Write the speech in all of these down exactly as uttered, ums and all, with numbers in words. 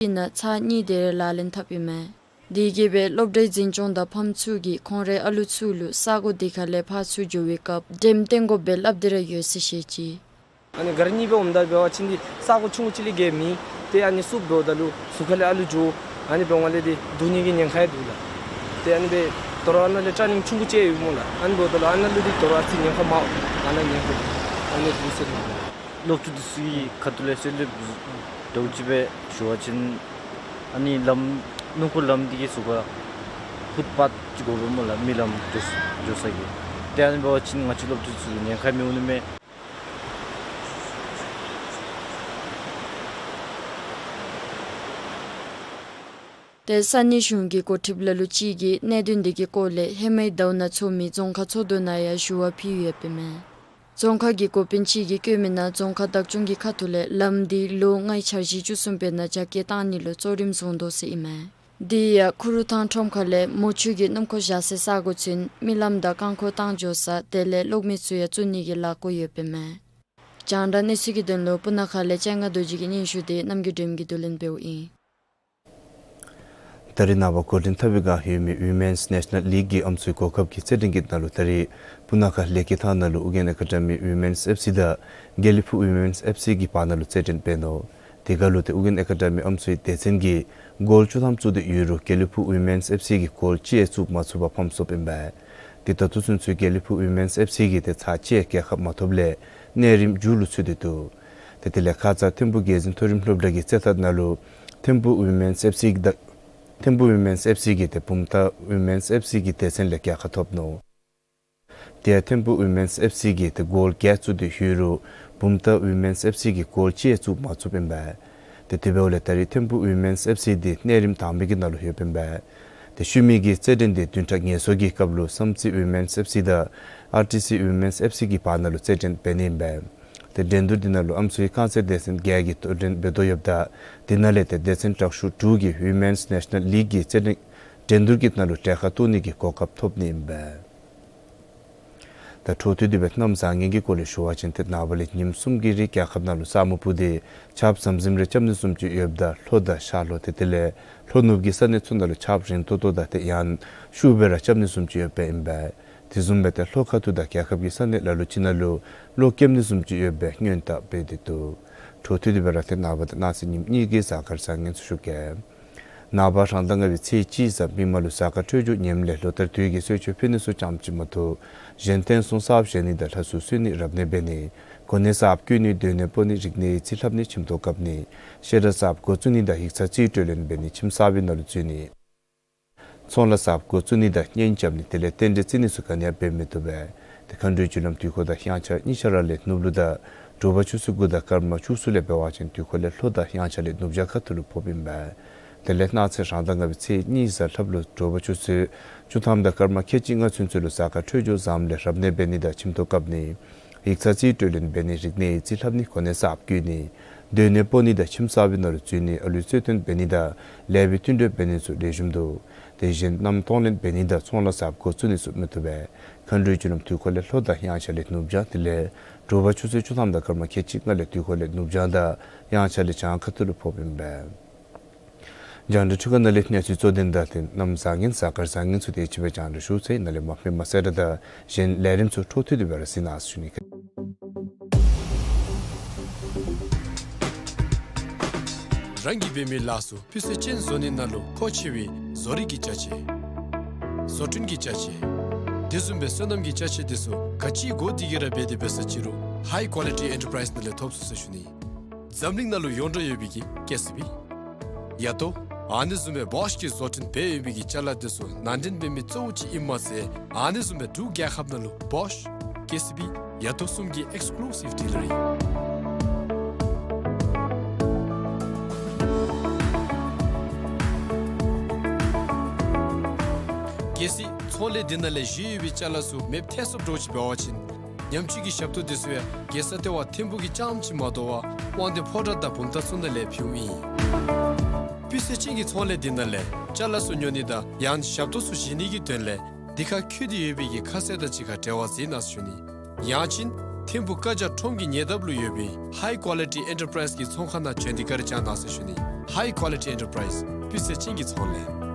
ནང་ཚར་གཉིས་དེ་རེ་ལག་ལེན་འཐབ་ཨིན་མས། དེ་གིས་སྦེ་སློབ་གྲྭའི་འཛིན་སྐྱོང་དང་ཕམ་ཚུ་གིས་ཁོང་རའི་ཨ་ལུ་ཚུ་ལུ་ས་གོ་དེ་ཁ་ལས་ཕར་ཚུར་འགྱོ་བའི་སྐབས་འགྲེམས་སྟོན་དགོ་པའི་སླབ་སྟེ་ར་ཡོད་ཟེར་བཤད་ཅི། ཨ་ནི་གར་གཉིས་སྦེ་འོངམ་ད་འབད་བ་ཅིན་འདི་ས་གོ་ཆུང་ཀུ་ཅིག་ལས་བརྒལ་མེད། ཏེ་ཨ་ནི་བསུབ་འགྱོཝ་ད་ལུ་ཟུར་ཁ་ལས་ཨ་ལུ་འགྱོ། ཨ་ནི་འབདཝ་ལས་འདི་སྡུག་ནི་གི་ཉེན་ཁ་ཡང་འདུག་ལགས། ཏེ་ཨ་ནི་སྦེ་དོ་རུང་ཨ་ནཱ་ལས་ཊར་ནིང་ཆུང་ཀུ་ཅིག་ཡོད་སྨོ་ལགས། ཨ་ནི་འབདཝ་ད་ལུ་ཨ་ནཱ་ལུ་འདི་དོ་རུང་ཨ་ཙི་ཉེན་ཁ་མང་། ཨ་ནཱ་ཉེན་ཁ་ཨ་ནི་འདུག་ཟེར་ཨིན་ལགས། སློབ་ཕྲུག་འདི་ཚུ་གི་ཁ་ཐུག་ལས་གསོལ་འདེབས་འདྲཝ་ཅིག་སྦེ་ཞུ་བ་ཅིན་ཨ་ནི་ལམ་སྣུམ་འཁོར་ལམ་འདི་གི་ཟུར་ཁར་ཕུཊ་པཱཐ་ཅིག་དགོ་པས་སྨོ་ལགས། མི་ལམ་འགྱོ་འགྱོ་ས་གི། ཏེ་ཨ་ནི་འབད་བ་ཅིན་ང་བཅས་སློབ་ཕྲུག་ཚུ་ལུ་ཉེན་ཁ་མི་འོང་ནི་མས། ཏེ་ས་གནས་གཞུང་གི་འགོ་ཁྲིདཔ་ལ་ལུ་ཅིག་གིས་གནད་དོན་འདི་གི་སྐོར་ལས་ཧེ་མའི་ཟླཝ་ནང་ཚོགས་མི་རྫོང་ཁག་ཚོགས་འདུ་ནང་ཡང་ཞུ་བ་ཕུལ་ཡོདཔ་ཨིན་མས། རྫོང་ཁག་གི་འགོ་དཔོན་ཅིག་གིས་བཀོད་མི་ནང་རྫོང་ཁག་བདག་སྐྱོང་གི་ཁ་ཐུག་ལས་ལམ་འདི་ལོ་ལྔའི་འཆར་གཞི་བཅུ་གསུམ་པའི་ནང་རྒྱ་སྐྱེད་བཏང་ནི་ལུ་གཙོ་རིམ་བཟུང་དོ་ཟེར་ཨིན་མས། དེ་ཡང་ཁུ་རུ་ཐང་ཁྲོམ་ཁ་ལས་མོ་ཆུ་གི་སྣུམ་འཁོར་བཞག་སའི་ས་གོ་ཚུན་མི་ལམ་དང་རྐང་འཁོར་བཏང་འགྱོ་ས་དེ་ལས་གློག་མེ་ཚུ་ཡང་བཙུགས་ནི་གི་ལས་འགུལ་ཡོདཔ་ཨིན་མས། རྒྱང་བསྒྲགས་གནས་ཚུལ་གྱི་དོན་ལུ་སྤུ་ན་ཁ་ལས་སྤྱན་སྔ་རྡོ་རྗེ་གི་སྙན་ཞུ་དེ་རྣམ་རྒྱལ་སྒྲོལམ་གྱིས་བསྡུ་ལེན་འབདཝ་ཨིན། ད་རེས་ནངས་པ་འགོ་འདྲེན་འཐབ་པའི་བསྒང་ཡོད་མི་ཝི་མེནསི་ནེ་ཤ་ནཱལ་ལིག་གི་ཨམ་སྲུའི་གོ་སྐབས་ཀྱི་རྩེད་འགྲན་གྱི་ནང་ལུ་ད་རེས་སྤུ་ན་ཁ་ལེ་ཀེ་ཐང་ནང་ལུ་ཨུ་རྒྱན་ཨེ་ཀ་ཌ་མི་ཝི་མེནསི་ཨེཕ་སི་དང་དགེ་ལེགས་ཕུག་ཝི་མེནསི་ཨེཕ་སི་གི་བར་ན་ལུ་རྩེད་འགྲན་འབད་ནུག། དེ་ཁར་ལུ་ཏེ་ཨུ་རྒྱན་ཨེ་ཀ་ཌ་མི་ཨམ་སྲུའི་སྡེ་ཚན་གྱིས་གོལ་བཅུ་ཐམ་བཙུགས་ཏེ་ཡོད་རུང་དགེ་ལེགས་ཕུག་ཝི་མེནསི་ཨེཕ་སི་གིས་གོལ་གཅིག་ཡང་བཙུགས་མ་ཚུགས་པར་ཕམ་སོངམ་ཨིན་པས། ཏེ་ད་ལྟོ་ཚུན་ཚོད་དགེ་ལེགས་ཕུག་ཝི་མེནསི་ཨེཕ་སི་གིས་ཏེ་ཚར་གཅིག་ཡང་རྒྱལ་ཁ་མ་ཐོབ་ལས་གནས་རིམ་མཇུག་ལུ་ཚུད་དེ་འདུག། ཏེ་དེ་ལས་ཁ་ཙ་ཐིམ་ཕུ་རྒྱལ་འཛིན་མཐོ་རིམ་སློབ་གྲྭ་གི་རྩེད་ཐང་ནང་ལུ་ཐིམ་ཕུ་ཝི་མེནསི་ཨེཕ་སི་གིས་ད་ཐིམ་ཕུ་ཝི་མེནསི་ཨེཕ་སི་གིས་ཏེ་བུམ་ཐང་ཝི་མེནསི་ཨེཕ་སི་གི་སྡེ་ཚན་ལས་རྒྱལ་ཁ་ཐོབ་ནུག། དེ་ཡང་ཐིམ་ཕུ་ཝི་མེནསི་ཨེཕ་སི་གིས་ཏེ་གོལ་བརྒྱད་བཙུགས་ཏེ་ཡོད་རུང་བུམ་ཐང་ཝི་མེནསི་ཨེཕ་སི་གིས་གོལ་གཅིག་ཡང་བཙུགས་མ་ཚུགསཔ་ཨིན་པས། ཏེ་དེ་འབདཝ་ལས་ད་རེས་ཐིམ་ཕུ་ཝི་མེནསི་ཨེཕ་སི་འདི་གནས་རིམ་དང་པའི་གི་ནང་ལུ་ཡོདཔ་ཨིན་པས། ཏེ་ཤུལ་མའི་གི་རྩེད་འགྲན་འདི་བདུན་ཕྲག་ངལ་གསོ་གི་སྐབས་ལུ་བསམ་རྩེ་ཝི་མེནསི་ཨེཕ་སི་དང་ཨར་ཊི་སི་ཝི་མེནསི་ཨེཕ་སི་གི་བར་ན་ལུ་རྩེད་འགྲན་འབད་ནི་ཨིན་པས། ཏེ་འགྲན་བསྡུར་འདི་ནང་ལུ་ཨམ་སྲུའི་རྐང་རྩེད་སྡེ་ཚན་བརྒྱད་ཀྱིས་གཏོགས་འགྲན་འབད་དོ་ཡོདཔ་ད་དེ་ནང་ལས་ཏེ་སྡེ་ཚན་དྲག་ཤོས་དྲུག་གིས་ཝི་མེནསི་ནེ་ཤ་ནཱལ་ལིག་གི་རྩེད་འགྲན་འགྲན་བསྡུར་གྱི་ནང་ལུ་གྲལ་ཁར་གཏོགས་ནི་གི་གོ་སྐབས་ཐོབ་ནི་ཨིན་པས། ད་འཕྲོ་མཐུད་དེ་སྦེ་གནམ་བཟང་ངན་གྱི་སྐོར་ལས་ཞུ་བ་ཅིན་ཏེ་ནངས་པ་ལས་ཉིནམ་གསུམ་གྱི་རིང་རྒྱལ་ཁབ་ནང་ལུ་ས་སྨུག་སྤུབས་ཏེ་ཆརཔ་ཟམ་ཟིམ་རེ་རྐྱབ་ནི་བཟུམ་ཅིག་ཡོདཔ་ད་ལྷོ་དང་ཤར་ལྷོ་ཏེ་དེ་ལས་ལྷོ་ནུབ་ཀྱི་ས་གནས་ཚུ་ནང་ལུ་ཆརཔ་རན་ཏོག་ཏོ་དང་ཏེ་ཡང་ཤུགས་སྦེ་ར་རྐྱབ་ནི་བཟུམ་ཅིག་ཡོདཔ་ཨིན་པས། དེ་བཟུམ་སྦེ་ཏེ་ལྷོ་ཁ་ཐུག་དང་རྒྱལ་ཁབ་ཀྱི་ས་གནས་ལ་ལུ་ཅིག་ནང་ལུ་གློག་རྐྱབ་ནི་བཟུམ་ཅིག་ཡོད་པའི་སྔོན་བརྡ་འབད་དེ་འདུག། འཕྲོ་མཐུད་དེ་སྦེ་ར་ཏེ་ནངས་པ་དང་གནངས་ཚེ་ཉིནམ་གཉིས་ཀྱི་གཟའ་སྐར་བཟང་ངན་ཚུ་ཞུ་གེ། ནངས་པ་རང་ཟླ་ལྔ་པའི་ཚེས་གཅིག་གཟའ་མིག་དམར་ལུ་གཟའ་སྐར་འཕྲོད་སྦྱོར་ངནམ་ལས་ལོ་ལྟར་དུས་ཀྱི་གསོལ་མཆོད་ཕུལ་ནི་ཚུ་ཙམ་ཅིག་མ་གཏོགས་གཞན་རྟེན་གསུམ་གསརཔ་བཞེངས་ནི་དང་ལྷ་སྲུང་གསོལ་ནི་རབ་གནས་འབད་ནི་གོ་གནས་གསརཔ་བསྐོ་ནི་སྡོད་གནས་སྤོ་ནི་རིག་གནས་ཡིག་རྩིས་ལྷབ་ནི་ཁྱིམ་ཐོག་བཀབ་ནི་ཤེས་རབ་གསརཔ་འགོ་བཙུགས་ནི་དང་ཡིག་ཚང་རྩིས་སྤྲོད་ལེན་འབད་ནི་ཁྱིམ་གསར་པའི་ནང་ལུ་འཛུལ་ནི་ཚོང་ལཱ་གསརཔ་འགོ་བཙུགས་ནི་དང་གཉེན་རྐྱབ་ནི་དེ་ལས་རྟེན་འབྲེལ་བརྩི་ནི་ཚུ་ག་ནི་ཡང་འབད་མི་བཏུབ་པས། ཏེ་མཁའ་འགྲོའི་རྒྱུ་ལམ་དུས་འཁོར་དང་དབྱངས་འཆར་གཉིས་ཆ་ར་ལས་ནུབ་ལུ་དང་དྲོ་པ་ཆུ་ཚོད་དགུ་དང་སྐར་མ་བཅུ་གསུམ་ལས་འབད་བ་ཅིན་དུས་འཁོར་ལས་ལྷོ་དང་དབྱངས་འཆར་ལས་ནུབ་བྱང་ཁ་ཐུག་ལུ་ཕོགཔ་ཨིན་པས། དེ་ལས་གནངས་ཚེ་རང་ཟླ་ལྔ་པའི་ཚེས་གཉིས་གཟའ་ལྷགཔ་ལུ་དྲོ་པ་ཆུ་ཚོད་བཅུ་ཐམ་དང་སྐར་མ་ཁལ་གཅིག་ལྔ་ཚུན་ཚོད་ལུ་གཟའ་སྐར་འཕྲོད་སྦྱོར་བཟངམ་ལས་རབ་གནས་འབད་ནི་དང་ཁྱིམ་ཐོག་བཀབ་ནི་ཡིག་ཚང་རྩིས་སྤྲོད་ལེན་འབད་ནི་རིག་གནས་ཡིག་རྩིས་ལྷབ་ནི་གོ་གནས་གསརཔ་བསྐོ་ནི་སྡོད་གནས་སྤོ་ནི་དང་ཁྱིམ་གསར་པའི་ནང་ལུ་འཛུལ་ནི་ཨ་ལུའི་གསོལ་སྟོན་འབད་ནི་དང་ལེགས་པའི་བསྟུན་གྲོས་འབད་ནི་ཚུ་ལེགས་ཤོམ་འདུག། དེ་བཞིན་མནའམ་གཏོང་ལེན་འབད་ནི་དང་ཚོང་ལཱ་གསརཔ་འགོ་བཙུགས་ནི་ཚུ་མི་བཏུབ་པས། མཁའ་འགྲོའི་རྒྱུ་ལམ་དུས་འཁོར་ལས་ལྷོ་དང་དབྱངས་འཆར་ལས་ནུབ་བྱང་དེ་ལས་དྲོ་པ་ཆུ་ཚོད་བཅུ་ཐམ་དང་སྐར་མ་ཁལ་གཅིག་ལྔ་ལས་དུས་འཁོར་ལས་ནུབ་བྱང་དང་དབྱངས་འཆར་ལས་བྱང་ཁ་ཐུག་ལུ་ཕོགཔ་ཨིན་པས། རྒྱང་བསྒྲགས་འཕྲུལ་ཁང་ནང་ལས་གནས་ཚུལ་གཙོ་དོན་དང་ཏེ་གནམ་བཟང་ངན་གཟའ་སྐར་བཟང་ངན་ཚུ་དེ་ཅིག་སྦེ་རྒྱང་བསྒྲགས་ཞུ་ཚར་ཡི། ནཱ་ལས་མར་ཧེ་མ་གསལ་བསྒྲགས་དང་གཞན་ལས་རིམ་ཚུ་འཕྲོ་མཐུད་དེ་སྦེ་ར་གཟིགས་གནང་ཟེར་ཞུ་ནི། རང་གིས་འབད་མི་ལཱ་ཚུ་སྤུས་ཚད་ཅན་བཟོ་ནི་ནང་ལུ་མཁོ་ཆེ་བའི་བཟོ་རིག་གི་ཅ་ཆས་བཟོ་སྐྲུན་གྱི་ཅ་ཆས་དེ་བཟུམ་སྦེ་སོ་ནམ་གྱི་ཅ་ཆས་དེ་ཚུ་ག་ཅི་དགོ་དེ་གིས་ར་འབད་དེ་འབད་ས་ཅི་རུང་ཧའི་ཀོ་ལི་ཊི་ཨེན་ཊར་པ་རའིསི་ནང་ལས་ཐོབ་ཚུགས་ཟེར་ཞུ་ནི། འཛམ་གླིང་ནང་ལུ་ཡོངས་གྲགས་ཡོད་པའི་གི་ཀེ་སི་བི། ཡ་ཏོ། ཨ་ནི་བཟུམ་སྦེ་བོཤ་གིས་བཟོ་སྐྲུན་འབད་ཡོད་པའི་གི་ཅ་ལ་དེ་ཚུ་ནང་འདྲེན་འབད་མི་གཙོ་བོ་ཅིག་ཨིནམ་མ་ཚད་ཨ་ནི་བཟུམ་སྦེ་འབྲུག་རྒྱལ་ཁབ་ནང་ལུ་བོཤ་ཀེ་སི་བི་ཡ་ཏོ་གསུམ་གྱི་ཨེགསི་ཀུ་ལུ་སིབ་ཌི་ལར་ཨིན། གལ་སྲིད་ཚོང་ལས་འདི་ནང་ལས་བཞེས་ཡོད་པའི་ཅ་ལ་ཚུ་མེདཔ་ཐལ་སོངམ་འདྲཝ་ཅིག་འབད་བ་ཅིན་ཉམས་བཅོས་ཀྱི་ཞབས་ཏོག་དེ་ཚུ་ཡང་རྒྱལ་ས་ལྟེ་བ་ཐིམ་ཕུ་གི་རྐྱངམ་ཅིག་མ་དོ་བར་དབང་འདུས་ཕོ་བྲང་དང་བུམ་ཐང་ཚུ་ནང་ལས་ཕུལཝ་ཨིན། སྤུས་ཚད་ཅན་གྱི་ཚོང་ལས་འདི་ནང་ལས་ཅ་ལ་ཚུ་ཉོ་ནི་དང་ཡང་ཞབས་ཏོག་ཚུ་བཞེས་ནི་གི་དོན་ལས་འདི་ཁར་བཀོད་དེ་ཡོད་པའི་གི་ཁ་གསལ་དང་གཅིག་ཁར་འབྲེལ་བ་མཛད་གནང་ཟེར་ཞུ་ནི། ཡང་ཅིན་ ཐིམ་ཕུག་ཀ་ཇ་ཁྲོམ་གྱི་ཉེ་འདབས་ལུ་ཡོད་པའི་High Quality Enterprise གི་ཚོང་ཁང་ནང་བྱོན་ཏེ་བཀའ་དྲིན་བསྐྱང་གནང་ཟེར་ཞུ་ནི། High Quality Enterprise སྤུས་ཚད་ཅན་གྱི་ཚོང་ལས།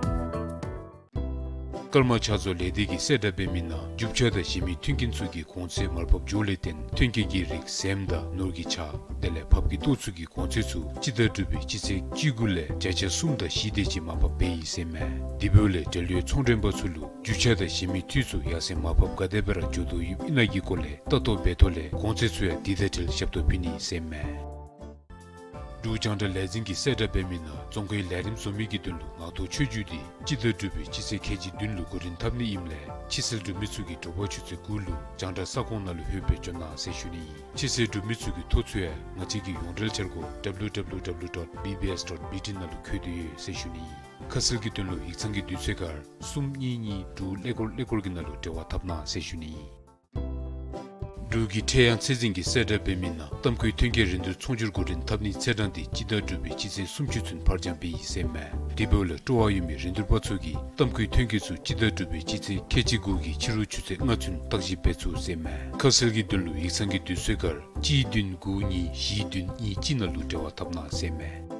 ཀརྨ་ཕྱག་བཟོ་ལས་སྡེ་གིས་གསལ་བསྒྲགས་འབད་མི་ནང་རྒྱུ་ཆ་དང་གཞན་མི་མཐུན་རྐྱེན་ཚུ་གི་གོང་ཚད་མར་ཕབ་འགྱོཝ་ལས་བརྟེན་ཐོན་སྐྱེད་ཀྱི་རིགས་ཟེངས་དང་ནོར་གྱི་ཆ་དེ་ལས་ཕགཔ་གི་ལྟོ་ཚུ་གི་གོང་ཚད་ཚུ་སྤྱི་ཟླ་དྲུག་པའི་སྤྱི་ཚེས་བཅུ་དགུ་ལས་བརྒྱ་ཆ་གསུམ་དང་བཞི་དེ་ཅིག་མར་ཕབ་འབད་ཡི་ཟེར་མས། དེ་འབདཝ་ལས་འབྲེལ་ཡོད་ཚོང་མགྲོན་པ་ཚུ་ལུ་རྒྱུ་ཆ་དང་གཞན་མི་འཐུས་ཚུ་ཡར་སེང་མར་ཕབ་ག་དེ་སྦེ་ར་འགྱོ་དོ་ཡོདཔ་ཨིན་ན་གི་སྐོར་ལས་ལྟ་རྟོག་འབད་ཐོག་ལས་གོང་ཚད་ཚུ་ཡང་དེ་དང་འཁྲིལ་ཞབས་ཏོག་ཕུལ་ནི་ཟེར་མས། འབྲུག་རྒྱང་བསྒྲགས་ལས་འཛིན་གྱིས་གསལ་བསྒྲགས་འབད་མི་ནང་རྫོང་ཁའི་ལས་རིམ་བཟོ་མི་གི་དོན་ལུ་ངག་ཐོག་ཆོས་བརྒྱུད་དེ་སྤྱི་ཟླ་དྲུག་པའི་སྤྱི་ཚེས་ཁལ་གཅིག་བདུན་ལུ་འགོ་འདྲེན་འཐབ་ནི་ཨིནམ་ལས་ཕྱི་སེལ་འབྲུག་མི་ཚུ་གིས་དྲོ་པ་ཆུ་ཚོད་དགུ་ལུ་རྒྱང་བསྒྲགས་ས་ཁོངས་ནང་ལུ་ལྷོད་སྦེ་འབྱོན་གནང་ཟེར་ཞུ་ནི་ཨིན། ཕྱི་སེལ་འབྲུག་མི་ཚུ་གི་ཐོ་ཚུ་ཡང་ང་བཅས་ཀྱི་ཡོངས་འབྲེལ་འཆར་སྒོ་W W W dot B B S dot B T ནང་ལུ་འཁོད་དེ་ཡོད་ཟེར་ཞུ་ནི་ཨིན། ཁ་གསལ་གྱི་དོན་ལུ་ཡིག་ཚང་གི་དུས་ཚོད་ཁར་གསུམ་གཉིས་གཉིས་དྲུག་ཀླད་ཀོར་ཀླད་ཀོར་གྱི་ནང་ལུ་འབྲེལ་བ་འཐབ་གནང་ཟེར་ཞུ་ནི་ཨིན། འབྲུག་གི་ཁྲེ་ཡང་ཚད་འཛིན་གྱིས་གསལ་བསྒྲགས་འབད་མི་ནང་གཏམ་ཁུལ་ཐོན་སྐྱེད་རིན་བསྡུར་ཚོང་སྒྱུར་འགོ་འདྲེན་འཐབ་ནིའི་ཚེས་གྲངས་དེ་སྤྱི་ཟླ་དྲུག་པའི་སྤྱི་ཚེས་སུམ་ཅུ་ཚུན་ཕར་འགྱངས་འབད་ཡི་ཟེར་མས། དེ་འབདཝ་ལས་སྤྲོ་བ་ཡོད་མི་རིན་བསྡུར་པ་ཚུ་གིས་གཏམ་ཁུལ་ཐོན་སྐྱེད་ཚུ་སྤྱི་ཟླ་དྲུག་པའི་སྤྱི་ཚེས་ཁལ་གཅིག་དགུ་གི་ཕྱི་རུ་ཆུ་ཚོད་ལྔ་ཚུན་བརྟག་ཞིབ་འབད་ཚུགས་ཟེར་མས། ཁ་གསལ་གྱི་དོན་ལུ་ཡིག་ཚང་གི་དུས་ཚོད་ཁར་གཅིག་བདུན་དགུ་གཉིས་བཞི་བདུན་གཉིས་གཅིག་ནང་ལུ་འབྲེལ་བ་འཐབ་གནང་ཟེར་མས།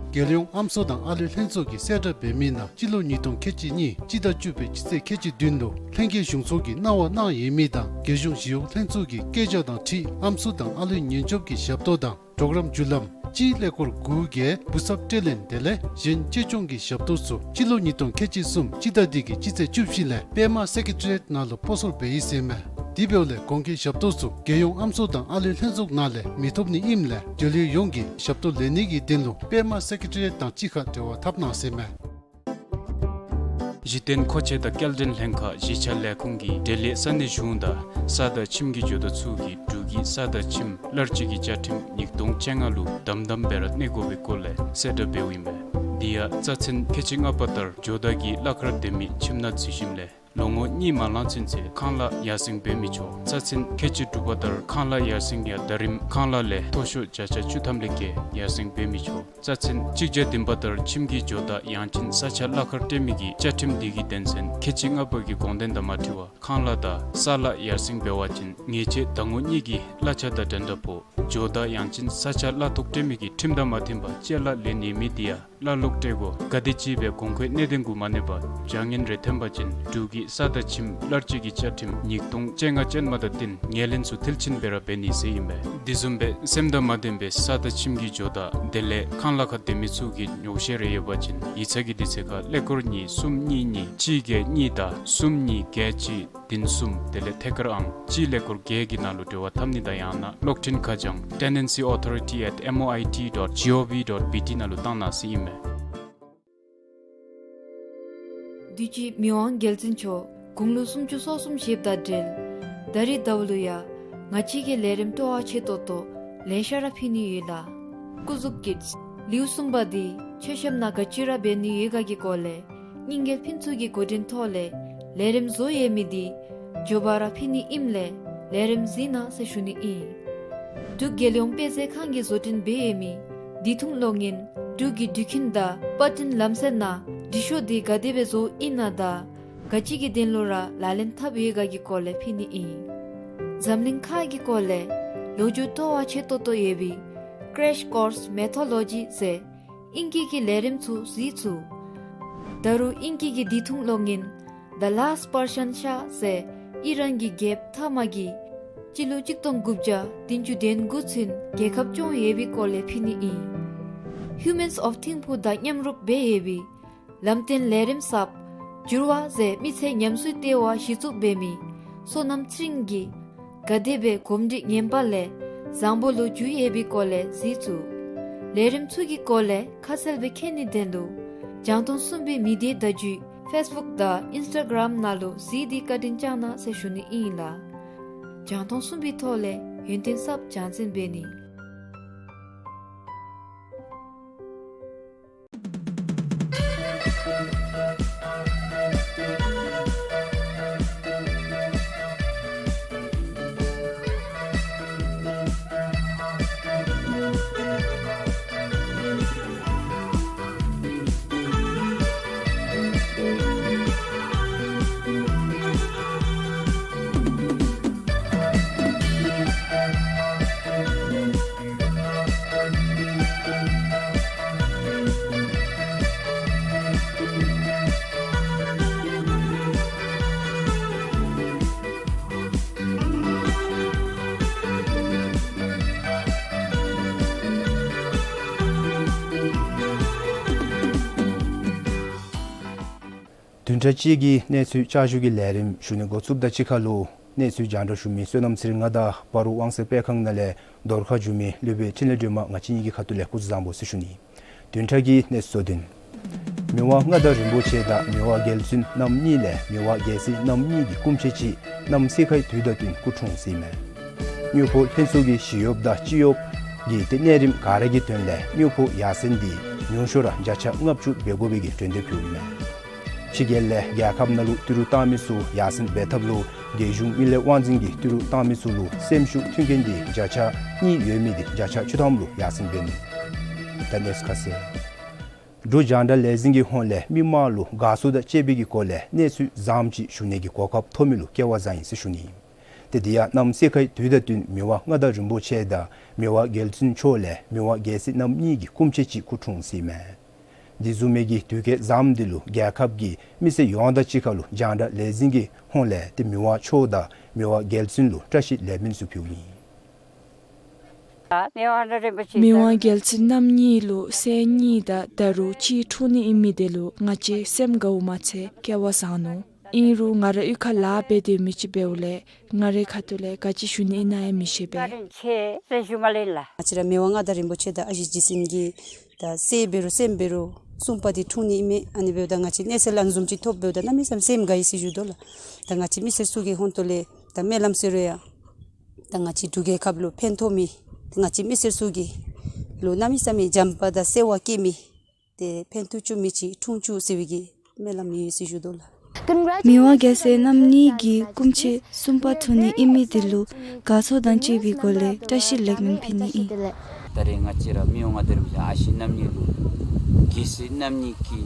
རྒྱལ་ཡོངས་ཨམ་སྲུ་དང་ཨ་ལུའི་ལྷན་ཚོགས་ཀྱིས་གསལ་བསྒྲགས་འབད་མི་ནང་སྤྱི་ལོ་ཉིས་སྟོང་ཁལ་གཅིག་གཉིས་སྤྱི་ཟླ་བཅུ་པའི་སྤྱི་ཚེས་ཁལ་གཅིག་བདུན་ལུ་ལྷན་རྒྱས་གཞུང་ཚོགས་ཀྱིས་གནང་བ་གནང་ཡོད་མི་དང་རྒྱལ་གཞུང་ཞི་གཡོག་ལྷན་ཚོགས་ཀྱི་སྐད་ཆ་དང་འཁྲིལ་ཨམ་སྲུ་དང་ཨ་ལུའི་ཉེན་སྐྱོབ་ཀྱི་ཞབས་ཏོག་དང་གྲོགས་རམ་བརྒྱུད་ལམ་གཅིག་ཀླད་ཀོར་དགུ་བརྒྱད་བུ་གསབ་སྤྲོད་ལེན་དེ་ལས་གཞན་གཅེས་སྐྱོང་གི་ཞབས་ཏོག་ཚུ་སྤྱི་ལོ་ཉིས་སྟོང་ཁལ་གཅིག་གསུམ་སྤྱི་ཟླ་འདི་གི་སྤྱི་ཚེས་བཅུ་བཞི་ལས་པདྨ་སེ་ཀེ་ཊི་རི་ཡེཊ་ནང་ལུ་སྤོ་སོར་འབད་ཡི་ཟེར་མས། དེ་འབདཝ་ལས་གོང་གི་ཞབས་ཏོག་ཚུ་རྒྱལ་ཡོངས་ཨམ་སྲུ་དང་ཨ་ལུའི་ལྷན་ཚོགས་ནང་ལས་མི་ཐོབ་ནི་ཨིནམ་ལས་འབྲེལ་ཡོད་ཡོངས་ཀྱིས་ཞབས་ཏོག་ལེན་ནི་གི་དོན་ལུ་པདྨ་སེ་ཀེ་ཊི་རི་ཡེཊ་དང་གཅིག་ཁར་འབྲེལ་བ་འཐབ་གནང་ཟེར་མས། གཞི་རྟེན་མཁོ་ཆས་དང་སྐྱེལ་འདྲེན་ལྷན་ཁག་གཞིས་ཆགས་ལས་ཁུངས་ཀྱིས་འབྲེལ་ཡོད་ས་གནས་གཞུང་དང་ས་དང་ཁྱིམ་གྱི་ཇོ་བདག་ཚུ་གིས་འབྲུག་གི་ས་དང་ཁྱིམ་གླར་སྤྱོད་ཀྱི་བཅའ་ཁྲིམས་ཉིས་སྟོང་བཅོ་ལྔ་ལུ་དམ་དམ་སྦེ་ར་གནས་དགོ་པའི་སྐོར་ལས་གསལ་བསྒྲགས་འབདཝ་ཨིན་པས། དེ་ཡང་རྩ་ཚན་ཁལ་གཅིག་ལྔ་པ་ལྟར་ཇོ་བདག་གིས་གླ་ཁར་སྡོད་མི་ཁྱིམ་ནང་འཛུལ་ཞིནམ་ལས་ལོ་ངོ་གཉིས་མ་ལང་ཚུན་ཚོད་ཁང་གླ་ཡར་སེང་འབད་མི་ཆོག། རྩ་ཚན་ཁལ་གཅིག་དྲུག་པ་ལྟར་ཁང་གླ་ཡར་སེང་ཡང་ཟླ་རིམ་ཁང་གླ་ལས་མཐོ་ཤོས་བརྒྱ་ཆ་བཅུ་ཐམ་ལས་བརྒལ་ཡར་སེང་འབད་མི་ཆོག། རྩ་ཚན་གཅིག་བརྒྱ་བདུན་པ་ལྟར་ཁྱིམ་གྱི་ཇོ་བདག་ཡང་ཅིན་ས་ཆ་གླ་ཁར་སྤྲོད་མི་གིས་བཅའ་ཁྲིམས་འདི་གི་དོན་ཚན་ཁལ་གཅིག་ལྔ་པ་གི་དགོངས་དོན་དང་མ་འཁྲིལ་བར་ཁང་གླ་དང་ས་གླ་ཡར་སེང་འབད་བ་ཅིན་ཉེས་ཆད་ཟླ་ངོ་གཉིས་ཀྱི་གླ་ཆ་དང་འགྲན་ཟླ་ཕོག། ཇོ་བདག་ཡང་ཅིན་ས་ཆ་གླ་ཐོག་སྤྲོད་མི་གིས་ཁྲིམས་དང་མ་མཐུན་པར་ཅ་ལ་ལེན་ནི་མེད་དེ་ཡང་གླ་ལོག་སྤྲོད་དགོ། ག་དེམ་ཅིག་སྦེ་གོང་འཁོད་གནད་དོན་གུ་མ་གནས་པར་བྱ་ངན་རེ་འཐོན་པ་ཅིན་འབྲུག་གི་ས་དང་ཁྱིམ་གླར་སྤྱོད་ཀྱི་བཅའ་ཁྲིམས་ཉིས་སྟོང་བཅོ་ལྔ་ཅན་མ་དང་བསྟུན་ངོས་ལེན་ཚུ་མཐིལ་ཕྱིན་སྦེ་ར་འབད་ནི་ཟེར་ཨིན་པས། དེ་བཟུམ་སྦེ་སེམས་དང་མ་ལྡན་པའི་ས་དང་ཁྱིམ་གྱི་ཇོ་བདག་དེ་ལས་ཁང་གླ་ཁར་སྡོད་མི་ཚུ་གིས་ཉོགས་བཤད་རེ་ཡོད་པ་ཅིན་ཡིག་ཚང་གི་དུས་ཚོད་ཁར་ཀླད་ཀོར་གཉིས་གསུམ་གཉིས་གཉིས་གཅིག་བརྒྱད་གཉིས་དང་གསུམ་གཉིས་བརྒྱད་གཅིག་བདུན་གསུམ་དེ་ལས་ཐད་ཀར་ཨང་གཅིག་ཀླད་ཀོར་བརྒྱད་ཀྱི་ནང་ལུ་འབྲེལ་བ་འཐབ་ནི་དང་ཡང་ན་གློག་འཕྲིན་ཁ་བྱང་tenancy authority at M O I T dot G O V dot B T ནང་ལུ་བཏང་གནང་ཟེར་ཨིན་མས། དུས་ཅི་མི་དབང་རྒྱལ་བཙུན་མཆོག་དགུང་ལོ་སུམ་ཅུ་སོ་གསུམ་བཞེསཔ་དང་འབྲེལ་ད་རིས་ཟླཝ་ལུ་ཡང་ང་བཅས་ཀྱི་ལས་རིམ་སྤྲོ་བ་ཆེ་ཏོག་ཏོ་ལེ་ཤ་ར་ཕུལ་ནི་ཡོད་ལགས། སྐུ་གཟུགས་ཀྱི་ལེའུ་གསུམ་པ་འདི་མཆོད་བཤམ་ནང་ག་ཅི་ར་འབད་ནི་ཡོད་ག་གི་སྐོར་ལས་རྙིང་རྒྱལ་ཕུན་ཚོགས་ཀྱི་འགོ་འདྲེན་ཐོག་ལས་ལས་རིམ་བཟོ་ཡོད་མི་འདི་མགྱོགས་པ་ར་ཕུལ་ནི་ཨིནམ་ལས་ལས་རིམ་གཟིགས་གནང་ཟེར་ཞུ་ནི་ཨིན། འབྲུག་རྒྱལ་ཡོངས་དཔེ་མཛོད་ཁང་གིས་བཟོ་སྐྲུན་འབད་ཡོད་མི་བདེ་ཐང་གློག་བརྙན་འབྲུག་གི་འགྲུལ་འཕྲིན་དང་པར་སྐྲུན་ལམ་སྲོལ་ནང་འགྲུལ་བཞུད་འདི་ག་དེ་སྦེ་བཟོཝ་ཨིན་ན་དང་ག་ཅི་གི་དོན་ལུ་ར་ལག་ལེན་འཐབ་ཡོད་ག་གི་སྐོར་ལས་ཕུལ་ནི་ཨིན། འཛམ་གླིང་ཁག་གི་སྐོར་ལས་ལོ་རྒྱུས་སྤྲོ་བ་ཆེ་ཏོག་ཏོ་ཡོད་པའི་Crash Course Mythology ཟེར་ཨིང་སྐད་ཀྱི་ལས་རིམ་ཚུ་གཟིགས་ཚུགས། ད་རུང་ཨིང་སྐད་ཀྱི་བདེ་ཐང་གློག་བརྙན་The Last Persian Shah ཟེར་ཨི་རན་གྱི་རྒྱལཔོ་ཐ་མ་གིས་སྤྱི་ལོ་གཅིག་སྟོང་དགུ་བརྒྱ་བདུན་ཅུ་དོན་དགུ་ཚུན་རྒྱལ་ཁབ་སྐྱོང་ཡོད་པའི་སྐོར་ལས་ཕུལ་ནི་ཨིན། Humans of ཐིམ་ཕུག་དང་མཉམ་རུབ་འབད་ཡོད་པའི་ལམ་སྟོན་ལས་རིམ་གསརཔ་འགྱུར་བ་ཟེར་མི་ཚེ་ཉམས་གསོའི་ལྟེ་བ་གཞི་བཙུགས་འབད་མི་བསོད་ནམས་ཚེ་རིང་གིས་ག་དེ་སྦེ་གོམས་འདྲིས་ངན་པ་ལས་བཟང་པོ་ལུ་འགྱུར་ཡོད་པའི་སྐོར་ལས་གཟིགས་ཚུགས། ལས་རིམ་ཚུ་གི་སྐོར་ལས་ཁ་གསལ་སྦེ་མཁྱེན་ནིའི་དོན་ལུ་རྒྱང་མཐོང་གསུམ་པའི་མི་སྡེ་བརྡ་བརྒྱུད་Facebook དང་Instagram ནང་ལུ་གཟིགས་ཏེ་བཀའ་དྲིན་བསྐྱང་གནང་ཟེར་ཞུ་ནི་ཨིན་ལགས། རྒྱང་མཐོང་གསུམ་པའི་ཐོག་ལས་ཡོན་ཏན་གསརཔ་རྒྱང་འཛིན་འབད་ནི། བདུན་ཕྲག་གཅིག་གི་གནས་ཚུལ་བསྐྱར་ཞུ་གི་ལས་རིམ་ཞུ་ནི་འགོ་བཙུགསཔ་དང་གཅིག་ཁར་ལུ་གནས་ཚུལ་རྒྱང་བསྒྲགས་ཞུ་མི་བསོད་ནམས་ཚེ་རིང་ང་དང་སྤ་རོ་དབང་གསལ་སྤེལ་ཁང་ནང་ལས་བརྡ་ཁ་ཞུ་མི་སློབ་དཔོན་འཕྲིན་ལས་སྒྲོལ་མ་ང་བཅས་གཉིས་ཀྱི་ཁ་ཐུག་ལས་སྐུ་གཟུགས་བཟང་པོ་ཟེར་ཞུ་ནི། བདུན་ཕྲག་གི་གནས་ཚུལ་གཙོ་དོན། མི་དབང་མངའ་བདག་རིན་པོ་ཆེ་དང་མི་དབང་རྒྱལ་བཙུན་རྣམ་གཉིས་ལས་མི་དབང་རྒྱལ་སྲས་རྣམ་གཉིས་ཀྱི་སྐུ་མཆེད་ཅིག་གནམ་སེར་ཁའི་དུས་དང་བསྟུན་སྐུ་འཁྲུངས་ཟེར་ཨིན་མས། དངུལ་ཕོགས་ལྷན་ཚོགས་ཀྱི་ཞི་གཡོགཔ་དང་སྤྱི་གཡོགཔ་གི་ཏེ་གནས་རིམ་ག་ར་གི་དོན་ལས་དངུལ་ཕོགས་ཡར་སེང་འདི་ཉུང་ཤོས་ར་བརྒྱ་ཆ་ལྔ་བཅུ་འབད་དགོ་པའི་གི་གྲོས་འདེབས་ཕུལཝ་ཨིན་མས། ཕྱི་རྒྱལ་ལས་རྒྱལ་ཁབ་ནང་ལུ་ཏི་རུ་བཏང་མི་ཚུ་ཡར་སེང་འབད་ཐབས་ལུ་རྒྱལ་གཞུང་མི་ལས་དབང་འཛིན་གྱིས་ཏི་རུ་བཏང་མི་ཚུ་ལུ་སེམས་ཤུགས་མཐུན་རྐྱེན་འདི་བརྒྱ་ཆ་གཉིས་ཡོད་མི་འདི་བརྒྱ་ཆ་བཅུ་ཐམ་ལུ་ཡར་སེང་འབད་ནུག། ད་གནས་ཚུལ་ཁ་གསལ། འབྲུག་རྒྱང་བསྒྲགས་ལས་འཛིན་གྱི་ཧོངས་ལས་མི་མང་ལུ་དགའ་ཚོར་དང་བཅས་པའི་གི་སྒོ་ལས་གནས་ཚུལ་བཟངམ་ཅིག་ཞུ་ནི་གི་གོ་སྐབས་ཐོབ་མི་ལུ་སྐལ་བ་བཟང་ཨིན་ཟེར་ཞུ་ནི། ཏེ་འདི་ཡང་གནམ་སེར་ཁའི་དུས་དང་བསྟུན་མི་དབང་མངའ་བདག་རིན་པོ་ཆེ་དང་མི་དབང་རྒྱལ་བཙུན་མཆོག་ལས་མི་དབང་རྒྱལ་སྲས་རྣམ་གཉིས་ཀྱི་སྐུ་མཆེད་ཅིག་སྐུ་འཁྲུངས་ཟེར་ཨིན་མས། འདི་བཟུམ་མའི་གི་དུས་སྐལ་བཟངམ་འདི་ལུ་རྒྱལ་ཁབ་ཀྱི་མི་སེར་ཡོངས་དང་གཅིག་ཁར་ལུ་རྒྱང་བསྒྲགས་ལས་འཛིན་གྱི་ཧོངས་ལས་ཏེ་མི་དབང་མཆོག་དང་མི་དབང་རྒྱལ་བཙུན་ལུ་བཀྲ་ཤིས་ལེགས་སྨོན་ཚུ་ཕུལཝ་ཨིན། མི་དབང་རྒྱལ་བཙུན་རྣམ་གཉིས་ལུ་སྲས་གཉིས་དང་ད་རུང་གཅིག་འཁྲུངས་ནི་ཨིན་མི་འདི་ལུ་ང་བཅས་སེམས་དགའཝ་མ་ཚད་སྐལ་བ་བཟང་ནུག། ཨིན་རུང་ང་ར་གཡུས་ཁར་ལཱ་འབད་སྡོད་མི་ཅིག་འབདཝ་ལས་ང་རའི་ཁ་ཐུག་ལས་ག་ཅི་ཞུ་ནི་ཨིན་ན་ཡང་མི་ཤེས་པས། བཀའ་དྲིན་ཆེ་ཟེར་ཞུ་མ་ལེན་ལགས། ང་བཅས་ར་མི་དབང་མངའ་བདག་རིན་པོ་ཆེ་དང་ཨ་ཞེ་རྗེ་བཙུན་གྱི་ད་སྲས་འབད་རུང་སྲསམོ་འབད་རུང་གསུམ་པ་འདི་འཁྲུངས་ནི་ཨིན་མས། ཨ་ནི་འབདཝ་ད་ང་བཅས་གནས་ཚུལ་ཨ་ནི་བཟུམ་ཅིག་ཐོབ་འབདཝ་ད་གནམ་མེད་ས་མེད་སེམས་དགའ་ཡི་ཟེར་ཞུ་དོ་ལགས། ད་ང་བཅས་མི་སེར་ཚུ་གི་ཧོངས་ལས་ད་སྨོན་ལམ་ཟེར་རུང་ཡང་ད་ང་བཅས་འབྲུག་རྒྱལ་ཁབ་ལུ་ཕན་ཐོགས་མི་ད་ང་བཅས་མི་སེར་ཚུ་གི་ལུ་གནམ་མེད་ས་མེད་བྱམས་པ་དང་བརྩེ་བ་བསྐྱེད་མི་ཏེ་ཕན་ཐོགས་བཅུག་མི་ཅིག་འཁྲུངས་བཅུག་ཟེར་བའི་གི་སྨོན་ལམ་ཡོད་ཟེར་ཞུ་དོ་ལགས། མི་དབང་རྒྱལ་སྲས་རྣམ་གཉིས་ཀྱི་སྐུ་མཆེད་གསུམ་པ་འཁྲུངས་ནི་ཨིན་མི་འདི་ལུ་དགའ་ཚོར་དང་བཅས་པའི་སྒོ་ལས་བཀྲ་ཤིས་ལེགས་སྨོན་ཕུལ་ནི་ཨིན། ད་རེས་ང་བཅས་ར་མི་དབང་མངའ་བདག་རིན་པོ་ཆེ་ཨ་ཞེ་རྣམ་གཉིས་ལུ་རྒྱལ་སྲས་རྣམ་གཉིས་ཀྱི་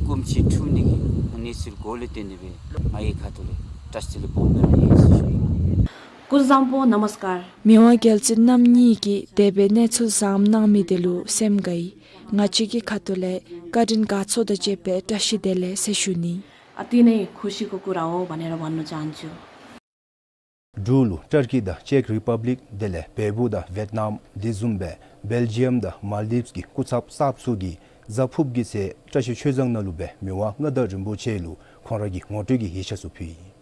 སྐུ་མཆེད་འཁྲུངས་ནི་གི་གནས་ཚུལ་གོ་ལས་བརྟེན་ཏེ་སྦེ་ང་གི་ཁ་ཐུག་ལས་བཀྲ་ཤིས་བདེ་ལེགས་སྦོམ་སྦེ་ར་ཡོད་ཟེར་ཞུ་ཡི། སྐུ་གཟུགས་བཟང་པོ། ནམ་སྐར། མི་དབང་རྒྱལ་བཙུན་རྣམ་གཉིས་ཀྱིས་དེ་སྦེ་གནས་ཚུལ་བཟངམ་གནང་མི་འདི་ལུ་སེམས་དགའ་ཡི། ང་བཅས་ཀྱི་ཁ་ཐུག་ལས་བཀའ་དྲིན་དགའ་ཚོར་དང་བཅས་པའི་བཀྲ་ཤིས་བདེ་ལེགས་ཟེར་ཞུ་ནི། ཨ་ཏི་ནེ་ཁུ་ཤི་ཀུ་ཀུ་ར་ཨོ་བ་ནེ་ར་བ་ནུ་ཅན་ཅུ། འབྲུག་ལུ་ཊར་ཀི་དང་ཅེཀ་རི་པབ་ལིཀ་དེ་ལས་བལ་པོ་དང་ཝེཊ་ནམ་དེ་བཟུམ་སྦེ་བེལ་ཇི་ཡམ་དང་མཱལ་དིབས་ཀྱི་སྐུ་ཚབ་གསརཔ་ཚུ་གིས་གཟའ་ཕུརཔ་གི་ཚེ་བཀྲ་ཤིས་ཆོས་བཟང་ནང་ལུ་སྦེ་མི་དབང་མངའ་བདག་རིན་པོ་ཆེ་ལུ་ཁོང་ར་གི་ངོ་སྤྲོད་ཀྱི་ཡིག་ཆ་ཚུ་ཕུལ་ཡི།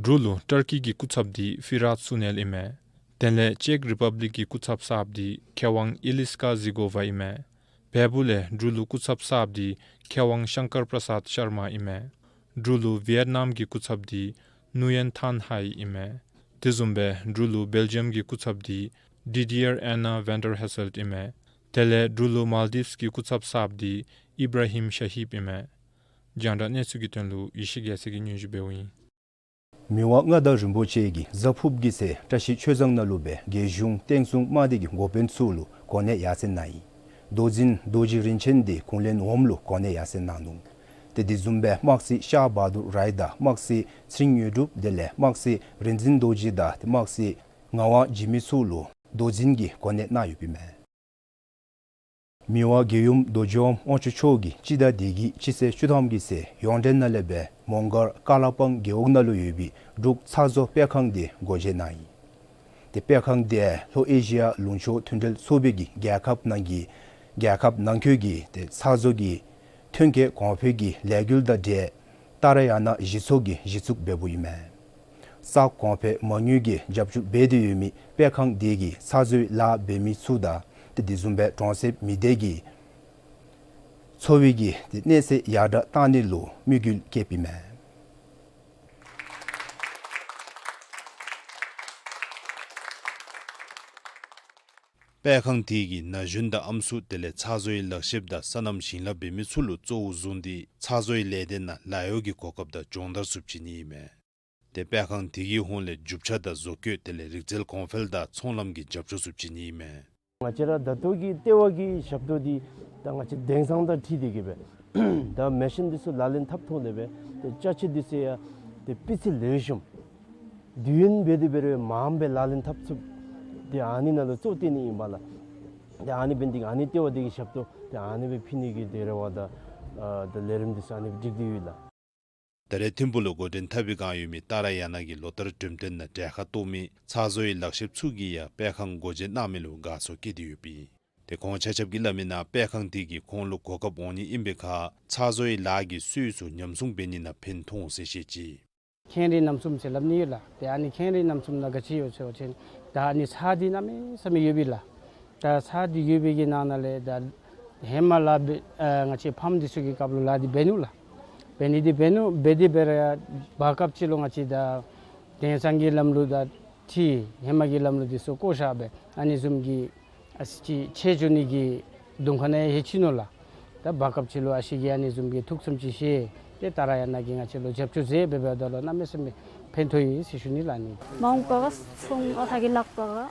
འབྲུག་ལུ་ཊར་ཀི་གི་སྐུ་ཚབ་འདི་ཕི་རཱཊ་སུ་ནེལ་ཨིན་མས། དེ་ལས་ཅེཀ་རི་པབ་ལིཀ་གི་སྐུ་ཚབ་གསརཔ་འདི་མཁས་དབང་ཨི་ལིས་ཀ་ཟི་གོ་ཝ་ཨིན་མས། བལ་པོ་ལས་འབྲུག་ལུ་སྐུ་ཚབ་གསརཔ་འདི་མཁས་དབང་ཤང་ཀར་པྲ་སཱད་ཤར་མ་ཨིན་མས། འབྲུག་ལུ་ཝེཊ་ནམ་གྱི་སྐུ་ཚབ་འདི་ནུ་ཡན་ཐཱན་ཧའེ་ཨིན་མས། དེ་བཟུམ་སྦེ་འབྲུག་ལུ་བེལ་ཇི་ཡམ་གྱི་སྐུ་ཚབ་འདི་ཌི་ཌི་ཡར་ཨེན་ན་ཝན་ཌར་ཧེ་སེལཊ་ཨིན་མས། དེ་ལས་འབྲུག་ལུ་མཱལ་དིབས་ཀྱི་སྐུ་ཚབ་གསརཔ་འདི་ཨི་བྲ་ཧིམ་ཤ་ཧིབ་ཨིན་མས། རྒྱང་བསྒྲགས་གནས་ཚུལ་གྱི་དོན་ལུ་ཡེ་ཤེས་རྒྱལ་མཚན་གྱིས་སྙན་ཞུ་འབདཝ་ཨིན། མི་དབང་མངའ་བདག་རིན་པོ་ཆེ་གིས་གཟའ་ཕུརཔ་གི་ཚེ་བཀྲ་ཤིས་ཆོས་བཟང་ནང་ལུ་སྦེ་རྒྱལ་གཞུང་བསྟན་སྲུང་དམག་སྡེ་གི་འགོ་དཔོན་ཚུ་ལུ་གོ་གནས་ཡར་སེང་གནང་ཡི། མདོ་འཛིན་རྡོ་རྗེ་རིན་ཆེན་འདི་ཁུངས་ལུང་ངམ་ལུ་གོ་གནས་ཡར་སེང་གནང་ནུག། ཏེ་དེ་བཟུམ་སྦེ་དམག་སྲིད་ཤཱ་བྷ་དུར་རའི་དང་དམག་སྲིད་ཚེ་རིང་དངོས་གྲུབ་དེ་ལས་དམག་སྲིད་རིག་འཛིན་རྡོ་རྗེ་དང་ཏེ་དམག་སྲིད་ངག་དབང་འཇིགས་མེད་ཚུ་ལུ་མདོ་འཛིན་གྱི་གོ་གནས་གནང་ཡོདཔ་ཨིན་མས། མི་དབང་རྒྱལ་ཡུམ་རྡོ་རྗེ་དབང་དབང་ཕྱུག་མཆོག་གིས་སྤྱི་ཟླ་འདི་གི་སྤྱི་ཚེས་བཅུ་ཐམ་གྱི་ཚེ་ཡོངས་འབྲེལ་ནང་ལས་སྦེ་མོང་སྒར་ཀ་ལ་པང་རྒེད་འོག་ནང་ལུ་ཡོད་པའི་འབྲུག་ཚ་བཟོ་སྤེལ་ཁང་འདི་སྒོ་འབྱེད་གནང་ཡི། ཏེ་སྤེལ་ཁང་འདི་ལྷོ་ཨེ་ཤི་ཡ་ལུང་ཕྱོགས་མཐུན་འབྲེལ་ཚོགས་པའི་གི་རྒྱལ་ཁབ་ནང་གི་རྒྱལ་ཁབ་ནང་འཁོད་ཀྱི་ཏེ་ཚ་བཟོ་གི་ཐོན་སྐྱེད་གོང་འཕེལ་གྱི་ལས་འགུལ་དང་འབྲེལ་ཏཱ་ར་ཡ་ན་གཞི་ཚོགས་ཀྱིས་གཞི་བཙུགས་འབད་འབདཝ་ཨིན་མས། ས་གོང་འཕེལ་མ་དངུལ་གྱི་རྒྱབ་སྐྱོར་འབད་དེ་ཡོད་མི་སྤེལ་ཁང་འདི་གིས་ཚ་བཟོའི་ལཱ་འབད་མི་ཚུ་དང་ཏེ་དེ་བཟུམ་སྦེ་གྲོང་གསེབ་མི་སྡེ་གི་འཚོ་བའི་གི་ཏེ་གནས་ཚད་ཡར་དྲགས་གཏང་ནི་ལུ་དམིགས་ཡུལ་བསྐྱེདཔ་ཨིན་མས། སྤེལ་ཁང་འདི་གིས་ན་གཞོན་དང་ཨམ་སྲུ་དེ་ལས་ཚ་བཟོའི་ལག་ཤེསཔ་དང་སོ་ནམ་ཞིང་ལཱ་འབད་མི་ཚུ་ལུ་གཙོ་བོར་བཟུང་སྟེ་ཚ་བཟོའི་ལས་སྡེ་ནང་ལཱ་གཡོག་གི་གོ་སྐབས་དང་སྦྱོང་བརྡར་ཚུ་བྱིན་ནི་ཨིན་མས། ཏེ་སྤེལ་ཁང་འདི་གི་ཧོངས་ལས་རྒྱུ་ཆ་དང་བཟོ་བཀོད་དེ་ལས་རིག་རྩལ་གོང་འཕེལ་དང་ཚོང་ལམ་གྱི་རྒྱབ་སྐྱོར་ཚུ་བྱིན་ནི་ཨིན་མས། ང་བཅས་ར་ད་ལྟོ་གི་ལྟེ་བ་གི་ཞབས་ཏོག་འདི་ད་ང་བཅས་དེང་སང་དང་འཁྲིལ་ཏེ་གི་སྦེ་ད་མེ་ཤིན་འདི་ཚུ་ལག་ལེན་འཐབ་ཐོག་ནས་སྦེ་ཏེ་ཅ་ཆས་འདི་ཚུ་ཡང་ཏེ་སྤུས་ཚད་ལེགས་ཤོམ་ དུས་ཡུན་འབད་དེ་འབད་རུང་མངམ་སྦེ་ལག་ལེན་འཐབ་ཚུགསཔ་དེ་ཨ་ནི་ནང་ལུ་གཙོ་བཏོན་ནི་ཨིན་པས་ལགས། དེ་ཨ་ནི་འབད་ནི་དེ་གིས་ཨ་ནི་ལྟེ་བ་དེ་གི་ཞབས་ཏོག་དེ་ཨ་ནི་སྦེ་ཕུལ་ནི་གི་དེ་རེ་བ་དང་ཨ་དེ་ལས་རིམ་འདི་ཚུ་ཨ་ནི་སྦེ་སྒྲིག་སྟེ་ཡོད་ལགས། ད་རེས་ཐིམ་ཕུག་ལུ་འགོ་འདྲེན་འཐབ་པའི་བསྒང་ཡོད་མི་ཏཱ་ར་ཡ་ན་གིས་ལོ་ལྟར་འགྲེམས་སྟོན་ནང་གྲལ་ཁར་གཏོགས་མི་ཚགས་བཟོ་ཡི་ལག་ཤེསཔ་ཚུ་གིས་ཡང་དཔེ་ཁང་སྒོ་འབྱེད་གནང་མི་ལུ་དགའ་ཚོར་བསྐྱེད་དེ་ཡོདཔ་ཨིན། དེ་ཁོང་ཆ་ཁྱབ་ཀྱིས་སླབ་མིའི་ནང་དཔེ་ཁང་དེ་གིས་ཁོང་ལུ་གོ་སྐབས་འོང་ནི་ཨིན་པའི་ཁར་ཚགས་བཟོ་ཡི་ལཱ་གི་སྲོལ་ཚུ་ཉམས་སྲུང་འབད་ནི་ནང་ཕན་ཐོགས་འོང་ཟེར་བཤད་ཅི། ཁེངས་རིགས་རྣམ་གསུམ་ཟེར་སླབ་ནི་ཡོད་ལགས། ཏེ་ཨ་ནི་ཁེངས་རིགས་རྣམ་གསུམ་ནང་ག་ཅི་ཡོད་ཟེར་བ་ཅིན་ད་ཨ་ནི་ཚགས་འདི་གནམ་མེད་ས་མེད་ཡོད་པས་ལགས། ད་ཚགས་འདི་ཡོད་པའི་གི་ནང་ན་ལས་ད་ཧེ་མ་ལཱ་འབད་ཨ་ང་བཅས་ཕམ་འདི་ཚུ་གི་སྐབས་ལུ་ལཱ་འདི་འབད་ནུག་ལགས། འབད་ནི་འདི་འབད་ནུག། འབད་དེ་འབད་རུང་ཡང་བར་སྐབས་ཅིག་ལུ་ང་བཅས་ད་དེང་སང་གི་ལམ་ལུགས་དང་འཁྲིལ་ཧེ་མ་གི་ལམ་ལུགས་འདི་ཚུ་བཀོ་བཞག་སྦེ་ཨ་ནི་བཟུམ་གྱི་ཨ་ཙི་ཅིག་ཆད་འགྱོ་ནི་གི་གདོང་ཁ་ནང་ཡང་ལྷོད་ཅི་ནུག་ལགས། ད་བར་སྐབས་ཅིག་ལུ་ཨ་ཞེ་གིས་ཨ་ནི་བཟུམ་གྱི་ཐུགས་བསམ་ཅིག་བཞེས་ཏེ་ཏཱ་ར་ཡ་ན་གིས་ང་བཅས་ལུ་རྒྱབ་སྐྱོར་མཛད་འབདཝ་ད་ལུ་གནམ་མེད་ས་མེད་ཕན་ཐོགས་ཡི་ཟེར་ཞུ་ནི་ལགས་ནི། མ་འོངས་པ་ག་ཚོང་ཨ་ཐ་གི་ལག་པ་ག།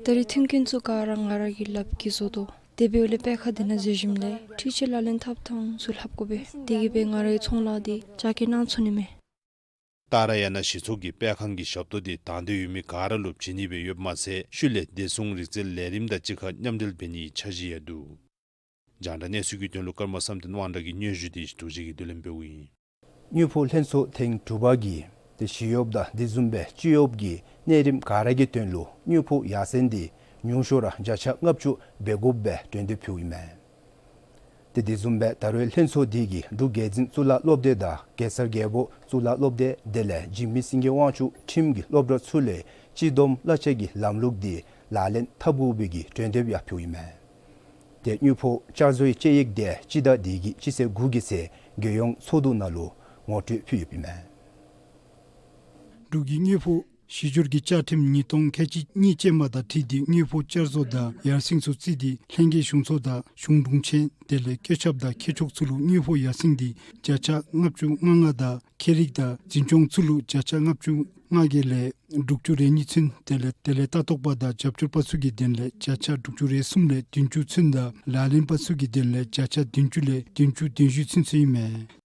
ད་རེས་མཐུན་རྐྱེན་ཚུ་ག་ར་ང་ར་གིས་ལགཔ་གིས་བཟོ་དོ། དེ་འབདཝ་ལས་དཔེ་ཁང་འདི་ནང་འཛུལ་ཞིནམ་ལས་འཕྲུལ་ཆས་ལག་ལེན་འཐབ་ཐངས་ཚུ་ལྷབ་དགོ་པས། དེ་གིས་སྦེ་ང་རའི་ཚོང་ལཱ་འདི་རྒྱ་སྐྱེད་གནང་ཚུགས་ནི་མས། ཏཱ་ར་ཡ་ན་གཞི་ཚོགས་ཀྱིས་དཔེ་ཁང་གི་ཞབས་ཏོག་འདི་དང་འདོད་ཡོད་མི་ག་ར་ལུ་བྱིན་ནི་སྦེ་ཡོདཔ་མ་ཚད་ཤུལ་ལས་བདེ་སྲུང་རིག་རྩལ་ལས་རིམ་དང་གཅིག་ཁར་མཉམ་འབྲེལ་འབད་ནིའི་འཆར་གཞི་ཡང་འདུག། རྒྱང་བསྒྲགས་གནས་ཚུལ་གྱི་དོན་ལུ་ཀརྨ་བསམ་གཏན་དབང་གྲགས་ཀྱི་སྙན་ཞུ་འདི་རྡོ་རྗེ་གིས་བསྡུ་ལེན་འབདཝ་ཨིན། དངུལ་ཕོགས་ལྷན་ཚོགས་ཐེངས་དྲུག་པ་གིས་ཏེ་ཞི་གཡོགཔ་དང་དེ་བཟུམ་སྦེ་སྤྱི་གཡོགཔ་གི་གནས་རིམ་ག་ར་གི་དོན་ལུ་དངུལ་ཕོགས་ཡར་སེང་འདི་ཉུང་ཤོས་ར་བརྒྱ་ཆ་ལྔ་བཅུ་འབད་དགོཔ་སྦེ་གྲོས་འདེབས་ཕུལཝ་ཨིན་མས། ཏེ་དེ་བཟུམ་སྦེ་ད་རུང་ལྷན་ཚོགས་འདི་གིས་འབྲུག་རྒྱལ་འཛིན་གཙུག་ལག་སློབ་སྡེ་དང་གེ་སར་རྒྱལ་པོ་གཙུག་ལག་སློབ་སྡེ་དེ་ལས་འཇིགས་མེད་སེང་གེ་དབང་ཕྱུག་ཁྲིམས་ཀྱི་སློབ་གྲྭ་ཚུ་ལས་སྤྱི་བསྡོམས་གླ་ཆ་གི་ལམ་ལུགས་འདི་ལག་ལེན་འཐབ་དགོ་པའི་གི་གྲོས་འདེབས་ཡང་ཕུལཝ་ཨིན་མས། ཏེ་དངུལ་ཕོགས་བསྐྱར་བཟོའི་དཔྱད་ཡིག་དེ་སྤྱི་ཟླ་འདི་གི་སྤྱི་ཚེས་དགུ་གི་ཚེས་རྒྱལ་ཡོངས་ཚོགས་འདུ་ནང་ལུ་ངོ་སྤྲོད་ཕུལ་ཡོདཔ་ཨིན་མས། འབྲུག་གི་དངུལ་ཕོགས་གཞི་སྒྱུར་གྱི་བཅའ་ཁྲིམས་ཉིས་སྟོང་ཁལ་གཅིག་གཉིས་ཅན་མ་དང་འཁྲིལ་ཏེ་དངུལ་ཕོགས་བསྐྱར་བཟོ་དང་ཡར་སེང་ཚུ་བརྩིས་ཏེ་ལྷན་རྒྱས་གཞུང་ཚོགས་དང་གཞུང་དྲུང་ཆེན་དེ་ལས་བཀོད་ཁྱབ་དང་མཁས་མཆོག་ཚུ་ལུ་དངུལ་ཕོགས་ཡར་སེང་འདི་བརྒྱ་ཆ་ལྔ་བཅུ་ང་ལྔ་དང་ཁྱད་རིག་དང་འཛིན་སྐྱོང་ཚུ་ལུ་བརྒྱ་ཆ་ལྔ་བཅུ་ང་བརྒྱད་ལས་དྲུག་ཅུ་རེ་གཉིས་ཚུན་དེ་ལས་དེ་ལས་ལྟ་རྟོག་པ་དང་རྒྱབ་སྐྱོར་པ་ཚུ་གི་དོན་ལས་བརྒྱ་ཆ་དྲུག་ཅུ་རེ་གསུམ་ལས་བདུན་ཅུ་ཚུན་དང་ལག་ལེན་པ་ཚུ་གི་དོན་ལས་བརྒྱ་ཆ་བདུན་ཅུ་ལས་བདུན་ཅུ་དོན་བཞི་ཚུན་ཚོད་ཨིན་མས།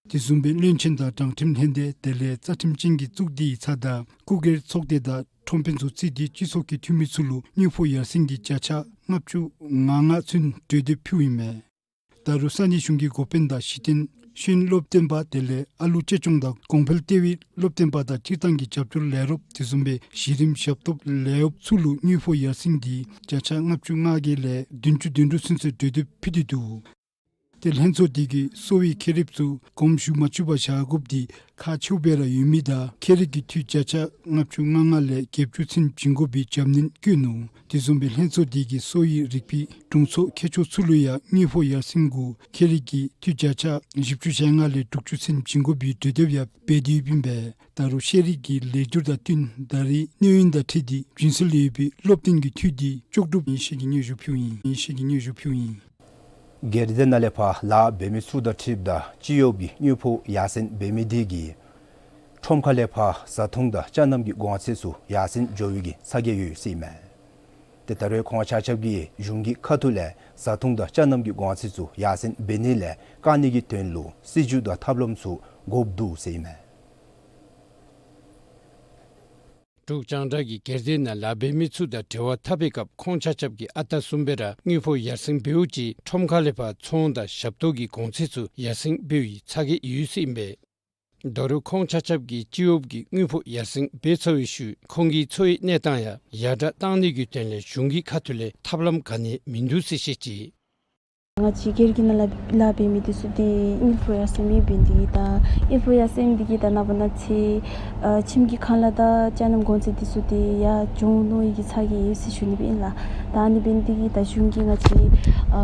དེ་བཟུམ་སྦེ་བློན་ཆེན་དང་དྲང་ཁྲིམས་ལྷན་སྡེ་དེ་ལས་རྩ་ཁྲིམས་ཅན་གྱི་གཙུག་སྡེའི་ཚབ་དང་སྐུ་སྒེར་ཚོགས་སྡེ་དང་ཁྲོམ་དཔོན་ཚུ་བརྩིས་ཏེ་སྤྱི་ཚོགས་ཀྱི་འཐུས་མི་ཚུ་ལུ་དངུལ་ཕོགས་ཡར་སེང་གི་བརྒྱ་ཆ་ལྔ་བཅུ་ང་ལྔ་ཚུན་གྲོས་འདེབས་ཕུལཝ་ཨིན་མས། ད་རུང་ས་གནས་གཞུང་གི་འགོ་དཔོན་དང་གཞི་རྟེན་ཤེས་ཡོན་སློབ་སྟོན་པ་དེ་ལས་ཨ་ལུ་གཅེས་སྐྱོང་དང་གོང་འཕེལ་ལྟེ་བའི་སློབ་སྟོན་པ་དང་སྤྱིར་བཏང་གི་རྒྱབ་སྐྱོར་ལས་རོགསཔ་དེ་བཟུམ་སྦེ་གཞི་རིམ་ཞབས་ཏོག་ལས་གཡོགཔ་ཚུ་ལུ་དངུལ་ཕོགས་ཡར་སེང་འདི་བརྒྱ་ཆ་ལྔ་བཅུ་ང་བརྒྱད་ལས་བདུན་ཅུ་དོན་དྲུག་ཚུན་ཚོད་གྲོས་འདེབས་ཕུལ་ཏེ་འདུག། ཏེ་ལྷན་ཚོགས་འདི་གིས་གསོ་བའི་མཁལ་རྡོག་ཚུ་གོམས་ཞུགས་མ་བཅུག་པར་བཞག་དགོཔ་འདི་ཁག་ཆེཝ་སྦེ་ར་ཡོད་མི་དང་མཁལ་རིགས་ཀྱི་འཐུས་བརྒྱ་ཆ་ལྔ་བཅུ་ང་ལྔ་ལས་བརྒྱད་ཅུ་ཚུན་བྱིན་དགོ་པའི་རྒྱབ་སྣོན་བཀོད་ནུག། དེ་བཟུམ་སྦེ་ལྷན་ཚོགས་འདི་གིས་གསོ་བའི་རིག་པའི་དྲུང་འཚོ་མཁས་མཆོག་ཚུ་ལུ་ཡང་དངུལ་ཕོགས་ཡར་སེང་གུ་མཁལ་རིགས་ཀྱི་འཐུས་བརྒྱ་ཆ་བཞི་བཅུ་ཞེ་ལྔ་ལས་དྲུག་ཅུ་ཚུན་བྱིན་དགོ་པའི་གྲོས་འདེབས་ཡང་འབད་དེ་ཡོདཔ་ཨིན་པས། ད་རུང་ཤེས་རིག་གི་ལེགས་བསྒྱུར་དང་བསྟུན་ད་རེས་གནས་ཡུན་དང་འཁྲིལ་ཏེ་རྒྱུན་སྲོལ་ཡོད་པའི་སློབ་སྟོན་གྱི་འཐུས་འདི་ལྕོགས་གྲུབ་ཨིན་ཟེར་གྱི་སྙན་ཞུ་ཕུལཝ་ཨིན། ཨིན་ཟེར་གྱི་སྙན་ཞུ་ཕུལཝ་ཨིན། སྒེར་སྡེ་ནང་ལས་ཕར་ལཱ་འབད་མི་ཚུ་དང་འཁྲིལཝ་ད་སྤྱི་གཡོགཔ་གི་དངུལ་ཕོགས་ཡར་སེང་འབད་མི་འདི་གིས་ཁྲོམ་ཁ་ལས་ཕར་བཟའ་འཐུང་དང་ཅ་རྣམ་གྱི་གོང་ཚད་ཚུ་ཡར་སེང་འགྱོ་བའི་གི་ཚ་གྱང་ཡོད་ཟེར་ཨིན་མས། ཏེ་ད་རུང་ཁོང་ཆ་ཁྱབ་ཀྱིས་གཞུང་གི་ཁ་ཐུག་ལས་བཟའ་འཐུང་དང་ཅ་རྣམ་གྱི་གོང་ཚད་ཚུ་ཡར་སེང་འབད་ནི་ལས་བཀག་ནིའི་དོན་ལུ་སྲིད་བྱུས་དང་ཐབས་ལམ་ཚུ་དགོཔ་འདུག་ཟེར་ཨིན་མས། འབྲུག་རྒྱང་བསྒྲགས་ཀྱིས་སྒེར་སྡེ་ནང་ལཱ་འབད་མི་ཚུ་དང་འབྲེལ་བ་འཐབ་པའི་སྐབས་ཁོང་ཆ་ཁྱབ་ཀྱིས་ཨ་རྟག་བཟུམ་སྦེ་ར་དངུལ་ཕོགས་ཡར་སེང་འབདཝ་ཅིག་ཁྲོམ་ཁ་ལས་ཕར་ཚོང་དང་ཞབས་ཏོག་གི་གོང་ཚད་ཚུ་ཡར་སེང་འབདཝ་ཡི་ཚ་གྱང་ཡོད་ཟེར་ཨིན་པས། ད་རུང་ཁོང་ཆ་ཁྱབ་ཀྱིས་སྤྱི་གཡོགཔ་གི་དངུལ་ཕོགས་ཡར་སེང་འབད་ཚར་བའི་ཤུལ་ཁོང་གི་འཚོ་བའི་གནས་སྟངས་ཡང་ཡར་དྲག་གཏང་ནིའི་དོན་ལས་གཞུང་གི་ཁ་ཐུག་ལས་ཐབས་ལམ་ག་ནི་མིན་འདུག་ཟེར་བཤད་ཅི། ང་བཅས་སྒེར་གྱི་ནང་ལཱ་ལཱ་འབད་མི་འདི་ཚུ་ཏེ་དངུལ་ཕོགས་ཡར་སེང་མེདཔ་འབད་ནི་འདི་གིས་དང་དངུལ་ཕོགས་ཡར་སེང་འདི་གིས་དང་ནངས་པ་གནངས་ཚེ་ཨ་ཁྱིམ་གྱི་ཁང་གླ་དང་ཅ་རྣམ་གོང་ཚད་འདི་ཚུ་ཏེ་ཡར་འགྱོ་ནི་གི་ཚ་གྱང་ཡོད་ཟེར་ཞུ་ནི་སྦེ་ཨིན་ལགས། ད་ཨ་ནི་འབད་ནི་འདི་གིས་ད་གཞུང་གིས་ང་བཅས་ཨ་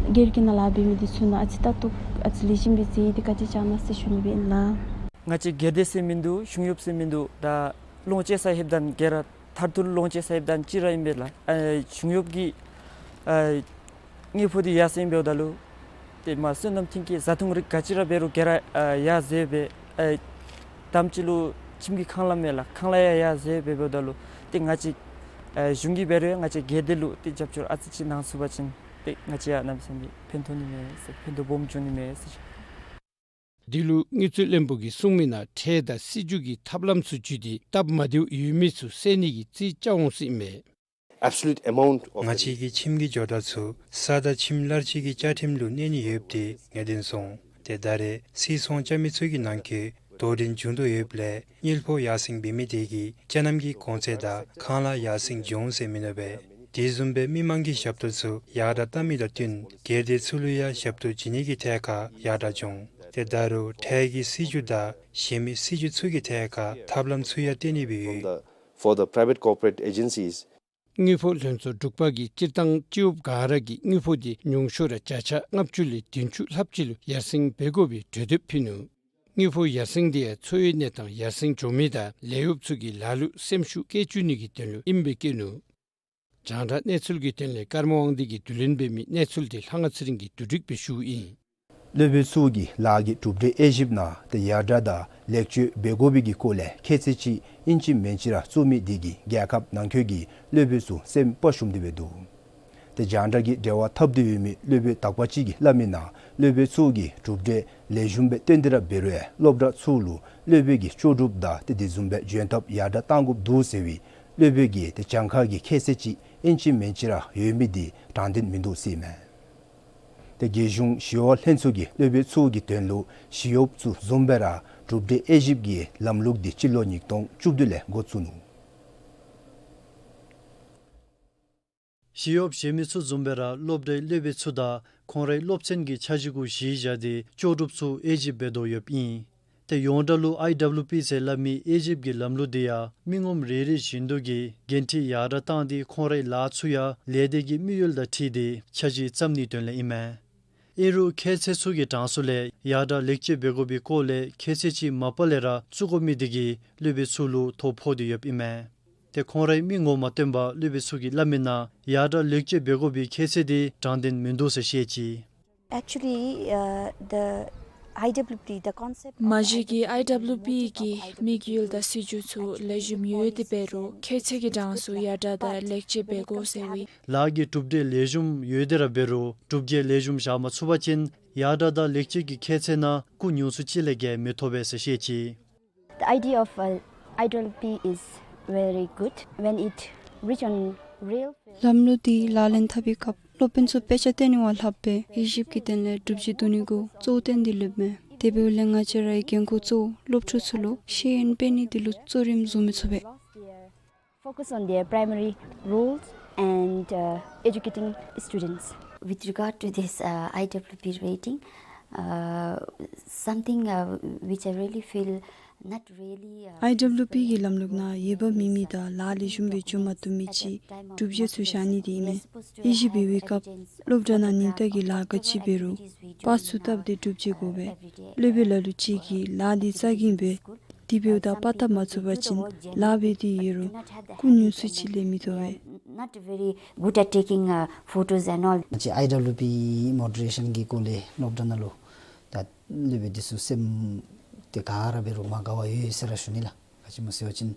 སྒེར་གྱི་ནང་ལཱ་འབད་མི་འདི་ཚུ་ནང་ཨ་ཙི་ལྟ་རྟོག་ཨ་ཙི་ལེགས་ཤོམ་སྦེ་མཛད་དེ་བཀའ་དྲིན་བསྐྱང་གནང་ཟེར་ཞུ་ནི་སྦེ་ཨིན་ལགས། ང་བཅས་སྒེར་སྡེ་ཟེར་མིན་འདུག། གཞུང་གཡོགཔ་ཟེར་མིན་འདུག། ད་ལོངས་སྤྱོད་ས་ལྷོདཔ་ད་ག་ར་མཐར་ཐུག་ལོངས་སྤྱོད་ས་ལྷོདཔ་ད་གཅིག་ར་ཨིན་པས་ལགས། ཨ་གཞུང་གཡོགཔ་གི་ཨ་དངུལ་ཕོགས་འདི་ཡར་སེང་འབདཝ་ད་ལུ་ཏེ་མ་སོ་ནམ་ཐིང་གི་བཟའ་འཐུང་རིགས་ག་ཅི་ར་འབད་རུང་ག་ར་ཨ་ཡར་འཛེགས་སྦེ་ཨ་དེམ་ཅིག་ལུ་ཁྱིམ་གྱི་ཁང་གླ་མས་ལགས། ཁང་གླ་ཡང་ཡར་འཛེགས་སྦེ་འབདཝ་ད་ལུ་ཏེ་ང་བཅས་ཨ་གཞུང་གིས་འབད་རུང་ང་བཅས་སྒེར་སྡེ་ལུ་ཏེ་རྒྱབ་སྐྱོར་ཨ་ཙི་ཅིག་གནང་ཚུགས་པ་ཅིན་ཏེ་ང་བཅས་ཡང་གནམ་མེད་ས་མེད་ཕན་ཐོགས་ནི་མས་ཟེར་ཕན་ཐོགས་སྦོམ་འབྱུང་ནི་མས་ཟེར། འདི་ལུ་དངུལ་རྩིས་བློན་པོ་གིས་གསུངས་མི་ནང་ཁྲལ་དང་སྲིད་བྱུས་ཀྱི་ཐབས་ལམ་ཚུ་བརྒྱུད་དེ་སྟབས་མ་བདེཝ་ཡོད་མི་ཚུ་སེལ་ནི་གི་རྩིས་རྐྱབ་འོང་ཟེར་ཨིན་མས། Absolute amount of ང་བཅས་ཀྱི་ཁྱིམ་གྱི་ཇོ་བདག་ཚུ་ས་དང་ཁྱིམ་གླར་སྤྱོད་ཀྱི་བཅའ་ཁྲིམས་ལུ་གནས་ནི་ཡོདཔ་དེ་ངེས་བདེན་སོང་། ཏེ་ད་རེས་སིལ་ཚོང་རྐྱབ་མི་ཚུ་གི་ནང་འཁོད་དོ་འགྲན་འབྱུང་དོ་ཡོདཔ་ལས་དངུལ་ཕོགས་ཡར་སེང་འབད་མི་དེ་གིས་ཅ་རྣམ་གྱི་གོང་ཚད་དང་ཁང་གླ་ཡར་སེང་འབྱུང་ཟེར་མིན་ནུག་པས། དེ་བཟུམ་སྦེ་མི་མང་གི་ཞབས་ཏོག་ཚུ་ཡར་དྲག་བཏང་མི་དང་བསྟུན་སྒེར་སྡེ་ཚུ་ལུ་ཡང་ཞབས་ཏོག་བྱིན་ནི་གི་ཐད་ཁར་ཡར་དྲག་འབྱུང་། ཏེ་ད་རུང་ཁྲལ་གྱི་སྲིད་བྱུས་དང་གཞན་མི་སྲིད་བྱུས་ཚུ་གི་ཐད་ཁར་ཐབས་ལམ་ཚུ་ཡང་བཏོན་ནི་སྦེ་ཡོད། For the private corporate agencies དངུལ་ཕོགས་ལྷན་ཚོགས་དྲུག་པ་གིས་སྤྱིར་བཏང་སྤྱི་གཡོགཔ་ག་ར་གིས་དངུལ་ཕོགས་དེ་ཉུང་ཤོས་ར་བརྒྱ་ཆ་ལྔ་བཅུ་ལས་བདུན་ཅུ་ལྷགཔ་ཅིག་ལུ་ཡར་སེང་འབད་དགོ་པའི་གྲོས་འདེབས་ཕུལ་ནུག། དངུལ་ཕོགས་ཡར་སེང་དེ་ཡང་འཚོ་བའི་གནས་སྟངས་ཡར་སེང་འགྱོ་མི་དང་ལས་གཡོགཔ་ཚུ་གི་ལཱ་ལུ་སེམས་ཤུགས་བསྐྱེད་བཅུག་ནི་གི་དོན་ལུ་ཨིནམ་སྦེ་བཀོད་ནུག། རྒྱང་བསྒྲགས་གནས་ཚུལ་གྱི་དོན་ལས་ཀརྨ་དབང་འདུས་ཀྱིས་བསྡུ་ལེན་འབད་མི་གནས་ཚུལ་དེ་ལྷ་དབང་ཚེ་རིང་གིས་བསྡུ་སྒྲིག་འབད་ཞུཝ་ཨིན། སློབ་དཔོན་ཚུ་གིས་ལཱ་གི་གྲུབ་འབྲས་དབྱེ་ཞིབ་ནང་ཏེ་ཡར་དྲག་དང་ལེགས་བཅོས་འབད་དགོ་པའི་གི་སྐོར་ལས་ཁྱད་ཚད་ཅིག་ཨིན་ཅི་མེན་ཅི་ར་བཙུགས་མི་དེ་གིས་རྒྱལ་ཁབ་ནང་འཁོད་ཀྱི་སློབ་དཔོན་ཚུ་སེམས་དཔའ་ཞུམ་སྟེ་སྦེ་འདུག། ཏེ་རྒྱང་བསྒྲགས་ཀྱི་འབྲེལ་བ་འཐབ་སྟེ་ཡོད་མི་སློབ་དཔོན་དག་པ་ཅིག་གིས་སླབ་མི་ནང་སློབ་དཔོན་ཚུ་གིས་གྲུབ་འབྲས་ལེགས་ཤོམ་སྦེ་སྟོན་ཏེ་ར་འབད་རུང་ཡང་སློབ་གྲྭ་ཚུ་ལུ་སློབ་དཔོན་གྱི་ལྕོགས་གྲུབ་དང་ཏེ་དེ་བཟུམ་སྦེ་འཇོན་ཐངས་ཡར་དྲག་གཏང་དགོཔ་འདུག་ཟེར་བའི་སློབ་དཔོན་གྱི་ཏེ་གྱངས་ཁ་གི་ཁྱད་ཚད་ཅིག་ཨིན་ཅི་མེན་ཅི་ར་ཡོད་མི་དེ་དྲང་བདེན་མིན་འདུག་ཟེར་ཨིན་མས། ཏེ་རྒྱལ་གཞུང་ཞི་གཡོག་ལྷན་ཚོགས་ཀྱིས་སློབ་དཔོན་ཚུ་གི་དོན་ལུ་ཞི་གཡོགཔ་ཚུ་བཟུམ་སྦེ་ར་གྲུབ་འབྲས་དབྱེ་ཞིབ་ཀྱི་ལམ་ལུགས་དེ་སྤྱི་ལོ་ཉིས་སྟོང་བཅུ་བདུན་ལས་འགོ་བཙུགས་ནུག། ཞི་གཡོགཔ་གཞན་མི་ཚུ་བཟུམ་སྦེ་ར་སློབ་གྲྭའི་སློབ་དཔོན་ཚུ་དང་ཁོང་རའི་སློབ་ཚན་གྱི་འཆར་གཞི་གུ་གཞི་བཞག་སྟེ་ལྕོགས་གྲུབ་ཚུ་དབྱེ་ཞིབ་འབད་དོ་ཡོདཔ་ཨིན། ཏེ་ཡོངས་གྲགས་ལུ་ཨའི་ཌབ་ལུ་པི་ཟེར་སླབ་མི་དབྱེ་ཞིབ་ཀྱི་ལམ་ལུགས་དེ་ཡང་མི་ངོམ་རེ་རེ་བཞིན་དུ་གི་འགན་འཁྲི་ཡར་དྲག་བཏང་སྟེ་ཁོང་རའི་ལཱ་ཚུ་ཡང་ལས་སྡེ་གི་དམིགས་ཡུལ་དང་འཁྲིལ་ཏེ་འཆར་གཞི་བརྩམ་ནིའི་དོན་ལས་ཨིན་མས། ཨིན་རུང་ཁྱད་ཚད་ཚུ་གི་གྲངས་སུ་ལས་ཡར་དྲག་ལེགས་བཅོས་འབད་དགོ་པའི་སྐོར་ལས་ཁྱད་ཚད་ཅིག་མ་པ་ལས་ར་བཙུགས་དགོ་མི་དེ་གིས་སློབ་དཔོན་ཚུ་ལུ་ཐོ་ཕོག་སྟེ་ཡོདཔ་ཨིན་མས། ཏེ་ཁོང་རའི་མི་ངོ་མ་སྟོན་པར་སློབ་དཔོན་ཚུ་གིས་སླབ་མི་ནང་ཡར་དྲག་ལེགས་བཅོས་འབད་དགོ་པའི་ཁྱད་ཚད་དེ་དྲང་བདེན་མིན་འདུག་ཟེར་བཤད་ཅི། Actually, uh, the I W P, the concept of མ་གཞི་གི་ཨའི་ཌབ་ལུ་པི་གི་དམིགས་ཡུལ་དང་སྲིད་བྱུས་ཚུ་ལེགས་ཤོམ་ཡོད་དེ་འབད་རུང་ཁྱད་ཚད་ཀྱི་གྲངས་སུ་ཡར་དྲག་དང་ལེགས་བཅོས་འབད་དགོ་ཟེར་བའི། ལཱ་གི་གྲུབ་འབྲས་ལེགས་ཤོམ་ཡོད་དེ་ར་འབད་རུང་གྲུབ་འབྲས་ལེགས་ཤོམ་བཞག་མ་ཚུགས་པ་ཅིན་ཡར་དྲག་དང་ལེགས་བཅོས་ཀྱི་ཁྱད་ཚད་ནང་སྐུ་ཉུང་སུ་ཅིག་ལས་བརྒལ་མི་ཐོབ་པས་ཟེར་བཤད་ཅི། The idea of, uh, I W P is very good when it reach on real field. ལམ་ལུགས་འདི་ལག་ལེན་འཐབ་པའི་སྐབས་སློབ་དཔོན་ཚུ་དཔེ་ཆ་སྟོན་ནི་བ་ལྷགཔ་སྦེ་དབྱེ་ཞིབ་ཀྱི་དོན་ལས་གྲུབ་འབྲས་བསྡུ་ནི་གུ་གཙོ་བོ་བཏོན་ཏེ་ལྷོདཔ་མས། དེ་འབདཝ་ལས་ང་བཅས་རའི་འགན་ཁུར་གཙོ་བོ་སློབ་ཕྲུག་ཚུ་ལུ་ཤེས་ཡོན་སྤེལ་ནི་འདི་ལུ་གཙོ་རིམ་བཟུང་མི་ཚུགས་པས། Focus on their primary roles and, uh, educating students. With regard to this, uh, I W P rating, uh, something, uh, which I really feel not really, uh, ཨའི་ཌབ་ལུ་པི་གི་ལམ་ལུགས་ནང་འོས་འབབ་མེད་མི་དང་ལཱ་ལེགས་ཤོམ་སྦེ་འབྱུང་མ་བཏུབ་མི་ཅིག་གྲུབ་འབྲས་ཚུ་བཞག་ནི་དེ་ཨིན་མས། དབྱེ་ཞིབ་འབད་བའི་སྐབས་སློབ་གྲྭ་ནང་ཉིན་ལྟར་གྱི་ལཱ་ག་ཅི་འབད་རུང་པར་ཚུ་བཏབ་སྟེ་གྲུབ་འབྲས་དགོ་པས། སློབ་དཔོན་ལ་ལུ་ཅིག་གིས་ལཱ་འདི་རྩ་འགེངས་འབད་དེ་འབདཝ་ད་པར་བཏབ་མ་ཚུགས་པ་ཅིན་ལཱ་འབད་དེ་ཡོད་རུང་སྐུ་ཉུང་སུ་ཅིག་ལས་མི་ཐོབ་པས། Not very good at taking, uh, photos and all. ང་བཅས་ཨའི་ཌབ་ལུ་པི་མོ་ཌི་རེ་ཤཱན་གྱི་སྐོར་ལས་སློབ་གྲྭ་ནང་ལུ་ད་སློབ་དཔོན་འདི་ཚུ་སེམས་ཏེ་ག་ར་འབད་རུང་མ་དགའ་བ་ཡོད་ཟེར་ར་ཞུ་ནི་ལགས། ག་ཅི་སྨོ་ཟེར་བ་ཅིན་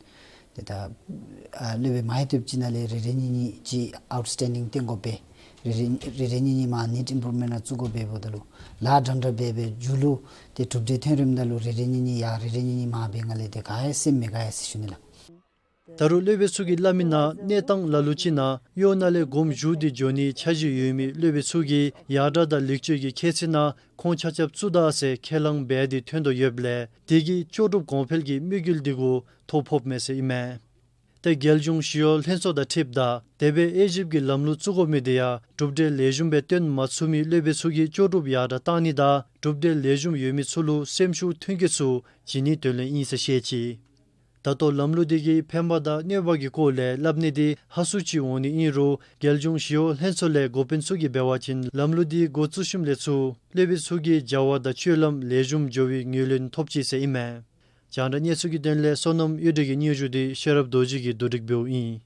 ཏེ་ད་ཨ་སློབ་དཔོན་མ་ཡོད་དེ་ཅིག་ནང་ལས་རེ་རེ་གཉིས་གཉིས་ཅིག་ཨའུཊ་སི་ཊེན་ཌིང་སྟོན་དགོ་པས། རེ་རེ་རེ་རེ་གཉིས་གཉིས་མར་ནིཌ་ཨིམ་པུརུབ་མེནཊ་ནང་བཙུགས་དགོ་པས། འབདཝ་ད་ལུ་ལཱ་འདྲན་འདྲ་འབད་འབད་མཇུག་ལུ་ཏེ་གྲུབ་འབྲས་ཐོན་རནམ་ད་ལུ་རེ་རེ་གཉིས་གཉིས་ཡར་རེ་རེ་གཉིས་གཉིས་མར་འབད་ནི་ལས་ཏེ་ག་ཡང་སེམས་མི་དགའ་ཡ་ཟེར་ཞུ་ནི་ལགས། ད་རུང་སློབ་དཔོན་ཚུ་གིས་སླབ་མི་ནང་གནས་སྟངས་ལ་ལུ་ཅིག་ནང་གཡོག་ནང་ལས་དགོངསམ་ཞུ་སྟེ་འགྱོ་ནིའི་འཆར་གཞི་ཡོད་མི་སློབ་དཔོན་ཚུ་གིས་ཡར་དྲག་དང་ལེགས་བཅོས་ཀྱི་ཁྱད་ཚད་ནང་ཁོང་ཆ་ཁྱབ་བཙུགས་ད་ཟེར་ཁས་བླངས་འབད་དེ་ཐོན་དོ་ཡོདཔ་ལས་དེ་གིས་ལྕོགས་གྲུབ་གོང་འཕེལ་གྱི་དམིགས་ཡུལ་འདི་གུ་ཐོ་ཕོགཔ་མས་ཟེར་ཨིན་མས། ཏེ་རྒྱལ་གཞུང་ཞི་གཡོག་ལྷན་ཚོགས་དང་འཁྲིལཝ་ད་དེ་སྦེ་དབྱེ་ཞིབ་ཀྱི་ལམ་ལུགས་བཙུགས་དགོ་མི་དེ་ཡང་གྲུབ་འབྲས་ལེགས་ཤོམ་སྦེ་སྟོན་མ་ཚུགས་མི་སློབ་དཔོན་ཚུ་གི་ལྕོགས་གྲུབ་ཡར་དྲག་བཏང་ནི་དང་གྲུབ་འབྲས་ལེགས་ཤོམ་ཡོད་མི་ཚུ་ལུ་སེམས་ཤུགས་ཐོན་སྐྱེད་ཚུ་བྱིན་ནིའི་དོན་ལས་ཨིན་ཟེར་བཤད་ཅི། ད་ལྟོ་ལམ་ལུགས་དེ་གིས་ཕན་པ་དང་གནོད་པ་གི་སྐོར་ལས་སླབ་ནི་དེ་ཧ་སུ་ཅིག་འོང་ནི་ཨིན་རུང་རྒྱལ་གཞུང་ཞི་གཡོག་ལྷན་ཚོགས་ལས་འགོ་དཔོན་ཚུ་གིས་འབད་བ་ཅིན་ལམ་ལུགས་དེ་འགོ་བཙུགས་ཞིནམ་ལས་ཚུར་སློབ་དཔོན་ཚུ་གི་བྱ་བ་དང་སྤྱོད་ལམ་ལེགས་ཤོམ་འགྱོ་བའི་ངོས་ལེན་ཐོབ་ཅི་ཟེར་ཨིན་མས། རྒྱང་བསྒྲགས་གནས་ཚུལ་གྱི་དོན་ལས་བསོད་ནམས་གཡུ་སྒྲོན་གྱི་སྙན་ཞུ་དེ་ཤེས་རབ་རྡོ་རྗེ་གིས་བསྡུ་སྒྲིག་འབདཝ་ཨིན།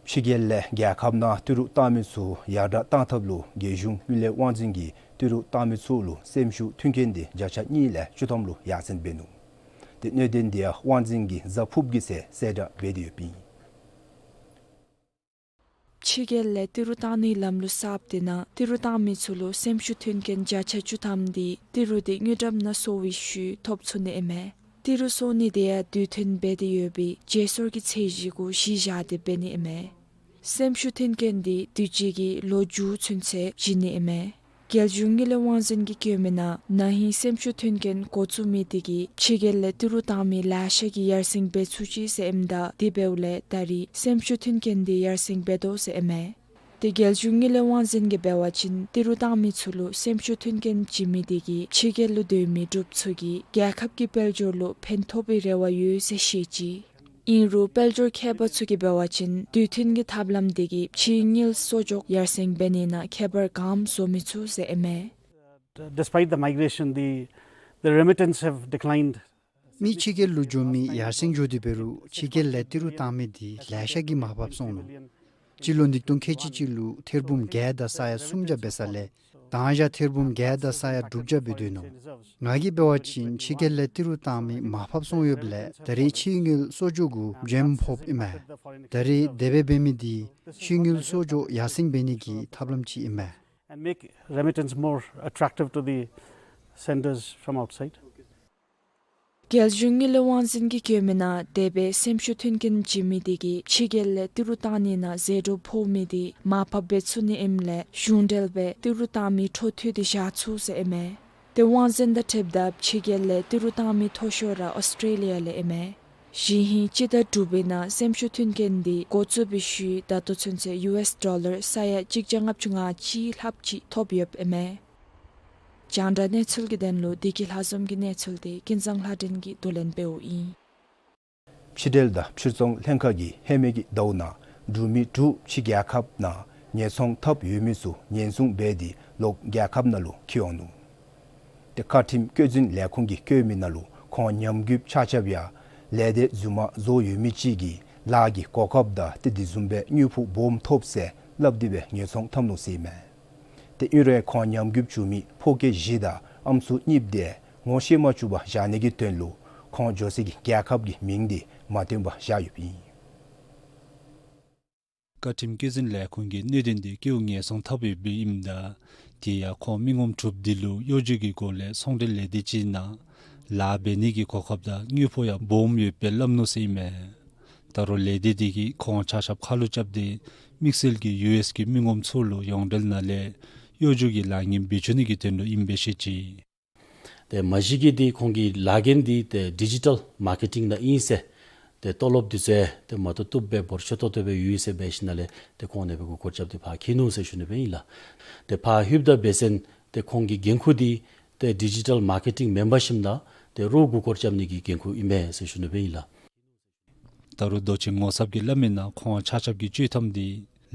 ཕྱི་རྒྱལ་ལས་རྒྱལ་ཁབ་ནང་ཏི་རུ་བཏང་མི་ཚུ་ཡར་དྲག་བཏང་ཐབས་ལུ་རྒྱལ་གཞུང་གཡུལ་ལས་དབང་འཛིན་གྱིས་ཏི་རུ་བཏང་མི་ཚུ་ལུ་སེམས་ཤུགས་མཐུན་རྐྱེན་དེ་བརྒྱ་ཆ་གཉིས་ལས་བཅུ་ཐམ་ལུ་ཡར་སེང་འབད་ནུག། དེ་གནད་དོན་དེ་ཡང་དབང་འཛིན་གྱིས་གཟའ་ཕུརཔ་གི་ཚེ་གསལ་བསྒྲགས་འབད་དེ་ཡོདཔ་ཨིན། ཕྱི་རྒྱལ་ལས་ཏི་རུ་བཏང་ནིའི་ལམ་ལུགས་གསརཔ་དེ་ནང་ཏི་རུ་བཏང་མི་ཚུ་ལུ་སེམས་ཤུགས་མཐུན་རྐྱེན་བརྒྱ་ཆ་བཅུ་ཐམ་དེ་ཏི་རུ་དེ་དངུལ་ཀྲམ་ནང་སོར་བའི་ཤུལ་ཐོབ་ཚུགས་ནི་ཨིན་མས། ཏི་རུ་སོར་ནི་དེ་ཡང་དུས་མཐུན་འབད་དེ་ཡོད་པའི་བརྗེ་སོར་གྱི་ཚད་གཞི་གུ་གཞི་བཞག་སྟེ་འབད་ནི་ཨིན་མས། སེམས་ཤུགས་མཐུན་རྐྱེན་དེ་དུས་ཅི་གི་ལོ་མཇུག་ཚུན་ཚོད་བྱིན་ནི་ཨིན་མས། རྒྱལ་གཞུང་དངུལ་ལས་དབང་འཛིན་གྱིས་བཀོད་མི་ནང་ན་ཧིང་སེམས་ཤུགས་མཐུན་རྐྱེན་འགོ་བཙུགས་མི་དེ་གིས་ཕྱི་རྒྱལ་ལས་ཏི་རུ་བཏང་མི་ལེ་ཤ་གིས་ཡར་སེང་འབད་ཚུགས་ཅི་ཟེར་ཨིནམ་ད་དེ་འབདཝ་ལས་ད་རིས་སེམས་ཤུགས་མཐུན་རྐྱེན་དེ་ཡར་སེང་འབད་དོ་ཟེར་ཨིན་མས། དེ་རྒྱལ་གཞུང་དངུལ་ལས་དབང་འཛིན་གྱིས་འབད་བ་ཅིན་ཏི་རུ་བཏང་མི་ཚུ་ལུ་སེམས་ཤུགས་མཐུན་རྐྱེན་བྱིན་མི་དེ་གིས་ཕྱི་རྒྱལ་ལུ་སྡོད་མི་འབྲུགཔ་ཚུ་གིས་རྒྱལ་ཁབ་ཀྱི་དཔལ་འབྱོར་ལུ་ཕན་ཐོགས་པའི་རེ་བ་ཡོད་ཟེར་བཤད་ཅི། ཨིན་རུང་དཔལ་འབྱོར་མཁས་པ་ཚུ་གིས་འབད་བ་ཅིན་དུས་མཐུན་གྱི་ཐབས་ལམ་དེ་གིས་ཕྱིའི་དངུལ་གསོག་འཇོག་ཡར་སེང་འབད་ནི་ནང་ཁྱད་པར་གང་བཟོ་མི་ཚུགས་ཟེར་ཨིན་མས། Despite the migration, the, the remittance have declined. མི་ཕྱི་རྒྱལ་ལུ་འགྱོ་མི་ཡར་སེང་འགྱོ་དེ་འབད་རུང་ཕྱི་རྒྱལ་ལས་ཏི་རུ་བཏང་མི་དེ་ལེ་ཤ་གིས་མར་ཕབ་སོང་ནུག། སྤྱི་ལོ་ཉིས་སྟོང་ཁལ་གཅིག་གཅིག་ལུ་ཐེར་འབུམ་བརྒྱད་དང་ས་ཡ་སུམ་བརྒྱ་འབད་ས་ལས་ད་ང་བཞག་ཐེར་འབུམ་བརྒྱད་དང་ས་ཡ་དྲུག་བརྒྱ་འབད་སྡོད་ནུག། ང་གིས་འབད་བ་ཅིན་ཕྱི་རྒྱལ་ལས་ཏི་རུ་བཏང་མི་མར་ཕབ་སོང་ཡོདཔ་ལས་ད་རིས་ཕྱིའི་དངུལ་གསོག་འཇོག་གུ་འཇམ་ཕོགཔ་ཨིན་མས། ད་རིས་དེ་སྦེ་འབད་མི་དེ་ཕྱིའི་དངུལ་གསོག་འཇོག་ཡར་སེང་འབད་ནི་གི་ཐབས་ལམ་ཅིག་ཨིན་མས། And make remittance more attractive to the senders from outside. རྒྱལ་གཞུང་དངུལ་ལས་དབང་འཛིན་གྱིས་བཀོད་མི་ནང་དེ་སྦེ་སེམས་ཤུགས་མཐུན་རྐྱེན་བྱིན་མི་དེ་གིས་ཕྱི་རྒྱལ་ལས་ཏི་རུ་བཏང་ནི་ནང་ཟད་འགྲོ་ཕོག་མི་དེ་མར་ཕབ་འབད་ཚུགས་ནི་ཨིནམ་ལས་གཞུང་འབྲེལ་སྦེ་ཏི་རུ་བཏང་མི་འཕྲོ་མཐུད་དེ་བཞག་ཚུགས་ཟེར་ཨིན་མས། དེ་དབང་འཛིན་དང་འཁྲིལཝ་ད་ཕྱི་རྒྱལ་ལས་ཏི་རུ་བཏང་མི་མཐོ་ཤོས་ར་ཨོསི་ཊེ་ལི་ཡ་ལས་ཨིན་མས། གཞེས་ཧིང་སྤྱི་ཟླ་དྲུག་པའི་ནང་སེམས་ཤུགས་མཐུན་རྐྱེན་དེ་འགོ་བཙུགས་པའི་ཤུལ་ད་ལྟོ་ཚུན་ཚོད་ཡུ་ཨེསི་ཌོ་ལར་ས་ཡ་གཅིག་བརྒྱ་ལྔ་བཅུ་ང་གཅིག་ལྷགཔ་ཅིག་ཐོབ་ཡོདཔ་ཨིན་མས། རྒྱང་བསྒྲགས་གནས་ཚུལ་གྱི་དོན་ལུ་བདེ་སྐྱིད་ལྷ་འཛོམས་ཀྱི་གནས་ཚུལ་དེ་ཀུན་བཟང་ལྷ་སྒྲོན་གྱིས་བསྡུ་ལེན་འབདཝ་ཨིན། ཕྱི་འབྲེལ་དང་ཕྱིར་ཚོང་ལྷན་ཁག་གིས་ཧེ་མའི་གི་ཟླཝ་ནང་འབྲུག་མི་དྲུག་ཕྱི་རྒྱལ་ཁབ་ནང་ཉེན་སྲུང་འཐབ་ཡོད་མི་ཚུ་ཉེན་སྲུང་འབད་དེ་ལོག་རྒྱལ་ཁབ་ནང་ལུ་འཁྱིད་འོང་ནུག། ཏེ་བཀའ་ཁྲིམས་བཀོད་འཛིན་ལས་ཁུངས་ཀྱིས་བཀོད་མི་ནང་ལུ་ཁོང་ཉམས་རྒུདཔ་ཆ་ཁྱབ་ཡང་ལས་སྡེ་རྫུན་མ་བཟོ་ཡོད་མི་ཅིག་གིས་ལཱ་གི་གོ་སྐབས་དང་ཏེ་དེ་བཟུམ་སྦེ་དངུལ་ཕོགས་སྦོམ་ཐོབ་ཟེར་སླབ་སྟེ་སྦེ་ཉེན་སྲུང་འཐབ་ནུག་ཟེར་ཨིན་མས། ཏེ་ཨིན་རུང་ཁོང་ཉམས་རྒུདཔ་བྱུང་མི་ཕོ་སྐྱེས་བཞི་དང་ཨམ་སྲུ་གཉིསཔོ་དེ་ངོ་ཤེས་མ་བཅུག་པར་བཞག་ནི་གི་དོན་ལུ་ཁོང་འགྱོ་སའི་གི་རྒྱལ་ཁབ་ཀྱི་མིང་དེ་མ་སྟོན་པར་བཞག་ཡོདཔ་ཨིན། བཀའ་ཁྲིམས་བཀོད་འཛིན་ལས་ཁུངས་ཀྱིས་གནད་དོན་དེ་སྐྱེ་བོ་ཉེན་སྲུང་འཐབ་ཡོདཔ་ཨིནམ་ད་དེ་ཡང་ཁོང་མི་ངོམ་དྲུགཔོ་དེ་ལུ་གཡོ་སྒྱུ་གི་སྒོ་ལས་ཚོང་འབྲེལ་ལས་སྡེ་ཅིག་ནང་ལཱ་འབད་ནི་གི་གོ་སྐབས་དང་དངུལ་ཕོགས་ཡང་སྦོམ་ཡོདཔ་སྦེ་སླབ་ནུག་ཟེར་ཨིན་མས། ད་རུང་ལས་སྡེ་དེ་གིས་ཁོང་ཆ་ཁྱབ་ཁ་ལུ་རྐྱབ་སྟེ་དམིགས་བསལ་གྱིས་ཡུ་ཨེསི་གི་མི་ངོམ་ཚུ་ལུ་ཡོངས་འབྲེལ་ནང་ལས་གཡོ་སྒྱུ་གི་ལཱ་ངན་འབད་བཅུག་ནི་གི་དོན་ལུ་ཨིནམ་སྦེ་བཤད་ཅི། ཏེ་མ་གཞི་གི་འདི་ཁོང་གི་ལཱ་འགན་འདི་ཏེ་ཌི་ཇི་ཊལ་མར་ཀེ་ཊིང་ནང་ཨིན་ཟེར། ཏེ་ཏོ་ལོབ་འདི་ཚུ་ཏེ་མ་བཏུབ་བཏུབ་སྦེ་འབོར་ཆེ་ཏོག་ཏོ་སྦེ་ཡོད་ཟེར་འབད་ཞིནམ་ལས་ཏེ་ཁོང་ཨ་ནི་སྦེ་མགུ་སྐོར་རྐྱབ་སྟེ་ཕར་འཁྱིད་ནུག་ཟེར་ཞུ་ནི་སྦེ་ཨིན་ལགས། ཏེ་ཕར་ལྷོདཔ་ད་འབད་བ་ཅིན་ཏེ་ཁོང་གི་འགན་ཁུར་འདི་ཏེ་ཌི་ཇི་ཊལ་མར་ཀེ་ཊིང་མེན་པར་ཞིནམ་ད་ཏེ་རོགས་མགུ་སྐོར་རྐྱབ་ནི་གི་འགན་ཁུར་ཨིན་མས་ཟེར་ཞུ་ནི་སྦེ་ཨིན་ལགས། ད་རུང་རྡོ་རྗེ་ངོ་མཚརཔ་གིས་སླབ་མི་ནང་ཁོང་ཆ་ཁྱབ་ཀྱིས་ཅོ་འཐདམ་འདི་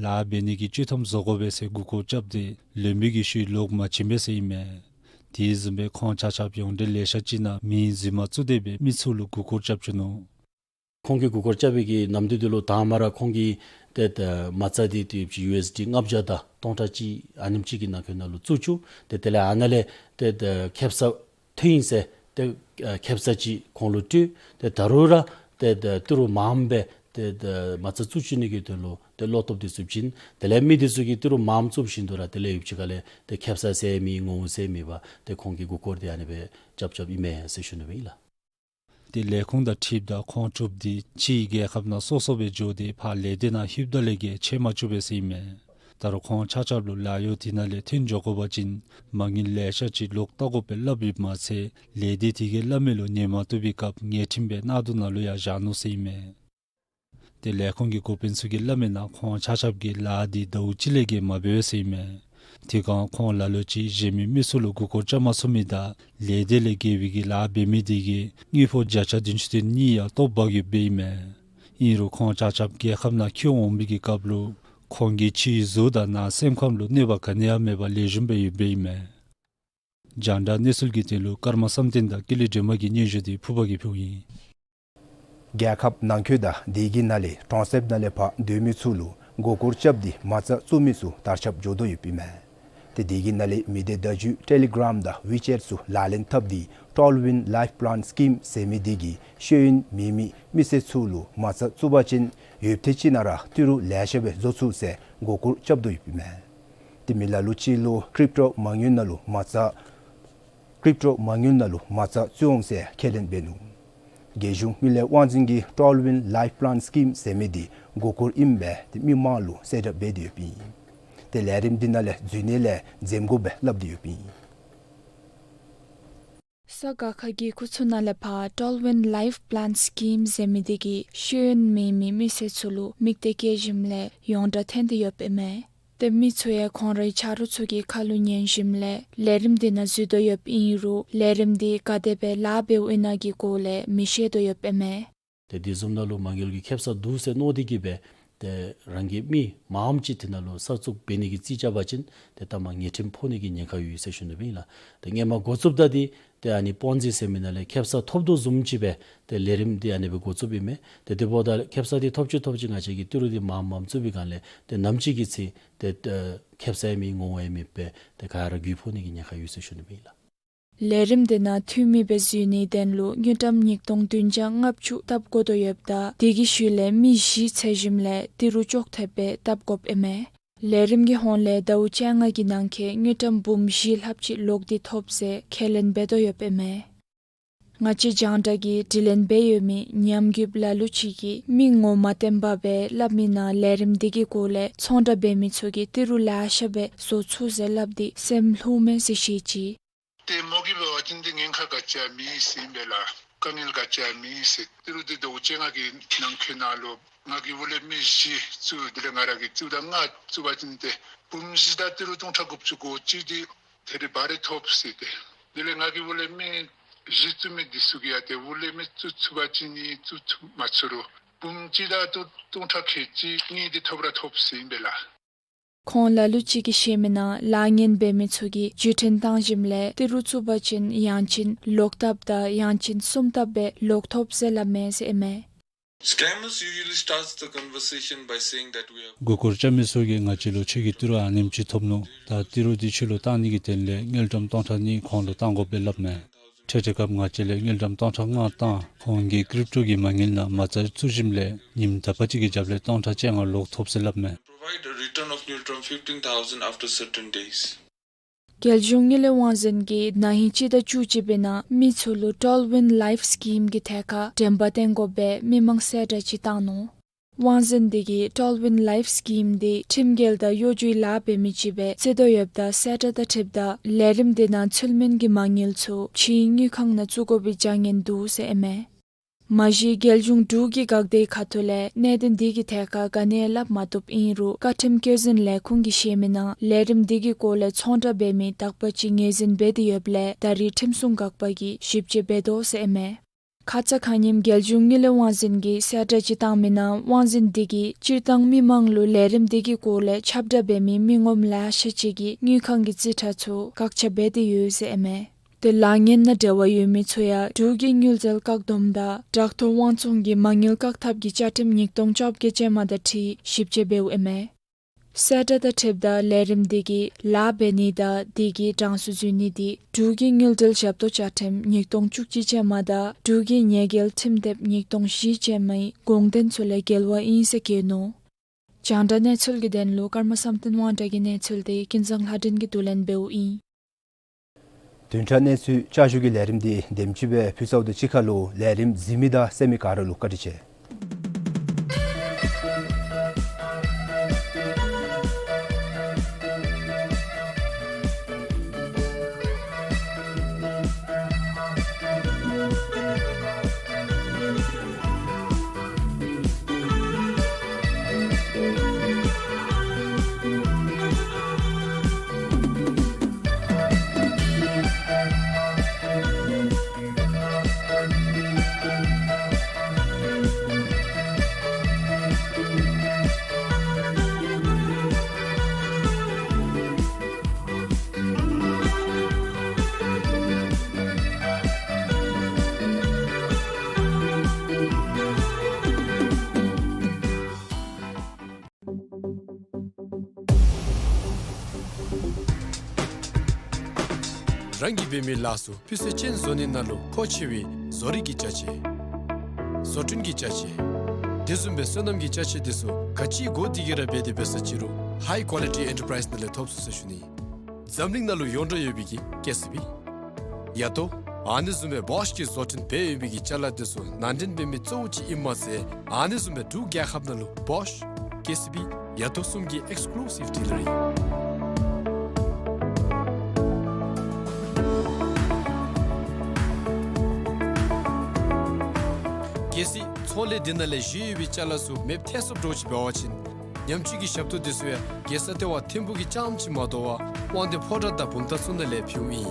ལཱ་འབད་ནི་གི་ཅོ་འཐདམ་བཟོ་དགོ་པས་ཟེར་མགུ་སྐོར་རྐྱབ་སྟེ་ལོན་པའི་གི་ཤུལ་ལོག་མ་བྱིན་པས་ཟེར་ཨིན་མས། དེ་བཟུམ་སྦེ་ཁོང་ཆ་ཁྱབ་ཡོངས་འབྲེལ་ལས་ཤག་ཅིག་ནང་མི་རྫུན་མ་བཙུགས་ཏེ་སྦེ་མི་ཚུ་ལུ་མགུ་སྐོར་རྐྱབ་བཅུག་ནུག། ཁོང་གིས་མགུ་སྐོར་རྐྱབ་པའི་གི་ནམ་དུས་འདི་ལུ་དང་མ་ར་ཁོང་གི་ཏེ་ཏེ་མ་རྩ་འདི་ཏེ་ཡུ་ཨེསི་ཌི་ལྔ་བརྒྱ་དང་སྟོང་ཕྲག་གཅིག་ཨ་ནེམ་ཅིག་གི་ནང་འཁོད་ནང་ལུ་བཙུགས་བཅུག། ཏེ་དེ་ལས་ཨ་ནཱ་ལས་ཏེ་ཏེ་ཁེབ་ས་ཐོན་ཡི་ཟེར་ཏེ་ཨ་ཁེབ་ས་ཅིག་ཁོང་ལུ་སྤྲོད། ཏེ་ད་རུང་ར་ཏེ་ཏེ་ཏི་རུ་མངམ་སྦེ་ཏེ་ཏེ་མ་རྩ་བཙུགས་བཅུག་ནི་གི་དོན་ལུ་ཏེ་བློ་སྟོབས་འདི་བཙུགས་བྱིན། དེ་ལས་མི་འདི་ཚུ་གིས་ཏི་རུ་མངམ་བཙུགས་བཞིན་དུ་ར་དེ་ལས་ཡུདཔ་ཅིག་ཁ་ལས་ཏེ་ཁེབ་ས་ཟད་མི་ངོ་བོ་ཟད་མི་འབག་ཏེ་ཁོང་གིས་མགུ་སྐོར་འདི་ཨ་ནི་སྦེ་རྐྱབ་རྐྱབ་ཨིན་མས་ཟེར་ཞུ་ནི་སྦེ་ཨིན་ལགས། ཏེ་ལས་ཁུངས་དང་འཁྲིལཝ་ད་ཁོང་དྲུག་འདི་ཕྱིའི་རྒྱལ་ཁབ་ནང་སོ་སོ་སྦེ་འགྱོ་སྟེ་ཕར་ལས་སྡེ་ནང་ལྷོདཔ་ད་ལས་ཀྱི་ཕྱད་མ་བཅུག་པས་ཟེར་ཨིན་མས། ད་རུང་ཁོང་ཆ་ཁྱབ་ལུ་ལཱ་གཡོག་དེ་ནང་ལས་ཐོན་འགྱོ་དགོ་པ་ཅིན་མ་དངུལ་ལེ་ཤ་ཅིག་ལོག་བལྟ་དགོ་པས་སླབ་ཡོདཔ་མ་ཚད་ལས་སྡེ་དེ་གིས་སླབ་མི་ལུ་ཉན་མ་བཏུབ་པའི་སྐབས་ཉེས་ཁྲིམས་སྦེ་གནག་དུང་ནང་ལུ་ཡང་བཞག་ནུག་ཟེར་ཨིན་མས། ཏེ་ལས་ཁུངས་ཀྱི་འགོ་དཔོན་ཚུ་གིས་སླབ་མི་ནང་ཁོང་ཆ་ཁྱབ་ཀྱིས་ལཱ་འདི་ཟླཝ་གཅིག་ལས་བརྒལ་མ་འབད་བས་ཟེར་ཨིན་མས། དེ་སྒང་ཁོང་ལ་ལུ་ཅིག་གཞན་མི་མི་ཚུ་ལུ་མགུ་སྐོར་རྐྱབ་མ་ཚུགས་མི་དང་ལས་སྡེ་ལས་བརྒལ་བའི་གི་ལཱ་འབད་མི་དེ་གིས་དངུལ་ཕོགས་བརྒྱ་ཆ་བདུན་ཅུ་དོན་གཉིས་ཡང་བཏོག་འབག་ཡོདཔ་ཨིན་མས། ཨིན་རུང་ཁོང་ཆ་ཁྱབ་རྒྱལ་ཁབ་ནང་འཁྱིད་འོང་བའི་གི་སྐབས་ལུ་ཁོང་གི་ཕྱིའི་གཟུགས་དང་ནང་སེམས་ཁམས་ལུ་གནོད་པ་ག་ནི་ཡང་མེད་པར་ལེགས་ཤོམ་སྦེ་ཡོདཔ་ཨིན་མས། རྒྱང་བསྒྲགས་གནས་ཚུལ་གྱི་དོན་ལུ་ཀརྨ་བསམ་གཏན་དང་ཀུན་ལེགས་སྒྲོལ་མ་གི་སྙན་ཞུ་དེ་ཕུར་པ་གིས་ཕུལཝ་ཨིན། རྒྱལ་ཁབ་ནང་འཁོད་དང་དེ་གི་ནང་ལས་གྲོང་གསེབ་ནང་ལས་ཕར་སྡོད་མི་ཚུ་ལུ་མགུ་སྐོར་རྐྱབ་སྟེ་མ་རྩ་བཙུགས་མི་ཚུ་དར་ཁྱབ་འགྱོ་དོ་ཡོདཔ་ཨིན་མས། ཏེ་དེ་གི་ནང་ལས་མི་སྡེ་བརྡ་བརྒྱུད་ཊེ་ལི་གྲམ་དང་ཝི་ཅེཊ་ཚུ་ལག་ལེན་འཐབ་སྟེ་ཊོལ་ཝིན་ལའིཕ་པླཱན་སི་ཀིམ་ཟེར་མི་དེ་གིས་ཤེས་ཡོན་མེད་མི་མི་སེར་ཚུ་ལུ་མ་རྩ་བཙུགས་པ་ཅིན་ཡོདཔ་ཐེངས་ཅིག་ནང་ར་ཏི་རུ་ལེ་ཤ་སྦེ་བཟོ་ཚུགས་ཟེར་ མགོ་སྐོར་རྐྱབ་དོ་ཡོདཔ་ཨིན་མས། ཏེ་མི་ལ་ལུ་ཅིག་ལུ་ཀྲིབ་ཊོ་མ་དངུལ་ནང་ལུ་མ་རྩ་ཀྲིབ་ཊོ་མ་དངུལ་ནང་ལུ་མ་རྩ་བཙུགས་འོང་ཟེར་ཁས་ལེན་འབད་ནུག། རྒྱལ་གཞུང་དངུལ་ལས་དབང་འཛིན་གྱིས་ཊོལ་ཝིན་ལའིཕ་པི་ལཱན་སི་ཀིམ་ཟེར་མི་འདི་མགོ་སྐོར་ཨིནམ་སྦེ་ཏེ་མི་མང་ལུ་གསལ་བསྒྲགས་འབད་དེ་ཡོདཔ་ཨིན། ཏེ་ལས་རིམ་འདི་ནང་ལས་འཛུལ་ནི་ལས་འཛེམ་དགོ་པའི་སླབ་སྟེ་ཡོདཔ་ཨིན། ས་ག་ཁ་གི་ཁུ་ཚུ་ནང་ལས་ཕར་ཊོལ་ཝིན་ལའིཕ་པི་ལཱན་སི་ཀིམ་ཟེར་མི་འདི་གིས་ཤེས་ཡོན་མེད་མི་མི་སེར་ཚུ་ལུ་དམིགས་གཏད་བསྐྱེད་ཞིནམ་ལས་ཡོངས་གྲགས་ཐོན་ཏེ་ཡོདཔ་ཨིན་མས། ཏེ་མི་ཚུ་ཡང་ཁོང་རའི་ཆ་རོགས་ཚུ་གི་ཁ་ལུ་ཉན་ཞིནམ་ལས་ལས་རིམ་འདི་ནང་འཛུལ་དོ་ཡོདཔ་ཨིན་རུང་ལས་རིམ་འདི་ག་དེ་སྦེ་ལཱ་འབདཝ་ཨིན་ན་གི་སྐོར་ལས་མི་ཤེས་དོ་ཡོདཔ་ཨིན་མས། ཏེ་དེ་བཟུམ་ནང་ལུ་མ་དངུལ་གྱི་ཁེབ་ས་འདུག་ཟེར་མནོ་སྟེ་གིས་སྦེ་ཏེ་རང་གི་མི་མངམ་ཅིག་དེ་ནང་ལུ་གསར་བཙུགས་འབད་ནི་གི་རྩིས་རྐྱབ་པ་ཅིན་ཏེ་ལྟ་མ་ངེས་ཁྲིམས་ཕོག་ནི་གི་ཉེན་ཁ་ཡོད་ཟེར་ཞུ་ནི་སྦེ་ཨིན་ལགས། ཏེ་སྔོན་མ་འགོ་བཙུགསཔ་ད་འདི་ཏེ་ཨ་ནི་པོན་ཛི་ཟེར་མི་ནང་ལས་ཁེབ་ས་ཐོབ་དོ་བཟུམ་ཅིག་སྦེ་ཏེ་ལས་རིམ་འདི་ཨ་ནི་སྦེ་འགོ་བཙུགསཔ་ཨིན་མས། ཏེ་དེ་འབདཝ་ད་ཁེབ་ས་འདི་ཐོབ་ཅི་ཐོབ་ཅི་ང་བཅས་ཀྱིས་ཏི་རུ་འདི་མངམ་མངམ་བཙུགས་པའི་སྒང་ལས་ཏེ་ནམ་ཅིག་གི་ཚེ་ཏེ་ཨེ་ཁེབ་ས་ཡང་མེད་ངོ་བོ་ཡང་མེདཔ་སྦེ་ཏེ་ག་ར་རྒུད་ཕོག་ནི་གི་ཉེན་ཁ་ཡོད་ཟེར་ཞུ་ནི་སྦེ་ཨིན་ལགས། ལས་རིམ་འདི་ནང་འཐུས་མི་སྦེ་འཛུལ་ནིའི་དོན་ལུ་དངུལ་ཀྲམ་ཉིས་སྟོང་བདུན་བརྒྱ་ལྔ་བཅུ་བཏབ་དགོ་དོ་ཡོདཔ་ད་དེ་གི་ཤུལ་ལས་མི་བཞི་འཚོལ་ཞིནམ་ལས་ཏི་རུ་ཅོག་འཐདཔ་སྦེ་བཏབ་དགོཔ་ཨིན་མས། ལས་རིམ་གྱི་ཧོངས་ལས་ཟླཝ་བཅོ་ལྔ་གི་ནང་འཁོད་དངུལ་ཀྲམ་འབུམ་བཞི་ལྷགཔ་ཅིག་ལོག་སྟེ་ཐོབ་ཟེར་ཁས་ལེན་འབད་དོ་ཡོདཔ་ཨིན་མས། ང་བཅས་རྒྱང་བསྒྲགས་ཀྱིས་དྲི་ལན་འབད་ཡོད་མི་ཉམས་རྒུདཔ་ལ་ལུ་ཅིག་གིས་མི་ངོ་མ་བསྟན་པ་སྦེ་སླབ་མི་ནང་ལས་རིམ་འདི་གི་སྐོར་ལས་ཚོང་བསྒྲགས་འབད་མི་ཚུ་གིས་ཏི་རུ་ལེ་ཤ་སྦེ་བཟོ་ཚུགས་ཟེར་སླབ་སྟེ་སེམས་ལྷོད་མས་ཟེར་བཤད་ཅི། ཏེ་མོ་གིས་འབད་བ་ཅིན་ཏེ་ཉེན་ཁ་ག་ཅི་ཡང་མེད་ཟེར་ཨིན་པས་ལགས། དཀའ་ངལ་ག་ཅི་ཡང་མེད་ཟེར། ཏི་རུ་འདི་ཟླཝ་བཅོ་ལྔ་གི་ནང་འཁོད་ནང་ལུ་ང་གིས་འོག་ལས་མི་བཞི་བཙུགས། དེ་ལས་ང་ར་གིས་བཙུགསཔ་ད་ལྔ་བཙུགས་པ་ཅིན་ཏེ་འབུམ་བཞི་དང་ཏི་རུ་སྟོང་ཕྲག་དགུ་བཅུ་གོ་གཅིག་འདི་ད་རིས་འབད་རུང་ཐོབ་ཟེར་ཏེ། དེ་ལས་ང་གིས་འོག་ལས་མི་བཞི་བཙུགས་མི་འདི་ཚུ་གིས་ཡང་ཏེ་འོག་ལས་མི་བཙུགས་ཚུགས་པ་ཅིན་ཨིན། བཙུགས་ཚུགས་མ་ཚུགས་རུང་འབུམ་གཅིག་དང་སྟོང་ཕྲག་ཁལ་གཅིག་གཉིས་འདི་ཐོབ་ར་ཐོབ་ཟེར་ཨིན་པས་ལགས། ཁོང་ལ་ལུ་ཅིག་གིས་བཤད་མི་ནང་ལཱ་ངན་འབད་མི་ཚུ་གིས་བརྒྱུད་འཕྲིན་བཏང་ཞིནམ་ལས་ཏི་རུ་བཙུགས་པ་ཅིན་ཡང་ཅིན་ལོག་བཏབ་དང་ཡང་ཅིན་གསུམ་བཏབ་སྦེ་ལོག་ཐོབ་ཟེར་སླབ་མས་ཟེར་ཨིན་མས། Scammers usually starts the conversation by saying that we have མགོ་སྐོར་རྐྱབ་མི་ཚུ་གིས་ང་བཅས་ལུ་ཁྱོད་ཀྱིས་ཏི་རུ་ཨ་ནེམ་ཅིག་ཐོབ་ནུག། ད་ཏི་རུ་འདི་ཁྱོད་ལུ་བཏང་ནི་གི་དོན་ལས་དངུལ་ཀྲམ་སྟོང་ཕྲག་གཉིས་ཁོང་ལུ་བཏང་དགོཔ་སྦེ་སླབ་མས། ཐེངས་དེ་སྐབས་ང་བཅས་ལས་དངུལ་ཀྲམ་སྟོང་ཕྲག་ལྔ་བཏང་། ཁོང་གིས་ཀྲིབ་ཊོ་གི་མ་དངུལ་ནང་མ་རྩ་བཙུགས་ཞིནམ་ལས་ཉིནམ་དག་པ་ཅིག་གི་རྒྱབ་ལས་སྟོང་ཕྲག་བཅོ་ལྔ་ལོག་ཐོབ་ཟེར་སླབ་མས། Provide a return of neutron fifteen thousand after certain days. རྒྱལ་གཞུང་དངུལ་ལས་དབང་འཛིན་གྱིས་ན་ཧིང་སྤྱི་ཟླ་བཅུ་གཅིག་པའི་ནང་མི་ཚུ་ལུ་ཊོལ་ཝིན་ལའིཕ་སི་ཀིམ་གྱི་ཐད་ཁར་དྲན་པ་བསྟེན་དགོ་པའི་མི་མང་གསལ་བསྒྲགས་ཅིག་བཏང་ནུག། དབང་འཛིན་འདི་གིས་ཊོལ་ཝིན་ལའིཕ་སི་ཀིམ་འདི་ཁྲིམས་འགལ་དང་གཡོ་སྒྱུའི་ལཱ་འབད་མི་ཅིག་སྦེ་བརྩི་དོ་ཡོདཔ་ད་གསལ་བསྒྲགས་དང་འཁྲིལཝ་ད་ལས་རིམ་འདི་ནང་ཚུལ་མིན་གྱི་མ་དངུལ་ཚུ་ཕྱིའི་དངུལ་ཁང་ནང་བཙུགས་དགོ་པའི་བྱ་ངན་འདུག་ཟེར་ཨིན་མས། མ་གཞི་རྒྱལ་གཞུང་འབྲུག་གི་འགག་སྡེའི་ཁ་ཐུག་ལས་གནད་དོན་འདི་གི་ཐད་ཁར་ག་ནི་ཡང་སླབ་མ་བཏུབ་ཨིན་རུང་བཀའ་ཁྲིམས་བཀོད་འཛིན་ལས་ཁུངས་ཀྱིས་བཤད་མི་ནང་ལས་རིམ་འདི་གི་སྐོར་ལས་ཚོང་བསྒྲགས་འབད་མི་དག་པ་ཅིག་ངོས་འཛིན་འབད་དེ་ཡོདཔ་ལས་ད་རིས་ཁྲིམས་སྲུང་འགག་པ་གིས་ཞིབ་དཔྱད་འབད་དོ་ཟེར་ཨིན་མས། ཁ་ཙ་ཁ་ཉིནམ་རྒྱལ་གཞུང་དངུལ་ལས་དབང་འཛིན་གྱིས་གསལ་བསྒྲགས་ཅིག་བཏང་མི་ནང་དབང་འཛིན་འདི་གིས་སྤྱིར་བཏང་མི་མང་ལུ་ལས་རིམ་འདི་གི་སྐོར་ལས་ཁྱབ་བསྒྲགས་འབད་མི་མི་ངོམ་ལེ་ཤ་ཅིག་གིས་དངུལ་ཁང་གི་རྩིས་ཁྲ་ཚུ་བཀག་ཆ་འབད་དེ་ཡོད་ཟེར་ཨིན་མས། ཏེ་ལཱ་ངན་ནང་འབྲེལ་བ་ཡོད་མི་ཚུ་ཡང་འབྲུག་གི་དངུལ་རྩིས་བཀག་སྡོམ་དང་དྲག་ཐོག་དབང་བཙོང་གི་མ་དངུལ་བཀག་ཐབས་ཀྱི་བཅའ་ཁྲིམས་ཉིས་སྟོང་བཅོ་བརྒྱད་ཅན་མ་དང་འཁྲིལ་ཞིབ་དཔྱད་འབདཝ་ཨིན་མས། གསལ་བསྒྲགས་དང་འཁྲིལཝ་ད་ལས་རིམ་འདི་གིས་ལཱ་འབད་ནི་དང་དེ་གི་གྲངས་སུ་འཛུལ་ནི་འདི་འབྲུག་གི་དངུལ་འབྲེལ་ཞབས་ཏོག་བཅའ་ཁྲིམས་ཉིས་སྟོང་བཅུ་གཅིག་ཅན་མ་དང་འབྲུག་གི་ཉེས་འགེལ་ཁྲིམས་དེབ་ཉིས་སྟོང་བཞི་ཅན་མའི་དགོངས་དོན་ཚུ་ལས་འགལ་བ་ཨིན་ཟེར་བཀོད་ནུག། རྒྱང་བསྒྲགས་གནས་ཚུལ་གྱི་དོན་ལུ་ཀརྨ་བསམ་གཏན་དབང་གྲགས་ཀྱི་གནས་ཚུལ་འདི་ཀུན་བཟང་ལྷ་སྒྲོན་གྱིས་བསྡུ་ལེན་འབདཝ་ཨིན། བདུན་ཕྲག་གནས་ཚུལ་བསྐྱར་ཞུ་གི་ལས་རིམ་འདི་དེམ་ཅིག་སྦེ་ཕུལ་ཚརཝ་ད་གཅིག་ཁར་ལུ་ལས་རིམ་གཟིགས་མི་དང་གསན་མི་ག་ར་ལུ་བཀའ་དྲིན་ཆེ། རང་གིས་འབད་མི་ལཱ་ཚུ་སྤུས་ཚད་ཅན་བཟོ་ནི་ནང་ལུ་མཁོ་ཆེ་བའི་བཟོ་རིག་གི་ཅ་ཆས། བཟོ་སྐྲུན་གྱི་ཅ་ཆས། དེ་བཟུམ་སྦེ་སོ་ནམ་གྱི་ཅ་ཆས་དེ་ཚུ་ག་ཅི་དགོ་དེ་གིས་ར་འབད་དེ་འབད་ས་ཅི་རུང་ ཧའི་ཀོ་ལི་ཊི་ཨེན་ཊར་པ་རའིཛ་ནང་ལས་ཐོབ་ཚུགས་ཟེར་ཞུ་ནི། འཛམ་གླིང་ནང་ལུ་ཡོངས་གྲགས་ཡོད་པའི་གི་ཀེ་སི་བི། ཡ་ཏོ། ཨ་ནི་བཟུམ་སྦེ་བོཤ་གིས་བཟོ་སྐྲུན་འབད་ཡོད་པའི་གི་ཅ་ལ་དེ་ཚུ་ནང་འདྲེན་འབད་མི་གཙོ་བོ་ཅིག་ཨིནམ་མ་ཚད་ཨ་ནི་བཟུམ་སྦེ་འབྲུག་རྒྱལ་ཁབ་ནང་ལུ་བོཤ་ཀེ་སི་བི་ཡ་ཏོ་གསུམ་གྱི་ཨེགསི་ཀུ་ལུ་སིབ་ཌི་ལར་ཨིན། གལ་སྲིད་ཚོང་ལས་འདི་ནང་ལས་བཞེས་ཡོད་པའི་ཅ་ལ་ཚུ་མེདཔ་ཐལ་སོཔ་འདྲཝ་ཅིག་འབད་བ་ཅིན་ཉམས་བཅོས་ཀྱི་ཞབས་ཏོག་དེ་ཚུ་ཡང་རྒྱལ་ས་ལྟེ་བ་ཐིམ་ཕུག་གི་རྐྱངམ་ཅིག་མ་དོ་བར་དབང་འདུས་ཕོ་བྲང་དང་བུམ་ཐང་ཚུ་ནང་ལས་ཕུལཝ་ཨིན།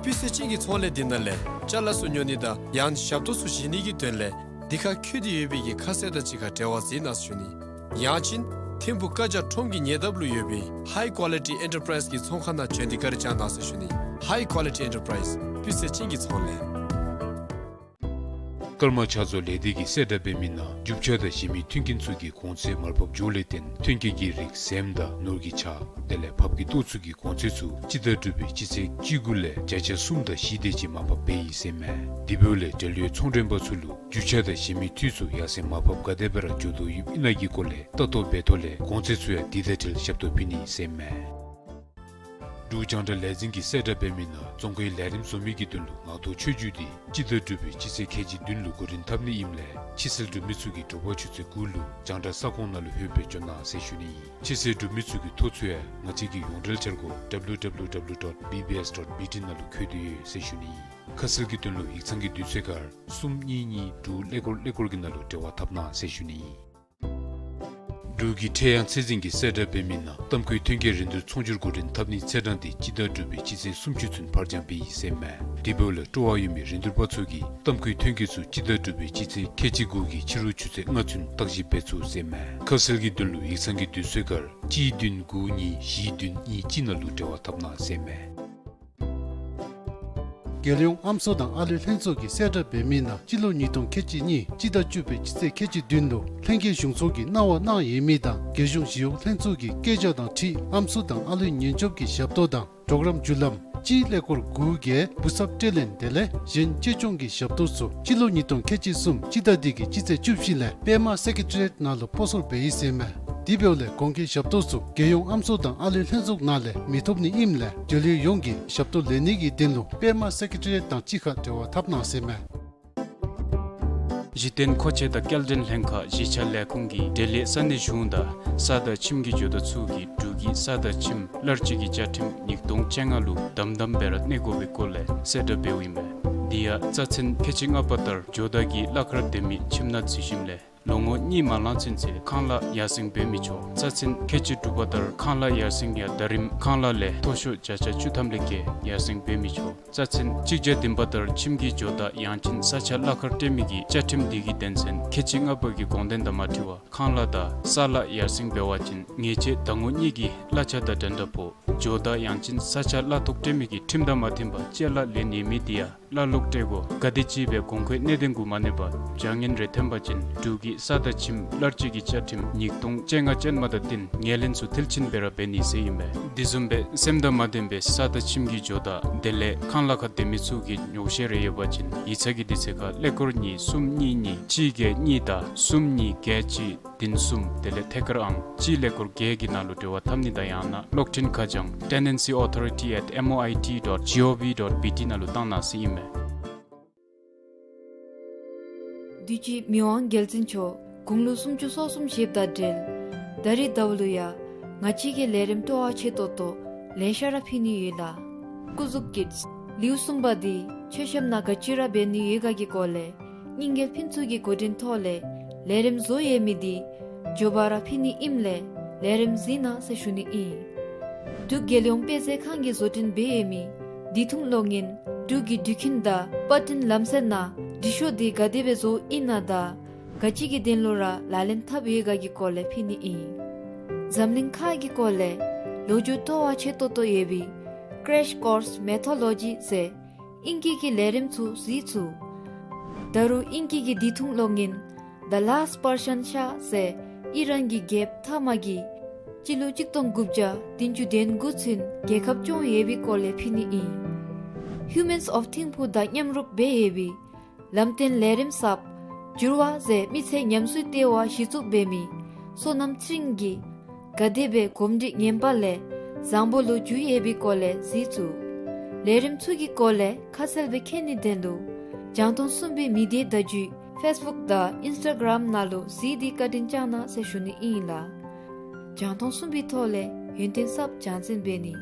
སྤུས་ཚད་ཅན་གྱི་ཚོང་ལས་འདི་ནང་ལས་ཅ་ལ་ཚུ་ཉོ་ནི་དང་ཡང་ཞབས་ཏོག་ཚུ་བཞེས་ནི་གི་དོན་ལས་འདི་ཁར་བཀོད་དེ་ཡོད་པའི་གི་ཁ་གསལ་དང་གཅིག་ཁར་འབྲེལ་བ་མཛད་གནང་ཟེར་ཞུ་ནི། ཡང་ཅིན་ཐིམ་ཕུག་ཀ་ཇ་ཁྲོམ་གྱི་ཉེ་འདབས་ལུ་ཡོད་པའི་ཧའི་ཀོ་ལི་ཊི་ཨེན་ཊར་པ་རའིཛ་གི་ཚོང་ཁང་ནང་བྱོན་ཏེ་བཀའ་དྲིན་བསྐྱང་གནང་ཟེར་ཞུ་ནི། ཧའི་ཀོ་ལི་ཊི་ཨེན་ཊར་པ་རའིཛ། སྤུས་ཚད་ཅན་གྱི་ཚོང་ལས། ཀརྨ་ཕྱག་བཟོ་ལས་སྡེ་གིས་གསལ་བསྒྲགས་འབད་མི་ནང་རྒྱུ་ཆ་དང་གཞན་མི་མཐུན་རྐྱེན་ཚུ་གི་གོང་ཚད་མར་ཕབ་འགྱོཝ་ལས་བརྟེན་ཐོན་སྐྱེད་ཀྱི་རིགས་ཟེངས་དང་ནོར་གྱི་ཆ་དེ་ལས་ཕབ་ཀྱི་ཏོག་ཚུ་གི་གོང་ཚད་ཚུ་སྤྱི་ཟླ་དྲུག་པའི་སྤྱི་ཚེས་བཅུ་དགུ་ལས་བརྒྱ་ཆ་གསུམ་དང་བཞི་དེ་ཅིག་མར་ཕབ་འབད་ཡི་ཟེར་མས། དེ་འབདཝ་ལས་འབྲེལ་ཡོད་ཚོང་མགྲོན་པ་ཚུ་ལུ་རྒྱུ་ཆ་དང་གཞན་མི་འཐུས་ཚུ་ཡར་སེང་མར་ཕབ་ག་དེ་སྦེ་ར་འགྱོ་དོ་ཡོདཔ་ཨིན་ན་གི་སྐོར་ལས་ལྟ་རྟོག་འབད་ཐོག་ལས་གོང་ཚད་ཚུ་ཡང་དེ་དང་འཁྲིལ་ཞབས་ཏོག་ཕུལ་ནི་ཟེར་མས། འབྲུག་རྒྱང་བསྒྲགས་ལས་འཛིན་གྱིས་གསལ་བསྒྲགས་འབད་མི་ནང་རྫོང་ཁའི་ལས་རིམ་བཟོ་མི་གི་དོན་ལུ་ངག་ཐོག་ཆོས་བརྒྱུད་འདི་སྤྱི་ཟླ་དྲུག་པའི་སྤྱི་ཚེས་ཁལ་གཅིག་བདུན་ལུ་འགོ་འདྲེན་འཐབ་ནི་ཨིནམ་ལས་ཕྱི་སེལ་འབྲུག་མི་ཚུ་གིས་དྲོ་པ་ཆུ་ཚོད་དགུ་ལུ་རྒྱང་བསྒྲགས་ས་ཁོངས་ནང་ལུ་ལྷོདཔ་སྦེ་འབྱོན་གནང་ཟེར་ཞུ་ནི་ཨིན། ཕྱི་སེལ་འབྲུག་མི་ཚུ་གི་ཐོ་ཚུ་ཡང་ང་བཅས་ཀྱི་ཡོངས་འབྲེལ་འཆར་སྒོ་W W W dot B B S dot B T ནང་ལུ་བཀོད་དེ་ཡོད་ཟེར་ཞུ་ནི་ཨིན། ཁ་གསལ་གྱི་དོན་ལུ་ཡིག་ཚང་གི་དུས་ཚོད་ཁར་གསུམ་གཉིས་གཉིས་དྲུག་ཀླད་ཀོར་ཀླད་ཀོར་གྱི་ནང་ལུ་འབྲེལ་བ་འཐབ་གནང་ཟེར་ཞུ་ནི་ཨིན། འབྲུག་གི་ཁྲེ་ཡང་ཚད་འཛིན་གྱིས་གསལ་བསྒྲགས་འབད་མི་ནང་རྟ་མགོའི་ཐོན་སྐྱེད་རིན་བསྡུར་ཚོང་སྒྱུར་འགོ་འདྲེན་འཐབ་ནིའི་ཚེས་གྲངས་འདི་སྤྱི་ཟླ་དྲུག་པའི་སྤྱི་ཚེས་སུམ་ཅུ་ཚུན་ཕར་འགྱངས་འབད་ཡི་ཟེར་མས། དེ་འབདཝ་ལས་སྤྲོ་བ་ཡོད་མི་རིན་བསྡུར་པ་ཚུ་གིས་རྟ་མགོའི་ཐོན་སྐྱེད་ཚུ་སྤྱི་ཟླ་དྲུག་པའི་སྤྱི་ཚེས་ཁལ་གཅིག་དགུ་གི་ཕྱི་རུ་ཆུ་ཚོད་ལྔ་ཚུན་བརྟག་ཞིབ་འབད་ཚུགས་ཟེར་མས། ཁ་གསལ་གྱི་དོན་ལུ་ཡིག་ཚང་གི་དུས་ཚོད་ཁར་གཅིག་བདུན་དགུ་གཉིས་བཞི་བདུན་གཉིས་གཅིག་ནང་ལུ་འབྲེལ་བ་འཐབ་གནང་ཟེར་མས། རྒྱལ་ཡོངས་ཨམ་སྲུ་དང་ཨ་ལུའི་ལྷན་ཚོགས་ཀྱིས་གསལ་བསྒྲགས་འབད་མི་ནང་སྤྱི་ལོ་ཉིས་སྟོང་ཁལ་གཅིག་གཉིས་སྤྱི་ཟླ་བཅུ་པའི་སྤྱི་ཚེས་ཁལ་གཅིག་བདུན་ལུ་ལྷན་རྒྱས་གཞུང་ཚོགས་ཀྱིས་གནང་བ་གནང་ཡོད་མི་དང་རྒྱལ་གཞུང་ཞི་གཡོག་ལྷན་ཚོགས་ཀྱི་བཀོད་རྒྱ་དང་འཁྲིལ་ཨམ་སྲུ་དང་ཨ་ལུའི་ཉེན་སྐྱོབ་ཀྱི་ཞབས་ཏོག་དང་གྲོགས་རམ་བརྒྱུད་ལམ་སྤྱིའི་ཀླད་ཀོར་དགུ་བརྒྱད་བུ་གསབ་སྤྲོད་ལེན་དེ་ལས་གཞན་གཅེས་སྐྱོང་གི་ཞབས་ཏོག་ཚུ་སྤྱི་ལོ་ཉིས་སྟོང་ཁལ་གཅིག་གསུམ་སྤྱི་ཟླ་འདི་གི་སྤྱི་ཚེས་བཅུ་བཞི་ལས་པདྨ་སེ་ཀེ་ཊི་རི་ཡེཊ་ནང་ལུ་སྤོ་སོར་འབད་ཡི་ཟེར་མས། དེ་འབདཝ་ལས་གོང་གི་ཞབས་ཏོག་ཚུ་རྒྱལ་ཡོངས་ཨམ་སྲུ་དང་ཨ་ལུའི་ལྷན་ཚོགས་ནང་ལས་མི་ཐོབ་ནི་ཨིནམ་ལས་འབྲེལ་ཡོད་ཡོངས་ཀྱིས་ཞབས་ཏོག་ལེན་ནི་གི་དོན་ལུ་པདྨ་སེ་ཀེ་ཊི་རི་ཡེཊ་དང་གཅིག་ཁར་འབྲེལ་བ་འཐབ་གནང་ཟེར་མས། གཞི་རྟེན་མཁོ་ཆས་དང་སྐྱེལ་འདྲེན་ལྷན་ཁག་གཞིས་ཆགས་ལས་ཁུངས་ཀྱིས་འབྲེལ་ཡོད་ས་གནས་གཞུང་དང་ས་དང་ཁྱིམ་གྱི་ཇོ་བདག་ཚུ་གིས་འབྲུག་གི་ས་དང་ཁྱིམ་གླར་སྤྱོད་ཀྱི་བཅའ་ཁྲིམས་ཉིས་སྟོང་བཅོ་ལྔ་ལུ་དམ་དམ་སྦེ་ར་གནས་དགོ་པའི་སྐོར་ལས་གསལ་བསྒྲགས་འབདཝ་ཨིན་པས། དེ་ཡང་རྩ་ཚན་ཁལ་གཅིག་ལྔ་པ་ལྟར་ཇོ་བདག་གིས་གླ་ཁར་སྡོད་མི་ཁྱིམ་ནང་འཛུལ་ཞིནམ་ལས་ལོ་ངོ་གཉིས་མ་ལང་ཚུན་ཚོད་ཁང་གླ་ཡར་སེང་འབད་མི་ཆོག། རྩ་ཚན་ཁལ་གཅིག་དྲུག་པ་ལྟར་ཁང་གླ་ཡར་སེང་ཡང་ཟླ་རིམ་ཁང་གླ་ལས་མཐོ་ཤོས་བརྒྱ་ཆ་བཅུ་ཐམ་ལས་བརྒལ་ཡར་སེང་འབད་མི་ཆོག། རྩ་ཚན་གཅིག་བརྒྱ་བདུན་པ་ལྟར་ཁྱིམ་གྱི་ཇོ་བདག་ཡང་ཅིན་ས་ཆ་གླ་ཁར་སྤྲོད་མི་གི་བཅའ་ཁྲིམས་འདི་གི་དོན་ཚན་ཁལ་གཅིག་ལྔ་པ་གི་དགོངས་དོན་དང་མ་འཁྲིལ་བར་ཁང་གླ་དང་ས་གླ་ཡར་སེང་འབད་བ་ཅིན་ཉེས་ཆད་ཟླ་ངོ་གཉིས་ཀྱི་གླ་ཆ་དང་འགྲན་ཟླ་ཕོག། ཇོ་བདག་ཡང་ཅིན་ས་ཆ་གླ་ཐོག་སྤྲོད་མི་གི་ཁྲིམས་དང་མ་མཐུན་པར་ཅ་ལ་ལེན་ཡོད་མི་དེ་ཡང་གླ་ལོག་སྤྲོད་དགོ། ག་དེམ་ཅིག་སྦེ་གོང་འཁོད་གནད་དོན་གུ་མ་གནས་པར་བྱ་ངན་རེ་ཐོན་པ་ཅིན་འབྲུག་གི་ས་དང་ཁྱིམ་གླར་སྤྱོད་ཀྱི་བཅའ་ཁྲིམས་ཉིས་སྟོང་བཅོ་ལྔ་ཅན་མ་དང་བསྟུན་ངོས་ལེན་ཚུ་མཐིལ་ཕྱིན་སྦེ་ར་འབད་ནི་ཟེར་ཨིན་པས། དེ་བཟུམ་སྦེ་སེམས་དང་མ་ལྡན་པའི་ས་དང་ཁྱིམ་གྱི་ཇོ་བདག་དེ་ལས་ཁང་གླ་ཁར་སྡོད་མི་ཚུ་གི་ཉོགས་བཤད་རེ་ཡོད་པ་ཅིན་ཡིག་ཚང་གི་དུས་ཚོད་ཁར་ཀླད་ཀོར་གཉིས་གསུམ་གཉིས་གཉིས་གཅིག་བརྒྱད་གཉིས་དང་གསུམ་གཉིས་བརྒྱད་གཅིག་བདུན་གསུམ་དེ་ལས་ཐད་ཀར་ཨང་གཅིག་ཀླད་ཀོར་བརྒྱད་ཀྱི་ནང་ལུ་འབྲེལ་བ་འཐབ་ནི་དང་ཡང་ན་གློག་འཕྲིན་ཁ་བྱང་tenancy authority at M O I T dot G O V dot B T ནང་ལུ་བཏང་གནང་ཟེར་ཨིན་མས། དུས་ཅི་མི་དབང་རྒྱལ་བཙུན་མཆོག་དགུང་ལོ་སུམ་ཅུ་སོ་གསུམ་བཞེསཔ་དང་འབྲེལ་ད་རིས་ཟླཝ་ལུ་ཡང་ང་བཅས་ཀྱི་ལས་རིམ་སྤྲོ་བ་ཆེ་ཏོག་ཏོ་ལེ་ཤ་ར་ཕུལ་ནི་ཡོད་ལགས། སྐུ་གཟུགས་ཀྱི་ལེའུ་གསུམ་པ་འདི་མཆོད་བཤམ་ནང་ག་ཅི་ར་འབད་ནི་ཡོད་ག་གི་སྐོར་ལས་སྙིང་གའི་ཕན་ཚུན་གྱི་འགོ་འདྲེན་ཐོག་ལས་ལས་རིམ་བཟོ་ཡོད་མི་འདི་མགྱོགས་པ་ར་ཕུལ་ནི་ཨིནམ་ལས་ལས་རིམ་གཟིགས་གནང་ཟེར་ཞུ་ནི་ཨིན། འབྲུག་རྒྱལ་ཡོངས་དཔེ་མཛོད་ཁང་གིས་བཟོ་སྐྲུན་འབད་ཡོད་མི་བདེ་ཐང་གློག་བརྙན་འབྲུག་གི་འགྲུལ་འཕྲིན་དང་པར་སྐྲུན་ལམ་སྲོལ་ནང་འབྲི་ཤོག་འདི་ག་དེ་སྦེ་བཟོཝ་ཨིན་ན་དང་ག་ཅི་གི་དོན་ལུ་ར་ལག་ལེན་འཐབ་ཡོད་ག་གི་སྐོར་ལས་ཕུལ་ནི་ཨིན། འཛམ་གླིང་ཁག་གི་སྐོར་ལས་ལོ་རྒྱུས་སྤྲོ་བ་ཆེ་ཏོག་ཏོ་ཡོད་པའི་Crash Course Mythology ཟེར་ཨིང་སྐད་ཀྱི་ལས་རིམ་ཚུ་གཟིགས་ཚུགས། ད་རུང་ཨིང་སྐད་ཀྱི་བདེ་ཐང་གློག་བརྙན་The Last Persian Shah ཟེར་ཨི་རན་གྱི་རྒྱལཔོ་ཐ་མ་གིས་སྤྱི་ལོ་གཅིག་སྟོང་དགུ་བརྒྱ་བདུན་ཅུ་དོན་དགུ་ཚུན་རྒྱལ་ཁབ་སྐྱོང་ཡོད་པའི་སྐོར་ལས་ཕུལ་ནི་ཨིན། Humans of ཐིམ་ཕུག་དང་མཉམ་རུབ་འབད་ཡོད་པའི་ལམ་སྟོན་ལས་རིམ་གསརཔ་འགྱུར་བ་ཟེར་མི་ཚེ་ཉམས་གསོའི་ལྟེ་བ་གཞི་བཙུགས་འབད་མི་བསོད་ནམས་ཚེ་རིང་གིས་ ག་དེ་སྦེ་གོམས་འདྲིས་ངན་པ་ལས་བཟང་པོ་ལུ་འགྱུར་ཡོད་པའི་སྐོར་ལས་གཟིགས་ཚུགས། ལས་རིམ་ཚུ་གི་སྐོར་ལས་ཁ་གསལ་སྦེ་མཁྱེན་ནིའི་དོན་ལུ་རྒྱང་མཐོང་གསུམ་པའི་མི་སྡེ་བརྡ་བརྒྱུད་ཕེསི་བུཀ་དང་ཨིནསི་ཊ་གརམ་ནང་ལུ་གཟིགས་ཏེ་བཀའ་དྲིན་བསྐྱང་གནང་ཟེར་ཞུ་ནི་ཨིན་ལགས། རྒྱང་མཐོང་གསུམ་པའི་ཐོག་ལས་ཡུན་བརྟན་གསརཔ་རྒྱང་སྲིང་འབད་ནི།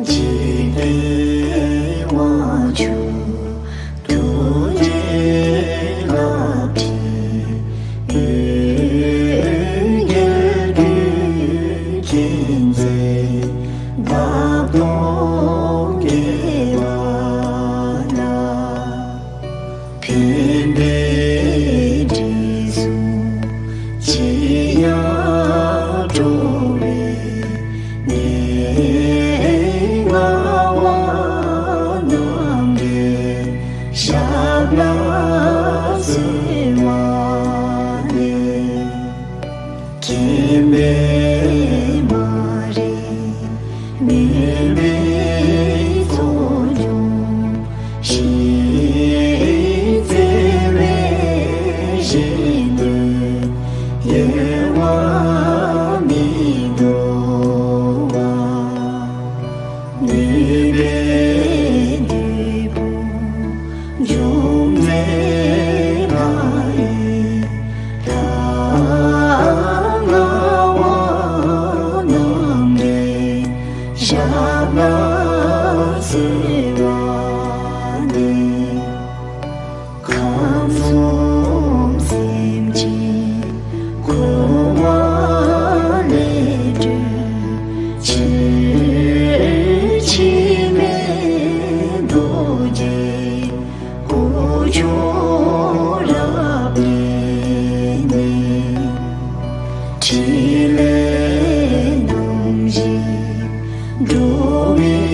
འཇིག་རྟེན་དབང་ཕྱུག་ཐུགས་རྗེའི་བླ་བྲེ་འོད་འགྱེད་ཀུན་མཁྱེན་མཛད་འདབ་སྟོང་རྒྱས་པ་ལ། ཕན་པའི་དྲིན་གཟུགས་ཅི་ཡང་སྤྲོ་བའི་གནས་ལྔ་བ་རྣམས་ཀྱི་ཞབས་ལ་གསོལ་བ་འདེབས། མཁྱེན་པའི་མ་རིག་མུན་པའི་ཚོགས་འཇོམས་ཤིང་རྩེ་བའི་ཞིང་དུ་གཡེང་བ་མི་འདོར་བར། ནུས་པའི་བདུད་དཔུང་འཇོམས་མཛད་ལྷ་ཡི་ལྷ་ལྔ་བ་རྣམས་ཀྱི་ཞབས་ལ་གསོལ་བ་འདེབས། ཁམས་གསུམ་སེམས་ཅན་འཁོར་བ་ལས་སྒྲོལ་ཕྱིར། འཆི་མེད་རྡོ་རྗེ་སྐུ་མཆོག་རབ་བརྙེས་ནས། ཕྲིན་ལས་རྣམ་བཞི་འགྲོ་བའི་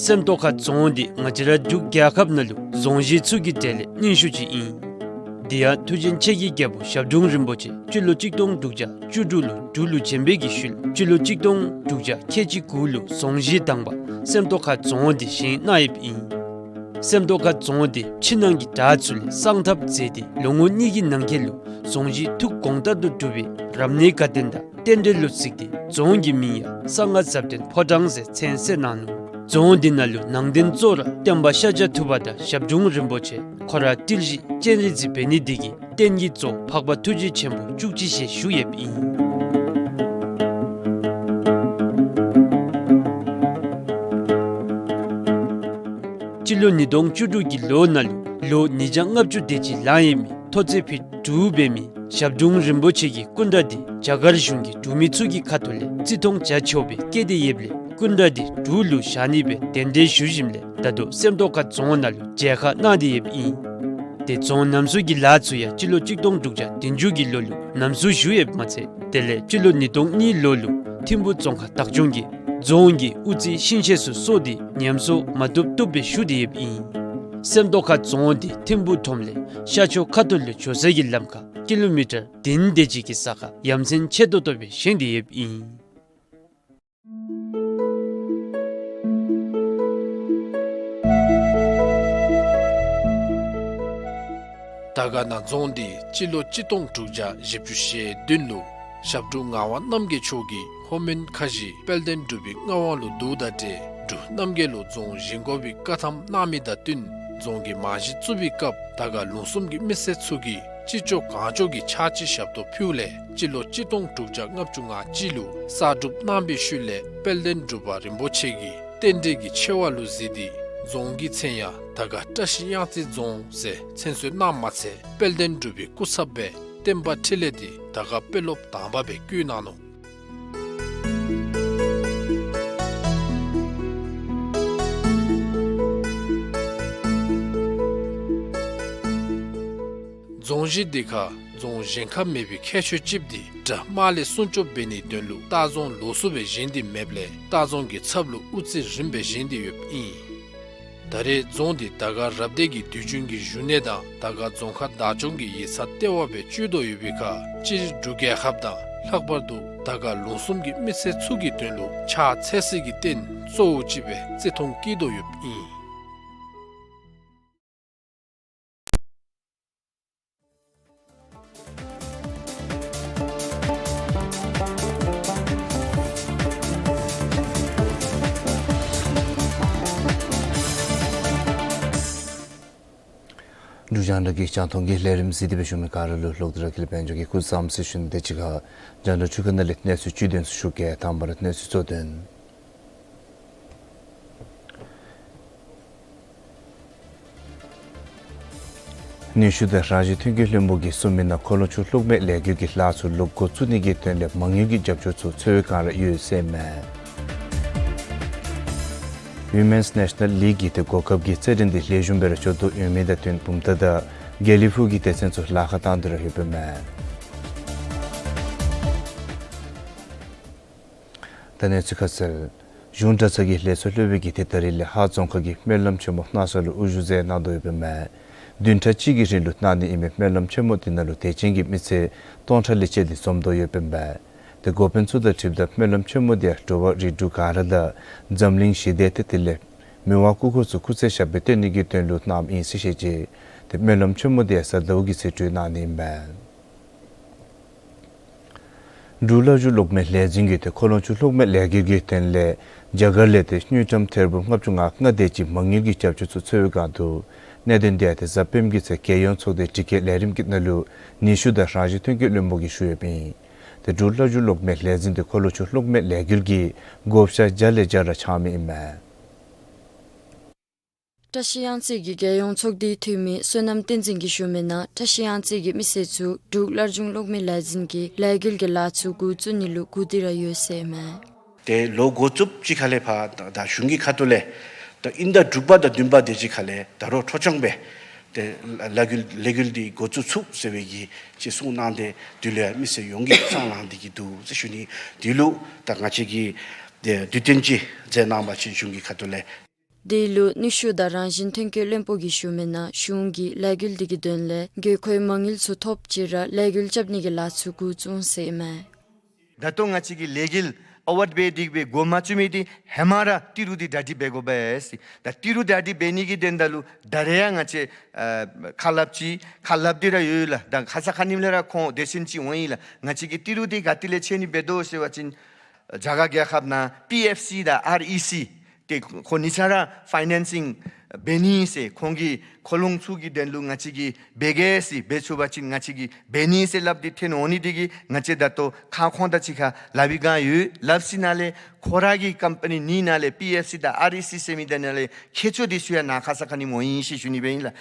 སེམས་རྟོགས་ཁ་རྫོང་འདི་ང་བཅས་ར་འབྲུག་རྒྱལ་ཁབ་ནང་ལུ་རྫོང་གཞི་ཚུ་གི་གྲས་ལས་རྙིང་ཤོས་ཅིག་ཨིན། དེ་ཡང་མཐུ་ཆེན་ཆེ་གི་རྒྱལ་པོ་ཞབས་དྲུང་རིན་པོ་ཆེ་སྤྱི་ལོ་གཅིག་སྟོང་དྲུག་བརྒྱ་བཅུ་དྲུག་ལུ་འབྲུག་ལུ་བྱོན་པའི་གི་ཤུལ་སྤྱི་ལོ་གཅིག་སྟོང་དྲུག་བརྒྱ་ཁལ་གཅིག་དགུ་ལུ་རྫོང་གཞི་དང་པ་སེམས་རྟོགས་ཁ་རྫོང་འདི་བཞེངས་གནང་ཡོདཔ་ཨིན། སེམས་རྟོགས་ཁ་རྫོང་འདི་ཕྱི་ནང་གི་བྲག་ཚུ་ལས་གསང་ཐབས་མཛད་དེ་ལོ་ངོ་གཉིས་ཀྱི་ནང་འཁོད་ལུ་རྫོང་གཞི་ཐུགས་དགོངས་ལྟར་དུ་གྲུབ་པའི་རབ་གནས་དགའ་སྟོན་དང་རྟེན་འབྲེལ་ལུ་གཟིགས་ཏེ་རྫོང་གི་མིང་ཡང་གསང་སྔགས་ཟབ་དོན་ཕོ་བྲང་ཟེར་མཚན་གསོལ་གནང་ནུག། རྫོང་འདི་ནང་ལུ་ནང་རྟེན་གཙོ་བོ་ར་སྟོན་པ་ཤཱཀྱ་ཐུབ་པ་དང་ཞབས་དྲུང་རིན་པོ་ཆེ་ཁོ་ར་ཏིལ་བཞི་སྤྱན་རས་གཟིགས་འབད་ནི་འདི་གིས་རྟེན་གྱི་གཙོ་བོ་འཕགས་པ་ཐུགས་རྗེ་ཆེན་པོ་བཅུ་གཅིག་ཞལ་བཞུགས་ཡོདཔ་ཨིན། སྤྱི་ལོ་ཉིས་སྟོང་བཅུ་དྲུག་གི་ལོ་ནང་ལུ་ལོ་ཉིས་བརྒྱ་ལྔ་བཅུ་དེ་ཅིག་ལང་ཡོད་མི་མཐོ་ཚད་ཕིཊ་དྲུག་འབད་མི་ཞབས་དྲུང་རིན་པོ་ཆེ་གི་སྐུ་འདྲ་འདི་རྒྱ་གར་གཞུང་གིས་འབྲུག་མི་ཚུ་གི་ཁ་ཐུག་ལས་བརྩི་མཐོང་བྱ་ཆོག་པའི་སྐད་དེ་ཡོདཔ་ལས་སྐུ་འདྲ་འདི་འབྲུག་ལུ་བཞག་ནི་སྦེ་གདན་འདྲེན་ཞུ་ཞིནམ་ལས་ད་ལྟོ་སེམས་རྟོགས་ཁ་རྫོང་ནང་ལུ་མཇལ་ཁ་གནང་སྟེ་ཡོདཔ་ཨིན། ཏེ་རྫོང་ནམ་བཟོ་གི་ལཱ་ཚུ་ཡང་སྤྱི་ལོ་གཅིག་སྟོང་དྲུག་བརྒྱ་བདུན་ཅུ་གི་ལོ་ལུ་ནམ་བཟོ་ཞུ་ཡོདཔ་མ་ཚད་དེ་ལས་སྤྱི་ལོ་ཉིས་སྟོང་གཉིས་ལོ་ལུ་ཐིམ་ཕུ་རྫོང་ཁག་བདག་སྐྱོང་གིས་རྫོང་གི་དབུ་རྩེ་ཤིང་ཤེད་ཚུ་གསོ་སྟེ་ཉམས་གསོ་མ་བཏུབ་བཏུབ་སྦེ་ཞུ་སྟེ་ཡོདཔ་ཨིན། སེམས་རྟོགས་ཁ་རྫོང་འདི་ཐིམ་ཕུ་ཁྲོམ་ལས་ཤར་ཕྱོགས་ཁ་ཐུག་ལུ་འགྱོ་ས་གི་ལམ་ཁར་ཀི་ལོ་མི་ཊར་བདུན་དེ་ཅིག་གི་ས་ཁར་ཡ་མཚན་ཆེ་ཏོག་ཏོ་སྦེ་བཞེངས་ཏེ་ཡོདཔ་ཨིན། དར་དཀར་ན་རྫོང་འདི་སྤྱི་ལོ་གཅིག་སྟོང་དྲུག་བརྒྱ་བཞི་བཅུ་ཞེ་བདུན་ལུ་ཞབས་དྲུང་ངག་དབང་རྣམ་རྒྱལ་མཆོག་གིས་ལྷོ་མོན་ཁ་བཞི་དཔལ་ལྡན་འབྲུག་པའི་མངའ་དབང་ལུ་བསྡུཝ་དང་འབྲེལ་འབྲུག་རྣམ་རྒྱལ་ལུ་རྫོང་བཞེངས་དགོ་པའི་བཀའ་ཐམ་གནང་མི་དང་བསྟུན་རྫོང་གི་རྨང་གཞི་བཙུགས་པའི་སྐབས་དར་དཀར་ལུང་གསུམ་གྱི་མི་སེར་ཚུ་གིས་ཅི་ལྕོགས་གང་ལྕོགས་ཀྱིས་ཕྱག་ཕྱི་ཞབས་ཏོག་ཕུལཝ་ལས་སྤྱི་ལོ་གཅིག་སྟོང་དྲུག་བརྒྱ་ལྔ་བཅུ་ང་གཅིག་ལུ་གསར་སྒྲུབ་གནང་བའི་ཤུལ་ལས་དཔལ་ལྡན་འབྲུག་པ་རིན་པོ་ཆེ་གིས་རྟེན་འབྲེལ་གྱི་ཆེ་བ་ལུ་གཟིགས་ཏེ་རྫོང་གི་མཚན་ཡང་དར་དཀར་བཀྲ་ཤིས་གཡང་རྩེ་རྫོང་ཟེར་མཚན་གསོལ་གནངམ་མ་ཚད་དཔལ་ལྡན་འབྲུག་པའི་སྐུ་ཚབ་སྦེ་བསྟན་པ་འཕྲིན་ལས་འདི་དར་དཀར་དཔོན་སློབ་དང་པ་སྦེ་བསྐོ་གནང་ནུག། རྫོང་གཞི་འདི་ཁར་རྫོང་བཞེངས་ཁ་མེད་པའི་ཁྱད་ཆོས་ཅིག་འདི་དགྲ་དམག་ལས་སྲུང་སྐྱོབ་འབད་ནིའི་དོན་ལུ་ལྟ་རྫོང་ལོགས་སུ་སྦེ་བཞེངས་ཏེ་མེདཔ་ལས་ལྟ་རྫོང་གི་ཚབ་ལུ་དབུ་རྩེ་རིམ་པ་སྦེ་བཞེངས་ཏེ་ཡོདཔ་ཨིན། ད་རེས་རྫོང་འདི་དར་དཀར་རབ་སྡེ་གི་དུས་རྒྱུན་གྱི་བཞུགས་གནས་དང་དར་དཀར་རྫོང་ཁག་བདག་སྐྱོང་གི་ཡིག་ཚང་ལྟེ་བ་སྦེ་སྤྱོད་དོ་ཡོད་པའི་ཁར་སྤྱིར་འབྲུག་རྒྱལ་ཁབ་དང་ལྷག་པར་དུ་དར་དཀར་ལུང་གསུམ་གྱི་མི་སེར་ཚུ་གི་དོན་ལུ་ཕྱག་འཚལ་སའི་རྟེན་གཙོ་བོ་ཅིག་སྦེ་བརྩི་མཐོང་བསྐྱེད་དོ་ཡོདཔ་ཨིན། འབྲུག་རྒྱང་བསྒྲགས་ཀྱི་རྒྱང་མཐོང་གི་ལས་རིམ་གཟིགས་ཏེ་སྦེ་བཞུགས་མི་ག་ར་ལུ་ལོག་སྟེ་ར་དགེ་ལེགས་དཔལ་འབྱོར་གྱིས་སྐུ་གཟུགས་བཟང་པོ་ཟེར་ཞུ་ནི་དང་གཅིག་ཁར་རྒྱང་བསྒྲགས་འཕྲུལ་ཁང་ནང་ལས་གནས་ཚུལ་བཅུད་དོན་ཚུ་ཞུ་གེ། དང་པ་ར་གནས་ཚུལ་གཙོ་དོན། ནུས་ཤུགས་དང་རང་བཞིན་ཐོན་སྐྱེད་བློན་པོ་གིས་གསུངས་མི་ནང་འཁོར་ལོ་ཆུ་གློག་མེ་ལས་འགུལ་གྱི་ལཱ་ཚུ་ལོག་འགོ་བཙུགས་ནི་གི་དོན་ལས་མ་དངུལ་གྱི་རྒྱབ་སྐྱོར་ཚུ་འཚོལ་བའི་བསྒང་ར་ཡོད་ཟེར་མས། ཝི་མེནསི་ནེ་ཤ་ནཱལ་ལིག་གི་ཏེ་གོ་སྐབས་ཀྱི་རྩེད་འགྲན་འདི་ལེགས་ཤོམ་སྦེ་ར་འགྱོ་དོ་ཡོད་མི་དང་བསྟུན་བུམ་ཐང་དང་དགེ་ལེགས་ཕུག་གི་སྡེ་ཚན་ཚུ་ལཱ་ཁག་བཏང་སྟེ་ར་ཡོདཔ་མས། ད་གནས་ཚུལ་ཁ་གསལ། གཞུང་གྲྭ་ཚང་གི་ལས་ཚོགས་སློབ་དཔོན་གྱིས་ཏེ་ད་རིས་ལས་ཧཱ་རྫོང་ཁག་གི་སྨོན་ལམ་ཆེན་མོ་གནང་ས་ལུ་དབུ་བཞུགས་མཛད་གནང་དོ་ཡོདཔ་མས། བདུན་ཕྲག་གཅིག་གི་རིང་ལུ་གནང་ནི་ཨིན་མི་སྨོན་ལམ་ཆེན་མོ་འདི་ནང་ལུ་དད་ཅན་གྱི་མི་སེར་སྟོང་ཕྲག་ལས་བཅད་དེ་འཛོམས་དོ་ཡོདཔ་མས། ཏེ་འགོ་དཔོན་ཚུ་དང་འཁྲིལཝ་ད་སྨོན་ལམ་ཆེན་མོ་འདི་ཡང་འགྲོ་བ་རིགས་དྲུག་ག་ར་དང་འཛམ་གླིང་ཞི་བདེ་ཏེ་དེ་ལས་མི་དབང་སྐུ་འཁོར་ཚུ་སྐུ་ཚེ་ཞབས་པད་བརྟན་ནི་གི་དོན་ལུ་གནངམ་ཨིན་ཟེར་བཤད་ཅི། ཏེ་སྨོན་ལམ་ཆེན་མོ་འདི་ཡང་གཟའ་ཟླཝ་གི་ཚེ་གྲོལ་གནང་ནི་ཨིན་མས། འབྲུག་སླར་འབྱུང་གློག་མེ་ལས་འཛིན་གྱིས་ཏེ་འཁོར་ལོ་ཆུ་གློག་མེ་ལས་འགུལ་གྱི་དོན་ལས་རྒྱ་གར་ལས་ཏེ་དངུལ་ཀྲམ་ཐེར་འབུམ་ལྔ་བཅུ་ང་ལྔ་དེ་ཅིག་མ་དངུལ་གྱི་རྒྱབ་སྐྱོར་ཚུ་འཚོལ་བའི་བསྒང་དུ་གནད་དོན་འདི་ཡང་ཏེ་གཟའ་སྤེནམ་གྱི་ཚེ་རྒྱལ་ཡོངས་ཚོགས་སྡེའི་དྲི་བཀོད་ལས་རིམ་གྱི་ནང་ལུ་ནུས་ཤུགས་དང་རང་བཞིན་ཐོན་སྐྱེད་བློན་པོ་གིས་ཞུ་ཡོདཔ་ཨིན། ཏེ་འབྲུག་སླར་འབྱུང་གློག་མེ་ལས་འཛིན་འདི་འཁོར་ལོ་ཆུ་གློག་མེ་ལས་འགུལ་གྱི་བགོ་བཤའ་བརྒྱ་ལས་བརྒྱ་ར་འཆང་མི་ཨིན་མས། བཀྲ་ཤིས་གཡང་རྩེ་གི་རྒྱལ་ཡོངས་ཚོགས་སྡེའི་འཐུས་མི་བསོད་ནམས་བསྟན་འཛིན་གྱིས་ཞུ་མི་ནང་བཀྲ་ཤིས་གཡང་རྩེ་གི་མི་སེར་ཚུ་འབྲུག་སླར་འབྱུང་གློག་མེ་ལས་འཛིན་གྱི་ལས་འགུལ་གྱི་ལཱ་ཚུ་འགོ་བཙུགས་ནི་ལུ་སྒུག་སྡོད་ར་ཡོད་ཟེར་མས། ཏེ་ལོ་འགོ་བཙུགསཔ་ཅིག་ཁ་ལས་ཕར་ད་ད་གཞུང་གི་ཁ་ཐུག་ལས་ད་དབྱིན་ཟླ་དྲུག་པ་དང་བདུན་པ་དེ་ཅིག་ཁ་ལས་ད་རུང་འཕྲོ་སྐྱོང་སྦེ་ཏེ་ལས་འགུལ་ལས་འགུལ་འདི་འགོ་བཙུགས་ཚུགས་ཟེར་བའི་གི་ཅིག་གསུངས་གནང་སྟེ་དེ་ལུ་ཡང་མི་སེར་ཡོངས་ཀྱིས་སྤྲོ་སྣང་གནང་སྟེ་གི་འདུག་ཟེར་ཞུ་ནི། དེ་ལུ་ད་ང་བཅས་ཀྱིས་ཏེ་དུས་སྟོན་ཅིག་མཛད་གནང་བ་ཅིན་གཞུང་གི་ཁ་ཐུག་ལས། དེ་ལུ་ནུས་ཤུགས་དང་རང་བཞིན་ཐོན་སྐྱེད་བློན་པོ་གིས་ཞུ་མི་ནང་གཞུང་གིས་ལས་འགུལ་དེ་གི་དོན་ལས་དགོས་མཁོའི་མ་དངུལ་ཚུ་ཐོབ་ཅི་ར་ལས་འགུལ་རྐྱབ་ནི་གི་ལཱ་ཚུ་འགོ་བཙུགས་ཟེར་ཨིན་མས། ད་ལྟོ་ང་བཅས་ཀྱི་ལས་འགུལ་ཨ་ཝར་འབད་དེ་གི་སྦེ་འགོ་མ་བཙུགས་མི་འདི་ཧེ་མ་ར་ཏི་རུ་འདི་གྲ་སྒྲིག་འབད་དགོ་པས་ཟེར། ད་ཏི་རུ་གྲ་སྒྲིག་འབད་ནི་གི་དོན་དག་ལུ་ད་རེས་ཡང་ང་བཅས་ཨ་ཁ་སླབ་ཅི། ཁ་སླབ་སྟེ་ར་ཡོད་ལགས། ད་ཁ་ས་ཁ་ཉིནམ་ལས་ར་ཁོང་སྡེ་ཚན་ཅིག་འོང་ཡི་ལགས། ང་བཅས་ཀྱིས་ཏི་རུ་འདི་ག་ཏེ་ལས་ཆད་ནི་འབད་དོ་ཟེར་བ་ཅིན་རྒྱ་གར་རྒྱལ་ཁབ་ནང་པི་ཨེཕ་སི་དང་ཨར་ཨི་སི་ཏེ་ཁོང་གཉིས་ཆ་ར་ཕའི་ནན་སིང་འབད་ནི་ཟེར། ཁོང་གི་འཁོར་ལོང་ཚུ་གི་དོན་ལུ་ང་བཅས་ཀྱིས་འབད་གེ་ཟེར། འབད་ཚུགས་པ་ཅིན་ང་བཅས་ཀྱིས་འབད་ནི་ཟེར་སླབ་སྟེ་ཐོན་འོང་ནི་དེ་གིས་ང་བཅས་ད་ལྟོ་ཁ་ཁོང་དང་གཅིག་ཁར་སླབ་པའི་བསྒང་ཡོད། སླབ་ཞིནམ་ལས་ཁོ་ར་གི་ཀམ་པ་ནི་གཉིས་ནང་ལས་པི་ཨེཕ་སི་དང་ཨར་ཨི་སི་ཟེར་མི་དེ་ནང་ལས་མཁས་མཆོག་དེ་ཚུ་ཡང་ནཱ་ཁ་ས་ཁ་ཉིནམ་འོང་ཡི་ཟེར་ཞུ་ནི་སྦེ་ཨིན་ལགས།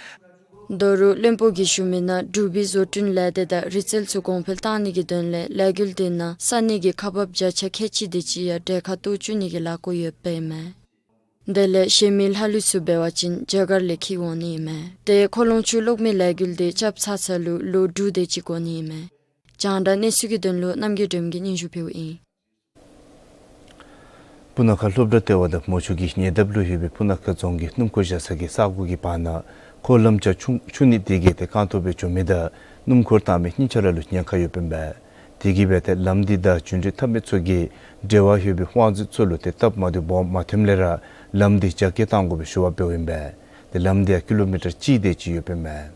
ད་རུང་བློན་པོ་གིས་ཞུ་མི་ནང་འབྲུག་པའི་བཟོ་སྐྲུན་ལས་སྡེ་དང་རིག་རྩལ་ཚུ་གོང་འཕེལ་བཏང་ནི་གི་དོན་ལས་ལས་འགུལ་དེ་ནང་ས་གནས་ཀྱི་ཁག་འབག་བརྒྱ་ཆ་ཁལ་གཅིག་དེ་ཅིག་ཡང་གྲལ་ཁར་གཏོགས་བཅུག་ནི་གི་ལཱ་འགོ་ཡོདཔ་ཨིན་མས། དེ་ལས་གཞན་མི་ལྷག་ལུས་ཚུ་འབད་བ་ཅིན་རྒྱ་གར་ལས་འཁྱིད་འོང་ནི་ཨིན་མས། ཏེ་འཁོར་ལོང་ཆུ་གློག་མེ་ལས་འགུལ་དེ་རྐྱབ་ཚར་ཚརཝ་ལུ་ལོ་དྲུག་དེ་ཅིག་འགོར་ནི་ཨིན་མས། རྒྱང་བསྒྲགས་གནས་ཚུལ་གྱི་དོན་ལུ་རྣམ་རྒྱལ་སྒྲོལམ་གིས་སྙན་ཞུ་ཕུལཝ་ཨིན། སྤུ་ན་ཁ་སློབ་གྲྭ་ལྟེ་བ་དང་མོ་ཆུ་གི་ཉེ་འདབས་ལུ་ཡོད་པའི་སྤུ་ན་ཁ་རྫོང་གི་སྣུམ་འཁོར་བཞག་ས་གི་ས་གོ་གི་བར་ན་འཁོར་ལམ་རྒྱ་ཆུང་ཆུང་ནི་དེ་གིས་ཏེ་རྐང་ཐང་སྦེ་འགྱོ་མི་དང་སྣུམ་འཁོར་བཏང་མི་གཉིས་ཆ་ར་ལུ་ཉེན་ཁ་ཡོདཔ་ཨིན་པས། དེ་གིས་སྦེ་ཏེ་ལམ་འདི་དང་རྒྱུ་འབྲས་འཐབ་མི་ཚུ་གིས་འབྲེལ་བ་ཡོད་པའི་དབང་འཛིན་ཚུ་ལུ་ཏེ་སྟབས་མ་བདེཝ་སྦོམ་མ་ཐོནམ་ལས་ར་ལམ་འདི་རྒྱ་སྐྱེད་གཏང་དགོ་པའི་ཞུ་བ་འབདཝ་ཨིན་པས། ཏེ་ལམ་འདི་ཡང་ཀི་ལོ་མི་ཊར་གཅིག་དེ་ཅིག་ཡོདཔ་ཨིན་པས།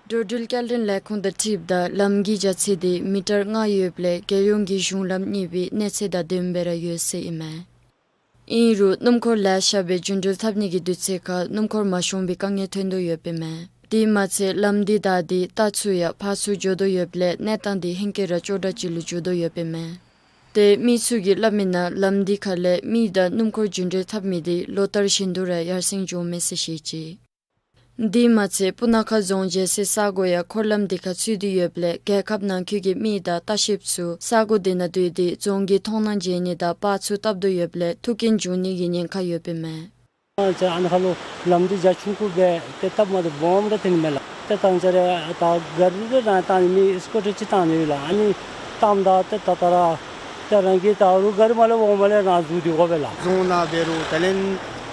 འགྲོ་འགྲུལ་སྐྱེལ་འདྲེན་ལས་ཁུངས་དང་འཁྲིལཝ་ད་ལམ་གྱི་རྒྱ་ཚད་དེ་མི་ཊར་ལྔ་ཡོདཔ་ལས་རྒྱལ་ཡོངས་ཀྱི་གཞུང་ལམ་གཉིས་པའི་གནས་ཚད་དང་ལྡནམ་སྦེ་ར་ཡོད་ཟེར་ཨིན་མས། ཨིན་རུང་སྣུམ་འཁོར་ལེ་ཤ་སྦེ་རྒྱུ་འགྲུལ་འཐབ་ནི་གི་དུས་ཚོད་ཁར་སྣུམ་འཁོར་མ་ཤོང་པའི་དཀའ་ངལ་ཐོན་དོ་ཡོདཔ་ཨིན་མས། དེ་མ་ཚད་ལམ་འདི་བདའ་སྟེ་རྟ་ཚུ་ཡང་ཕར་ཚུར་འགྱོ་དོ་ཡོདཔ་ལས་གནས་སྟངས་དེ་ཧེང་སྐལ་ར་སྐྱོ་དྲགས་ཅིག་ལུ་འགྱུར་དོ་ཡོདཔ་ཨིན་མས། ཏེ་མི་ཚུ་གིས་སླབ་མི་ནང་ལམ་འདི་ཁ་ལས་མི་དང་སྣུམ་འཁོར་རྒྱུ་འགྲུལ་འཐབ་མི་དེ་ལོ་ལྟར་བཞིན་དུ་ར་ཡར་སེང་འགྱོ་མས་ཟེར་བཤད་ཅི། དེ་མ་ཚད་སྤུ་ན་ཁ་རྫོང་བརྒྱད་ཟེར་ས་གོ་ཡང་འཁོར་ལམ་དེ་ཁར་ཚུད་དེ་ཡོདཔ་ལས་རྒྱལ་ཁབ་ནང་འཁོད་ཀྱི་མི་དང་ལྟ་བཤལཔ་ཚུ་ས་གོ་དེ་ནང་སྡོད་དེ་རྫོང་གི་མཐོང་སྣང་མཇལ་ནི་དང་པར་ཚུ་བཏབ་དོ་ཡོདཔ་ལས་ཐུག་རྐྱེན་འབྱུང་ནི་གི་ཉེན་ཁ་ཡོདཔ་ཨིན་མས། ཨ་ཙི་ཨ་ནི་ཁ་ལུ་ལམ་འདི་རྒྱ་ཆུང་ཀུ་སྦེ་ཏེ་སྟབས་མ་བདེཝ་སྦོམ་ར་ཐོན་མས་ལགས། ཏེ་ད་ང་བཅས་ར་ད་ག་རི་ར་ནང་བཏང་ནི་མེད། སི་ཀུ་ཊར་ཅིག་བཏང་ནི་ཡོད་ལགས། ཨ་ནི་བཏངམ་ད་ཏེ་ད་ད་ར་ཏེ་རང་གི་ད་རུང་ག་རི་མར་ལས་འོག་མར་ལས་རང་འཛུལ་ཏེ་འགྱོ་དགོ་པས་ལགས། རྫོང་ནང་འབད་རུང་ད་ལན་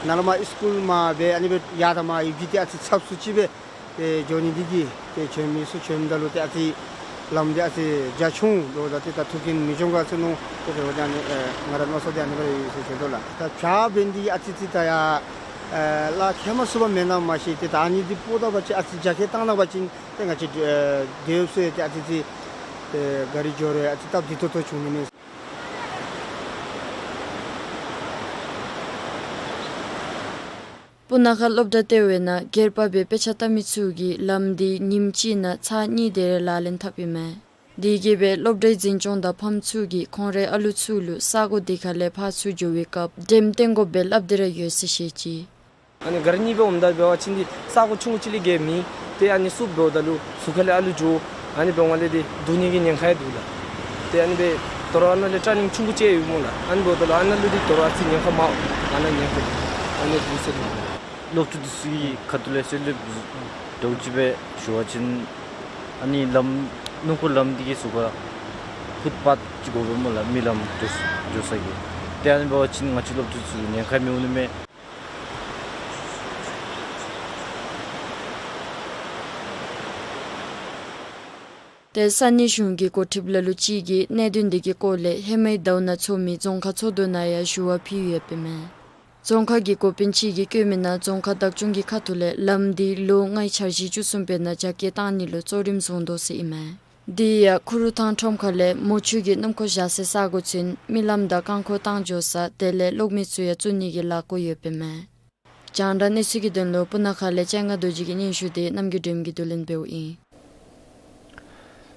ནཱ་ལས་མར་སི་ཀུལ་མར་སྦེ་ཨ་ནི་སྦེ་ཡར་དང་མར་ཡོད་པའི་ཏེ་ཨ་ཙི་ཚབ་སུ་ཅིག་སྦེ་ཏེ་འགྱོ་ནི་འདི་གིས་ཏེ་གྱོན་མི་ཚུ་གྱོནམ་ད་ལུ་ཏེ་ཨ་ཙི་ལམ་འདི་ཨ་ཙི་རྒྱ་ཆུང་འགྱོཝ་ད་ཏེ་ད་ཐུག་རྐྱེན་མི་འབྱུང་ག་ཟེར་མནོ། ཏེ་དེ་འབདཝ་ད་ཨ་ནི་ཨེ་ང་ར་མནོ་བསམ་འདི་ཨ་ནི་སྦེ་ཡོད་ཟེར་ཞུ་དོ་ལགས། ད་བྱཱར་འབད་ནི་འདི་ཨ་ཙི་ཅིག་ད་ཡར་ཨེ་ལཱ་ཁེ་མ་ཚུགས་པར་མེན་ན་མ་ཤེས། ཏེ་ད་ཨ་ནི་འདི་སྤོ་ད་པ་ཅིན་ཨ་ཙི་རྒྱ་སྐྱེད་བཏང་ད་པ་ཅིན་ཏེ་ང་བཅས་ཨེ་སྡོད་ས་ཡང་ཏེ་ཨ་ཙི་ཅིག་ཏེ་ག་རི་འགྱོ་རུང་ཨ་ཙི་སྟབས་བདེ་ཏོག་ཏོ་འབྱུང་ནི་མས། སྤུ་ན་ཁ་སློབ་གྲྭ་ལྟེ་བའི་ནང་སྒེར་པ་སྦེ་དཔེ་ཆ་ལྟ་མི་ཚུ་གིས་ལམ་འདི་ཉིནམ་གཅིག་ནང་ཚར་གཉིས་དེ་རེ་ལག་ལེན་འཐབ་ཨིན་མས། དེ་གིས་སྦེ་སློབ་གྲྭའི་འཛིན་སྐྱོང་དང་ཕམ་ཚུ་གིས་ཁོང་རའི་ཨ་ལུ་ཚུ་ལུ་ས་གོ་དེ་ཁ་ལས་ཕར་ཚུར་འགྱོ་བའི་སྐབས་འགྲེམས་བཏོན་དགོཔ་སྦེ་སླབ་སྟེ་ར་ཡོད་ཟེར་བཤད་ཅི། ཨ་ནི་ག་རི་གཉིས་སྦེ་འོངམ་ད་འབད་བ་ཅིན་འདི་ས་གོ་ཆུང་ཀུ་ཅིག་ལས་བརྒལ་མེད། ཏེ་ཨ་ནི་བསུབ་འབདཝ་ད་ལུ་ཟུར་ཁ་ལས་ཨ་ལུ་འགྱོ། ཨ་ནི་འབདཝ་ལས་འདི་བརྡུང་ནི་གི་ཉེན་ཁ་ཡང་འདུག་ལགས། ཏེ་ཨ་ནི་སྦེ་དོ་རུང་ཨ་ནཱ་ལས་ཊར་ནིང་ཆུང་ཀུ་ཅིག་ཡོད་སྨོ་ལགས། ཨ་ནི་འབདཝ་ད་ལུ་ཨ་ནཱ་ལུ་འདི་དོ་རུང་ཨ་ཙི་ཉེན་ཁ་མང་ཨ་ནཱ་ཉེན་ཁ་འདུག། ཨ་ནི་འདུག་ཟེར་འདུག། སློབ་ཕྲུག་འདི་ཚུ་གི་ཁ་ཐུག་ལས་གསོལ་འདེབས་འདྲཝ་ཅིག་སྦེ་ཞུ་བ་ཅིན་ཨ་ནི་ལམ་སྣུམ་འཁོར་ལམ་འདི་གི་ཟུར་ཁར་ཕུཊ་པཱཐ་ཅིག་དགོ་པས་སྨོ་ལགས། མི་ལམ་འགྱོ་འགྱོ་ས་གི། ཏེ་ཨ་ནི་འབད་བ་ཅིན་ང་བཅས་སློབ་ཕྲུག་ཚུ་ཉེན་ཁ་མི་འོང་ནི་མས། ཏེ་ས་གནས་གཞུང་གི་འགོ་ཁྲིདཔ་ལ་ལུ་ཅིག་གིས་གནད་དོན་འདི་གི་སྐོར་ལས་ཧེ་མའི་ཟླཝ་ནང་ཚོགས་མི་རྫོང་ཁག་ཚོགས་འདུ་ནང་ཡང་ཞུ་བ་ཕུལ་ཡོདཔ་ཨིན་མས། རྫོང་ཁག་གི་འགོ་དཔོན་ཅིག་གིས་བཀོད་མི་ནང་རྫོང་ཁག་བདག་སྐྱོང་གི་ཁ་ཐུག་ལས་ལམ་འདི་ལོ་ལྔའི་འཆར་གཞི་བཅུ་གསུམ་པའི་ནང་རྒྱ་སྐྱེད་བཏང་ནི་ལུ་གཙོ་རིམ་བཟུང་དོ་ཟེར་ཨིན་མས། དེ་ཡང་ཁུ་རུ་ཐང་ཁྲོམ་ཁ་ལས་མོ་ཆུ་གི་སྣུམ་འཁོར་བཞག་སའི་ས་གོ་ཚུན་མི་ལམ་དང་རྐང་འཁོར་བཏང་འགྱོ་ས་དེ་ལས་གློག་མེ་ཚུ་ཡང་བཙུགས་ནི་གི་ལཱ་འགོ་ཡོདཔ་ཨིན་མས། རྒྱང་བསྒྲགས་གནས་ཚུལ་གྱི་དོན་ལུ་སྤུ་ན་ཁ་ལས་ལྕང་ང་རྡོ་རྗེ་གི་སྙན་ཞུ་དེ་རྣམ་རྒྱལ་སྒྲོལམ་གྱིས་བསྡུ་ལེན་འབདཝ་ཨིན།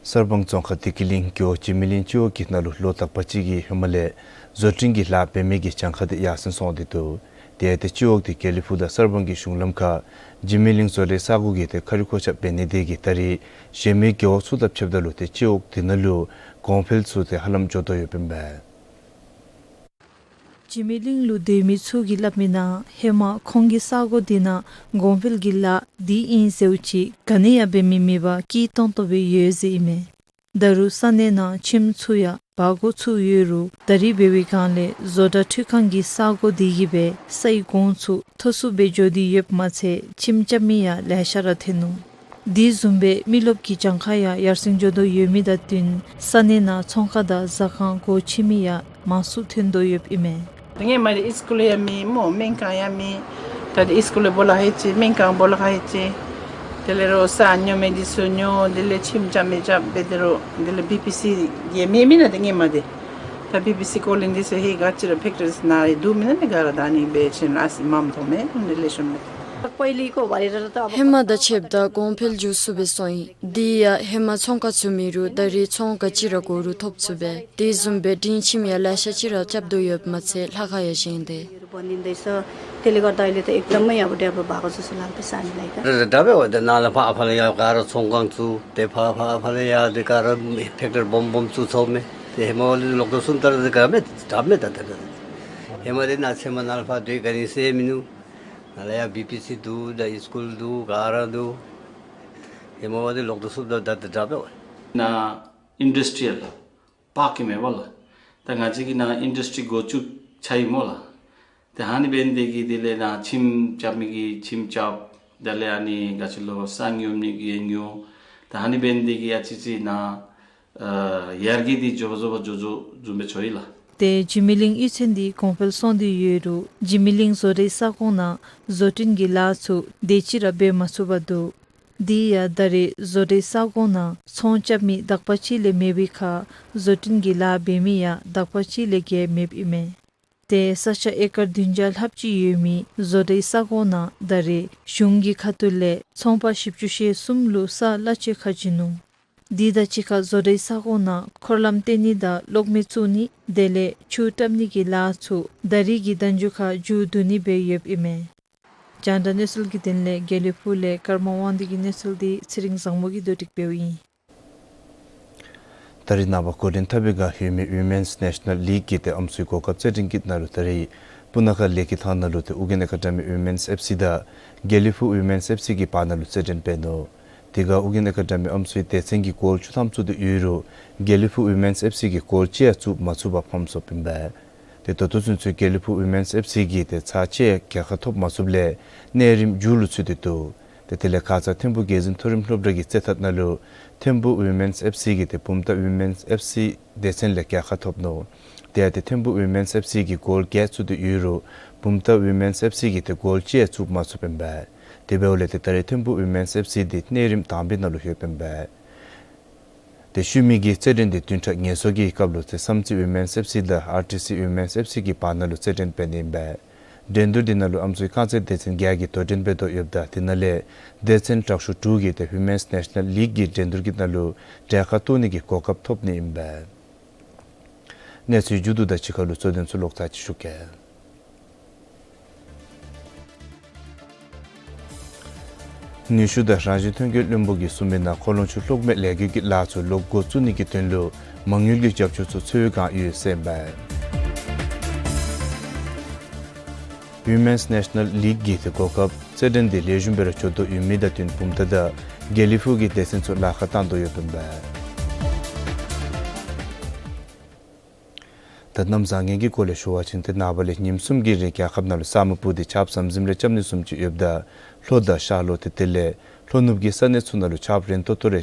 གསར་སྤང་རྫོང་ཁག་བདེ་སྐྱིད་གླིང་རྒེད་འོག་འཇིགས་མེད་གླིང་སྤྱི་འོག་གི་ནང་ལུ་ལོ་དག་པ་ཅིག་གི་ཧེ་མ་ལས་བཟོ་སྐྲུན་གྱི་ལཱ་འབད་མི་གི་གྱངས་ཁ་དེ་ཡར་སེང་སོང་སྟེ་འདུག། དེ་ཡང་ཏེ་སྤྱི་འོག་དེ་དགེ་ལེགས་ཕུག་དང་གསར་སྤང་གི་གཞུང་ལམ་ཁར་འཇིགས་མེད་གླིང་བཟོ་ལས་ས་གོ་གི་ཏེ་ཁ་རི་ཁོག་ཆ་འབད་ནི་དེ་གིས་ད་རེས་གཞན་མི་རྒེད་འོག་ཚུ་དང་ཕྱདཔ་ད་ལུ་ཏེ་སྤྱི་འོག་དེ་ནང་ལུ་གོང་འཕེལ་ཚུ་ཏེ་ཧ་ལམ་འགྱོ་དོ་ཡོདཔ་ཨིན་པས། འཇིགས་མེད་གླིང་ལུ་སྡོད་མི་ཚུ་གིས་སླབ་མི་ནང་ཧེ་མ་ཁོང་གི་ས་གོ་དེ་ནང་གོང་འཕེལ་གྱི་ལཱ་འདི་ཨིན་ཟེརཝ་ཅིག་ག་ནི་ཡང་འབད་མི་མེད་པར་སྐྱིད་ཏོང་ཏོ་སྦེ་ཡོད་ཟེར་ཨིན་མས། ད་རུང་ས་གནས་ནང་ཁྱིམ་ཚུ་ཡང་འབག་འགོ་ཚུགས་ཡོད་རུང་ད་རིས་འབད་བའི་སྒང་ལས་བཟོ་གྲྭ་འཕྲུལ་ཁང་གི་ས་སྒོ་དེ་གིས་སྦེ་སའི་གོང་ཚུ་མཐོ་སུ་སྦེ་འགྱོ་སྟེ་ཡོདཔ་མ་ཚད་ཁྱིམ་རྐྱབ་མི་ཡང་ལེ་ཤ་ར་ཐོན་ནུག། དེ་བཟུམ་སྦེ་མི་རློབས་ཀྱི་གྱངས་ཁ་ཡང་ཡར་སེང་འགྱོ་དོ་ཡོད་མི་དང་བསྟུན་ས་གནས་ནང་ཚོང་ཁང་དང་ཟ་ཁང་སྒོ་ཕྱེ་མི་ཡང་མང་སུ་ཐོན་དོ་ཡོདཔ་ཨིན་མས། ཏེ་ཧེ་མ་འདི་ཨིསི་ཀུལ་ཡང་མེད་སྨོ། སྨན་ཁང་ཡང་མེད། ད་འདི་ཨིསི་ཀུལ་སྦོ་ལོག་ཧེ་ཅི་སྨན་ཁང་སྦོ་ལོག་ཧེ་ཅི། དེ་ལས་རོགས་ས་ཉོ་མི་འདི་ཚུ་ཉོ། དེ་ལས་ཁྱིམ་རྐྱབ་མི་རྐྱབ་འབད་དེ་རོགས་དེ་ལས་བི་པི་སི་ཡང་མེད་མེན་ན་ཏེ་ཧེ་མ་འདི། ད་བི་པི་སི་ཀོ་ལིང་འདི་ཚུ་ཧེ་ག་ཅི་ར་ཕེཀ་ཊི་རི་ནང་ར་འདུག་མེན་ན། ཏེ་ག་ར་ད་ཨ་ནི་སྦེ་ཁྱིམ་ཨ་ཙི་མངམ་མཐོངམ་མས། དེ་ལས་ཤུལ་མས། ཧེ་མ་དང་ཕྱདཔ་ད་གོང་འཕེལ་འགྱོ་སུ་སྦེ་སོང་ཡི། དེ་ཡང་ཧེ་མ་ཚོང་ཁང་ཚུ་མེད་རུང་ད་རིས་ཚོང་ག་ཅི་ར་དགོ་རུང་ཐོབ་ཚུགས་པས། དེ་བཟུམ་སྦེ་སྒྲིང་ཁྱིམ་ཡང་ལེ་ཤ་ཅིག་ར་རྐྱབ་དོ་ཡོདཔ་མ་ཚད་ལྷ་ཁང་ཡང་བཞེངས་ཏེ། बनिँदैछ। त्यसले गर्दा अहिले त एकदमै अब डेभलप भएको जस्तो लाग्दैछ हामीलाई त। र ढाबे हो त नाला फा आफाले या गाह्रो छोङकाङ छु, ते फा फा आफाले या दे गाह्रो फ्याक्ट्री बम बम छु छौमे। ते हेमावली लोक त सुन तर गामे ढाबमे त तर। हेमावली ना छेमा नाला फा दुई गनी से मिनु। नाला या बिपिसी दु द स्कुल दु गाह्रो दु। हेमावली लोक त सुन तर ढाबे हो। ན་ཨིན་ཌསི་ཊི་རི་ཡལ་པཱརཀ་ཨིན་མས་པ་ལགས། ད་ང་བཅས་ཀྱི་ནཱ་ཨིན་ཌསི་ཊི་རི་འགོ་བཙུགས་ཚར་ཡི་སྨོ་ལགས། ཏེ་ཧ་ནི་འབད་ནི་དེ་གིས་དེ་ལས་ནཱ་ཁྱིམ་རྐྱབ་མི་གིས་ཁྱིམ་རྐྱབ། དེ་ལས་ཨ་ནི་ག་ཅི་ལོ་ས་ཉོ་མི་གིས་ཉོ། ད་ཧ་ནི་འབད་ནི་དེ་གིས་ཨ་ཙི་ཅིག་ནཱ་ཨ་ཡར་རྒྱས་འདི་འགྱོ་འགྱོ་འགྱོ་འགྱོ་བཟུམ་སྦེ་འགྱོ་ཡི་ལགས། ཏེ་འཇིགས་མེད་གླིང་གཡུས་ཚན་འདི་གོང་འཕེལ་སོང་སྟེ་ཡོད་རུང་འཇིགས་མེད་གླིང་བཟོ་གྲྭའི་ས་ཁོངས་ནང་བཟོ་སྐྲུན་གྱི་ལཱ་ཚུ་དེ་ཅིག་ར་འབད་མ་ཚུགས་པར་འདུག། དེ་ཡང་ད་རེས་བཟོ་གྲྭའི་ས་ཁོངས་ནང་ཚོང་རྐྱབ་མི་དག་པ་ཅིག་ལས་མེད་པའི་ཁར་བཟོ་སྐྲུན་གྱི་ལཱ་འབད་མི་ཡང་དག་པ་ཅིག་ལས་བརྒལ་མེདཔ་ཨིན་མས། ཏེ་ས་ཆ་ཨེ་ཀར་བདུན་བརྒྱ་ལྷགཔ་ཅིག་ཡོད་མི་བཟོ་གྲྭའི་ས་ཁོངས་ནང་ད་རེས་གཞུང་གི་ཁ་ཐུག་ལས་ཚོང་པ་བཞི་བཅུ་ཞེ་གསུམ་ལུ་ས་གླ་ཆ་ཁ་བྱིན་ནུག། དེ་དང་གཅིག་ཁར་བཟོ་གྲྭའི་ས་ཁོངས་ནང་འཁོར་ལམ་བཏོན་ནི་དང་གློག་མེ་བཙུགས་ནི་དེ་ལས་ཆུ་བཏབ་ནི་གི་ལཱ་ཚུ་ད་རེས་ཀྱི་ཟླཝ་མཇུག་ཁར་མཇུག་བསྡུ་ནི་སྦེ་ཡོདཔ་ཨིན་མས། རྒྱང་བསྒྲགས་གནས་ཚུལ་གྱི་དོན་ལས་དགེ་ལེགས་ཕུག་ལས་ཀརྨ་དབང་འདུས་ཀྱི་གནས་ཚུལ་འདི་ཚེ་རིང་བཟང་མོ་གིས་བསྡུ་སྒྲིག་འབདཝ་ཨིན། ད་རེས་ནངས་པ་འགོ་འདྲེན་འཐབ་པའི་སྒང་ཡོད་མི་ཝི་མེནསི་ནེ་ཤ་ནཱལ་ལིག་གི་ཏེ་ཨམ་སྲུའི་གོ་སྐབས་རྩེད་འགྲན་གྱི་ནང་ལུ་ད་རེས་སྤུ་ན་ཁ་ལེགས་སྐྱེས་ཐང་ནང་ལུ་ཏེ་ཨོ་རྒྱན་ཨེ་ཀ་ཌེ་མི་ཝི་མེནསི་ཨེཕ་སི་དང་དགེ་ལེགས་ཕུག་ཝི་མེནསི་ཨེཕ་སི་གི་བར་ན་ལུ་རྩེད་འགྲན་འབད་ནུག། དེ་སྒང་ཨོ་རྒྱན་ཨེ་ཀ་ཌེ་མི་ཨམ་སྲུའི་སྡེ་ཚན་གྱི་གོལ་བཅུ་ཐམ་བཙུགས་ཏེ་ཡོད་རུང་དགེ་ལེགས་ཕུག་ཝི་མེནསི་ཨེཕ་སི་གིས་གོལ་གཅིག་ཡང་བཙུགས་མ་ཚུགས་པར་ཕམ་སོཔ་ཨིན་པས། ཏེ་ད་ལྟོ་ཚུན་ཚོད་དགེ་ལེགས་ཕུག་ཝི་མེནསི་ཨེཕ་སི་གིས་ཏེ་ཚར་གཅིག་ཡང་རྒྱལ་ཁ་ཐོབ་མ་ཚུགསཔ་ལས་གནས་རིམ་མཇུག་ལུ་ཚུད་དེ་འདུག། ཏེ་དེ་ལས་ཁ་ཙ་ཐིམ་ཕུ་རྒྱལ་འཛིན་མཐོ་རིམ་སློབ་གྲྭ་གི་རྩེད་ཐང་ནང་ལུ་ཐིམ་ཕུ་ཝི་མེནསི་ཨེཕ་སི་གིས་ཏེ་བུམ་ཐང་ཝི་མེནསི་ཨེཕ་སི་སྡེ་ཚན་ལས་རྒྱལ་ཁ་ཐོབ་ནུག། དེ་ཡང་ཏེ་ཐིམ་ཕུ་ཝི་མེནསི་ཨེཕ་སི་གིས་གོལ་བརྒྱད་བཙུགས་ཏེ་ཡོད་རུང་བུམ་ཐང་ཝི་མེནསི་ཨེཕ་སི་གིས་ཏེ་གོལ་གཅིག་ཡང་བཙུགས་མ་ཚུགསཔ་ཨིན་པས། དེ་འབདཝ་ལས་ཏེ་ད་རེས་ཐིམ་ཕུ་ཝི་མེནསི་ཨེཕ་སི་འདི་གནས་རིམ་དང་པའི་ནང་ལུ་ཡོདཔ་ཨིན་པས། ཏེ་ཤུལ་མའི་གི་རྩེད་འགྲན་འདི་བདུན་ཕྲག་ངལ་གསོ་གི་སྐབས་ལུ་ཏེ་བསམ་རྩེ་ཝི་མེནསི་ཨེཕ་སི་དང་ཨར་ཊི་སི་ཝི་མེནསི་ཨེཕ་སི་གི་བར་ན་ལུ་རྩེད་འགྲན་འབད་ནི་ཨིན་པས། འགྲན་བསྡུར་འདི་ནང་ལུ་ཨམ་སྲུའི་རྐང་རྩེད་སྡེ་ཚན་བརྒྱད་ཀྱིས་དོ་འགྲན་འབད་དོ་ཡོདཔ་ད་དེ་ནང་ལས་སྡེ་ཚན་དྲག་ཤོས་དྲུག་གིས་ཏེ་ཝི་མེནསི་ནེ་ཤ་ནཱལ་ལིག་གི་འགྲན་བསྡུར་གྱི་ནང་ལུ་གྲལ་ཁར་གཏོགས་ནི་གི་གོ་སྐབས་ཐོབ་ནི་ཨིན་པས། གནས་ཚུལ་མཇུག་བསྡུ་དང་གཅིག་ཁར་ལུ་གཙོ་དོན་ཚུ་ལོག་ཚར་ཅིག་ཞུ་གེ། ནུས་ཤུགས་དང་རང་བཞིན་ཐོན་སྐྱེད་བློན་པོ་གིས་གསུངས་མི་ནང་འཁོར་ལོ་ཆུ་གློག་མེ་ལས་འགུལ་གྱི་ལཱ་ཚུ་ལོག་འགོ་བཙུགས་ནི་གི་དོན་ལུ་མ་དངུལ་གྱི་རྒྱབ་སྐྱོར་ཚུ་འཚོལ་བའི་བསྒང་ཡོད་ཟེར་ཨིན་པས། ཝི་མེནསི་ནེ་ཤ་ནཱལ་ལིག་གི་ཏེ་གོ་སྐབས་རྩེད་འགྲན་འདི་ལེགས་ཤོམ་སྦེ་ར་འགྱོ་དོ་ཡོད་མི་དང་བསྟུན་བུམ་ཐང་དང་དགེ་ལེགས་ཕུག་གི་སྡེ་ཚན་ཚུ་ལཱ་ཁག་བཏང་དོ་ཡོདཔ་ཨིན་པས། ད་གནམ་བཟང་ངན་གྱི་སྐོར་ལས་ཞུ་བ་ཅིན་ཏེ་ནངས་པ་ལས་ཉིནམ་གསུམ་གྱི་རིང་རྒྱལ་ཁབ་ནང་ལུ་ས་སྨུག་སྤུབས་ཏེ་ཆརཔ་ཟམ་ཟིམ་རེ་རྐྱབ་ནི་བཟུམ་ཅིག་ཡོདཔ་ད་ལྷོ་དང་ཤར་ལྷོ་ཏེ་དེ་ལས་ལྷོ་ནུབ་ཀྱི་ས་གནས་ཚུ་ནང་ལུ་ཆརཔ་རན་ཏོག་ཏོ་རེ་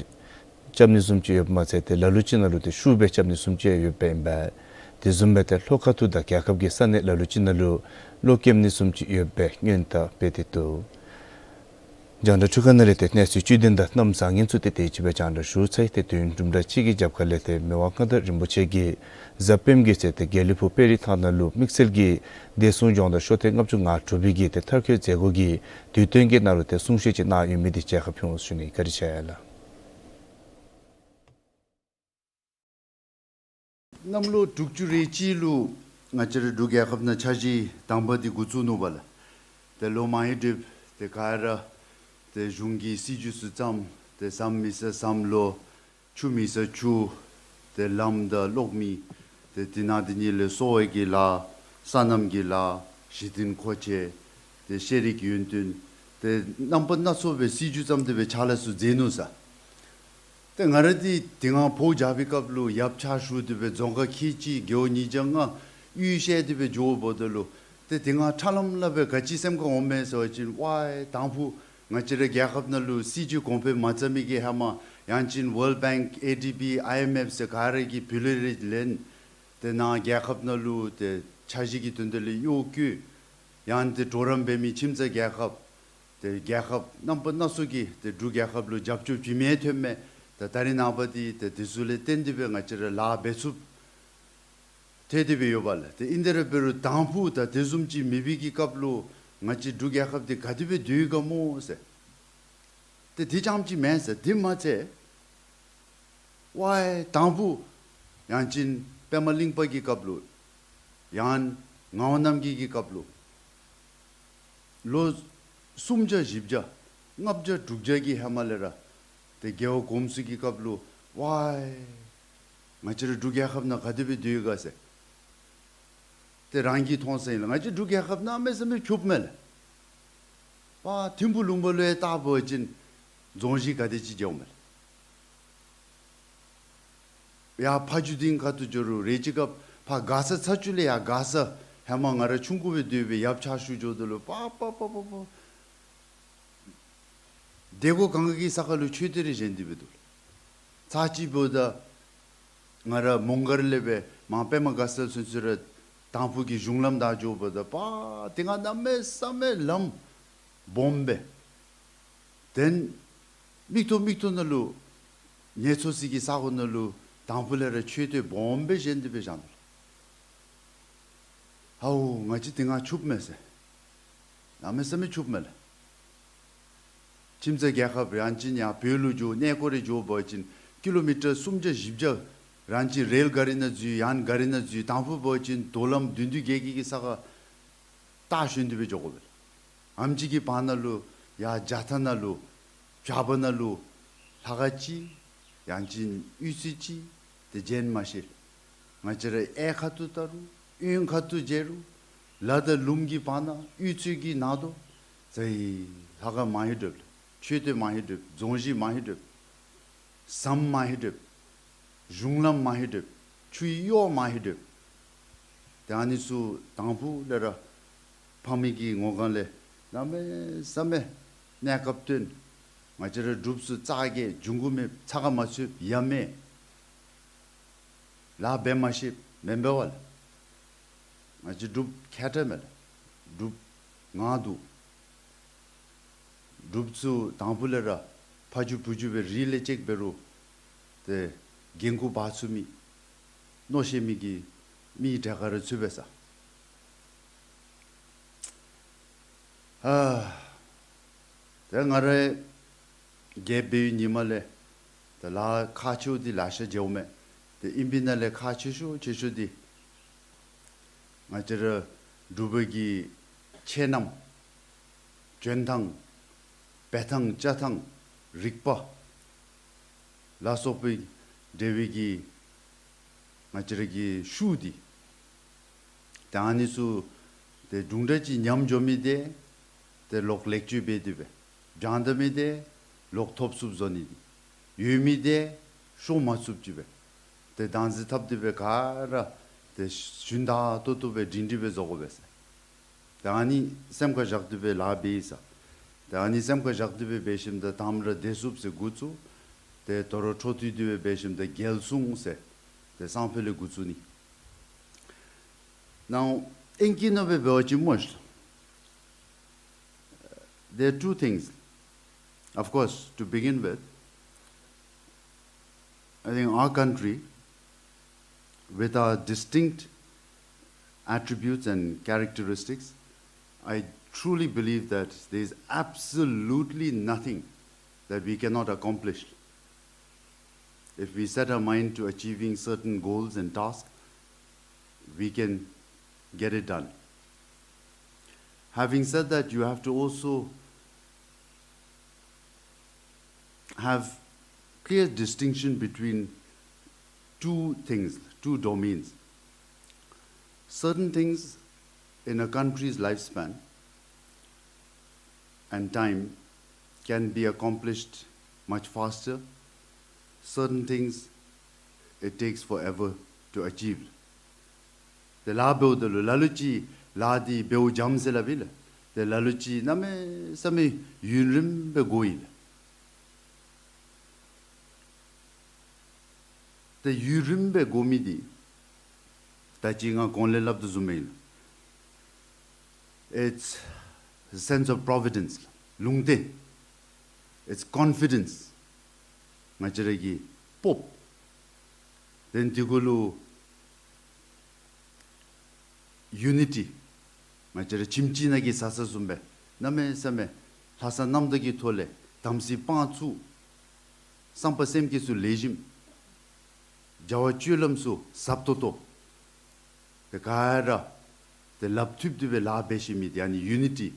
རྐྱབ་ནི་བཟུམ་ཅིག་ཡོདཔ་མ་ཚད་ཏེ་ལ་ལུ་ཅིག་ནང་ལུ་ཏེ་ཤུགས་སྦེ་རྐྱབ་ནི་བཟུམ་ཅིག་ཡང་ཡོདཔ་ཨིན་པས། དེ་བཟུམ་སྦེ་ཏེ་ལྷོ་ཁ་ཐུག་དང་རྒྱལ་ཁབ་ཀྱི་ས་གནས་ལ་ལུ་ཅིག་ནང་ལུ་གློག་ཀེམ་ནི་བཟུམ་ཅིག་ཡོད་པའི་སྔོན་བརྡ་སྤེལ་ཏེ་འདུག། རྒྱང་བསྒྲགས་འཕྲུལ་ཁང་ནང་ལས་ཏེ་གནས་ཚུལ་བཅུད་ལྡན་དང་གནམ་བཟང་ངན་ཚུ་ཏེ་དེ་ཅིག་སྦེ་རྒྱང་བསྒྲགས་ཞུ་ཚར་ཡི། ཏེ་དུས་ཡུན་དུམ་གྲ་ཅིག་གི་རྒྱབ་ཁ་ལས་ཏེ་མི་དབང་མངའ་བདག་རིན་པོ་ཆེ་གིས་གཟའ་སྤེནམ་གྱི་ཚེ་ཏེ་དགེ་ལེགས་ཕུག་དཔོན་རིགས་ཐང་ནང་ལུ་དམིགས་བསལ་གྱི་བདེ་སྲུང་སྦྱོང་བརྡར་ཤོག་ཐེངས་ལྔ་བཅུ་ང་དྲུག་པའི་གི་ཏེ་མཐར་འཁྱོལ་མཛད་སྒོ་གི་དུས་སྟོན་གྱི་ནང་ལུ་ཏེ་གསུང་བཤད་ཅིག་གནང་ཡོད་མི་འདི་མཇལ་ཁ་ཕུལ་འོང་ཞུ་ནི། བཀའ་དྲིན་ཆེ་ལགས། གནམ་ལོ་དྲུག་ཅུ་རེ་གཅིག་ལུ་ང་བཅས་ར་འབྲུག་རྒྱལ་ཁབ་ནང་འཆར་གཞི་དང་པ་འདི་འགོ་བཙུགས་ནུག་པ་ལགས། ཏེ་ལོ་མང་ཡི་སྡོདཔ་ཏེ་ག་ར་ཏེ་གཞུང་གི་སྲིད་བྱུས་ཚུ་བརྩམས། ཏེ་ཟམ་མེད་ས་ཟམ་ལོག། ཆུ་མེད་ས་ཆུ། ཏེ་ལམ་དང་གློག་མེ། ཏེ་དེ་ནང་དེ་ཉིད་ལས་གསོ་བའི་གི་ལཱ། སོ་ནམ་གྱི་ལཱ། གཞི་རྟེན་མཁོ་ཆས། ཏེ་ཤེས་རིག་ཡུན་བརྟན། ཏེ་རྣམ་པ་སྣ་ཚོགས་པའི་སྲིད་བྱུས་བརྩམས་ཏེ་སྦེ་ཕྱག་ལཱ་ཚུ་མཛད་ནུག་ཟེར། ཏེ་ང་ར་འདི་དེ་སྒང་བོད་རྒྱབ་པའི་སྐབས་ལུ་ཡབ་ཕྱག་ཞུ་སྟེ་སྦེ་རྫོང་ཁག་ཁལ་གཅིག་རྒེད་འོག་ཉིས་བརྒྱ་ལྔ་གཡུས་བཤལ་ཏེ་སྦེ་འགྱོཝ་ད་ལུ་ཏེ་དེ་སྒང་ཁྲ་ལམ་ལམ་སྦེ་ག་ཅི་སེམས་ཁར་འོང་མས་ཟེར་བ་ཅིན་ཝའི་དང་ཕུ་ང་བཅས་རའི་རྒྱལ་ཁབ་ནང་ལུ་སྲིད་བྱུས་གོང་འཕེལ་མ་རྩ་མི་གིས་ཧེ་མ་ཡང་ཅིན་World Bank, A D B, I M F ཟེར་ག་ར་གིས་བུ་ལོན་རེ་ལེན། ཏེ་ནཱ་རྒྱལ་ཁབ་ནང་ལུ་ཏེ་འཆར་གཞི་གི་དོན་དག་ལས་གཡོག་བཀོལ། ཡང་ཏེ་གྲོགས་རམ་འབད་མི་ཁྱིམ་ཚང་རྒྱལ་ཁབ། ཏེ་རྒྱལ་ཁབ་རྣམ་པ་སྣ་ཚོགས་ཀྱིས་ཏེ་འབྲུག་རྒྱལ་ཁབ་ལུ་རྒྱབ་སྐྱོར་བྱིན་མི་ཐོན་མས། ད་ད་རིས་ནངས་པ་འདི་ཏེ་དེ་ཚུ་ལས་བརྟེན་ཏེ་སྦེ་ང་བཅས་ར་ལཱ་འབད་ཚུགསཔ་ཐལ་ཏེ་སྦེ་ཡོད་པ་ལགས། ཏེ་ཨིན་ཏེ་ར་འབད་རུང་དང་ཕུ་ད་དེ་བཟུམ་ཅིག་མེད་པའི་གི་སྐབས་ལུ་ང་བཅས་འབྲུག་རྒྱལ་ཁབ་འདི་ག་དེ་སྦེ་སྡོད་ཡོད་ག་སྨོ་ཟེར། ཏེ་དེ་རྐྱངམ་ཅིག་མེན་ཟེར། དེ་མ་ཚད་ཝའི་དང་ཕུ་ཡང་ཅིན་པདྨ་གླིང་པ་གི་སྐབས་ལུ་ཡང་ངག་དབང་རྣམ་རྒྱལ་གྱི་སྐབས་ལུ་ལོ་སུམ་བརྒྱ་བཞི་བརྒྱ་ལྔ་བརྒྱ་དྲུག་བརྒྱ་གི་ཧེ་མ་ལས་ར་ཏེ་རྒྱལ་བ་གོངམ་ཚུ་གི་སྐབས་ལུ་ཝའི་ང་བཅས་ར་འབྲུག་རྒྱལ་ཁབ་ནང་ག་དེ་སྦེ་སྡོད་ཡོད་ག་ཟེར། ཏེ་རང་གིས་མཐོང་ས་ཨིན་ལགས། ང་བཅས་འབྲུག་རྒྱལ་ཁབ་གནམ་མེད་ས་མེད་ཕྱུགཔ་མས་ལགས། པ་ཐིམ་ཕུ་ལུང་པ་ལུ་ཡང་བལྟ་བ་ཅིན་རྫོང་གཞི་ག་དེ་ཅིག་མཇལཝ་མས་ལགས། ཡར་ཕ་ཇུ་སྡིངས་ཁ་ཐུག་འགྱོ་རུང་རེ་ཅིག་སྐབས་ཕར་མགར་ས་ཚ་ཆུ་ལས་ཡར་མགར་ས་ཧེ་མ་ང་ར་ཆུང་ཀུ་སྦེ་སྡོད་པའི་ཡབ་ཕྱག་ཞུ་འགྱོཝ་ད་ལུ་པ་པ་པ་པ་པ་སྡེ་སྒོ་གང་གི་ས་ཁར་ལུ་མཆོད་རྟེན་རེ་བཞེངས་ཏེ་སྦེ་འདུག་ལགས། ཚར་གཅིག་འབདཝ་ད་ང་ར་མོང་སྒར་ལས་སྦེ་མར་པདྨ་དགའ་ཚལ་ཚུན་ཚོད་ར་དང་ཕུ་གི་གཞུང་ལམ་བདའ་འགྱོཝ་ད་པ་དེ་སྒང་གནམ་མེད་ས་མེད་ལམ་སྦོམ་སྦེ། དེ་མིག་ཏོ་མིག་ཏོ་ནང་ལུ་ངལ་འཚོ་སའི་གི་ས་གོ་ནང་ལུ་དང་ཕུ་ལས་ར་མཆོད་རྟེན་སྦོམ་སྦེ་བཞེངས་ཏེ་སྦེ་བཞག་ནུག་ལགས། ཧའོ་ང་བཅས་དེ་སྒང་ཕྱུགཔ་མས་ཟེར། གནམ་མེད་ས་མེད་ཕྱུགཔ་མས་ལགས། ཁྱིམ་ཚང་རྒྱལ་ཁབ་ཡང་ཅིན་ཡར་བོད་ལུ་འགྱོ་གནས་སྐོར་རེ་འགྱོ་འབད་བ་ཅིན་ཀི་ལོ་མི་ཊར་སུམ་བརྒྱ་བཞི་བརྒྱ་རང་ཅིག་རེལ་ག་རི་ནང་འཛུལ་ཡང་ག་རི་ནང་འཛུལ་དང་ཕུ་འབད་བ་ཅིན་དོ་ལམ་བདུན་བདུན་བརྒྱད་བརྒྱད་ཀྱི་ས་ཁར་ལྟ་ཞོན་ཏེ་སྦེ་འགྱོ་དགོ་པས་ལགས། ཨེམ་ཆི་གི་བར་ན་ལུ་ཡར་རྒྱ་ཐང་ནང་ལུ་བྱག་པ་ནང་ལུ་ལྷ་ཁང་ཅིག་ཡང་ཅིན་གཡུས་ཚན་ཅིག་ཏེ་བྱིན་མ་ཤེས། ང་བཅས་ར་གཡས་ཁ་ཐུག་བལྟ་རུང་གཡོན་ཁ་ཐུག་མཇལ་རུང་ལ་དང་ལུངམ་གི་བར་ན་གཡུས་ཚན་གྱི་ནང་དོག་ཟེར་ལྷ་ཁང་མ་ཧེ་སྒྲུབ་མཆོད་རྟེན་མ་ཧེ་སྒྲུབ་རྫོང་གཞི་མ་ཧེ་སྒྲུབ་ཟམ་མ་ཧེ་སྒྲུབ་གཞུང་ལམ་མ་ཧེ་སྒྲུབ་ཆུའི་གཡོག་མ་ཧེ་སྒྲུབ། ཏེ་ཨ་ནི་ཚུ་དང་ཕུ་ལས་ར་ཕ་མའི་གི་ངོ་གང་ལས་གནམ་མེད་ས་མེད་གནས་སྐབས་སྟོན། ང་བཅས་ར་འབྲུགཔ་ཚུ་རྩ་གི་འབྱུང་ཁུངས་མེད་ཚ་ཁ་མ་ཚུད་ཡ་མེད། ལཱ་འབད་མ་ཤེས་མེན་པས་ལགས། ང་བཅས་འབྲུགཔ་ཁྱད་ཏེ་མེད་ལགས། འབྲུགཔ་ངར་འདུག། འབྲུགཔ་ཚུ་དང་ཕུ་ལས་ར་ཕ་ཇུ་བུ་ཇུ་སྦེ་རིགས་ལས་ཅིག་འབད་རུང་ཏེ་འགན་ཁུར་འབག་ཚུགས་མི་མནོ་ཤེས་མི་གི་མི་གྲལ་ཁར་ར་ཚུད་པས་ས། ཨ་ཏེ་ང་ར་རྒྱལཔོ་འབད་བའི་ཉིནམ་ལས་ཏེ་ལཱ་ཁག་ཆེཝ་འདི་ལེ་ཤ་མཇལཝ་མས། ཏེ་ཨིན་པའི་ནང་ལས་ཁག་ཆེ་ཤོས་ཆེ་ཤོས་འདི་ང་བཅས་ར་འབྲུག་པའི་གི་ཆས་རྣམས་འཇོན་ཐངས་འབད་ཐངས་བཅའ་ཐངས་རིག་པ་ལ་སོགས་པའི་འབྲེལ་བའི་གི་ང་བཅས་ར་གི་ཤུགས་འདི། ཏེ་ཨ་ནི་ཚུ་ཏེ་དུམ་གྲ་ཅིག་ཉམས་འགྱོ་མི་འདི་ཏེ་ལོག་ལེགས་བཅོས་འབད་དེ་སྦེ་བྱང་ད་མི་འདི་ལོག་ཐོབ་ཚུགསཔ་བཟོ་ནི་འདི་ཡོད་མི་འདི་ཤོར་མ་ཚུགསཔ་ཅིག་སྦེ་ཏེ་བདག་འཛིན་འཐབ་སྟེ་སྦེ་ག་ར་ཏེ་ཞུན་དག་ཏོག་ཏོ་སྦེ་སྒྲིང་སྒྲི་སྦེ་བཟོ་དགོ་པས་ཟེར། ཏེ་ཨ་ནི་སེམས་ཁར་བཞག་སྟེ་སྦེ་ལཱ་འབད་ཡི་ས། ཏེ་ཨ་ནི་སེམས་ཁར་བཞག་སྟེ་སྦེ་འབད་ཞིནམ་ད་དང་པ་ར་བདེ་སྲུངཔ་ཟེར་འགོ་བཙུགས། ཏེ་དོ་རུང་འཕྲོ་མཐུད་དེ་སྦེ་འབད་ཞིནམ་ད་རྒྱལ་སྲུང་ཟེར་ཏེ་སང་ཕོད་ལས་འགོ་བཙུགས་ནི། Now ཨིང་སྐད་ནང་སྦེ་འབད་བ་ཅིན་སྨོ་ཤིག། There are two things. Of course, to begin with, I think our country, with our distinct attributes and characteristics, I truly believe that there is absolutely nothing that we cannot accomplish. If we set our mind to achieving certain goals and tasks, we can get it done. Having said that, you have to also have clear distinction between two things, two domains. Certain things in a country's lifespan and time can be accomplished much faster Certain things, it takes forever to achieve. ཏེ་ལཱ་འབདཝ་ད་ལུ་ལ་ལུ་ཅིག་ལཱ་འདི་འབདཝ་འཇམ་ཟེར་སླབ་ཨིན་ལགས། ཏེ་ལ་ལུ་ཅིག་གནམ་མེད་ས་མེད་ཡུན་རིངམོ་སྦེ་འགོར་ཨིན་ལགས། ཏེ་ཡུན་རིངམོ་སྦེ་འགོར་མི་འདི་ད་ཅི་ང་གོང་ལས་སླབ་དོ་བཟུམ་ཨིན་ལགས། It's a sense of providence. ལུང་བསྟན། It's confidence. ང་བཅས་ར་གི་སྤོབས། Then དེ་གུ་ལུ་unity. ང་བཅས་ར་ཁྱིམ་གཅིག་ནང་གི་བཟའ་ཚང་བཟུམ་སྦེ་གནམ་མེད་ས་མེད་ལྷག་བསམ་རྣམ་དག་གི་ཐོག་ལས་དམ་ཚིག་དཔང་བཙུགས། བསམ་པ་སེམས་བསྐྱེད་ཚུ་ལེགས་ཤོམ། བྱ་བ་སྤྱོད་ལམ་ཚུ་ཟབ་ཏོག་ཏོ། ཏེ་ག་ར་ཏེ་ལགཔ་མཐུད་དེ་སྦེ་ལཱ་འབད་ཤེས་མི་འདི་ཨ་ནི་unity,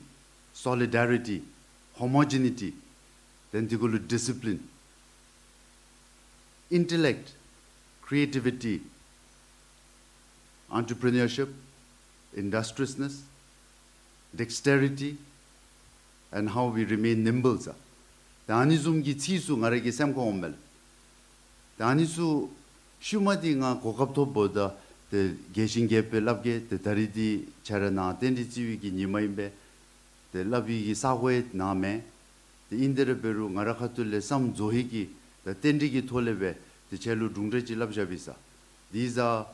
solidarity, homogeneity, then དེ་གུ་ལུ་discipline, intellect, creativity, entrepreneurship, industriousness, dexterity, and how we remain nimble ཟེར། ད་ཨ་ནི་བཟུམ་གྱི་ཚིག་ཚུ་ང་ར་གི་སེམས་ཁར་འོངམ་མས་ལགས། ད་ཨ་ནི་ཚུ་ཤུལ་མ་འདི་ང་གོ་སྐབས་ཐོབ་འབདཝ་ད་ཏེ་རྒྱས་ཤིང་རྒྱསཔ་སྦེ་སླབ་གེ། ཏེ་ད་རིས་འདི་ཁྱེད་ར་ནཱ་རྟེན་འབྲེལ་བརྩི་བའི་གི་ཉིནམ་ཨིན་པས། ཏེ་སླབ་པའི་གི་ས་གོ་ཡང་ནཱ་མེན། ཏེ་ཨིན་དེ་ར་འབད་རུང་ང་ར་ཁ་ཐུག་ལས་བསམ་རྫོགས་ཧེ་གི་ད་རྟེན་འབྲེལ་གྱི་ཐོག་ལས་སྦེ་ཏེ་ཁྱེད་ལུ་དྲུང་འདྲ་ཅིག་སླབ་བཞག་པས་ཟེར། These are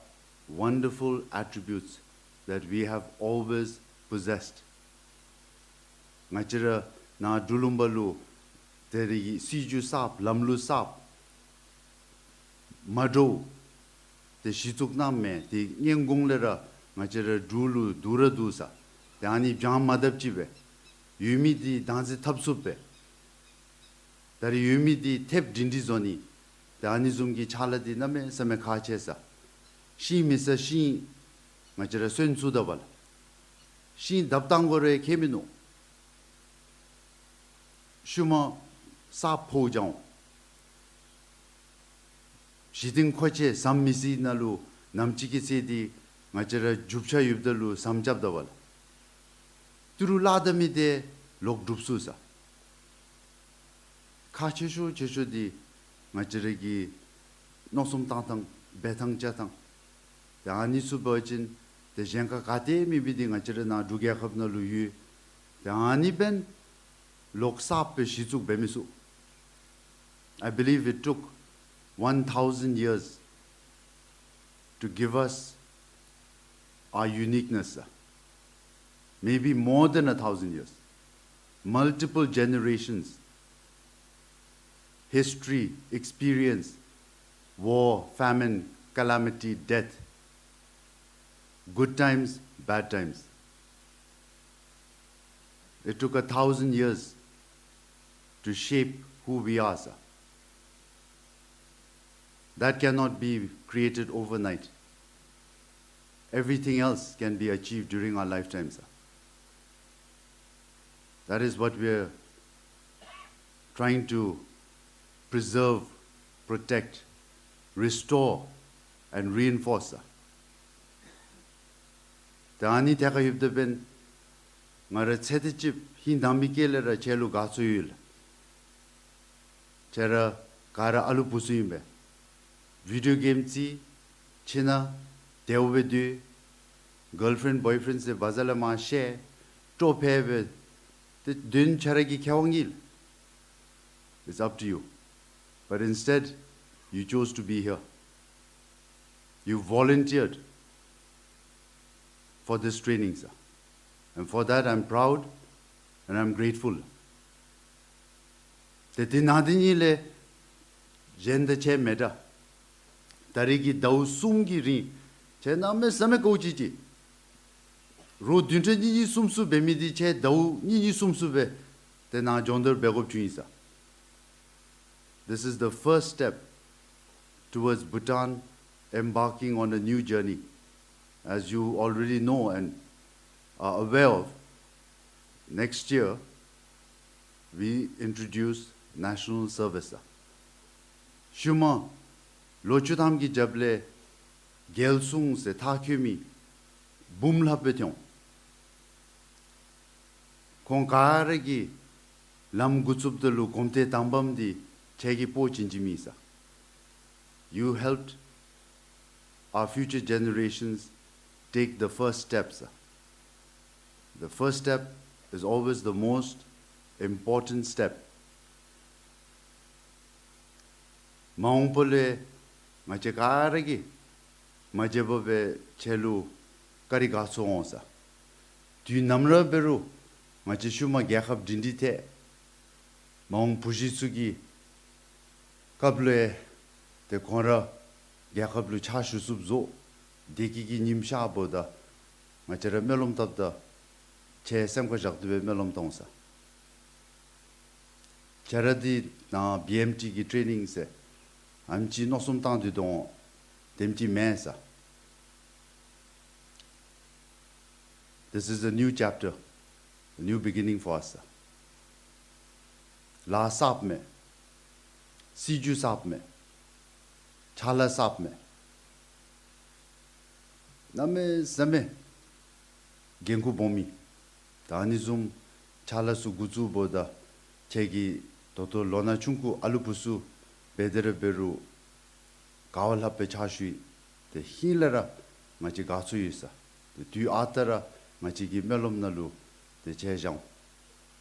wonderful attributes that we have always possessed. ང་བཅས་ར་ནཱ་འབྲུག་ལུང་པ་ལུ་ད་རིས་ཀྱི་སྲིད་བྱུས་གསརཔ་ལམ་ལུགས་གསརཔ་མ་འདྲཝ་ཏེ་གཞི་བཙུགས་གནངམ་མས། ཏེ་སྔོན་གོང་ལས་ར་ང་བཅས་ར་འབྲུག་ལུ་སྡུག་ར་སྡུག་ས། ཏེ་ཨ་ནི་བྱང་མ་དགཔ་ཅིག་སྦེ་ཡོད་མི་འདི་བདག་འཛིན་འཐབ་ཚུགསཔ་སྦེ། ད་རིས་ཡོད་མི་འདི་ཐེབས་སྒྲིང་སྒྲི་བཟོ་ནི། ཏེ་ཨ་ནི་བཟུམ་གྱི་ཕྱག་ལཱ་འདི་གནམ་མེད་ས་མེད་ཁག་ཆེ་ས། ཤིང་མེད་ས་ཤིང་ང་བཅས་ར་སོན་ཚུགས་ད་པ་ལགས། ཤིང་བརྡབ་བཏང་དགོ་རུང་ཁྱད་མིན་ནུག། ཤུལ་མ་ས་ཕོཝ་འགྱོ་འོང་། གཞི་རྟེན་མཁོ་ཆས་ཟམ་མི་སྲིད་ནང་ལུ་ནམ་ཅིག་གི་ཚེ་འདི་ང་བཅས་ར་རྒྱུ་ཆ་ཡོདཔ་ད་ལུ་ཟམ་རྐྱབ་ད་པ་ལགས། ཏི་རུ་བརླག་ད་མི་འདི་ལོག་སྒྲུབ་ཚུགས་ས། ཁག་ཆེ་ཤོས་ཆེ་ཤོས་འདི་ང་བཅས་ར་གི་མནོ་བསམ་བཏང་ཐངས་འབད་ཐངས་བྱ་ཐངས། ཏེ་ཨ་ནི་ཚུ་འབད་བ་ཅིན་ཏེ་གཞན་ཁར་ག་ཏེ་མེད་པའི་འདི་ང་བཅས་ར་ནཱ་འབྲུག་རྒྱལ་ཁབ་ནང་ལུ་ཡོད། ཏེ་ཨ་ནི་འབདན་ལོག་གསརཔ་སྦེ་གཞི་བཙུགས་འབད་མི་ཚུགས། I believe it took one thousand years to give us our uniqueness, sir. Maybe more than a thousand years. Multiple generations, history, experience, war, famine, calamity, death, good times, bad times. It took a thousand years to shape who we are, sir. That cannot be created overnight. Everything else can be achieved during our lifetime, sir. That is what we are trying to preserve, protect, restore, and reinforce, sir. ད་ཨ་ནི་ཐད་ཁར་ཡོདཔ་ད་འབདན་ང་ར་ཚེ་འདི་ཅིག་ཧིང་དྭངས་མའི་དཀྱིལ་ལས་ར་ཁྱེད་ལུ་དགའ་ཚོར་ཡོད་ལགས། ཁྱེད་ར་ག་ར་ཨ་ལུ་བུ་ཚུ་ཨིན་པས། བི་ཌིའོ་གེམ་རྩེད། ཁྱིམ་ནང་དལཝ་སྦེ་སྡོད། གཱལ་ཕི་རེནཌ་བོའི་ཕི་རེནཌ་ཟེར་བ་ཛ་ལས་མར་བཤལ། སྤྲོ་ཕལ་སྦེ་ཏེ་དོན་ཁྱེད་ར་གི་ཁེ་དབང་ཨིན། It's up to you. But instead, you chose to be here. You volunteered for this training, sir. And for that, I'm proud and I'm grateful. ཏེ་དེ་ནང་དེ་ཉིད་ལས་གཞན་དང་ཁྱད་མེད་དྲགས། ད་རིས་ཀྱི་ཟླཝ་གསུམ་གྱི་རིང་ཁྱེད་གནམ་མེད་ས་མེད་དཀའཝ་སྤྱད་ཅི། རོགས་བདུན་ཕྲག་གཉིས་གཉིས་གསུམ་གསུམ་འབད་མི་འདི་ཁྱེད་ཟླཝ་གཉིས་གཉིས་གསུམ་གསུམ་སྦེ་ཏེ་ནཱ་སྦྱོང་བརྡར་འབད་དགོཔ་བྱུང་ཡི་ས། This is the first step towards Bhutan embarking on a new journey. As you already know and are aware of, next year we introduce national service. ཤུལ་མ་ལོ་བཅུ་ཐམ་གྱི་རྒྱབ་ལས་རྒྱལ་སྲུང་ཟེར་མཐར་འཁྱོལ་མི་འབུམ་ལྷགཔ་སྦེ་ཐོན་འོང་། ཁོང་ག་ར་གིས་ལམ་འགོ་བཙུགསཔ་ད་ལུ་གོམ་ཐེངས་དང་པམ་འདི་ཁྱེད་ཀྱིས་སྤོ་བྱིན་བྱིནམ་ཨིན་ས། You helped our future generations take the first steps. The first step is always the most important step. མ་འོངས་པ་ལུ་ང་བཅས་ག་ར་གིས་མ་བརྗེད་པར་སྦེ་ཁྱེད་ལུ་བཀའ་དྲིན་དགའ་ཚོར་འོང་ཟེར། དུས་ནམ་ར་འབད་རུང་ང་བཅས་ཤུལ་མ་རྒྱལ་ཁབ་སྒྲིང་སྒྲིང་ཐད་མ་འོངས་བུ་གཞི་ཚུ་གི་སྐབས་ལུ་ཏེ་ཁོང་ར་རྒྱལ་ཁབ་ལུ་ཕྱག་ཞུ་ཚུགསཔ་བཟོ། དེ་གི་གི་ཉིམ་ཤར་འབདཝ་ད་ང་བཅས་ར་སྨོན་ལམ་བཏབ་ད་ཁྱེད་སེམས་ཁར་བཞག་སྟེ་སྦེ་སྨོན་ལམ་བཏབ་འོང་ཟེར། ཁྱེད་ར་འདི་ནཱ་བི་ཨེམ་ཊི་གི་ཊེ་ནིང་ཟེར་ཨ་ནེམ་ཅིག་མནོ་བསམ་བཏང་སྟེ་འོང་དེམ་ཅིག་མེན་ཟེར། This is a new chapter, a new beginning for us. ལཱ་གསརཔ་མས། སྲིད་བྱུས་གསརཔ་མས། ཕྱག་ལཱ་གསརཔ་མས། གནམ་མེད་ས་མེད་འགན་ཁུར་སྦོམ་ཨིན། ད་ཨ་ནི་བཟུམ་ཕྱག་ལཱ་ཚུ་འགོ་བཙུགས་འབདཝ་ད་ཁྱེད་ཀྱིས་ད་ལྟོ་ལོ་ན་ཆུང་ཀུ་ཨ་ལུ་བུ་ཚུ་འབད་དེ་ར་འབད་རུང་ག་བ་ལྷགཔ་སྦེ་ཕྱག་ཞུ་ཡི། ཏེ་ཧིང་ལས་ར་ང་བཅས་དགའ་ཚོར་ཡོད་ཟེར། ཏེ་དུས་ཨ་རྟག་ར་ང་བཅས་ཀྱི་སྨོན་ལམ་ནང་ལུ་ཏེ་ཁྱེད་བཞག་འོང་།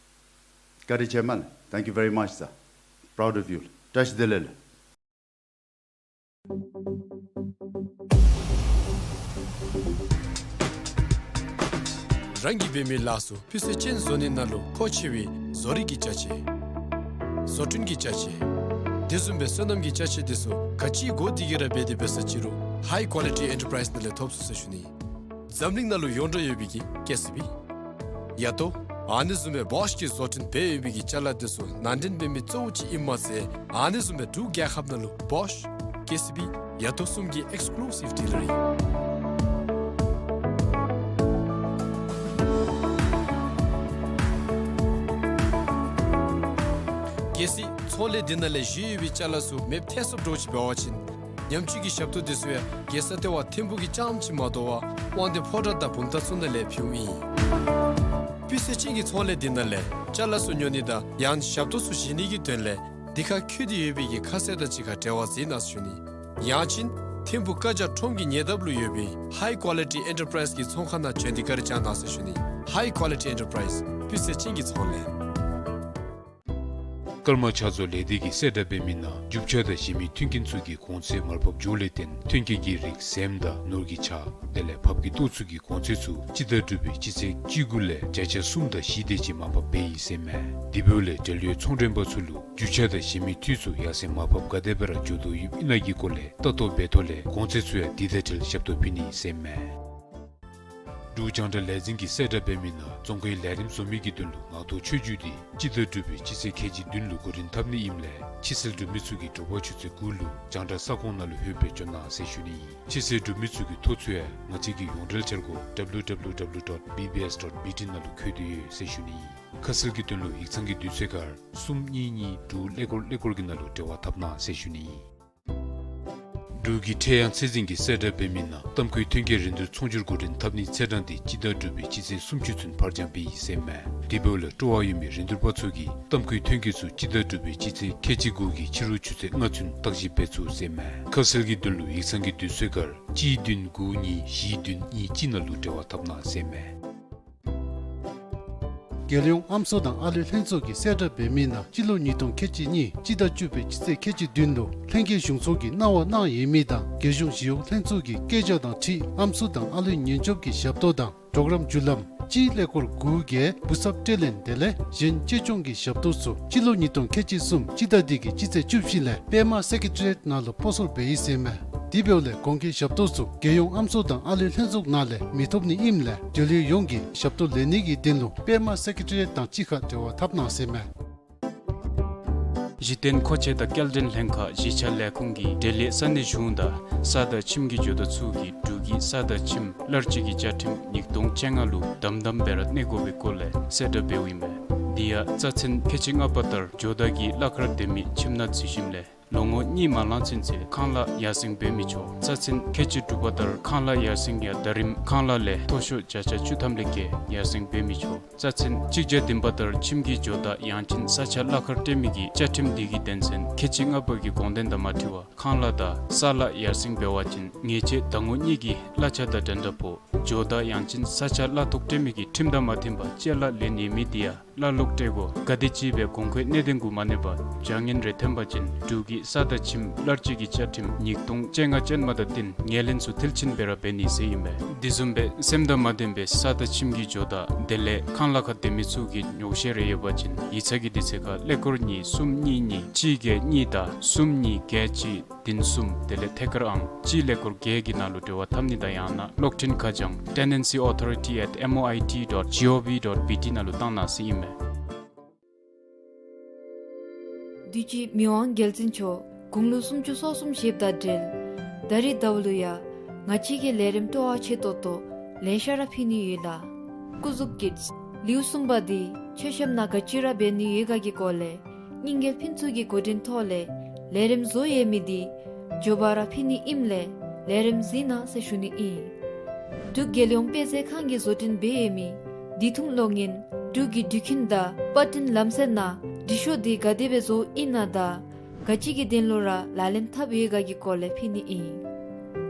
བཀའ་དྲིན་ཆེ་མས་ལགས། Thank you very much, sir. Proud of you. བཀྲ་ཤིས་བདེ་ལེགས་ལགས། རང་གིས་འབད་མི་ལཱ་ཚུ་སྤུས་ཚད་ཅན་བཟོ་ནི་ནང་ལུ་མཁོ་ཆེ་བའི་བཟོ་རིག་གི་ཅ་ཆས། བཟོ་སྐྲུན་གྱི་ཅ་ཆས། དེ་བཟུམ་སྦེ་སོ་ནམ་གྱི་ཅ་ཆས་དེ་ཚུ་ག་ཅི་དགོ་དེ་གི་ར་འབད་དེ་འབད་ས་ཅི་རུང་High Quality Enterprise ནང་ལས་ཐོབ་ཚུགས་ཟེར་ཞུ་ནི། འཛམ་གླིང་ནང་ལུ་ཡོངས་གྲགས་ཡོད་པའི་གི་ཀེ་སི་བི། ཡ་ཏོ། ཨ་ནི་བཟུམ་སྦེ་བོཤ་གིས་བཟོ་སྐྲུན་འབད་ཡོད་པའི་གི་ཅ་ལ་དེ་ཚུ་ནང་འདྲེན་འབད་མི་གཙོ་བོ་ཅིག་ཨིནམ་མ་ཚད་ཨ་ནི་བཟུམ་སྦེ་འབྲུག་རྒྱལ་ཁབ་ནང་ལུ་བོཤ་ཀེ་སི་བི་ཡ་ཏོ་གསུམ་གྱི་ཨེགསི་ཀུ་ལུ་སིབ་ཌི་ལར་ཨིན། གལ་སྲིད་ཚོང་ལས་འདི་ནང་ལས་བཞེས་ཡོད་པའི་ཅ་ལ་ཚུ་མེདཔ་ཐལ་སོངམ་འདྲཝ་ཅིག་འབད་བ་ཅིན་ཉམས་བཅོས་ཀྱི་ཞབས་ཏོག་དེ་ཚུ་ཡང་རྒྱལ་ས་ལྟེ་བ་ཐིམ་ཕུག་གི་རྐྱངམ་ཅིག་མ་དོ་བར་དབང་འདུས་ཕོ་བྲང་དང་བུམ་ཐང་ཚུ་ནང་ལས་ཕུལཝ་ཨིན། སྤུས་ཚད་ཅན་གྱི་ཚོང་ལས་འདི་ནང་ལས་ཅ་ལ་ཚུ་ཉོ་ནི་དང་ཡང་ཞབས་ཏོག་ཚུ་བཞེས་ནི་གི་དོན་ལས་འདི་ཁར་བཀོད་དེ་ཡོད་པའི་གི་ཁ་གསལ་དང་གཅིག་ཁར་འབྲེལ་བ་འཛིན་གནང་ཟེར་ཞུ་ནི། ཡང་ཅིན་ཐིམ་ཕུག་ཀ་ཇ་ཁྲོམ་གྱི་ཉེ་འདབས་ལུ་ཡོད་པའི་High Quality Enterprise གི་ཚོང་ཁང་ནང་བྱོན་ཏེ་བཀའ་དྲིན་བསྐྱང་གནང་ཟེར་ཞུ་ནི། High Quality Enterprise སྤུས་ཚད་ཅན་གྱི་ཚོང་ལས། ཀརྨ་ཕྱག་བཟོ་ལས་སྡེ་གིས་གསལ་བསྒྲགས་འབད་མི་ནང་རྒྱུ་ཆ་དང་གཞན་མི་མཐུན་རྐྱེན་ཚུ་གི་གོང་ཚད་མར་ཕབ་འགྱོཝ་ལས་བརྟེན་མཐུན་རྐྱེན་གྱི་རིགས་ཟེངས་དང་ནོར་གྱི་ཆ་དེ་ལས་ཕགཔ་གི་ཏོག་ཚུ་གི་གོང་ཚད་ཚུ་སྤྱི་ཟླ་དྲུག་པའི་སྤྱི་ཚེས་བཅུ་དགུ་ལས་བརྒྱ་ཆ་གསུམ་དང་བཞི་དེ་ཅིག་མར་ཕབ་འབད་ཡི་ཟེར་མས། དེ་འབདཝ་ལས་འབྲེལ་ཡོད་ཚོང་མགྲོན་པ་ཚུ་ལུ་རྒྱུ་ཆ་དང་གཞན་མི་འཐུས་ཚུ་ཡར་སེང་མར་ཕབ་ག་དེ་སྦེ་ར་འགྱོ་དོ་ཡོདཔ་ཨིན་ན་གི་སྐོར་ལས་ལྟ་རྟོག་འབད་ཐོག་ལས་གོང་ཚད་ཚུ་ཡང་དེ་དང་འཁྲིལ་ཞབས་ཏོག་ཕུལ་ནི་ཟེར་མས། འབྲུག་རྒྱང་བསྒྲགས་ལས་འཛིན་གྱིས་གསལ་བསྒྲགས་འབད་མི་ནང་རྫོང་ཁའི་ལས་རིམ་བཟོ་མི་གི་དོན་ལུ་ངག་ཐོག་ཆོས་བརྒྱུད་དེ་སྤྱི་ཟླ་དྲུག་པའི་སྤྱི་ཚེས་ཁལ་གཅིག་བདུན་ལུ་འགོ་འདྲེན་འཐབ་ནི་ཨིནམ་ལས་ཕྱི་སེལ་གྲུབ་མི་ཚུ་གིས་དྲོ་པ་ཆུ་ཚོད་དགུ་ལུ་རྒྱང་བསྒྲགས་ས་ཁོངས་ནང་ལུ་ལྷོད་སྦེ་འབྱོན་གནང་ཟེར་ཞུ་ནི་ཨིན། ཕྱི་སེལ་གྲུབ་མི་ཚུ་གི་ཐོ་ཚུ་ཡང་ང་བཅས་ཀྱི་ཡོངས་འབྲེལ་འཆར་སྒོ་W W W dot B B S dot B T ནང་ལུ་བཀོད་དེ་ཡོད་ཟེར་ཞུ་ནི་ཨིན། ཁ་གསལ་གྱི་དོན་ལུ་ཡིག་ཚང་གི་དུས་ཚོད་ཁར་གསུམ་གཉིས་གཉིས་དྲུག་ཀླད་ཀོར་ཀླད་ཀོར་གྱི་ནང་ལུ་འབྲེལ་བ་འཐབ་གནང་ཟེར་ཞུ་ནི་ཨིན། འབྲུག་གི་ཁྲེ་ཡང་ཚད་འཛིན་གྱིས་གསལ་བསྒྲགས་འབད་མི་ནང་གཏམ་བརྐོས་ཐོན་སྐྱེད་རིན་བསྡུར་ཚོང་སྒྱུར་འགོ་འདྲེན་འཐབ་ནིའི་ཚེས་གྲངས་དེ་སྤྱི་ཟླ་དྲུག་པའི་སྤྱི་ཚེས་སུམ་ཅུ་ཚུན་ཕར་འགྱངས་འབད་ཡི་ཟེར་མས། དེ་འབདཝ་ལས་སྤྲོ་བ་ཡོད་མི་རིན་བསྡུར་པ་ཚུ་གིས་གཏམ་བརྐོས་ཐོན་སྐྱེད་ཚུ་སྤྱི་ཟླ་དྲུག་པའི་སྤྱི་ཚེས་ཁལ་གཅིག་དགུ་གི་ཕྱི་རུ་ཆུ་ཚོད་ལྔ་ཚུན་བརྟག་ཞིབ་འབད་ཚུགས་ཟེར་མས། ཁ་གསལ་གྱི་དོན་ལུ་ཡིག་ཚང་གི་དུས་ཚོད་ཁར་གཅིག་བདུན་དགུ་གཉིས་བཞི་བདུན་གཉིས་གཅིག་ནང་ལུ་འབྲེལ་བ་འཐབ་གནང་ཟེར་མས། རྒྱལ་ཡོངས་ཨམ་སྲུ་དང་ཨ་ལུའི་ལྷན་ཚོགས་ཀྱིས་གསལ་བསྒྲགས་འབད་མི་ནང་སྤྱི་ལོ་ཉིས་སྟོང་ཁལ་གཅིག་གཉིས་སྤྱི་ཟླ་བཅུ་པའི་སྤྱི་ཚེས་ཁལ་གཅིག་བདུན་ལུ་ལྷན་རྒྱས་གཞུང་ཚོགས་ཀྱིས་གནང་བ་གནང་ཡོད་མི་དང་རྒྱལ་གཞུང་ཞི་གཡོག་ལྷན་ཚོགས་ཀྱི་སྐད་ཆ་དང་འཁྲིལ་ཨམ་སྲུ་དང་ཨ་ལུའི་ཉེན་སྐྱོབ་ཀྱི་ཞབས་ཏོག་དང་གྲོགས་རམ་བརྒྱུད་ལམ་གཅིག་ཀླད་ཀོར་དགུ་བརྒྱད་བུ་གསརཔ་སྤྲོད་ལེན་དེ་ལས་གཞན་གཅེས་སྐྱོང་གི་ཞབས་ཏོག་ཚུ་སྤྱི་ལོ་ཉིས་སྟོང་ཁལ་གཅིག་གསུམ་སྤྱི་ཟླ་འདི་གི་སྤྱི་ཚེས་བཅུ་བཞི་ལས་པདྨ་སེ་ཀེ་ཊི་རི་ཡེཊ་ནང་ལུ་སྤོ་སོར་འབད་ཡི་ཟེར་མས། དེ་འབདཝ་ལས་གོང་གི་ཞབས་ཏོག་ཚུ་རྒྱལ་ཡོངས་ཨམ་སྲུ་དང་ཨ་ལུའི་ལྷན་ཚོགས་ནང་ལས་མི་ཐོབ་ནི་ཨིནམ་ལས་འབྲེལ་ཡོད་ཡོངས་ཀྱིས་ཞབས་ཏོག་ལེན་ནི་གི་དོན་ལུ་པདྨ་སེ་ཀེ་ཊི་རི་ཡེཊ་དང་གཅིག་ཁར་འབྲེལ་བ་འཐབ་གནང་ཟེར་མས། གཞི་རྟེན་མཁོ་ཆས་དང་སྐྱེལ་འདྲེན་ལྷན་ཁག་གཞིས་ཆགས་ལས་ཁུངས་ཀྱིས་འབྲེལ་ཡོད་ས་གནས་གཞུང་དང་ས་དང་ཁྱིམ་གྱི་ཇོ་བདག་ཚུ་གིས་འབྲུག་གི་ས་དང་ཁྱིམ་གླར་སྤྱོད་ཀྱི་བཅའ་ཁྲིམས་ཉིས་སྟོང་བཅོ་ལྔ་ལུ་དམ་དམ་སྦེ་ར་གནས་དགོ་པའི་སྐོར་ལས་གསལ་བསྒྲགས་འབདཝ་ཨིན་མས། དེ་ཡང་རྩ་ཚན་ཁལ་གཅིག་ལྔ་པ་ལྟར་ཇོ་བདག་གིས་གླ་ཁར་སྡོད་མི་ཁྱིམ་ནང་འཛུལ་ཞིནམ་ལས་ ལོ་ངོ་གཉིས་མ་ལང་ཚུན་ཚོད་ཁང་གླ་ཡར་སེང་འབད་མི་ཆོག། རྩ་ཚན་ཁལ་གཅིག་དྲུག་པ་ལྟར་ཁང་གླ་ཡར་སེང་ཡང་ཟླ་རིམ་ཁང་གླ་ལས་མཐོ་ཤོས་བརྒྱ་ཆ་བཅུ་ཐམ་ལས་བརྒལ་ཡར་སེང་འབད་མི་ཆོག། རྩ་ཚན་གཅིག་བརྒྱ་བདུན་པ་ལྟར་ཁྱིམ་གྱི་ཇོ་བདག་ཡང་ཅིན་ས་ཆ་གླ་ཁར་སྤྲོད་མི་གི་བཅའ་ཁྲིམས་འདི་གི་དོན་ཚན་ཁལ་གཅིག་ལྔ་པ་གི་དགོངས་དོན་དང་མ་འཁྲིལ་བར་ཁང་གླ་དང་ས་གླ་ཡར་སེང་འབད་བ་ཅིན་ཉེས་ཆད་ཟླ་ངོ་གཉིས་ཀྱི་གླ་ཆ་དང་འགྲན་ཟླ་ཕོག། ཇོ་བདག་ཡང་ཅིན་ས་ཆ་གླ་ཐོག་སྤྲོད་མི་གི་ཁྲིམས་དང་མ་མཐུན་པར་ཅ་ལ་ལེན་ནི་མེད་དེ་ཡང་གླ་ལོག་སྤྲོད་དགོ། ག་དེམ་ཅིག་སྦེ་གོང་འཁོད་གནད་དོན་གུ་མ་གནས་པར་བྱ་ངན་རེ་ཐོན་པ་ཅིན་འབྲུག་གི་ས་དང་ཁྱིམ་གླར་སྤྱོད་ཀྱི་བཅའ་ཁྲིམས་ཉིས་སྟོང་བཅོ་ལྔ་ཅན་མ་དང་བསྟུན་ངོས་ལེན་ཚུ་མཐིལ་ཕྱིན་སྦེ་ར་འབད་ནི་ཟེར་ཨིན་པས། དེ་བཟུམ་སྦེ་སེམས་དང་མ་ལྡན་པའི་ས་དང་ཁྱིམ་གྱི་ཇོ་བདག་དེ་ལས་ཁང་གླ་ཁར་སྡོད་མི་ཚུ་གིས་ཉོགས་བཤད་རེ་ཡོད་པ་ཅིན་ཡིག་ཚང་གི་དུས་ཚོད་ཁར་ཀླད་ཀོར་གཉིས་གསུམ་གཉིས་གཉིས་གཅིག་བརྒྱད་གཉིས་དང་གསུམ་གཉིས་བརྒྱད་གཅིག་བདུན་གསུམ་དེ་ལས་ཐད་ཀར་ཨང་གཅིག་ཀླད་ཀོར་བརྒྱད་ཀྱི་ནང་ལུ་འབྲེལ་བ་འཐབ་ནི་དང་ཡང་ན་གློག་འཕྲིན་ཁ་བྱང་tenancy authority at M O I T dot G O V dot B T ནང་ལུ་བཏང་གནང་ཟེར་ཨིན་མས། དུས་ཅི་མི་དབང་རྒྱལ་བཙུན་མཆོག་དགུང་ལོ་སུམ་ཅུ་སོ་གསུམ་བཞེསཔ་དང་འབྲེལ་ད་རིས་ཟླཝ་ལུ་ཡང་ང་བཅས་ཀྱི་ལས་རིམ་སྤྲོ་བ་ཆེ་ཏོག་ཏོ་ལེ་ཤ་ར་ཕུལ་ནི་ཡོད་ལགས། སྐུ་གཟུགས་ཀྱི་ལེའུ་གསུམ་པ་འདི་མཆོད་བཤམ་ནང་ག་ཅི་ར་འབད་ནི་ཡོད་ག་གི་སྐོར་ལས་རྙིང་རྒྱལ་ཕུན་ཚོགས་ཀྱི་འགོ་འདྲེན་ཐོག་ལས་ལས་རིམ་བཟོ་ཡོད་མི་འདི་མགྱོགས་པ་ར་ཕུལ་ནི་ཨིནམ་ལས་ལས་རིམ་གཟིགས་གནང་ཟེར་ཞུ་ནི་ཨིན། འབྲུག་རྒྱལ་ཡོངས་དཔེ་མཛོད་ཁང་གིས་བཟོ་སྐྲུན་འབད་ཡོད་མི་དུས་ཐུང་གློག་བརྙན་འབྲུག་གི་འགྲུལ་འཕྲིན་དང་པར་སྐྲུན་ལམ་སྲོལ་ནང་འབྲི་ཤོག་འདི་ག་དེ་སྦེ་བཟོཝ་ཨིན་ན་དང་ག་ཅི་གི་དོན་ལུ་ར་ལག་ལེན་འཐབ་ཡོད་ག་གི་སྐོར་ལས་ཕུལ་ནི་ཨིན།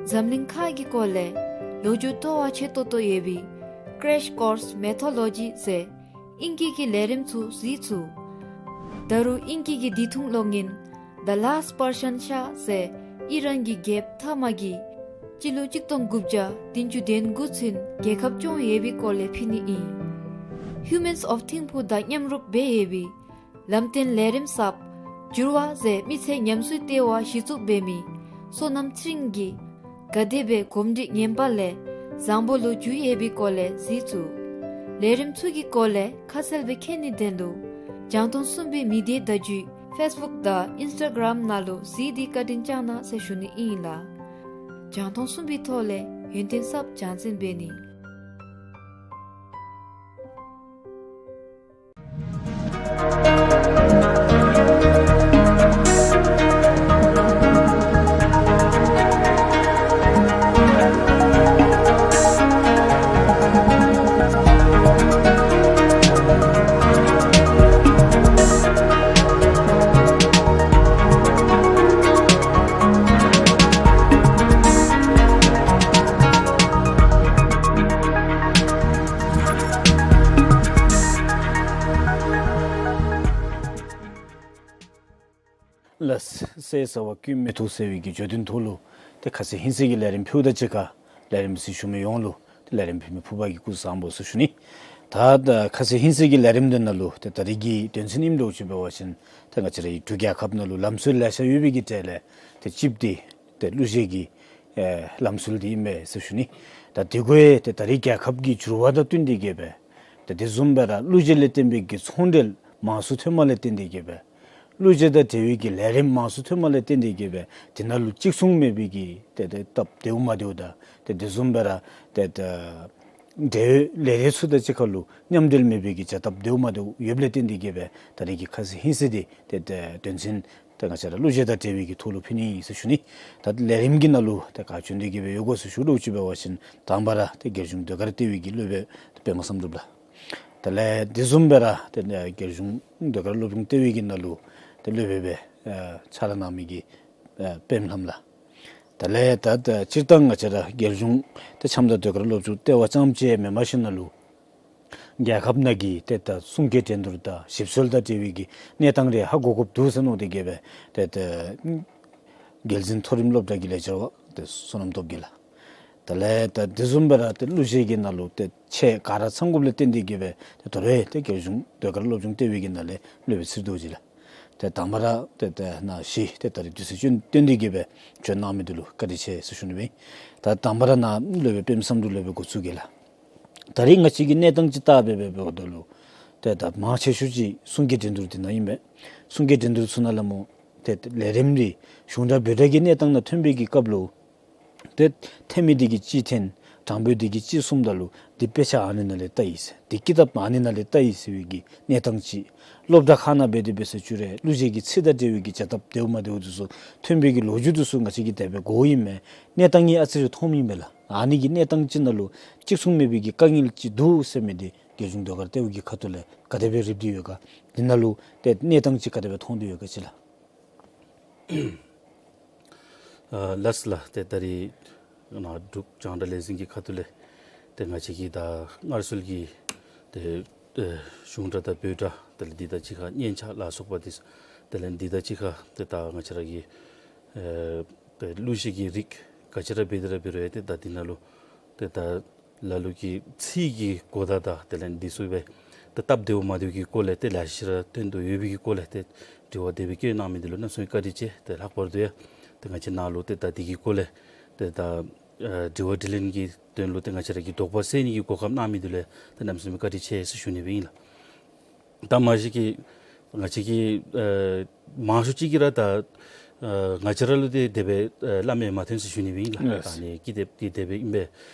འཛམ་གླིང་ཁ་གི་སྐོར་ལས་ལོ་རྒྱུས་སྤྲོ་བ་ཆེ་ཏོག་ཏོ་ཡོད་པའི་Crash Course Mythology ཟེར་ཨིང་སྐད་ཀྱི་ལས་རིམ་ཚུ་གཟིགས་ཚུགས། ད་རུང་ཨིང་སྐད་ཀྱི་དུས་ཐུང་གློག་བརྙན་The Last Persian Shah ཟེར་ཨི་རན་གྱི་རྒྱལཔོ་ཐ་མ་གིས་སྤྱི་ལོ་གཅིག་སྟོང་དགུ་བརྒྱ་བདུན་ཅུ་དོན་དགུ་ཚུན་རྒྱལ་ཁབ་སྐྱོང་ཡོད་པའི་སྐོར་ལས་ཕུལ་ནི་ཨིན། Humans of Thimphu དང་མཉམ་རུབ་འབད་ཡོད་པའི་ལམ་སྟོན་ལས་རིམ་གསརཔ་འགྱུར་བ་ཟེར་མི་ཚེ་ཉམས་གསོའི་ལྟེ་བ་གཞི་བཙུགས་འབད་མི་བསོད་ནམས་ཚེ་རིང་གིས་ག་དེ་སྦེ་གོམས་འདྲིས་ངན་པ་ལས་བཟང་པོ་ལུ་འགྱུར་ཡོད་པའི་སྐོར་ལས་གཟིགས་ཚུགས། ལས་རིམ་ཚུ་གི་སྐོར་ལས་ཁ་གསལ་སྦེ་མཁྱེན་ནིའི་དོན་ལུ་རྒྱང་མཐོང་གསུམ་པའི་མི་སྡེ་བརྡ་བརྒྱུད་Facebook དང་Instagram ནང་ལུ་གཟིགས་ཏེ་བཀའ་དྲིན་བསྐྱང་གནང་ཟེར་ཞུ་ནི་ཨིན་ལགས། རྒྱང་མཐོང་གསུམ་པའི་ཐོག་ལས་ཡོན་ཏན་གསརཔ་སྦྱང་འཛིན་འབད་ནི། ལགས། གསེར་ཟ་བ་ཀུན་མི་ཐུབ་ཟེར་བའི་གི་བརྗོད་དོན་ཐོག་ལུ་ཏེ་ཁ་ཙ་ཧིང་སངས་ཀྱི་ལས་རིམ་ཕུལཝ་དང་གཅིག་ཁར་ལས་རིམ་གཟིགས་བཞུགས་མི་ཡོངས་ལུ་ཏེ་ལས་རིམ་ཕུལ་མི་ཕུརཔ་གིས་སྐུ་གཟུགས་བཟང་པོ་ཟེར་ཞུ་ནི། ད་ད་ཁ་ཙ་ཧིང་སངས་ཀྱི་ལས་རིམ་འདི་ནང་ལུ་ཏེ་ད་རིས་ཀྱི་དོན་ཚན་ཨིནམ་འདྲཝ་ཅིག་འབད་བ་ཅིན་ཏེ་ང་བཅས་རའི་འབྲུག་རྒྱལ་ཁབ་ནང་ལུ་ལམ་སྲོལ་ལེ་ཤ་ཡོད་པའི་གི་གྲས་ལས་ཏེ་གཅིགཔོ་འདི་ཏེ་གླུ་གཞས་ཀྱི་ཨེ་ལམ་སྲོལ་འདི་ཨིན་པས་ཟེར་ཞུ་ནི། ད་དེ་གུ་ཡང་ཏེ་ད་རིས་རྒྱལ་ཁབ་ཀྱི་འགྱུར་བ་དང་བསྟུན་ཏེ་གིས་སྦེ་ཏེ་དེ་བཟུམ་སྦེ་ར་གླུ་གཞས་ལས་བརྟེན་པའི་གི་ཚོང་འབྲེལ་མང་སུ་ཐོནམ་ལས་བརྟེན་ཏེ་གིས་སྦེ་གླུ་གཞས་དང་འབྲེལ་བའི་གི་ལས་རིམ་མང་སུ་ཐོནམ་ལས་བརྟེན་ཏེ་གིས་སྦེ་དེ་ནང་ལུ་གཅིག་མཚུངས་མེད་པའི་གི་ཏེ་ཏེ་སྟབས་བདེཝ་མ་བདེཝ་དང་ཏེ་དེ་བཟུམ་སྦེ་ར་ཏེ་ཏེ་འབྲེལ་ཡོད་ལས་སྡེ་ཚུ་དང་གཅིག་ཁར་ལུ་མཉམ་འབྲེལ་མེད་པའི་གི་བྱ་སྟབས་བདེཝ་མ་བདེཝ་ཡོདཔ་ལས་བརྟེན་ཏེ་གིས་སྦེ་ད་རིས་ཀྱི་ཁ་ཙ་ཧིང་སངས་འདི་ཏེ་ཏེ་དོན་ཚན་ཏེ་ང་བཅས་ར་གླུ་གཞས་དང་འབྲེལ་བའི་གི་ཐོག་ལུ་ཕུལ་ནི་ཨིན་ཟེར་ཞུ་ནི། ད་ལས་རིམ་གྱི་ནང་ལུ་ཏེ་ག་བྱོན་ཏེ་གིས་སྦེ་ཡོད་ག་ཟེར་ཞུ་དོ་ཅིག་འབད་བ་ཅིན་དང་པ་ར་ཏེ་རྒྱལ་གཞུང་ཟློས་གར་ལྟེ་བའི་གི་སློབ་དཔོན་པདྨ་བསམ་གྲུབ་ལགས། དེ་ལས་དེ་བཟུམ་སྦེ་ར་ཏེ་རྒྱལ་གཞུང་ཟློས་གར་སློབ་སྦྱོང་ལྟེ་བའི་གི་ནང་ལུ་ཏེ་སློབ་དཔོན་སྦེ་ཕྱག་ལཱ་གནང་མི་གི་པདྨ་ལྷམ་ལགས། དེ་ལས་ད་ད་སྤྱིར་བཏང་ང་བཅས་ར་རྒྱལ་གཞུང་ཏེ་འཆམ་དང་ཟློས་གར་སློབ་སྦྱོང་ལྟེ་བ་རྐྱངམ་ཅིག་མེན་པར་ཞིནམ་ལས་རྒྱལ་ཁབ་ནང་གི་ཏེ་ད་གསུང་སྐད་འགྲན་བསྡུར་དང་ཞིབ་འཚོལ་དང་འབྲེལ་བའི་གི་གནས་སྟངས་རེ་ཧ་གོ་དགོཔ་འདུག་ཟེར་མནོ་སྟེ་གིས་སྦེ་ཏེ་ད་རྒྱལ་འཛིན་མཐོ་རིམ་སློབ་གྲྭ་གི་ལས་བྱེདཔ་ཏེ་བསོད་ནམས་སྟོབས་རྒྱས་ལགས། དེ་ལས་ད་དེ་བཟུམ་སྦེ་ར་ཏེ་གླུ་གཞས་ཀྱི་ནང་ལུ་ཏེ་ཆེད་ག་ར་ཚང་དགོཔ་ལས་བརྟེན་ཏེ་གིས་སྦེ་ཏེ་དོ་རུང་ཏེ་རྒྱལ་གཞུང་ཟློས་གར་སློབ་སྦྱོང་ལྟེ་བའི་གི་ནང་ལས་སློབ་དཔོན་ཚུར་རྡོ་རྗེ་ལགས། ཏེ་དང་པ་ར་ཏེ་ཏེ་ནཱ་བཞུགས་ཏེ་ད་རིས་དུས་ཚོད་བཏོན་ཏེ་གིས་སྦེ་བྱོན་གནང་མི་འདི་ལུ་བཀའ་དྲིན་ཆེ་ཟེར་ཞུ་ནི་ཨིན། ད་དང་པ་ར་ནཱ་སློབ་དཔོན་པདྨ་བསམ་གྲུབ་སློབ་དཔོན་འགོ་བཙུགས་གེ་ལགས། ད་རིས་ང་བཅས་ཀྱི་གནས་སྟངས་ཅིག་བལྟ་སྦེ་འབདཝ་ད་ལུ་ཏེ་ད་མང་ཆེ་ཤོས་ཅིག་གསུང་སྐད་འགྲན་བསྡུར་འདི་ནང་ཨིན་པས། གསུང་སྐད་འགྲན་བསྡུར་ཚུ་ནང་ལས་སྨོ་ཏེ་ལས་རིམ་འདི་གཞུང་འབྲེལ་བོད་སྒྲ་གི་གནས་སྟངས་ནང་ཐོན་པའི་གི་སྐབས་ལུ་ཏེ་འཐོན་མི་འདི་གིས་གཅིག་འཐོན། དྲང་དཔོན་འདི་གིས་ཅིག་གསུངམ་ད་ལུ་འདི་དཔེ་ཆ་ཨ་ནི་ནང་ལས་བལྟ་ཡི་ཟེར། འདི་ཀི་དེབ་ཨ་ནི་ནང་ལས་བལྟ་ཡི་ཟེར་བའི་གི་གནས་སྟངས་ཅིག། སློབ་གྲྭ་ཁག་ནང་འབད་དེ་འབད་ས་ཅིག་རུང་གླུ་གཞས་ཀྱི་ཚིག་དང་འབྲེལ་བའི་གི་བྱ་ཐབས་དེ་མ་བདེཝ་འདི་ཚུ་ཐོན་པའི་གི་ལོ་རྒྱུས་འདི་ཚུ་ང་བཅས་ཀྱིས་དེ་སྦེ་གོཝ་ཨིན་མས། གནས་སྟངས་ཨ་ཙི་རེ་མཐོངམ་ཨིན་པས་ལགས། ཨ་ནི་གི་གནས་སྟངས་ཅིག་ནང་ལུ་གཅིག་མཚུངས་མེད་པའི་གི་དཀའ་ངལ་ཅིག་འདུག་ཟེར་མི་འདི་རྒྱལ་གཞུང་ཟློས་གར་ལྟེ་བ་གི་ཁ་ཐུག་ལས་ག་དེ་སྦེ་རིགཔ་སྟེ་ཡོད་ག། འདི་ནང་ལུ་ཏེ་གནས་སྟངས་ཅིག་ག་དེ་སྦེ་མཐོང་སྟེ་ཡོད་ག་ཅིག་ལགས། ཨ་ལགས་ལགས། ཏེ་ད་རིས་ནཱ་འབྲུག་རྒྱང་བསྒྲགས་ལས་འཛིན་གྱི་ཁ་ཐུག་ལས་ཏེ་ང་བཅས་ཀྱིས་ད་སྔར་སྲོལ་གྱི་ཏེ་ཨེ་གཞུང་སྒྲ་དང་བོད་སྒྲ་དེ་ལས་འདི་དང་གཅིག་ཁར་སྙན་ཆ་ལ་སོགས་པ་འདི་དེ་ལས་འདི་དང་གཅིག་ཁར་ཏེ་ད་ང་བཅས་ར་གི་ཨེ་ཏེ་གླུ་གཞས་ཀྱི་རིགས་ག་ཅི་ར་འབད་དེ་ར་འབད་རུང་ཡང་ཏེ་ད་འདི་ནང་ལུ་ཏེ་ད་ལ་ལུ་གི་ཚིག་གི་གོ་བརྡ་དང་དེ་ལས་འདི་ཚུ་སྦེ་ཏེ་སྟབས་བདེཝ་མ་བདེཝ་གི་སྐོར་ལས་ཏེ་ལེ་ཤ་ར་ཐོན་དོ་ཡོད་པའི་གི་སྐོར་ལས་ཏེ་དྲི་བ་དེ་སྦེ་བཀོད་གནང་མི་འདི་ལུ་གནམ་མེད་ས་མེད་བཀའ་དྲིན་ཆེ། ཏེ་ལྷག་པར་དུ་ཡང་ཏེ་ང་བཅས་ནཱ་ལུ་ཏེ་ད་འདི་གི་སྐོར་ལས་ཏེ་ད་ཨ་དྲི་བ་དྲིས་ལན་གྱི་དོན་ལུ་ཏེ་ང་བཅས་ར་གི་དོགས་པ་སེལ་ནི་གི་གོ་སྐབས་གནང་མི་འདི་ལུ་ཡང་ཏེ་གནམ་མེད་ས་མེད་བཀའ་དྲིན་ཆེ་ཟེར་ཞུ་ནི་སྦེ་ཨིན་ལགས། ད་མ་གཞི་གི་ང་བཅས་ཀྱི་ཨ་མང་ཤོས་ཅིག་གིས་ར་ད་ཨ་ང་བཅས་ར་ལུ་ཏེ་དེ་སྦེ་ཨ་སླབ་མི་མ་ཐོན་ཟེར་ཞུ་ནི་སྦེ་ཨིན་ལགས། ལགས། ད་ཨ་ནི་ཀི་དེབ་འདི་དེ་སྦེ་ཨིན་པས།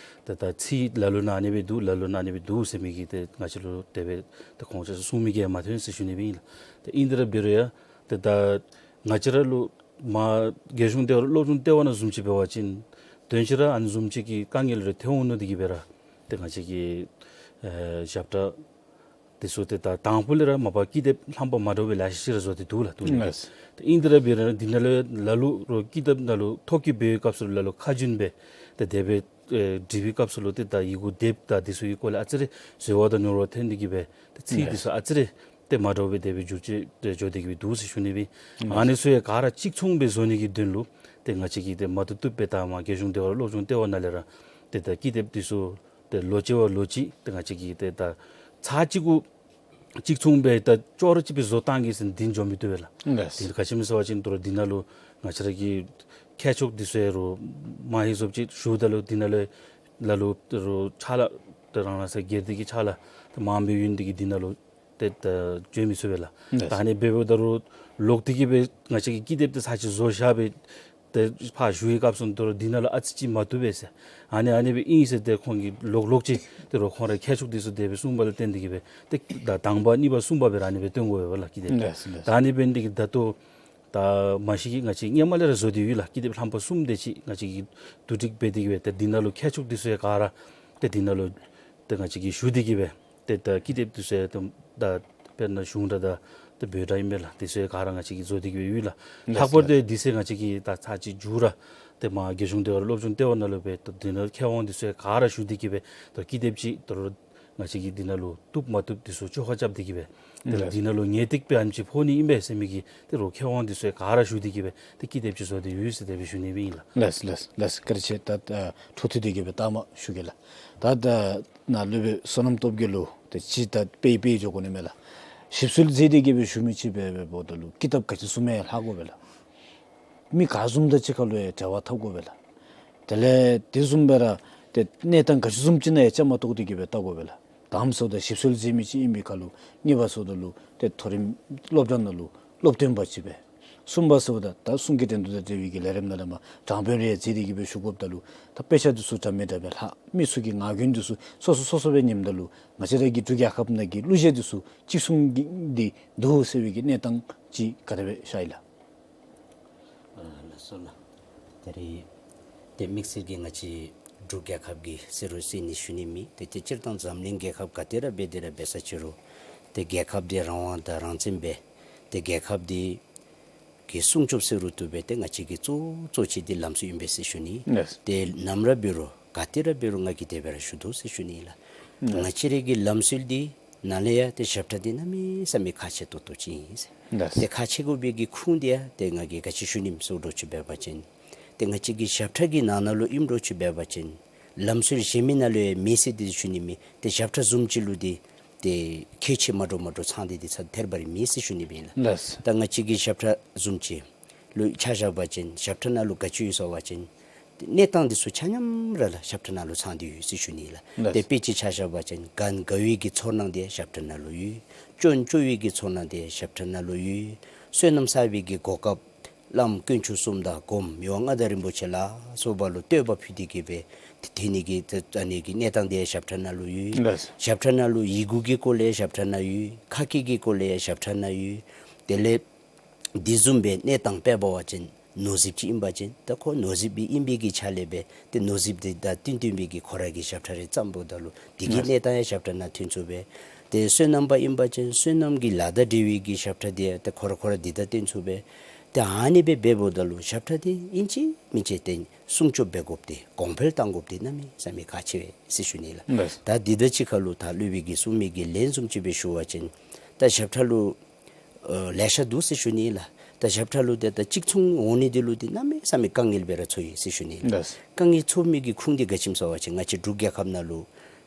ད་ད་ཚིག་ལ་ལུ་ནང་ཨ་ནི་སྦེ་འདུག་ལ་ལུ་ནང་ཨ་ནི་སྦེ་འདུག་ཟེར་མི་གི་ཏེ་ང་བཅས་ལུ་དེ་སྦེ་ཏེ་ཁོང་ཆ་ཁྱབ་གསུང་མི་གིས་མ་ཐོན་ཟེར་ཞུ་ནི་སྦེ་ཨིན་ལགས། ཏེ་ཨིན་དེ་ར་འབད་རུང་ཡང་ཏེ་ད་ང་བཅས་ར་ལུ་མ་རྒྱལ་གཞུང་ལྟེ་བ་སློབ་སྦྱོང་ལྟེ་བ་ནང་བཟུམ་ཅིག་འབད་བ་ཅིན་དོན་ཅིག་ར་ཨ་ནི་བཟུམ་ཅིག་གི་དཀའ་ངལ་རེ་ཐོན་འོང་མནོ་སྟེ་གིས་སྦེ་ར་ཏེ་ང་བཅས་ཀྱི་ཨེ་ཞབས་ཁྲ་འདི་ཚུ་ཏེ་ད་དང་ཕུ་ལས་ར་མ་པ་ཀི་དེབ་རྣམ་པ་མ་འདྲཝ་སྦེ་ལེ་ཤ་ཅིག་ར་བཟོ་སྟེ་འདུག་ལགས། འདུག་ལགས། ལགས། ཏེ་ཨིན་དེ་ར་འབད་རུང་འདི་ནང་ལུ་ལ་ལུ་རོགས་ཀི་དེབ་ནང་ལུ་ཐོ་བཀོད་འབད་བའི་སྐབས་སུ་ལ་ལུ་ཁ་རྒྱུན་སྦེ་ཏེ་དེ་སྦེ་ཨེ་འབྲི་བའི་སྐབས་སུ་ལུ་ཏེ་ད་ཡི་གུ་དེབ་དང་འདི་ཚུ་གི་སྐོར་ལས་ཨ་ཙི་རེ་འཛོལ་བ་དང་ཉོར་བ་ཐོན་ཏེ་གིས་སྦེ་ཏེ་ཚིག་འདི་ཚུ་ཨ་ཙི་རེ་ཏེ་མ་འདྲཝ་སྦེ་དེ་སྦེ་འགྱུར་བཅོས་ཏེ་འགྱོ་སྟེ་གིས་སྦེ་འདུག་ཟེར་ཞུ་ནི་སྦེ། ཨ་ནི་ཚུ་ཡང་ག་ར་གཅིག་མཚུངས་སྦེ་བཟོ་ནི་གི་དོན་ལུ་ཏེ་ང་བཅས་ཀྱིས་ཏེ་མ་བཏུབ་བཏུབ་སྦེ་ད་མ་རྒྱལ་གཞུང་ལྟེ་བ་སློབ་སྦྱོང་ལྟེ་བ་ནང་ལས་ར་ཏེ་ད་ཀི་དེབ་འདི་ཚུ་ཏེ་ལོ་གཅིག་བ་ལོ་གཅིག་ཏེ་ང་བཅས་ཀྱིས་ཏེ་ད་ཚར་གཅིག་གུ་གཅིག་མཚུངས་སྦེ་ད་ཅོག་ར་གཅིག་སྦེ་བཟོ་བཏང་གེ་ཟེར་འདི་འགྱོ་མི་བཏུབ་པས་ལགས། ལགས། ཏེ་ག་ཅི་སྨོ་ཟེར་བ་ཅིན་ད་རུང་འདི་ནང་ལུ་ང་བཅས་ར་གི་མཁས་མཆོག་འདི་ཚུ་ཡང་རོགས་མ་ཧེ་བཟུམ་ཅིག་ཞུཝ་ད་ལུ་འདི་ནང་ལུ་ལ་ལུ་ད་རུང་ཕྱག་ལཱ་ཏེ་རང་རང་ས་སྒེར་སྡེ་གི་ཕྱག་ལཱ་ཏེ་མངམ་སྦེ་ཡོད་ནི་འདི་གིས་འདི་ནང་ལུ་ཏེ་ད་བྱོན་མི་ཚུགས་པས་ལགས། ལགས། ད་ཨ་ནི་འབདཝ་ད་རུང་ལོག་སྟེ་གིས་སྦེ་ང་བཅས་ཀྱིས་ཀི་དེབ་འདི་ཚར་གཅིག་བཟོ་བཞག་སྦེ་ཏེ་ཕར་ཞུ་བའི་སྐབས་སུ་ད་རུང་འདི་ནང་ལུ་ཨ་ཙི་ཅིག་མ་བཏུབ་པས་ཟེར། ཨ་ནི་ཨ་ནི་སྦེ་ཨིན་ཟེར་ཏེ་ཁོང་གིས་ལོག་ལོག་ཅིག་ཏེ་རོགས་ཁོང་རའི་མཁས་མཆོག་འདི་ཚུ་དེ་སྦེ་གསུངས་པ་ལུ་བརྟེན་ཏེ་གིས་སྦེ་ཏེ་ད་དང་པ་གཉིས་པ་གསུམ་པ་སྦེ་ར་ཨ་ནི་སྦེ་སྟོན་དགོ་པས་ལགས་ཀི་དེབ། ལགས་ལགས། ད་ཨ་ནི་འབད་ནི་འདི་གིས་ད་ལྟོ་ད་མ་གཞི་གིས་ང་བཅས་སྔོན་མ་ལས་ར་བཟོ་སྟེ་ཡོད་ལགས། ཀི་དེབ་རྣམ་པ་གསུམ་དེ་ཅིག་ང་བཅས་ཀྱིས་བསྡུ་སྒྲིག་འབད་དེ་གིས་སྦེ་ཏེ་འདི་ནང་ལུ་མཁས་མཆོག་འདི་ཚུ་ཡང་ག་ར་ཏེ་འདི་ནང་ལུ་ཏེ་ང་བཅས་ཀྱིས་ཞུ་སྟེ་གིས་སྦེ་ཏེ་ད་ཀི་དེབ་འདི་ཚུ་ཡང་ཏེ་ད་དཔེར་ན་གཞུང་སྒྲ་དང་ཏེ་བོད་སྒྲ་ཨིན་པས་ལགས། འདི་ཚུ་ཡང་ག་ར་ང་བཅས་ཀྱིས་བཟོ་སྟེ་གིས་སྦེ་ཡོད་ལགས། ལགས་ལྷག་པར་ལགས། དུ་འདི་ཚུ་ང་བཅས་ཀྱིས་ད་ཚར་གཅིག་མཇུག་ར་ཏེ་མ་རྒྱལ་གཞུང་ལྟེ་བ་སློབ་སྦྱོང་ལྟེ་བ་ནང་ལུ་སྦེ་ཏེ་འདི་ནང་མཁས་དབང་འདི་ཚུ་ཡང་ག་ར་ཞུ་སྟེ་གིས་སྦེ་ད་ཀི་དེབ་ཅིག་ད་རུང་ང་བཅས་ཀྱིས་འདི་ནང་ལུ་བཏུབ་མ་བཏུབ་འདི་ཚུ་བཅོ་ཁ་རྐྱབ་སྟེ་གིས་སྦེ་ཏེ་ལགས། འདི་ནང་ལུ་ངེས་ཏིག་སྦེ་ཨ་ནེམ་ཅིག་ཕོག་ནི་ཨིན་པས་ཟེར་མི་གི་ཏེ་རོགས་མཁས་དབང་འདི་ཚུ་ཡང་ག་ར་ཞུ་སྟེ་གིས་སྦེ་ཏེ་ཀི་དེབ་ཅིག་བཟོ་སྟེ་ཡོད་ཟེར་དེ་སྦེ་ཞུ་ནི་སྦེ་ཨིན་ལགས། ལགས་ལགས་ལགས། བཀའ་དྲིན་ཆེ། ད་ཨ་འཕྲོ་མཐུད་དེ་གིས་སྦེ་ལྟ་མ་ཞུ་གེ་ལགས། ད་ད་ནཱ་སློབ་དཔོན་བསོད་ནམས་སྟོབས་རྒྱས་ལུ་ཏེ་ཅིག་ད་དཔེ་དཔེ་འགྱོ་དགོ་ནི་མས་ལགས། ཞིབ་འཚོལ་མཛད་དེ་གིས་སྦེ་ཞུ་མི་ཅིག་འབད་འབདཝ་ད་ལུ་ཀི་དེབ་ག་ཅི་བཟུམ་ཡང་ལྷག་དགོ་པས་ལགས། མི་ག་བཟུམ་དང་གཅིག་ཁར་ལུ་ཡང་འབྲེལ་བ་འཐབ་དགོ་པས་ལགས། དེ་ལས་དེ་བཟུམ་སྦེ་ར་ཏེ་གནས་སྟངས་ག་ཅི་བཟུམ་ཅིག་ནང་ཡང་བཅའ་མར་གཏོགས་ཏེ་གིས་སྦེ་བལྟ་དགོ་པས་ལགས། དང་པ་ཟེརཝ་ད་ཞིབ་འཚོལ་མཛད་མི་ཅིག་ཨིན་པའི་ཁར་ལུ། གཉིས་པ་ཟེརཝ་ད་ལུ་ཏེ་མཐོ་རིམ་སློབ་གྲྭ་ནང་ལུ་སློབ་སྟོན་པ་ཅིག་སྦེ། གསུམ་པ་ཟེརཝ་ད་ད་གསུང་གི་འགྲན་བསྡུར་དང་འབྲེལ་བའི་གི་ལས་རིམ་ནང་ལས་མར་དྲང་དཔོན་རེ་མཛད་དེ་གིས་སྦེ་ཞུ་དགོཔ་ད་ལུ་ད་དཔེ་ཆ་འདི་ཚུ་འདྲ་མི་འདྲ་སྦེ་ལྷག། མི་ཚུ་གི་ངག་རྒྱུན་འདི་ཚུ་སོ་སོ་སོ་སོ་སྦེ་ཉནམ་ད་ལུ་ང་བཅས་ར་གི་འབྲུག་རྒྱལ་ཁབ་ནང་གི་གླུ་གཞས་འདི་ཚུ་གཅིག་མཚུངས་ཀྱི་འདི་འདུག་ཟེར་བའི་གི་གནས་སྟངས་ཅིག་ག་དེ་སྦེ་ཤར་ཡི་ལགས། ཨ་ལགས་སོ་ལགས། ད་རིས་ཏེ་དམིགས་བསལ་གྱིས་ང་བཅས་འབྲུག་རྒྱལ་ཁབ་ཀྱི་ཟེར་རུང་ཟེར་ནི་ཞུ་ནི་མེད། ཏེ་ཏེ་སྤྱིར་བཏང་འཛམ་གླིང་རྒྱལ་ཁབ་ག་ཏེ་ར་འབད་དེ་ར་འབད་ས་ཅིག་རུང་ཏེ་རྒྱལ་ཁབ་འདི་རང་དབང་དང་རང་བཙན་སྦེ་ཏེ་རྒྱལ་ཁབ་འདི་གི་སྲུང་སྐྱོབ་ཟེར་རུང་བཏུབ་པས། ཏེ་ང་བཅས་ཀྱི་གཙོ་གཙོ་ཅིག་འདི་ལམ་སྲོལ་ཨིན་པས་ཟེར་ཞུ་ནི། ལགས། ཏེ་ནམ་ར་འབད་རུང་ག་ཏེ་ར་འབད་རུང་ང་གིས་དེ་སྦེ་ར་ཞུ་དོ་ཟེར་ཞུ་ནི་ལགས། ལགས། ང་བཅས་ར་གི་ལམ་སྲོལ་འདི་ནང་ལས་ཡང་ཏེ་ཞབས་ཁྲ་འདི་གནམ་མེད་ས་མེད་ཁག་ཆེ་ཏོག་ཏོ་ཅིག་ཨིན་ཟེར། ལགས། ཏེ་ཁག་ཆེ་དགོ་པའི་གི་ཁུངས་འདི་ཡང་ཏེ་ང་གིས་ག་ཅི་ཞུ་ནི་ཟེར་འདྲཝ་ཅིག་འབད་བ་ཅིན་ཏེ་ང་བཅས་ཀྱི་ཞབས་ཁྲ་གི་ནང་ན་ལུ་ཨིནམ་འདྲཝ་ཅིག་འབད་བ་ཅིན་ལམ་སྲོལ་གཞན་མི་ནང་ལུ་ཡང་མེད་ཟེར་འདི་ཞུ་ནི་མེད། ཏེ་ཞབས་ཁྲ་བཟུམ་ཅིག་ལུ་འདི་ཏེ་ཁྱད་ཆོས་མ་འདྲཝ་མ་འདྲཝ་ཚང་སྟེ་འདི་ཚར་ཐལ་བ་རེ་མེད་ཟེར་ཞུ་ནི་སྦེ་ཨིན་ལགས། ལགས། ད་ང་བཅས་ཀྱི་ཞབས་ཁྲ་བཟུམ་ཅིག་ལུ་ཆ་བཞག་པ་ཅིན་ཞབས་ཁྲ་ནང་ལུ་ག་ཅི་ཡོད་ཟེར་བ་ཅིན་གནས་སྟངས་འདི་ཚུ་ཆ་མཉམ་ར་ལགས་ཞབས་ཁྲ་ནང་ལུ་ཚང་སྟེ་ཡོད་ཟེར་ཞུ་ནི་ལགས། ལགས། ཏེ་དཔེ་ཅིག་ཆ་བཞག་པ་ཅིན་གན་དགའ་བའི་གི་ཚོར་སྣང་འདི་ཞབས་ཁྲ་ནང་ལུ་ཡོད། སྐྱོན་སྐྱོ་བའི་གི་ཚོར་སྣང་འདི་ཞབས་ཁྲ་ནང་ལུ་ཡོད། བསོད་ནམས་བསགས་པའི་གི་གོ་སྐབས་ བླམ་དཀོན་མཆོག་གསུམ་དང་སྒོམ་མི་དབང་མངའ་བདག་རིན་པོ་ཆེ་ལ་སོགས་པ་ལུ་བསྟོད་པ་ཕུལ་ཏེ་གི་སྦེ་ཏེ་ཐོན་ནི་གི་ཏེ་ཨ་ནི་གི་གནས་སྟངས་དེ་ཞབས་ཁྲ་ནང་ལུ་ཡོད། ལགས། ཞབས་ཁྲ་ནང་ལུ་ཡི་གུ་གི་སྐོར་ལས་ཞབས་ཁྲ་ནང་ཡོད། ཁ་སྐད་ཀྱི་སྐོར་ལས་ཞབས་ཁྲ་ནང་ཡོད། དེ་ལས་དེ་བཟུམ་སྦེ་གནས་སྟངས་དཔེ་འབད་བ་ཅིན་ནོར་རྫིཔ་ཅིག་ཨིན་པ་ཅིན་ད་ཁོ་ནོར་རྫིཔ་སྦེ་ཨིན་པའི་གི་ཆ་ལས་སྦེ་ཏེ་ནོར་རྫིཔ་དེ་དང་བསྟུན་བསྟུན་པའི་གི་ཁོ་ར་གི་ཞབས་ཁྲ་རེ་བརྩམ་འབདཝ་ད་ལུ་དེ་གི་ལགས། གནས་སྟངས་ཡང་ཞབས་ཁྲ་ནང་ཐོན་ཚུགས་པས། ཏེ་བསོད་ནམས་པ་ཨིན་པ་ཅིན་བསོད་ནམས་ཀྱི་ལཱ་དང་འབྲེལ་བའི་གི་ཞབས་ཁྲ་དེ་ཡང་ཏེ་ཁོ་ར་ཁོ་ར་འདི་དང་བསྟུན་ཚུགས་པས། ཏེ་ཨ་ནི་སྦེ་འབདཝ་ད་ལུ་ཞབས་ཁྲ་དེ་ཨིན་ཅི་མིན་ཅི་ཏེ་སྲུང་སྐྱོབ་འབད་དགོཔ་དེ་གོང་འཕེལ་གཏང་དགོཔ་དེ་གནམ་མེད་ས་མེད་ཁག་ཆེ་བས་ཟེར་ཞུ་ནི་ལགས། ལགས། ད་འདི་དང་གཅིག་ཁར་ལུ་ད་སློབ་དཔོན་གྱིས་གསུངས་མི་གི་ལན་བཟུམ་ཅིག་སྦེ་ཞུ་བ་ཅིན་ད་ཞབས་ཁྲ་ལུ་ཨ་ལེ་ཤ་འདུག་ཟེར་ཞུ་ནི་ལགས། ད་ཞབས་ཁྲ་ལུ་ཏེ་ད་གཅིག་མཚུངས་འོང་ནི་དེ་ལུ་ཏེ་གནམ་མེད་ས་མེད་དཀའ་ངལ་སྦེ་ར་ཚོར་ཡི་ཟེར་ཞུ་ནི་ལགས། ལགས། དཀའ་ངལ་ཚོར་མི་གི་ཁུངས་དེ་ག་ཅི་སྨོ་ཟེར་བ་ཅིན་ང་བཅས་འབྲུག་རྒྱལ་ཁབ་ནང་ལུ་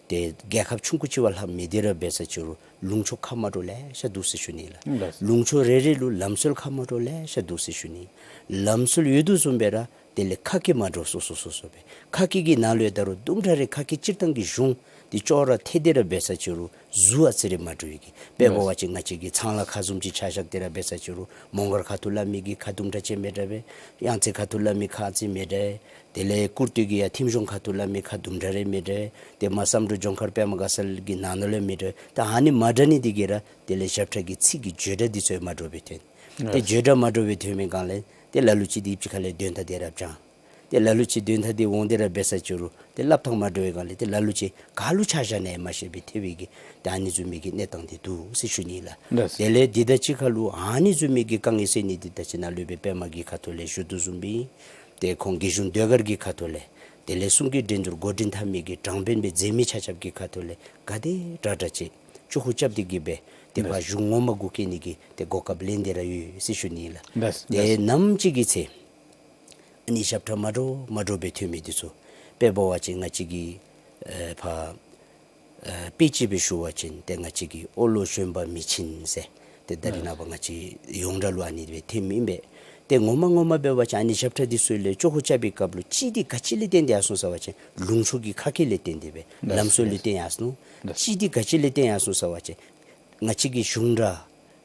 ཏེ་རྒྱལ་ཁབ་ཆུང་ཀུ་ཅིག་བ་ལྷག་མི་དེ་ར་འབད་ས་ཅིག་རུང་ལུང་ཕྱོགས་ཁ་མ་འདྲཝ་ལེ་ཤ་འདུག་ཟེར་ཞུ་ནི་ལགས། ལགས། ལུང་ཕྱོགས་རེ་རེ་ལུ་ལམ་སྲོལ་ཁ་མ་འདྲཝ་ལེ་ཤ་འདུག་ཟེར་ཞུ་ནི། ལམ་སྲོལ་ཡོད་དོ་བཟུམ་སྦེ་ར་དེ་ལས་ཁ་སྐད་མ་འདྲཝ་སོ་སོ་སོ་སོ་སྦེ། ཁ་སྐད་ཀྱི་ནང་ལུ་ཡང་ད་རུང་དུམ་གྲ་རེ་ཁ་སྐད་སྤྱིར་བཏང་གི་གཞུང་དེ་ཅོག་ར་འཐད་དེ་ར་འབད་ས་ཅིག་རུང་གཟུགས་ཨ་ཙི་རེ་མ་འདྲཝ་ཡོད་གི། དཔེ་འབད་བ་ཅིན་ང་བཅས་ཀྱི་ཚང་ལ་ཁ་བཟུམ་ཅིག་ཆ་བཞག་སྟེ་ར་འབད་ས་ཅིག་རུང་མོང་སྒར་ཁ་ཐུག་སླབ་མི་གི་ཁ་དུམ་གྲ་ཅིག་མི་འདྲ་བས། གཡང་རྩེ་ཁ་ཐུག་སླབ་མི་ཁ་ཨ་ཙི་མི་འདྲ་བས། དེ་ལས་ཀུར་སྟོད་ཀྱི་ཡར་ཐེམ་གཞུང་ཁ་ཐུག་སླབ་མི་ཁ་དུམ་གྲ་རེ་མི་འདྲ་བས། ཏེ་མར་བསམ་གྲུབ་ལྗོངས་མཁར་པདྨ་དགའ་ཚལ་གྱི་ནང་ན་ལས་མི་འདྲ་བས། ད་ཨ་ནི་མ་འདྲ་ནི་དེ་གིས་ར་དེ་ལས་ཞབས་ཁྲ་གི་ཚིག་གི་བརྗོད་སྒྲ་འདི་ཚུ་ཡང་མ་འདྲཝ་སྦེ་ཐོན། ཏེ་ལགས། བརྗོད་སྒྲ་མ་འདྲཝ་སྦེ་ཐོན་མི་སྒང་ལས་ཏེ་ལ་ལུ་ཅིག་དེ་ཕྱི་ཁ་ལས་དོན་དག་དེ་ར་བྱང་། ཏེ་ལ་ལུ་ཅིག་དོན་དག་དེ་འོང་སྟེ་ར་འབད་ས་ཅིག་རུང་ཏེ་སླབ་ཐངས་མ་འདྲཝ་སྦེ་སྒང་ལས་ཏེ་ལ་ལུ་ཅིག་ག་ལུ་ཆ་བཞག་ནི་ཡང་མ་ཤེས་པའི་ཐལ་བའི་གི་ཏེ་ཨ་ནི་བཟུམ་མའི་གི་གནས་སྟངས་དེ་འདུག་ཟེར་ཞུ་ནི་ལགས། ལགས། དེ་ལས་འདི་དང་གཅིག་ཁར་ལུ་ཨ་ནི་བཟུམ་མའི་གི་དཀའ་ངལ་སེལ་ནི་འདི་ད་ཅི་ནཱ་སློབ་དཔོན་པདྨ་གི་ཁ་ཐུག་ལས་ཞུ་དོ་བཟུམ་སྦེ་ཏེ་ཁོང་རྒྱལ་གཞུང་ཟློས་གར་གྱི་ཁ་ཐུག་ལས་དེ་ལས་གསུང་གི་འགྲན་བསྡུར་འགོ་འདྲེན་འཐབ་མི་གི་དྲང་དཔོན་སྦེ་མཛད་མི་ཆ་ཁྱབ་ཀྱི་ཁ་ཐུག་ལས་ག་དེ་དྲག་དྲག་ཅིག་ཅོག་ཁུ་རྐྱབ་སྟེ་གི་སྦེ་ཏེ་ཕར་ལགས། གཞུང་ངོ་མ་གུ་བསྐྱལ་ནི་གི་ཏེ་གོ་སྐབས་ལེན་ཏེ་ར་ཡོད་ཟེར་ཞུ་ནི་ལགས། ལགས། ཏེ་ལགས། ནམ་ཅིག་གི་ཚེ་ཨ་ནི་ཞབས་ཁྲ་མ་འདྲཝ་མ་འདྲཝ་སྦེ་ཐོན་མི་འདི་ཚུ་དཔེ་འབད་བ་ཅིན་ང་བཅས་ཀྱི་ཨེ་ཕར་ཨེ་དཔེ་ཅིག་སྦེ་ཞུ་བ་ཅིན་ཏེ་ང་བཅས་ཀྱི་ཨོ་ལོ་བཞོན་པ་མི་ཆེན་ཟེར་ཏེ་ད་རེས་ནངས་པ་ང་བཅས་ཡོངས་གྲགས་ལུ་ཨ་ནི་སྦེ་ཐོནམ་ཨིན་པས། ཏེ་ངོ་མ་ངོ་མ་འབད་བ་ཅིན་ཨ་ནི་ཞབས་ཁྲ་འདི་ཚུ་ལས་ཅོག་ཁུ་རྐྱབ་པའི་སྐབས་ལུ་གཅིག་འདི་ག་ཅི་ལས་བརྟེན་ཏེ་ཡར་སོང་ཟེར་བ་ཅིན་ལུང་ཕྱོགས་ཀྱི་ཁ་སྐད་ལས་བརྟེན་ཏེ་སྦེ་ལགས། ལམ་སྲོལ་ལས་ལགས། བརྟེན་ཡར་སོང་། ལགས། གཅིག་འདི་ག་ཅི་ལས་བརྟེན་ཡར་སོང་ཟེར་བ་ཅིན་ང་བཅས་ཀྱི་གཞུང་སྒྲ་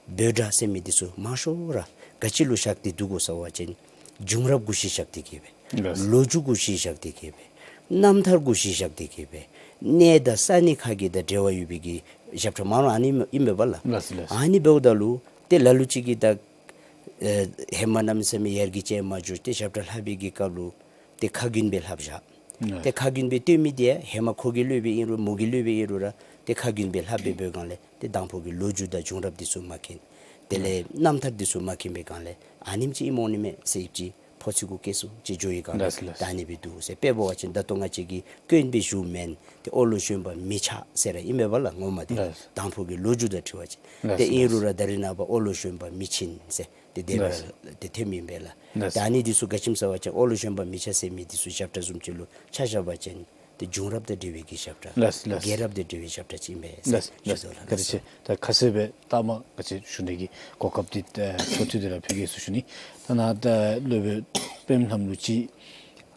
བོད་སྒྲ་ཟེར་མི་འདི་ཚུ་མང་ཤོས་ར་ག་ཅི་ལུ་བཞག་སྟེ་འདུག་གོ་ཟེར་བ་ཅིན་བྱུང་རབས་གུ་གཞི་བཞག་སྟེ་གི་སྦེ། ལགས། ལོ་རྒྱུས་གུ་གཞི་བཞག་སྟེ་གི་སྦེ། རྣམ་ཐར་གུ་གཞི་བཞག་སྟེ་གི་སྦེ། གནས་དང་ས་གནས་ཁག་གི་དང་འབྲེལ་བ་ཡོད་པའི་གི་ཞབས་ཁྲ་མང་རུང་ཨ་ནི་ཨིན་མས་པ་ལགས། ལགས་ལགས། ཨ་ནི་འབདཝ་ད་ལུ་ཏེ་ལ་ལུ་ཅིག་གིས་ད་ཨེ་ཧེ་མ་གནམ་མེད་ས་མེད་ཡར་རྒྱས་ཅིག་མ་འགྱོ་སྟེ་ཞབས་ཁྲ་ལྷག་པའི་གི་སྐབས་ལུ་ཏེ་ཁ་རྒྱུན་སྦེ་ལྷགཔ་བཞག། ལགས། ཏེ་ཁ་རྒྱུན་སྦེ་སྟོན་མི་དེ་ཧེ་མ་ཁོ་གིས་སླབ་པའི་ཨིན་རུང་མོ་གིས་སླབ་པའི་ཨིན་རུང་ར་ཏེ་ཁ་རྒྱུན་སྦེ་ལྷག་སྦེ་འབད་སྒང་ལས་ཏེ་དང་ཕུ་གི་ལོ་རྒྱུས་དང་བྱུང་རབས་འདི་ཚུ་མ་མཁྱེན། དེ་ལས་ལགས། རྣམ་ཐར་འདི་ཚུ་མ་མཁྱེན་པའི་སྒང་ལས་ཨ་ནེམ་ཅིག་ཨིནམ་འོང་ནི་མས་ཟེར་ཨིན་ཅི་ཕོ་ཚོད་གུ་སྐྱེལ་སུ་ཅིག་འགྱོ་བའི་སྒང་ལས་ལགས་ལགས། ད་ཨ་ནི་སྦེ་འདུག་ཟེར། དཔེ་འབད་བ་ཅིན་ད་ལྟོ་ང་བཅས་ཀྱིས་སྐྱོན་སྦེ་ཞུཝ་མེན། ཏེ་ཨོ་ལོ་བཞོན་པ་མི་ཆག་ཟེར་ར་ཨིན་མས་པ་ལགས། ངོ་མ་དེ་ལགས། དང་ཕུ་གི་ལོ་རྒྱུས་དང་འཁྲིལ་བ་ཅིན། ལགས་ཏེ་ཨིན་ལགས། རུང་ར་ད་རེས་ནངས་པ་ཨོ་ལོ་བཞོན་པ་མི་ཆེན་ཟེར་ཏེ་དེ་སྦེ་ལགས། ཏེ་ཐོནམ་ཨིན་པས་ལགས། ལགས། ད་ཨ་ནི་འདི་ཚུ་ག་ཅི་སྨོ་ཟེར་བ་ཅིན་ཨོ་ལོ་བཞོན་པ་མི་ཆག་ཟེར་མི་འདི་ཚུ་ཞབས་ཁྲ་བཟུམ་ཅིག་ལུ་ཆ་བཞག་པ་ཅིན་ཏེ་བྱུང་རབས་དང་འབྲེལ་བའི་གི་ཞབས་ཁྲ། ལགས་ལགས། རྒྱལ་རབས་དང་འབྲེལ་བའི་ཞབས་ཁྲ་ཅིག་ཨིན་པས་ཟེར་ཞུ་དོ་ལགས། ལགས་ལགས། བཀའ་དྲིན་ཆེ། ད་ཁ་གསལ་སྦེ་ད་མ་ག་ཅི་ཞུ་ནི་གི་གོ་སྐབས་འདི་ཨེ་ཚུ་ཐུགས་དེ་ར་ཕུལ་གེ་ཟེར་ཞུ་ནི། ད་ནཱ་ད་སློབ་དཔོན་པདྨ་ལྷམོ་ལུ་ཅིག་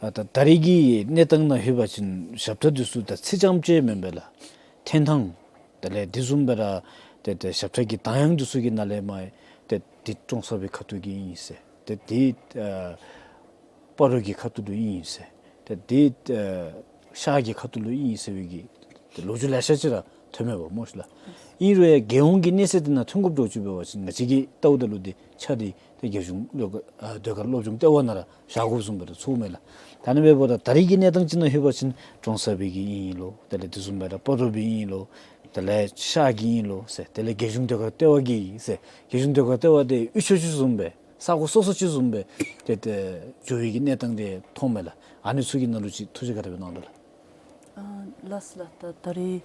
ཨ་ད་ད་རེས་ཀྱི་གནས་སྟངས་ནང་ལྷོད་པ་ཅིན་ཞབས་ཁྲ་འདི་ཚུ་ད་ཚིག་རྐྱངམ་ཅིག་མེན་པས་ལགས། འཐེན་ཐངས་དེ་ལས་དེ་བཟུམ་སྦེ་ར་ཏེ་ཏེ་ཞབས་ཁྲ་གི་གདངས་དབྱངས་འདི་ཚུ་གི་ནང་ལས་མར་ཏེ་འདི་ཀྲོང་གསར་པའི་ཁ་ཐུག་གི་ཨིན་ཟེར། ཏེ་འདི་ཨ་སྤ་རོ་གི་ཁ་ཐུག་ལུ་ཨིན་ཟེར། ཏེ་འདི་ཨ་ཤར་གྱི་ཁ་ཐུག་ལུ་ཨིན་ཟེར་བའི་གི་ཏེ་ལོ་རྒྱུས་ལེ་ཤ་ཅིག་ར་ཐོན་མས་པ་སྨོ་ཤི་ལགས། ཨིན་རུང་ཡང་རྒྱལ་ཡོངས་ཀྱི་གནས་ཚད་འདི་ནང་ཐོན་དགོཔ་འདྲཝ་ཅིག་འབད་བ་ཅིན་ང་བཅས་ཀྱིས་བལྟཝ་ད་ལུ་འདི་ཆ་འདི་ཏེ་རྒྱལ་གཞུང་ལོ་ཨ་ཟློས་གར་སློབ་སྦྱོང་ལྟེ་བ་ནང་ར་བཞག་དགོཔ་བཟུམ་སྦེ་ར་ཚོརཝ་མས་ལགས། ད་ཨ་ནི་འབདཝ་ད་ད་རེས་ཀྱི་གནས་སྟངས་ཅིག་ནང་ལྷོད་པ་ཅིན་ཀྲོང་གསར་པའི་གི་ཨིན་ལོ། དེ་ལས་དེ་བཟུམ་སྦེ་ར་སྤ་རོ་པའི་ཨིན་ལོ། དེ་ལས་ཤར་གྱི་ཨིན་ལོ་ཟེར། དེ་ལས་རྒྱལ་གཞུང་ཟློས་གར་ལྟེ་བ་གི་ཨིན་ཟེར། རྒྱལ་གཞུང་ཟློས་གར་ལྟེ་བ་དེ་དབུས་ཕྱོགས་ཅིག་བཟུམ་སྦེ་ས་གོ་སོ་སོ་ཅིག་བཟུམ་སྦེ་ཏེ་ཏེ་འགྱོ་བའི་གི་གནས་སྟངས་དེ་མཐོངམ་མས་ལགས། ཨ་ནི་ཚུ་གི་ནང་ལུ་ཅིག་ཐུགས་རྗེ་ག་དེ་སྦེ་གནང་དོ་ལགས། ཨ་ལགས་ལགས། ད་ད་རེས་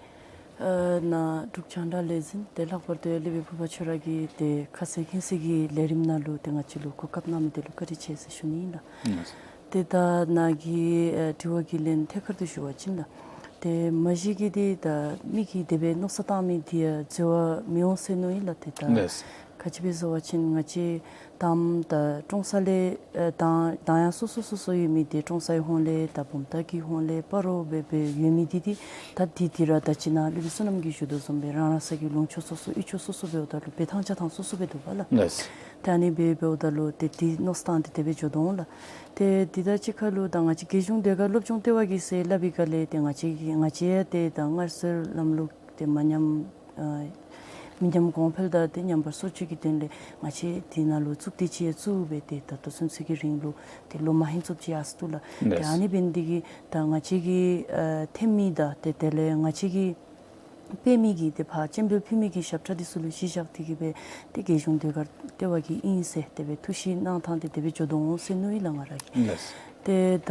ཨ་ནཱ་འབྲུག་རྒྱང་བསྒྲགས་ལས་འཛིན་དེ་ལྷག་པར་དུ་སློབ་དཔོན་ཕུར་པ་ཁྱོད་ར་གིས་ཏེ་ཁ་གསལ་མཁྱེན་གསལ་གྱི་ལས་རིམ་ནང་ལུ་ཏེ་ང་བཅས་ལུ་གོ་སྐབས་གནང་མི་དེ་ལུ་བཀའ་དྲིན་ཆེ་ཟེར་ཞུ་ནི་ཨིན་ལགས། ཨ་ཏེ་ད་ནཱ་གི་ཨ་དྲི་བ་གི་ལན་ཐད་ཀར་དུ་ཞུ་བ་ཅིན་ལགས། ཏེ་མ་གཞི་གིས་འདི་ད་མི་གིས་དེ་སྦེ་མནོ་བསམ་བཏང་མི་འདི་ཡང་འཛོལ་བ་མི་འོང་ཟེར་མནོ་ཡི་ལགས། ཏེ་ད་ལགས། ག་ཅི་སྦེ་ཟེར་བ་ཅིན་ང་བཅས་དང་ད་ཀྲོང་གསར་ལས་ཨེ་དང་དང་ཡང་སོ་སོ་སོ་སོ་ཡོད་མི་འདི་ཀྲོང་གསར་གྱི་ཧོངས་ལས་ད་བུམ་ཐང་གི་ཧོངས་ལས་སྤ་རོ་སྦེ་སྦེ་ཡོད་མི་འདི་འདི་ད་འདི་འདི་ར་ད་ཅི་ནཱ་སློབ་དཔོན་བསོད་ནམས་ཀྱིས་ཞུ་དོ་བཟུམ་སྦེ་རང་རང་སོ་སོ་གི་ལུང་ཕྱོགས་སོ་སོ་ཡུལ་ཕྱོགས་སོ་སོ་འབདཝ་ད་ལུ་འབད་ཐངས་བྱ་ཐངས་སོ་སོ་སྦེ་འདུག་པ་ལགས། ལགས། ཏེ་ཨ་ནི་སྦེ་འབདཝ་ད་ལུ་ཏེ་འདི་མནོ་བསམ་བཏང་སྟེ་དེ་སྦེ་འགྱོ་དོ་འོང་ལགས། ཏེ་འདི་ད་ཅི་ཁ་ལུ་ད་ང་བཅས་རྒྱལ་གཞུང་ཟློས་གར་སློབ་སྦྱོང་ལྟེ་བ་གིས་ཟེར་སླབ་པའི་སྒང་ལས་ཏེ་ང་བཅས་ཀྱིས་ང་བཅས་ཡང་ཏེ་ད་སྔར་སྲོལ་ལམ་ལུགས་ཏེ་མ་ཉམས་ཨ་མི་ཉམས་གོང་འཕེལ་དང་ཏེ་ཉམས་པ་སོར་ཆུད་ཀྱི་དོན་ལས་ང་བཅས་འདི་ནང་ལུ་གཙུག་སྡེ་ཅིག་ཡང་བཙུགས་སྦེ་ཏེ་ད་ལྟོ་ཚུན་ཚོད་ཀྱི་རིང་ལུ་ཏེ་ལོ་མ་ཧིང་ཙམ་ཅིག་ཡར་སོང་འདུག་ལགས། ཏེ་ལགས། ཨ་ནི་འབད་ནི་འདི་གིས་ད་ང་བཅས་ཀྱི་ཨ་འཐེན་མི་དང་ཏེ་དེ་ལས་ང་བཅས་ཀྱི་དཔེ་མི་གི་ཏེ་ཕར་སྤྱན་འབུལ་ཕུལ་མི་གི་ཞབས་ཁྲ་འདི་ཚུ་ལུ་གཞི་བཞག་སྟེ་གིས་སྦེ་ཏེ་རྒྱལ་གཞུང་ཟློས་གར་ལྟེ་བ་གིས་ཨིན་ཟེར་དེ་སྦེ་ཐུགས་བཞེད་གནང་ཐངས་ཏེ་དེ་སྦེ་འགྱོ་དོ་འོང་ཟེར་མནོ་ཡི་ལགས་ང་ར་གིས། ལགས། ཏེ་ད་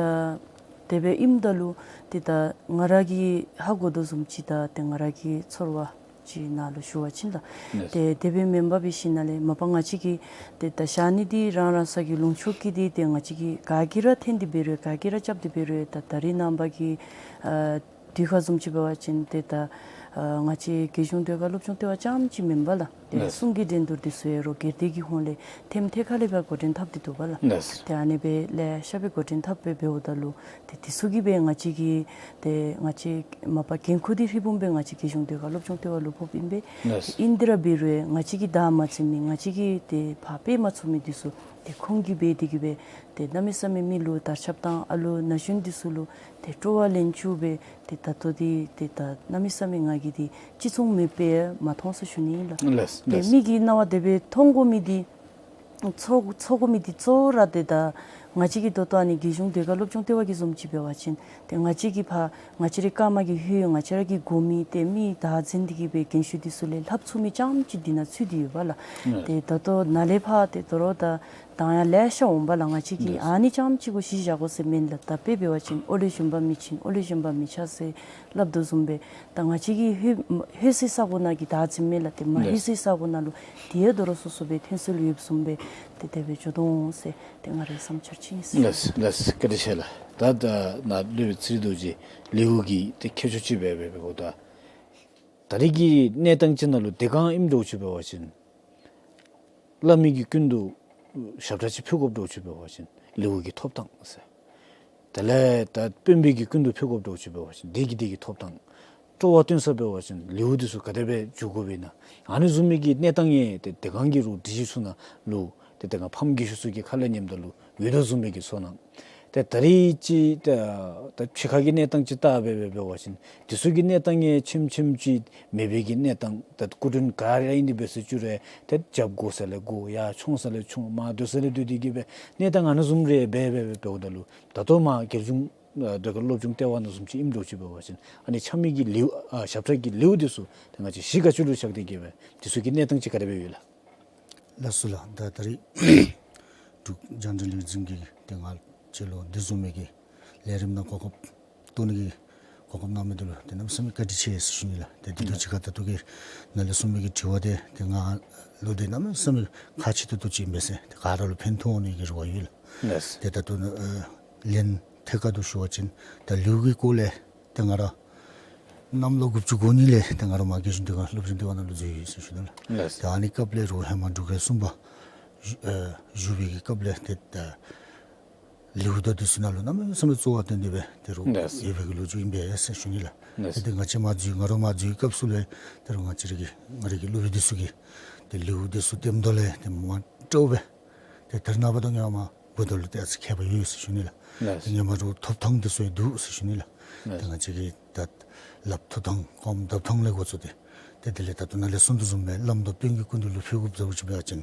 དེ་སྦེ་ཨིནམ་ད་ལུ་ཏེ་ད་ང་ར་གིས་ཧ་གོ་དོ་བཟུམ་ཅིག་དང་ཏེ་ང་ར་གི་ཚོར་བ་ཅིག་ནང་ལུ་ཞུ་བ་ཅིན་ལགས། ལགས། ཏེ་དེ་སྦེ་མེན་པར་འབད་ཞིནམ་ལས་མ་པ་ང་བཅས་ཀྱིས་ཏེ་ད་བཞག་ནི་འདི་རང་རང་སོ་སོ་གི་ལུང་ཕྱོགས་ཀྱི་འདི་ཏེ་ང་བཅས་ཀྱིས་ག་གིས་ར་འཐེན་ཏེ་འབད་རུང་ག་གིས་ར་རྐྱབ་སྟེ་འབད་རུང་ད་ད་རེས་ནངས་པ་གི་ཨ་དུས་ཁར་བཟུམ་ཅིག་འབད་བ་ཅིན་ཏེ་ད་ཨ་ང་བཅས་རྒྱལ་གཞུང་ཟློས་གར་སློབ་སྦྱོང་ལྟེ་བ་རྐྱངམ་ཅིག་མེན་པ་ལགས། ཏེ་ལགས། གསུང་གི་འགྲན་བསྡུར་འདི་ཚུ་ཡང་རོགས་སྒེར་སྡེ་གི་ཧོངས་ལས་ཐེམ་ཐེ་ཁ་ལས་སྦེ་འགོ་འདྲེན་འཐབ་སྟེ་འདུག་པ་ལགས། ལགས། ཏེ་ཨ་ནི་སྦེ་ལེ་ཤ་སྦེ་འགོ་འདྲེན་འཐབ་སྦེ་འབདཝ་ད་ལུ་ཏེ་འདི་ཚུ་གིས་སྦེ་ང་བཅས་ཀྱི་ཏེ་ང་བཅས་མ་པ་འགན་ཁུར་འདི་ཧྲིལ་བུམ་སྦེ་ང་བཅས་རྒྱལ་གཞུང་ཟློས་གར་སློབ་སྦྱོང་ལྟེ་བ་ལུ་ཕོགཔ་ཨིན་པས། ལགས། ཏེ་ཨིན་ཏེ་ར་འབད་རུང་ང་བཅས་ཀྱིས་བདའ་མ་འཛེམ་མི་ང་བཅས་ཀྱིས་ཏེ་ཕར་སྤེལ་མ་ཚུགས་མི་འདི་ཚུ་ཏེ་ཁོང་གིས་འབད་དེ་གིས་སྦེ་ཏེ་གནམ་མེད་ས་མེད་མི་ལུ་དར་ཁྱབ་དང་ཨ་ལུ་ན་གཞོན་འདི་ཚུ་ལུ་ཏེ་སྤྲོ་བ་ལེན་བཅུག་སྦེ་ཏེ་ད་ལྟོ་འདི་ཏེ་ད་གནམ་མེད་ས་མེད་ང་གིས་འདི་ཅི་ཚུགས་མེདཔ་སྦེ་མ་མཐོང་ཟེར་ཞུ་ནི་ཨིན་ལགས། ལགས། ཏེ་ལགས། མི་གི་རྣ་བ་དེ་སྦེ་མཐོང་དགོ་མི་འདི་ཚོར་ཚོར་དགོ་མི་འདི་གཙོ་བོ་ར་ཏེ་ད་ང་བཅས་ཀྱི་ད་ལྟོ་ཨ་ནི་རྒྱལ་གཞུང་ཟློས་གར་སློབ་སྦྱོང་ལྟེ་བ་གི་བཟུམ་ཅིག་འབད་བ་ཅིན་ཏེ་ང་བཅས་ཀྱིས་ཕར་ང་བཅས་རའི་ཀརྨ་གི་ཧོད་ང་བཅས་ར་གིས་དགོ་མི་ཏེ་མི་བདའ་འཛིན་འདི་གིས་སྦེ་རྒན་ཤོས་འདི་ཚུ་ལས་ལྷབ་ཚུགས་མི་རྐྱངམ་ཅིག་འདི་ནང་ཚུད་དེ་ཡོད་པ་ལགས། ཨ་ཏེ་ད་ལྟོ་ནཱ་ལས་ཕར་ཏེ་དོ་རུང་ད་གདངས་ཡང་ལེ་ཤ་འོང་པ་ལགས། ང་བཅས་ཀྱིས་ཨ་ནི་རྐྱངམ་ཅིག་གུ་གཞི་བཞག་དགོ་ཟེར་མེན་ལགས། ད་དཔེ་འབད་བ་ཅིན་ཨོ་ལེ་བཞོན་པ་མི་ཆེན་ཨོ་ལེ་བཞོན་པ་མི་ཆགས་ཟེར་སླབ་དོ་བཟུམ་སྦེ་ད་ང་བཅས་ཀྱི་ཧོད་ཧོད་ཟེར་ས་གོ་ནང་གི་བདའ་འཛིན་མེན་ལགས། ཏེ་མ་ཧོད་ཟེར་ས་གོ་ནང་ལུ་དེ་ཡང་དོ་རུང་སོ་སོ་སྦེ་ཐོན་སྲོལ་ཡོདཔ་བཟུམ་སྦེ་ཏེ་དེ་སྦེ་འགྱོ་དོ་འོང་ཟེར་ཏེ་ང་རའི་བསམ་འཆར་ཅིག་ཨིན་ཟེར། ལགས་ལགས། བཀའ་དྲིན་ཆེ་ལགས། ད་ད་ནཱ་སློབ་དཔོན་ཚེ་རིང་རྡོ་རྗེ་ལེའུ་གི་ཏེ་ཁྱད་ཆོས་ཅིག་སྦེ་སྦེ་འབདཝ་ད་ད་རེས་ཀྱི་གནས་སྟངས་ཅིག་ནང་ལུ་དེ་སྒང་ཨིནམ་འདྲཝ་ཅིག་འབད་བ་ཅིན་བླ་མའི་གི་སྐུ་མདུན་ཞབས་ཁྲ་ཅིག་ཕུལ་དགོཔ་འདྲཝ་ཅིག་འབད་བ་ཅིན་ལེའུ་གི་ཐོབ་ཐངས་ཟེར། དེ་ལས་ད་དཔོན་པོའི་གི་སྐུ་མདུན་ཕུལ་དགོཔ་འདྲཝ་ཅིག་འབད་བ་ཅིན་དེ་གི་དེ་གི་ཐོབ་ཐངས། སྤྲོ་བ་སྟོན་ས་འབད་བ་ཅིན་ལེའུ་འདི་ཚུ་ག་དེ་སྦེ་བསྒྱུར་དགོཔ་ཨིན་ན། ཨ་ནི་བཟུམ་མའི་གི་གནས་སྟངས་ཡང་ཏེ་དེ་སྒང་གི་རོགས་སྒྲིག་གཞི་ཚུ་ནང་ལུ་ཏེ་དེ་སྒང་ཕམ་རྒས་ཤོས་ཚུ་གི་ཁ་ལས་ཉནམ་ད་ལུ་འོང་དོ་བཟུམ་སྦེ་གི་ཚོར་སྣང་། ཏེ་ད་རེས་ཅིག་ད་ད་ཕྱི་ཁ་གི་གནས་སྟངས་ཅིག་བལྟ་སྦེ་སྦེ་འབད་བ་ཅིན་དེ་ཚུ་གི་གནས་སྟངས་ཡང་ཆེམ་ཆེམ་ཅིག་མེད་པའི་གི་གནས་སྟངས། ད་སྐུ་མགྲོན་ག་ར་ཨིན་དེ་སྦེ་ཟེར་བཅུག་རུང་ཏེ་རྒྱབ་དགོ་ས་ལས་དགོ་ཡར་མཆོང་ས་ལས་མཆོང་མར་སྡོད་ས་ལས་སྡོད་དེ་གིས་སྦེ་གནས་སྟངས་ཨ་ནི་བཟུམ་རེ་སྦེ་སྦེ་སྦེ་འབདཝ་ད་ལུ་ད་ལྟོ་མར་རྒྱལ་གཞུང་ཨ་ཟློས་གར་སློབ་སྦྱོང་ལྟེ་བ་ནང་བཟུམ་ཅིག་ཨིནམ་འདྲཝ་ཅིག་འབད་བ་ཅིན་ཨ་ནི་ཆ་མེད་ཀྱི་ལེའུ་ཨ་ཞབས་ཁྲ་གི་ལེའུ་འདི་ཚུ་ཏེ་ང་བཅས་གཞི་ག་ཅི་ལུ་བཞག་སྟེ་གིས་སྦེ་དེ་ཚུ་གི་གནས་སྟངས་ཅིག་ག་དེ་སྦེ་ཡོད་ལགས། ལགས་སོ་ལགས། ད་ད་རེས་འབྲུག་རྒྱང་བསྒྲགས་ལས་འཛིན་གྱིས་ཏེ་ང་བཅས་ལུ་འདི་བཟུམ་མའི་གི་ལས་རིམ་ནང་གོ་སྐབས་བཏོན་ནི་གི་གོ་སྐབས་གནང་མི་འདི་ལུ་ཏེ་གནམ་མེད་ས་མེད་བཀའ་དྲིན་ཆེ་ཟེར་ཞུ་ནི་ལགས། ཏེ་འདི་ལུ་ཅིག་ཁར་ད་ལྟོ་གི་ནཱ་ལས་གསུངས་མི་གི་དྲི་བ་འདི་ཏེ་ང་ལུ་ཏེ་གནམ་མེད་ས་མེད་ཁག་ཆེ་ཏོག་ཏོ་ཅིག་ཨིན་པས་ཟེར་ཏེ་ག་ར་ལུ་ཕན་ཐོགས་ནི་གི་རེ་བ་ཡོད་ལགས། ལགས། ཏེ་ད་ལྟོ་ནཱ་ཨ་ལན་ཐད་ཀར་དུ་ཞུ་བ་ཅིན་ད་ལེའུ་གི་སྐོར་ལས་ཏེ་ང་ར་གནམ་ལོ་དགུ་བཅུ་གོ་གཉིས་ལས་ཏེ་ང་ར་མར་རྒྱལ་གཞུང་ཟློས་གར་སློབ་སྦྱོང་ལྟེ་བ་ནང་ལུ་འཛུལ་ཡི་ཟེར་ཞུ་ནི་ལགས། ལགས། ཏེ་ཨ་ནི་སྐབས་ལས་རོགས་ཧེ་མ་འབྲུག་རྒྱལ་གསུམ་པ་བཞུགས་ཨ་བཞུགས་པའི་གི་སྐབས་ལས་ཏེ་ད་ལེའུ་དང་འདི་ཚུ་ནང་ལུ་གནམ་མེད་ས་མེད་གཙོ་བོར་བཏོན་ཏེ་སྦེ་ཏེ་རོགས་ཡོད་པའི་གི་ལོ་རྒྱུས་ཨིན་པས་ཟེར་ཞུ་ནི་ལགས། ཏེ་ང་བཅས་མར་འཛུལ་ང་ར་མར་འཛུལ་བའི་སྐབས་སུ་ལས་ཏེ་རོགས་ང་བཅས་ར་གི་ང་རའི་གི་སློབ་དཔོན་འདི་ཚུ་གིས་ཏེ་ལེའུ་འདི་ཚུ་བཏོནམ་ད་ལས་ཏེ་མ་སྤྲོ་སྦེ་ཏེ་ད་རེས་ནངས་པ་དང་ཧེ་མ་འབདཝ་ད་ལུ་ཏེ་ཨ་ཙི་ཁྱད་པར་ཡོད་ཟེར་ཞུ་ནི་ལགས། ཏེ་ཧེ་མ་རོགས་ཐོབ་ཐངས་འདི་ཚུ་ཡང་འདུག་ཟེར་ཞུ་ནི་ལགས། ཏེ་ང་བཅས་ཀྱི་ད་ལགཔ་ཐོབ་ཐངས་སྐོརམ་བརྡབ་ཐངས་ལས་འགོ་བཙུགས་ཏེ་ཏེ་དེ་ལས་ད་ལྟོ་ནཱ་ལས་གསུངས་དོ་བཟུམ་སྦེ་བླམ་དང་དཔོན་གྱི་སྐུ་མདུན་ལུ་ཕུལ་དགོཔ་བཟོ་ཅིག་འབད་བ་ཅིན་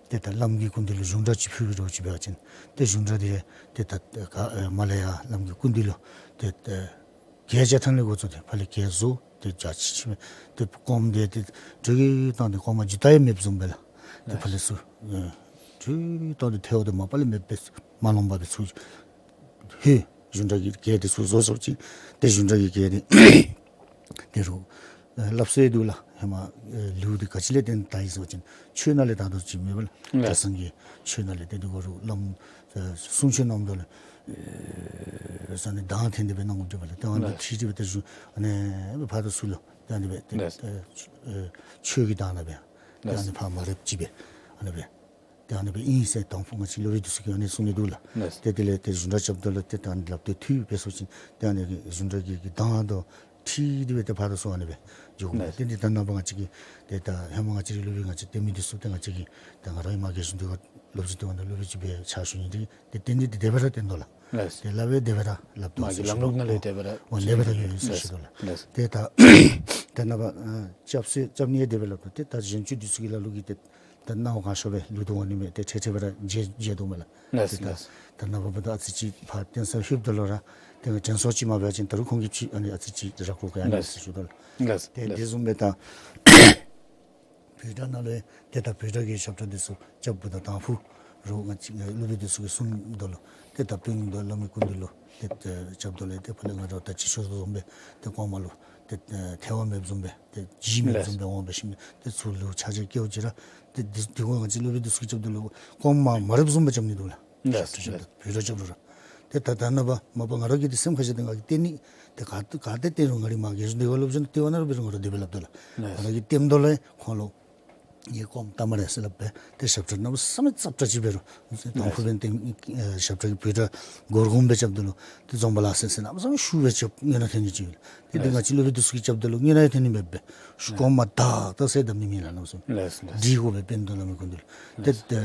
ཏེ་ད་བླམ་གྱི་སྐུ་མདུན་ལུ་གཞུང་གྲྭ་ཅིག་ཕུལ་དགོཔ་བཟོ་ཅིག་འབད་བ་ཅིན་ཏེ་གཞུང་གྲྭ་འདི་ཏེ་ད་ག་ཨེ་མར་ལས་ཡར་བླམ་གྱི་སྐུ་མདུན་ལུ་ཏེ་ཏེ་གྱལ་རྐྱབ་ཐངས་ལས་འགོ་བཙུགས་ཏེ་ཕར་ལས་གྱལ་བཟོ་ཏེ་རྒྱ་ཆེ་ཆེ་སྦེ་ཏེ་སྐོརམ་འདི་ཏེ་དྲོད་ཀྱིས་བཏང་སྟེ་སྐོར་མ་འགྱོ་ད་ཡང་མེདཔ་བཟུམ་སྦེ་ལགས། ཏེ་ཕར་ལས་ཚུར་ཨེ་དྲོད་ཀྱིས་བཏང་སྟེ་ཐལཝ་འདི་མ་པ་ལས་མེདཔ་སྦེ་མ་ལོངམ་སྦེ་ཚུར་ཧེ་གཞུང་གྲྭ་གི་གྱལ་འདི་ཚུར་བཟོ་བཟོཝ་ཅིག་ཏེ་གཞུང་གྲྭ་གི་གྱལ་འདི་ཏེ་རོགས་ཨེ་སླབ་སྲོལ་འདུག་ལགས། ཧེ་མ་ཨེ་ལེའུ་འདི་ག་ཅི་ལས་བརྟེན་དར་ཡི་ཟེར་བ་ཅིན་ཆོས་ནང་ལས་དར་དོ་ཅིག་མེན་པ་ལགས། ལགས། གྲྭ་ཚང་གི་ཆོས་ནང་ལས་ཏེ་འདི་གུ་རོགས་བླམ་ཨེ་གསུང་ཆོས་གནངམ་ད་ལས་ ཨེ་ས་ནི་གདངས་འཐེན་ཏེ་སྦེ་གནང་དགོཔ་འདྲཝ་ལགས། ཏེ་ཨ་ནི་ལགས། ཁྲིད་དེ་སྦེ་ཏེ་གཞུང་ཨ་ནི་ཕར་དང་ཚུར་ལུ་ཏེ་ཨ་ནི་སྦེ་ཏེ་ལགས། ཨེ་ཆོས་ཀྱི་གདངས་ནང་སྦེ་ཏེ་ཨ་ནི་ལགས། ཕར་མ་རེགཔ་ཅིག་སྦེ་ཨ་ནི་སྦེ་ཏེ་ཨ་ནི་སྦེ་ཨིན་ཟེར་དང་ཕུ་ང་བཅས་སློབ་དཔོན་འདི་ཚུ་གིས་ཨ་ནི་གསུངས་ནི་འདུག་ལགས། ལགས། ཏེ་དེ་ལས་ཏེ་གཞུང་སྒྲ་རྐྱབ་ད་ལུ་ཏེ་ད་ཨ་ནི་ལགཔ་དེ་འཐུ་སྦེ་སོང་ཅི། ཏེ་ཨ་ནི་གཞུང་སྒྲ་གི་གི་གདངས་དང་འཁྲིལ་ཏེ་སྦེ་ཏེ་ཕར་དང་ཚུར་ཨ་ནི་སྦེ་འགྱོ་དགོ་ལགས། ཏེ་འདི་ད་ནངས་པ་ང་བཅས་ཀྱི་ཏེ་ད་ཧེ་མ་ང་བཅས་རའི་སློབ་དཔོན་ང་བཅས་བསྟེན་མི་འདི་ཚུ་ཏེ་ང་བཅས་ཀྱི་ད་ང་ར་ཡང་མར་རྒྱལ་གཞུང་སྡེ་ཁག་སློབ་སྤྱི་ལྟེ་བ་ནང་སློབ་དཔོན་ཅིག་སྦེ་ཕྱག་ཞུ་ནི་འདི་ཏེ་བསྟེན་ནི་འདི་དེ་སྦེ་ར་བསྟེན་དོ་ལགས། ལགས། དེ་ལས་སྦེ་དེ་སྦེ་ར་སླབ་དོ་མར་གྱི་ལམ་ལུགས་ནང་ལས་དེ་སྦེ་ར་འོ་དེ་སྦེ་ར་ཡོད་ཡོད་ཟེར་ཞུ་དོ་ལགས། ལགས། ཏེ་ད་ད་ནངས་པ་ཨ་སྐྱབས་སུ་སྐྱབས་ནི་ཡང་དེ་སྦེ་སླབ་དོ། ཏེ་ད་གཞན་ཚུ་འདི་ཚུ་གི་ལ་ལུ་གིས་ཏེ་ད་སྣང་བ་གང་ཤོར་སྦེ་ལུས་དོ་འོང་ནི་མས། ཏེ་ཁྲེ་ཁྲེ་སྦེ་ར་མཇལ་མཇལ་དོ་མས་ལགས། ལགས། ཏེ་ད་ལགས། ད་ནངས་པ་འབདཝ་ད་ཨ་ཙི་ཅིག་ཕར་བསྟེན་ས་ལྷོདཔ་ད་ལུ་ར་ཏེ་ང་དྲན་གསོ་ཅིག་མ་འབད་བ་ཅིན་ད་རུང་ཁོང་གི་ཕྱི་ཨ་ནི་ཨ་ཙི་ཅིག་ར་བཀོག་ག་ཡ་ནི་ལགས། ཟེར་ཞུ་དོ་ལགས། ལགས། ཏེ་ལགས། དེ་བཟུམ་སྦེ་ད་བོད་སྒྲ་ནང་ལུ་ཏེ་ད་བོད་སྒྲ་གི་ཞབས་ཁྲ་འདི་ཚུ་རྐྱབ་འབདཝ་ད་དང་ཕུ་རོགས་ང་བཅས་སློབ་དཔོན་འདི་ཚུ་གིས་གསུངམ་ད་ལུ་ཏེ་ད་དཔོན་དང་བླ་མའི་སྐུ་མདུན་ལུ་ཏེ་ཏེ་རྐྱབ་ད་ལུ་ཏེ་ཕར་ལས་ང་བཅས་ད་ཅི་ཞུ་དོ་བཟུམ་སྦེ་ཏེ་གོང་མ་ལུ་ཏེ་ཨེ་ཐལ་བ་མེདཔ་བཟུམ་སྦེ་ཏེ་ལྗིད་མེདཔ་ལགས། བཟུམ་སྦེ་འོང་འབད་ཞིནམ་ཏེ་ཚུར་ལུ་ཕྱག་རྗེས་སྐྱེལཝ་ཅིག་ར་ཏེ་འདི་འདི་གུ་ང་བཅས་སློབ་དཔོན་འདི་ཚུ་གིས་རྐྱབ་ད་ལུ་གོང་མ་མ་རེགཔ་བཟུམ་སྦེ་རྐྱབ་ནི་འདུག་ལགས། ལགས། ཞབས་ཁྲ་རྐྱབ་ད་ལུ་བོད་སྒྲ་རྐྱབ་རུང་ར། ཏེ་ད་ད་ནངས་པ་མ་པ་ང་ར་གིས་ཏེ་སེམས་ཁར་བཞག་སྟེ་ང་གིས་བསྟེན་ནི་ཏེ་ག་ག་ཏེ་བསྟེན་རུང་ང་རའི་མར་རྒྱལ་གཞུང་སྡེ་ཁག་སློབ་སྦྱོང་ལྟེ་བ་ནང་ར་འབད་རུང་ང་ར་དེ་སྦེ་སླབ་དོ་ལགས། ལགས། ང་ར་གིས་བསྟནམ་ད་ལུ་ཁོང་ལུ་ངེའི་སྐོརམ་ལྟ་སྨ་རེ་ཟེར་སླབ་སྦེ་ཏེ་ཞབས་ཁྲ་གནམ་མེད་ས་མེད་ཙབ་ཙབ་ཅིག་འབད་རུང་ཏེ་དང་ཕུ་འབདན་ཏེ་ཨེ་ཞབས་ཁྲ་གི་བོད་སྒྲ་གུར་གུམ་སྦེ་རྐྱབ་ད་ལུ་ཏེ་རྫོང་པ་ལ་སོགས་ཟེར་གནམ་མེད་ས་མེད་ཤུགས་སྦེ་རྐྱབ་སྔོན་ནང་འཐོན་ནི་ཅིག་ཡོད་ལགས། ཏེ་འདི་ང་བཅས་སློབ་དཔོན་འདི་ཚུ་གིས་རྐྱབ་ད་ལུ་སྔོན་ནང་ཡང་འཐོན་ནི་མེད་པས། ཤུགས་གོང་མ་དག་དག་ཟེར་བསྡམ་ནི་མེད་ལགས་གནམ་མེད་ས་མེད། ལགས་ལགས། འདི་གུ་སྦེ་བསྟནམ་ད་བླ་མའི་སྐུ་མདུན་ལུ་ཏེ་ལགས། ཏེ་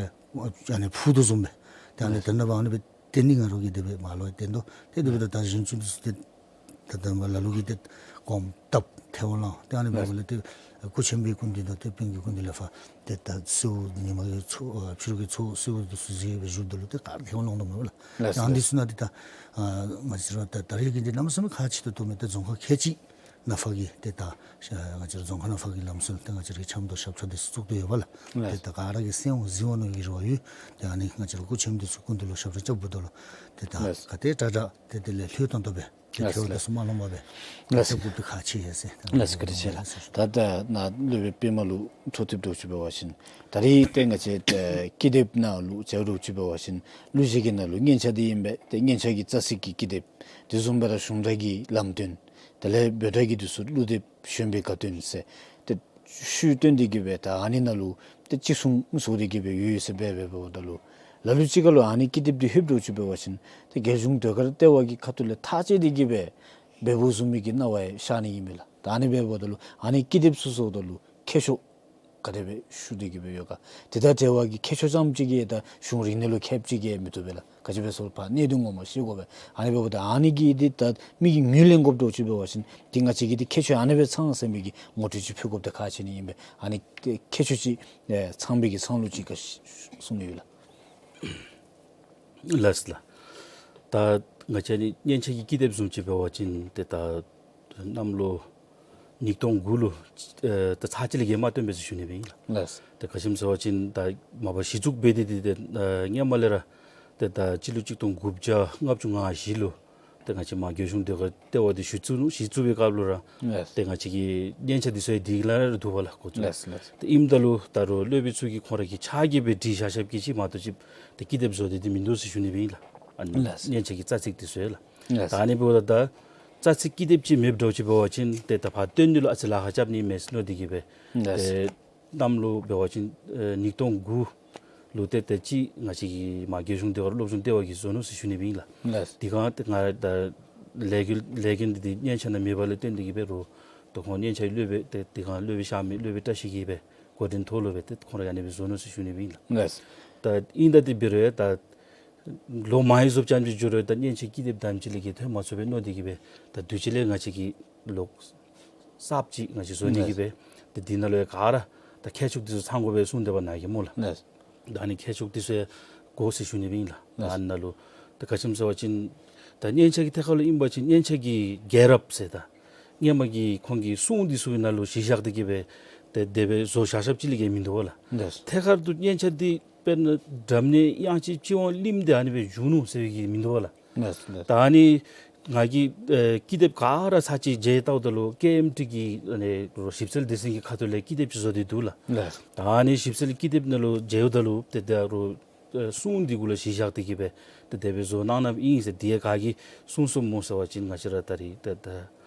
ཨ་ནི་ཕུ་དོ་བཟུམ་སྦེ་ཏེ་ཨ་ནི་ལགས། ད་ནངས་པ་ཨ་ནི་སྦེ་བསྟེན་ནི་ང་ར་གིས་དེ་སྦེ་མ་ལུ་བསྟེན་དོ། ཏེ་དེ་སྦེ་ད་ད་གཞན་ཚུ་འདི་ཚུ་ཏེ་ད་ད་མ་ལ་ལུ་གིས་ཏེ་གོམ་བཏབ་ཐལ་བ་བླངས། ཏེ་ཨ་ནི་འབདཝ་ལས་ཏེ་སྐུ་ཆེན་པོའི་སྐུ་མདུན་དང་ཏེ་དཔོན་གྱི་སྐུ་མདུན་ལས་ཕར་ཏེ་ད་གསོལཝ་ཉི་མ་གི་ཚོགས་ཨ་ཕྱི་རུ་གི་ཚོགས་གསོལཝ་འདི་ཚུ་མཛད་སྦེ་བཞུགསཔ་ད་ལུ་ཏེ་ག་ར་ཐལ་བ་བླངས་དོ་མས་ལགས། ལགས་ཏེ་ཨ་ནི་འདི་ཚུ་ནང་ཏེ་ད་ཨ་ང་བཅས་ར་ད་ད་རེས་ཀྱི་འདི་གནམ་མེད་ས་མེད་ཁག་ཆེ་ཏོག་ཏོ་མས། ཏེ་རྫོང་ཁག་ཁལ་གཅིག་ནང་ཕར་གྱི་ཏེ་ད་ང་བཅས་ར་རྫོང་ཁག་ནང་ཕར་གྱི་ལམ་སྲོལ་ཏེ་ང་བཅས་ར་གི་འཆམ་དོ་ཞབས་ཁྲ་འདི་ཚུ་བཙུགས་ཏེ་ཡོད་པས་ལགས། ལགས། ཏེ་ད་ག་ར་གིས་གསན་འོང་གཟིགས་འོང་མནོ་བའི་རེ་བ་ཡོད། ཏེ་ཨ་ནི་ང་བཅས་ར་སྐུ་ཆེན་འདི་ཚུ་སྐུ་མདུན་ལུ་ཞབས་ཁྲ་རྐྱབ་འབདཝ་ད་ལུ་ཏེ་ད་ལགས། ག་ཏེ་དྲག་དྲག་ཏེ་དེ་ལས་ལྷོད་ཏོང་ཏོ་སྦེ་ཏེ་ལགས་ཐལཝ་འདི་ལགས། ཚུ་མ་ལོངས་པར་སྦེ་ལགས། ཏེ་གུ་ཏེ་ཁག་ཆེ་ཡ་ཟེར། ལགས་སོ། བཀའ་དྲིན་ཆེ་ལགས། ད་ད་ནཱ་སློབ་དཔོན་པདྨ་ལུ་འཕྲོ་མཐུད་དྲགས་ཅིག་འབད་བ་ཅིན་ད་རེས་ཏེ་ང་བཅས་ཏེ་ཀི་དེབ་ནང་ལུ་མཇལ་དྲགས་ཅིག་འབད་བ་ཅིན་གླུ་གཞས་ཀྱི་ནང་ལུ་སྙན་ཆ་འདི་ཨིན་པས། ཏེ་སྙན་ཆ་གི་རྩ་ཚིག་གི་ཀི་དེབ། དེ་བཟུམ་སྦེ་ར་གཞུང་སྒྲ་གི་ལམ་སྟོན། དེ་ལས་བོད་སྒྲ་གི་འདི་ཚུ་གླུ་དེབ་གཞོན་པའི་དགའ་སྟོན་ཟེར་ཏེ་ཤུལ་བཏོན་ཏེ་གི་སྦེ་ད་ཨ་ནི་ནང་ལུ་ཏེ་ཅིག་གསུངས་གསུངས་ཏེ་གི་སྦེ་ཡོད་ཡོད་ཟེར་སྦེ་སྦེ་འབདཝ་ད་ལུ་ལ་ལུ་ཅིག་ཁར་ལུ་ཨ་ནི་ཀི་དེབ་འདི་ལྷོདཔ་འདྲཝ་ཅིག་འབད་བ་ཅིན་ཏེ་རྒྱལ་གཞུང་ཟློས་གར་ལྟེ་བ་གི་ཁ་ཐུག་ལས་ཐག་བཅད་དེ་གི་སྦེ་འབད་འབདཝ་བཟུམ་མའི་གི་སྣང་བ་ཡང་ཤར་ནི་ཨིན་པས་ལགས། ད་ཨ་ནི་སྦེ་འབདཝ་ད་ལུ་ཨ་ནི་ཀི་དེབ་ཚུ་བཟོཝ་ད་ལུ་མཁས་མཆོག་ག་དེ་སྦེ་ཞུ་སྟེ་གི་སྦེ་ཡོད་ག། དེ་དང་འབྲེལ་བ་གི་མཁས་མཆོག་ཙམ་ཅིག་གིས་ད་གཞུང་རིག་གནས་ལུ་མཁསཔ་ཅིག་གིས་མི་བཏུབ་པས་ལགས། ག་ཅི་སྦེ་ཟེར་བ་ཅིན་གནད་དོན་ངོ་མ་ཤེས་དགོ་པས། ཨ་ནི་འབདཝ་ད་ཨ་ནི་གི་འདི་ད་མི་གིས་ངོས་ལེན་དགོཔ་འདྲཝ་ཅིག་འབད་བ་ཅིན་ཏེ་ང་བཅས་ཀྱིས་ཏེ་མཁས་མཆོག་ཨ་ནི་སྦེ་ཚང་ཟེར་མི་གི་ངོ་སྤྲོད་ཅིག་ཕུལ་དགོཔ་ད་ཁག་ཆེ་ནི་ཨིན་པས། ཨ་ནི་མཁས་མཆོག་ཅིག་ཨེ་ཚང་པའི་གི་ཚང་ལུགས་ཅིག་ག་གསུང་ནི་ཡོད་ལགས། ལགས་ལགས། ད་ང་བཅས་ནི་སྙན་ཆ་གི་ཀི་དེབ་བཟུམ་ཅིག་འབད་བ་ཅིན་ཏེ་ད་གནམ་ལོ་ཉིས་སྟོང་དགུ་ལུ་ཨེ་ད་ཚར་གཅིག་ལས་བརྒལ་མ་བཏོན་པས་ཟེར་ཞུ་ནི་སྦེ་ཨིན་ལགས། ལགས། ཏེ་ག་ཅི་སྨོ་ཟེར་བ་ཅིན་ད་མ་པ་གཞི་བཙུགས་འབད་དེ་ཏེ་ཏེ་ཨེ་སྔོན་མ་ལས་ར་ཏེ་ད་སྤྱི་ལོ་གཅིག་སྟོང་དགུ་བརྒྱ་ལྔ་བཅུ་ང་བཞི་ལུ་ཏེ་ང་བཅས་མར་རྒྱལ་གཞུང་ཟློས་གར་ལྟེ་བ་འདི་གཞི་བཙུགས་ནུག། གཞི་བཙུགས་པའི་སྐབས་ལུ་ར་ལགས། ཏེ་ང་བཅས་ཀྱི་སྙན་ཆ་འདི་ཚུ་ཡང་འདི་ལས་ར་འདུག་པ་ལགས། གོ་ཚུལ་ལགས་ལགས། ཏེ་ཨིནམ་ད་ལུ་ད་རུང་སློབ་དཔོན་ཚུ་གིས་ཁོང་ར་གི་ཕྱག་གིས་སྦེ་བྲིས་བཞག་བཞགཔ་ཅིག་མ་གཏོགས་ཅིག་ཏེ་ཀི་དེབ་བཟོ་སྟེ་འདི་མིན་འདུག་ཟེར་ཞུ་ནི་སྦེ་ཨིན་ལགས། ཨ་ནི་ལགས། སྙན་ཆ་གི་རྩ་ཚིག་འདི་ཚུ་ཡང་ལགས། ལགས། ད་ཨ་ནི་འབདཝ་ད་ད་རྩ་ཚིག་ཀི་དེབ་ཅིག་མེདཔ་འདྲཝ་ཅིག་འབད་བ་ཅིན་ཏེ་ད་ཕར་བཏོན་ནི་ལུ་ཨ་ཙི་ལཱ་ཁག་རྐྱབ་ནི་མས་ཟེར་མནོ་སྟེ་གི་སྦེ། ལགས། ཏེ་གནམ་ལོ་འབད་བ་ཅིན་ཨེ་ཉིས་སྟོང་དགུ་ལུ་ཏེ་ཏེ་ཅིག་ང་བཅས་ཀྱི་མར་རྒྱལ་གཞུང་ཟློས་གར་སློབ་སྦྱོང་ལྟེ་བ་གིས་བཟོ་ནུག་ཟེར་ཞུ་ནི་སྦེ་ཨིན་ལགས། ལགས། དེ་སྒང་ཏེ་ང་ད་ལས་འགུལ་ལས་འགུལ་འདི་ཏེ་སྙན་ཆ་ནང་མེད་པ་ལས་བརྟེན་ཏེ་གི་སྦེ་རོགས་ད་ཁོང་སྙན་ཆ་གི་སློབ་དཔོན་ཏེ་དེ་སྒང་སློབ་དཔོན་གཤགས་མི་སློབ་དཔོན་བཀྲ་ཤིས་ཀྱིས་སྦེ་འགོ་འདྲེན་ཐོག་ལུ་སྦེ་ཏེ་ཁོང་ར་ཨ་ནི་སྦེ་བཟོ་ནུག་ཟེར་ཞུ་ནི་སྦེ་ཨིན་ལགས། ལགས། ད་ཨིན་ད་དེ་འབད་རུང་ཡང་ད་ལོ་མང་རབས་ཙམ་ཅིག་འགྱོ་རུང་ད་སྙན་ཆ་ཀི་དེབ་དེམ་ཅིག་ལས་བརྒལ་ཐོན་མ་ཚུགས་པས་མནོ་སྟེ་གི་སྦེ་ད་དུས་ཅི་ལས་ང་བཅས་ཀྱིས་ལོག་གསརཔ་ཅིག་ང་བཅས་བཟོ་ནི་གི་སྦེ་ད་འདི་ནང་ལུ་ཡང་ག་ར་ད་མཁས་མཆོག་འདི་ཚུ་ཚང་དགོ་པས་གསུངས་ཏེ་འབད་ནཱ་གི་སྨོ་ལགས། ལགས། ད་ཨ་ནི་མཁས་མཆོག་འདི་ཚུ་ཡང་དགོ་ཟེར་ཞུ་ནི་སྦེ་ཨིན་ལགས། ད་ཨ་ནཱ་ལུ་ད་ག་ཅི་སྨོ་ཟེར་བ་ཅིན་ད་སྙན་ཆ་གི་ཐད་ཁར་ལུ་ཨིན་པ་ཅིན་སྙན་ཆ་གི་རྒྱལ་རབས་ཟེར་ད་སྔོན་མ་གི་ཁོང་གི་གསུང་འདི་ཚུ་གི་ནང་ལུ་གཞི་བཞག་སྟེ་གི་སྦེ་ཏེ་དེ་སྦེ་བཟོ་བཞག་བཞགཔ་ཅིག་ལས་བརྒལ་མིན་འདུག་པ་ལགས། ལགས། ཐད་ཀར་དུ་སྙན་ཆ་འདི་དཔེར་ན་སྒྲ་སྙན་དབྱངས་ཅན་སྤྱི་དབང་གླིང་འདི་ཨ་ནི་སྦེ་བྱུང་ནུག་ཟེར་བའི་གི་མིན་འདུག་པ་ལགས། ལགས་ལགས། ད་ཨ་ནི་ང་གིས་ཨེ་ཀི་དེབ་ག་ར་ཚར་གཅིག་མཇལ་བལྟཝ་ད་ལུ་ཀེ་ཨེམ་ཊི་གི་ཨ་ནི་རོགས་ཞིབ་འཚོལ་སྡེ་ཚན་གྱི་ཁ་ཐུག་ལས་ཀི་དེབ་ཅིག་བཟོ་སྟེ་འདུག་ལགས། ལགས། ད་ཨ་ནི་ཞིབ་འཚོལ་ཀི་དེབ་ནང་ལུ་མཇལཝ་ད་ལུ་ཏེ་ད་རོགས་ ཨ་གསུང་འདི་གུ་ལུ་གཞི་བཞག་སྟེ་གི་སྦེ་ཏེ་དེ་སྦེ་བཟོ་གནང་གནངམ་ཨིན་ཟེར། དེ་ཡང་ག་གིས་གསུངས་གསུངསམ་སྨོ་ཟེར་བ་ཅིན་ང་བཅས་ར་ད་རིས་ད་ད་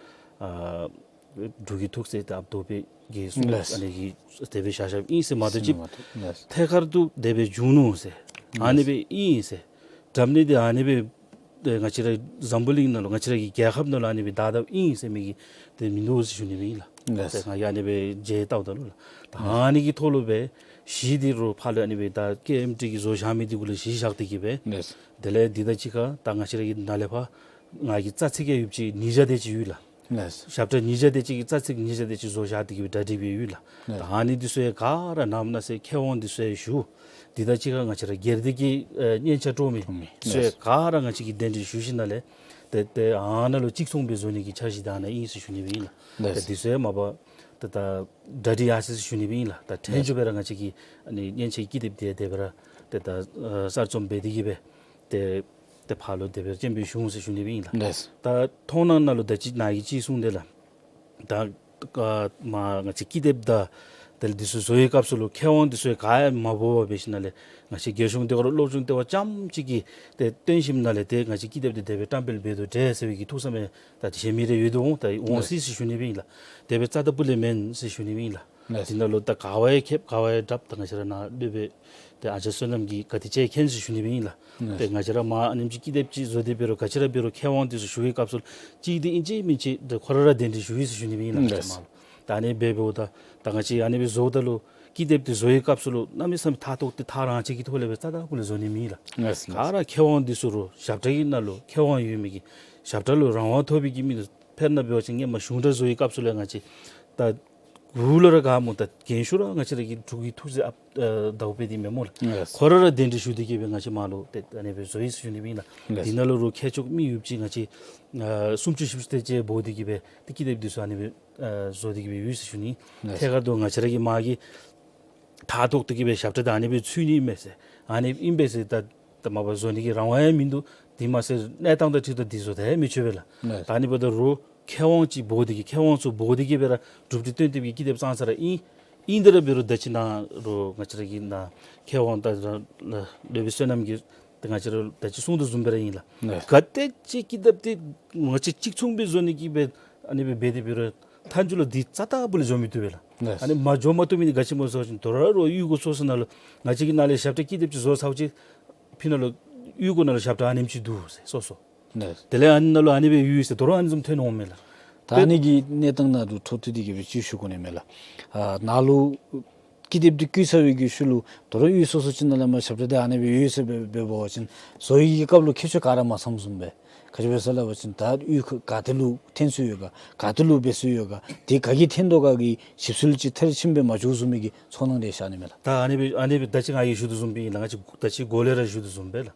ཨ་འབྲུག་གི་ཐུགས་སྲས་ད་ཨཔ་རྡོ་སྦེ་གིས་གསུངས་ལགས། ཨ་ནི་གིས་དེ་སྦེ་བཞག་བཞགཔ་ཨིན་ཟེར་མ་གཏོགས་ཅིག་ལགས། ཐད་ཀར་དུ་དེ་སྦེ་བྱུང་ནུག་ཟེར། ཨ་ནི་ལགས། སྦེ་ཨིན་ཟེར། འདྲ་མིན་འདི་ཨ་ནི་སྦེ་ཏེ་ང་བཅས་ར་འཛམ་བུ་གླིང་ནང་ལུ་ང་བཅས་ར་གི་རྒྱལ་ཁབ་ནང་ལུ་ཨ་ནི་སྦེ་བདའ་བདའཝ་ཨིན་ཟེར་མི་གི་ཏེ་མིན་འདུག་ཟེར་ཞུ་ནི་སྦེ་ཨིན་ལགས། ལགས། ཏེ་ང་གིས་ཨ་ནི་སྦེ་མཇལ་བལྟཝ་ད་ལུ་ལགས། ད་ཨ་ནི་གི་ཐོག་ལུ་སྦེ་གཞི་འདི་རུ་ཕར་ལུ་ཨ་ནི་སྦེ་ད་ཀེ་ཨེམ་ཊི་གིས་བཟོ་བཞག་མི་འདི་གུ་ལུ་གཞི་བཞག་སྟེ་གི་སྦེ། ལགས། དེ་ལས་འདི་དང་གཅིག་ཁར་ད་ང་བཅས་ར་གི་ནཱ་ལས་ཕར་ང་གི་རྩ་ཚིག་ཡང་ཡོདཔ་ཅིག་ཉིས་བརྒྱ་དེ་ཅིག་ཡོད་ལགས། ལགས། ཞབས་ཁྲ་ཉིས་བརྒྱ་དེ་ཅིག་གི་རྩ་ཚིག་ཉིས་བརྒྱ་དེ་ཅིག་བཟོ་བཞག་སྟེ་གི་སྦེ་གྲ་སྒྲིག་སྦེ་ཡོད་ལགས། ལགས། ད་ཨ་ནི་འདི་ཚུ་ཡང་ག་ར་ནམ་ནཱ་ཚེ་མཁས་དབང་འདི་ཚུ་ཡང་ཞུ། འདི་དང་གཅིག་ཁར་ང་བཅས་ར་སྒེར་སྡེ་གི་ཨེ་སྙན་ཆ་དཀྲོག་མི་དཀྲོག་མི། ཚུ་ཡང་ལགས། ག་ར་ང་བཅས་ཀྱིས་གདན་འདྲེན་ཞུ་ཞིནམ་ལས་ཏེ་ཏེ་ཨ་ནཱ་ལུ་གཅིག་མཚུངས་སྦེ་བཟོ་ནི་གི་འཆར་གཞི་ད་ཨ་ནཱ་ཨིན་ཟེར་ཞུ་ནི་སྦེ་ཨིན་ལགས། ལགས། ཏེ་འདི་ཚུ་ཡང་མ་པ་ཏེ་ད་གྲ་སྒྲིག་ཡར་སོ་ཡི་ཟེར་ཞུ་ནི་སྦེ་ཨིན་ལགས། ད་ལགས། ཐེངས་མཇུག་སྦེ་ར་ང་བཅས་ཀྱི་ཨ་ནི་མཉེན་ཆས་ཀྱི་ཀི་དེབ་འདི་དེ་སྦེ་ར་ཏེ་ད་ཨ་གསར་རྩོམ་འབད་དེ་གི་སྦེ་ཏེ་ཏེ་ཕར་ལུ་དེ་སྦེ་སྤྱན་འབུལ་ཞུ་འོང་ཟེར་ཞུ་ནི་སྦེ་ཨིན་ལགས། ལགས། ད་མཐོང་སྣང་ནང་ལུ་ད་ཅི་ནཱ་གིས་ཅིག་གསུངས་དེ་ལགས། ད་ཨ་མ་ང་བཅས་ཀི་དེབ་དང་དེ་ལས་འདི་ཚུ་བཟོ་བའི་སྐབས་སུ་ལུ་མཁས་དབང་འདི་ཚུ་ག་ཡང་མ་འབོ་བར་འབད་ཞིནམ་ལས་ང་བཅས་རྒྱལ་གཞུང་ལྟེ་བ་ར་སློབ་སྦྱོང་ལྟེ་བ་རྐྱངམ་ཅིག་གིས་ཏེ་བཏོན་ཞིནམ་ལས་ཏེ་ང་བཅས་ཀི་དེབ་འདི་དེ་སྦེ་བཀྲམ་སྤེལ་འབད་དོ་འདྲས་ཟེར་བའི་གི་ཐུགས་བསམ་ཡང་ད་གཞན་མི་རེ་ཡོད་དོ་འོང་། ད་འོང་སྲིད་ཟེར་ཞུ་ནི་སྦེ་ཨིན་ལགས། དེ་སྦེ་རྩ་ད་པུ་ལས་མེན་ཟེར་ཞུ་ནི་སྦེ་ཨིན་ལགས། ལགས། འདི་ནང་ལུ་ད་ག་བ་ཡང་ཁེབ་ག་བ་ཡང་དྲགཔ་ད་ང་བཅས་ར་ནཱ་སློབ་དཔོན་ཏེ་ཨ་ཅག་བསོད་ནམས་ཀྱིས་ག་དེ་ཅིག་མཁྱེན་ཟེར་ཞུ་ནི་སྦེ་ཨིན་ལགས། ལགས། ཏེ་ང་བཅས་ར་མར་ཨ་ནེམ་ཅིག་ཀི་དེབ་ཅིག་བཟོ་སྟེ་འབད་རུང་ག་ཅི་ར་འབད་རུང་མཁས་དབང་འདི་ཚུ་ཞུ་བའི་སྐབས་སུ་ཅིག་འདི་ཨིན་ཅི་མིན་ཅི་ཏེ་ཁོ་ར་ར་གདན་འདྲེན་ཞུ་ཡི་ཟེར་ཞུ་ནི་སྦེ་ཨིན་ལགས། ལགས། ང་བཅས་མར་ལུ་ད་ཨ་ནི་སྦེ་འབདཝ་ད་ད་ང་བཅས་ཨ་ནི་སྦེ་བཟོཝ་ད་ལུ་ཀི་དེབ་འདི་བཟོ་བའི་སྐབས་སུ་ལུ་གནམ་མེད་ས་མེད་ཐགས་ཐོག་ཏེ་ཐག་རང་བཅད་ཀྱི་ཐོག་ལས་སྦེ་རྩ་ད་པུ་ལས་བཟོ་ནི་མེན་ལགས། ལགས། ལགས། ག་ར་མཁས་དབང་འདི་ཚུ་རུ་ཞབས་ཁྲ་གི་ནང་ལུ་མཁས་དབང་ཡོད་མི་གི་ཞབས་ཁྲ་ལུ་རང་དབང་ཐོབ་པའི་གི་མི་འདི་ཚུ་དཔེར་ན་འབད་བ་ཅིན་སྔོན་མ་གཞུང་སྒྲ་བཟོ་བའི་སྐབས་སུ་ལས་ང་བཅས་ད་གུ་ལུ་ར་ག་སྨོ་ད་རྒན་ཤོས་ར་ང་བཅས་ར་གི་འབྲུག་གི་ཐུགས་སྲས་ཨཔ་ཨ་ཟླཝ་དཔལ་འདི་མེན་སྨོ་ལགས། ལགས། ཁོ་ར་ར་གདན་འདྲེན་ཞུ་སྟེ་གི་སྦེ་ང་བཅས་མར་ལུ་ཏེ་ཨ་ནི་སྦེ་བཟོ་ཡི་ཟེར་ཞུ་ནི་སྦེ་ཨིན་ལགས། ལགས། འདི་ནང་ལུ་རུང་མཁས་མཆོག་མི་ཡོདཔ་ཅིག་ང་བཅས་ཨ་སུམ་ཅུ་བཞི་བཅུ་དེ་ཅིག་འབོ་སྟེ་གི་སྦེ་ཏེ་ཀི་དེབ་འདི་ཚུ་ཨ་ནི་སྦེ་ཨ་བཟོ་སྟེ་གི་སྦེ་ཡོད་ཟེར་ཞུ་ནི། ལགས། ཐད་ཀར་དུ་ང་བཅས་ར་གི་མར་གྱི་ཐགས་ཐོགས་ཏེ་གི་སྦེ་ཞབས་ཁྲ་ད་ཨ་ནི་སྦེ་ཚུད་ནི་མས་ཟེར་ཨ་ནི་ཨིན་པས་ཟེར་ད་ད་མ་པ་བཟོ་ནི་གི་རང་དབང་ཡང་མིན་འདུག། དེ་མ་ཚད་གནས་སྟངས་དང་འཁྲིལ་ཏེ་འདི་བཟོ་ད་ཡང་མི་ཆོག་པས་ལགས། ལགས། ད་ཨ་ནི་འབདཝ་ད་རུང་མཁས་དབང་ཅིག་འབོ་སྟེ་གི་མཁས་དབང་ཚུ་འབོ་སྟེ་གི་སྦེ་ར་གྲུབ་འབྲས་བཏོན་ཏེ་གི་ཀི་དེབ་བརྩམས་ས་ར་ཨིན། ཨིན་ཏེ་ར་འབད་རུང་ད་ཅི་ནཱ་རུང་ང་བཅས་ར་གི་ནཱ་མཁས་དབང་ད་ར་སློབ་དཔོན་བསོད་ནམས་ཀྱིས་ད་ང་བཅས་ར་ད་ཅི་གསུངས་དོ་བཟུམ་སྦེ་ར་ཨིན་ལགས། ལགས། ག་དེ་ཅིག་ཀི་དེབ་འདི་ང་བཅས་གཅིག་མཚུངས་སྦེ་བཟོ་ནི་གི་སྦེ་ཨ་ནི་སྦེ་འབད་དེ་འབད་རུང་མཐའ་མཇུག་ལུ་འདི་རྩ་ད་པུ་ལས་བཟོ་མི་བཏུབ་པས་ལགས། ལགས། ཨ་ནི་མ་འགྱོ་མ་བཏུབ་མི་འདི་ག་ཅི་སྨོ་ཟེར་བ་ཅིན་དོ་རུང་རུང་གཡུས་སྒོ་སོ་སོ་ནང་ལུ་ང་བཅས་ཀྱི་ནཱ་ལས་ཞབས་ཁྲ་ཀི་དེབ་ཅིག་བཟོ་ཚརཝ་ཅིག་ཕི་ནང་ལུ་གཡུས་སྒོ་ནང་ལུ་ཞབས་ཁྲ་ཨ་ནེམ་ཅིག་འདུག་ཟེར་སོ་སོ། ལགས། དེ་ལས་ཨ་ནི་ནང་ལུ་ཨ་ནི་སྦེ་ཡོད་ཟེར་དོ་རུང་ཨ་ནི་བཟུམ་ཐོན་འོང་མས་ལགས། ད་ཨ་ནི་གི་གནས་སྟངས་ནང་ལུ་འཕྲོ་མཐུད་དེ་གི་སྦེ་ཅིག་ཞུ་དགོ་ནི་མས་ལགས། ཨ་ནཱ་ལུ་ཀི་དེབ་འདི་བརྐུ་ཚར་བའི་གི་ཤུལ་ལུ་དོ་རུང་གཡུས་སོ་སོ་ཅིག་ནང་ལས་མར་ཞབས་ཁྲ་འདི་ཨ་ནི་སྦེ་ཡོད་ཟེར་སྦེ་འབད་བ་ཅིན་བཟོ་བའི་གི་སྐབས་ལུ་མཁས་མཆོག་ག་ར་མ་ཚངམ་བཟུམ་སྦེ་ག་ཅི་སྦེ་ཟེར་སླབ་པ་ཅིན་ད་གཡུས་ཁ་ག་ཏེ་ལུ་འཐེན་སྲོལ་ཡོད་ག་ག་ཏེ་ལུ་འབད་སྲོལ་ཡོད་ག་དེ་ག་གིས་འཐེན་དོ་ག་གི་ཞིབ་འཚོལ་ཅིག་མཐར་ཕྱིནམ་སྦེ་མ་བྱུང་བཟུམ་མའི་གི་ཚོར་སྣང་རེ་ཤར་ནི་མས་ལགས། ད་ཨ་ནི་སྦེ་ཨ་ནི་སྦེ་ད་ཅི་ང་གིས་ཞུ་དོ་བཟུམ་སྦེ་ཨིན་ལགས། ང་བཅས་ད་ཅི་འགོ་ལས་ར་ཞུ་དོ་བཟུམ་སྦེ་ལགས།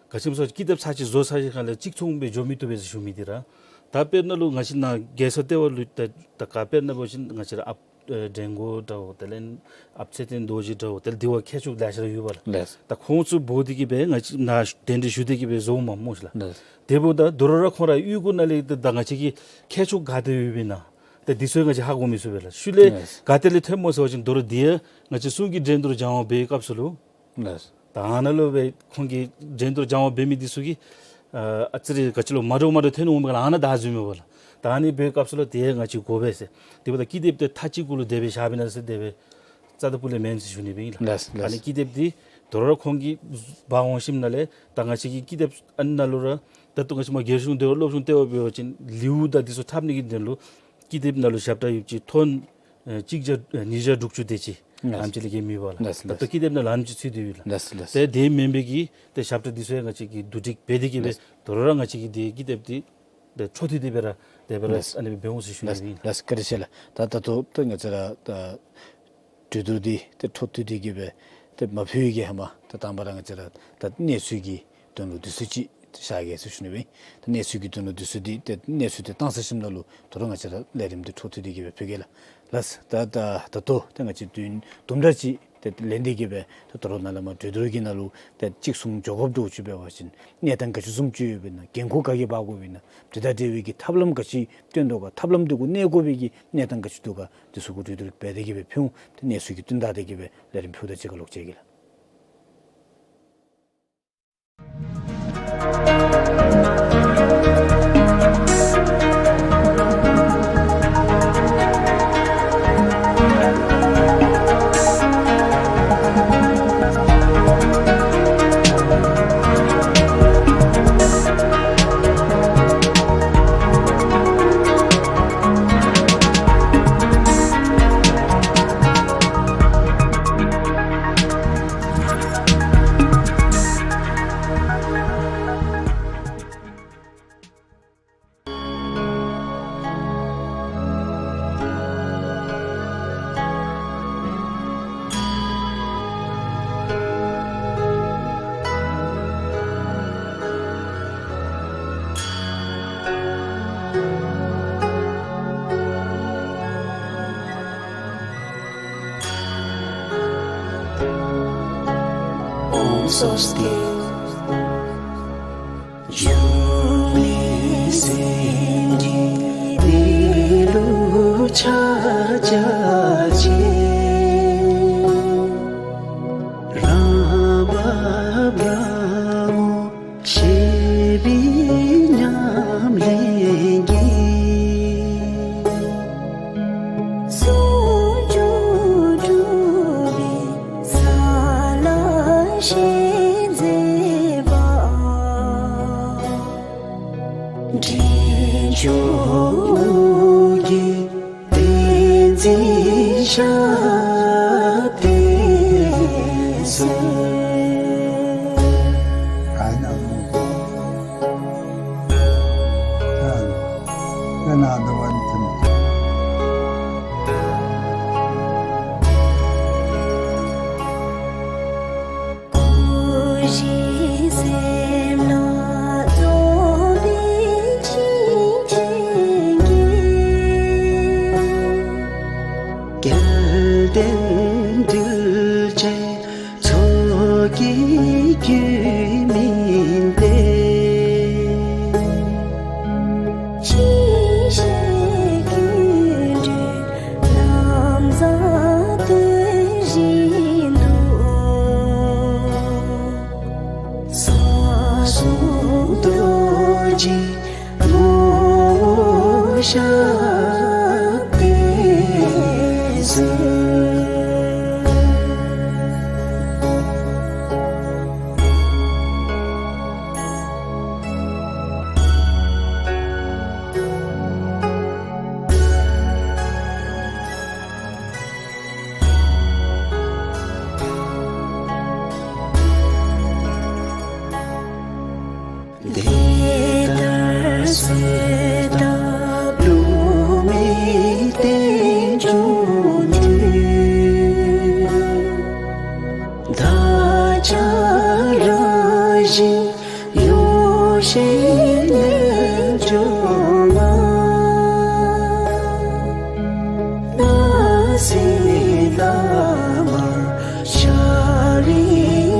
ག་ཅི་སྨོ་ཟེར་བ་ཅིན་ཀི་དེབ་ཚར་ཅིག་བཟོ་ཚར་ཞིནམ་ལས་གཅིག་མཚུངས་སྦེ་འགྱོ་མི་བཏུབ་པས་ཟེར་ཞུ་མི་འདི་ར། ད་དཔེར་ན་ལུ་ང་བཅས་ནཱ་རྒྱལ་ས་ལྟེ་བ་ལུ་ད་ད་ག་དཔེར་ན་འབད་བ་ཅིན་ང་བཅས་ར་ཨཔ་ཨེ་འགྲན་སྒོ་འདྲཝ་དེ་ལས་ཨཔ་ཚེ་བརྟན་རྡོ་རྗེ་འདྲཝ་དེ་ལས་འདི་བ་མཁས་མཆོག་ལེ་ཤ་ར་ཡོད་པ་ལགས། ལགས། ད་ཁོང་ཚུ་འབོ་སྟེ་གི་སྦེ་ང་བཅས་ནཱ་གདན་འདྲེན་ཞུ་སྟེ་གི་སྦེ་བཟོཝ་མས་སྨོ་ཤིག་ལགས། ལགས། དེ་འབདཝ་ད་དོ་རུང་ར་ཁོང་ར་གཡུས་སྒོ་ནང་ལས་ད་ད་ང་བཅས་ཀྱི་མཁས་མཆོག་ག་ཏེ་ཡོདཔ་ཨིན་ན་ད་འདི་ཚུ་ང་བཅས་ཧ་གོ་མི་ཚུགས་པས་ལགས། ཤུལ་ལས་ལགས། ག་ཏེ་ལས་ཐོནམ་སྨོ་ཟེར་བ་ཅིན་དོ་རུང་འདི་ཡང་ང་བཅས་གསུང་གི་འགྲན་བསྡུར་སྦྱང་བ་འབད་བའི་སྐབས་སུ་ལུ། ལགས། ད་ཨ་ནཱ་ལུ་སྦེ་ཁོང་གི་འགྲན་བསྡུར་སྦྱང་བ་འབད་མི་འདི་ཚུ་གིས་ཨ་ཨ་ཙི་རེ་ག་ཅི་ལོ་མ་འདྲཝ་མ་འདྲཝ་ཐོན་འོང་མས་ལགས། ཨ་ནཱ་བདའ་འཛུལཝ་མས་པ་ལགས། ད་ཨ་ནི་འབད་བའི་སྐབས་སུ་ལུ་དེ་ང་བཅས་དགོ་པས་ཟེར། དེ་འབདཝ་ད་ཀི་དེབ་འདི་མཐའ་གཅིག་གུ་ལུ་དེ་སྦེ་བཞག་པས་ན་ཟེར་དེ་སྦེ་རྩ་ད་པུ་ལས་མེན་ཟེར་ཞུ་ནི་སྦེ་ཨིན་ལགས། ལགས་ལགས། ཨ་ནི་ཀི་དེབ་འདི་དོ་རུང་ཁོང་གིས་འབག་འོང་ཞིནམ་ལས་ད་ང་བཅས་ཀྱི་ཀི་དེབ་ཨ་ནཱ་ལུ་ར་ད་ལྟོ་ང་བཅས་མར་རྒྱལ་གཞུང་ལྟེ་བ་སློབ་སྦྱོང་ལྟེ་བ་འབད་བ་ཅིན་ལེའུ་དང་འདི་ཚུ་འཁྲབ་ནི་གི་དོན་ལུ་ཀི་དེབ་ནང་ལུ་ཞབས་ཁྲ་ཡོདཔ་ཅིག་ཐོན་ཨེ་གཅིག་བརྒྱ་ཨེ་ཉིས་བརྒྱ་དྲུག་ཅུ་དེ་ཅིག་ལགས། ཨ་ནེམ་ཅིག་ལས་བརྒལ་མེད་པ་ལགས། ལགས་ལགས། ད་ལྟོ་ཀི་དེབ་ནང་ལུ་ཨ་ནེམ་ཅིག་ཚུད་དེ་ཡོད་ལགས། ལགས་ལགས། ཏེ་དེ་མེན་པའི་གི་ཏེ་ཞབས་ཁྲ་འདི་ཚུ་ཡང་ང་བཅས་ཀྱིས་བསྡུ་སྒྲིག་འབད་དེ་གི་སྦེ་ལགས། དོ་རུང་ར་ང་བཅས་ཀྱིས་དེ་ཀི་དེབ་འདི་ཏེ་འཕྲོ་མཐུད་དེ་སྦེ་ར་དེ་སྦེ་ར་ལགས། ཨ་ནི་སྦེ་འབད་འོང་ཟེར་ཞུ་ནི་ལགས་སྦེ་ཨིན། ལགས། བཀའ་དྲིན་ཆེ་ལགས། ད་ད་ལྟོ་ཏེ་ང་བཅས་ར་ད་གྲོས་བསྡུར་འདི་ཏེ་འཕྲོ་མཐུད་དེ་གི་སྦེ་ཏེ་མ་ཕུལ་བའི་གི་ཧེ་མ་ཏེ་དང་པ་ར་ང་བཅས་ར་ད་གནས་ཚུལ་གྱི་དོན་ལུ་དུས་ཚོད་ཅིག་བཞག་གེ་ཟེར་ཞུ་ནི་སྦེ་ཨིན། ད་གནས་ཚུལ་གྱི་དོན་ལུ་དུས་ཚོད་འདི་ཏེ་གནས་ཚུལ་འདི་བཏང་ཚར་ཞིནམ་ལས་ལུ་དོ་རུང་ང་བཅས་ར་ལས་རིམ་འདི་འཕྲོ་མཐུད་དེ་གི་སྦེ་ཕུལ་གེ་ལགས། ལགས། ད་ད་ད་ལྟོ་ཏེ་ང་བཅས་དུས་ཡུན་དུམ་གྲ་ཅིག་ཏེ་ལེན་ཏེ་གི་སྦེ་ད་དོ་རུང་ནཱ་ལས་མར་གྲོས་བསྡུར་གྱི་ནང་ལུ་ཏེ་གཅིག་མཚུངས་འགྱོ་དགོཔ་འདྲཝ་ཅིག་འབད་བ་ཅིན་གནས་སྟངས་ག་ཅི་བཟུམ་ཅིག་ཡོདཔ་ཨིན་ན། འགན་ཁུར་ག་གིས་འབག་དགོཔ་ཨིན་ན། དེ་དང་འབྲེལ་བའི་གི་ཐབས་ལམ་ག་ཅི་བཏོན་དོ་ག། ཐབས་ལམ་འདི་གུ་གནས་དགོ་པའི་གི་གནས་སྟངས་ག་ཅི་འདུག་ག། འདི་ཚུ་གུ་གྲོས་བསྡུར་འབད་དེ་གི་སྦེ་ཕུལ་འོང་། ཏེ་གནས་ཚུལ་གྱི་བསྟུན་ད་དེ་གི་སྦེ་ལས་རིམ་ཕུལ་ད་གཅིག་ཁར་ལོག་ཅིག་གེ་ལགས། ཨོཾ་སྭསྟི། འབྱུང་གནས་སེམས་ཀྱི་གནས་ལུགས་ཕྱག་རྒྱ་ཆེ། རང་བབས་རང་ངོ་ཤེས་པའི་ཉམས་ལེན་གྱིས། ཟུང་འཇུག་གྲུབ་པའི་ས་ལ་ཞེན་མཛད་པ། འདྲེན་མཆོག་གི་བསྟན་འཛིན་ཞབས་བརྟན་གསོལ། སྐུ་བཞི་སེམས་ལ་རྫོགས་པའི་བྱིན་ཅན་གྱིས། སྐལ་ལྡན་གདུལ་བྱའི་ཚོགས་ཀྱི་རྒྱུད་སྨིན་ཏེ། ཕྱིས་ཞིག་ཀུན་འདུས་ལམ་བཟང་སྟོན་བཞིན་དུ། ས་གསུམ་རྡོ་རྗེ་ངོ་བོ་ཞབས་བརྟན་གསོལ། དེ་ལྟར་གསོལ་བཏབ་བསླུ་མེད་རྟེན་འབྱུང་འདུས། བདག་ཅག་རང་བཞིན་ཡོ་བྱད་རྣལ་འབྱོར་མ། སྣང་སྲིད་བླ་མར་ཤཱཀྱའི་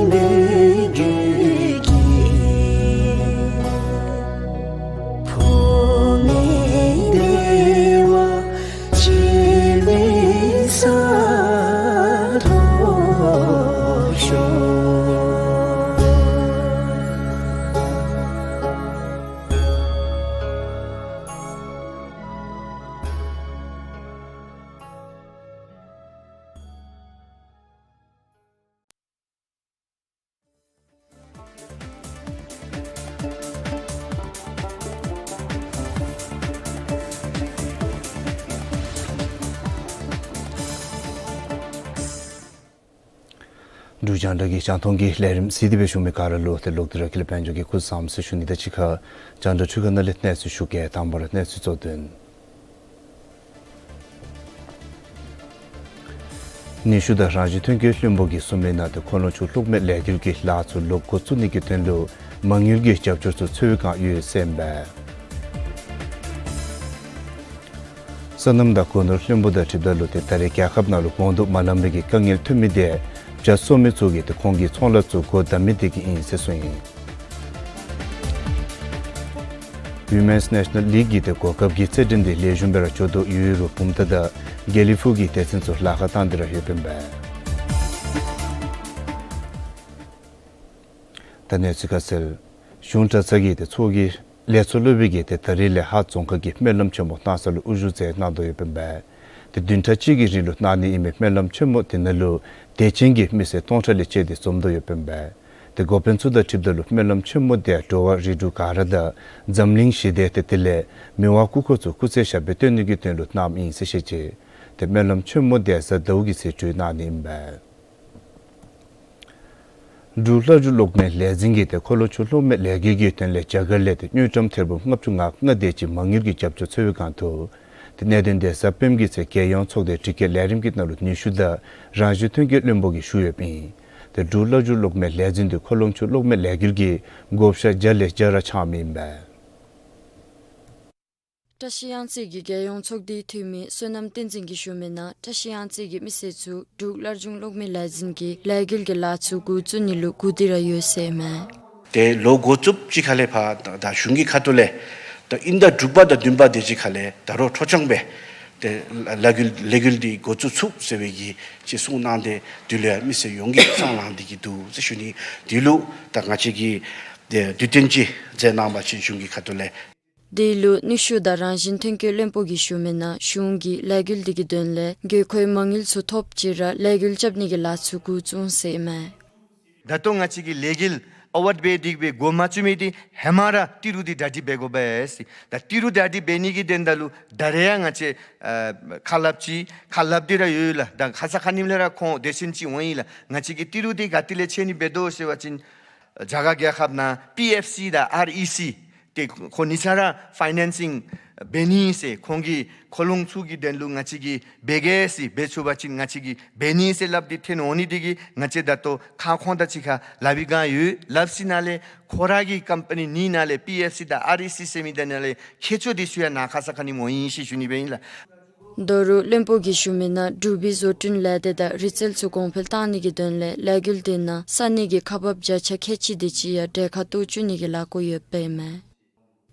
མོས་གུས་ཀྱིས། ཕུང་ནད་བདེ་བ་ཅན་ནི་སར་ཐོབ་ཤོག། འབྲུག་རྒྱང་བསྒྲགས་ཀྱི་རྒྱང་མཐོང་གི་ལས་རིམ་གཟིགས་ཏེ་སྦེ་བཞུགས་མི་ག་ར་ལུ་ཏེ་ལོག་སྟེ་ར་ཀུན་ལེགས་དཔལ་འབྱོར་གྱིས་སྐུ་གཟུགས་བཟང་ཟེར་ཞུ་ནི་དང་གཅིག་ཁར་རྒྱང་བསྒྲགས་འཕྲུལ་ཁང་ནང་ལས་གནས་ཚུལ་ཞུ་གེ། དང་པ་ར་གནས་ཚུལ་གཙོ་དོན། ནུས་ཤུགས་དང་རང་བཞིན་ཐོན་སྐྱེད་བློན་པོ་གིས་གསུངས་མི་ནང་ཏེ་མཁོ་ལོང་ཆུ་གློག་མེ་ལས་འགུལ་གྱི་ལཱ་ཚུ་ལོག་འགོ་བཙུགས་ནི་གི་དོན་ལུ་མ་དངུལ་གྱི་རྒྱབ་སྐྱོར་ཚུ་འཚོལ་བའི་བསྒང་ཡོད་ཟེར་ཨིན་པས། སོ་ནམ་དང་སྒོ་ནོར་བློན་པོ་དང་འཁྲིལཝ་ད་ལུ་ཏེ་ད་རེས་རྒྱལ་ཁབ་ནང་ལུ་གོང་དུ་མ་ལངམ་པའི་གི་དཀའ་ངལ་ཐོན་མི་དེ་བྱ་གསོ་མི་ཚུ་གིས་ཏེ་ཁོང་གི་ཚོང་ལཱ་ཚུ་སྒོ་བསྡམ་མི་དེ་གིས་ཨིན་ཟེར་གསུངས་ཡི། Women's National League གི་ཏེ་གོ་སྐབས་ཀྱི་རྩེད་འགྲན་དེ་ལེགས་ཤོམ་སྦེ་ར་འགྱོ་དོ་ཡོད་རུང་བུམ་ཐང་དང་དགེ་ལེགས་ཕུག་གི་སྡེ་ཚན་ཚུ་ལཱ་ཁག་བཏང་སྟེ་ར་ཡོདཔ་ཨིན་པས། ད་གནས་ཚུལ་ཁ་གསལ། གཞུང་གྲྭ་ཚང་གི་ཏེ་ཚོགས་ཀྱི་ལས་ཚོགས་སློབ་དཔོན་གྱིས་ཏེ་ད་རིས་ལས་ལྷ་རྫོང་ཁག་གི་སྨོན་ལམ་ཆེན་མོ་གནང་ས་ལུ་དབུ་བཞུགས་མཛད་གནང་དོ་ཡོདཔ་ཨིན་པས། ཏེ་བདུན་ཕྲག་གཅིག་གི་རིང་ལུ་གནང་ནི་ཨིན་མི་སྨོན་ལམ་ཆེན་མོ་དེ་ནང་ལུ་དད་ཅན་གྱི་མི་སེར་སྟོང་ཕྲག་ལས་བཅད་དེ་འཛོམས་དོ་ཡོདཔ་ཨིན་པས། ཏེ་འགོ་དཔོན་ཚུ་དང་འཁྲིལཝ་ད་ལུ་སྨོན་ལམ་ཆེན་མོ་དེ་འགྲོ་བ་རིགས་དྲུག་ག་ར་དང་འཛམ་གླིང་ཞི་བདེ་ཏེ་དེ་ལས་མི་དབང་སྐུ་འཁོར་ཚུ་སྐུ་ཚེ་ཞབས་པད་བརྟན་ནི་གི་དོན་ལུ་གནངམ་ཨིན་ཟེར་བཤད་ཅི། ཏེ་སྨོན་ལམ་ཆེན་མོ་དེ་གཟའ་ཟླཝ་གི་ཚེས་དྲུག་གནང་ནི་ཨིན་པས། འབྲུག་ལྷ་བཅུ་གློག་མེ་ལས་འཛིན་གྱིས་ཏེ་མཁོ་ལོང་ཆུ་གློག་མེ་ལས་འགུལ་གྱི་དོན་ལས་རྒྱ་གར་ལས་ཏེ་དངུལ་ཀྲམ་ཐེར་འབུམ་ལྔ་བཅུ་ང་ལྔ་དེ་ཅིག་མ་དངུལ་གྱི་རྒྱབ་སྐྱོར་འཚོལ་བའི་བསྒང་དུ་ཏེ་གནད་དོན་དེ་གཟའ་སྤེནམ་གྱི་ཚེ་རྒྱལ་ཡོངས་ཚོགས་སྡེ་དྲི་བཀོད་ལས་རིམ་གྱི་ནང་ལུ་ནུས་ཤུགས་དང་རང་བཞིན་ཐོན་སྐྱེད་བློན་པོ་གིས་ཞུ་ཡོདཔ་ཨིན། ཏེ་འབྲུག་ལྷ་བཅུ་གློག་མེ་ལས་འཛིན་དུ་མཁོ་ལོང་ཆུ་གློག་མེ་ལས་འགུལ་གྱི་བགོ་བཤའ་བརྒྱ་ལས་བརྒྱ་ར་འཆང་མི་ཨིན་པས། བཀྲ་ཤིས་གཡང་རྩེ་གི་རྒྱལ་ཡོངས་ཚོགས་སྡེའི་འཐུས་མི་བསོད་ནམས་བསྟན་འཛིན་གྱིས་ཞུ་མི་ནང་བཀྲ་ཤིས་གཡང་རྩེ་གི་མི་སེར་ཚུ་འབྲུག་སླར་འབྱུང་གློག་མེ་ལས་འཛིན་གྱི་ལས་འགུལ་གྱི་ལཱ་ཚུ་འགོ་བཙུགས་ནི་ལུ་སྒུག་སྡོད་ར་ཡོད་ཟེར་མས། ཏེ་ལོ་འགོ་བཙུགསཔ་ཅིག་ཁ་ལས་ཕར་ད་ད་གཞུང་གི་ཁ་ཐུག་ལས་ད་དབྱིན་ཟླ་དྲུག་པ་དང་བདུན་པ་དེ་ཅིག་ཁ་ལས་ད་རུང་འཕྲོ་སྦྱོང་སྦེ་ཏེ་ལས་འགུལ་ལས་འགུལ་འདི་འགོ་བཙུགས་ཚུགས་ཟེར་བའི་གི་ཅིག་གསུངས་གནང་སྟེ་དེ་ལུ་ཡང་མི་སེར་ཡོངས་ཀྱིས་སྤྲོ་སྣང་ལངས་ཏེ་གི་འདུག་ཟེར་ཞུ་ནི། དེ་ལུ་ད་ང་བཅས་ཀྱིས་ཏེ་དུས་སྟོན་ཅིག་མཛད་གནང་བ་ཅིན་གཞུང་གི་ཁ་ཐུག་ལས། དེ་ལུ་ནུས་ཤུགས་དང་རང་བཞིན་ཐོན་སྐྱེད་བློན་པོ་གིས་ཞུ་མི་ནང་གཞུང་གིས་ལས་འགུལ་འདི་གི་དོན་ལས་དགོས་མཁོའི་མ་དངུལ་ཚུ་ཐོབ་ཅི་ར་ལས་འགུལ་རྐྱབ་ནི་གི་ལཱ་ཚུ་འགོ་བཙུགས་ཟེར་མས། ད་ལྟོ་ང་བཅས་ཀྱི་ལས་འགུལ་ཨ་ཝར་འབད་དེ་གི་སྦེ་འགོ་མ་བཙུགས་མི་འདི་ཧེ་མ་ར་ཏི་རུ་འདི་གྲ་སྒྲིག་འབད་དགོ་པས་ཟེར། ད་ཏི་རུ་གྲ་སྒྲིག་འབད་ནི་གི་དོན་དག་ལུ་ད་རེས་ཡང་ང་བཅས་ཨ་ཁ་སླབ་ཅི་ཁ་སླབ་སྟེ་ར་ཡོད་ལགས། ད་ཁ་ཙ་ཁ་ཉིནམ་ལས་ར་ཁོང་སྡེ་ཚན་ཅིག་འོང་ཡི་ལགས། ང་བཅས་ཀྱིས་ཏི་རུ་འདི་ག་ཏེ་ལས་ཁྱེར་ནི་འབད་དོ་ཟེར་བ་ཅིན་རྒྱ་གར་རྒྱལ་ཁབ་ནང་པི་ཨེཕ་སི་དང་ཨར་ཨི་སི་ཏེ་ཁོང་གཉིས་ཆ་ར་ཕའི་ནེན་སིང་འབད་ནི་ཟེར། ཁོང་གི་འཁོར་ལོང་ཚུ་གི་དོན་ལུ་ང་བཅས་ཀྱིས་འབད་གེ་ཟེར། འབད་ཚུགས་པ་ཅིན་ང་བཅས་ཀྱིས་འབད་ནི་ཟེར་སླབ་སྟེ་ཐོན་འོང་ནི་དེ་གིས་ང་བཅས་ད་ལྟོ་ཁ་ཁོང་དང་གཅིག་ཁར་སླབ་པའི་བསྒང་ཡོད། སླབ་ཞིནམ་ལས་ཁོ་ར་གི་ཀམ་པ་ནི་གཉིས་ནང་ལས་པི་ཨེཕ་སི་དང་ཨར་ཨི་སི་ཟེར་མི་དེ་ནང་ལས་མཁས་མཆོག་འདི་ཚུ་ཡང་ནཱ་ཁ་ཙ་ཁ་ཉིནམ་འོང་ཡི་ཟེར་ཞུ་ནི་སྦེ་ཨིན་ལགས། ད་རུང་བློན་པོ་གིས་ཞུ་མི་ནང་འབྲུག་པའི་བཟོ་སྐྲུན་ལས་སྡེ་དང་རིག་རྩལ་ཚུ་གོང་འཕེལ་གཏང་ནི་གི་དོན་ལས་ལས་འགུལ་དེ་ནང་ས་གནས་ཀྱི་ཁག་འབགཔ་བརྒྱ་ཆ་ཁལ་གཅིག་དེ་ཅིག་ཡང་གྲལ་ཁར་གཏོགས་བཅུག་ནི་གི་ལཱ་བཀོད་ཡོདཔ་ཨིན་མས།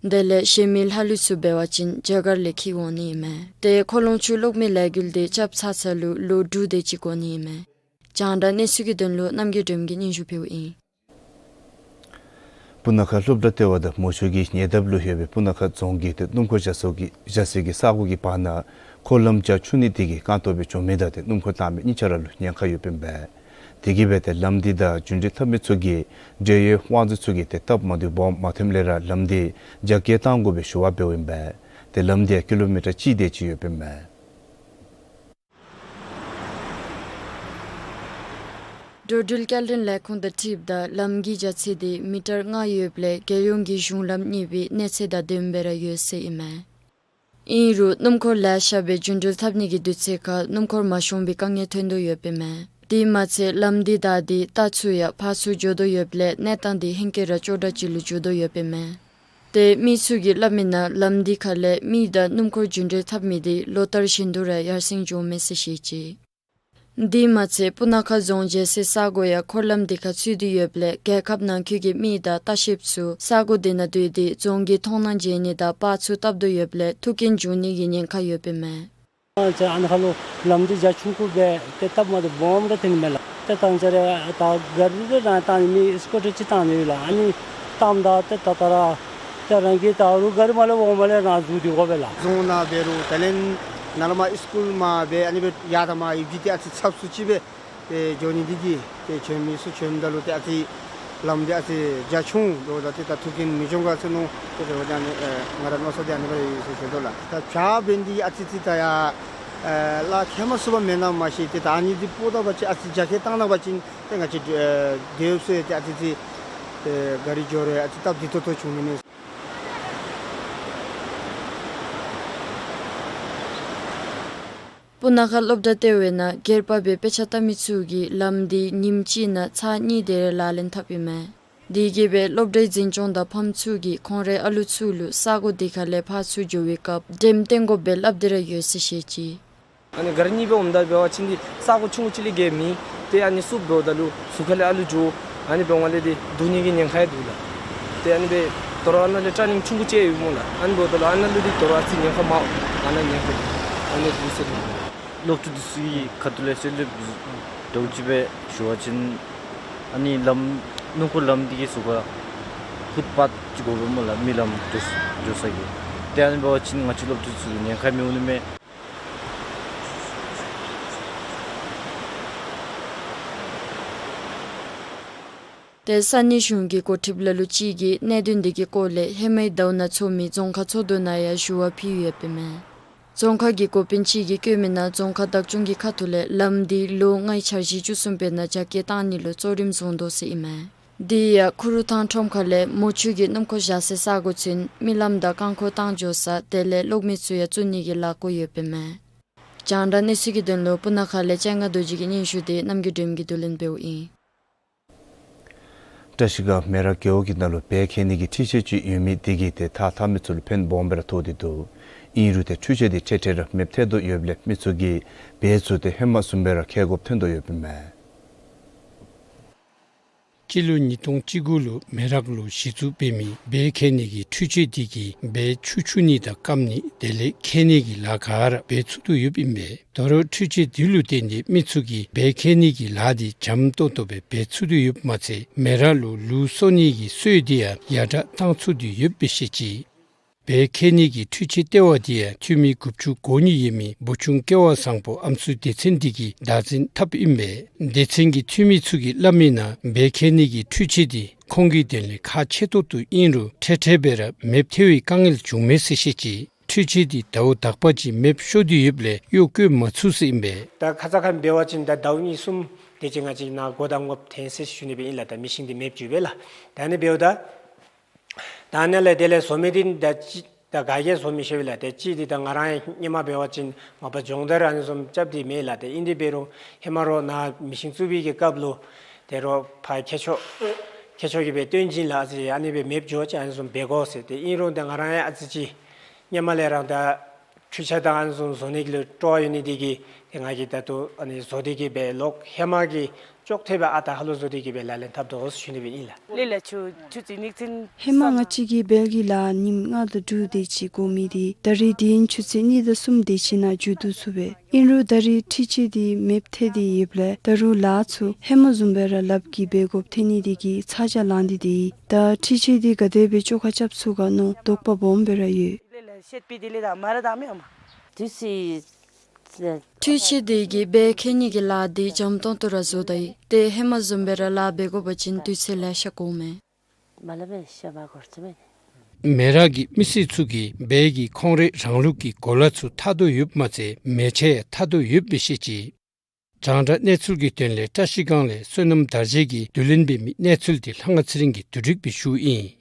དེ་ལས་གཞན་མི་ལྷག་ལུས་ཚུ་འབད་བ་ཅིན་རྒྱ་གར་ལས་འཁྱིད་འོང་ནི་ཨིན་མས། ཏེ་འཁོར་ལོང་ཆུ་གློག་མེ་ལས་འགུལ་དེ་རྐྱབ་ཚར་ཚར་ལུ་ལོ་དྲུག་དེ་ཅིག་འགོར་ནི་ཨིན་མས། རྒྱང་བསྒྲགས་གནས་ཚུལ་གྱི་དོན་ལུ་རྣམ་རྒྱལ་སྒྲོལམ་གིས་སྙན་ཞུ་ཕུལཝ་ཨིན། སྤུ་ན་ཁ་སློབ་གྲྭ་ལྟེ་བ་དང་མུ་ཆུ་གི་ཉེ་འདབས་ལུ་ཡོད་པའི་སྤུ་ན་ཁ་རྫོང་གི་ཏེ་སྣུམ་འཁོར་བཞག་ས་གི་བཞག་སའི་གི་ས་གོ་གི་བར་ན་འཁོར་ལམ་རྒྱ་ཆུང་ནི་དེ་གིས་རྐང་སྟོང་སྦེ་འགྱོ་མི་དང་ཏེ་སྣུམ་འཁོར་བཏང་མི་གཉིས་ཆ་ར་ལུ་ཉེན་ཁ་ཡོདཔ་ཨིན་པས། དེ་གིས་སྦེ་ཏེ་ལམ་འདི་དང་རྒྱུ་འབྲས་འཐབ་མི་ཚུ་གིས་འབྲེལ་ཡོད་དབང་འཛིན་ཚུ་གིས་ཏེ་སྟབས་མ་བདེཝ་སྦོམ་མ་ཐོནམ་ལས་ར་ལམ་འདི་རྒྱ་སྐྱེད་གཏང་དགོ་པའི་ཞུ་བ་འབདཝ་ཨིན་པས། ཏེ་ལམ་འདི་ཡང་ཀི་ལོ་མི་ཊར་གཅིག་དེ་ཅིག་ཡོདཔ་ཨིན་པས། འགྲོ་འགྲུལ་སྐྱེལ་འདྲེན་ལས་ཁུངས་དང་འཁྲིལཝ་ད་ལམ་གྱི་རྒྱ་ཚད་དེ་མི་ཊར་ལྔ་ཡོདཔ་ལས་རྒྱལ་ཡོངས་ཀྱི་གཞུང་ལམ་གཉིས་པའི་གནས་ཚད་དང་ལྡནམ་སྦེ་ར་ཡོད་ཟེར་ཨིན་མས། ཨིན་རུང་སྣུམ་འཁོར་ལེ་ཤ་སྦེ་རྒྱུ་འགྲུལ་འཐབ་ནི་གི་དུས་ཚོད་ཁར་སྣུམ་འཁོར་མ་ཤོང་པའི་དཀའ་ངལ་ཐོན་དོ་ཡོདཔ་ཨིན་མས། དེ་མ་ཚད་ལམ་འདི་བདའ་སྟེ་རྟ་ཚུ་ཡང་ཕར་ཚུར་འགྱོ་དོ་ཡོདཔ་ལས་གནས་སྟངས་འདི་ཧེང་སྐལ་ར་སྐྱོ་དྲགས་ཅིག་ལུ་འགྱུར་དོ་ཡོདཔ་ཨིན་མས། ཏེ་མི་ཚུ་གིས་སླབ་མི་ནང་ལམ་འདི་ཁ་ལས་མི་དང་སྣུམ་འཁོར་རྒྱུ་འགྲུལ་འཐབ་མི་འདི་ལོ་ལྟར་བཞིན་དུ་ར་ཡར་སེང་འགྱོཝ་མས་ཟེར་བཤད་ཅི། དེ་མ་ཚད་སྤུ་ན་ཁ་རྫོང་མཇལ་སའི་ས་གོ་ཡང་འཁོར་ལམ་འདི་ཁར་ཚུད་དེ་ཡོདཔ་ལས་རྒྱལ་ཁབ་ནང་འཁོད་ཀྱི་མི་དང་ལྟ་བཤལཔ་ཚུ་ས་གོ་དེ་ནང་སྡོད་དེ་རྫོང་གི་མཐོང་སྣང་མཇལ་ནི་དང་པར་ཚུ་བཏབ་དོ་ཡོདཔ་ལས་ཐུག་རྐྱེན་འབྱུང་ནི་གི་ཉེན་ཁ་ཡོདཔ་ཨིན་མས། ཨ་ནཱ་ཁ་ལུ་ལམ་འདི་རྒྱ་ཆུང་ཀུ་སྦེ་ཏེ་སྟབས་མ་བདེཝ་སྦོམ་ར་ཐོན་མས་ལགས། ཏེ་ད་ཅི་རེ་ད་ག་རི་རེ་རང་བཏང་ནི་མི་སི་ཀུ་ཊར་ཅིག་བཏང་ནི་ཡོད་ལགས། ཨ་ནི་བཏངམ་ད་ཏེ་ད་ད་ར་ཏེ་རང་གིས་ད་རུང་ག་རི་མར་ལས་འོངམ་ལས་རང་འཛུལ་ཏེ་དགོ་པས་ལགས། རྫོང་ནང་འབད་རུང་དེ་ལས་ནཱ་ལས་མར་སི་ཀུལ་མར་འབད་ཨ་ནི་སྦེ་ཡར་དང་མར་ཡོད་དེ་ཏེ་ཨ་ཙི་ཚབ་སུ་ཅིག་སྦེ་ཏེ་འགྱོ་ནི་དེ་གིས་ཏེ་བྱོན་མི་ཚུ་བྱོནམ་ད་ལུ་ཏེ་ཨ་ཙི་ལམ་འདི་ཨ་ཙི་རྒྱ་ཆུང་འདུག། ད་ཏེ་ད་ཐུག་རྐྱེན་མི་འབྱུང་ག་ཟེར་མནོ་སྟེ་ཏེ་འོ་ད་ཨ་ནི་ཨེ་ང་ར་མནོ་བསམ་འདི་ཨ་ནི་སྦེ་ཡོད་ཟེར་ཞུ་དོ་ལགས། ད་བྱཱར་འབད་ནི་དེ་ཨ་ཙི་ཅིག་ད་ཡར་ཨེ་ལཱ་ཁག་མ་ཚུགས་པ་མེན་ན་མ་ཤེས། ཏེ་ད་ཨ་ནི་འདི་སྤོ་ད་པ་ཅིན་ཨ་ཙི་རྒྱ་སྐྱེད་བཏང་ད་པ་ཅིན་ཏེ་ང་བཅས་ཨེ་སྡོད་ས་ཏེ་ཨ་ཙི་ཅིག་ཏེ་ག་རི་འགྱོ་རུང་ཨ་ཙི་སྟབས་བདེ་ཏོག་ཏོ་བྱུང་ནི་མས། སྤུ་ན་ཁ་སློབ་གྲྭ་ལྟེ་བའི་ནང་སྒེར་པ་སྦེ་དཔེ་ཆ་ལྟ་མི་ཚུ་གིས་ལམ་འདི་ཉིནམ་གཅིག་ནང་ཚར་གཉིས་དེ་རེ་ལག་ལེན་འཐབ་ཨིན་མས། དེ་གིས་སྦེ་སློབ་གྲྭའི་འཛིན་སྐྱོང་དང་ཕམ་ཚུ་གིས་ཁོང་རའི་ཨ་ལུ་ཚུ་ལུ་ས་གོ་དེ་ཁ་ལས་ཕར་ཚུར་འགྱོ་བའི་སྐབས་འགྲེམས་བཏོན་དགོཔ་སྦེ་སླབ་སྟེ་ར་ཡོད་ཟེར་བཤད་ཅི། ཨ་ནི་ག་རི་གཉིས་སྦེ་འོངམ་ད་འབད་བ་ཅིན་འདི་ས་གོ་ཆུང་ཀུ་ཅིག་ལས་བརྒལ་མེད། ཏེ་ཨ་ནི་བསུབ་འབདཝ་ད་ལུ་ཟུར་ཁ་ལས་ཨ་ལུ་འགྱོ། ཨ་ནི་འབདཝ་ལས་འདི་བརྡུང་ནི་གི་ཉེན་ཁ་ཡང་འདུག་ལགས། ཏེ་ཨ་ནི་སྦེ་དོ་རུང་ཨ་ནཱ་ལས་ཊར་ནིང་ཆུང་ཀུ་ཅིག་ཡོདཔ་སྨོ་ལགས། ཨ་ནི་འབདཝ་ད་ལུ་ཨ་ནཱ་ལུ་འདི་དོ་རུང་ཨ་ཙི་ཉེན་ཁ་མང་། ཨ་ནཱ་ཉེན་ཁ་ཨ་ནི་འདུག་ཟེར་ནི། སློབ་ཕྲུག་འདི་ཚུ་གི་ཁ་ཐུག་ལས་གསོལ་འདེབས་འདྲཝ་ཅིག་སྦེ་ཞུ་བ་ཅིན་ཨ་ནི་ལམ་སྣུམ་འཁོར་ལམ་འདི་གི་ཟུར་ཁར་ཕུཊ་པཱཐ་ཅིག་དགོ་པས་སྨོ་ལགས། མི་ལམ་འགྱོ་འགྱོ་ས་གི། ཏེ་ཨ་ནི་འབད་བ་ཅིན་ང་བཅས་སློབ་ཕྲུག་ཚུ་ལུ་ཉེན་ཁ་མི་འོང་ནི་མས། ཏེ་ས་གནས་གཞུང་གི་འགོ་ཁྲིདཔ་ལ་ལུ་ཅིག་གིས་གནད་དོན་འདི་གི་སྐོར་ལས་ཧེ་མའི་ཟླཝ་ནང་ཚོགས་མི་རྫོང་ཁག་ཚོགས་འདུ་ནང་ཡང་ཞུ་བ་ཕུལ་ཡོདཔ་ཨིན་མས། རྫོང་ཁག་གི་འགོ་དཔོན་ཅིག་གིས་བཀོད་མི་ནང་རྫོང་ཁག་བདག་སྐྱོང་གི་ཁ་ཐུག་ལས་ལམ་འདི་ལོ་ལྔའི་འཆར་གཞི་བཅུ་གསུམ་པའི་ནང་རྒྱ་སྐྱེད་བཏང་ནི་ལུ་གཙོ་རིམ་བཟུང་དོ་ཟེར་ཨིན་མས། དེ་ཡང་ཁུ་རུ་ཐང་ཁྲོམ་ཁ་ལས་མུ་ཆུ་གི་སྣུམ་འཁོར་བཞག་སའི་ས་གོ་ཚུན་རྨི་ལམ་དང་རྐང་འཁོར་བཏང་འགྱོ་ས་དེ་ལས་གློག་མེ་ཚུ་ཡང་བཙུགས་ནི་གི་ལཱ་བཀོད་ཡོདཔ་ཨིན་མས། རྒྱང་བསྒྲགས་གནས་ཚུལ་གྱི་དོན་ལུ་སྤུ་ན་ཁ་ལས་ལྕང་ང་རྡོ་རྗེ་གིས་སྙན་ཞུ་འདི་རྣམ་རྒྱལ་སྒྲོལམ་གྱིས་བསྡུ་ལེན་འབདཝ་ཨིན། བཀྲ་ཤིས་སྒང་སྨན་ར་རྒེད་འོག་གི་ནང་ལུ་བལ་འཁེལ་ནི་གི་འཕྲུལ་ཆས་ཅིག་ཡོད་མི་དེ་གིས་ཏེ་ཐགས་འཐག་མི་ཚུ་ལུ་ཕན་སྦོམ་སྦེ་ར་ཐོགས་ཏེ་འདུག། ཨིན་རུང་ཏེ་འཕྲུལ་ཆས་འདི་འཕྲལ་འཕྲལ་ར་མེདཔ་ཐལ་དོ་ཡོདཔ་ལས་མི་ཚུ་གིས་འབད་ཚུ་ཏེ་ཧེ་མ་བཟུམ་སྦེ་ར་འཁྱེར་དགོཔ་ཐོན་དོ་ཡོདཔ་ཨིན་མས། སྤྱི་ལོ་ཉིས་སྟོང་བཅུ་དགུ་ལུ་མེ་རག་ལུ་གཞི་བཙུགས་འབད་མི་སྦལ་འཁྱེར་ནི་གི་འཕྲུལ་ཆས་འདི་གིས་སྦལ་ཆུ་འཁྱུ་ནི་དང་སྐམ་ནི་དེ་ལས་འཁྱེར་ནི་གི་ལཱ་ག་ར་འབད་ཚུགས་དོ་ཡོདཔ་ཨིན་པས། ད་རུང་འཕྲུལ་ཆས་འདི་ལུ་བརྟེན་ཏེ་མི་ཚུ་གིས་སྦལ་འཁྱེར་ནི་གི་ལཱ་འདི་འཇམ་ཏོང་ཏོ་སྦེ་འབད་ཚུགས་དོ་ཡོདཔ་མ་ཚད་མེ་རག་ལུ་ལུག་གསོ་ནི་གི་སོའི་འདི་ཡང་ཡར་དྲག་བཏང་ཚུགས་དོ་ཡོདཔ་སྦེ་བཤད་ཅི། སྦལ་འཁྱེར་ནི་གི་འཕྲུལ་ཆས་ལྟེ་བ་འདི་ཡང་འཐུས་མི་དགུ་བཅུ་གོ་གཉིས་ཡོད་མི་བུ་ཆུང་སྐལ་བ་བཟང་པོ་ཨམ་སྲུའི་སྡེ་ཚན་འདི་གིས་བདག་འཛིན་འཐབ་ཨིན་པས། སྡེ་ཚན་གྱི་འཐུས་མི་ཚུ་གིས་སླབ་མིའི་ནང་སྦལ་འཁྱེར་ནི་གི་འཕྲུལ་ཆས་འདི་ཁོང་གི་དོན་ལས་ཁག་ཆེ་ཏོག་ཏོ་ཨིན་རུང་འཕྲལ་འཕྲལ་སྦེ་ར་མེདཔ་ཐལ་བའི་དཀའ་ངལ་བྱུང་མས་ཟེར་བཤད་ཅི། འཕྲུལ་ཆས་འདི་ཟླཝ་དག་པ་ཅིག་མེདཔ་ཤོར་དོ་ཡོདཔ་ལས་གཡོག་བཀོལ་མ་ཚུགས་ཟེར་ཨིན་པས། ད་ཁ་ཙ་ཁ་ཉིནམ་འབད་བ་ཅིན་ད་ཟླཝ་གཉིས་གསུམ་དེ་ཅིག་ང་བཅས་ནཱ་སྒོ་དང་ངོ་བོ་འཐེན་ཟེར་ཞུ་ནི་སྦེ་ཨིན་ལགས། ད་མེ་ཤིན་འདི་མེདཔ་འགྱོ་བས་ལགས། ད་ཨ་ནི་འབདཝ་ད་ད་ཨ་ནི་ལས་དེ་ལས་བཟོ་མི་འདི་ད་ཅི་ད་ག་གིས་བཟོ་མི་ཤེས་པས་ལགས། ཏེ་ཅིག་འདི་ད་ང་ར་ཧེ་མ་འབད་བ་ཅིན་མ་པ་སྦྱོང་བརྡར་ཨ་ནི་བཟུམ་རྐྱབ་སྟེ་མེད་ལགས། ཏེ་ཨིན་དེ་འབད་རུང་ཧེ་མ་རོགས་ནཱ་མེ་ཤིན་བཙུགས་པའི་གི་སྐབས་ལུ་ཏེ་རོགས་ཕར་མཁས་མཆོག་མཁས་མཆོག་གིས་སྦེ་སྟོན་བྱིན་ལགས། ཨ་ཙི་ཨ་ནི་སྦེ་མེདཔ་འགྱོ་བ་ཅིན་ཨ་ནི་བཟུམ་འབད་དགོ་ཟེར། ཏེ་ཨིན་རུང་ཏེ་ང་ར་ཡང་ཨ་ཙི་ཅིག་ཧེ་མ་ལས་ར་ད་འཕྲུལ་ཆས་དང་ཨ་ནི་བཟུམ་བཟོ་ནི་གི་ལུ་སྤྲོ་བ་ཡོད་ནི་འདི་གིས་ཏེ་ང་གིས་ད་ལྟོ་ཨ་ནི་བཟོ་སྟེ་གིས་སྦེ་ལོག་ཧེ་མ་གི་ཅོག་འཐདཔ་སྦེ་ཨ་རྟག་ཧ་ལུགས་བཟོ་སྟེ་གིས་སྦེ་ལག་ལེན་འཐབ་དོ་ཟེར་ཞུ་ནི་སྦེ་ཨིན་ལགས། ལས་ལ་ཆུ་ཆུ་ཚོད་ཉིན་ཚན་ཧེ་མ་ང་བཅས་ཀྱིས་སྦལ་གྱི་ལཱ་ཉིནམ་ལྔ་དང་དྲུག་དེ་ཅིག་འགོར་མི་འདི་ད་རིས་དེ་ཡང་ཆུ་ཚོད་གཉིས་དང་གསུམ་དེ་ཅིག་ནང་མཇུག་བསྡུ་ཚུགས་པས། ཨིན་རུང་ད་རིས་འཕྲུལ་ཆས་འདི་མེདཔ་ཐལ་ཏེ་ཡོདཔ་ལས་ད་རུང་ལཱ་ཚུ་ཧེ་མ་བཟུམ་སྦེ་ར་ལགཔ་གིས་འབད་དགོཔ་ཐོན་ནི་འདི་གིས་ཚ་གྱང་ལང་སྟེ་ཏེ་ད་འཕྲུལ་ཆས་འདི་ག་དེ་སྦེ་བཅོ་ཁ་རྐྱབ་ཚུགས་ག་མནོ་དོགས་པ་སྦོམ་སྦེ་ར་ཡོད། འཕྲུལ་ཆས་འདི་གིས་སྦལ་འཁྱེར་ནི་གི་ལཱ་འདི་འཇམ་ཏོང་ཏོ་ར་བཟོ་ད་ཡི། ཏེ་ཧེ་མ་བཟུམ་སྦེ་ར་ལཱ་འབད་དགོ་པ་ཅིན་དུས་ཚོད་ལེ་ཤ་འགོརཝ་མས། མེ་རག་གི་མི་སེར་ཚུ་གིས་སྦལ་གྱི་ཁོང་རའི་རང་ལུགས་ཀྱི་གོ་ལ་ཚུ་འཐག་དོ་ཡོདཔ་མ་ཚད་མལ་ཆ་ཡང་འཐག་དོ་ཡོདཔ་སྦེ་བཤད་ཅི། རྒྱང་བསྒྲགས་གནས་ཚུལ་གྱི་དོན་ལས་བཀྲ་ཤིས་སྒང་ལས་བསོད་ནམས་དར་རྒྱས་ཀྱིས་བསྡུ་ལེན་འབད་མི་གནས་ཚུལ་འདི་ལྷ་དབང་ཚེ་རིང་གིས་བསྡུ་སྒྲིག་འབད་ཞུཝ་ཨིན།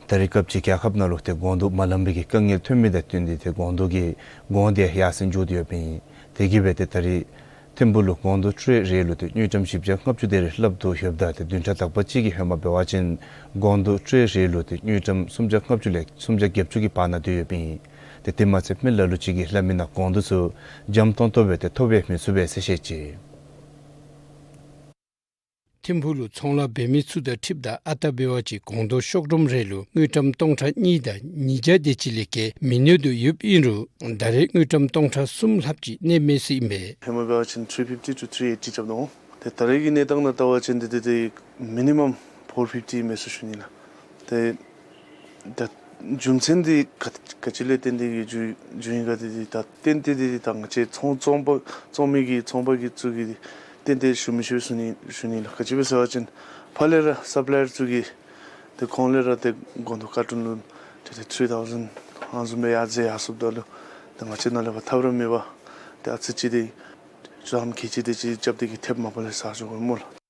ད་རེས་སྐབས་ཅིག་རྒྱལ་ཁབ་ནང་ལུ་ཏེ་སྒོང་རྡོག་མ་ལང་པའི་གི་དཀའ་ངལ་ཐོན་མི་དང་བསྟུན་ཏེ་ཏེ་སྒོང་རྡོག་གི་གོང་འདི་ཡར་སེང་འགྱོ་སྟེ་ཡོདཔ་ཨིན། དེ་གིས་འབད་དེ་ད་རེས་ཐིམ་ཕུག་ལུ་སྒོང་རྡོག་ཊྲེ་རེ་ལུ་ཏེ་དངུལ་ཀྲམ་བཞི་བརྒྱ་ལྔ་བཅུ་དེ་རེ་ལྷགཔ་འདུག་ཡོདཔ་ད་ཏེ་བདུན་ཕྲག་དག་པ་ཅིག་གི་ཧེ་མ་འབད་བ་ཅིན་སྒོང་རྡོག་ཊྲེ་རེ་ལུ་ཏེ་དངུལ་ཀྲམ་སུམ་བརྒྱ་ལྔ་བཅུ་ལས་སུམ་བརྒྱ་བརྒྱད་ཅུ་གི་བར་ན་སྡོད་ཡོདཔ་ཨིན། ཏེ་དེ་མ་ཚད་མི་ལ་ལུ་ཅིག་གིས་སླབ་མིའི་ནང་སྒོང་རྡོག་ཚུ་འཇམ་ཏོང་ཏོ་སྦེ་ཏེ་ཐོབ་པར་མི་ཚུགས་པས་ཟེར་བཤད་ཅི། ཐིམ་ཕུག་ལུ་ཚོང་ལཱ་འབད་མི་ཚུ་དང་འཁྲིལཝ་ད་ཨ་རྟག་འབད་བ་ཅིན་སྒོང་རྡོག་ཤོག་སྒྲོམ་རེ་ལུ་དངུལ་ཀྲམ་སྟོང་ཕྲག་གཉིས་དང་ཉིས་བརྒྱ་དེ་ཅིག་ལས་བརྒལ་མི་གནོད་དོ་ཡོདཔ་ཨིན་རུང་ད་རེས་དངུལ་ཀྲམ་སྟོང་ཕྲག་གསུམ་ལྷགཔ་ཅིག་གནས་མས་ཟེར་ཨིན་པས། ཧེ་མ་འབད་བ་ཅིན་three fifty to three eighty རྐྱབ་ནུག། ཏེ་ད་རེས་ཀྱི་གནས་སྟངས་ནང་བལྟ་བ་ཅིན་ཏེ་ཏེ་ཏེ་མི་ནི་མམ་four fifty མས་ཟེར་ཞུ་ནི་ལགས། ཏེ་ད་རྒྱུ་མཚན་འདི་ག་ག་ཅི་ལས་བརྟེན་ཏེ་གིས་བྱུང་བྱུང་ཡི་ག་འདི་ཏེ་ད་ཏན་ཏན་འདི་ད་ང་བཅས་ཚོང་ཚོང་པ་ཚོང་མི་གི་ཚོང་པ་གི་ཚུ་གིས་ཏན་ཏན་ཞུ་མི་ཤེས་ཟེར་ཞུ་ནི་ཞུ་ནི་ལགས། ག་ཅི་སྦེ་ཟེར་བ་ཅིན་ཕར་ལས་ར་སབ་ལའི་ཡར་ཚུ་གིས་ཏེ་གོང་ལས་ར་ཏེ་སྒོང་རྡོག་ཀར་ཊོན་ལུ་ཏེ་ཏེ་three thousand ཨ་ནི་བཟུམ་སྦེ་ཡར་འཛེགས་ཡར་སོངམ་ད་ལུ་ཏེ་ང་བཅས་ནཱ་ལས་ཕར་ཐབས་ར་མེད་པར་ཏེ་ཨ་ཙི་ཅིག་ཏེ་ཙམ་གྱི་ཅིག་ཏེ་ཅིག་རྐྱབ་སྟེ་གིས་ཐེབས་མ་པ་ལས་ཟ་འགྱོ་དགོ་སྨོ་ལགས།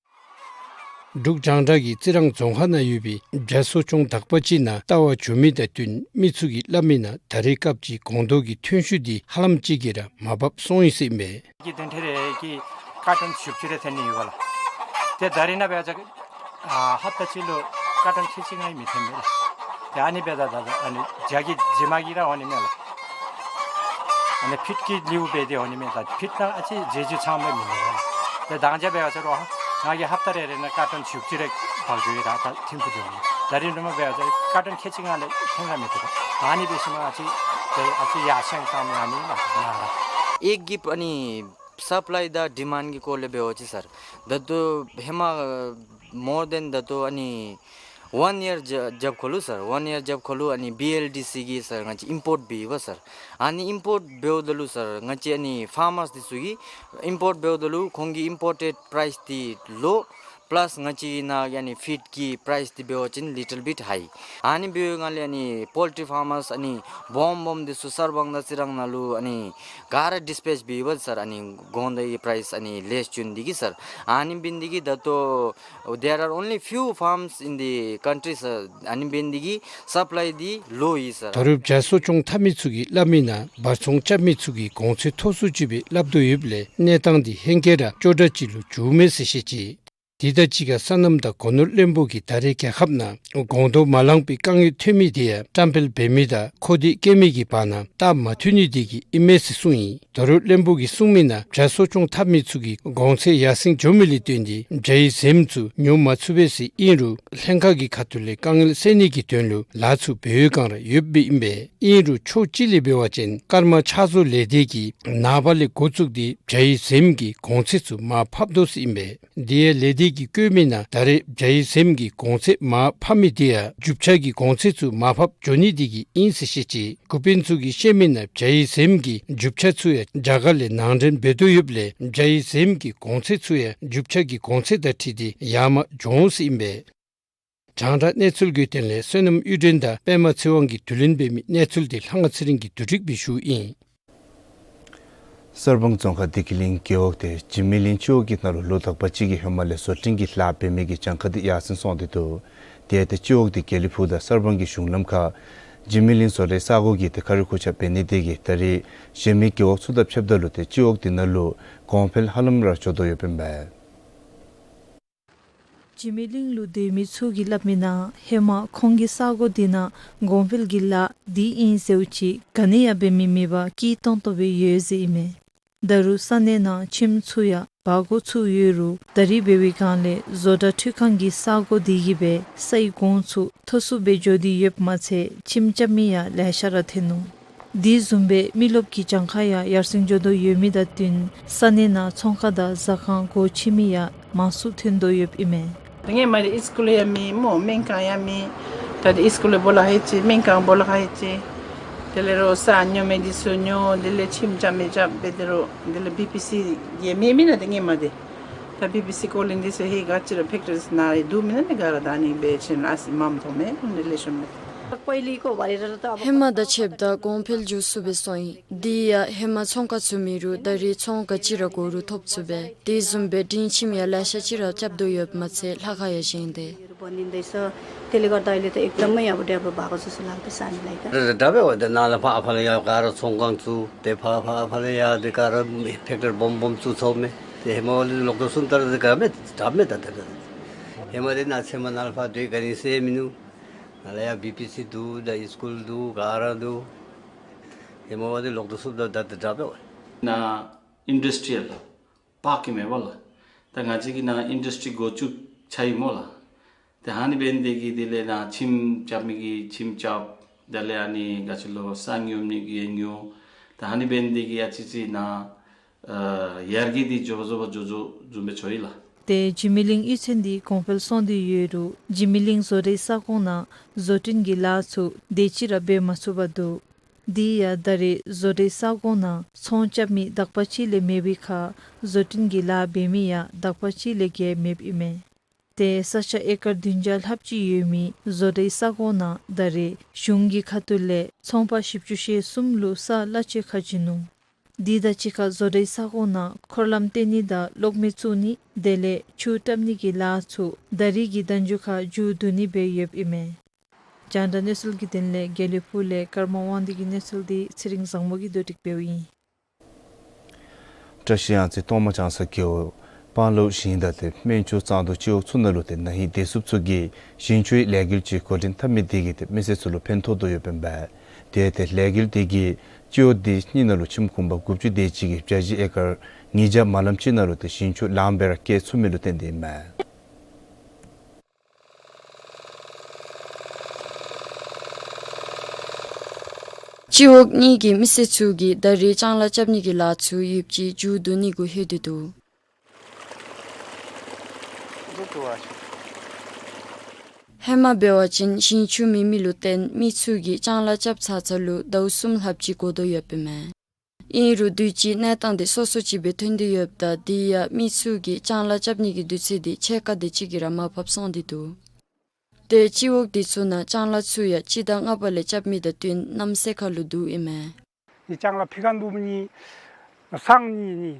འབྲུག་རྒྱང་བསྒྲགས་ཀྱིས་རྩི་རང་རྫོང་ཁག་ནང་ཡོད་པའི་བྱ་གསོ་སྐྱོང་དག་པ་ཅིག་ནང་བལྟ་བར་འགྱོ་མི་དང་བསྟུན་མི་ཚུ་གིས་སླབ་མིའི་ནང་ད་རེས་སྐབས་ཅིག་སྒོང་རྡོག་གི་ཐོན་ཤུགས་འདི་ཧ་ལམ་ཅིག་གིས་ར་མར་བབས་སོང་ཡི་ཟེར་ཨིན་པས། ཀྱི་བདུན་ཕྲག་རེ་གི་ཀར་ཊོན་བཞི་བཅུ་རེ་ཐོན་ནི་ཡོད་པ་ལགས། ཏེ་ད་རེས་ནངས་པ་ཡང་ཅིན་ཨ་ཧབ་ཏ་གཅིག་ལུ་ཀར་ཊོན་ཁལ་གཅིག་ལྔ་ཡང་མི་ཐོན་མས་ལགས། ཏེ་ཨ་ནི་འབདཝ་ད་ད་ཨ་ནི་བྱ་གི་རྗེས་མ་གི་ར་འོང་ནི་མས་ལགས། ཨ་ནི་ཕིཊ་ཀྱི་ལེའུ་འབད་དེ་འོང་ནི་མས། ད་ཕིཊ་ནང་ཨ་ཙི་བྱ་རྒྱུ་ཚང་པ་མིན་འདུག་ལགས། ཏེ་དང་ཅ་འབད་བ་ཅིན་རོགས་ང་གིས་ཧབ་ཏ་རེ་རེ་ནང་ཀར་ཊོན་བཞི་བཅུ་རེ་འབག་འགྱོ་ཡི་ལགས། ད་ཐིམ་ཕུག་ལུ་ད་རིས་ནངས་པ་འབད་བ་ཅིན་ཀར་ཊོན་ཁལ་གཅིག་ལྔ་ལས་ཐོན་ར་མི་ཐོན། ཨ་ནི་འབད་ཞིནམ་ཨ་ཙི་ཏེ་ཨ་ཙི་ཡར་སེང་བཏང་མི་ཨ་ནི་ལགས་ན་ར། ཨེག་གི་ཨ་ནི་སབ་ལའི་དང་ཌི་མཱནཌ་གི་སྐོར་ལས་འབད་བ་ཅིན་སར་ད་ལྟོ་ཧེ་མ་མོར་དེན་ད་ལྟོ་ཨ་ནི་ཝན་ཡར་རྒྱབ་ཁ་ལུ་སར་ཝན་ཡར་རྒྱབ་ཁ་ལུ་ཨ་ནི་བི་ཨེལ་ཌི་སི་གིས་སར་ང་བཅས་ཨིམ་པོརཊ་འབད་ཡི་པ་སར། ཨ་ནི་ཨིམ་པོརཊ་འབདཝ་ད་ལུ་སར་ང་བཅས་ཨ་ནི་ཕར་མརསི་འདི་ཚུ་གིས་ཨིམ་པོརཊ་འབདཝ་ད་ལུ་ཁོང་གི་ཨིམ་པོར་ཊེཌ་པ་རའིསི་འདི་ལོ་པ་ལཱསི་ང་བཅས་ནཱ་གི་ཨ་ནི་ཕིཊ་ཀྱི་པ་རའིསི་འདི་འབད་བ་ཅིན་ལི་ཊལ་བིཊ་ཧའི། ཨ་ནི་འབདཝ་ལས་ཨ་ནི་པོལ་ཊི་ཕར་མརསི་ཨ་ནི་སྦོམ་སྦོམ་འདི་ཚུ་གསར་སྤང་དང་རྩི་རང་ནང་ལུ་ཨ་ནི་ག་ར་ཌིས་པེཆ་འབད་ཡི་པ་སར། ཨ་ནི་སྒོང་རྡོག་གི་པ་རའིསི་ཨ་ནི་ལེསི་བྱུང་སྟེ་གིས་སར། ཨ་ནི་འབད་ནི་འདི་གིས་ད་ལྟོ་there are only few farms in the country སར། ཨ་ནི་འབད་ནི་འདི་གིས་སབ་ལའི་འདི་ལོ་ཡི་སར། ད་རུང་བྱ་གསོ་སྐྱོང་འཐབ་མི་ཚུ་གིས་སླབ་མིའི་ནང་འབག་ཚོང་རྐྱབ་མི་ཚུ་གིས་གོང་ཚད་མཐོ་སུ་ཅིག་སྦེ་སླབ་དོ་ཡོདཔ་ལས་གནས་སྟངས་འདི་ཧེང་སྐལ་ར་སྐྱོ་དྲགས་ཅིག་ལུ་འགྱུརཝ་མས་ཟེར་བཤད་ཅི། དེ་དང་གཅིག་ཁར་སོ་ནམ་དང་སྒོ་ནོར་བློན་པོ་གིས་ད་རེས་རྒྱལ་ཁབ་ནང་སྒོང་རྡོག་མ་ལང་པའི་དཀའ་ངལ་ཐོན་མི་དེ་ཡང་བཀྲམ་སྤེལ་འབད་མི་དང་མཁོ་འདོད་བསྐྱེད་མི་གི་བར་ན་སྟབས་མ་མཐུན་ནི་དེ་གིས་ཨིན་མས་ཟེར་གསུངས་ཡི། ད་རུང་བློན་པོ་གིས་གསུངས་མི་ནང་བྱ་གསོ་སྐྱོང་འཐབ་མི་ཚུ་གི་གོང་ཚད་ཡར་སེང་འགྱོ་མི་ལས་བརྟེན་ཏེ་བྱའི་ཟེམ་ཚུ་ཉོ་མ་ཚུགས་པས་ཟེར། ཨིན་རུང་ལྷན་ཁག་གི་ཁ་ཐུག་ལས་དཀའ་ངལ་སེལ་ནི་གི་དོན་ལུ་ལཱ་ཚུ་འབད་བའི་བསྒང་ར་ཡོདཔ་ཨིན་པས། ཨིན་རུང་ཕྱོགས་གཅིག་ལས་འབད་བ་ཅིན་སྐར་མ་ཆ་བཟོ་ལས་སྡེ་གིས་ནངས་པ་ལས་འགོ་བཙུགས་ཏེ་བྱའི་ཟེམ་གྱི་གོང་ཚད་ཚུ་མར་ཕབ་དོ་ཟེར་ཨིན་པས། དེ་ཡང་ལས་སྡེ་གིས་བཀོད་མི་ནང་ད་རེས་བྱའི་ཟེམ་གྱི་གོང་ཚད་མར་ཕབ་མི་དེ་ཡང་རྒྱུ་ཆ་གི་གོང་ཚད་ཚུ་མར་ཕབ་འགྱོ་ནི་དེ་གིས་ཨིན་ཟེར་བཤད་ཅི། འགོ་དཔོན་ཚུ་གིས་བཤད་མི་ནང་བྱའི་ཟེམ་གྱི་རྒྱུ་ཆ་ཚུ་ཡང་རྒྱ་གར་ལས་ནང་འདྲེན་འབད་དོ་ཡོདཔ་ལས་བྱའི་ཟེམ་གྱི་གོང་ཚད་ཚུ་ཡང་རྒྱུ་ཆ་གི་གོང་ཚད་དང་འཁྲིལ་ཏེ་ཡར་མར་འགྱོ་འོང་ཟེར་ཨིན་པས། རྒྱང་བསྒྲགས་གནས་ཚུལ་གྱི་དོན་ལས་བསོད་ནམས་གཡུ་སྒྲོན་དང་པདྨ་ཚེ་དབང་གིས་བསྡུ་ལེན་འབད་མི་གནས་ཚུལ་དེ་ལྷ་དབང་ཚེ་རིང་གིས་བསྡུ་སྒྲིག་འབད་ཞུཝ་ཨིན། གསར་སྤང་རྫོང་ཁག་བདེ་སྐྱིད་གླིང་རྒེད་འོག་དེ་འཇིགས་མེད་གླིང་སྤྱི་འོག་གི་ནང་ལུ་ལོ་དག་པ་ཅིག་གི་ཧེ་མ་ལས་བཟོ་སྐྲུན་གྱི་ལཱ་འབད་མི་གི་གྱངས་ཁ་དེ་ཡར་སེང་སོང་སྟེ་འདུག། དེ་ཡང་ཏེ་སྤྱི་འོག་དེ་དགེ་ལེགས་ཕུག་དང་གསར་སྤང་གི་གཞུང་ལམ་ཁར་འཇིགས་མེད་གླིང་བཟོ་གྲྭའི་ས་གོ་གི་ཏེ་ཁ་རས་ཁུར་ཆ་འབད་ནི་དེ་གིས་ད་རེས་གཞན་མི་རྒེད་འོག་ཚུ་དང་ཕྱདཔ་ད་ལུ་ཏེ་སྤྱི་འོག་དེ་ནང་ལུ་གོང་འཕེལ་ཧ་ལམ་ར་འགྱོ་དོ་ཡོདཔ་ཨིན་པས། འཇིགས་མེད་གླིང་ལུ་སྡོད་མི་ཚུ་གིས་སླབ་མི་ནང་ཧེ་མ་ཁོང་གི་ས་གོ་འདི་ནང་གོང་འཕེལ་གྱི་ལཱ་འདི་ཨིན་ཟེརཝ་ཅིག་ག་ནི་ཡང་འབད་མི་མེད་པར་སྐྱིད་ཏོང་ཏོ་སྦེ་ཡོད་ཟེར་ཨིན་མས། ད་རུང་ས་གནས་ནང་ཁྱིམ་ཚུ་ཡང་སྦ་སྒོར་ཚུད་ཡོད་རུང་ད་རིས་འབད་བའི་བསྒང་ལས་བཟོ་གྲྭ་འཕྲུལ་ཁང་གི་ས་གོ་འདི་གིས་སྦེ་སའི་གོང་ཚུ་མཐོ་སུ་སྦེ་འགྱོ་སྟེ་ཡོདཔ་མ་ཚད་ཁྱིམ་རྐྱབ་མི་ཡང་ལེ་ཤ་ར་ཐོན་ནུག། དེ་བཟུམ་སྦེ་མི་རློབས་ཀྱི་གྱངས་ཁ་ཡང་ཡར་སེང་འགྱོ་དོ་ཡོད་མི་དང་བསྟུན་ས་གནས་ནང་ཚོང་ཁང་དང་ཟ་ཁང་སྒོ་ཕྱེ་མི་ཡང་མང་སུ་ཐོན་དོ་ཡོདཔ་ཨིན་མས། ད་ཧེ་མ་འདི་ཨིས་ཀུལ་ཡང་མེད་སྨོ། སྨན་ཁང་ཡང་མེད། ད་འདི་ཨིས་ཀུལ་ལས་སྦོ་ལོག་ལྷོད་ཅི། སྨན་ཁང་སྦོ་ལོག་ལྷོད་ཅི། དེ་ལས་རོགས་ས་ཉོ་མི་འདི་ཚུ་ཉོ། དེ་ལས་ཁྱིམ་རྐྱབ་མི་རྐྱབ་སྦེ་ད་རུང་དེ་ལས་བི་པི་སི་ཡང་མེད་མེན་ན། ད་ཧེ་མ་འདི་ད་བི་པི་སི་ཀོ་ལིང་འདི་ཚུ་ཧེ་ག་ཅི་ར་ཕེཀ་ཊི་རིས་ནང་ར་འདུག་མེན་ན། ག་ར་ད་ནི་འབད་ཞིནམ་ལས་ཨ་ཙི་མངམ་ཐོབ་མས། དེ་ལས་ཤོམ་མས། ཧེ་མ་དང་ཕྱདཔ་ད་གོང་འཕེལ་འགྱོ་སུ་སྦེ་སོང་ཡི། དེ་ཡང་ཧེ་མ་ཚོང་ཁང་ཚུ་མེད་རུང་ད་རིས་ཚོང་ག་ཅི་ར་དགོ་རུང་ཐོབ་ཚུགས་པས། དེ་བཟུམ་སྦེ་སྒྲིང་ཁྱིམ་ཡང་ལེ་ཤ་ཅིག་ར་རྐྱབ་དོ་ཡོདཔ་མ་ཚད་ལྷ་ཁང་ཡང་བཞེངས་ཏེ། बनिँदैछ। त्यसले गर्दा अहिले त एकदमै अब डेभलप भएको जस्तो लाग्दैछ हामीलाई त। དྲག་པས་འོ། ད་ནཱ་ལས་ཕར་ཨ་ཕ་ལས་ཡར་ག་ར་ཚོང་ཁང་བཙུགས། ཏེ་ཕར་ཕར་ཨ་ཕ་ལས་ཡར་ཏེ་ག་ར་ཕེཀ་ཊི་རི་སྦོམ་སྦོམ་བཙུགས་ཚརཝ་མས། ཏེ་ཧེ་མ་ལས་ལོག་སྟེ་སོངམ་ད་ར་ཏེ་ག་མེད་དྲགཔ་མས་ད་ད་ད། ཧེ་མ་འདི་ནཱ་ཚལ་མ་ནཱ་ལས་ཕར་སྡོད་ག་ནི་ས་མིན་ནུག། ནཱ་ལས་ཡར་བི་པི་སི་འདུག། ད་ཨིས་ཀུལ་འདུག། ག་ར་འདུག། ཧེ་མ་འདི་ལོག་སྟེ་སོངམ་ད་ད་ད་དྲག་པས་འོ། ནཱ་ཨིན་ཌསི་ཊི་རི་ཡལ་པཱརཀ་ཨིན་མས་པ་ལགས། ད་ང་བཅས་ཀྱི་ནཱ་ཨིན་ཌསི་ཊི་རི་འགོ་བཙུགས་ཚར་ཡི་སྨོ་ལགས། ཏེ་ཨ་ནི་འབད་ནི་དེ་གིས་དེ་ལས་ནཱ་ཁྱིམ་རྐྱབ་མི་གིས་ཁྱིམ་རྐྱབ། དེ་ལས་ཨ་ནི་ག་ཅི་ལོ་ས་ཉོ་མི་གིས་ཉོ། ད་ཨ་ནི་འབད་ནི་དེ་གིས་ཨ་ཙི་ཙི་ནཱ་ཨ་ཡར་རྒྱས་འདི་འགྱོ་འགྱོ་འགྱོ་འགྱོ་བཟུམ་སྦེ་འགྱོ་ཡི་ལགས། ཏེ་འཇིགས་མེད་གླིང་གཡུས་ཚན་འདི་གོང་འཕེལ་སོང་སྟེ་ཡོད་རུང་འཇིགས་མེད་གླིང་བཟོ་གྲྭའི་ས་ཁོངས་ནང་བཟོ་སྐྲུན་གྱི་ལཱ་ཚུ་དེ་ཅིག་ར་འབད་མ་ཚུགས་པར་འདུག། དེ་ཡང་ད་རེས་བཟོ་གྲྭའི་ས་ཁོངས་ནང་ཚོང་རྐྱབ་མི་དག་པ་ཅིག་ལས་མེད་པའི་ཁར་བཟོ་སྐྲུན་གྱི་ལཱ་འབད་མི་ཡང་དག་པ་ཅིག་ལས་བརྒལ་མེདཔ་ཨིན་མས། ཏེ་ས་ཆ་ཨེ་ཀར་བདུན་བརྒྱ་ལྷགཔ་ཅིག་ཡོད་མི་བཟོ་གྲྭའི་ས་ཁོངས་ནང་ད་རེས་གཞུང་གི་ཁ་ཐུག་ལས་ཚོང་པ་བཞི་བཅུ་ཞེ་གསུམ་ལུ་ས་གླ་ཆ་ཁ་བྱིན་ནུག། དེ་དང་གཅིག་ཁར་བཟོ་གྲྭའི་ས་ཁོངས་ནང་འཁོར་ལམ་བཏོན་ནི་དང་གློག་མེ་བཙུགས་ནི་དེ་ལས་ཆུ་བཏབ་ནི་གི་ལཱ་ཚུ་ད་རེས་ཀྱི་ཟླ་མཇུག་ཁར་མཇུག་བསྡུ་ནི་སྦེ་ཡོདཔ་ཨིན་མས། རྒྱང་བསྒྲགས་གནས་ཚུལ་གྱི་དོན་ལས་དགེ་ལེགས་ཕུག་ལས་ཀརྨ་དབང་འདུས་ཀྱི་གནས་ཚུལ་འདི་ཚེ་རིང་བཟང་མོ་གིས་བསྡུ་སྒྲིག་འབདཝ་ཨིན། བཀྲ་ཤིས་གཡང་རྩེ་གཏོར་མ་ལྕང་གསར་རྒེད་འོག་སྤང་ལོ་ཞིང་དང་ཏེ་སྨན་ཆུ་གཙང་དུ་སྤྱི་འོག་ཚུ་ནང་ལུ་ཏེ་ན་ཧིང་བདེ་སྲུངཔ་ཚུ་གིས་ཞིང་ཆུའི་ལས་འགུལ་ཅིག་འགོ་འདྲེན་འཐབ་མི་དེ་གིས་ཏེ་མི་སེར་ཚུ་ལུ་ཕན་ཐོགས་དོ་ཡོདཔ་ཨིན་པས། ཏེ་ཏེ་ལས་འགུལ་དེ་གིས་སྤྱི་འོག་དེ་གཉིས་ནང་ལུ་ཁྱིམ་གུང་པ་དགུ་བཅུ་དེ་ཅིག་གིས་བྱ་བཞི་ཨེ་ཀར་ཉིས་བརྒྱ་མ་ལངམ་ཅིག་ནང་ལུ་ཏེ་ཞིང་ཆུ་ལངམ་སྦེ་ར་བསྐྱལ་ཚུགས་མི་ལུ་བརྟེན་ཏེ་ཨིན་མས། སྤྱི་འོག་གཉིས་ཀྱི་མི་སེར་ཚུ་གིས་ད་རེས་ལྕང་ལཱ་རྐྱབ་ནི་གི་ལཱ་ཚུ་ཡོདཔ་ཅིག་མཇུག་བསྡུ་ནི་གུ་ལྷོད་དེ་འདུག། ཧེ་མ་འབད་བ་ཅིན་ཞིང་ཆུ་མེད་མི་ལུ་བརྟེན་མི་ཚུ་གིས་ལྕང་ལཱ་རྐྱབ་ཚར་ཚར་ལུ་ཟླཝ་གསུམ་ལྷགཔ་ཅིག་འགོར་དོ་ཡོདཔ་ཨིན་མས། ཨིན་རུང་དུས་ཅི་གནས་སྟངས་དེ་སོ་སོ་ཅིག་སྦེ་ཐོན་ཏེ་ཡོདཔ་ད་དེ་ཡང་མི་ཚུ་གིས་ལྕང་ལཱ་རྐྱབ་ནི་གི་དུས་ཚོད་དེ་ཕྱེད་ཀ་དེ་ཅིག་གིས་ར་མར་བབས་སོང་སྟེ་འདུག། ཏེ་སྤྱི་འོག་དེ་ཚུ་ནང་ལྕང་ལཱ་ཚུ་ཡང་སྤྱི་ཟླ་ལྔ་པ་ལས་རྐྱབ་མི་དང་བསྟུན་གནམ་སེལ་ཁ་ལུ་བསྡུཝ་ཨིན་མས། ནི་ལྕང་ལཱ་ཕི་ཁ་འདུག་མི་ནི་སང་ནི་ནི་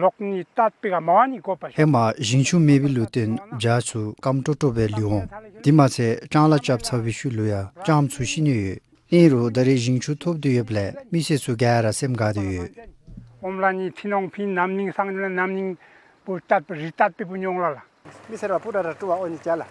ལོག་ནི་ཏ་པི་ཀ་མ་བ་ནི་དགོ་པ། ཧེ་མ་ཞིང་ཆུ་མེད་པའི་ལུ་བརྟེན་བྱ་ཚུ་སྐམ་ཀྲོ་ཀྲོ་སྦེ་ལུས་འོང་། དེ་མ་ཚད་ལྕང་ལཱ་རྐྱབ་ཚར་བའི་ཤུལ་ལུ་ཡང་ལྕངམ་ཚུ་ཤི་ནི་ཡོད། ཨིན་རུང་ད་རེས་ཞིང་ཆུ་ཐོབ་སྟེ་ཡོདཔ་ལས་མི་སེར་ཚུ་ག་ར་སེམས་དགའ་སྟེ་ཡོད། ཨོམ་ལ་ནི་ཐི་ནོང་ཕི་ནམ་ནིང་སང་ནི་ལ་ནམ་ནིང་ ཀུ་ཏད་རི་ཏད་པི་པུ་ཉོང་ལ་ལ། མི་སེར་བ་པུ་ར་ར་ཀྲུ་བ་ཨོ་ནི་ཅ་ལ།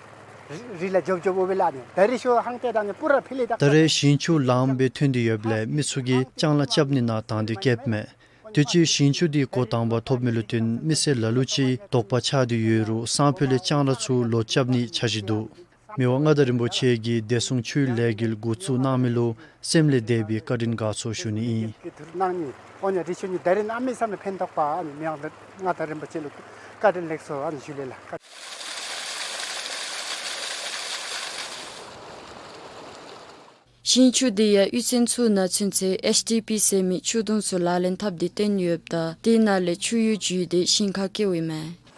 རི་རི་ལ་འཇོབ་འཇོབ་འོ་བེ་ལ་ནི། ད་རི་ཤོ་ཧང་ཏེ་དང་ནི་པུ་ར་ཕི་ལི་ད། ད་རེས་ཞིང་ཆུ་ལངམ་སྦེ་ཐོན་ཏེ་ཡོདཔ་ལས་མི་ཚུ་གིས་ལྕང་ལཱ་རྐྱབ་ནི་ནང་དང་འདོད་བསྐྱེདཔ་མས། དུས་ཅི་ཞིང་ཆུ་འདི་འགོ་དང་པ་ཐོབ་མི་ལུ་བརྟེན་མི་སེར་ལ་ལུ་ཅིག་དོགས་པ་ཆགས་ཏེ་ཡོད་རུང་སང་ཕོད་ལས་ལྕང་ལཱ་ཚུ་ལོག་རྐྱབ་ནི་འཆར་གཞི་འདུག། མི་དབང་མངའ་བདག་རིན་པོ་ཆེ་གིས་བདེ་སྲུང་ཆུའི་ལས་འགུལ་འགོ་བཙུགས་གནང་མི་ལུ་སེམས་ལས་དད་པའི་བཀའ་དྲིན་དགའ་ཚོར་ཞུ་ནི་ཨིན། གི་དུར་གནང་ནི་ཨོ་ནི་རི་ཆུ་ནི་ད་རིས་ཨ་མི་སམ་ལས་ཕན་ཐོགས་པ་ཨ་ནི་མི་དབང་མངའ་བདག་རིན་པོ་ཆེ་ལུ་བཀའ་དྲིན་ལེགས་སོ་ཨ་ནི་ཞུ་ལེ་ལ། ཞིང་ཆུ་འདི་ཡང་གཡུས་ཚན་ཚུ་ནང་ཚུན་ཚོད་ཨེཆ་ཌི་པི་ཟེར་མི་ཆུ་དུང་ཚུ་ལག་ལེན་འཐབ་སྟེ་བཏོན་ཡོདཔ་ད་དེ་ནང་ལས་ཆུ་གཡུར་འཇུས་ཏེ་ཞིང་ཁར་བསྐྱལཝ་ཨིན་མས།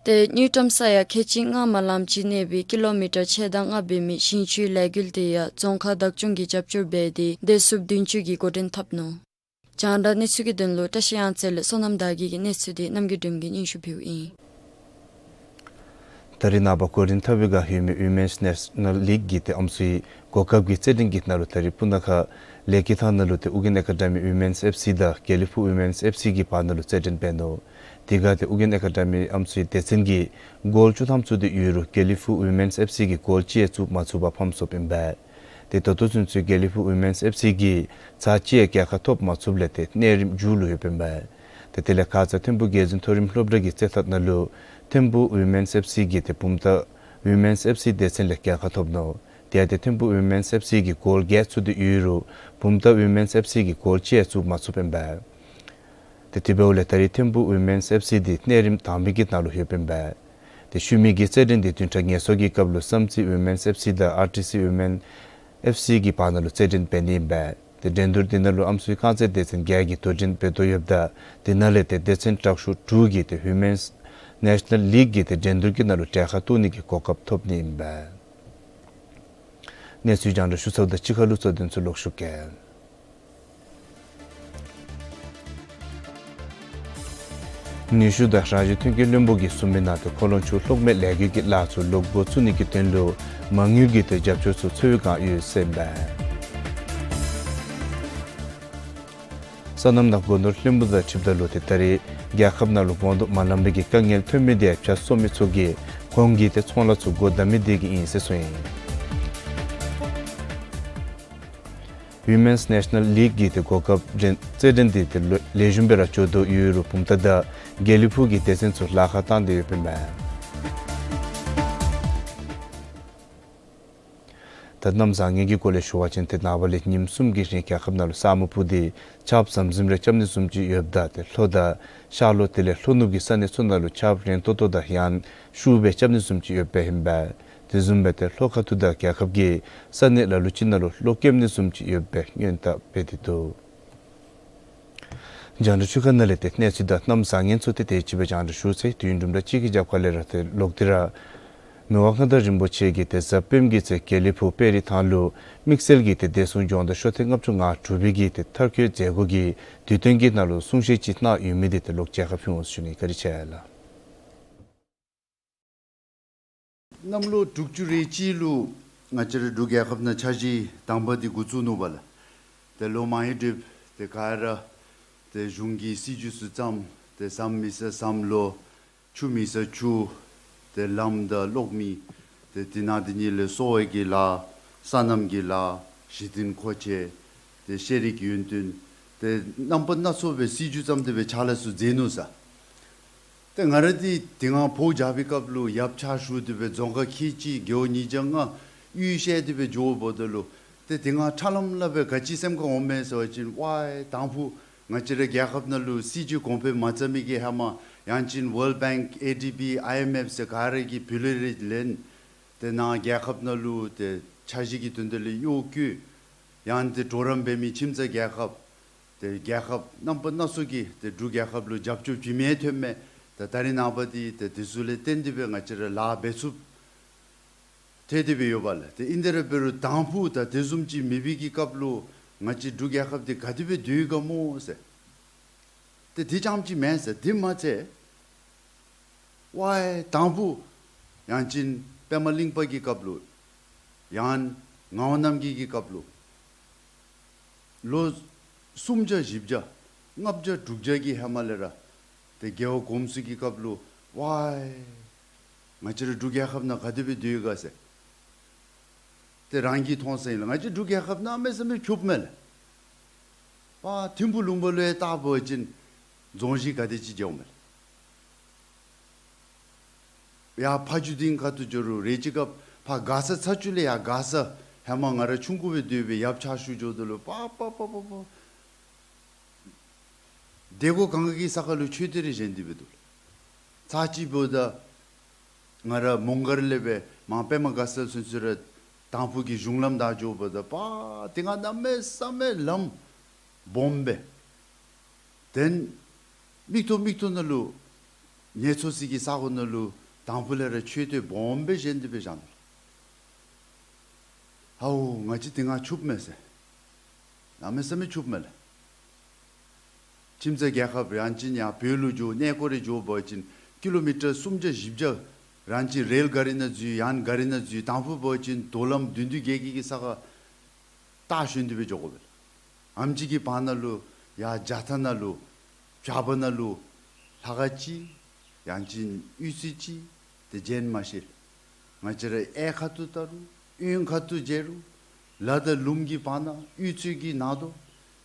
ཏེ་དངུལ་ཀྲམ་ས་ཡ་ཁལ་གཅིག་ལྔ་མ་ལངམ་ཅིག་གནས་པའི་ཀི་ལོ་མི་ཊར་ཕྱེད་དང་ལྔ་འབད་མི་ཞིང་ཆུའི་ལས་འགུལ་དེ་ཡང་རྫོང་ཁག་བདག་སྐྱོང་གིས་རྒྱབ་སྐྱོར་འབད་དེ་བདེ་སྲུངཔ་བདུན་ཅུ་གིས་འགོ་འདྲེན་འཐབ་ནུག། རྒྱང་བསྒྲགས་གནས་ཚུལ་གྱི་དོན་ལུ་བཀྲ་ཤིས་གཡང་རྩེ་ལས་བསོད་ནམས་དར་རྒྱས་ཀྱི་གནས་ཚུལ་དེ་རྣམ་རྒྱལ་སྒྲོལམ་གྱིས་སྙན་ཞུ་ཕུལཝ་ཨིན། ད་རིས་ནངས་པ་འགོ་འདྲེན་འཐབ་པའི་སྒང་ཡོད་མི་ཝི་མེནསི་ནེ་ཤ་ནཱལ་ལིག་གི་ཏེ་ཨམ་སྲུའི་གོ་སྐབས་ཀྱི་རྩེད་འགྲན་གྱི་ནང་ལུ་ད་རིས་སྤུ་ན་ཁ་ལེ་ཀེ་ཐང་ནང་ལུ་ཏེ་ཨུ་གྷན་ཨེ་ཀ་ཌ་མི་ཝི་མེནསི་ཨེཕ་སི་དང་དགེ་ལེགས་ཕུག་ཝི་མེནསི་ཨེཕ་སི་གི་བར་ན་ལུ་རྩེད་འགྲན་འབད་ནུག། དེ་སྒང་ཏེ་ཨུ་གྷན་ཨེ་ཀ་ཌ་མི་ཨམ་སྲུའི་སྡེ་ཚན་གྱིས་གོལ་བཅུ་ཐམ་བཙུགས་ཏེ་ཡོད་རུང་དགེ་ལེགས་ཕུག་ཝི་མེནསི་ཨེཕ་སི་གིས་གོལ་གཅིག་ཡང་བཙུགས་མ་ཚུགས་པར་ཕམ་སོཔ་ཨིན་པས། ཏེ་ད་ལྟོ་ཚུན་ཚོད་དགེ་ལེགས་ཕུག་ཝི་མེནསི་ཨེཕ་སི་གིས་ཚར་གཅིག་ཡང་རྒྱལ་ཁ་ཐོབ་མ་ཚུགསཔ་ལས་ཏེ་གནས་རིམ་མཇུག་ལུ་ཡོདཔ་ཨིན་པས། ཏེ་དེ་ལས་ཁ་ཙ་ཐིམ་ཕུ་རྒྱལ་འཛིན་མཐོ་རིམ་སློབ་གྲྭ་གི་རྩེད་ཐང་ནང་ལུ་ཐིམ་ཕུ་ཝི་མེནསི་ཨེཕ་སི་གིས་ཏེ་བུམ་ཐང་ཝི་མེནསི་ཨེཕ་སི་སྡེ་ཚན་ལས་རྒྱལ་ཁ་ཐོབ་ནུག། དེ་ཡང་ཏེ་ཐིམ་ཕུ་ཝི་མེནསི་ཨེཕ་སི་གིས་གོལ་བརྒྱད་བཙུགས་ཏེ་ཡོད་རུང་བུམ་ཐང་ཝི་མེནསི་ཨེཕ་སི་གིས་གོལ་གཅིག་ཡང་བཙུགས་མ་ཚུགསཔ་ཨིན་པས། ཏེ་དེ་འབདཝ་ལས་ད་རིས་ཐིམ་ཕུ་ཝི་མེནསི་ཨེཕ་སི་འདི་གནས་རིམ་དང་པའི་གི་ནང་ལུ་ཡོདཔ་ཨིན་པས། ཏེ་ཤུལ་མའི་གི་རྩེད་འགྲན་འདི་བདུན་ཕྲག་ངལ་གསོ་གི་སྐབས་ལུ་བསམ་རྩེ་ཝི་མེནསི་ཨེཕ་སི་དང་ཨར་ཊི་སི་ཝི་མེནསི་ཨེཕ་སི་གི་བར་ན་ལུ་རྩེད་འགྲན་འབད་ནི་ཨིན་པས། ཏེ་འགྲན་བསྡུར་འདི་ནང་ལུ་ཨམ་སྲུའི་རྐང་རྩེད་སྡེ་ཚན་བརྒྱད་ཀྱིས་དོ་འགྲན་འབད་དོ་ཡོདཔ་ད་དེ་ནང་ལས་ཏེ་སྡེ་ཚན་དྲག་ཤོས་དྲུག་གིས་ཏེ་ཝི་མེནསི་ནེ་ཤ་ནཱལ་ལིག་གི་ཏེ་འགྲན་བསྡུར་གྱི་ནང་ལུ་གྲལ་ཁར་གཏོགས་ནི་གི་གོ་སྐབས་ཐོབ་ནི་ཨིན་པས། གནས་ཚུལ་རྒྱང་བསྒྲགས་ཞུ་ཚརཝ་ད་གཅིག་ཁར་ལུ་གཙོ་དོན་ཚུ་ལོག་ཞུ་གེ། ནུས་ཤུགས་དང་རང་བཞིན་ཐོན་སྐྱེད་བློན་པོ་གིས་གསུངས་མི་ནང་ཏེ་ཁོ་ལོང་ཆུ་གློག་མེ་ལས་འགུལ་གྱི་ལཱ་ཚུ་ལོག་འགོ་བཙུགས་ནི་གི་དོན་ལུ་མ་དངུལ་གྱི་ཏེ་རྒྱབ་སྐྱོར་ཚུ་འཚོལ་བའི་བསྒང་ཡོད་ཟེར་ཨིན་པས། སོ་ནམ་དང་སྒོ་ནོར་ལྷན་པ་དང་འཁྲིལཝ་ད་ལུ་ཏེ་ད་རིས་རྒྱལ་ཁབ་ནང་ལུ་སྒོང་རྡོག་མ་ལངམ་པའི་གི་དཀའ་ངལ་ཐོན་མི་དེ་བྱ་གསོ་མི་ཚུ་གིས་ཁོང་གི་ཏེ་ཚོང་ལཱ་ཚུ་སྒོ་བསྡམ་མི་དེ་གིས་ཨིན་ཟེར་གསུངས་ཡི། ཝི་མེནསི་ནེ་ཤ་ནཱལ་ལིག་གི་ཏེ་གོ་སྐབས་འགྲན་རྩེད་འགྲན་འདི་ཏེ་ལོ་ལེགས་ཤོམ་སྦེ་ར་འགྱོ་དོ་ཡོད་རུང་བུམ་ཐང་དང་དགེ་ལེགས་ཕུག་གི་སྡེ་ཚན་ཚུ་ལཱ་ཁག་བཏང་སྟེ་ཡོདཔ་ཨིན་པས། ད་གནམ་བཟང་ངན་གྱི་སྐོར་ལས་ཞུ་བ་ཅིན་ཏེ་ནངས་པ་ལས་ཉིནམ་གསུམ་གྱི་རིང་རྒྱལ་ཁབ་ནང་ལུ་ས་སྨུག་ཕུབ་སྟེ་ཆརཔ་ཟམ་ཟིམ་རེ་རྐྱབ་ནི་བཟུམ་ཅིག་ཡོདཔ་ད་ཏེ་ལྷོ་དང་ཤར་ལྷོ་དེ་ལས་ལྷོ་ནུབ་ཀྱི་ས་གནས་ཚུ་ནང་ལུ་ཆརཔ་རན་ཏོག་ཏོ་དང་ཡང་ཤུགས་སྦེ་རྐྱབ་ནི་བཟུམ་ཅིག་ཡོདཔ་ཨིན་པས། དེ་བཟུམ་སྦེ་ཏེ་ལྷོ་ཁ་ཐུག་དང་རྒྱལ་ཁབ་ཀྱི་ས་གནས་ལ་ལུ་ཅིག་ནང་ལུ་གློག་རྐྱབ་ནི་བཟུམ་ཅིག་ཡོདཔ་སྦེ་སྔོན་བརྡ་འབད་དེ་འདུག། རྒྱང་བསྒྲགས་ཚུ་ག་ནང་ལས་ཏེ་གནས་ཚུལ་དང་གནམ་བཟང་ངན་ཚུ་ཏེ་དེ་ཅིག་སྦེ་རྒྱང་བསྒྲགས་ཞུ་ཚར་ཡི། དུས་ཡུན་དུམ་གྲ་གཅིག་གི་རྒྱབ་ཁ་ལས་ར་ཏེ་ལོག་སྟེ་ར་མི་དབང་མངའ་བདག་རིན་པོ་ཆེ་གིས་ཏེ་གཟའ་སྤེནམ་གྱི་ཚེ་དགེ་ལེགས་ཕུག་དཔལ་རི་ཐང་ལུ་དམིགས་བསལ་གྱི་ཏེ་བདེ་སྲུང་སྦྱོང་བརྡར་ཤོག་ཐེངས་ལྔ་བཅུ་དྲུག་པའི་གི་ཏེ་མཐར་འཁྱོལ་མཛད་སྒོ་གི་དུས་སྟོན་གྱི་ནང་ལུ་གསུང་བཤད་ཅིག་གནང་ཡོད་མི་དེ་ཏེ་ལོག་མཇལ་ཁ་ཕུལ་འོང་ཟེར་ཞུ་ནི། བཀའ་དྲིན་ཆེ་ལགས། གནམ་ལོ་དྲུག་ཅུ་རེ་གཅིག་ལུ་ང་བཅས་ར་འབྲུག་རྒྱལ་ཁབ་ནང་འཆར་གཞི་དང་པ་འདི་འགོ་བཙུགས་ནུག་པ་ལགས། ཏེ་ལོ་མང་ཡི་སྡོདཔ་ཏེ་ག་ར་ཏེ་གཞུང་གི་སྲིད་བྱུས་ཚུ་བརྩམས། ཏེ་ཟམ་མི་ས་ཟམ་ལོག། ཆུ་མི་ས་ཆུ། ཏེ་ལམ་དང་གློག་མེ། ཏེ་དེ་ནང་དེ་ཉིད་ལས་གསོ་བའི་གི་ལཱ། སོ་ནམ་གྱི་ལཱ། གཞི་རྟེན་མཁོ་ཆས། ཏེ་ཤེས་རིག་ཡུན་བརྟན། ཏེ་རྣམ་པ་སྣ་ཚོགས་སྦེ་སྲིད་བྱུས་བརྩམས་ཏེ་སྦེ་ཕྱག་ལཱ་ཚུ་མཛད་ནུག་ཟེར། ཏེ་ང་ར་འདི་དེ་སྒང་བོད་རྒྱབ་པའི་སྐབས་ལུ་ཡབ་ཕྱག་ཞུ་སྟེ་སྦེ་རྫོང་ཁག་ཁལ་གཅིག་རྒེད་འོག་ཉིས་བརྒྱ་ལྔ་གཡུས་བཤལ་ཏེ་སྦེ་འགྱོཝ་ད་ལུ་ཏེ་དེ་སྒང་ཁྲ་ལམ་ལམ་སྦེ་ག་ཅི་སེམས་ཁར་འོང་མས་ཟེར་བ་ཅིན་ཝའེ་དང་ཕུ་ང་བཅས་ར་རྒྱལ་ཁབ་ནང་ལུ་སྲིད་བྱུས་གོང་འཕེལ་མ་བརྩམས་མི་གི་ཧེ་མ་ཡང་ཅིན་ཝཱལཌ་བེངཀ་ཨེ་ཌི་བི་ཨའི་ཨེམ་ཨེཕ་ཟེར་ག་ར་གིས་བུ་ལོན་རེ་ལེན། ཏེ་ནཱ་རྒྱལ་ཁབ་ནང་ལུ་ཏེ་འཆར་གཞི་གི་དོན་དག་ལས་གཡོག་བཀོལ། ཡང་ཏེ་གྲོགས་རམ་འབད་མི་ཁྱིམ་ཚང་རྒྱལ་ཁབ། ཏེ་རྒྱལ་ཁབ་རྣམ་པ་སྣ་ཚོགས་ཀྱིས་ཏེ་འབྲུག་རྒྱལ་ཁབ་ལུ་རྒྱབ་སྐྱོར་བྱིན་མི་ཐོནམ་མས། ཏེ་ད་རིས་ནངས་པ་འདི་ཏེ་དེ་ཚུ་ལས་བརྟེན་ཏེ་སྦེ་ང་བཅས་ར་ལཱ་འབད་ཚུགསཔ་ཐལ་ཏེ་སྦེ་ཡོད་པ་ལགས། ཏེ་ཨིན་དེ་ར་འབད་རུང་དང་ཕུ་ད་དེ་བཟུམ་ཅིག་མེད་པའི་གི་སྐབས་ལུ་ང་བཅས་འབྲུག་རྒྱལ་ཁབ་འདི་ག་དེ་སྦེ་སྡོད་ཡི་ག་སྨོ་ཟེར། ཏེ་དེ་རྐྱངམ་ཅིག་མེན་ཟེར། དེ་མ་ཚད་ཝའེ་དང་ཕུ་ཡང་ཅིན་པདྨ་གླིང་པ་གི་སྐབས་ལུ་ཡང་ངག་དབང་རྣམ་རྒྱལ་གྱི་སྐབས་ལུ་ ལོ་སུམ་བརྒྱ་བཞི་བརྒྱ་ལྔ་བརྒྱ་དྲུག་བརྒྱ་གི་ཧེ་མ་ལས་ར་ཏེ་རྒྱལ་བ་གོངམ་ཚུ་གི་སྐབས་ལུ་ཝའི་ང་བཅས་ར་འབྲུག་རྒྱལ་ཁབ་ནང་ག་དེ་སྦེ་སྡོད་ཡི་ག་ཟེར། ཏེ་རང་གིས་མཐོང་ས་ཨིན་ལགས། ང་བཅས་འབྲུག་རྒྱལ་ཁབ་གནམ་མེད་ས་མེད་ཕྱུགཔོ་མས་ལགས། པ་ཐིམ་ཕུ་ལུང་པ་ལུ་ཡང་བལྟ་བ་ཅིན་རྫོང་གཞི་ག་དེ་ཅིག་མཇལཝ་མས་ལགས། ཡར་ཕ་ཇུ་སྡིངས་ཁ་ཐུག་འགྱོ་རུང་རེ་ཅིག་སྐབས་ཕར་མགར་ས་ཚ་ཆུ་ལས་ཡར་མགར་ས་ཧེ་མ་ང་ར་ཆུང་ཀུ་སྦེ་སྡོད་པའི་ཡབ་ཕྱག་ཞུ་འགྱོཝ་ད་ལུ་པ་པ་པ་པ་པ་སྡེ་སྒོ་གང་གི་ས་ཁར་ལུ་མཆོད་རྟེན་རེ་བཞེངས་ཏེ་སྦེ་འདུག་ལགས། ཚར་ཅིག་འབདཝ་ད་ང་ར་མོང་སྒར་ལས་སྦེ་མར་པདྨ་དགའ་ཚལ་ཚུན་ཚོད་ར་དང་ཕུ་གི་གཞུང་ལམ་བདའ་འགྱོཝ་ད་པ་དེ་སྒང་གནམ་མེད་ས་མེད་ལམ་སྦོམ་སྦེ། དེ་མིག་ཏོ་མིག་ཏོ་ནང་ལུ་ངལ་འཚོ་སའི་གི་ས་གོ་ནང་ལུ་དང་ཕུ་ལས་ར་མཆོད་རྟེན་སྦོམ་སྦེ་བཞེངས་ཏེ་སྦེ་བཞག་ནུག། ཧའོ་ང་བཅས་དེ་སྒང་ཕྱུགཔོ་མས་ཟེར། གནམ་མེད་ས་མེད་ཕྱུགཔོ་མས་ལགས། ཁྱིམ་ཚང་རྒྱལ་ཁབ་རང་བཞིན་ཡང་བོད་ལུ་འགྱོ་གནས་སྐོར་རེ་འགྱོ་བ་ཅིན་ཀི་ལོ་མི་ཊར་སུམ་བརྒྱ་བཞི་བརྒྱ་རང་བཞིན་རེལ་ག་རི་ནང་འཛུལ་ཡང་ག་རི་ནང་འཛུལ་དང་ཕུ་འབད་བ་ཅིན་དོ་ལམ་བདུན་ཕྲག་བརྒྱད་ཀྱི་གི་ས་ཁར་རྟ་ཞོན་ཏེ་སྦེ་འགྱོ་དགོ་པས་ལགས། ཨམ་ཅིག་གི་བར་ན་ལུ་ཡར་རྒྱ་ཐག་ནང་ལུ་བྱག་པ་ནང་ལུ་ལྷ་ཁང་ཅིག་ཡང་ཅིན་གཡུས་ཚན་ཅིག་དེ་མཇལ་མ་ཤེས། ང་བཅས་ར་གཡས་ཁ་ཐུག་བལྟ་རུང་གཡོན་ཁ་ཐུག་མཇལ་རུང་ལ་དང་ལུངམ་གི་བར་ན་གཡུས་ཚན་གྱི་ནང་དོག་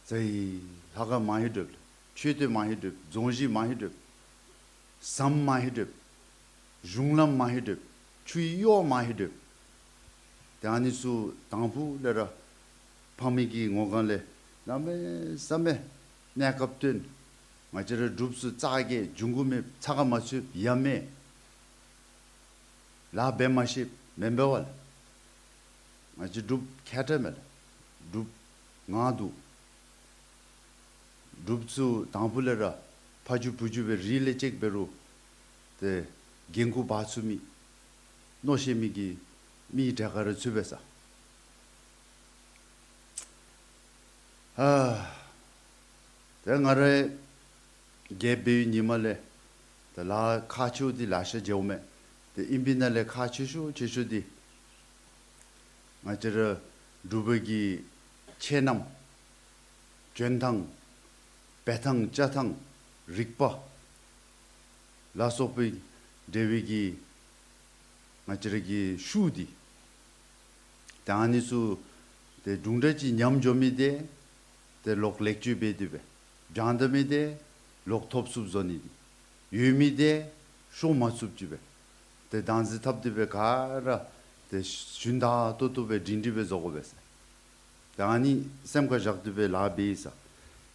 ཟེར་ལྷ་ཁང་མ་ཧེ་སྒྲུབ་ལགས། མཆོད་རྟེན་མ་ཧེ་སྒྲུབ། རྫོང་གཞི་མ་ཧེ་སྒྲུབ། ཟམ་མ་ཧེ་སྒྲུབ། གཞུང་ལམ་མ་ཧེ་སྒྲུབ། ཆུའི་གཡོག་མ་ཧེ་སྒྲུབ། ཏེ་ཨ་ནི་ཚུ་དང་ཕུ་ལས་ར་ཕ་མའི་གི་ངོ་སྒང་ལས་གནམ་མེད་ས་མེད་གནས་སྐབས་སྟོན། ང་བཅས་ར་འབྲུགཔ་ཚུ་རྩ་རྒས་འབྱུང་ཁུངས་མེད་ཚ་ཁ་མ་ཚུད་ཡ་མེད་ལཱ་འབད་མ་ཤེས་མེན་པས་ལགས། ང་བཅས་འབྲུགཔ་མཁས་དྲགས་མས་ལགས། འབྲུགཔ་ངར་འདུག། འབྲུགཔ་ཚུ་དང་ཕུ་ལས་ར་ཕ་ཇུ་བུ་ཇུ་སྦེ་རི་ལས་ཅིག་འབད་རུང་ཏེ་འགན་ཁུར་འབག་ཚུགས་མི་མནོ་ཤེས་མི་གི་མི་གྲལ་ཁར་ར་ཚུད་པས་ས། ཨ་ཏེ་ང་ར་རྒས་འབད་བའི་ཉིནམ་ལས་ཏེ་ལཱ་ཁག་ཆེཝ་འདི་ལེ་ཤ་མཇལཝ་མས། ཏེ་ཨིན་པའི་ནང་ལས་ཁག་ཆེ་ཤོས་ཆེ་ཤོས་འདི་ང་བཅས་ར་འབྲུག་པའི་གི་ཆས་རྣམས་འཇོན་ཐངས་འབད་ཐངས་བཅའ་ཐངས་རིག་པ་ལ་སོགས་པའི་འབྲེལ་བའི་གི་ང་བཅས་ར་གི་ཤུགས་འདི་ཏེ་ཨ་ནི་ཚུ་ཏེ་དུམ་གྲ་ཅིག་ཉམས་འགྱོ་མི་འདི་ཏེ་ལོག་ལེགས་བཅོས་འབད་དེ་སྦེ་བྱང་བཏང་མི་འདི་ལོག་ཐོབ་ཚུགསཔ་བཟོ་ནི་འདི་ཡོད་མི་འདི་ཤོར་མ་ཚུགསཔ་ཅིག་སྦེ་ཏེ་བདག་འཛིན་འཐབ་སྟེ་སྦེ་ག་ར་ཏེ་ཞུན་དག་ཏོག་ཏོ་སྦེ་སྒྲིང་སྒྲི་སྦེ་བཟོ་དགོ་པས་ཟེར། ཏེ་ཨ་ནི་སེམས་ཁར་བཞག་སྟེ་སྦེ་ལཱ་འབད་ཡི་ས།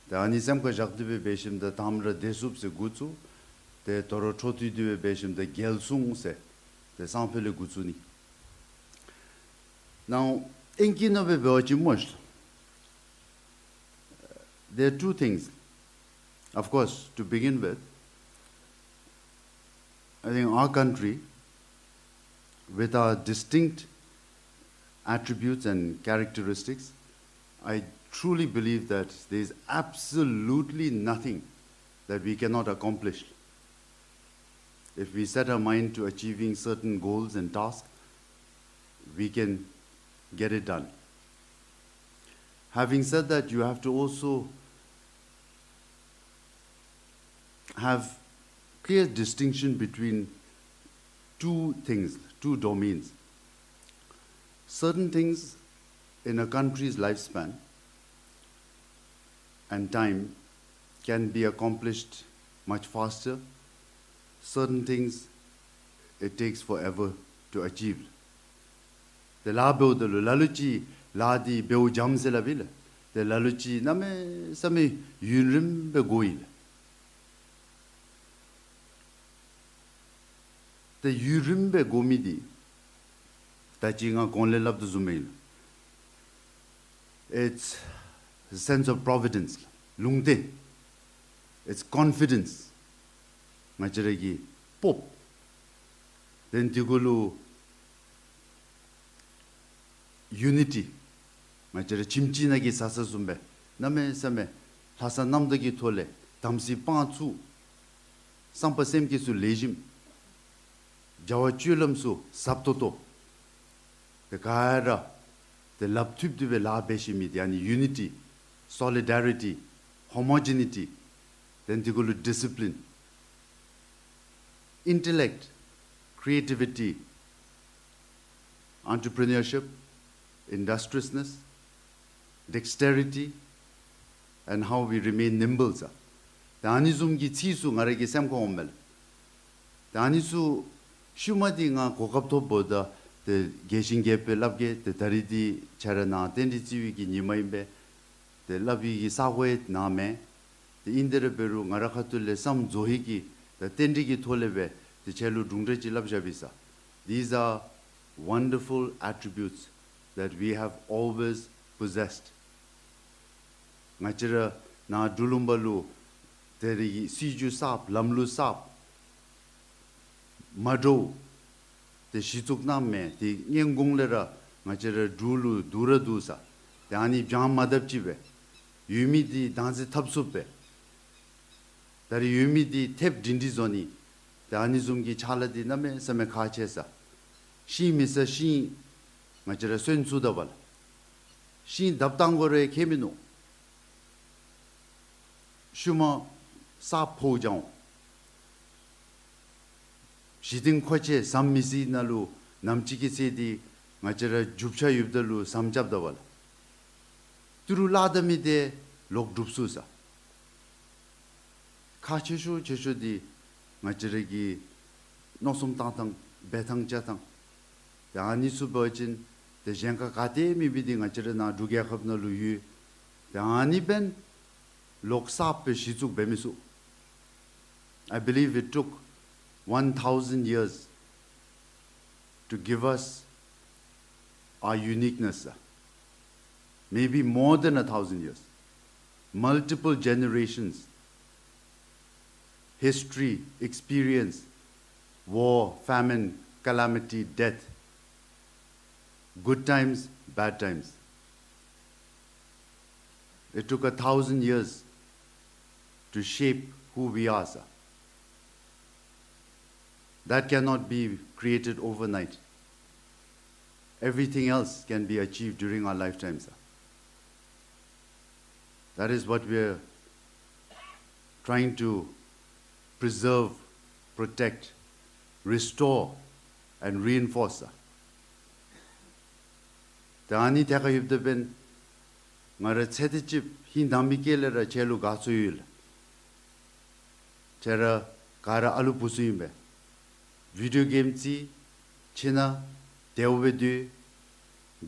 ཏེ་ཨ་ནི་སེམས་ཁར་བཞག་སྟེ་སྦེ་འབད་ཞིནམ་ད་དང་པ་ར་བདེ་སྲུངཔ་ཟེར་འགོ་བཙུགས། ཏེ་དོ་རུང་འཕྲོ་མཐུད་དེ་སྦེ་འབད་ཞིནམ་ད་རྒྱལ་སྲུང་ཟེར་ཏེ་སང་ཕོད་ལས་འགོ་བཙུགས་ནི། Now, ཨིང་སྐད་ནང་སྦེ་འབད་བ་ཅིན་སྨོ་ཤིག། There are two things. Of course, to begin with, I think our country, with our distinct attributes and characteristics, I truly believe that there is absolutely nothing that we cannot accomplish. If we set our mind to achieving certain goals and tasks, we can get it done. Having said that, you have to also have clear distinction between two things, two domains. Certain things in a country's lifespan and time can be accomplished much faster. Certain things, it takes forever to achieve. ཏེ་ལཱ་འབདཝ་ད་ལུ་ལ་ལུ་ཅིག་ལཱ་འདི་འབདཝ་འཇམ་ཟེར་སླབ་ཨིན་ལགས། ཏེ་ལ་ལུ་ཅིག་གནམ་མེད་ས་མེད་ཡུན་རིངམོ་སྦེ་འགོར་ཨིན་ལགས། ཏེ་ཡུན་རིངམོ་སྦེ་འགོར་མི་འདི་ད་ཅི་ང་གོང་ལས་སླབ་དོ་བཟུམ་ཨིན་ལགས། It's a sense of providence. ལུང་བསྟན། It's confidence. ང་བཅས་ར་གི་སྤོབས། Then དེ་གུ་ལུ་ཡུ་ནི་ཊི། ང་བཅས་ར་ཁྱིམ་གཅིག་ནང་གི་བཟའ་ཚང་བཟུམ་སྦེ་གནམ་མེད་ས་མེད་ལྷག་བསམ་རྣམ་དག་གི་ཐོག་ལས་དམ་ཚིག་དཔང་བཙུགས། བསམ་པ་སེམས་བསྐྱེད་ཚུ་ལེགས་ཤོམ། བྱ་བ་སྤྱོད་ལམ་ཚུ་ཟབ་ཏོག་ཏོ། ཏེ་ག་ར་ཏེ་ལགཔ་མཐུད་དེ་སྦེ་ལཱ་འབད་ཤེས་མི་འདི་ཨ་ནི་ཡུ་ནི་ཊི། solidarity, homogeneity, then དེ་གུ་ལུ་discipline, intellect, creativity, entrepreneurship, industriousness, dexterity, and how we remain nimble ཟེར། ད་ཨ་ནི་བཟུམ་གྱི་ཚིག་ཚུ་ང་ར་གི་སེམས་ཁར་འོངམ་མས་ལགས། ད་ཨ་ནི་ཚུ་ཤུལ་མ་འདི་ང་གོ་སྐབས་ཐོབ་འབདཝ་ད་ཏེ་རྒྱས་ཤིང་རྒྱསཔ་སྦེ་སླབ་གེ། ཏེ་ད་རིས་འདི་ཁྱེད་ར་ནཱ་རྟེན་འབྲེལ་བརྩི་བའི་གི་ཉིནམ་ཨིན་པས། ཏེ་སླབ་པའི་གི་ས་གོ་ཡང་ནཱ་མེན། ཏེ་ཨིན་དེ་ར་འབད་རུང་ང་ར་ཁ་ཐུག་ལས་བསམ་རྫོགས་ཡི་གི་ད་རྟེན་འབྲེལ་གྱི་ཐོག་ལས་སྦེ་ཏེ་ཁྱེད་ལུ་དྲུང་འདྲ་ཅིག་སླབ་བཞག་པས་ཟེར། These are wonderful attributes that we have always possessed. ང་བཅས་ར་ནཱ་འབྲུག་ལུང་པ་ལུ་ད་རིས་སྲིད་བྱུས་གསརཔ་ལམ་ལུགས་གསརཔ་མ་འདྲཝ་ཏེ་གཞི་བཙུགས་གནངམ་མས། ཏེ་སྔོན་གོང་ལས་ར་ང་བཅས་ར་འབྲུག་ལུ་སྡུག་ར་སྡུག་ཟེར། ཏེ་ཨ་ནི་འབྱང་མ་དཔ་ཅིག་སྦེ་ཡོད་མི་འདི་བདག་འཛིན་འཐབ་ཚུགསཔ་སྦེ་ད་རིས་ཡོད་མི་འདི་ཐེབས་སྒྲིང་སྒྲི་བཟོ་ནི། ཏེ་ཨ་ནི་བཟུམ་གྱི་ཕྱག་ལཱ་འདི་གནམ་མེད་ས་མེད་ཁག་ཆེ་ཟེར། ཤིང་མི་ཟ་ཤིང་ང་བཅས་ར་སོན་ཚུགས་ད་པ་ལགས། ཤིང་བརྡབ་བཏང་དགོ་རུང་ཁྱད་མིན་ནུག། ཤུལ་མ་ས་ཕོཝ་འགྱོ་འོང་། གཞི་རྟེན་མཁོ་ཆས་ཟམ་མི་སྲིད་ནང་ལུ་ནམ་ཅིག་གི་ཚེ་འདི་ང་བཅས་ར་རྒྱུ་ཆ་ཡོདཔ་ད་ལུ་ཟམ་རྐྱབ་ད་པ་ལགས། ཏི་རུ་བརླག་ད་མི་འདི་ལོག་སྒྲུབ་ཚུགས་ཟེར། ཁག་ཆེ་ཤོས་ཆེ་ཤོས་འདི་ང་བཅས་ར་གི་མནོ་བསམ་བཏང་ཐངས་འབད་ཐངས་བྱ་ཐངས། ཏེ་ཨ་ནི་ཚུ་འབད་བ་ཅིན་ཏེ་གཞན་ཁར་ག་ཏེ་མེད་པའི་འདི་ང་བཅས་ར་ནཱ་འབྲུག་རྒྱལ་ཁབ་ནང་ལུ་ཡོད། ཏེ་ཨ་ནི་འབདན་ལོག་གསརཔ་སྦེ་གཞི་བཙུགས་འབད་མི་ཚུགས། I believe it took one thousand years to give us our uniqueness, maybe more than a thousand years, multiple generations, history, experience, war, famine, calamity, death, good times, bad times. It took a thousand years to shape who we are, sir. That cannot be created overnight. Everything else can be achieved during our lifetime, sir. That is what we are trying to preserve, protect, restore, and reinforce, sir. ཏེ་ཨ་ནི་ཐད་ཁར་ཡོདཔ་ད་འབདན་ང་ར་ཚེ་འདི་ཅིག་ཧིང་དྭངས་མའི་དཀྱིལ་ལས་ར་ཁྱེད་ལུ་དགའ་ཚོར་ཡོད་ལགས། ཁྱེད་ར་ག་ར་ཨ་ལུ་བུ་ཚུ་ཨིན་པས། བི་ཌིའོ་གེམ་རྩེད། ཁྱིམ་ནང་དལཝ་སྦེ་སྡོད།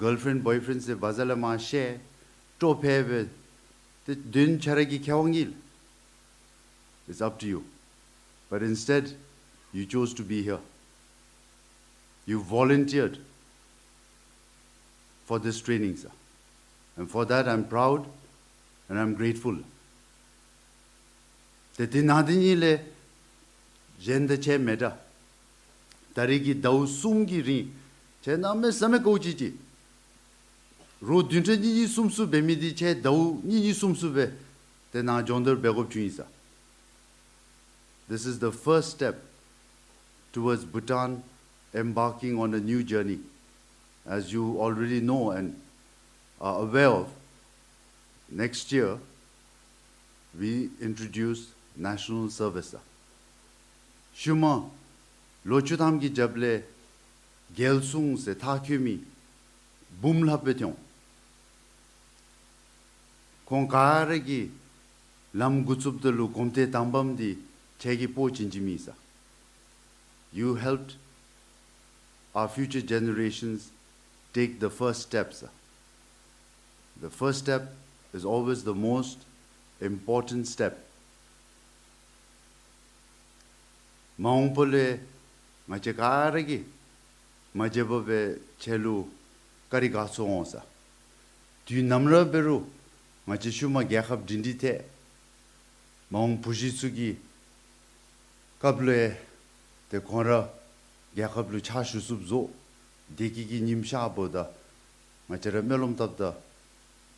གརལ་ཕི་རེནཌ་བོའི་ཕི་རེནཌ་ཟེར་བ་ཛ་ལས་མར་བཤལ། སྤྲོ་ཕལ་སྦེ་ཏེ་དོན་ཁྱེད་ར་གི་ཁེ་དབང་ཨིན་ལགས། It's up to you. But instead, you chose to be here. You volunteered for this training, sir. And for that, I'm proud and I'm grateful. ཏེ་དེ་ནང་འདི་ཉིད་ལས་གཞན་དང་ཁྱད་མེད་དྲགས། ད་རིས་ཀྱི་ཟླཝ་གསུམ་གྱི་རིང་ཁྱེད་གནམ་མེད་ས་མེད་དཀའཝ་སྤྱད་ཅི། རོགས་བདུན་ཕྲག་གཉིས་གཉིས་གསུམ་གསུམ་འབད་མི་འདི་ཁྱེད་ཟླཝ་གཉིས་གཉིས་གསུམ་གསུམ་སྦེ་ཏེ་ནཱ་སྦྱོང་བརྡར་འབད་དགོཔ་བྱུང་ཡི་ཟེར། This is the first step towards Bhutan embarking on a new journey. As you already know and are aware of, next year we introduce national service. ཤུལ་མ་ལོ་བཅུ་ཐམ་གྱི་རྒྱབ་ལས་རྒྱལ་སྲུང་ཟེར་མཐར་འཁྱོལ་མི་འབུམ་ལྷགཔ་སྦེ་ཐོན་འོང་། ཁོང་ག་ར་གིས་ལམ་འགོ་བཙུགསཔ་ད་ལུ་གོམ་ཐེངས་དང་པམ་འདི་ཁྱེད་ཀྱིས་སྤོ་བྱིན་བྱིནམ་ཨིན་ཟེར། You helped our future generations take the first steps. The first step is always the most important step. མ་འོངས་པ་ལུ་ང་བཅས་ག་ར་གིས་མ་བརྗེད་པར་སྦེ་ཁྱེད་ལུ་བཀའ་དྲིན་དགའ་ཚོར་འོང་ཟེར། དུས་ནམ་ར་འབད་རུང་ང་བཅས་ཤུལ་མ་རྒྱལ་ཁབ་སྒྲིང་སྒྲི་ཐལ། མ་འོངས་བུ་གཞི་ཚུ་གི་སྐབས་ལུ་ཡང་ཏེ་ཁོང་ར་རྒྱལ་ཁབ་ལུ་ཕྱག་ཞུ་ཚུགསཔ་བཟོ། བདེ་སྐྱིད་ཀྱི་ཉིམ་ཤརཝ་ད་ང་བཅས་ར་སྨོན་ལམ་བཏབ་ད་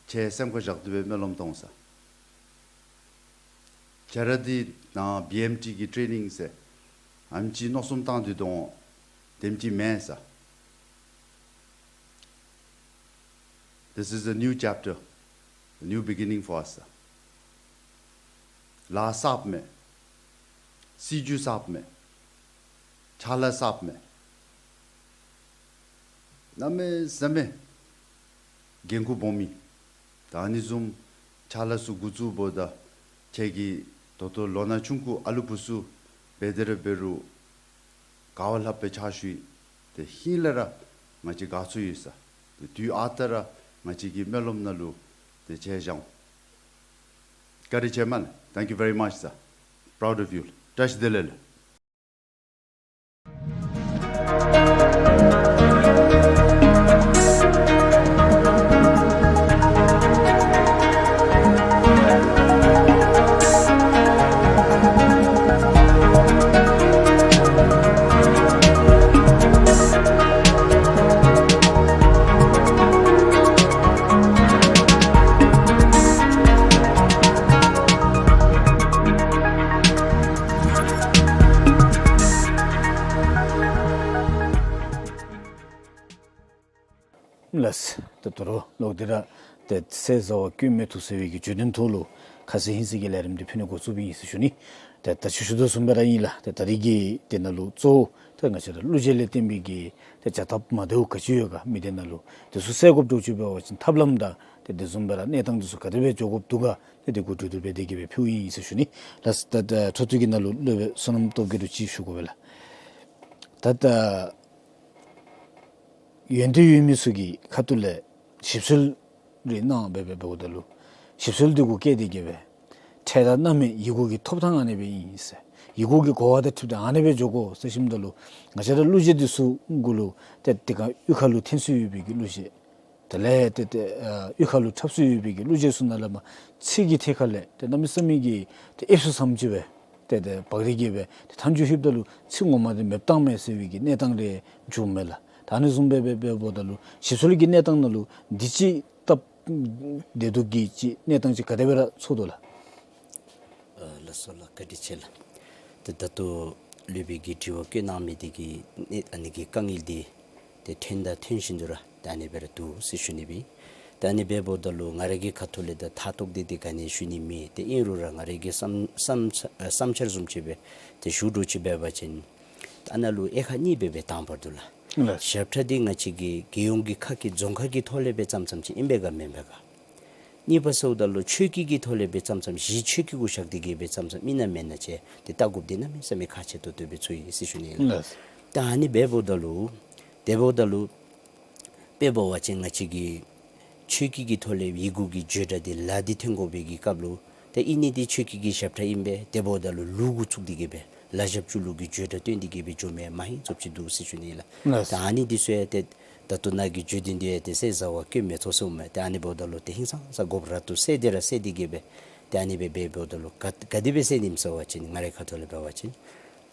ཁྱེད་སེམས་ཁར་བཞག་སྟེ་སྦེ་སྨོན་ལམ་བཏབ་འོང་ཟེར། ཁྱེད་ར་འདི་ནཱ་བི་ཨེམ་ཊི་གི་ཊེ་ནིང་ཟེར་ཨ་ནེམ་ཅིག་མནོ་བསམ་བཏང་སྟེ་འོང་དེམ་ཅིག་མེན་ཟེར། This is a new chapter. New beginning for us. ལཱ་གསརཔ་མས། སྲིད་བྱུས་གསརཔ་མས། ཕྱག་ལཱ་གསརཔ་མས། གནམ་མེད་ས་མེད་འགན་ཁུར་སྦོམ་ཨིན། ད་ཨ་ནི་བཟུམ་ཕྱག་ལཱ་ཚུ་འགོ་བཙུགསཔ་ད་ཁྱེད་ཀྱིས་ད་ལྟོ་ལོ་ན་ཆུང་ཀུ་ཨ་ལུ་བུ་ཚུ་འབད་དེ་ར་འབད་རུང་དགའ་བ་ལྷགཔ་སྦེ་ཕྱག་ཞུ་ཡི། ཏེ་ཧིང་ལས་ར་ང་བཅས་དགའ་ཚོར་ཡོད་ས། ཏེ་དུས་ཨ་རྟག་ར་ང་བཅས་ཀྱི་སྨོན་ལམ་ནང་ལུ་ཏེ་ཁྱེད་བཞག་འོང་། བཀའ་དྲིན་ཆེ་མས་ལགས། Thank you very much, sir. Proud of you. བཀྲ་ཤིས་བདེ་ལེགས་ལགས། ལགས། ད་ད་རུང་ལོག་སྟེ་ར་ཏེ་ཟས་ཟ་བ་སྐྱོན་མེད་དོ་ཟེར་བའི་གི་བརྗོད་དོན་ཐོག་ལུ་ཁ་གསལ་ཧིང་གསལ་གྱི་ལས་རིམ་འདི་ཕུལ་ནི་འགོ་བཙུགསཔ་ཨིན་ཟེར་ཞུ་ནི། ཏེ་ད་ཅི་ཞུ་དོ་བཟུམ་སྦེ་ར་ཨིན་ལགས། ཏེ་ད་རིས་ཀྱི་དེ་ནང་ལུ་གཙོ་བོ་ཏེ་ང་བཅས་ར་གླུ་གཞས་ལས་བརྟེན་པའི་གི་ཏེ་བྱ་ཐབས་མ་བདེཝ་ག་ཅི་ཡོད་ག་མི་སྡེ་ནང་ལུ་དེ་ཚུ་སེལ་དགོཔ་འདྲཝ་ཅིག་འབད་བ་ཅིན་ཐབས་ལམ་དང་ཏེ་དེ་བཟུམ་སྦེ་ར་གནས་སྟངས་དེ་ཚུ་ག་དེ་སྦེ་འགྱོ་དགོཔ་འདུག་ག་ཏེ་དེ་གུ་གྲོས་བསྡུར་འབད་དེ་གི་སྦེ་ཕུལཝ་ཨིན་ཟེར་ཞུ་ནི། ལགས། ད་ད་འཕྲོ་མཐུད་ཀྱི་ནང་ལུ་སློབ་དཔོན་བསོད་ནམས་སྟོབས་རྒྱས་ལུ་ཅིག་ཞུ་དགོ་པས་ལགས། ད་ད་ཡོན་ཏན་ཡོད་མི་ཚུ་གི་ཁ་ཐུག་ལས་ཞིབ་འཚོལ་རེ་གནང་སྦེ་སྦེ་འབདཝ་ད་ལུ་ཞིབ་འཚོལ་འདི་གུ་བཀལ་ཏེ་གི་སྦེ་འཕྲལ་དང་གནམ་མེད་ཡི་གུ་གི་ཐོབ་ཐང་ཨ་ནི་སྦེ་ཨིན་ཟེར། ཡི་གུ་གི་གོ་བ་དང་འཁྲིལ་ཏེ་ཨ་ནི་སྦེ་འགྱོ་དགོ་ཟེར་ཞུཝ་ད་ལུ་ང་བཅས་ར་གླུ་གཞས་འདི་ཚུ་གུ་ལུ་ཏེ་དེ་སྒང་གཡུས་ཁ་ལུ་འཐེན་སྲོལ་ཡོད་པའི་གི་གླུ་གཞས། དེ་ལས་ཏེ་ཏེ་ཨ་གཡུས་ཁ་ལུ་འཁྲབ་སྲོལ་ཡོད་པའི་གི་གླུ་གཞས་ཚུ་ནང་ལས་མར་ཚིག་གི་ཐད་ཁ་ལས་ཏེ་གནམ་མེད་ས་མེད་ཀྱི་ཏེ་ཨེབ་སུ་ཙམ་ཅིག་སྦེ་ཏེ་ཏེ་བག་རིལ་གྱི་སྦེ་ཏེ་མཐའ་མཇུག་ལྷོདཔ་ད་ལུ་ཚིག་ངོ་མ་འདི་མེདཔ་བཏངམ་མས་ཟེར་བའི་གི་གནས་སྟངས་རེ་བྱུངམ་མས་ལགས། ད་ཨ་ནི་བཟུམ་སྦེ་སྦེ་འབདཝ་ད་ལུ་ཞིབ་འཚོལ་གྱི་གནས་སྟངས་ནང་ལུ་འདི་ཅིག་སྟབས་བདེ་སྡུག་གི་ཅིག་གནས་སྟངས་ཅིག་ག་དེ་སྦེ་ར་ཚོར་དོ་ལགས། ཨ་ལགས་སོ་ལགས། བཀའ་དྲིན་ཆེ་ལགས། ཏེ་ད་ལྟོ་སློབ་དཔོན་གྱིས་དྲི་བ་བཀོད་གནང་མི་འདི་གི་གནས་ཨ་ནི་གི་དཀའ་ངལ་འདི་ཏེ་ཐོན་དང་ཐོན་བཞིན་དུ་ར་ད་ཨ་ནི་སྦེ་ར་འདུག་ཟེར་ཞུ་ནི་སྦེ། ད་ཨ་ནི་སྦེ་འབདཝ་ད་ལུ་ང་ར་གི་ཁ་ཐུག་ལས་ད་ཐག་ཐོག་འདི་ཏེ་ག་ནི་ཞུ་ནི་མེད། ཏེ་ཨིན་རུང་ར་ང་ར་གི་བསམ་བསམ་བསམ་འཆར་བཟུམ་ཅིག་སྦེ་ཏེ་ཞུ་འདྲཝ་ཅིག་འབད་བ་ཅིན་ད་ཨ་ནཱ་ལུ་དབྱེ་ཁག་གཉིས་སྦེ་སྦེ་དང་པར་འདུག་ལགས། ལགས། ཞབས་ཁྲ་འདི་ང་བཅས་ཀྱི་རྒྱལ་ཡོངས་ཀྱི་ཁག་གི་རྫོང་ཁག་གི་ཐོག་ལས་སྦེ་བརྩམས་བརྩམསམ་ཅིག་ཨིན་པས་ག་མེན་པས་ག། གཉིས་པ་ཟེརཝ་ད་ལུ་ཆོས་བརྒྱུད་ཀྱི་ཐོག་ལས་སྦེ་བརྩམས་བརྩམསམ་གཞི་ཆོས་བརྒྱུད་གུ་བཞག་སྟེ་གི་སྦེ་བརྩམས་བརྩམསམ་ཨིན་ན་མེན་ན་ཅིག་ཏེ་བལྟ་དགོཔ་འདི་གནམ་མེད་ས་མེད་ཁག་ཆེ་ཏོག་ཏོ་སྦེ་ཚོར་ཡི་ཟེར་ཞུ་ནི་ལགས། ལགས། ད་ཨ་ནི་སྦེ་འབདཝ་ད་ལུ་དེ་འབདཝ་ད་ལུ་དཔེ་འབད་བ་ཅིན་ང་བཅས་ཀྱི་ཆོས་བརྒྱུད་ཀྱི་ཐོག་ལས་ཡི་གུ་གི་བརྗོད་སྒྲ་འདི་ལ་འདི་ཐོན་དགོ་པའི་གི་སྐབས་ལུ་ཏེ་ཨིན་ནི་འདི་ཆོས་བརྒྱུད་ཀྱི་ཞབས་ཁྲ་ཨིན་པས། དེ་འབདཝ་ད་ལུ་ལུགས་གུ་བཙུགས་ཏེ་གི་སྦེ་ལ་ཞབས་ཀྱུ་ལུགས་ཀྱི་བརྗོད་སྒྲ་བཏོན་ཏེ་གི་སྦེ་འགྱོ་མི་མ་ཧིང་ཙམ་ཅིག་འདུག་ཟེར་ཞུ་ནི་ལགས། ལགས། ད་ཨ་ནི་འདི་ཚུ་ཡང་ཏེ་ད་ལྟོ་ནཱ་གི་བརྗོད་དོན་འདི་ཡང་ཏེ་ཟས་ཟ་བ་སྐྱོན་མེད་ཚོགས་ཟེརཝ་མས། ཏེ་ཨ་ནི་འབདཝ་ད་ལུ་ཏེ་ཧིང་སངས་ས་དགོཔ་ར་ཏེ་སེལ་ཏེ་ར་སེལ་ཏེ་གི་སྦེ་ཏེ་ཨ་ནི་སྦེ་འབད་འབདཝ་ད་ལུ་ག་ག་དེ་སྦེ་སེལ་ནི་ཨིནམ་ཟེར་བ་ཅིན་ང་རའི་ཁ་ཐུག་ལས་འབད་བ་ཅིན་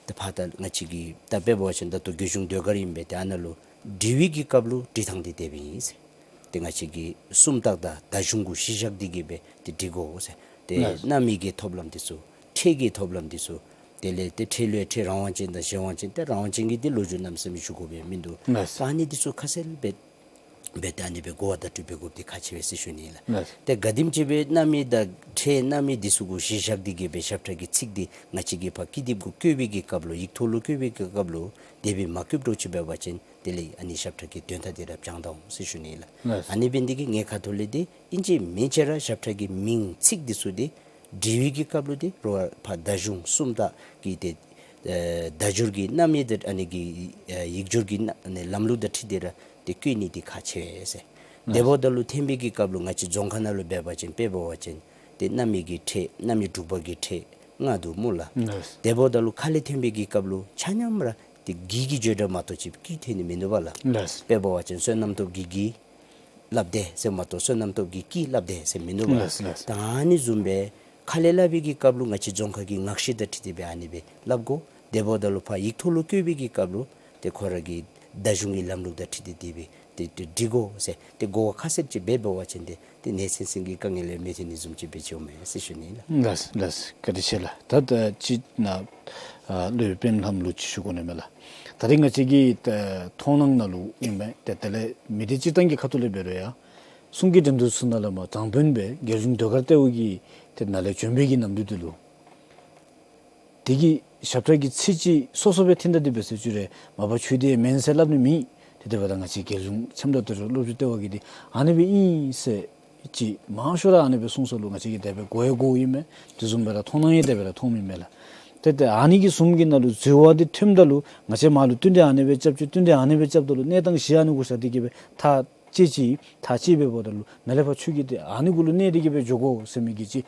ཏེ་ཕར་ད་ང་བཅས་ཀྱི་ད་དཔེ་འབད་བ་ཅིན་ད་ལྟོ་རྒྱལ་གཞུང་ཟློས་གར་ཨིན་པས། ཏེ་ཨ་ནཱ་ལུ་འབྲི་བའི་གི་སྐབས་ལུ་འབྲི་ཐངས་འདི་དེ་སྦེ་ཨིན་ཟེར། ཏེ་ང་བཅས་ཀྱི་སུམ་རྟགས་དང་བརྡ་གཞུང་གུ་གཞི་བཞག་སྟེ་གི་སྦེ་ཏེ་འབྲི་དགོ་ཟེར། ཏེ་ལགས། རྣམ་དབྱེ་གི་ཐོབ་ལམ་འདི་ཚུ་ཕྲད་ཀྱི་ཐོབ་ལམ་འདི་ཚུ་དེ་ལས་ཏེ་ཕྲད་ལུ་ཡང་ཕྲད་རང་དབང་ཅན་དང་གཞན་དབང་ཅན། ཏེ་རང་དབང་ཅན་གྱི་འདི་ལོ་རྒྱུས་གནམ་མེད་ས་མེད་ཞུ་དགོ་པའི་མིན་འདུག། ལགས། ད་ཨ་ནི་འདི་ཚུ་ཁ་གསལ་སྦེ་སྦེ་ད་ཨ་ནི་སྦེ་གོ་བ་བརྡ་སྤྲོད་འབད་དགོཔ་འདི་ཁག་ཆེ་བས་ཟེར་ཞུ་ནི་ལགས། ལགས། ཏེ་ག་དེམ་ཅིག་སྦེ་རྣམ་དབྱེ་དང་ཕྲད་རྣམ་དབྱེ་འདི་ཚུ་གུ་གཞི་བཞག་སྟེ་གི་སྦེ་ཞབས་ཁྲ་གི་ཚིག་འདི་ང་བཅས་ཀྱིས་ཕར་ཀི་དེབ་གུ་བཀོད་པའི་གི་སྐབས་ལུ་ཡིག་ཐོག་ལུ་བཀོད་པའི་གི་སྐབས་ལུ་དེ་སྦེ་མ་བཀོདཔ་འདྲཝ་ཅིག་འབད་བ་ཅིན་དེ་ལས་ཨ་ནི་ཞབས་ཁྲ་གི་དོན་དག་འདི་ར་བྱང་ད་འོང་ཟེར་ཞུ་ནི་ལགས། ལགས། ཨ་ནི་འབད་ནི་འདི་གིས་ངེའི་ཁ་ཐུག་ལས་འདི་ཨིན་ཅི་མིན་ཅི་ར་ཞབས་ཁྲ་གི་མིང་ཚིག་འདི་ཚུ་འདི་འབྲི་བའི་གི་སྐབས་ལུ་འདི་རོགས་ཕར་བརྡ་གཞུང་སུམ་རྟགས་ཀྱི་ཏེ་ཨེ་བརྡ་སྦྱོར་གྱི་རྣམ་དབྱེ་དང་ཨ་ནི་གི་ཨེ་ཡིག་སྦྱོར་གྱི་རྣམ་ཨ་ནི་ལམ་ལུགས་དང་འཁྲིལ་ཏེ་ར་ཏེ་བཀོད་ནི་འདི་ཁག་ཆེ་བས་ཟེར། ལགས། དེ་འབདཝ་ད་ལུ་ཐོན་པའི་གི་སྐབས་ལུ་ང་བཅས་རྫོང་ཁ་ནང་ལུ་འབད་བ་ཅིན་དཔེ་འབད་བ་ཅིན་ཏེ་རྣམ་དབྱེ་གི་ཕྲད་རྣམ་དབྱེ་དྲུག་པ་གི་ཕྲད་ལྔ་འདུག་སྨོ་ལགས། ལགས། དེ་འབདཝ་ད་ལུ་ཁ་ལས་ཐོན་པའི་གི་སྐབས་ལུ་ཆ་མཉམ་ར་ཏེ་གི་གི་བརྗོད་སྒྲ་མ་གཏོགས་ཅིག་ཀྱི་ཐོན་ནི་མིན་འདུག་པ་ལགས། ལགས། དཔེ་འབད་བ་ཅིན་བསོད་ནམས་སྟོབས་ཀྱིས་གི་སླབ་དེས་ཟེར་མ་གཏོགས་བསོད་ནམས་སྟོབས་ཀྱིས་ཀྱིས་སླབ་དེས་ཟེར་མིན་འདུག་པ། ལགས་ལགས། ད་ཨ་ནི་བཟུམ་སྦེ་ཁ་ལས་སླབ་པའི་གི་སྐབས་ལུ་ང་བཅས་རྫོང་ཁ་གི་ངག་བཤད་དང་འཁྲིལ་ཏེ་སྦེ་ཨ་ནི་སྦེ་སླབ་དགོ། དེ་འབདཝ་ད་ལུ་ཕར་ཡིག་ཐོག་ལུ་བཀོད་པའི་གི་སྐབས་ལུ་ཏེ་ཁོ་ར་གི་བརྡ་གཞུང་གི་ལམ་ལུགས་དང་འཁྲིལ་ཏེ་དེ་སྦེ་ཏེ་ཏེ་འབྲི་དགོ་ཟེར་ཏེ་གོ་བ་ཁ་གསལ་ཅིག་སྦེ་འབད་བ་ཅིན་ཏེ་ཏེ་ནད་སེལ་སེལ་གྱི་དཀའ་ངལ་ལས་མི་ཐོན་ནི་བཟུམ་ཅིག་སྦེ་འགྱོཝ་མས་ཟེར་ཞུ་ནི་ལགས། ལགས་ལགས། བཀའ་དྲིན་ཆེ་ལགས། ད་ད་ཅི་ནཱ་ཨ་སློབ་དཔོན་སྤེན་ལྷམོ་ལུ་ཅིག་ཞུ་དགོ་ནི་མས་ལགས། ད་རེས་ང་བཅས་ཀྱི་ད་མཐོང་སྣང་ནང་ལུ་ཨིན་མས། ཏེ་དེ་ལས་མི་སྡེ་སྤྱིར་བཏང་གི་ཁ་ཐུག་ལས་འབད་རུང་ཡང་ གསུང་གི་འགྲན་བསྡུར་ཚུ་ནང་ལས་མར་དྲང་དཔོན་སྦེ་རྒྱལ་གཞུང་ཟློས་གར་ལྟེ་བ་གི་ཏེ་ནང་ལས་བྱོན་པའི་གི་གནམ་དུས་འདི་ལུ་དེ་གི་ཞབས་ཁྲ་གི་ཚིག་ཅིག་སོ་སོ་སྦེ་འཐེན་ད་དེ་སྦེ་ཟེར་ཅི་རེ་མ་པ་ཁྱོད་དེ་མེན་ཟེར་སླབ་ནི་མེད། ཏེ་དེ་འབདཝ་ད་ང་བཅས་རྒྱལ་གཞུང་ཁྱིམ་བདག་ལྟེ་བ་སློབ་ཕྲུག་ལྟེ་བ་གིས་འདི་ཨ་ནི་སྦེ་ཨིན་ཟེར་ཅིག་མང་ཤོས་ར་ཨ་ནི་སྦེ་གསུངས་སོ་ལོ། ང་བཅས་ཀྱིས་དེ་སྦེ་གོ་ཡང་གོཝ་ཨིན་མས། དེ་བཟུམ་སྦེ་ར་མཐོང་སྣང་ཡང་དེ་སྦེ་ར་མཐོངམ་ཨིན་མས་ལགས། ཏེ་ཏེ་ཨ་ནི་གི་གསུམ་གྱི་ནང་ལུ་འཛོལ་བ་འདི་ཐོནམ་ད་ལུ་ང་བཅས་མར་ལུ་བསྟུན་ཏེ་ཨ་ནི་སྦེ་རྐྱབ་ཅི་བསྟུན་ཏེ་ཨ་ནི་སྦེ་རྐྱབ་ད་ལུ་གནས་སྟངས་གཞི་ཨ་ནི་གུ་བཞག་སྟེ་གི་སྦེ་ཐག་བཅད་ཅི། ཐག་བཅད་སྦེ་འབདཝ་ད་ལུ་མི་ལས་ཕར་ཁྱོད་ཀྱིས་ཏེ་ཨ་ནི་གུ་ལུ་གནས་ཏེ་གི་སྦེ་འགྱོ་དགོ་ཟེར་མི་གི་ཅིག་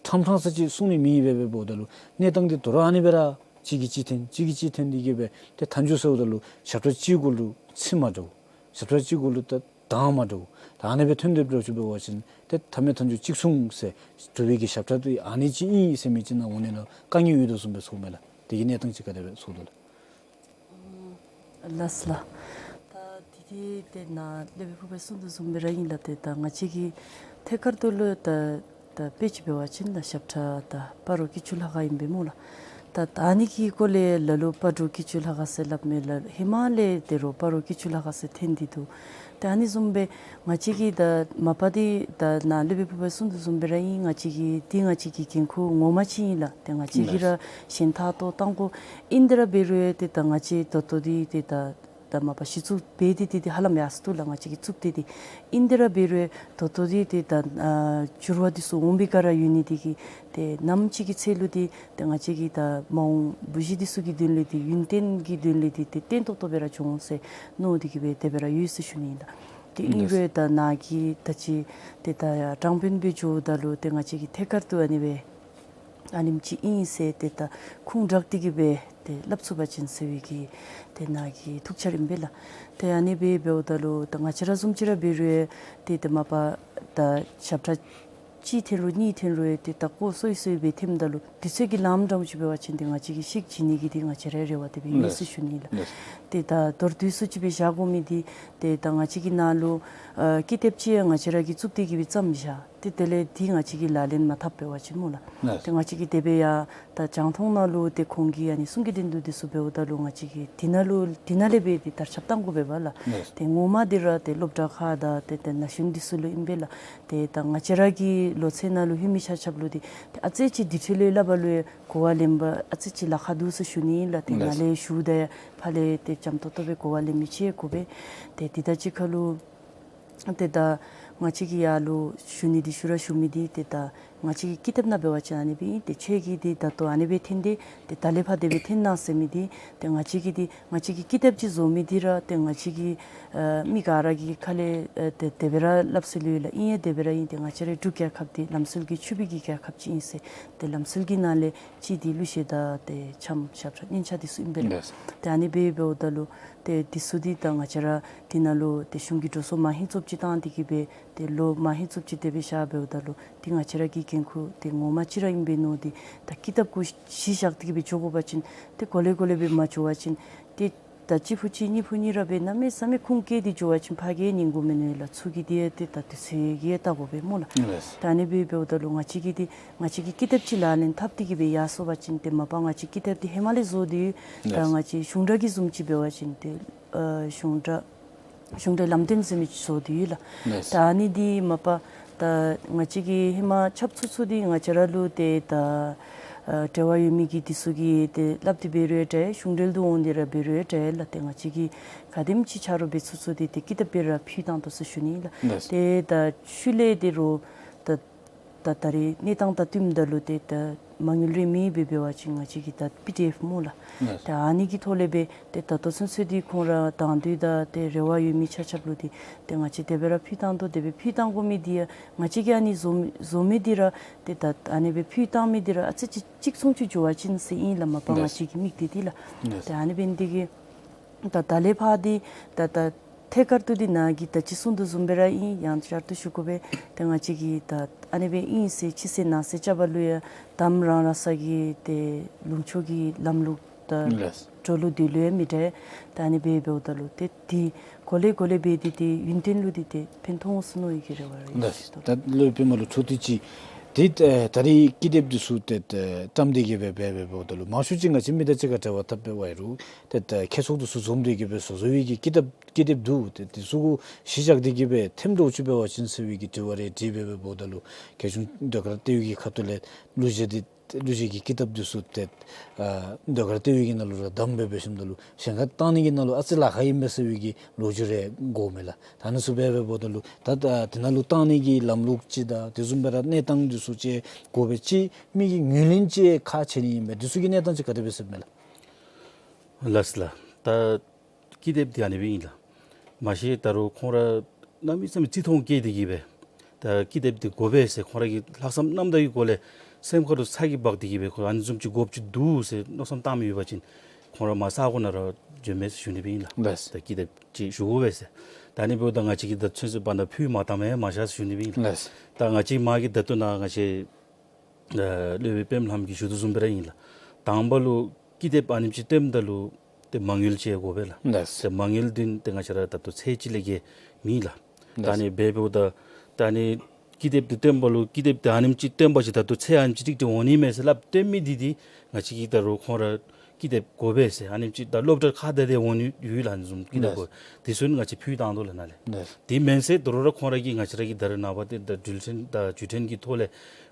ཕྲང་ཕྲང་ས་ཅིག་གསུང་ནི་མེད་པས། འབདཝ་ད་ལུ་གནས་སྟངས་འདི་དོ་རུང་ཨ་ནི་སྦེ་ར་གཅིག་གིས་གཅིག་འཐེན་གཅིག་གིས་གཅིག་འཐེན་ཏེ་གི་སྦེ་ཏེ་མཐའ་མཇུག་ཟེརཝ་ད་ལུ་ཞབས་ཁྲ་གཅིག་གུ་ལུ་ཚིག་མ་འདྲཝ་ཞབས་ཁྲ་གཅིག་གུ་ལུ་ད་གདངས་མ་འདྲཝ་ད་ཨ་ནི་སྦེ་ཐོན་ཏེ་འགྱོ་ཅི། འབད་བ་ཅིན་ཏེ་མཐའ་མའི་མཐའ་མཇུག་གཅིག་མཚུངས་ཟེར་གྲུབ་པའི་གི་ཞབས་ཁྲ་འདི་ཨ་ནི་ཅིག་ཨིན་ཟེར་མི་ཅིག་ནཱ་འོང་ནི་ནང་དཀའ་ངལ་ཡོད་དོ་བཟུམ་སྦེ་ཚོརཝ་མས་ལགས། དེ་གི་གནས་སྟངས་ཅིག་ག་དེ་སྦེ་ཚོར་དོ་ལགས། ལགས་ལགས། ད་དེ་དེ་ཏེ་ནཱ་སློབ་དཔོན་ཕུར་པས་གསུངས་དོ་བཟུམ་སྦེ་ར་ཨིན་ལགས། ཏེ་ད་ང་བཅས་ཀྱི་ཐད་ཀར་དུ་ལུ་ད་ད་དཔེ་ཅིག་འབད་བ་ཅིན་ད་ཞབས་ཁྲ་ད་སྤ་རོ་སྐྱིད་ཆུ་ལྷ་ཁང་ཨིན་པས་སྨོ་ལགས། ད་ད་ཨ་ནི་གི་སྐོར་ལས་ལ་ལུ་སྤ་རོ་སྐྱིད་ཆུ་ལྷ་ཁང་ཟེར་སླབ་མས་ལགས། ཧེ་མ་ལས་དེ་རུང་སྤ་རོ་སྐྱིད་ཆུ་ལྷ་ཁང་ཟེར་འཐེན་ཏེ་འདུག། ད་ཨ་ནི་བཟུམ་སྦེ་ང་བཅས་ཀྱིས་ད་མ་པ་འདི་ད་ནཱ་སློབ་དཔོན་ཕུར་པས་གསུངས་དོ་བཟུམ་སྦེ་ར་ཨིན། ང་བཅས་ཀྱི་འདི་ང་བཅས་ཀྱི་འགན་ཁུར་ངོ་མ་ཅིག་ཨིན་ལགས། ཏེ་ང་བཅས་ཀྱིས་ར་ཞེན་ཐག་ཏོ་བཏང་དགོ། ཨིན་དེ་ར་འབད་རུང་ཏེ་ད་ང་བཅས་ད་ལྟོ་འདི་ཏེ་ད་ད་མ་པ་གཞི་བཙུགས་འབད་དེ་ཏེ་ཏེ་ཧ་ལམ་ཡར་སོ་ནུག་ལགས། ང་བཅས་ཀྱིས་བཙུགས་ཏེ་ཏེ་ཨིན་དེ་ར་འབད་རུང་ད་ལྟོ་འདི་ཏེ་ད་ཨ་འགྱུར་བ་འདི་ཚུ་འོང་བའི་སྒང་ར་ཡོད་ནི་འདི་གིས་ཏེ་ནམ་ཅིག་གི་ཚེ་ལུ་འདི་ཏེ་ང་བཅས་ཀྱིས་ད་མ་འོངས་བུ་གཞི་འདི་ཚུ་གི་དོན་ལུ་འདི་ཡུན་བརྟན་གྱི་དོན་ལུ་འདི་ཏེ་བརྟན་ཏོག་ཏོ་སྦེ་ར་འགྱོ་འོང་ཟེར་མནོ་སྟེ་གི་སྦེ་དེ་སྦེ་ར་ཡོད་ཟེར་ཞུ་ནི་ཨིན་ལགས། ཏེ་ཨིན་རུང་ད་ནཱ་གིས་ད་ཅི་ཏེ་ད་དྲང་དཔོན་སྦེ་འགྱོཝ་ད་ལུ་ཏེ་ང་བཅས་ཀྱིས་ཐད་ཀར་དུ་ཨ་ནི་སྦེ་ཨ་ནེམ་ཅིག་ཨིན་ཟེར་ཏེ་ད་ཁུངས་དྲངས་ཏེ་གི་སྦེ་ཏེ་སླབ་ཚུགས་པ་ཅིན་ཟེར་བའི་གི་ཏེ་ནཱ་གི་ཐུགས་འཆར་ཨིན་པས་ལགས། ཏེ་ཨ་ནི་སྦེ་འབདཝ་ད་ལུ་ད་ང་བཅས་ར་བཟུམ་ཅིག་ར་འབད་རུང་ཏེ་ཏེ་མ་པ་ད་ཞབས་ཁྲ་གཅིག་འཐེན་རུང་གཉིས་འཐེན་རུང་ཏེ་ད་ཁོ་སོ་སོ་སྦེ་འཐེནམ་ད་ལུ་དུས་ཚོད་ཀྱི་ལངམ་འདྲཝ་ཅིག་འབད་བ་ཅིན་ཏེ་ང་བཅས་ཀྱིས་ཤིག་བྱིན་ནི་གི་ཏེ་ང་བཅས་རའི་རེ་བ་དེ་སྦེ་ཡོད་ཟེར་ཞུ་ནི་ལགས། ཏེ་ད་མདོར་བསྡུས་སུ་ཅིག་སྦེ་བཞག་དགོ་མི་འདི་ཏེ་ད་ང་བཅས་ཀྱི་ནཱ་ལུ་ཨ་ཀི་དེབ་ཅིག་ཡང་ང་བཅས་ར་གིས་བཙུགས་ཏེ་གི་སྦེ་བརྩམས་བཞག། ཏེ་དེ་ལས་འདི་ང་བཅས་ཀྱིས་ལག་ལེན་མ་འཐབ་འབད་བ་ཅིན་སྨོ་ལགས། ཏེ་ང་བཅས་ཀྱིས་དེ་སྦེ་ཡང་ད་རྒྱང་མཐོང་ནང་ལུ་ཏེ་ཁོང་གི་ཨ་ནི་གསུང་གི་འགྲན་བསྡུར་འདི་ཚུ་འབདཝ་ད་ལུ་ང་བཅས་ཀྱིས་འདི་ནང་ལུ་འདི་ནང་ལས་སྦེ་ཏེ་དར་ཁྱབ་བཏང་དགོ་པས་ལགས། ཏེ་ངོ་མ་འདི་ར་ཏེ་སློབ་གྲྭ་ཁག་དང་ཏེ་ཏེ་ན་གཞོན་འདི་ཚུ་ལུ་ཨིན་པས་ལགས། ཏེ་ད་ང་བཅས་ར་གི་ལོ་ཚད་ནང་ལུ་ལྷོད་མི་ཆ་ཁྱབ་ལུ་ཏེ་ཏེ་ཨ་ཙི་ཅིག་འདི་འཕྲོ་ལས་སླབ་པ་ལུ་གོ་བ་ལེན་པ་ཨ་ཙི་ཅིག་ལཱ་ཁག་འདུག་ཟེར་ཞུ་ནི་ལགས། ཏེ་ནཱ་ལས་ཞུཝ་ད་ཕར་ལས་ཏེ་འཇམ་ཏོག་ཏོ་སྦེ་གོ་བ་ལེན་མི་ཅིག་དགོ་པས། ཏེ་འདི་དང་གཅིག་ཁར་ལུ་ཏེ་ད་ང་བཅས་ཀྱིས་ཡར་ལུ་ཞུ་ནི་འདི་ཞུ་ར་ཞུ་མི་འདི་ཏེ་ད་ང་བཅས་ཀྱི་ཀི་དེབ་ནང་འབད་བ་ཅིན་ཨ་ནི་སྦེ་ཨིན། ཏེ་ཁྱེད་ཀྱིས་འདི་ད་ལྟོ་ཨ་ནི་སྦེ་འཐེན་ཏེ་ཏེ་ད་ལས་ཕར་དེ་སྦེ་འཐེན་གནང་ཟེར་མི་འདི་ཏེ་ང་བཅས་ཀྱིས་འདི་ང་བཅས་ཀྱི་ཀི་དེབ་ཅིག་བཟོ་མི་འདི་ར་ཏེ་ང་བཅས་ཀྱི་ཨ་མི་ག་ར་གི་ཁ་ལས་ཨ་ཏེ་དེ་སྦེ་ར་སླབ་སྲོལ་ཡོད་ལགས། ཨིན་ཡང་དེ་སྦེ་ར་ཨིན། ཏེ་ང་བཅས་རའི་འབྲུག་རྒྱལ་ཁབ་འདི་ལམ་སྲོལ་གྱི་ཕྱུག་པའི་གི་རྒྱལ་ཁབ་ཅིག་ཨིན་ཟེར། ཏེ་ལམ་སྲོལ་གྱི་ནང་ལས་གཅིག་འདི་གླུ་གཞས་དང་ཏེ་འཆམ་ཞབས་ཁྲ་སྙན་ཆ་འདི་ཚུ་ཨིན་པས་ལགས། ཏེ་ཨ་ནི་སྦེ་འབདཝ་ད་ལུ་ཏེ་འདི་ཚུ་འདི་ད་ང་བཅས་ར་འདི་ནང་ལུ་ཏེ་གཞུང་གི་འགྲོ་སོང་མང་ཧེང་ཙམ་ཅིག་བཏང་སྟེ་གི་སྦེ་ཏེ་ལོ་མང་ཧེང་ཙམ་ཅིག་དེ་སྦེ་བཞག་འབདཝ་ད་ལུ་འདི་ང་བཅས་ར་གི་འགན་ཁུར་འདི་ངོ་མ་ཅིག་ར་ཨིན་པས་མནོ་སྟེ་ད་ཀི་དེབ་གུ་གཞི་བཞག་སྟེ་གི་སྦེ་འགྱོ་དགོ་པ་ཅིན་ཏེ་གོ་ལེ་གོ་ལེ་སྦེ་མ་འགྱོ་བ་ཅིན་ཏེ་ད་གཅིག་ཕུད་གཅིག་གཉིས་ཕུད་གཉིས་ར་སྦེ་གནམ་མེད་ས་མེད་ཁུངས་བཀལ་ཏེ་འགྱོ་བ་ཅིན་ཕར་གིས་ཉན་དགོ་མི་ནི་ལགས། ཚུར་གིས་འདི་ཡང་ཏེ་ད་དུས་ཚོད་ཀྱིས་ཡང་བལྟ་དགོ་པས་སྨོ་ལགས། ལགས། ད་ཨ་ནི་སྦེ་འབདཝ་ད་ལུ་ང་བཅས་ཀྱིས་འདི་ང་བཅས་ཀྱི་ཀི་དེབ་ཅིག་ལག་ལེན་འཐབ་སྟེ་གི་སྦེ་ཡར་སོང་པ་ཅིན་ཏེ་མ་པ་ང་བཅས་ཀྱིས་ཀི་དེབ་འདི་ཧེ་མ་ལས་བཟོ་སྟེ་ཡོད། ད་ལགས། ང་བཅས་གཞུང་འབྲེལ་གྱི་བཟུམ་ཅིག་འབད་བ་ཅིན་ཏེ་ཨ་གཞུང་འབྲེལ་གཞུང་འབྲེལ་ལམ་སྟོན་ཟེར་མི་ཅིག་བཟོ་སྟེ་ཡོད་ལགས། ལགས། ད་ཨ་ནི་འདི་མ་པ་ད་ང་བཅས་ཀྱིས་ཧེ་མ་ཁྱབ་ཚུགས་ཚུགས་འདི་ང་བཅས་ར་ལུ་ཏེ་ད་ཨ་འབྲེལ་བ་ཡོད་མི་གི་འདི་ཚུ་གིས་ཏེ་སླབ་སྟེ་འབད་རུང་ཡང་འདྲ། གཞུང་འབྲེལ་དུ་འོང་སྟེ་ར་འབད་རུང་ཡང་འདྲ་ལགས། ཏེ་ང་བཅས་ཀྱིས་ག་དེམ་ཅིག་ཆ་རོགས་འབད་ཚུགས་ཚུགས་འདི་ཏེ་ཀི་དེབ་སྦེ་ར་ཕུལ་བཏང་དོ་ཟེར་ཞུ་ནི་ལགས། ལགས། ཏེ་ད་ཤུལ་ལས་ཏེ་རོགས་ད་ད་ད་རེས་གནས་སྟངས་དང་བསྟུནམ་ད་ལུ་ཏེ་ད་མ་དངུལ་རེ་མེད་པས། འབད་བ་ཅིན་ང་བཅས་ཀྱིས་ད་པི་ཌི་ཨེཕ་སྨོ་ལགས། ལགས། ད་ཨ་ནི་གི་ཐོག་ལས་སྦེ་ཏེ་ད་ལྟོ་ཚུན་ཚོད་འདི་ཁོང་ར་དང་འདོད་དང་ཏེ་རེ་བ་ཡོད་མི་ཆ་ཁྱབ་ལུ་འདི་ཏེ་ང་བཅས་དེ་སྦེ་ར་ཕུལ་བཏང་དོ། དེ་སྦེ་ཕུལ་བཏང་དགོ་མི་འདི་ཡང་ང་བཅས་ཀྱིས་ཨ་ནི་བཟོ་བཟོ་མི་འདི་ར་ཏེ་ད་ཨ་ནི་སྦེ་ཕུལ་བཏང་མི་འདི་ར་ཨ་ཙི་ཅིག་གཅིག་མཚུངས་ཅིག་འགྱོ་བ་ཅིན་ཟེར་ཨིན་ལགས། མ་པ་ང་ལགས། བཅས་ཀྱི་དམིགས་གཏད་འདི་ལགས། ལགས། ཏེ་ཨ་ནི་འབད་ནི་འདི་གིས་ད་ད་ལས་ཕར་འདི་ད་ད་ཐད་ཀར་དུ་འདི་ནཱ་གིས་ད་ཅི་གསུངས་དོ་བཟུམ་སྦེ་ར་ཨིན། ཡང་བསྐྱར་དུ་ཞུ་དགོ་པས། ཏེ་ང་བཅས་ཀྱིས་ད་ཨ་ནི་སྦེ་ཨིན་ཟེར་ཕྱི་གསལ་ནང་གསལ་རྐྱབ་པ་ལུ་ཡང་དམ་རང་རང་ས་གི་ཏེ་ལུང་ཕྱོགས་ཀྱི་ལམ་ལུགས་ད་ལགས། འགྲོ་ལུགས་འདི་ལུ་ཡང་མི་འདྲ། ད་ཨ་ནི་སྦེ་འབདཝ་ད་ལུ་ཏེ་འདི་གོ་ལེ་གོ་ལེ་སྦེ་འདི་ཏེ་ཡུན་བརྟན་ལུ་འདི་ཏེ་ཕན་ཐོགས་འོང་ཟེར་མནོ་བའི་གི་རེ་བ་ར་ཡོད་ལགས། ཟེར་དོ། ད་ལོག་པའི་མ་ལུ་ཚོགས་འདུ་ཅིག་ ཏེ་ད་རིས་ཀི་དེབ་འདི་ཚུ་ཏེ་བཀྲམ་སྟེ་གི་སྦེ་འབད་འབདཝ་ད་ལུ་མང་ཤོས་ཅིག་ང་བཅས་མི་དང་གཅིག་ཁར་འབྲེལ་བ་འཐབ་པའི་བར་རུ་ཏེ་ཁྱད་ཚོགས་འདི་ཚུ་འཛོམས་ཏེ་གི་སྦེ་བཟོ་བཟོ་བའི་གི་ཀི་དེབ་ཀི་དེབ་འདུག། ཏེ་འདི་ཚུ་གུ་གཞི་བཞག་སྟེ་གི་སྦེ་འཐེནམ་འདྲཝ་ཅིག་འབད་བ་ཅིན་ཟེར་བའི་གི་དྲི་བ་རེ་དྲིས་འབད་འབདཝ་ད་ལུ་རྒྱལ་གཞུང་ཟློས་གར་ལྟེ་བའི་གི་ཁ་ཐུག་ལས་གླུ་གཞས་འདི་གླུ་གཞས་ཀྱི་ཀི་དེབ་འདི་ཚུ་ཏེ་ཨ་ཟློས་གར་ལྟེ་བའི་གི་ནང་ལུ་ར་བདམས་སྦེ་འབད་ཞིནམ་ད་ལུ་གཞན་ཁར་བཏང་ནི་གི་ནང་ལུ་ཨ་ཙི་ལཱ་ཁག་ཨིན་མས་ཟེར་བའི་གི་ལོ་རྒྱུས་རེ་གོཝ་མས་ལགས། ད་ཨ་ནི་ཚུ་འབད་འབདཝ་ད་ལུ་ད་ཨ་དེ་ནང་ལུ་བཏང་ནི་གི་ལམ་ལུགས་ཅིག་དང་དེ་བཟུམ་སྦེ་ར་གནས་སྟངས་འདི་ཚུ་ཅིག་གོ་བའི་ཅིག་མི་གི་ངོས་ལེན་ཅིག་ཁག་ཆེ་ནི་ཨིན་པས། འདི་ཚུ་གི་གནས་སྟངས་ཅིག་ག་དེ་སྦེ་ཟེར་མས་ལགས། ལགས་ལགས། ད་ཀི་དེབ་འདི་ཨ་ནི་སྦེ་ཨིན་ལགས། མ་གཞི་ད་རུང་ཁོང་ར་གནམ་མེད་ས་མེད་བརྩི་མཐོང་བསྐྱེད་དེ་གི་སྦེ་ད་ཀི་དེབ་འདི་དགོ་པས་ཟེར་ཁོང་ར་གི་ལྷག་བསམ་རྣམ་དག་གི་སྒོ་ལས་སེམས་ཁ་ལུ་ཚ་གྱང་འབག་སྟེ་གི་སྦེ་ཁོང་ཨ་ནི་བཟུམ་ཅིག་དགོཔ་ཅིག་འདུག་ཟེར་མནོ་བསམ་བཏང་མི་ཡོད་པ་ཅིན་ཁོང་ར་མར་ས་གོ་ནང་ར་བྱོན་མས་ཟེར་ཞུ་ནི་སྦེ་ཨིན་ལགས། ལགས། ད་ཀི་དེབ་ཅིག་ཞུ་དགོ་པས་ཟེར། ད་ཨ་ནི་འབདཝ་ད་ང་བཅས་ཀྱིས་ད་ཚུན་ཚོད་བར་ན་ཕུལ་མ་བཏང་མས་མ་བཞག་ཟེར་ཞུ་ནི་སྦེ་ཨིན་ལགས། ལགས། ད་ང་བཅས་མ་གི་ད་ལྟོ་ནཱ་ང་བཅས་ཨ་སློབ་དཔོན་པདྨ་ལྷམ་གྱིས་ཞུ་དོ་བཟུམ་སྦེ་ར་ཨིན་ལགས། དང་པ་ལུ་ཀི་དེབ་ཨ་ནེམ་ཅིག་བཏོནམ་ད་ལུ་ཏེ་མ་དངུལ་ཅིག་དགོ་པས་ལགས། ལགས། ཏེ་མ་དངུལ་འདི་ཏེ་ང་བཅས་ར་ད་ལྟོ་ཚད་ཅིག་ལས་བརྒལ་མེད་ལགས། ལགས། ད་ཨ་ནི་འབད་འབདཝ་ད་ད་ཨ་ནི་ཀི་དེབ་འདི་བཏོན་པ་ལུ་ཀི་དེབ་འདི་ཨ་ནེམ་ཅིག་བཏོན་པ་ཅིན་ད་ལྟོ་ཚད་ཨ་ནེམ་ཅིག་ཀྲིག་ཀྲི་འོང་ནི་མས་ཟེར་སླབ་བཏོན་མི་འདི་འདི་ང་བཅས་ཀྱིས་ད་རུང་ཁོང་ར་ཀི་དེབ་དགོ་པས་ཟེར་ཨ་ནེམ་ཅིག་ད་སློབ་གྲྭ་ཁག་དེ་དེ་འོང་ནི་ཡོད་ལགས། ཨ་ནི་བཟུམ་ཀི་དེབ་དགོ། ལགས། དེ་ཚུ་ང་བཅས་ཕུལ་བཏང་དོ་ལགས་ནཱ་ལས། ལགས། དེ་མེན་ཟེར་དོ་རུང་ར་ཁོང་ར་གིས་ང་བཅས་ར་གི་ད་རེས་ནངས་པ་ཏེ་ད་འགྲུལ་འཕྲིན་ད་བརྒྱུད་འཕྲིན་གྱི་ཐོག་ལས་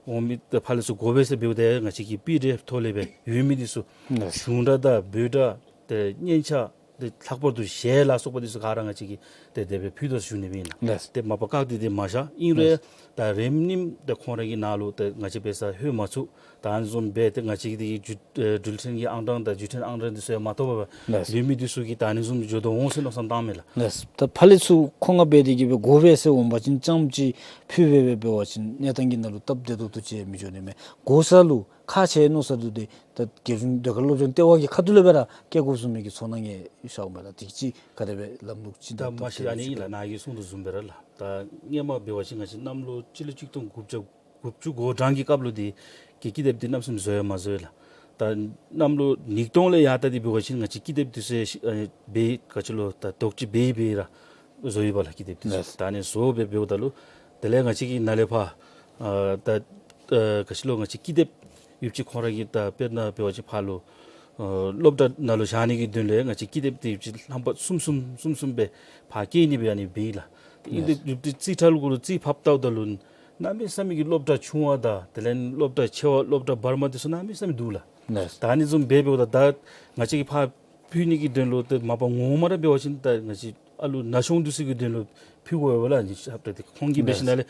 འོང་མི་ད་ཕར་ལས་ཚུར་དགོ་པས་ཟེར་འབདཝ་ད་ང་བཅས་ཀྱིས་པི་ཌི་ཨེཕ་ཐོག་ལས་སྦེ་ཡོད་མི་འདི་ཚུ་ལགས། གཞུང་སྒྲ་དང་འབོད་སྒྲ་ཏེ་སྙན་ཆ་ཏེ་ལྷག་པར་དུ་གཞས་ལ་སོགས་པ་འདི་ཚུ་ག་ར་ང་བཅས་ཀྱིས་ཏེ་དེ་སྦེ་ཕུལ་དོ་ཟེར་ཞུ་ནི་སྦེ་ཨིན་ལགས། ལགས། ཏེ་མ་པ་བཀག་སྟེ་ཏེ་མ་བཞག། ཨིན་རུང་ལགས། ད་རིམ་གཉིས་ཏེ་ཁོང་ར་གི་ནང་ལུ་ཏེ་ང་བཅས་འབད་སར་ལྷོད་མ་ཚུགས། ད་ཨ་ནི་བཟུམ་སྦེ་ཏེ་ང་བཅས་ཀྱི་འགྲུལ་འགྲུལ་འཕྲིན་གྱི་ཨང་གྲངས་དང་བརྒྱུད་འཕྲིན་ཨང་གྲངས་འདི་ཚུ་ཡང་མ་ཐོབ་པར་ལགས། ལུས་མི་འདི་ཚུ་གིས་ད་ཨ་ནི་བཟུམ་འགྱོ་དོ་འོང་ཟེར་མནོ་བསམ་བཏངམ་མས་ལགས། ལགས། ད་ཕར་ལས་ཚུར་ཁོང་ང་འབད་དེ་གི་སྦེ་དགོ་པས་ཟེར་འོང་པ་ཅིན་རྐྱངམ་ཅིག་ཕུལ་སྦེ་འབད་འབད་བ་ཅིན་གནས་སྟངས་ཀྱི་ནང་ལུ་སྟབས་བདེ་ཏོག་ཏོ་ཅིག་མི་འགྱོ་ནི་མས། དགོ་ས་ལུ་ཁག་ཆེ་མནོ་ས་འདུག། ཏེ་ད་རྒྱལ་གཞུང་ཟློས་གར་སློབ་སྦྱོང་ལྟེ་བ་གི་ཁ་ཐུག་ལས་སྦེ་ར་བཀལ་དགོཔ་བཟུམ་མའི་གི་ཚོར་སྣང་ཡང་ཤརཝ་མས་ལགས། དེ་ཅིག་ག་དེ་སྦེ་ལམ་ལུགས་ཅིག་ད་མ་གཞི་ཨ་ནི་ཨིན་ལགས། ནཱ་གིས་གསུངས་དོ་བཟུམ་སྦེ་ར་ལགས། ད་སྔོན་མ་འབད་བ་ཅིན་ང་བཅས་གནམ་ལོ་སྤྱི་ལོ་གཅིག་སྟོང་དགུ་བརྒྱ་དགུ་བཅུ་གོ་གྲངས་ཀྱི་སྐབས་ལུ་འདི་གི་ཀི་དེབ་འདི་གནམ་མེད་ས་མེད་བཟོ་ཡང་མ་བཟོ་ཡི་ལགས། ད་གནམ་ལོ་ཉིས་སྟོང་ལས་ཡར་ད་འདི་འབད་བ་ཅིན་ང་བཅས་ཀི་དེབ་འདི་ཚུ་ཨ་འབད་ག་ཅི་ལོ་ད་དོག་ཅིག་འབད་འབད་ར་བཟོ་ཡི་པ་ལགས་ཀི་དེབ་འདི་ཚུ། ལགས། ད་ཨ་ནི་བཟོ་སྦེ་འབདཝ་ད་ལུ་དེ་ལས་ང་བཅས་ཀྱིས་ནཱ་ལས་ཕར་ཨ་ད་ཨ་ག་ཅི་ལོ་ང་བཅས་ཀི་དེབ་ཡོདཔ་ཅིག་ཁོང་ར་གིས་ད་དཔེར་ན་འབད་བ་ཅིན་ཕར་ལུ་ཨ་སློབ་གྲྭ་ནང་ལུ་བཞག་ནི་གི་དོན་ལས་ང་བཅས་ཀི་དེབ་འདི་ཡོདཔ་ཅིག་ལྷམ་པ་གསུམ་གསུམ་གསུམ་གསུམ་སྦེ་ཕར་བཀལ་ནི་སྦེ་ཨ་ནི་འབད་ཡི་ལགས། ཨིན་ཏེ་ཡོདཔ་ཅིག་རྩིས་ཁྲ་ལུ་གུ་ལུ་རྩིས་ཕབ་བལྟཝ་ད་ལུ་གནམ་མེད་ས་མེད་ཀྱི་སློབ་གྲྭ་ཆུང་བ་དང་དེ་ལས་སློབ་གྲྭ་ཆེ་བ་སློབ་གྲྭ་བར་མ་འདི་ཚུ་གནམ་མེད་ས་མེད་འདུག་ལགས། ལགས། ད་ཨ་ནི་བཟུམ་སྦེ་འབདཝ་ད་ད་ང་བཅས་ཀྱིས་ཕར་ཕུལ་ནི་གི་དོན་ལུ་ཏེ་མ་པ་ངོ་མ་ར་འབད་བ་ཅིན་ད་ང་བཅས་ཨ་ལུ་ན་ཆུང་འདི་ཚུ་གི་དོན་ལུ་ཕུལ་དགོ་པས་ལགས། ཨ་ནི་ཞབས་ཏོག་འདི་ཁོང་གིས་འབད་ཞིནམ་ལས་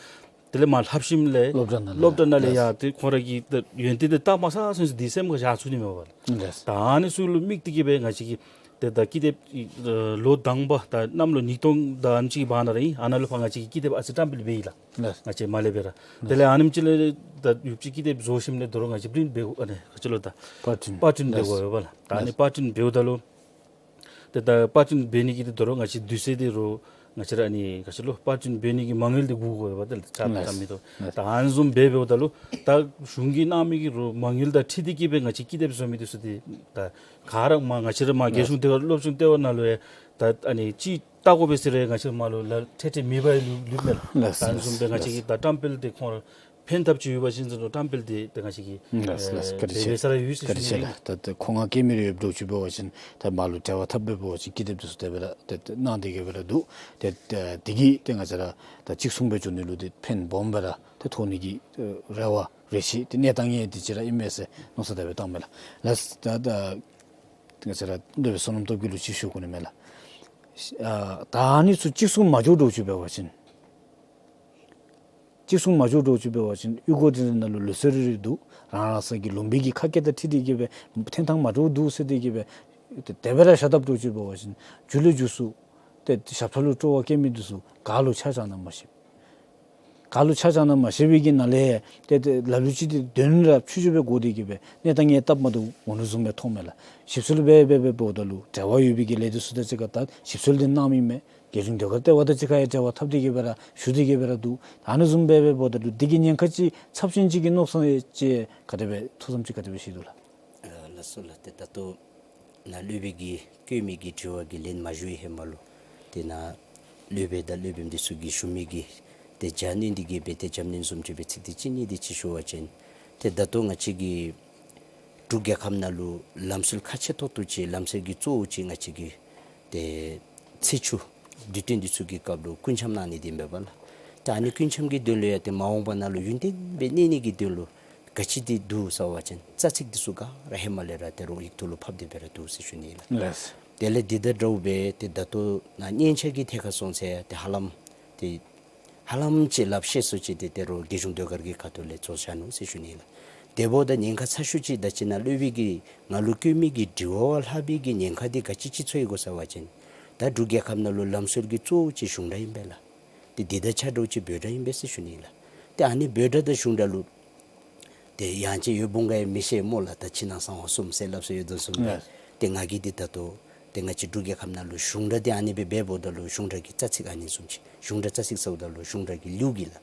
དེ་ལས་མར་ལྷབ་ཞིནམ་ལས་སློབ་གྲྭ་ནང་ལས་སློབ་གྲྭ་ནང་ལས་ལགས། ཡར་ཏེ་ཁོང་ར་གི་ད་ཡོན་ཏན་འདི་བལྟ་མ་ཚར་ཚུན་ཚོད་འདི་སེམས་ཁར་བཞག་ཚུགས་ནི་མས་པ་ལགས། ལགས། ད་ཨ་ནི་ཚུ་ལུ་དམིགས་ཏེ་གི་སྦེ་ང་བཅས་ཀྱིས་ཏེ་ད་ཀི་དེབ་ཨ་ལོ་དང་པ་ད་གནམ་ལོ་ཉིས་སྟོང་དང་ཨ་ནེམ་ཅིག་གི་བར་ན་ར་ཨིན། ཨ་ནཱ་ལུ་ཕར་ང་བཅས་ཀྱིས་ཀི་དེབ་ཨ་ཙི་བཀྲམ་སྤེལ་འབད་ཡི་ལགས། ལགས། ང་བཅས་མར་ལས་འབད་ར། དེ་ལས་ཨ་ནེམ་ཅིག་ལས་ད་ཡོདཔ་ཅིག་ཀི་དེབ་བཟོ་ཞིནམ་ལས་དོ་རུང་ང་བཅས་པི་རིནཊ་འབད་དགོ། ཨ་ནི་ག་ཅི་ལོ་ད་པར་པར་པྲིནཊ་འབད་དགོ་པས་ལགས། ད་ཨ་ནི་པར་པྲིནཊ་འབདཝ་ད་ལུ་ཏེ་ད་པར་པྲིནཊ་འབད་ནི་གི་ཏེ་དོ་རུང་ང་བཅས་དུས་ཚོད་འདི་རུང་ང་བཅས་ར་ཨ་ནི་ག་ཅི་ལོ་པར་པྲིནཊ་འབད་ནི་གི་མ་དངུལ་འདི་བསྒུག་དགོ་པས་ལགས། ད་ལགས། ད་མི་ཏོ་ལགས། ད་ཨ་ནི་བཟུམ་སྦེ་འབདཝ་ད་ལུ་ད་གཞུང་གིས་གནང་མི་གི་རུང་མ་དངུལ་དང་འཁྲིལ་ཏེ་གི་སྦེ་ང་བཅས་ཀི་དེབ་བཟོ་མི་འདི་ཚུ་འདི་ད་ག་ར་མར་ང་བཅས་ར་མར་རྒྱལ་གཞུང་ཟློས་གར་སློབ་སྦྱོང་ལྟེ་བ་ནང་ལུ་ཡང་ད་ཨ་ནི་ཅིག་བལྟ་དགོ་པས་ཟེར་རུང་ང་བཅས་ར་མར་ལུ་ལཱ་འཕྲལ་འཕྲལ་མེད་པར་ལུས་ལུསཔ་མས་ལགས། ལགས། ད་ཨ་ནི་བཟུམ་སྦེ་ང་བཅས་ཀྱིས་ད་བཀྲམ་སྤེལ་འདི་ཁོང་ཕན་ཐབས་ཅིག་ཡོད་པ་ཅིན་ཟེར་བཀྲམ་སྤེལ་འདི་ཏེ་ང་བཅས་ཀྱིས་ལགས་ལགས། ཨེ་བཀའ་དྲིན་ཆེ་འབད་ས་ར་ཡོད་ཟེར་བཀའ་དྲིན་ཞུ་ནི་ཆེ་ཨིན། ལགས། ད་ད་ཁོང་ང་སྐྱེལ་མི་རེ་ཡོདཔ་འདྲཝ་ཅིག་འབད་བ་ཅིན་ད་མར་ལུ་འབྲེལ་བ་འཐབ་སྦེ་འབད་བ་ཅིན་ཀི་དེབ་འདི་ཚུ་དེ་སྦེ་ར་ཏེ་ཏེ་གནང་སྟེ་གི་སྦེ་ར་འདུག། ཏེ་ཏེ་དེ་གིས་ཏེ་ང་བཅས་ར་ད་གཅིག་མཚུངས་སྦེ་འགྱོ་ནི་ལུ་ཏེ་ཕན་སྦོམ་སྦེ་ར་ཏེ་ཐོགས་ནི་གི་ཨེ་རེ་བ་རེ་ཆེ། ཏེ་གནས་སྟངས་ཡང་དེ་ཅིག་ར་ཨིན་མས་ཟེར་མནོ་བསམ་དེ་སྦེ་བཏངམ་མས་ལགས། ལགས། ད་ད་ང་བཅས་ར་སློབ་དཔོན་བསོད་ནམས་སྟོབས་རྒྱས་ལུ་ཅིག་ཞུ་དགོ་ནི་མས་ལགས། ཨ་ད་ཨ་ནི་ཚུ་གཅིག་མཚུངས་མ་འགྱོ་འདྲཝ་ཅིག་འབད་བ་ཅིན་གཅིག་མཚུངས་མ་འགྱོ་འདྲཝ་ཅིག་འབད་བ་ཅིན་གཡུས་སྒོ་འདི་ནང་ལུ་ལུགས་སྲོལ་རེ་རེ་འདུག། རང་རང་སོའི་གི་ལུང་པའི་གི་ཁ་སྐད་དང་འཁྲིལ་ཏེ་གི་སྦེ་འཐེན་ཐངས་མ་འདྲཝ་འདུག་ཟེར་ཏེ་གི་སྦེ་ཏེ་དེ་སྦེ་ར་བཞག་དཔ་འདྲཝ་ཅིག་འབད་བ་ཅིན་མཇུག་ལས་མཇུག་སུ་ཏེ་ཞབས་ཁྲ་ལུ་སྤྲོ་བ་བསྐྱེད་མི་འདི་ཚུ་ག་ལུ་ཆ་བཞག་ན་མ་ཤེས། ག་ལུ་ཆ་བཞག་ན་མ་ཤེས་པའི་གི་ནང་ལས་ཏེ་ཏེ་ལ་ལུ་ཅིག་ཏེ་དོན་ར་ཕྱུག་ཕྱུག་སྦེ་གོ་སྟེ་གི་སྦེ་གནས་སྟངས་ཡང་སྟབས་མ་བདེཝ་འོང་ནི་བཟུམ་སྦེ་མཐོངམ་མས་ལགས། ཞིབ་འཚོལ་འབད་འབད་འབད་འབདཝ་ད་ལུ་འབྲེལ་བ་ཡོད་པའི་གི་ལས་སྡེ་ཚུ་དང་གཅིག་ཁར་ད་ཞིབ་འཚོལ་འདི་གནངམ་ཨིན་མས། རྒྱལ་གཞུང་ཟློས་གར་ལྟེ་བ་དང་གཅིག་ཁར་ཡང་འབྲེལ་བ་འཐབ་སྟེ་གི་སྦེ་ར་ཞུ་སྟེ་གི་སྦེ་ར་འདུག། ཨ་ནི་བཟུམ་སྦེ་འབད་འབདཝ་ད་ལུ་འདི་གི་ཉེན་ཁ་ཅིག་ཚབས་ཆེན་ཅིག་གི་མནོ་བསམ་ཅིག་ག་དེ་སྦེ་ཐུགས་བསམ་ཅིག་ག་དེ་སྦེ་བཞེས་དོ་ལགས། ཨ་ལགས་སོ་ལགས། ཏེ་ད་ལྟོ་ནཱ་སློབ་དཔོན་གྱིས་བཀོད་མི་གི་དྲི་བ་གི་ལན་མ་ཞུ་བའི་ཧེ་མ་ལུ་ཏེ་ནཱ་སློབ་དཔོན་དང་སློབ་དཔོནམ་འདི་ཚུ་གིས་ཞུ་མི་གི་ ཏེ་བྱ་ནི་འདི་གིས་སྦེ་ཏེ་འཇམ་ནི་བཟུམ་ཅིག་སྦེ་ཚིག་འདི་ཅིག་ནི་འདི་ཅིག་ཞུ་བ་ཅིན་ཏེ་ད་ལྟོ་ང་བཅས་ཀྱི་འབྲུག་རྒྱལ་ཁབ་ནང་ལུ་ལམ་སྲོལ་ཁག་ཆེ་ཏོག་ཏོ་ཅིག་ལམ་སྲོལ་གྱི་གཙོ་བོ་ཅིག་ང་བཅས་ཀྱི་ཏེ་ཚེས་བཅུ་དུས་སྟོན་འདི་ཚུ་གི་སྐབས་ལུ་སྐུ་འཆམ་གནང་ནི་འདི་ཨིན་པས་ལགས། ཏེ་ཨ་ནི་སྐུ་འཆམ་གྱི་དོན་ལུ་ཡང་ཏེ་མ་འོངས་པ་ནང་ལུ་ཡུན་བརྟན་སྦེ་གནས་ནི་གི་དོན་ལུ་ག་ཅི་འདི་འདུག་ཟེར་བ་ཅིན་རྩ་ཚིག་འདི་ཚུ་ག་ར་ཧེ་མ་ལས་ར་ཏེ་རོགས་ཡིག་ཐོག་ལུ་ཕབ་སྟེ་སྦེ་ར་འདུག་ཟེར་ཞུ་ནི་ལགས། ལགས། དེ་ལས་འདི་དང་འདྲཝ་སྦེ་ཏེ་ད་ལྟོ་ནཱ་སྙན་ཆ་གི་ཐད་ཁར་སོང་ཚེ་ཏེ་ཧ་ལམ་ཏེ་ཧ་ལམ་ཅིག་ལགཔ་ཤེས་སུ་ཅིག་ཏེ་ཏེ་རོགས་རྒྱལ་གཞུང་ཟློས་གར་གྱི་ཁ་ཐུག་ལས་བཟོ་བཞག་ནུག་ཟེར་ཞུ་ནི་ལགས། དེ་འབདཝ་ད་ཉེན་ཁ་ཚ་ཤོས་ཅིག་ད་ཅི་ནཱ་སློབ་དཔོན་གྱིས་ང་ལུ་བཀོད་མི་གི་དྲི་བ་བ་ལྷག་པའི་གི་ཉེན་ཁ་འདི་ག་ཅི་ཅིག་ཚོར་ཡི་གོ་ཟེར་བ་ཅིན་ད་འབྲུག་རྒྱལ་ཁབ་ནང་ལུ་ལམ་སྲོལ་གྱི་གཙོ་བོ་ཅིག་གཞུང་སྒྲ་ཨིན་པས་ལགས། ཏེ་འདི་དང་ཆ་འདྲཝ་ཅིག་འབོད་སྒྲ་ཨིན་པས་ཟེར་ཞུ་ནི་ལགས། ཏེ་ཨ་ནི་འབོད་སྒྲ་དང་གཞུང་སྒྲ་ལུ་ཏེ་ཡང་ཅིན་ཡོད་འབུང་ག་ཡང་མི་ཤེས་སྨོ་ལགས། ད་ཕྱི་ནང་གསང་བ་གསུམ་ཟེར་སླབ་སྲོལ་ཡོད་དོ་བཟུམ་སྦེ། ལགས། ཏེ་ང་གིས་འདི་ད་ལྟོ་ཏེ་ང་བཅས་འབྲུག་རྒྱལ་ཁབ་ནང་ལུ་གཞུང་སྒྲ་འདི་ཨ་ནི་སྦེ་འབདཝ་ད་ལུ་གཞུང་སྒྲ་གི་རྩ་ཚིག་ཨ་ནི་བཟུམ་ཅིག་གཞུང་སྒྲ་རྩ་ཚིག་ཟེརཝ་ད་ལུ་གཞུང་སྒྲ་གི་ལེའུ་གི་ལགས།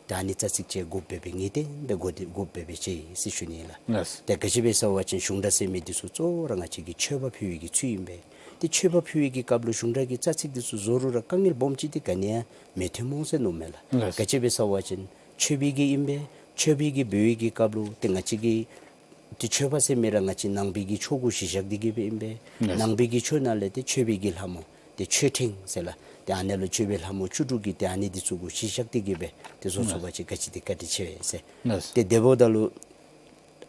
ཏེ་ཨ་ནི་རྩ་ཚིག་ཅིག་དགོཔ་སྦེ་ངེས་གཏན་སྦེ་དགོ་སྟེ་དགོཔ་སྦེ་ཅིག་ཟེར་ཞུ་ནི་ལགས། ལགས། ཏེ་ག་ཅི་སྦེ་ཟེར་བ་ཅིན་གཞུང་སྒྲ་ཟེར་མི་འདི་ཚུ་གཙོ་བོ་ར་ང་བཅས་ཀྱི་མཆོད་པ་ཕུལ་བའི་གི་ཚུལ་ཨིན་པས། ཏེ་མཆོད་པ་ཕུལ་བའི་གི་སྐབས་ལུ་གཞུང་སྒྲ་གི་རྩ་ཚིག་འདི་ཚུ་བཟོ་རུང་ར་དཀའ་ངལ་སྦོམ་ཅིག་འདི་ག་ནི་ཡང་མི་ཐོན་སྨོ་ཟེར་མནོཝ་མས་ལགས། ལགས། ག་ཅི་སྦེ་ཟེར་བ་ཅིན་མཆོད་པའི་གི་ཨིན་པས། མཆོད་པའི་གི་འབུལ་བའི་གི་སྐབས་ལུ་ཏེ་ང་བཅས་ཀྱི་ཏེ་མཆོད་པ་ཟེར་མི་ར་ང་བཅས་ནང་པའི་གི་ཆོས་གུ་གཞི་བཞག་སྟེ་གི་སྦེ་ཨིན་པས། ལགས། ནང་པའི་གི་ཆོས་ནང་ལས་ཏེ་མཆོད་པའི་གི་ལྷ་མོ་ཏེ་མཆོད་ཕྲེང་ཟེར་ལགས། ཏེ་ཨ་ནི་ལུ་མཆོད་པའི་ལྷ་མོ་བཅུ་དྲུག་གི་ཏེ་ཨ་ནི་འདི་ཚུ་གུ་གཞི་བཞག་སྟེ་གི་སྦེ་ཏེ་བཟོ་ཚུགས་པ་ཅིན་ག་ཅི་འདི་བཀའ་དྲིན་ཆེ་བས་ཟེར། ལགས། ཏེ་དེ་འབདཝ་ད་ལུ་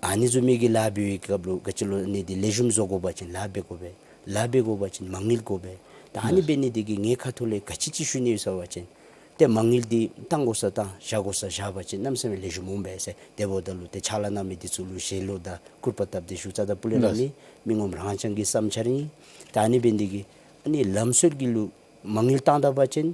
ཨ་ནི་བཟུམ་མའི་གི་ལཱ་འབད་བའི་སྐབས་ལུ་ག་ཅི་ལོ་ཨ་ནི་འདི་ལེགས་ཤོམ་བཟོ་དགོ་པ་ཅིན་ལཱ་འབད་དགོ་པས། ལཱ་འབད་དགོ་པ་ཅིན་མ་དངུལ་དགོ་པས། ད་ཨ་ནི་འབད་ནི་འདི་གིས་ངེའི་ཁ་ཐུག་ལས་ག་ཅི་ཅིག་ཞུ་ནི་ཡོད་ཟེར་བ་ཅིན་ཏེ་མ་དངུལ་འདི་བཏང་དགོ་ས་བཏང་བཞག་དགོ་ས་བཞག་པ་ཅིན་གནམ་མེད་ས་མེད་ལེགས་ཤོམ་འོང་པས་ཟེར། དེ་འབདཝ་ད་ལུ་ཏེ་ཕྱག་ལཱ་གནང་མི་འདི་ཚུ་ལུ་ཞལ་ལུ་དང་སྐུར་པ་བཏབ་སྟེ་ཞུ་རྩ་དང་སྤུ་ལས་ར་ལགས། མི་མི་ངོམ་རང་རྐྱང་གི་བསམ་འཆར་ཨིན། ད་ཨ་ནི་འབད་ནི་འདི་གིས་ཨ་ནི་ལམ་སྲོལ་གྱི་ལུ་མ་དངུལ་བཏང་ད་པ་ཅིན་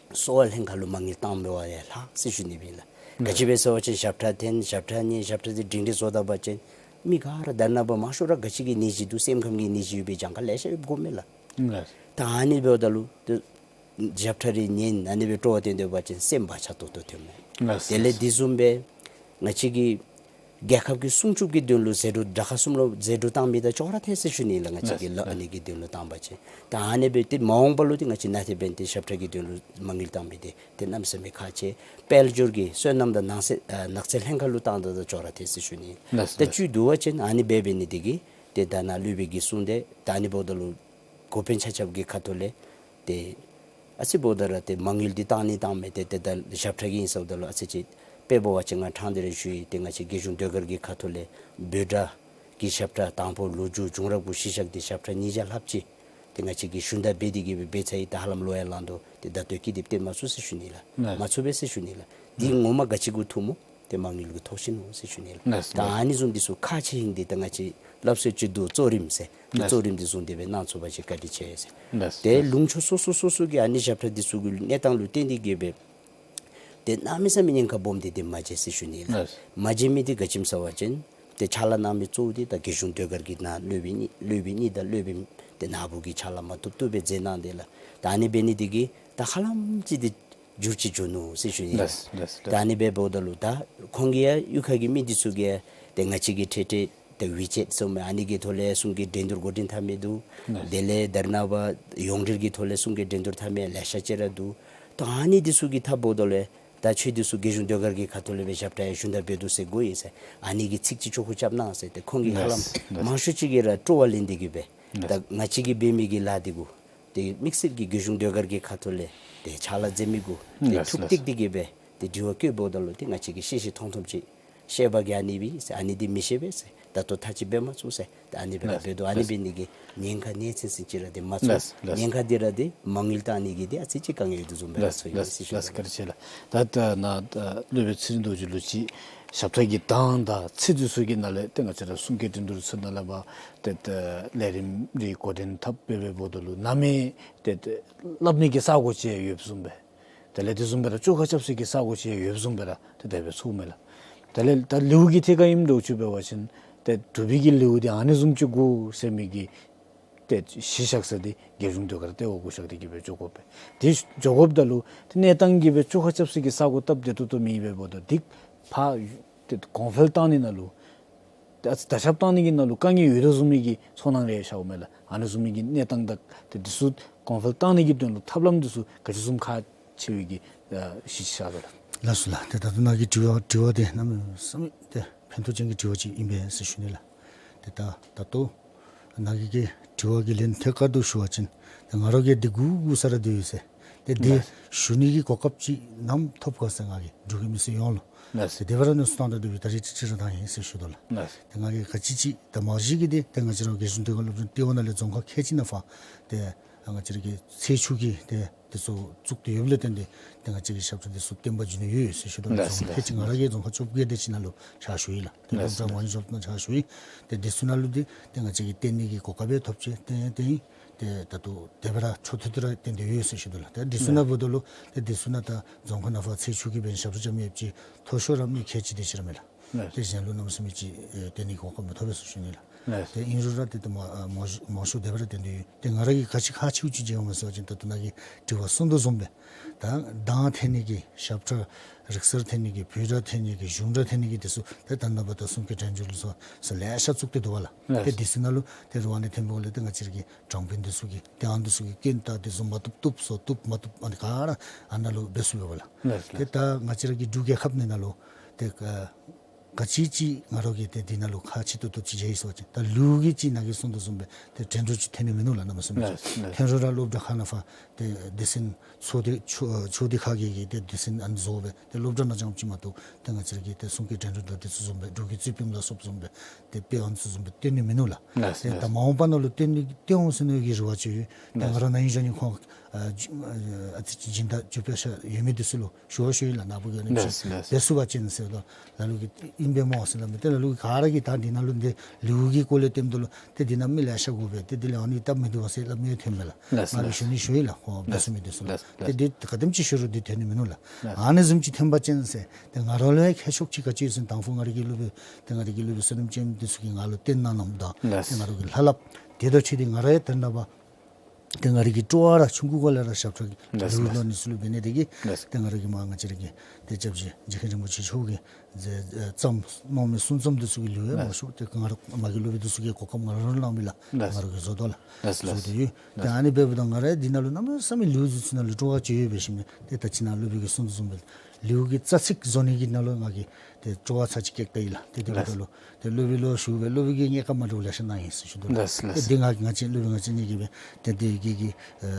གསོ་བ་ལྷན་ཁག་ལུ་མ་དངུལ་བཏང་མི་བ་ཡང་ལྷག་ཟེར་ཞུ་ནི་ཨིན་ལགས། ལགས། ག་ཅི་སྦེ་ཟེར་བ་ཅིན་ཞབས་ཁྲ་འཐེན་ཞབས་ཁྲ་ཉན་ཞབས་ཁྲ་འདི་སྒྲིང་སྒྲི་བཟོ་ད་པ་ཅིན་མི་ག་ར་ད་རེས་ནངས་པ་མང་ཤོས་ར་ག་ཅི་གི་ནད་གཞི་འདུག་སེམས་ཁམས་ཀྱི་ནད་གཞི་ཡོད་པའི་གྱངས་ཁ་ལེ་ཤ་ཡོདཔ་དགོ་མས་ལགས། ལགས། ད་ཨ་ནི་འབདཝ་ད་ལུ་ཏེ་ཞབས་ཁྲ་རེ་ཉན་ཨ་ནི་སྦེ་སྤྲོ་བ་བཏོན་སྡོད་པ་ཅིན་སེམས་བག་ཆགས་ཏོག་ཏོ་ཐོནམ་མས། ལགས། དེ་ལས་ལགས། འདི་བཟུམ་སྦེ་ང་བཅས་ཀྱི་རྒྱལ་ཁབ་ཀྱི་སྲུང་སྐྱོབ་ཀྱི་དོན་ལུ་ཟད་འགྲོ་དགྲ་ཁ་གསུམ་ལུ་ཟད་འགྲོ་བཏང་མི་དང་ཅོག་ར་འཐད་ཟེར་ཞུ་ནི་ལགས། ང་བཅས་ཀྱི་ལགས། ལཱ་ཨ་ནི་གི་དོན་ལུ་བཏང་པ་ཅིན་ད་ཨ་ནི་སྦེ་ཏེ་མ་འོངས་པ་ལུ་ཏེ་ང་བཅས་ནཱ་ཏེ་འབདན་ཏེ་ཞབས་ཁྲ་གི་དོན་ལུ་མ་དངུལ་བཏང་མི་འདི་ཏེ་གནམ་མེད་ས་མེད་ཁག་ཆེ། དཔལ་འབྱོར་གྱི་སོ་ནམ་དང་ནགས་ཚལ་ཨ་ནགས་ཚལ་ལྷན་ཁག་ལུ་བཏང་ད་དང་ཅོག་ར་འཐད་ཟེར་ཞུ་ནི། ལགས། ད་ལགས། བཅུད་བསྡུ་བ་ཅིན་ཨ་ནི་སྦེ་འབད་ནི་འདི་གིས་ཏེ་ད་ནཱ་སློབ་དཔོན་གྱིས་གསུངས་ཏེ་ད་ཨ་ནི་འབདཝ་ད་ལུ་འགོ་དཔོན་ཆ་ཁྱབ་ཀྱི་ཁ་ཐུག་ལས་ཏེ་ཨ་ཙི་འབདཝ་ད་ར་ཏེ་མ་དངུལ་འདི་བཏང་ནི་བཏང་མི་འདི་ཏེ་ད་ཞབས་ཁྲ་གི་ཨིན་ཟེརཝ་ད་ལུ་ཨ་ཙི་ཅིག་དཔེ་འབད་བ་ཅིན་ང་ཕྲང་སྟེ་ར་ཞུ་ཡི། ཏེ་ང་བཅས་རྒྱལ་གཞུང་ཟློས་གར་གྱི་ཁ་ཐུག་ལས་འབོད་སྒྲ་གི་ཞབས་ཁྲ་དང་པོ་ལོ་རྒྱུས་བྱུང་རབས་གུ་གཞི་བཞག་སྟེ་ཞབས་ཁྲ་ཉིས་བརྒྱ་ལྷགཔ་ཅིག་ཏེ་ང་བཅས་ཀྱིས་ཞུན་དག་འབད་དེ་གི་སྦེ་འབད་ཚར་ཡི། ད་ཧ་ལམ་ལོ་ཡང་ལང་དོ། ཏེ་ད་ལྟོ་ཀི་དེབ་སྟོན་མ་ཚུགས་ཟེར་ཞུ་ནི་ལགས། ལགས། མ་ཚུགས་པས་ཟེར་ཞུ་ནི་ལགས། འདི་ངོ་མ་ག་ཅི་གུ་ཐུག་སྨོ། ཏེ་མ་དངུལ་གྱི་ཐོག་ཤིག་ནུག་ཟེར་ཞུ་ནི་ལགས། ལགས། ད་ལགས། ཨ་ནི་བཟུམ་འདི་ཚུ་ཁག་ཆེ་ཨིན། འདི་ད་ང་བཅས་སླབ་སྲོལ་ཅིག་འདུག་གཙོ་རིམ་ཟེར། ཏེ་ལགས། གཙོ་རིམ་འདི་བཟུང་སྟེ་སྦེ་གནང་ཚུགས་པ་ཅིན་བཀའ་དྲིན་ཆེ་ཟེར། ལགས། ཏེ་ལགས། ལུང་ཕྱོགས་སོ་སོ་སོ་སོ་གི་ཨ་ནི་ཞབས་ཁྲ་འདི་ཚུ་གི་གནས་སྟངས་ལུ་བརྟེན་ཏེ་གི་སྦེ་ཏེ་གནམ་མེད་ས་མེད་ཉེན་ཁ་སྦོམ་འདི་ཏེ་མ་མཇལ་ཟེར་ཞུ་ནི་ལགས། ལགས། མ་མཇལ་མི་འདི་ག་ཅི་སྨོ་ཟེར་བ་ཅིན་ཏེ་ཕྱག་ལཱ་གནང་མི་གཙོ་བོ་འདི་ད་རྒྱལ་གཞུང་ཟློས་གར་གྱི་ནཱ་སློབ་དཔོན་གཉིས་སློབ་དཔོན་གཉིས་དང་སློབ་དཔོན་ཏེ་ནཱ་བུ་གིས་ཕྱག་ལཱ་མ་བཏུབ་བཏུབ་སྦེ་མཛད་གནང་སྟེ་ལགས། ད་ཨ་ནི་འབད་ནི་འདི་གིས་ད་ཧ་ལམ་ཅིག་འདི་འགྱུར་ཅིག་འགྱོ་ནུག་ཟེར་ཞུ་ནི། ལགས། ལགས། ལགས། ད་ཨ་ནི་སྦེ་འབདཝ་ད་ལུ་ད་ཁོང་གི་ཡང་གཡུས་ཁ་གི་མི་འདི་ཚུ་གིས་ཏེ་ང་བཅས་ཀྱི་འཕྲལ་འཕྲལ་ཏེ་ཝི་ཅེཊ་ཟེར་མི་ཨ་ནི་གི་ཐོག་ལས་གསུང་སྐད་འགྲན་བསྡུར་འགོ་འདྲེན་འཐབ་མི་འདུག། ལགས། དེ་ལས་ད་རེས་ནངས་པ་ཡོངས་འབྲེལ་གྱི་ཐོག་ལས་གསུང་སྐད་འགྲན་བསྡུར་འཐབ་མི་ལེ་ཤ་ཅིག་ར་འདུག། ད་ཨ་ནི་འདི་ཚུ་གི་འཐབ་འབདཝ་ད་ལུ་ད་ཁྱོད་འདི་ཚུ་རྒྱལ་གཞུང་ཟློས་གར་གྱི་ཁ་ཐུག་ལས་སྦེ་ཞབས་ཁྲ་ཡང་ཞུན་དག་འབད་དོ་ཟེར་གོ་ཡི་ཟེར། ཨ་ནི་གི་ཚིག་ཅིག་ཆོ་ག་རྐྱབ་གནང་ཟེར། ཏེ་ཁོང་གིས་ཧ་ལམ་ལགས། ལགས། མང་ཤོས་ཅིག་གིས་ར་སྤྲོ་བ་ལེན་ཏེ་གི་སྦེ་ལགས། ད་ང་བཅས་ཀྱིས་འབད་མི་གི་ལཱ་འདི་གུ་ཏེ་དམིགས་བསལ་གྱི་རྒྱལ་གཞུང་ཟློས་གར་གྱི་ཁ་ཐུག་ལས་ཏེ་ཕྱག་ལཱ་མཛད་མི་གུ་ཏེ་ལགས། ཐུགས་ལགས། གཏིགས་ཏེ་གི་སྦེ་ཏེ་དྲི་བ་བཀོད་འབདཝ་ད་ལུ་ཏེ་ང་བཅས་ཀྱིས་ཤེས་ཤེས་མཐོང་མཐོངམ་ཅིག་བཤད་པ་གིས་ཨ་ནི་སྦེ་ཟེར། ཨ་ནི་འདི་མི་ཤེས་པས་ཟེར། ད་ལྟོ་ཐག་ཅིག་འབད་མ་ཚུགས་ཟེར། ད་ཨ་ནི་སྦེ་ར་ལགས། འབད་དོ། ཨ་ནི་ལགས། འབད་ནི་གིས་ཉེན་ཁ་ནེ་ཚན་ཚན་ཅིག་ར་འདི་མ་ཚུགས། ལགས། ལགས། ཉེན་ཁ་འདི་ར་འདི་མ་དངུལ་བཏང་ནི་གི་འདི་ཨ་ཙི་ཅིག་དཀའ་ངལ་ཡོད་དོ་བཟུམ་སྦེ་ར་ལགས། ཚོར་ཡི་ལགས། ཟེར་ཞུ་ལགས། ནི། བཀའ་དྲིན་ཆེ་ལགས། ད་ད་ནཱ་ད་སློབ་དཔོན་ཚེ་རིང་རྡོ་རྗེ་ལུ་ཅིག་ཞབས་ཁྲ་གི་གདངས་དང་ཚིག་འདི་ཚུ་གི་ནང་ལས་ཏེ་ང་བཅས་ར་གསུང་སྐད་འགྲན་བསྡུར་ཚུ་ནང་ལས་འབད་ཏེ་ད་ལས་རིམ་རེ་འགོ་འདྲེན་འཐབ་སྦེ་འབདཝ་ད་ལུ་ནམ་ཡང་ཏེ་ད་སླབ་ནི་གི་ས་གོ་ཅིག་ཡོདཔ་བཟུམ་སྦེ། དེ་ལས་དེ་བཟུམ་སྦེ་ར་བཅོ་ཁ་རྐྱབ་ས་གི་ས་གོ་ཅིག་ཡོདཔ་བཟུམ་སྦེ་ར་ཏེ་དེ་སྦེ་ཚོརཝ་མས་ལགས། དེ་ལས་ད་ལེའུ་གི་ཐད་ཁར་ཨིནམ་འདྲཝ་ཅིག་འབད་བ་ཅིན་ཏེ་འབྲུག་པའི་གི་ལེའུ་འདི་ཨ་ནི་བཟུམ་ཅིག་དགོ་ཟེར་མི་གི་ཏེ་གཞི་བཞག་ས་འདི་རྒྱལ་གཞུང་ཟློས་གར་ལྟེ་བ་གུ་བཞག་སྟེ་གི་སྦེ་འགྱོ་དགོ་པས། དེ་འགྱོ་དགོཔ་ད་ལུ་ཏེ་གནས་སྟངས་ཀྱིས་སྦེ་བཅོ་ཁ་རྐྱབ་ས་གི་ས་གོ་སྟབས་བདེ་ཏོག་ཏོ་མེད་པས། འབདཝ་ད་འདི་ཕར་ཏེ་གོང་འཕེལ་བཏང་ནི་ནང་ལུ་ད་ད་ཆབ་བཏང་ནི་གི་ནང་ལུ་དཀའ་ངལ་ཡོད་དོ་བཟུམ་མའི་གི་ཚོར་སྣང་རེ་ཤརཝ་མས་ལགས། ཨ་ནི་བཟུམ་མའི་གི་གནས་སྟངས་དང་ཏེ་འདི་ཚུ་གོང་འཕེལ་བཏང་ནི་གི་དོན་ལུ་ཐབས་ལམ་འདི་ཚུ་ག་ཅི་བཟུམ་ཁ་ ཆེ་བའི་གི་ཨ་གཞི་ཅིག་ཆགས་པས་ལགས། ལགས་སོ་ལགས། ཏེ་ད་ལྟོ་ནཱ་གི་དྲི་བ་དྲི་བ་འདི་གནམ་མེད་ས་མེད་ཏེ་ཕན་ཐོགས་ཅན་གྱི་དྲི་བ་ཅིག་ཨིན་པས་ཟེར་ཞུ་ནི་ལགས། ཏེ་ད་ད་ལྟོ་ནཱ་གི་གི་དྲི་བ་གི་ལན་ཐད་ཀར་དུ་ཞུ་བ་ཅིན་ཏེ་ང་ར་གིས་འདི་སྒུག་སྒུག་ས་ར་སྡོད་ཡི་ཟེར། ཏེ་འདི་ལགས། ཞུ་ནི་གི་གོ་སྐབས་ཅིག་ནམ་ཐོབ་ག་ཟེར་ང་གིས་འབྲུག་གི་མི་སེར་ཡོངས་ལུ། ལགས། ཏེ་དེ་སྦེ་ར་གནས་ཚུལ་བཏང་སྟེ་སྡོད་པའི་ད་རིས་ཅིག་ཅིག་ར་བཏང་ཡི་ཟེར་ཞུ་དོ་ལགས། ལགས། ཏེ་ང་གིས་ག་ཅི་ཅིག་ད་མ་གཞི་གི་འདི་ཏེ་ང་བཅས་ར་རྒྱལ་གཞུང་དོན་ཁང་སློབ་སྦྱོང་ལྟེ་བ་ནང་ལས་རྫོང་ཁག་ཁལ་གཅིག་ནང་ཕར་ཏེ་ང་བཅས་ར་གི་ཚེ་ཆུ་གི་ཏེ་དེ་ཚུ་བཙུགས་ཏེ་ཡོདཔ་ལས་བརྟེན་ཏེ་ཏེ་ང་བཅས་ཀྱི་ཞབས་ཁྲ་དེ་ཚུ་བསྟན་པ་འགྱུར་ནི་ཡོད་ཟེར་ཞུ་དོ་ལགས། ལགས། རྫོང་ཁག་ལགས། ཁལ་གཅིག་ང་ར་གི་རྫོང་ཁག་བཅོ་བརྒྱད་དེ་ཅིག་ནང་ལུ་ཕྱག་ཞུ་ཡི་ལགས། ཏེ་ལགས། སློབ་གྲྭ་མང་ཤོས་ནང་ཕྱག་ཞུ་ཡི། ཏེ་དེ་ཚུ་ནང་ལུ་འདི་ཏེ་ང་བཅས་ཀྱིས་བསྟན་ནི་གི་གོ་སྐབས་ཡང་ཐོབ་ཅི་ཏེ་ཏེ་ཏེ་ད་ལྟོ་དེ་སྦེ་ར་འཕྲོ་མཐུད་དེ་ར་བསྟན་ཏེ་ཡོད་ཟེར་ཞུ་དོ་ལགས། ཏེ་དེ་ཚུ་ནང་འབདཝ་ད་ལུ་ཏེ་དེ་ཚུ་ནང་ད་རྫོང་ཁག་ནང་ཕར་ཚེ་ཆུ་གི་འབད་ནི་ཞབས་ཁྲ་རྐྱབ་མི་ཡོདཔ་ཅིག་མཐོ་ཤོས་ར་མི་ཁལ་གཅིག་དེ་ཅིག་ར་མས་ལགས། ལགས། ཏེ་གཞན་ལུ་གནམ་མེད་ས་མེད་ཅིག་ཨེ་བསྟན་ནི་གི་གོ་སྐབས་མི་ཐོབ་པས་ཟེར་ཞུ་ནི་ལགས། ལགས། ཏེ་ཨིན་རུང་ར་ཏེ་ཏེ་མ་ཨ་མང་ཤོས་མང་ཤོས་དེ་སྦེ་ར་བསྟན་ཏེ་ཡོད། ཏེ་ང་ར་གིས་ག་ཅི་ཁག་ཆེཝ་ཅིག་མཇལཝ་མས་ཟེར་བ་ཅིན་ད་ལྟོ་ནཱ་གིས་དྲི་བ་གསུངས་དོ་བཟུམ་སྦེ་ད་གདངས་འཐེན་ནི་གི་ཞབས་ཁྲ་རིག་གསར་འཐེན་ནི་གི་བོད་སྒྲ་འཐེན་ནི་གི་གཞུང་སྒྲ་འཐེན་ནི་གི་དེ་ཚུ་ཏེ་ད་ནངས་པ་ད་གསུང་སྐད་འགྲན་བསྡུར་ལུ་སོགས་སོགས་ལེ་ཤ་བཙུགས་ཏེ་འདུག་པ་ལགས། ལགས། ཏེ་དེ་ཚུ་ནང་ལུ་ཏེ་རུ་བ་ནི་ཐིམ་ཕུག་ལས་ཏེ་ང་བཅས་ར་གི་དྲང་དཔོན་འདི་ཚུ་གིས་ཏེ་ཨ་ནི་འདི་ཚུ་གིས་རྐྱེན་ད་དེ་ཚུ་མ་བཏུབ་བཏུབ་སོ་བཏུབ་མ་བཏུབ་ཨ་ནི་ག་ར་ཨ་ནཱ་ལུ་འབད་ཚུགས་པས་ལགས། ལགས། ཏེ་ད་ང་བཅས་ར་གི་འབྲུག་རྒྱལ་ཁབ་ནང་ན་ལུ་ཏེ་ཨ་ག་ཅི་ཅིག་ང་ར་གིས་ཏེ་འདི་ནང་ལུ་ཁག་ཆེ་ཏོག་ཏོ་ཅིག་མཇལ་ཡི་ཟེར་བ་ཅིན་ད་ལེའུ་གི་ཅིག་ནཱ་གིས་གསུངས་དོ་བཟུམ་སྦེ་ཏེ་འགྲན་བསྡུར་ཅིག་ཐོན་ནི་མིན་ནུག་ལགས། གནམ་མེད་ས་མེད་ཅིག། ལགས། ལགས། ཐོན་རུང་ར་སློབ་གྲྭ་ཁག་ནང་ཕར་ཏེ་སྡེ་ཚན་ཚོགས་སྡེ་ཚོགས་ཚོགས་སྡེ་ཁག་གིས་གིས་ཏེ་སྡེ་ཚན་ཨ་ནི་བཟོ་སྦེ་ཏེ་སློབ་གྲྭ་ནང་རྐྱངམ་ཅིག་མ་གཏོགས་ཏེ་ང་བཅས་ར་གི་ཏེ་གསུང་སྐད་འགྲན་བསྡུར་དང་དེ་ཚུ་བཟུམ་སྦེ་འབྲུག་གི་རྩེ་ཕུད་ལ་སོགསཔ་བཟུམ་སྦེ་ཏེ་དཔེ་ཨ་ནི་ཚུ་བཟུམ་སྦེ་སྟོན་ནི་མིན་ནུག་ལགས། ལགས། ཏེ་ལགས། ད་མ་འོངས་པ་ནང་ལུ་སྟོན་ནི་སྟོན་འོང་ཟེར་ནི་གི་རེ་བ་ཅིག་ཡོད། ད་ང་ར་ནཱ་ཨིན་ཞུ་ནི་ཁོང་ཨ་ཨ་ཨ་ཙི་ཅིག་སྦྱིན་བདག་རྒྱུ་སྤེལ་ས་ཡོད་མི་འདི་ཚུ་ལུ་ཞུ་བ་ཞུ་ཡི་ལགས། ནཱ་བུ་གིས་ཨ་ནི་ལགས། ཅིག་ལགས། འབད་ཚུགས་པ་ཅིན་ཟེར་དོ་ལ་ལུ་གིས་ཨིན་པས་སྨོ་ཟེར་སླབ་མས། ཏེ་ལ་ལུ་གིས་ག་ར་གིས་ད་འདི་ནང་ལུ་འདི་ལེའུ་གི་སྐོར་ལས་སྟོནམ་ད་ལུ་ཏེ་འདི་ནང་མི་ལེ་ཤ་དགོ་པས། ཏེ་འདི་ལས་ཨ་ནི་སྟབས་མི་བདེཝ་ཟེར་སླབ་མི་ཐོནམ་མས་ལགས། ལགས། ང་གིས་ལགས། ཞུ་ནི་ཞུ་ཡི་ལགས། ཁོང་འབད་ཚུགས་མི་འདི་ཚུ་ལགས། ལགས། ཏེ་ལགས། འདི་ག་དེམ་ཅིག་ཞུ་རུང་འདི་ཐོན་ནི་མིན་ནུག་ལགས། ལགས། ཨ་ནི་བཟུམ་ཅིག་ཐོན་པ་ཅིན་ཟེར་ཏེ་ང་ར་ལུ་ཡང་ཁྱད་ཆོས་ཅིག་ག་ཅི་ཡོད་ཟེར་དང་ཕུ་ང་ར་གི་སློབ་དཔོན་ཏེ་ང་ར་གི་སློབ་དཔོན་བསོད་ནམས་ཅན་འདི་ཚུ་གིས་ང་ལུ་སྟོན་གནང་གནངམ་ད་ལགས། ཏེ་ང་ར་གི་ལྷབ་ལྷབ་དེ་དང་འཁྲིལ་ཏེ་ང་ར་ཡང་ད་རེས་ནངས་པ་ཏེ་ང་ར་གི་སྤྲོ་བ་ར་ཆུང་ཀུ་ཁ་ལས་ར་ཞབས་ཁྲ་གི་ལགས། ལེའུ་ལོ་ནི་ཚུ་ལུ་འབད་ནི་དེ་གིས་ལགས། ཏེ་ང་ར་གི་མ་ང་བཅས་ར་གི་ཏེ་སྐྱབས་རྗེ་རྗེ་མཁན་རིན་པོ་ཆེ་མཆོག་གིས་མཛད་ཨེ་བརྩམས་གནང་མི་གསུང་རྩོམ་འདི་ཚུ་གི་ལེའུ་ཡང་ལགས། མང་ཤོས་ཏེ་ང་ར་མ་གི་སློབ་དཔོན་འདི་ཚུ་གིས་གོ་སྐབས་ང་ར་ལུ་གནང་མི་ལགས། ལགས། ང་ར་གིས་བཟོ་དོ་ལགས། ལགས། བཟོ་ལགས། སྟེ་ཡོད། ཏེ་ལགས། ཨ་ནི་འབདཝ་ད་ང་ར་འདི་ནང་ལུ་གནམ་མེད་ས་མེད་ལེའུ་འདི་ཚུ་ནང་ལུ་སྤྲོ་བ་ཅིག་ཡོད་པས་ཞིནམ་ལས་ཏེ་ད་ཅི་ནཱ་སློབ་དཔོན་གྱིས་གསུངས་དོ་བཟུམ་སྦེ་ལེའུ་གི་རྩ་ཚིག་བཟོ་ནི་གི་ནང་ལུ་ང་གིས་ཏེ་སྤྲོ་བ་ཚར་ཅིག་བསྐྱེད་ད་ཡི་ལགས། ཏེ་དེ་འབདཝ་ད་ལགས། ལུ་ཏེ་སློབ་དཔོན་ལུ་ཞུ་སྦེ་སློབ་དཔོན་གྱིས་ངེའི་བཀའ་མ་དྲོ་ལེ་ཤ་གནང་ཡི་ཟེར་ཞུ་དོ་ལགས། ལགས། ཏེ་ལགས། འདི་ང་གིས་ང་བཅས་སློབ་དཔོན་ང་བཅས་གཉིས་ཀྱིས་སྦེ་ཏེ་འདི་གི་གི་ཨེ་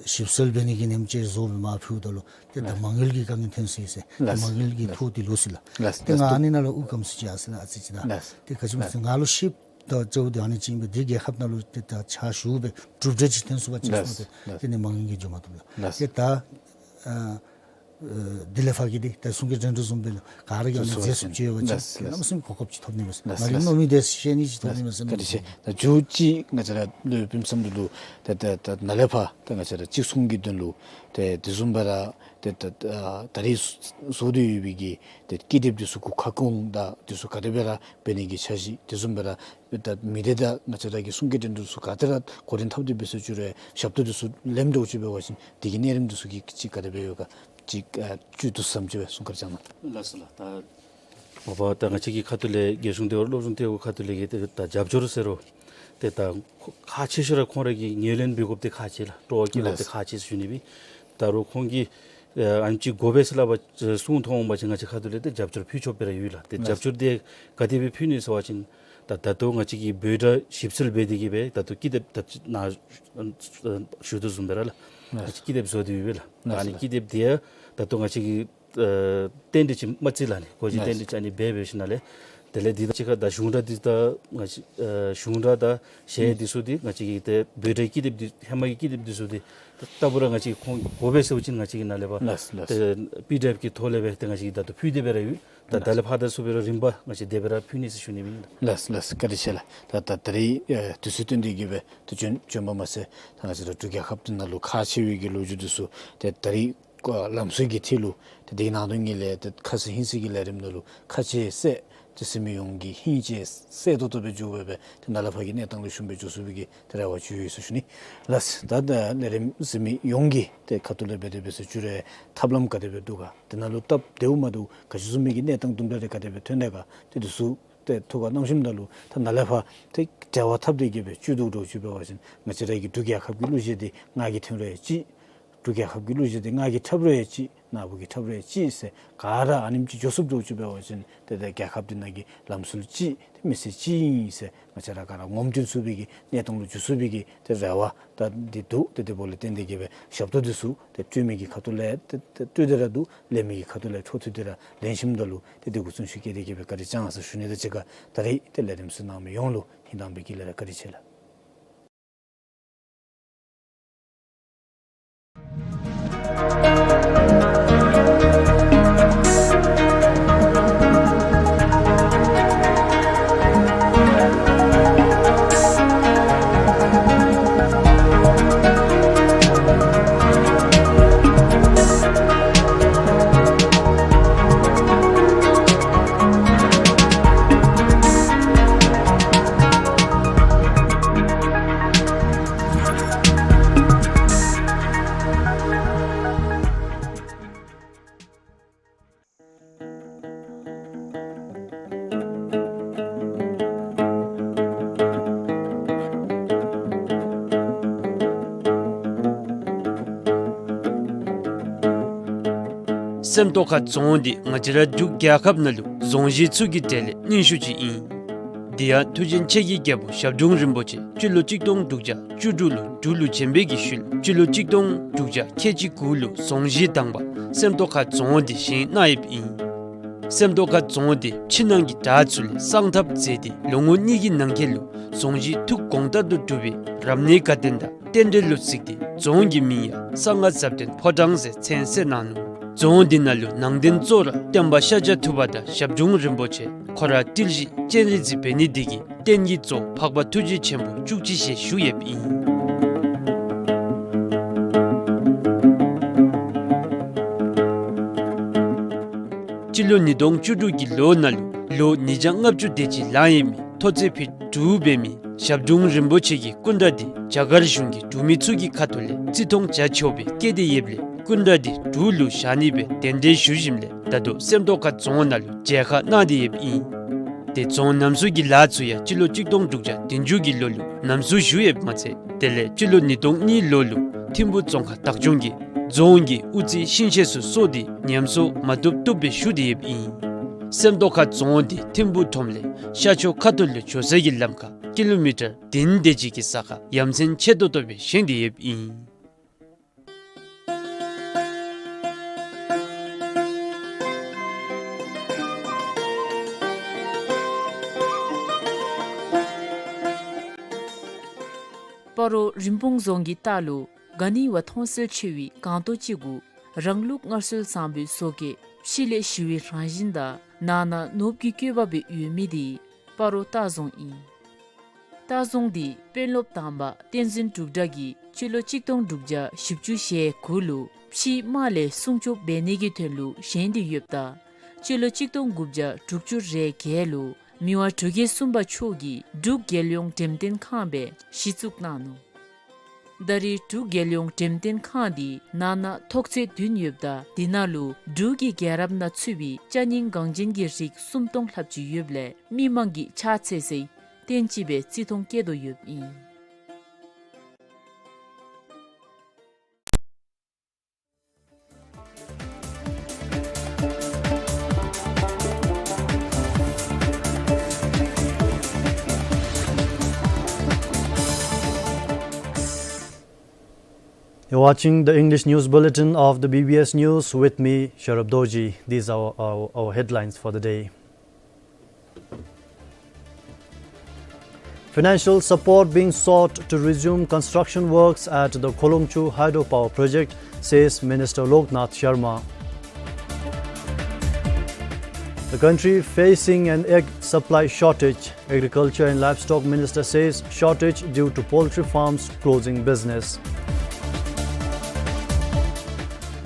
ཞིབ་འཚོལ་འབད་ནི་གི་ཉིནམ་ཅིག་བཟོ་སྦེ་མར་ཕུལཝ་ད་ལུ་ཏེ་ད་ལགས། མ་དངུལ་གྱི་དཀའ་ངལ་ཐོན་སོ་ཡི་ཟེར། ཏེ་ལགས། མ་དངུལ་གྱིས་ལགས། ཐོག་འདི་ལོག་སོ་ཡི་ལགས། ལགས། ཏེ་ང་ལགས། ཨ་ནི་ནང་ལུ་དབུགས་སྐམ་སོ་ཅི་ཨ་ཟེར་ལགས། ཨ་ཙི་ཅིག་ད་ལགས། ཏེ་ག་ཅི་སྨོ་ཟེར་ལགས། ང་ལུ་ཤེསཔ་ད་ཅིག་འདི་ཨ་ནི་ཅིག་ཨིན་པས། འདི་རྒྱལ་ཁབ་ནང་ལུ་ཏེ་ད་ཕྱག་ཞུ་སྦེ་གྲུབ་འབྲས་ཅིག་ཐོན་ཚུགས་པ་ཅིན་ལགས། ཟེར་ཏེ་ལགས། ཏེ་ནི་མ་དངུལ་གྱིས་འགྱོ་མ་བཏུབ་ལགས། ལགས། ཏེ་ད་ཨ་ཨ་དེ་ལས་ཕར་གྱི་འདི་ད་གསུང་སྐད་འགྲན་བསྡུར་བཟུམ་སྦེ་ལགས་ག་ར་གིས་ཨ་ནི་མཛད་ཚུགསཔ་ཅིག་ཡོད་པ་ཅིན་ལགས། ལགས། གནམ་མེད་ས་མེད་གོ་སྐབས་ཅིག་ཐོབ་ནི་མས་ཟེར། ལགས། ང་གིས་ལགས། མནོ་མི་འདི་ཤེས་ནི་ཅིག་ཐོབ་ནི་མས་ཟེར། ལགས། བཀའ་དྲིན་ཆེ། ད་མཇུག་ཅིག་ང་བཅས་ར་སློབ་དཔོན་བསམ་འགྲུབ་ལུ་ཏེ་ཏེ་ཏེ་ནཱ་ལས་ཕར་ཏེ་ང་བཅས་ར་གཅིག་མཚུངས་ཀྱི་དོན་ལུ་ཏེ་དེ་བཟུམ་སྦེ་ར་ཏེ་ཏེ་ད་རེས་བཟོ་སྟེ་ཡོད་པའི་གི་ཏེ་ཀི་དེབ་འདི་ཚུ་གུ་ཁ་སྐོང་དང་འདི་ཚུ་ག་དེ་སྦེ་ར་འབད་ནི་གི་འཆར་གཞི། དེ་བཟུམ་སྦེ་ར་ད་མི་སྡེ་དང་ང་བཅས་ར་གི་གསུང་སྐད་འགྲན་བསྡུར་ཚུ་ག་དེ་ར་འགོ་འདྲེན་འཐབ་སྟེ་འབད་ས་བཅུག་རུང་ཞབས་ཏོག་འདི་ཚུ་ལེན་འགྱོ་ཚུགས་པ་ཅིན་འདི་གི་གནས་རིམ་འདི་ཚུ་གི་ཅིག་ག་དེ་སྦེ་ཡོད་ག་ཅིག་ཨ་བཅུད་བསྡུ་ཙམ་ཅིག་སྦེ་གསུང་བཀའ་དྲིན་བསྐྱང་གནང་། ལགས་སོ་ལགས། ད་འོ་བ་ད་ང་བཅས་ཀྱི་ཁ་ཐུག་ལས་རྒྱལ་གཞུང་ལྟེ་བ་སློབ་སྦྱོང་ལྟེ་བ་ཁ་ཐུག་ལས་ཀྱི་ཏེ་ད་རྒྱབ་སྐྱོར་ཟེར་རུང་ཏེ་ད་ཁག་ཆེ་ཤོས་ར་ཁོང་ར་གིས་ངོས་ལེན་འབད་དགོཔ་འདི་ཁག་ཆེ་ལགས། སྤྲོ་བ་བསྐྱེད་དགོཔ་འདི་ལགས། ཁག་ཆེ་ཟེར་ཞུ་ནི་སྦེ། ད་རུང་ཁོང་གིས་ཨ་ཨ་ནི་ཅིག་དགོ་པས་ཟེར་སླབ་པ་གསུང་མཐོང་འོང་པ་ཅིན་ང་བཅས་ཁ་ཐུག་ལས་ཏེ་རྒྱབ་སྐྱོར་ཕུལ་ཆོགཔ་སྦེ་ར་ཡོད་ལགས། ཏེ་ལགས། རྒྱབ་སྐྱོར་འདི་ག་དེ་སྦེ་ཕུལ་ནི་ཟེར་བ་ཅིན་ད་ད་ལྟོ་ང་བཅས་ཀྱིས་བོད་སྒྲ་ཞིབ་འཚོལ་འབད་དེ་གིས་སྦེ་ད་ལྟོ་ཀི་དེབ་ད་ནཱ་ཞུ་དོ་བཟུམ་སྦེ་ར་ལགས། ལགས། ང་བཅས་ཀི་དེབ་བཟོ་སྟེ་ཡོད་པས་ལགས། ལགས། ཨ་ནི་ཀི་དེབ་འདི་ཡང་ད་ལྟོ་ང་བཅས་ཀྱིས་ཨ་རྟེན་འབྲེལ་ཅིག་མ་བརྩི་ལགས་ནི། གོ་གཞི་རྟེན་འབྲེལ་ཅིག་ཨ་ནི་འབད་འབད་ཞིནམ་ལས་དེ་ལས་འདི་དང་གཅིག་ཁར་ད་གཞུང་སྒྲ་འདི་ད་ང་བཅས་ཨ་གཞུང་སྒྲ་དང་གཞས་འདི་ཚུ་འདི་ང་བཅས་ཀྱི་ཏེ་བོད་སྒྲའི་ཀི་དེབ་འདི་ཧེ་མ་གི་ཀི་དེབ་འདི་ཚུ་འདི་ད་ལྟ་བུ་ར་ང་བཅས་ཁོང་དགོ་པས་ཟེར་བ་ཅིན་ང་བཅས་ཀྱིས་ནཱ་ལས་ཕར་ལགས་ལགས། ཏེ་པི་ཌི་ཨེཕ་གི་ཐོག་ལས་སྦེ་ཏེ་ང་བཅས་ཀྱིས་ད་ལྟོ་ཕུལ་ཏེ་སྦེ་ར་ཡོད། ད་ད་ལས་ཕར་ད་ཚུ་སྦེ་ར་རིམ་པ་ང་བཅས་དེ་སྦེ་ར་ཕུལ་ནི་ཟེར་ཞུ་ནི་ཨིན། ལགས་ལགས། བཀའ་དྲིན་ཆེ་ལགས། ད་ད་ད་རིས་ཨ་དུས་ཚོད་བཏོན་ཏེ་གིས་སྦེ་ཏེ་བྱོན་བྱོནམ་མ་ཚད་ད་ང་བཅས་ར་འབྲུག་རྒྱལ་ཁབ་འདི་ནང་ལུ་ཁག་ཆེ་བའི་གི་ལོ་རྒྱུས་འདི་ཚུ་ཏེ་ད་རིས་ཨ་ལམ་སྲོལ་གྱི་ཐད་ལུ་ཏེ་དེ་གི་ནང་དོན་གྱི་ལས་ཏེ་ཁ་ཚིག་ཧིང་ཚིག་གི་ལས་རིམ་ནང་ལུ་ཁ་འཆལ་གསལ་ཏེ་གཟིགས་མི་ཡོངས་ཀྱིས་ཧིང་འཆལ་གསལ་ཏོག་ཏོ་སྦེ་འགྱོ་སྦེ་སྦེ་ཏེ་ནཱ་ལས་ཕར་གྱི་གནས་སྟངས་ལུ་ཞུམ་སྦེ་འགྱོ་ཚུགས་པའི་གི་ཏེ་རེ་བ་ཅིག་ཡོད་ཟེར་ཞུ་ནི། ལགས། ད་ད་ལས་རིམ་གཟིགས་མི་ཡོངས་ཀྱིས་ཏེ་ཁ་ཐུག་ལས་འབད་དེ་འབད་ས་བཅུག་རུང་ཐབས་ལམ་ག་དེ་སྦེ་འདུག་ག། དེ་ནང་ལུ་སྟབས་བདེཝ་མ་བདེཝ་ག་ཅི་བཟུམ་མའི་གི་གནས་སྟངས་དུམ་གྲ་རེ་ག་དེ་སྦེ་ཐོན་ཏེ་ག། ཏེ་འདི་ཚུ་ཏེ་ཐུགས་ཁར་བསྣམས་ཞིནམ་ད་ལུ་ད་ནཱ་ལས་ཕར་ཏེ་འབྲེལ་བ་འཐབ་སྟེ་གིས་སྦེ་བཅུད་བསྡུ་འདྲཝ་ཅིག་འབད་བ་ཅིན་ང་བཅས་ར་གི་འབྲུག་རྒྱལ་ཁབ་ཀྱི་གླུ་གཞས་འདི་ང་གིས་ཐོན་རུང་ཅིག། འབྲུག་རྒྱལ་ཁབ་ཀྱི་གླུ་གཞས་འདི་ང་གིས་འཁྲབ་རུང་ཡང་ཅིག་ནཱ་བུ་གིས་འཁྲབ་རུང་ཡང་ཅིག་ཟེར་ག་ར་ཨ་ནེམ་ཅིག་འགྱོ་ཚུགསཔ་འདྲཝ་ཅིག་འབད་བ་ཅིན་ཏེ་ཏེ་རྒྱལ་ཁབ་འདི་ནང་གི་ལམ་སྲོལ་ཅིག་ཏེ་མི་སེར་ཅིག་ཨིན་ཟེར་ང་བཅས་ར་ག་ར་ངོམ་སྟོན་ཚུགས་པའི་གི་གནས་སྟངས་ལུ་འགྱོ་ཚུགས་པའི་གི་ཏེ་རེ་བ་ད་འདི་འདུག། ཏེ་དེ་འབདཝ་ལས་བརྟེན་ཏེ་གིས་སྦེ་ཞབས་ཏོག་འདི་ཚུ་ཏེ་སྤྲོད་མི་གི་ཁ་ཐུག་ལས་ཏེ་ཏེ་སྤྲོད་དེ་ར་འདུག། ལེན་མི་གི་ཁ་ཐུག་ལས་འཕྲོ་མཐུད་དེ་ར་ལེན་ཞིནམ་ད་ལུ་ཏེ་དེ་གུ་བརྩོན་ཤུགས་བསྐྱེད་དེ་གིས་སྦེ་བཀའ་དྲིན་བསྐྱང་ཟེར་ཞུ་ནི་དང་གཅིག་ཁར་ད་རེས་ཏེ་ལས་རིམ་གཟིགས་གནང་མི་ཡོངས་ལུ་ཧིང་དྭངས་པའི་དཀྱིལ་ལས་ར་བཀའ་དྲིན་ཆེ་ལགས། སེམས་རྟོགས་ཁ་རྫོང་འདི་ང་བཅས་ར་འབྲུག་རྒྱལ་ཁབ་ནང་ལུ་རྫོང་གཞིས་ཚུ་གི་གྲས་ལས་རྙིང་ཤོས་ཅིག་ཨིན། དེ་ཡང་མཐུ་ཆེན་ཆེ་གི་རྒྱལ་པོ་ཞབས་དྲུང་རིན་པོ་ཆེ་སྤྱི་ལོ་གཅིག་སྟོང་དྲུག་བརྒྱ་བཅུ་དྲུག་ལུ་འབྲུག་ལུ་བྱོན་པའི་གི་ཤུལ་སྤྱི་ལོ་གཅིག་སྟོང་དྲུག་བརྒྱ་ཁལ་གཅིག་དགུ་ལུ་རྫོང་གཞིས་དང་པ་སེམས་རྟོགས་ཁ་རྫོང་འདི་བཞེངས་གནང་ཡོདཔ་ཨིན། སེམས་རྟོགས་ཁ་རྫོང་འདི་ཕྱི་ནང་གི་དྲག་ཚུ་ལས་གསང་ཐབས་མཛད་དེ་ལོ་ངོ་གཉིས་ཀྱི་ནང་འཁོད་ལུ་རྫོང་གཞིས་ཐུགས་དགོངས་ལྟར་དུ་གྲུབ་པའི་རབ་གནས་དགའ་སྟོན་དང་རྟེན་འབྲེལ་ལུ་གཟིགས་ཏེ་རྫོང་གི་མིང་ཡང་གསང་སྔགས་ཟབ་དོན་ཕོ་བྲང་ཟེར་མཚན་གསོལ་གནང་ནུག། རྫོང་འདི་ནང་ལུ་ནང་རྟེན་གཙོ་བོ་ར་སྟོན་པ་ཤཱཀྱ་ཐུབ་པ་དང་ཞབས་དྲུང་རིན་པོ་ཆེ་ཁོ་ར་ཏིལ་བཞི་སྤྱན་རས་གཟིགས་འབད་ནི་འདི་གིས་རྟེན་གྱི་གཙོ་བོ་འཕགས་པ་ཐུགས་རྗེ་ཆེན་པོ་བཅུ་གཅིག་ཞལ་བཞུགས་ཡོདཔ་ཨིན། སྤྱི་ལོ་ཉིས་སྟོང་བཅུ་དྲུག་གི་ལོ་ནང་ལུ་ལོ་ཉིས་བརྒྱ་ལྔ་བཅུ་དེ་ཅིག་ལང་ཡོད་མི་མཐོ་ཚད་ཕིཊ་དྲུག་འབད་མི་ཞབས་དྲུང་རིན་པོ་ཆེ་གི་སྐུ་འདྲ་འདི་རྒྱ་གར་གཞུང་གི་འབྲུག་མི་ཚུ་གི་ཁ་ཐུག་ལས་བརྩི་མཐོང་བྱ་ཆོག་པའི་བཀོད་དེ་ཡོདཔ་ལས་སྐུ་འདྲ་འདི་འབྲུག་ལུ་བཞག་ནི་སྦེ་གདན་འདྲེན་ཞུ་ཞིནམ་ལས་ད་ལྟོ་སེམས་རྟོགས་ཁ་རྫོང་ནང་ལུ་མཇལ་ཁ་གནང་སྟེ་ཡོདཔ་ཨིན། ཏེ་རྫོང་རྣམ་གསུམ་གྱི་ལཱ་ཚུ་ཡང་སྤྱི་ལོ་གཅིག་སྟོང་དྲུག་བརྒྱ་བདུན་ཅུ་གི་ལོ་ལུ་རྣམ་གསུམ་ཞུ་ཡོདཔ་མ་ཚད་དེ་ལས་སྤྱི་ལོ་ཉིས་སྟོང་གཉིས་ལོ་ལུ་ཐིམ་ཕུག་རྫོང་ཁག་བདག་སྐྱོང་གིས་རྫོང་གི་དབུ་རྩེ་ཤིང་ཤེད་ཚུ་གསོ་སྟེ་ཉམས་གསོ་མ་བཏུབ་བཏུབ་སྦེ་ཞུ་སྟེ་ཡོདཔ་ཨིན། སེམས་རྟོགས་ཁ་རྫོང་འདི་ཐིམ་ཕུག་ཁྲོམ་ལས་ཤར་ཕྱོགས་ཁ་ཐུག་ལུ་འགྱོ་ས་གི་ལམ་ཁར་ཀི་ལོ་མི་ཊར་བདུན་དེ་ཅིག་གི་ས་ཁར་ཡ་མཚན་ཆེ་ཏོག་ཏོ་སྦེ་བཞེངས་ཏེ་ཡོདཔ་ཨིན། སྤ་རོ་རིན་སྤུངས་རྫོང་གི་ལྟག་ལུ་ག་ནི་བ་མཐོང་གསལ་ཆེ་བའི་སྒང་ཏོག་ཅིག་གུ་རང་ལུགས་སྔར་སྲོལ་བཟང་པོའི་བཟོ་བཀོད་ཕྱི་ལས་ཞི་བའི་རང་བཞིན་དང་ནང་ན་ནོར་བུའི་བཀོད་པ་སྦེ་ཡོད་མི་འདི་སྤ་རོ་ལྟ་རྫོང་ཨིན། ལྟ་རྫོང་འདི་དཔོན་སློབ་དང་པ་བསྟན་འཛིན་འབྲུག་གྲགས་ཀྱིས་སྤྱི་ལོ་གཅིག་སྟོང་དྲུག་བརྒྱ་བཞི་བཅུ་ཞེ་དགུ་ལུ་ཕྱིའི་དམག་ལས་སྲུང་སྐྱོབ་འབད་ནི་གི་དོན་ལུ་བཞེངས་ཏེ་ཡོདཔ་ད་སྤྱི་ལོ་གཅིག་སྟོང་དགུ་བརྒྱ་དྲུག་ཅུ་རེ་བརྒྱད་ལུ་མི་དབང་འབྲུག་རྒྱལ་གསུམ་པ་མཆོག་གིས་འབྲུག་རྒྱལ་ཡོངས་འགྲེམས་སྟོན་ཁང་སྦེ་གཞི་བཙུགས་གནང་ནུག། ད་རེས་འབྲུག་རྒྱལ་ཡོངས་འགྲེམས་སྟོན་ཁང་འདི་ནང་ན་ཐོག་ཚད་བདུན་ཡོདཔ་ད་འདི་ནང་ལུ་འབྲུག་གི་རྒྱལ་རབས་ནང་ཚུད་པའི་ཅ་རྙིང་འགངས་ཅན་གྱི་རིགས་སུམ་སྟོང་ལྷགཔ་ཅིག་ཡོདཔ་ལས་མི་མང་གིས་ཕྱག་འཚལ་སའི་རྟེན་ཅིག་སྦེ་བརྩི་མཐོང་བསྐྱེད་དོ་ཡོདཔ་ཨིན། You're watching the English news bulletin of the B B S News with me, Sharab Dorji. These are our, our headlines for the day. Financial support being sought to resume construction works at the Kholongchu hydropower project, says Minister Loknath Sharma. The country facing an egg supply shortage. Agriculture and Livestock Minister says shortage due to poultry farms closing business.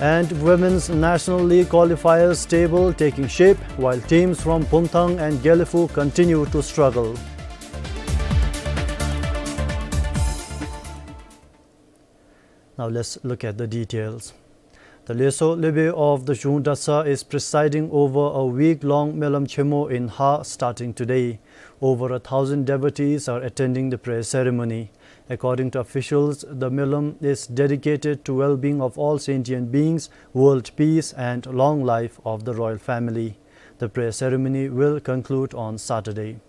And Women's National League qualifiers table taking shape, while teams from Pumthang and Gelephu continue to struggle. Now let's look at the details. The Lhesö Lhebe of the Zhung Dratshang is presiding over a week-long Melam Chemo in Ha starting today. Over a thousand devotees are attending the prayer ceremony. According to officials, the Melam is dedicated to well-being of all sentient beings, world peace, and long life of the royal family. The prayer ceremony will conclude on Saturday.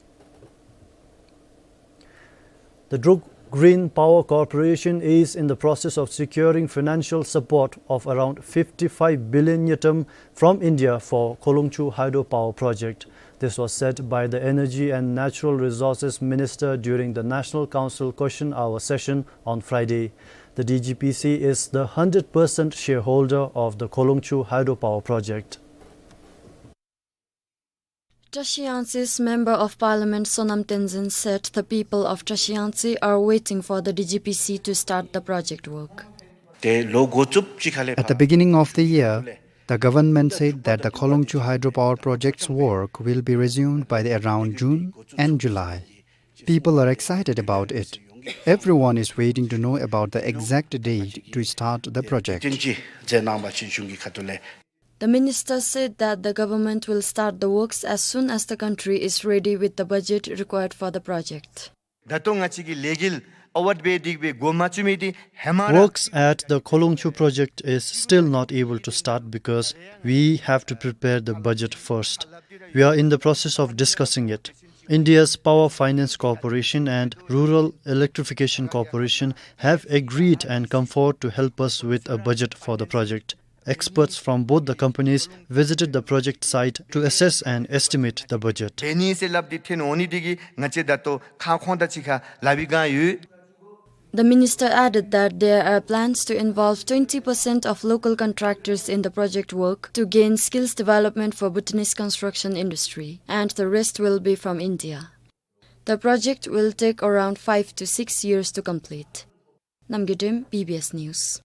The Druk Green Power Corporation is in the process of securing financial support of around fifty-five billion ngultrum from India for Kholongchu Hydropower Project. This was said by the Energy and Natural Resources Minister during the National Council Question Hour session on Friday. The D G P C is the hundred percent shareholder of the Kholongchu Hydropower Project. Trashiyangtse's Member of Parliament Sonam Tenzin said the people of Trashiyangtse are waiting for the D G P C to start the project work. ཏེ་ལོ་འགོ་བཙུགསཔ་ཅིག་ཁ་ལས་At the beginning of the year, the government said that the Kholongchu hydropower project's work will be resumed by the around June and July. People are excited about it. Everyone is waiting to know about the exact date to start the project. བདུན་ཅིག་མཛད་གནང་བ་ཅིག་གཞུང་གི་ཁ་ཐུག་ལས། The minister said that the government will start the works as soon as the country is ready with the budget required for the project. ད་ལྟོ་ང་བཅས་ཀྱི་ལས་འགུལ་ཨ་ཝར་སྦེ་འདི་སྦེ་འགོ་མ་བཙུགས་མི་འདི་ཧེ་མ་ར། Works at the Kholongchu project is still not able to start because we have to prepare the budget first. We are in the process of discussing it. India's Power Finance Corporation and Rural Electrification Corporation have agreed and come forward to help us with a budget for the project. Experts from both the companies visited the project site to assess and estimate the budget. འབད་ནི་ཟེར་སླབ་སྟེ་ཐོན་འོང་ནི་འདི་གིས་ང་བཅས་ད་ལྟོ་ཁ་སྐོང་དང་གཅིག་ཁར་ལཱ་འབད་བསྒང་ཡོད། The minister added that there are plans to involve twenty percent of local contractors in the project work to gain skills development for Bhutanese construction industry, and the rest will be from India. The project will take around five to six years to complete. Namgay Dem, B B S News.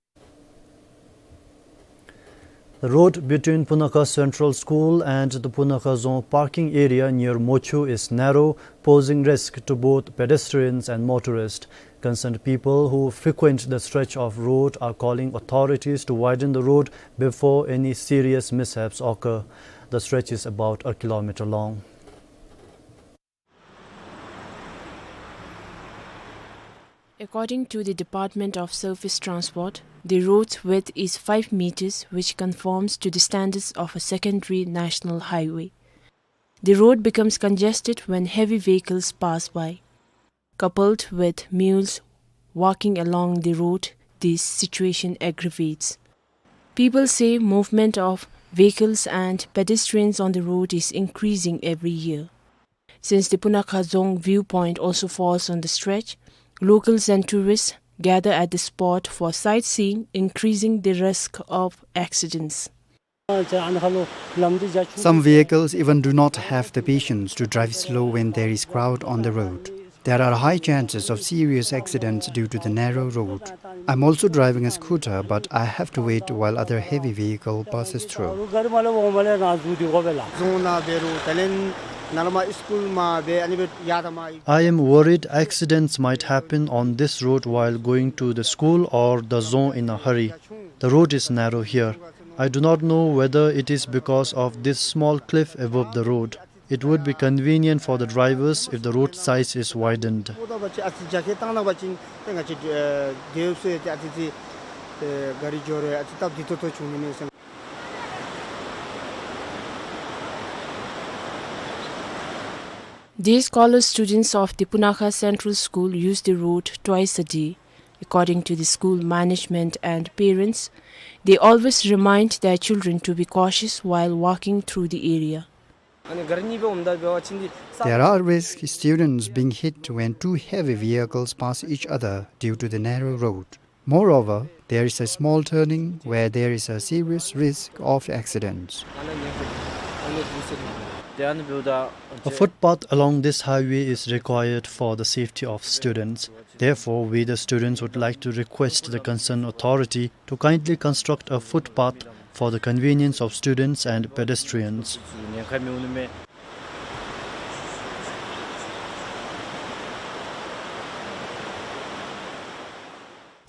The road between Punakha Central School and the Punakha Dzong parking area near Mochu is narrow, posing risk to both pedestrians and motorists. Concerned people who frequent the stretch of road are calling authorities to widen the road before any serious mishaps occur. The stretch is about a kilometer long. According to the Department of Surface Transport, the road's width is five meters, which conforms to the standards of a secondary national highway. The road becomes congested when heavy vehicles pass by. Coupled with mules walking along the road, this situation aggravates. People say movement of vehicles and pedestrians on the road is increasing every year. Since the Punakha Dzong viewpoint also falls on the stretch, locals and tourists gather at the spot for sightseeing, increasing the risk of accidents. Some vehicles even do not have the patience to drive slow when there is crowd on the road. There are high chances of serious accidents due to the narrow road. I'm also driving a scooter, but I have to wait while other heavy vehicle passes through. I am worried accidents might happen on this road while going to the school or the dzong in a hurry. The road is narrow here. I do not know whether it is because of this small cliff above the road. It would be convenient for the drivers if the road size is widened. These college students of the Punakha Central School use the road twice a day. According to the school management and parents, they always remind their children to be cautious while walking through the area. There are risks students being hit when two heavy vehicles pass each other due to the narrow road. Moreover, there is a small turning where there is a serious risk of accidents. A footpath along this highway is required for the safety of students. Therefore, we the students would like to request the concerned authority to kindly construct a footpath for the convenience of students and pedestrians.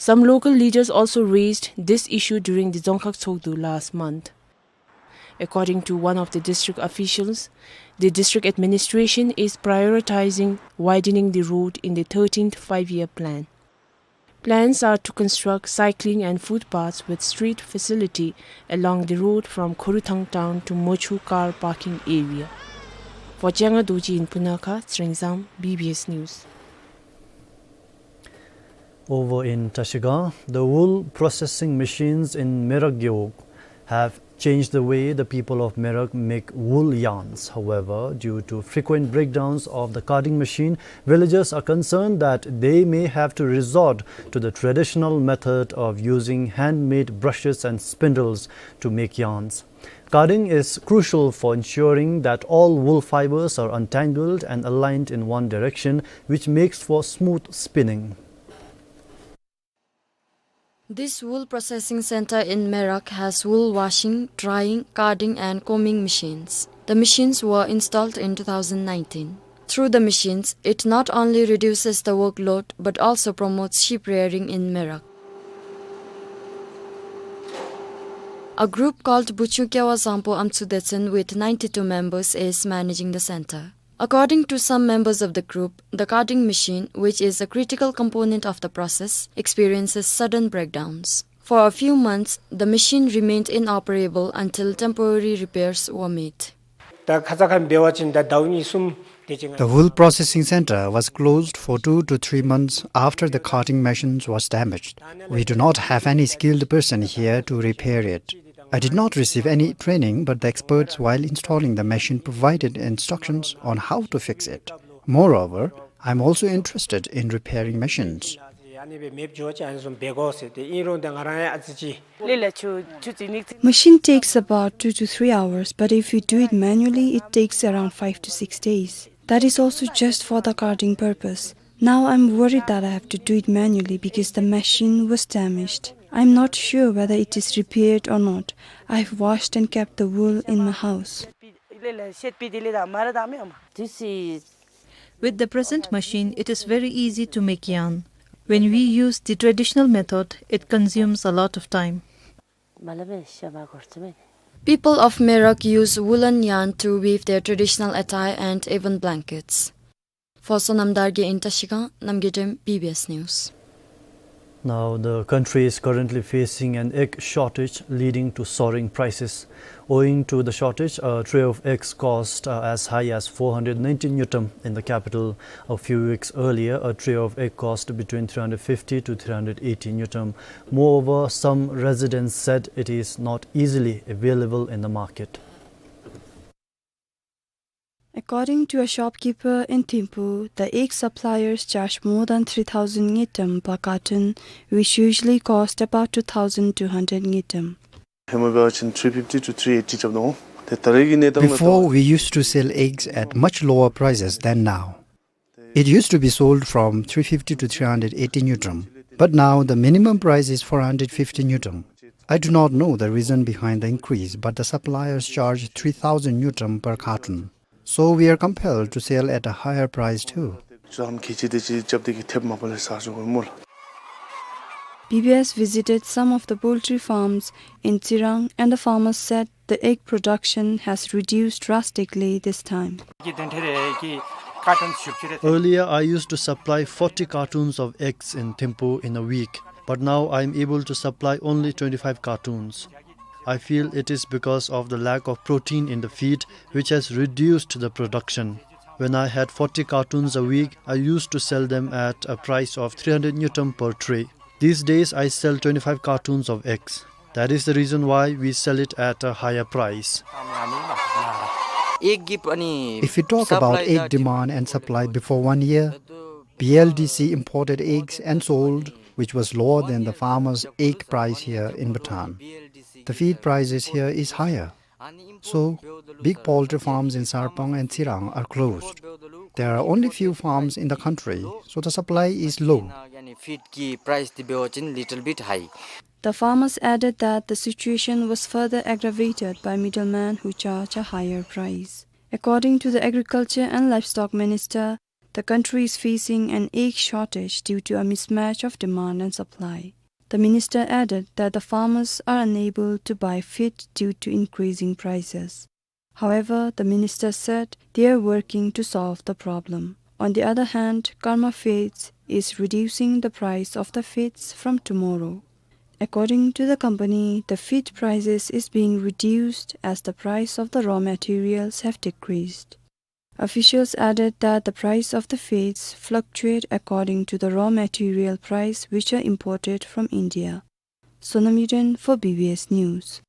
Some local leaders also raised this issue during the Dzongkhag Tshogdu last month. According to one of the district officials, the district administration is prioritizing widening the road in the thirteenth Five-Year Plan. Plans are to construct cycling and footpaths with street facility along the road from Khorthang town to Mochu car parking area. For Changa Dorji in Punakha, Tsering Zam, B B S News. Over in Trashigang, the wool processing machines in Merak Gewog have changed the way the people of Merak make wool yarns. However, due to frequent breakdowns of the carding machine, villagers are concerned that they may have to resort to the traditional method of using handmade brushes and spindles to make yarns. Carding is crucial for ensuring that all wool fibers are untangled and aligned in one direction, which makes for smooth spinning. This wool processing center in Merak has wool washing, drying, carding and combing machines. The machines were installed in two thousand nineteen. Through the machines, it not only reduces the workload but also promotes sheep rearing in Merak. A group called Buchung Kewa Zangpo Amtsu Detsen with ninety-two members is managing the center. According to some members of the group, the carding machine, which is a critical component of the process, experiences sudden breakdowns. For a few months, the machine remained inoperable until temporary repairs were made. ད་ཁ་ཙ་ཁ་འབད་བ་ཅིན་ད་ཟླཝ་གཉིས་གསུམ་དེ་ཅིག། The wool processing center was closed for two to three months after the carding machines was damaged. We do not have any skilled person here to repair it. I did not receive any training, but the experts, while installing the machine, provided instructions on how to fix it. Moreover, I'm also interested in repairing machines. Machine takes about two to three hours, but if we do it manually, it takes around five to six days. That is also just for the carding purpose. Now I'm worried that I have to do it manually because the machine was damaged. I'm not sure whether it is repaired or not. I've washed and kept the wool in my house. This is With the present machine, it is very easy to make yarn. When we use the traditional method, it consumes a lot of time. People of Merak use woolen yarn to weave their traditional attire and even blankets. For Sonam Dargye in Trashigang, Namgay Dem, B B S News. Now, the country is currently facing an egg shortage, leading to soaring prices. Owing to the shortage, a tray of eggs cost, uh, as high as four hundred ninety ngultrum in the capital. A few weeks earlier, a tray of egg cost between three hundred fifty to three hundred eighty ngultrum. Moreover, some residents said it is not easily available in the market. According to a shopkeeper in Thimphu, the egg suppliers charge more than three thousand ngultrum per carton, which usually cost about two thousand two hundred ngultrum. ཧེ་མ་འབད་བ་ཅིན་three fifty to three eighty རྐྱབ་དོ། ཏེ་ད་རེས་ཀྱི་གནས་སྟངས་ལུ་Before, we used to sell eggs at much lower prices than now. It used to be sold from three fifty to three hundred eighty ngultrum, but now the minimum price is four hundred fifty ngultrum. I do not know the reason behind the increase, but the suppliers charge three thousand ngultrum per carton. So we are compelled to sell at a higher price too. B B S visited some of the poultry farms in Tsirang, and the farmers said the egg production has reduced drastically this time. Earlier, I used to supply forty cartons of eggs in Thimphu in a week, but now I am able to supply only twenty-five cartons. I feel it is because of the lack of protein in the feed, which has reduced the production. When I had forty cartons a week, I used to sell them at a price of three hundred ngultrum per tray. These days, I sell twenty-five cartons of eggs. That is the reason why we sell it at a higher price. If we talk about egg demand and supply before one year, B L D C imported eggs and sold, which was lower than the farmers' egg price here in Bhutan. The feed prices here is higher. So, big poultry farms in Sarpang and Tsirang are closed. There are only few farms in the country, so the supply is low. Feed ki price ti beo chin little bit high. The farmers added that the situation was further aggravated by middlemen who charge a higher price. According to the Agriculture and Livestock Minister, The country is facing an egg shortage due to a mismatch of demand and supply. The minister added that the farmers are unable to buy feed due to increasing prices. However, the minister said they are working to solve the problem. On the other hand, Karma Feeds is reducing the price of the feeds from tomorrow. According to the company, the feed prices is being reduced as the price of the raw materials have decreased. Officials added that the price of the feeds fluctuate according to the raw material price which are imported from India. Sonam Yuden for B B S News.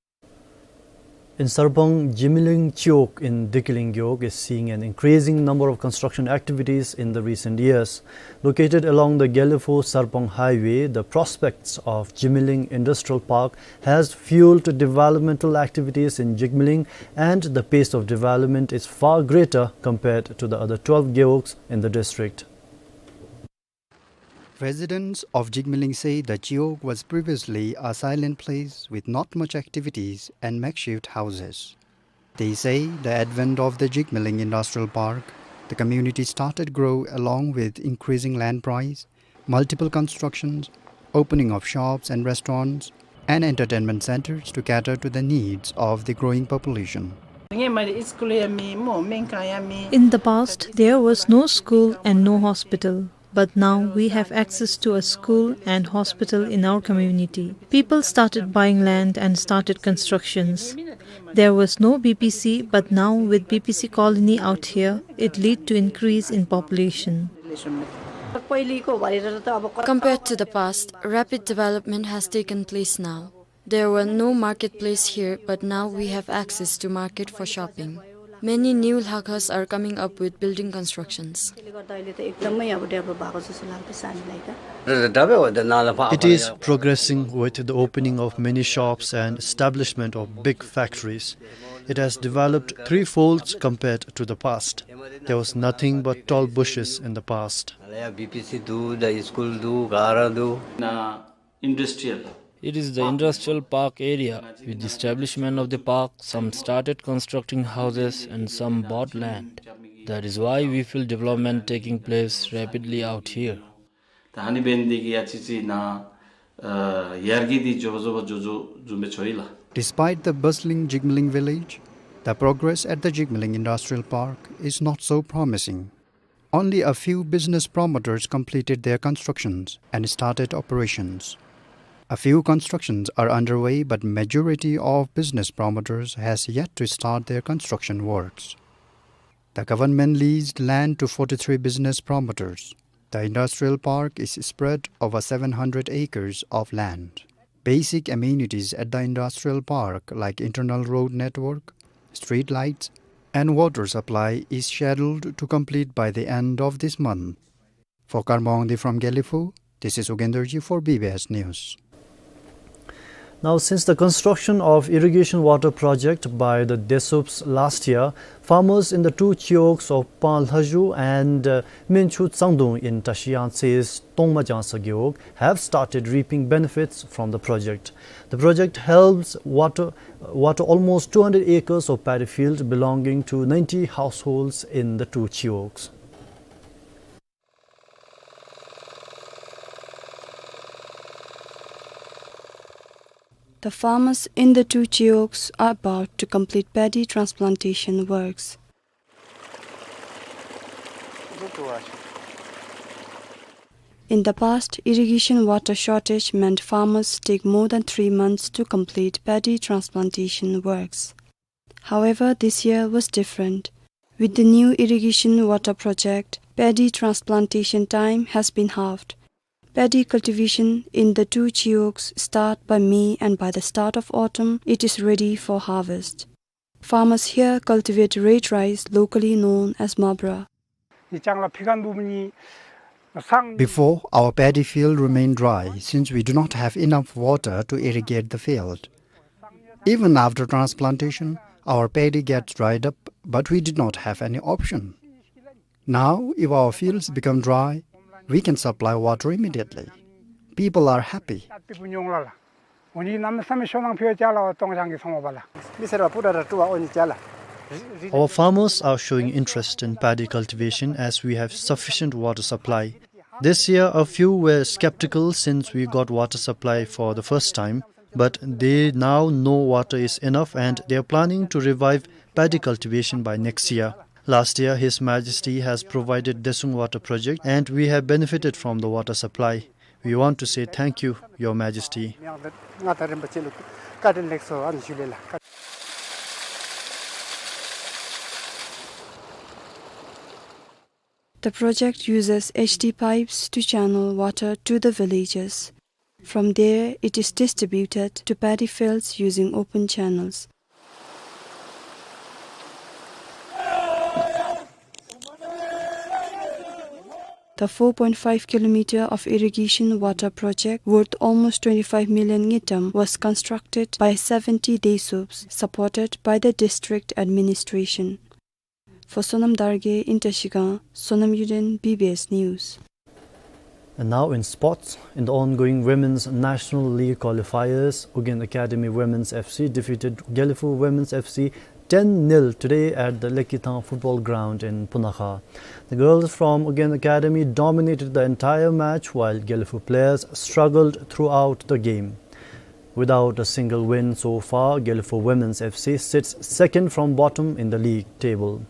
In Sarpang, Jigmeling Chiwog in Dikkeling Gewog is seeing an increasing number of construction activities in the recent years. Located along the Gelephu-Sarpang highway, the prospects of Jigmeling Industrial Park has fueled developmental activities in Jigmeling, and the pace of development is far greater compared to the other twelve gewogs in the district. Residents of Jigmeling say the Chiwog was previously a silent place with not much activities and makeshift houses. They say the advent of the Jigmeling Industrial Park, the community started grow along with increasing land price, multiple constructions, opening of shops and restaurants, and entertainment centers to cater to the needs of the growing population. In the past, there was no school and no hospital, but now we have access to a school and hospital in our community. People started buying land and started constructions. There was no B P C, but now with B P C colony out here, it lead to increase in population. Compared to the past, rapid development has taken place now. There were no marketplace here, but now we have access to market for shopping. Many new lakhas are coming up with building constructions. It is progressing with the opening of many shops and establishment of big factories. It has developed threefolds compared to the past. There was nothing but tall bushes in the past. Industrial. It is the industrial park area. With the establishment of the park, some started constructing houses and some bought land. That is why we feel development taking place rapidly out here. ད་ཨ་ནི་འབད་ནི་དེ་གིས་ཡ་ཅི་ཅི་ནཱ་ཡར་རྒྱས་འདི་མགྱོགས་མགྱོགས་མགྱོགས་མགྱོགས་བཟུམ་སྦེ་འགྱོ་ཡི་ལགས། Despite the bustling Jigmeling village, the progress at the Jigmeling Industrial Park is not so promising. Only a few business promoters completed their constructions and started operations. A few constructions are underway, but majority of business promoters has yet to start their construction works. The government leased land to forty-three business promoters. The industrial park is spread over seven hundred acres of land. Basic amenities at the industrial park, like internal road network, street lights, and water supply, is scheduled to complete by the end of this month. For Karma Wangdi from Gelephu, this is Ugenderji for B B S News. Now, since the construction of irrigation water project by the Desups last year, farmers in the two Chiwogs of Pang Lhaju and, uh, Minchu Tsangdung in Tashi Yangtse's Tongma Jangsa Gewog have started reaping benefits from the project. The project helps water, water almost two hundred acres of paddy field belonging to ninety households in the two Chiwogs. The farmers in the two Chiwogs are about to complete paddy transplantation works. In the past, irrigation water shortage meant farmers take more than three months to complete paddy transplantation works. However, this year was different. With the new irrigation water project, paddy transplantation time has been halved. Paddy cultivation in the two Chiwogs start by May, and by the start of autumn, it is ready for harvest. Farmers here cultivate red rice, locally known as mabra. Before, our paddy field remained dry since we do not have enough water to irrigate the field. Even after transplantation, our paddy gets dried up, but we did not have any option. Now, if our fields become dry, we can supply water immediately. People are happy. ཨོ་ནི་གནམ་མེད་ས་མེད་ཤོག་ནང་ཕུལ་བ་ཅ་ལ་བ་སྟོང་ཆང་གི་སོང་བ་ལ། མི་སེར་བ་སྤུ་ར་ར་ཀྲུ་བ་ཨོ་ནི་ཅ་ལ། Our farmers are showing interest in paddy cultivation as we have sufficient water supply. This year, a few were skeptical since we got water supply for the first time, but they now know water is enough and they are planning to revive paddy cultivation by next year. Last year, His Majesty has provided Desung Water Project and we have benefited from the water supply. We want to say thank you, Your Majesty. The project uses H D pipes to channel water to the villages. From there, it is distributed to paddy fields using open channels. The four point five kilometer of irrigation water project worth almost twenty-five million ngultrum was constructed by seventy Desuups, supported by the district administration. For Sonam Dargay in Trashigang, Sonam Yuden, B B S News. And now in sports, in the ongoing Women's National League qualifiers, Ugyen Academy Women's F C defeated Gelephu Women's F C ten nil today at the Lekithang Football Ground in Punakha. The girls from Ugyen Academy dominated the entire match, while Gelephu players struggled throughout the game. Without a single win so far, Gelephu Women's F C sits second from bottom in the league table.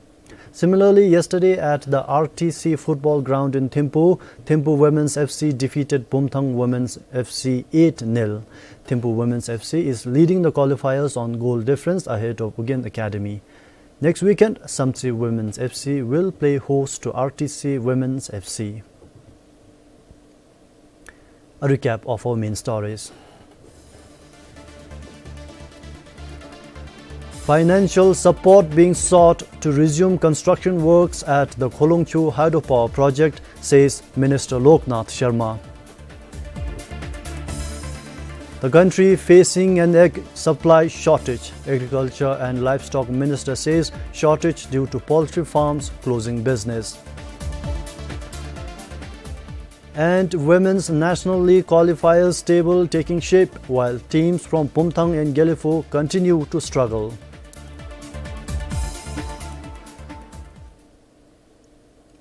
Similarly, yesterday at the R T C football ground in Thimphu, Thimphu Women's F C defeated Pumthang Women's F C eight nil. Thimphu Women's F C is leading the qualifiers on goal difference ahead of Ugyen Academy. Next weekend, Samtse Women's F C will play host to R T C Women's F C. A recap of our main stories. Financial support being sought to resume construction works at the Kholongchu hydropower project, says Minister Loknath Sharma. The country facing an egg supply shortage, Agriculture and Livestock Minister says shortage due to poultry farms closing business. And Women's National League qualifiers table taking shape, while teams from Pumthang and Gelephu continue to struggle.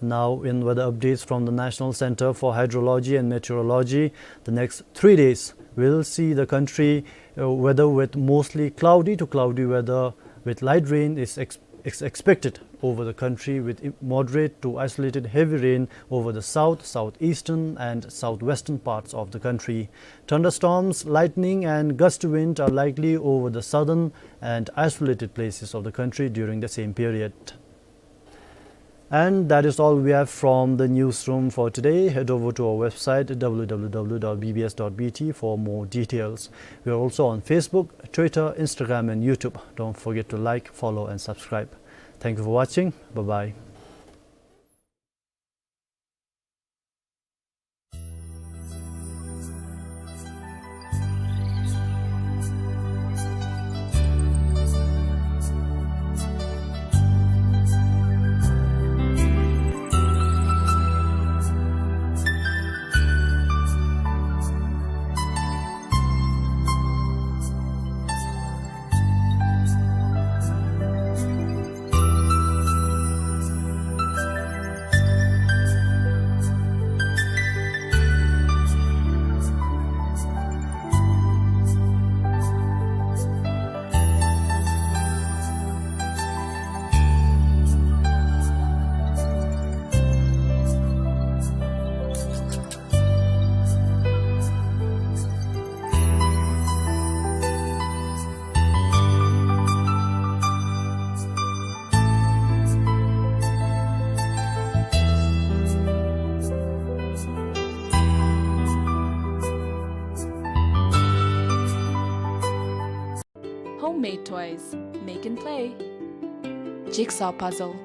Now, in weather updates from the National Center for Hydrology and Meteorology, the next three days, we'll see the country, uh, weather with mostly cloudy to cloudy weather with light rain is ex-, ex-, expected over the country, with i-, moderate to isolated heavy rain over the south, southeastern, and southwestern parts of the country. Thunderstorms, lightning, and gusty wind are likely over the southern and isolated places of the country during the same period. And that is all we have from the newsroom for today. Head over to our website, W W W dot B B S dot B T, for more details. We are also on Facebook, Twitter, Instagram, and YouTube. Don't forget to like, follow, and subscribe. Thank you for watching. Bye-bye. Homemade toys. Make and play. Jigsaw puzzle.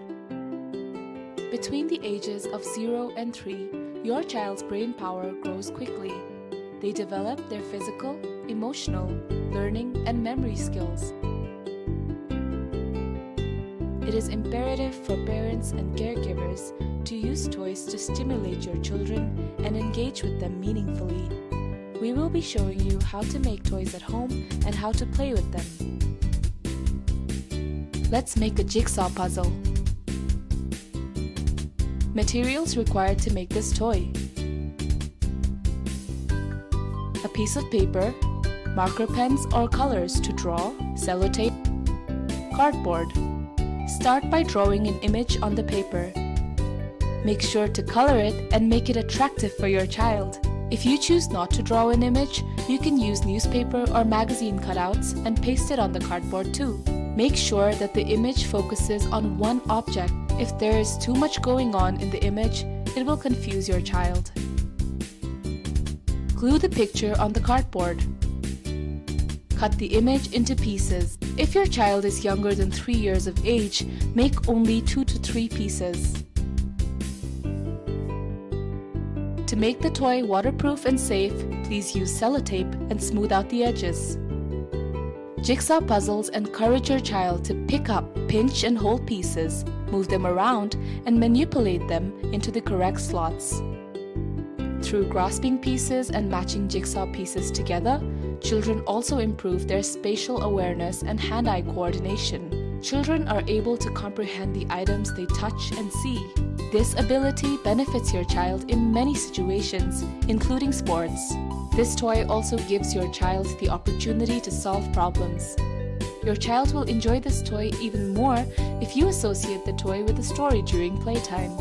Between the ages of zero and three, your child's brain power grows quickly. They develop their physical, emotional, learning, and memory skills. It is imperative for parents and caregivers to use toys to stimulate your children and engage with them meaningfully. We will be showing you how to make toys at home and how to play with them. Let's make a jigsaw puzzle. Materials required to make this toy: a piece of paper, marker pens or colors to draw, sellotape, cardboard. Start by drawing an image on the paper. Make sure to color it and make it attractive for your child. If you choose not to draw an image, you can use newspaper or magazine cutouts and paste it on the cardboard too. Make sure that the image focuses on one object. If there is too much going on in the image, it will confuse your child. Glue the picture on the cardboard. Cut the image into pieces. If your child is younger than three years of age, make only two to three pieces. To make the toy waterproof and safe, please use sellotape and smooth out the edges. Jigsaw puzzles encourage your child to pick up, pinch, and hold pieces, move them around, and manipulate them into the correct slots. Through grasping pieces and matching jigsaw pieces together, children also improve their spatial awareness and hand-eye coordination. Children are able to comprehend the items they touch and see. This ability benefits your child in many situations, including sports. This toy also gives your child the opportunity to solve problems. Your child will enjoy this toy even more if you associate the toy with a story during playtime.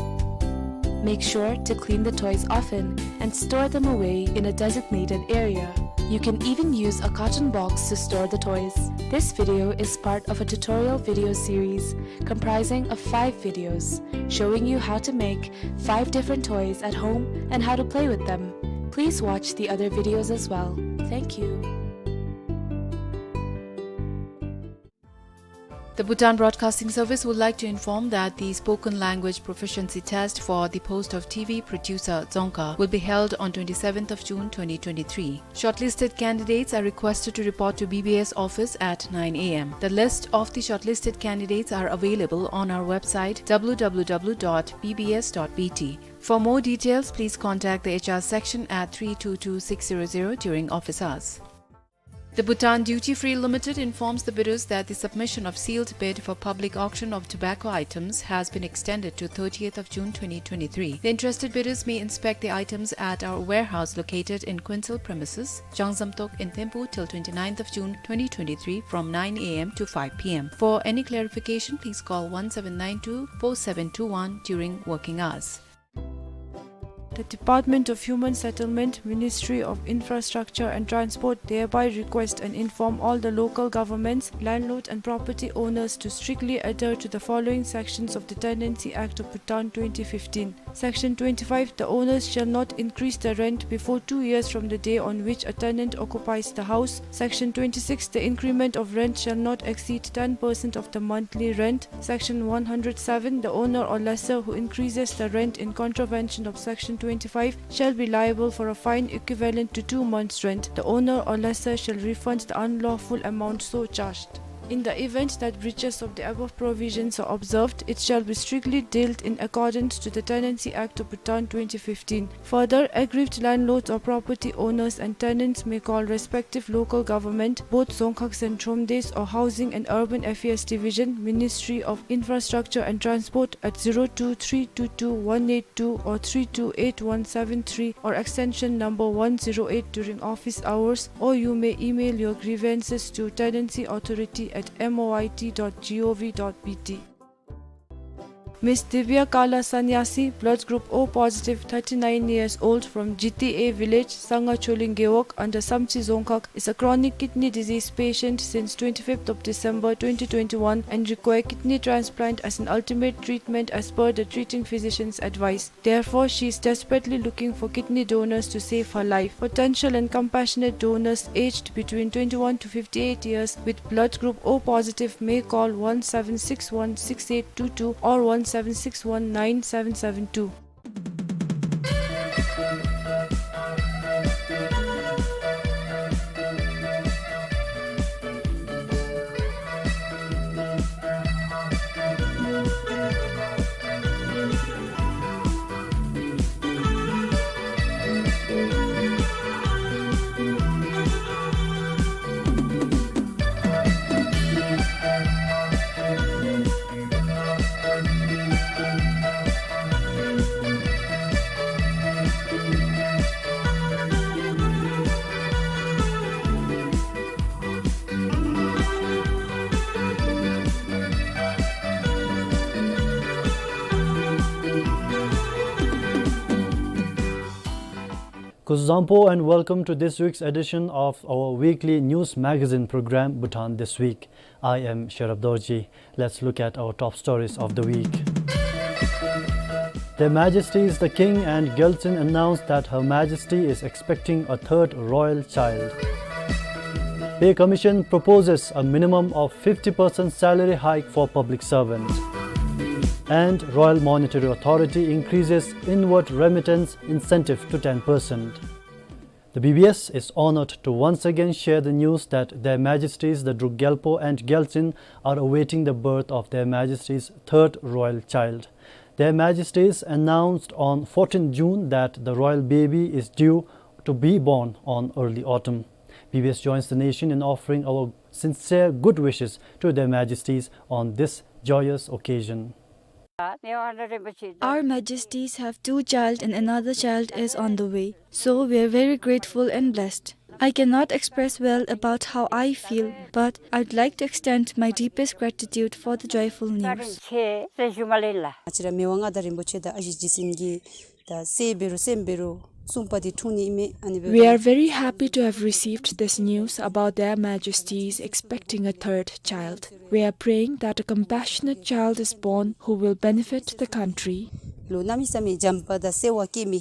Make sure to clean the toys often and store them away in a designated area. You can even use a carton box to store the toys. This video is part of a tutorial video series comprising of five videos showing you how to make five different toys at home and how to play with them. Please watch the other videos as well. Thank you. The Bhutan Broadcasting Service would like to inform that the spoken language proficiency test for the post of T V producer Dzongkha will be held on twenty-seventh of June twenty twenty-three. Shortlisted candidates are requested to report to B B S office at nine A M. The list of the shortlisted candidates are available on our website, W W W dot B B S dot B T. For more details, please contact the H R section at three two two six zero zero during office hours. The Bhutan Duty Free Limited informs the bidders that the submission of sealed bid for public auction of tobacco items has been extended to thirtieth of June twenty twenty-three. The interested bidders may inspect the items at our warehouse located in Kuensel premises, Jangzamtok in Thimphu till twenty-ninth of June twenty twenty-three from nine A M to five P M. For any clarification, please call one seven nine two four seven two one during working hours. The Department of Human Settlement, Ministry of Infrastructure and Transport thereby request and inform all the local governments, landlord and property owners to strictly adhere to the following sections of the Tenancy Act of Bhutan twenty fifteen. Section twenty-five, the owners shall not increase the rent before two years from the day on which a tenant occupies the house. Section twenty-six, the increment of rent shall not exceed ten percent of the monthly rent. Section one hundred seven, the owner or lessor who increases the rent in contravention of Section twenty-five shall be liable for a fine equivalent to two months' rent. The owner or lessor shall refund the unlawful amount so charged. In the event that breaches of the above provisions are observed, it shall be strictly dealt in accordance to the Tenancy Act of Bhutan twenty fifteen. Further, aggrieved landlords or property owners and tenants may call respective local government, both Dzongkhag Zenthromdaes or Housing and Urban Affairs Division, Ministry of Infrastructure and Transport at zero two three two two one eight two or three two eight one seven three or extension number one zero eight during office hours, or you may email your grievances to tenancy authority at M O I T dot G O V dot B T. Miss Divya Kala Sanyasi, blood group O positive, thirty-nine years old, from Jiti A village, Sangha Choling Gewog, under Samtse Dzongkhag, is a chronic kidney disease patient since twenty-fifth of December twenty twenty-one and require kidney transplant as an ultimate treatment as per the treating physician's advice. Therefore, she is desperately looking for kidney donors to save her life. Potential and compassionate donors aged between twenty-one to fifty-eight years with blood group O positive may call one seven six one six eight two two or one seven six one nine seven seven two. Kuzuzangpo and welcome to this week's edition of our weekly news magazine program, Bhutan This Week. I am Sherab Dorji. Let's look at our top stories of the week. Their Majesties the King and Gyaltsuen announced that Her Majesty is expecting a third royal child. Pay Commission proposes a minimum of fifty percent salary hike for public servants. And Royal Monetary Authority increases inward remittance incentive to ten percent. The B B S is honored to once again share the news that Their Majesties the Druk Gyalpo and Gyaltsuen are awaiting the birth of Their Majesty's third royal child. Their Majesties announced on fourteenth June that the royal baby is due to be born on early autumn. B B S joins the nation in offering our sincere good wishes to Their Majesties on this joyous occasion. Our Majesties have two child and another child is on the way. So we are very grateful and blessed. I cannot express well about how I feel, but I'd like to extend my deepest gratitude for the joyful news. ང་བཅས་ར་མི་དབང་མངའ་བདག་རིན་པོ་ཆེ་དང་ཨ་ཞེ་རྗེ་བཙུན་གྱིས་ད་སྲས་འབད་རུང་སྲསམོ་འབད་རུང་གསུམ་པ་འདི་འཁྲུངས་ནི་ཨིན་མས། ཨ་ནི་འབད་We are very happy to have received this news about Their Majesties expecting a third child. We are praying that a compassionate child is born who will benefit the country. ལོ་གནམ་མེད་ས་མེད་བྱམས་པ་དང་བརྩེ་བ་བསྐྱེད་མི་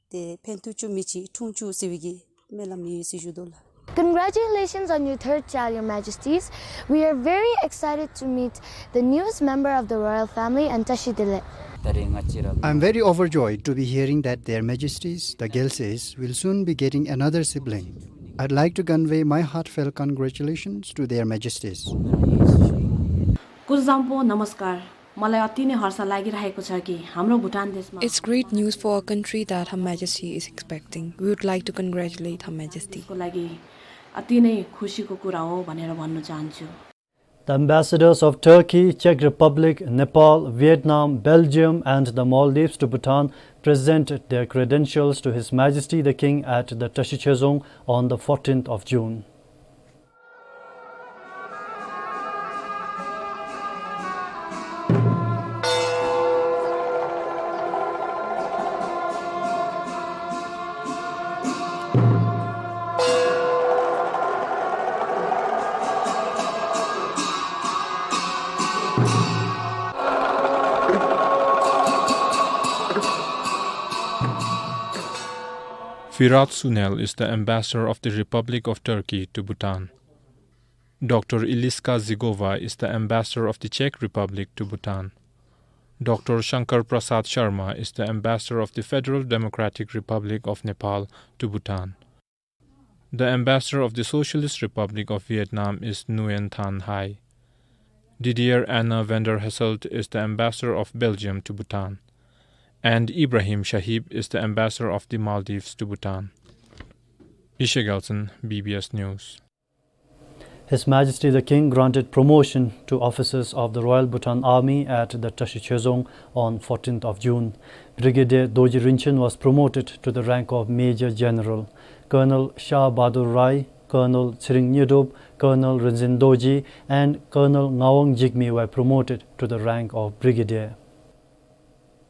ཏེ་ཕན་ཐོགས་བཅུག་མི་ཅིག་འཁྲུངས་བཅུག་ཟེར་བའི་གི་སྨོན་ལམ་ཡོད་ཟེར་ཞུ་དོ་ལགས། Congratulations on your third child, Your Majesties. We are very excited to meet the newest member of the royal family and བཀྲ་ཤིས་བདེ་ལེགས། ད་རེས་ང་བཅས་ར་I'm very overjoyed to be hearing that Their Majesties, the Gyaltseys, will soon be getting another sibling. I'd like to convey my heartfelt congratulations to Their Majesties. कुछ जाम्पो नमस्कार। मलाई अति नै हर्ष लागिरहेको छ कि हाम्रो भुटान देशमा It's great news for our country that Her Majesty is expecting. We would like to congratulate Her Majesty. को लागि अति नै खुसीको कुरा हो भनेर भन्न चाहन्छु। The ambassadors of Turkey, Czech Republic, Nepal, Vietnam, Belgium, and the Maldives to Bhutan presented their credentials to His Majesty the King at the Tashi Chezong on the fourteenth of June. Firat Sunel is the ambassador of the Republic of Turkey to Bhutan. Doctor Iliska Zigova is the ambassador of the Czech Republic to Bhutan. Doctor Shankar Prasad Sharma is the ambassador of the Federal Democratic Republic of Nepal to Bhutan. The ambassador of the Socialist Republic of Vietnam is Nguyen Thanh Hai. Didier Anna van der Hasselt is the ambassador of Belgium to Bhutan. And Ibrahim Shahib is the ambassador of the Maldives to Bhutan. Ishe Gyaltsuen, B B S News. His Majesty the King granted promotion to officers of the Royal Bhutan Army at the Tashi Chezong on fourteenth of June. Brigadier Dorji Rinchen was promoted to the rank of Major General. Colonel Shah Bahadur Rai, Colonel Tshering Nyidrop, Colonel Rinzin Dorji, and Colonel Ngawang Jigme were promoted to the rank of Brigadier.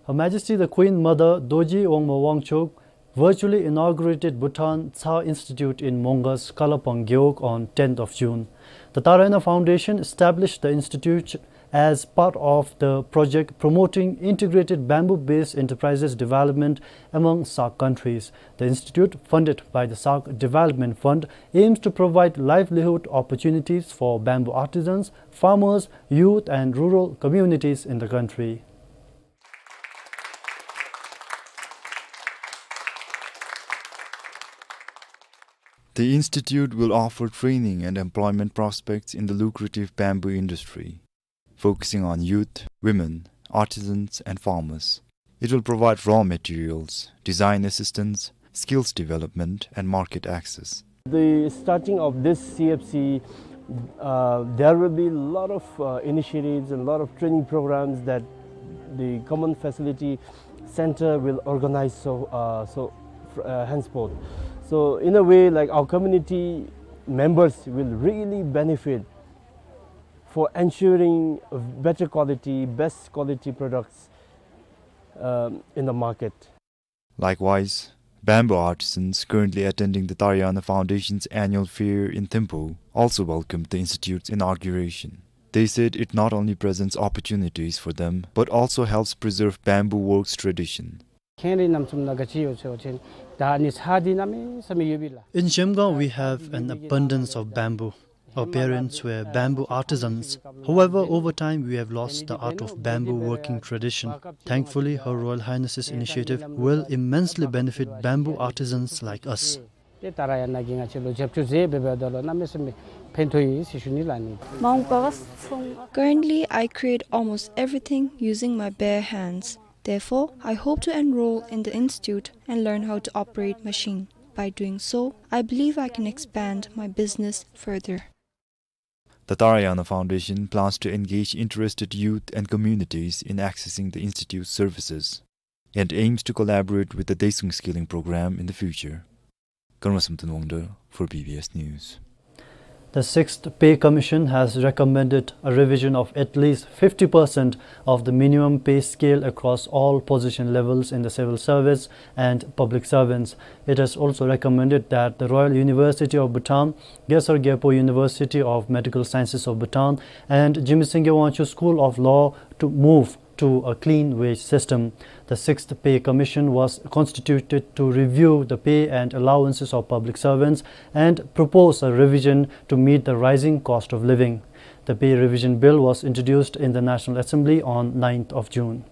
Her Majesty the Queen Mother Dorji Wangmo Wangchuk virtually inaugurated Bhutan Tsa Institute in Mongas, Kalapang Gewog on tenth of June. The Taraina Foundation established the institute as part of the project promoting integrated bamboo-based enterprises development among SAARC countries. The institute, funded by the SAARC Development Fund, aims to provide livelihood opportunities for bamboo artisans, farmers, youth and rural communities in the country. The institute will offer training and employment prospects in the lucrative bamboo industry, focusing on youth, women, artisans, and farmers. It will provide raw materials, design assistance, skills development, and market access. The starting of this C F C, uh, there will be a lot of, uh, initiatives and a lot of training programs that the Common Facility Center will organize so, uh, so, uh, henceforth. So in a way, like, our community members will really benefit for ensuring better quality, best quality products, um, in the market. Likewise, Bamboo artisans currently attending the Tarayana Foundation's annual fair in Thimphu also welcomed the institute's inauguration. They said it not only presents opportunities for them, but also helps preserve bamboo works tradition. ཁེངས་རིགས་རྣམ་གསུམ་ནང་ག་ཅི་ཡོད་ཟེར་བ་ཅིན་ད་ཨ་ནི་ཚར་འདི་གནམ་མེད་ས་མེད་ཡོད་པས་ལགས། In Shemgaon, we have an abundance of bamboo. Our parents were bamboo artisans. However, over time, we have lost the art of bamboo working tradition. Thankfully, Her Royal Highness's initiative will immensely benefit bamboo artisans like us. ཏེ་ཏཱ་ར་ཡ་ན་གིས་ང་བཅས་ལུ་རྒྱབ་སྐྱོར་མཛད་འབདཝ་ད་ལུ་གནམ་མེད་ས་མེད་ཕན་ཐོགས་ཡི་ཟེར་ཞུ་ནི་ལགས་ནི། Currently, I create almost everything using my bare hands. Therefore, I hope to enroll in the institute and learn how to operate machine. By doing so, I believe I can expand my business further. The Tarayana Foundation plans to engage interested youth and communities in accessing the institute's services and aims to collaborate with the Daesung Skilling Program in the future. Karma Samten Wangdar for B B S News. The Sixth Pay Commission has recommended a revision of at least fifty percent of the minimum pay scale across all position levels in the civil service and public servants. It has also recommended that the Royal University of Bhutan, Gesar Gyalpo University of Medical Sciences of Bhutan, and Jigme Singye Wangchuck School of Law to move to a clean wage system. The Sixth Pay Commission was constituted to review the pay and allowances of public servants and propose a revision to meet the rising cost of living. The pay revision bill was introduced in the National Assembly on ninth of June.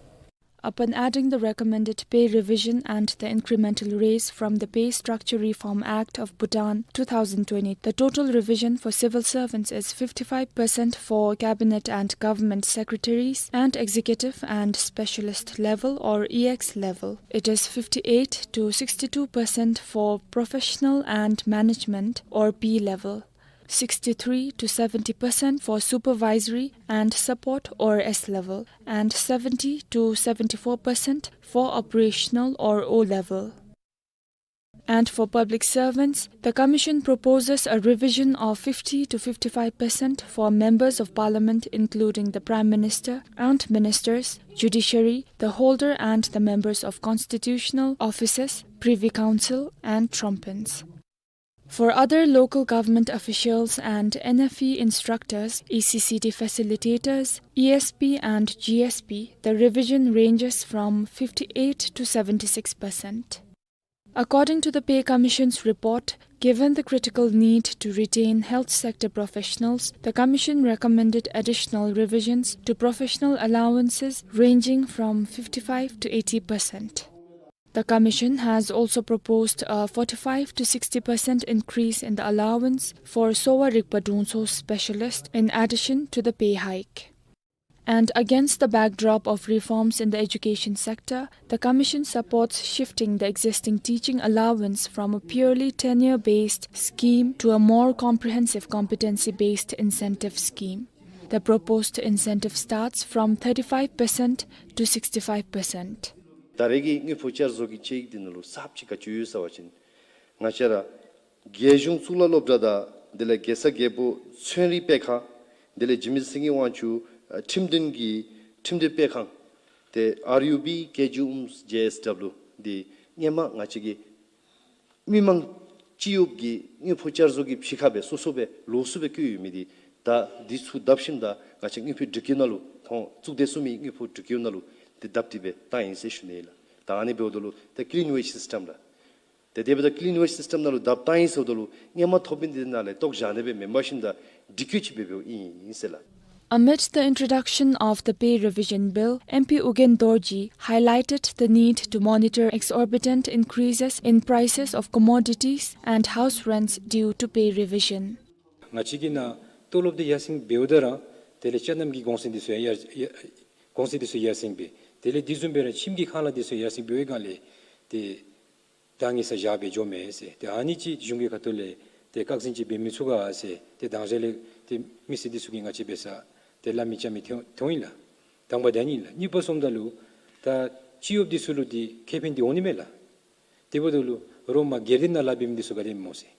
Upon adding the recommended pay revision and the incremental raise from the Pay Structure Reform Act of Bhutan two thousand twenty, the total revision for civil servants is fifty-five percent for cabinet and government secretaries and executive and specialist level or E X level. It is fifty-eight to sixty-two percent for professional and management or P level, sixty-three to seventy percent for supervisory and support or S level, and seventy to seventy-four percent for operational or O level. And for public servants, the Commission proposes a revision of fifty to fifty-five percent for members of parliament, including the Prime Minister and ministers, judiciary, the holder and the members of constitutional offices, Privy Council, and trumpens. For other local government officials and N F E instructors, E C C D facilitators, E S P and G S P, the revision ranges from fifty-eight to seventy-six percent. According to the Pay Commission's report, given the critical need to retain health sector professionals, the Commission recommended additional revisions to professional allowances ranging from fifty-five to eighty percent. The Commission has also proposed a forty-five to sixty percent increase in the allowance for Sowa Rigpa Drungtso specialist in addition to the pay hike. And against the backdrop of reforms in the education sector, the Commission supports shifting the existing teaching allowance from a purely tenure-based scheme to a more comprehensive competency-based incentive scheme. The proposed incentive starts from thirty-five percent to sixty-five percent. ད་རེས་ཀྱི་དངུལ་ཕོགས་བསྐྱར་བཟོ་གི་དཔྱད་ཡིག་འདི་ནང་ལུ་གསརཔ་ཅིག་ག་ཅི་ཡོད་ཟེར་བ་ཅིན་ང་བཅས་ར་རྒྱལ་གཞུང་གཙུག་ལག་སློབ་གྲྭ་དང་དེ་ལས་གེ་སར་རྒྱལ་པོ་ཚན་རིག་སྤེལ་ཁང་དེ་ལས་འཇིགས་མེད་སེང་གེ་དབང་ཕྱུག་ཨ་ཁྲིམས་དོན་གྱི་ཁྲིམས་དོན་སྤེལ་ཁང་དེ་ཨར་ཡུ་བི་ཀེ་ཇི་ཨུམ་ཇེ་ཨེས་ཌབ་ལུ་འདི་སྔོན་མ་ང་བཅས་ཀྱི་མི་མང་སྤྱི་གཡོགཔ་གི་དངུལ་ཕོགས་བསྐྱར་བཟོ་གི་ཕྱི་ཁར་སྦེ་སོ་སོ་སྦེ་ལོགས་སུ་སྦེ་བཀོད་ཡོད་མི་འདི་ད་འདི་ཚུ་བརྡབ་ཞིནམ་ད་ང་བཅས་དངུལ་ཕོགས་སྒྲིག་གི་ནང་ལུ་ཁོང་གཙུག་སྡེ་ཟུར་མིའི་དངུལ་ཕོགས་སྒྲིག་གི་ནང་ལུ་འདི་བརྡབ་སྟེ་སྦེ་བཏང་ཡི་ཟེར་ཞུ་ནི་ལགས། ད་ཨ་ནི་འབདཝ་ད་ལུ་ད་ཀི་ལིན་ཝེཇ་སིསི་ཊམ་ལགས། ཏེ་དེ་འབདཝ་ད་ཀི་ལིན་ཝེཇ་སིསི་ཊམ་ནང་ལུ་བརྡབ་བཏང་ཡི་ཟེརཝ་ད་ལུ་སྔོན་མ་ཐོབ་མི་འདི་ནང་ལས་བཏོག་བཞག་ནི་སྦེ་མེན་པར་ཞིནམ་ད་སྒྲིག་བཀོད་ཅིག་སྦེ་འབདཝ་ཨིན་ཟེར་ལགས། Amid the introduction of the pay revision bill, M P Ugyen Dorji highlighted the need to monitor exorbitant increases in prices of commodities and house rents due to pay revision. ང་བཅས་ཀྱི་ནང་ཏོ་ལོབ་འདི་ཡར་སེང་འབདཝ་ད་ར་དེ་ལས་ཅ་རྣམ་གྱི་གོང་ཚད་འདི་ཚུ་ཡང་ཡར་ཡར་གོང་ཚད་འདི་ཚུ་ཡར་སེང་འབད། དེ་ལས་དེ་བཟུམ་སྦེ་ར་ཁྱིམ་གྱི་ཁང་གླ་འདི་ཚུ་ཡར་སེང་འབད་བའི་སྒང་ལས་ཏེ་ད་ངེས་ས་བཞག་སྦེ་འགྱོ་མས་ཟེར། ཏེ་ཨ་ནི་ཅིག་གཞུང་གི་ཁ་ཐུག་ལས་ཏེ་བཀག་འཛིན་ཅིག་འབད་མི་ཚུགས་ག་ཟེར། ཏེ་དང་ཞག་ལས་ཏེ་མི་སེར་འདི་ཚུ་གིས་ང་བཅས་འབད་སར་ཏེ་སླབ་མི་རྐྱབ་མི་ཐོན་ཐོན་ཡི་ལགས། དང་པ་དེ་ཨ་ནི་ལགས། གཉིས་པ་སོངམ་ད་ལུ་ད་སྤྱི་གཡོགཔ་འདི་ཚུ་ལུ་འདི་ཁེ་ཕན་འདི་འོང་ནི་མས་ལགས། དེ་འབདཝ་ད་ལུ་རོགས་མ་སྒེར་སྡེ་ནང་ལཱ་འབད་མི་འདི་ཚུ་ག་དེ་སྨོ་ཟེར།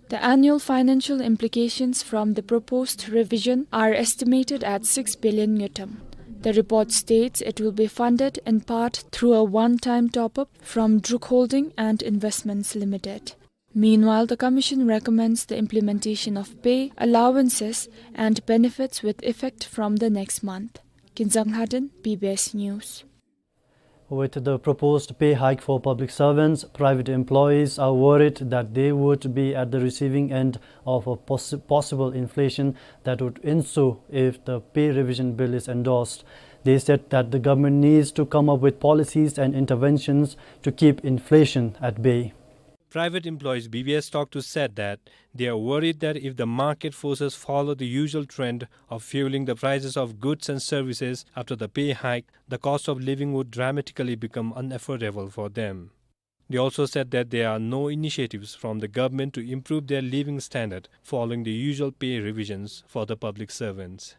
The annual financial implications from the proposed revision are estimated at six billion ngultrum. The report states it will be funded in part through a one-time top-up from Druk Holding and Investments Limited. Meanwhile, the commission recommends the implementation of pay, allowances, and benefits with effect from the next month. Kinzang Lhaden, B B S News. With the proposed pay hike for public servants, private employees are worried that they would be at the receiving end of a possi-, possible inflation that would ensue if the pay revision bill is endorsed. They said that the government needs to come up with policies and interventions to keep inflation at bay. Private employees B B S talked to said that they are worried that if the market forces follow the usual trend of fueling the prices of goods and services after the pay hike, the cost of living would dramatically become unaffordable for them. They also said that there are no initiatives from the government to improve their living standard following the usual pay revisions for the public servants.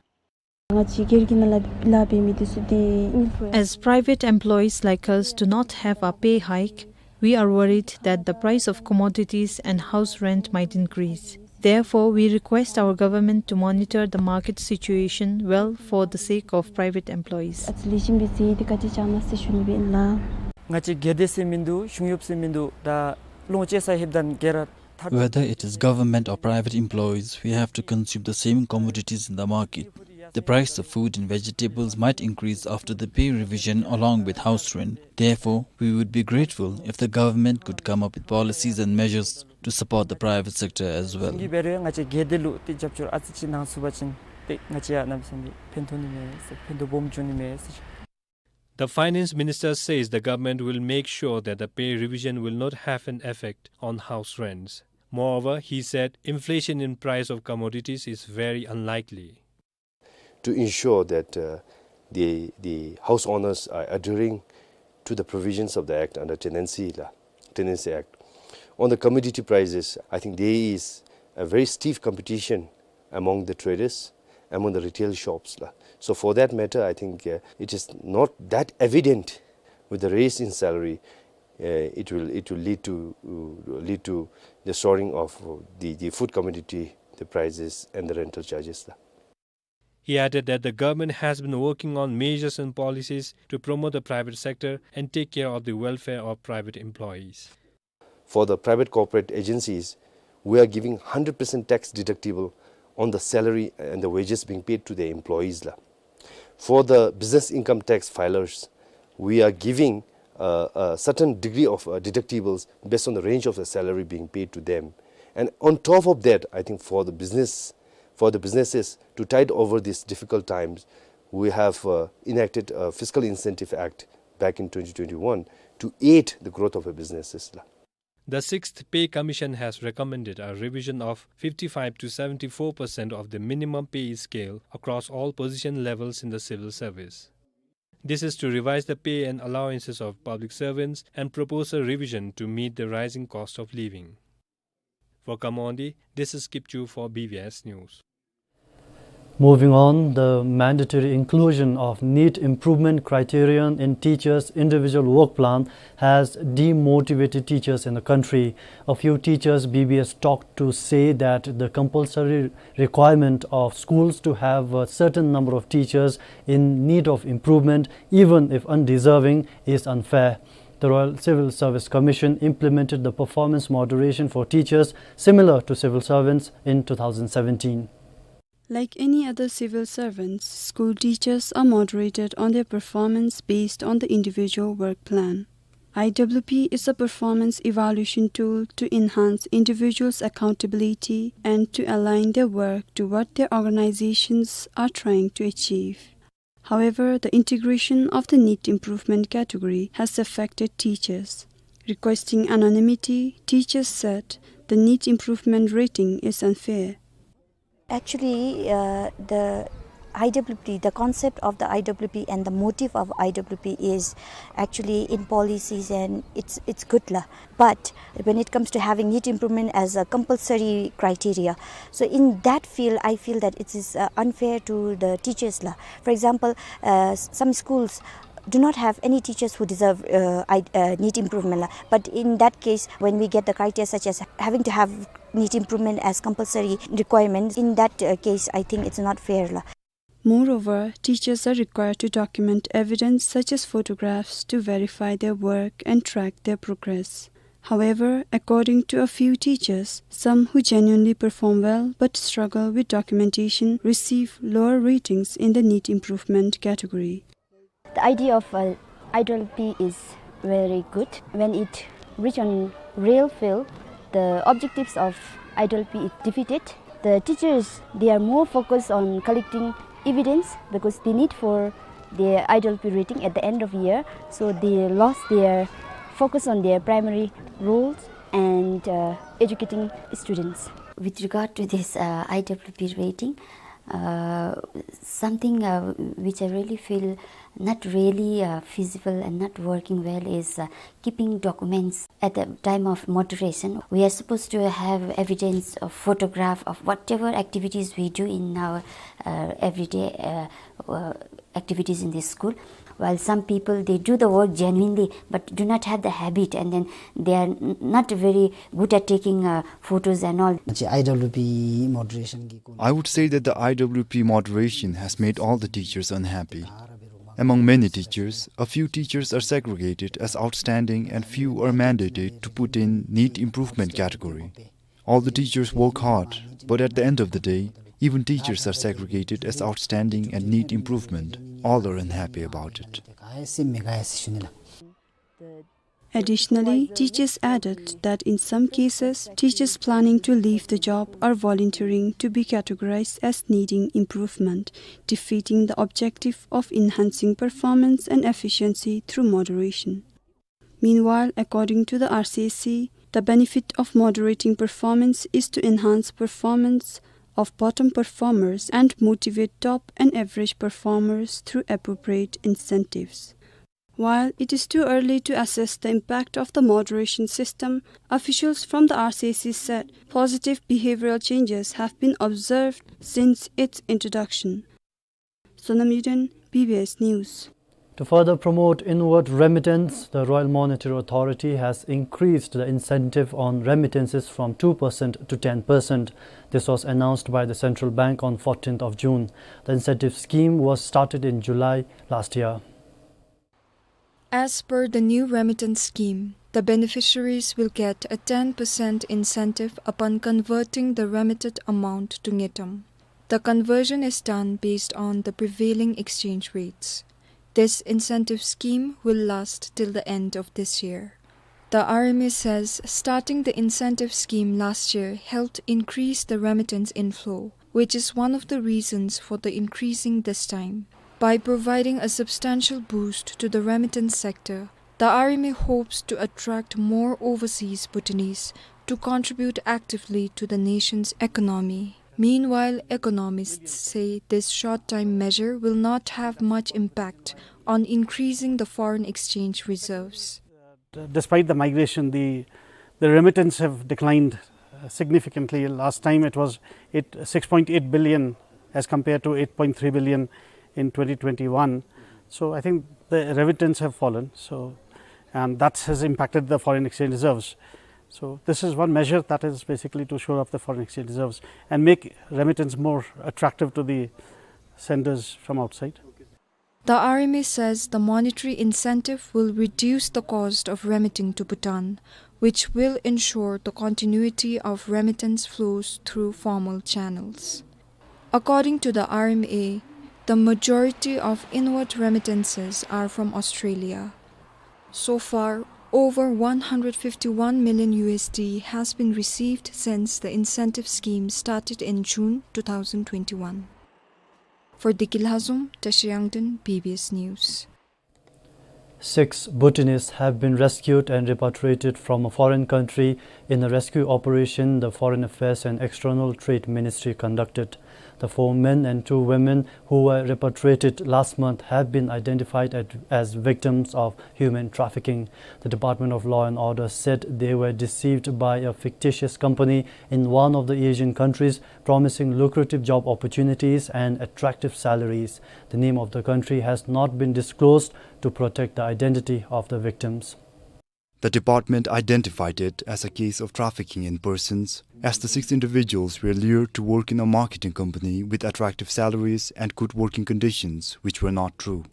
As private employees like us do not have a pay hike, we are worried that the price of commodities and house rent might increase. Therefore, we request our government to monitor the market situation well for the sake of private employees. ང་བཅས་སྒེར་སྡེ་ཟེར་མིན་འདུག་གཞུང་གཡོགཔ་ཟེར་མིན་འདུག་ད་ལོངས་སྤྱོད་ས་ཧེབ་དང་སྒེར་ར་ཐ། Whether it is government or private employees, we have to consume the same commodities in the market. The price of food and vegetables might increase after the pay revision along with house rent. Therefore, we would be grateful if the government could come up with policies and measures to support the private sector as well. ང་བཅས་སྒེར་སྡེ་ལུ་ཏེ་རྒྱབ་སྐྱོར་ཨ་ཙི་ཅིག་གནང་ཚུགས་པ་ཅིན་ཏེ་ང་བཅས་ཡང་གནམ་མེད་ས་མེད་ཕན་ཐོགས་ནི་མས་ཟེར་ཕན་ཐོགས་སྦོམ་འབྱུང་ནི་མས་ཟེར། The finance minister says the government will make sure that the pay revision will not have an effect on house rents. Moreover, he said inflation in price of commodities is very unlikely. To ensure that, uh, the, the house owners are adhering to the provisions of the Act under Tenancy Law, Tenancy Act. On the commodity prices, I think there is a very stiff competition among the traders, among the retail shops la. So for that matter, I think, uh, it is not that evident with the raise in salary, uh, it will, it will lead to, uh, lead to the soaring of, uh, the, the food commodity, the prices and the rental charges la. He added that the government has been working on measures and policies to promote the private sector and take care of the welfare of private employees. For the private corporate agencies, we are giving hundred percent tax deductible on the salary and the wages being paid to the employees la. For the business income tax filers, we are giving, uh, a certain degree of, uh, deductibles based on the range of the salary being paid to them. And on top of that, I think for the business, for the businesses to tide over these difficult times, we have, uh, enacted a Fiscal Incentive Act back in twenty twenty-one to aid the growth of the businesses la. The Sixth Pay Commission has recommended a revision of fifty-five to seventy-four percent of the minimum pay scale across all position levels in the civil service. This is to revise the pay and allowances of public servants and propose a revision to meet the rising cost of living. For Khammon-Dih, this is Kipchu for B B S News. Moving on, the mandatory inclusion of need improvement criterion in teachers' individual work plan has demotivated teachers in the country. A few teachers B B S talked to say that the compulsory requirement of schools to have a certain number of teachers in need of improvement, even if undeserving, is unfair. The Royal Civil Service Commission implemented the performance moderation for teachers similar to civil servants in two thousand seventeen. Like any other civil servants, school teachers are moderated on their performance based on the individual work plan. I W P is a performance evaluation tool to enhance individuals' accountability and to align their work to what their organizations are trying to achieve. However, the integration of the need improvement category has affected teachers. Requesting anonymity, teachers said the need improvement rating is unfair. Actually, uh, the I W P, the concept of the I W P and the motive of I W P is actually in policies, and it's, it's good la. But when it comes to having need improvement as a compulsory criteria, so in that field, I feel that it is, uh, unfair to the teachers la. For example, uh, s-, some schools do not have any teachers who deserve, uh, I-, uh, need improvement la. But in that case, when we get the criteria such as having to have need improvement as compulsory requirements, in that, uh, case, I think it's not fair la. Moreover, teachers are required to document evidence such as photographs to verify their work and track their progress. However, according to a few teachers, some who genuinely perform well but struggle with documentation receive lower ratings in the NEET improvement category. The idea of, uh, I double P is very good. When it reach on real field, the objectives of I double P is defeated. The teachers, they are more focused on collecting evidence because they need for their I double P rating at the end of year. So they lost their focus on their primary roles and, uh, educating students. With regard to this, uh, I double P rating, uh, something, uh, which I really feel not really, uh, feasible and not working well is, uh, keeping documents at the time of moderation. We are supposed to have evidence of photograph of whatever activities we do in our, uh, everyday, uh, uh, activities in the school. While some people, they do the work genuinely, but do not have the habit, and then they are n-, not very good at taking, uh, photos and all. I double P moderation. I would say that the I double P moderation has made all the teachers unhappy. Among many teachers, a few teachers are segregated as outstanding and few are mandated to put in NEET improvement category. All the teachers work hard, but at the end of the day, even teachers are segregated as outstanding and NEET improvement. All are unhappy about it. Additionally, teachers added that in some cases, teachers planning to leave the job are volunteering to be categorized as needing improvement, defeating the objective of enhancing performance and efficiency through moderation. Meanwhile, according to the R C S C, the benefit of moderating performance is to enhance performance of bottom performers and motivate top and average performers through appropriate incentives. While it is too early to assess the impact of the moderation system, officials from the R C S C said positive behavioral changes have been observed since its introduction. Sonam Yuden, B B S News. To further promote inward remittance, the Royal Monetary Authority has increased the incentive on remittances from two percent to ten percent. This was announced by the Central Bank on fourteenth of June. The incentive scheme was started in July last year. As per the new remittance scheme, the beneficiaries will get a ten percent incentive upon converting the remitted amount to ngultrum. The conversion is done based on the prevailing exchange rates. This incentive scheme will last till the end of this year. The R M A says starting the incentive scheme last year helped increase the remittance inflow, which is one of the reasons for the increasing this time. By providing a substantial boost to the remittance sector, the R M A hopes to attract more overseas Bhutanese to contribute actively to the nation's economy. Meanwhile, economists say this short-time measure will not have much impact on increasing the foreign exchange reserves. Despite the migration, the, the remittance have declined, uh, significantly. Last time it was eight, six point eight billion as compared to eight point three billion in twenty twenty-one. So I think the remittance have fallen. So, and that has impacted the foreign exchange reserves. So this is one measure that is basically to shore up the foreign exchange reserves and make remittance more attractive to the senders from outside. The R M A says the monetary incentive will reduce the cost of remitting to Bhutan, which will ensure the continuity of remittance flows through formal channels. According to the R M A, the majority of inward remittances are from Australia. So far, over one hundred fifty-one million U S D has been received since the incentive scheme started in June two thousand twenty-one. For Deki Lhazom, Tashi Yangden, B B S News. Six Bhutanese have been rescued and repatriated from a foreign country in a rescue operation the Foreign Affairs and External Trade Ministry conducted. The four men and two women who were repatriated last month have been identified at, as victims of human trafficking. The Department of Law and Order said they were deceived by a fictitious company in one of the Asian countries, promising lucrative job opportunities and attractive salaries. The name of the country has not been disclosed to protect the identity of the victims. The department identified it as a case of trafficking in persons, as the six individuals were lured to work in a marketing company with attractive salaries and good working conditions, which were not true.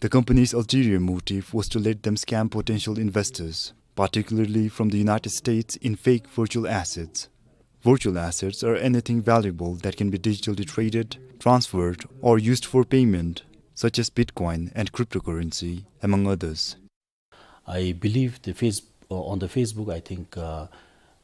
The company's ulterior motive was to let them scam potential investors, particularly from the United States, in fake virtual assets. Virtual assets are anything valuable that can be digitally traded, transferred, or used for payment, such as Bitcoin and cryptocurrency, among others. I believe the face-, uh, on the Facebook, I think, uh,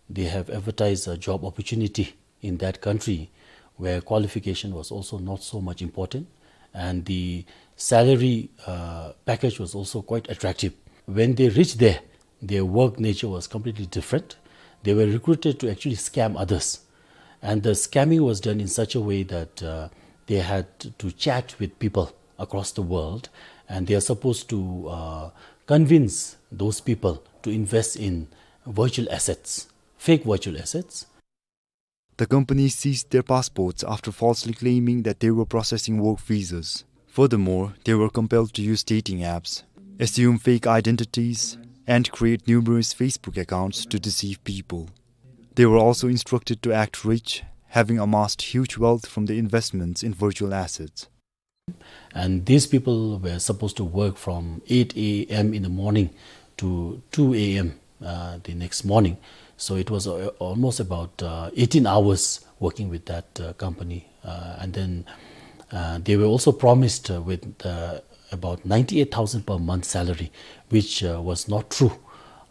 they have advertised a job opportunity in that country where qualification was also not so much important, and the salary, uh, package was also quite attractive. When they reached there, their work nature was completely different. They were recruited to actually scam others. And the scamming was done in such a way that, uh, they had to chat with people across the world, and they are supposed to, uh, convince those people to invest in virtual assets, fake virtual assets. The company seized their passports after falsely claiming that they were processing work visas. Furthermore, they were compelled to use dating apps, assume fake identities, and create numerous Facebook accounts to deceive people. They were also instructed to act rich, having amassed huge wealth from the investments in virtual assets. And these people were supposed to work from eight a m in the morning to two a m, uh, the next morning. So it was, uh, almost about, uh, eighteen hours working with that, uh, company. Uh, and then, uh, they were also promised, uh, with, uh, about ninety-eight thousand per month salary, which, uh, was not true.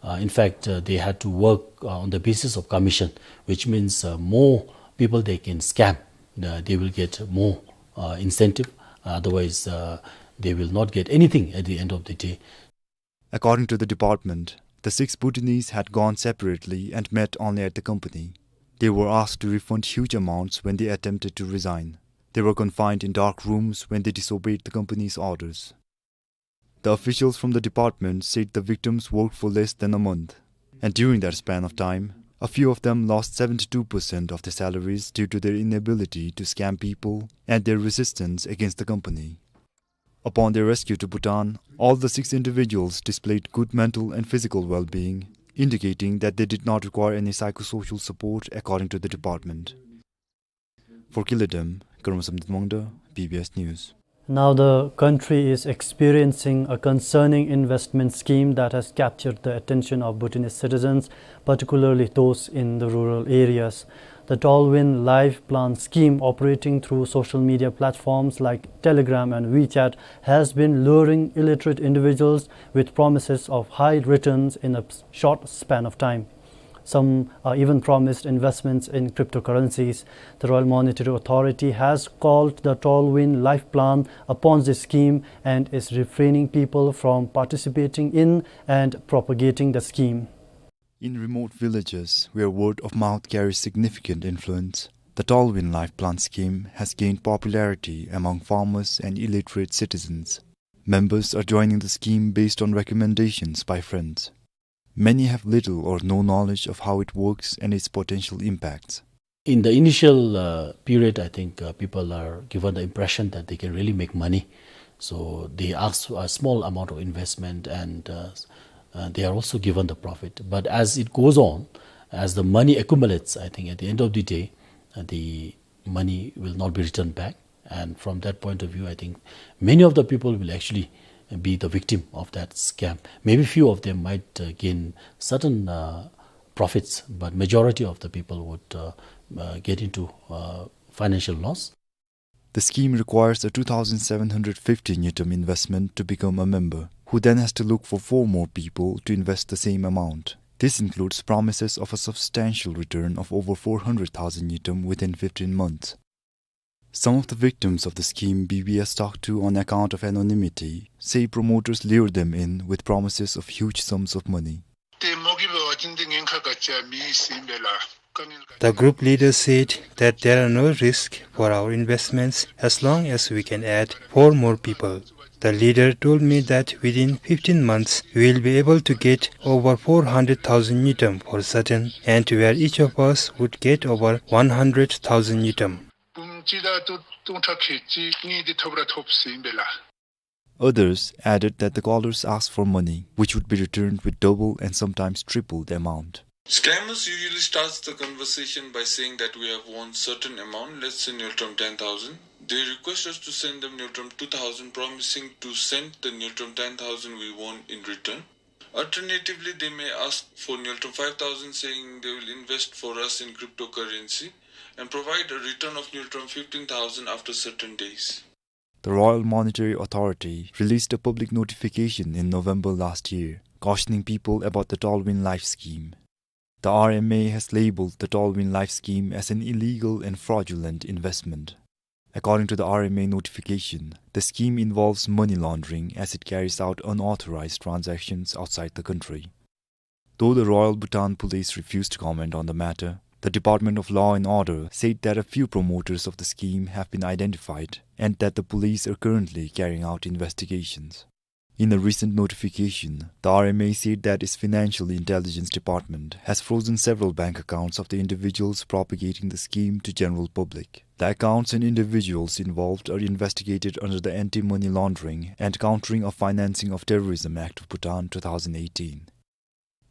Uh, in fact, uh, they had to work, uh, on the basis of commission, which means, uh, more people they can scam, uh, they will get more, uh, incentive. Otherwise, uh, they will not get anything at the end of the day. According to the department, the six Bhutanese had gone separately and met only at the company. They were asked to refund huge amounts when they attempted to resign. They were confined in dark rooms when they disobeyed the company's orders. The officials from the department said the victims worked for less than a month, and during that span of time, a few of them lost seventy-two percent of their salaries due to their inability to scam people and their resistance against the company. Upon their rescue to Bhutan, all the six individuals displayed good mental and physical well-being, indicating that they did not require any psychosocial support, according to the department. For Kile Dem, Karma Samdit Mangda, B B S News. Now the country is experiencing a concerning investment scheme that has captured the attention of Bhutanese citizens, particularly those in the rural areas. The Tallwin Life Plan scheme, operating through social media platforms like Telegram and WeChat, has been luring illiterate individuals with promises of high returns in a short span of time. Some are even promised investments in cryptocurrencies. The Royal Monetary Authority has called the Tallwin Life Plan a Ponzi scheme and is refraining people from participating in and propagating the scheme. In remote villages, where word of mouth carries significant influence, the Tallwin Life Plan scheme has gained popularity among farmers and illiterate citizens. Members are joining the scheme based on recommendations by friends. Many have little or no knowledge of how it works and its potential impacts. In the initial, uh, period, I think, uh, people are given the impression that they can really make money. So they ask a small amount of investment and, uh, uh, they are also given the profit. But as it goes on, as the money accumulates, I think at the end of the day, uh, the money will not be returned back. And from that point of view, I think many of the people will actually be the victim of that scam. Maybe few of them might, uh, gain certain, uh, profits, but majority of the people would, uh, uh, get into, uh, financial loss. The scheme requires a two thousand seven hundred fifty ngultrum investment to become a member, who then has to look for four more people to invest the same amount. This includes promises of a substantial return of over four hundred thousand ngultrum within fifteen months. Some of the victims of the scheme B B S talked to on account of anonymity say promoters lured them in with promises of huge sums of money. ཏེ་མོ་གིས་འབད་བ་ཅིན་ཏེ་ངན་ཁག་ག་ཅི་ཡང་མེད་ཟེར་ཨིན་པས་ལགས། དཀའ་ངལ་ག The group leader said that there are no risk for our investments as long as we can add four more people. The leader told me that within fifteen months, we will be able to get over four hundred thousand ngultrum for certain, and where each of us would get over one hundred thousand ngultrum. འབུམ་གཅིག་དང་སྟོང་ཕྲག་ཁལ་གཅིག་གཉིས་འདི་ཐོབ་ར་ཐོབ་ཟེར་ཨིན་པས་ལགས། Others added that the callers asked for money, which would be returned with double and sometimes triple the amount. Scammers usually starts the conversation by saying that we have won certain amount, let's say Ngultrum ten thousand. They request us to send them Ngultrum two thousand, promising to send the Ngultrum ten thousand we won in return. Alternatively, they may ask for Ngultrum five thousand, saying they will invest for us in cryptocurrency and provide a return of Ngultrum fifteen thousand after certain days. The Royal Monetary Authority released a public notification in November last year, cautioning people about the Tolwyn Life Scheme. The R M A has labeled the Tolwyn Life Scheme as an illegal and fraudulent investment. According to the R M A notification, the scheme involves money laundering as it carries out unauthorized transactions outside the country. Though the Royal Bhutan Police refused to comment on the matter, the Department of Law and Order said that a few promoters of the scheme have been identified and that the police are currently carrying out investigations. In a recent notification, the R M A said that its Financial Intelligence Department has frozen several bank accounts of the individuals propagating the scheme to general public. The accounts and individuals involved are investigated under the Anti-Money Laundering and Countering of Financing of Terrorism Act of Bhutan two thousand eighteen.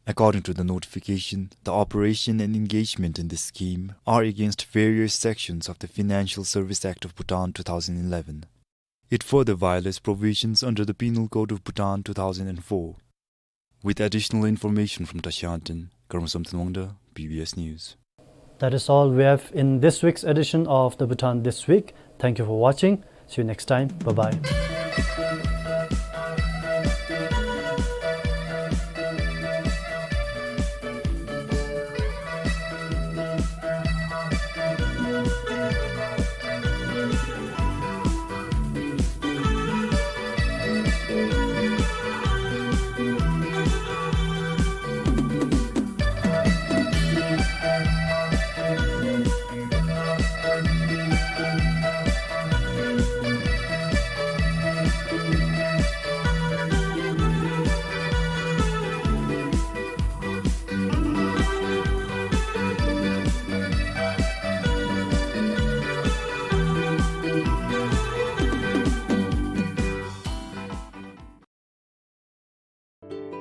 According to the notification, the operation and engagement in this scheme are against various sections of the Financial Service Act of Bhutan two thousand eleven. It further violates provisions under the Penal Code of Bhutan two thousand four. With additional information from Tashantin, Karmasam Tanwangda, B B S News. That is all we have in this week's edition of the Bhutan This Week. Thank you for watching. See you next time. Bye-bye.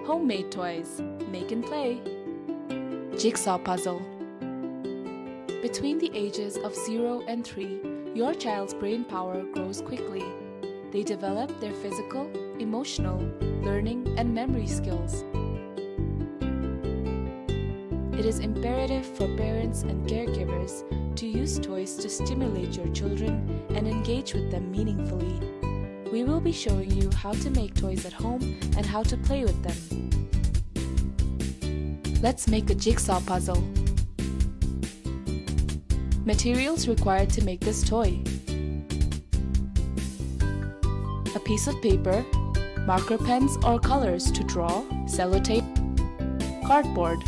Homemade toys. Make and play. Jigsaw puzzle. Between the ages of zero and three, your child's brain power grows quickly. They develop their physical, emotional, learning, and memory skills. It is imperative for parents and caregivers to use toys to stimulate your children and engage with them meaningfully. We will be showing you how to make toys at home and how to play with them. Let's make a jigsaw puzzle. Materials required to make this toy: a piece of paper, marker pens or colors to draw, sellotape, cardboard.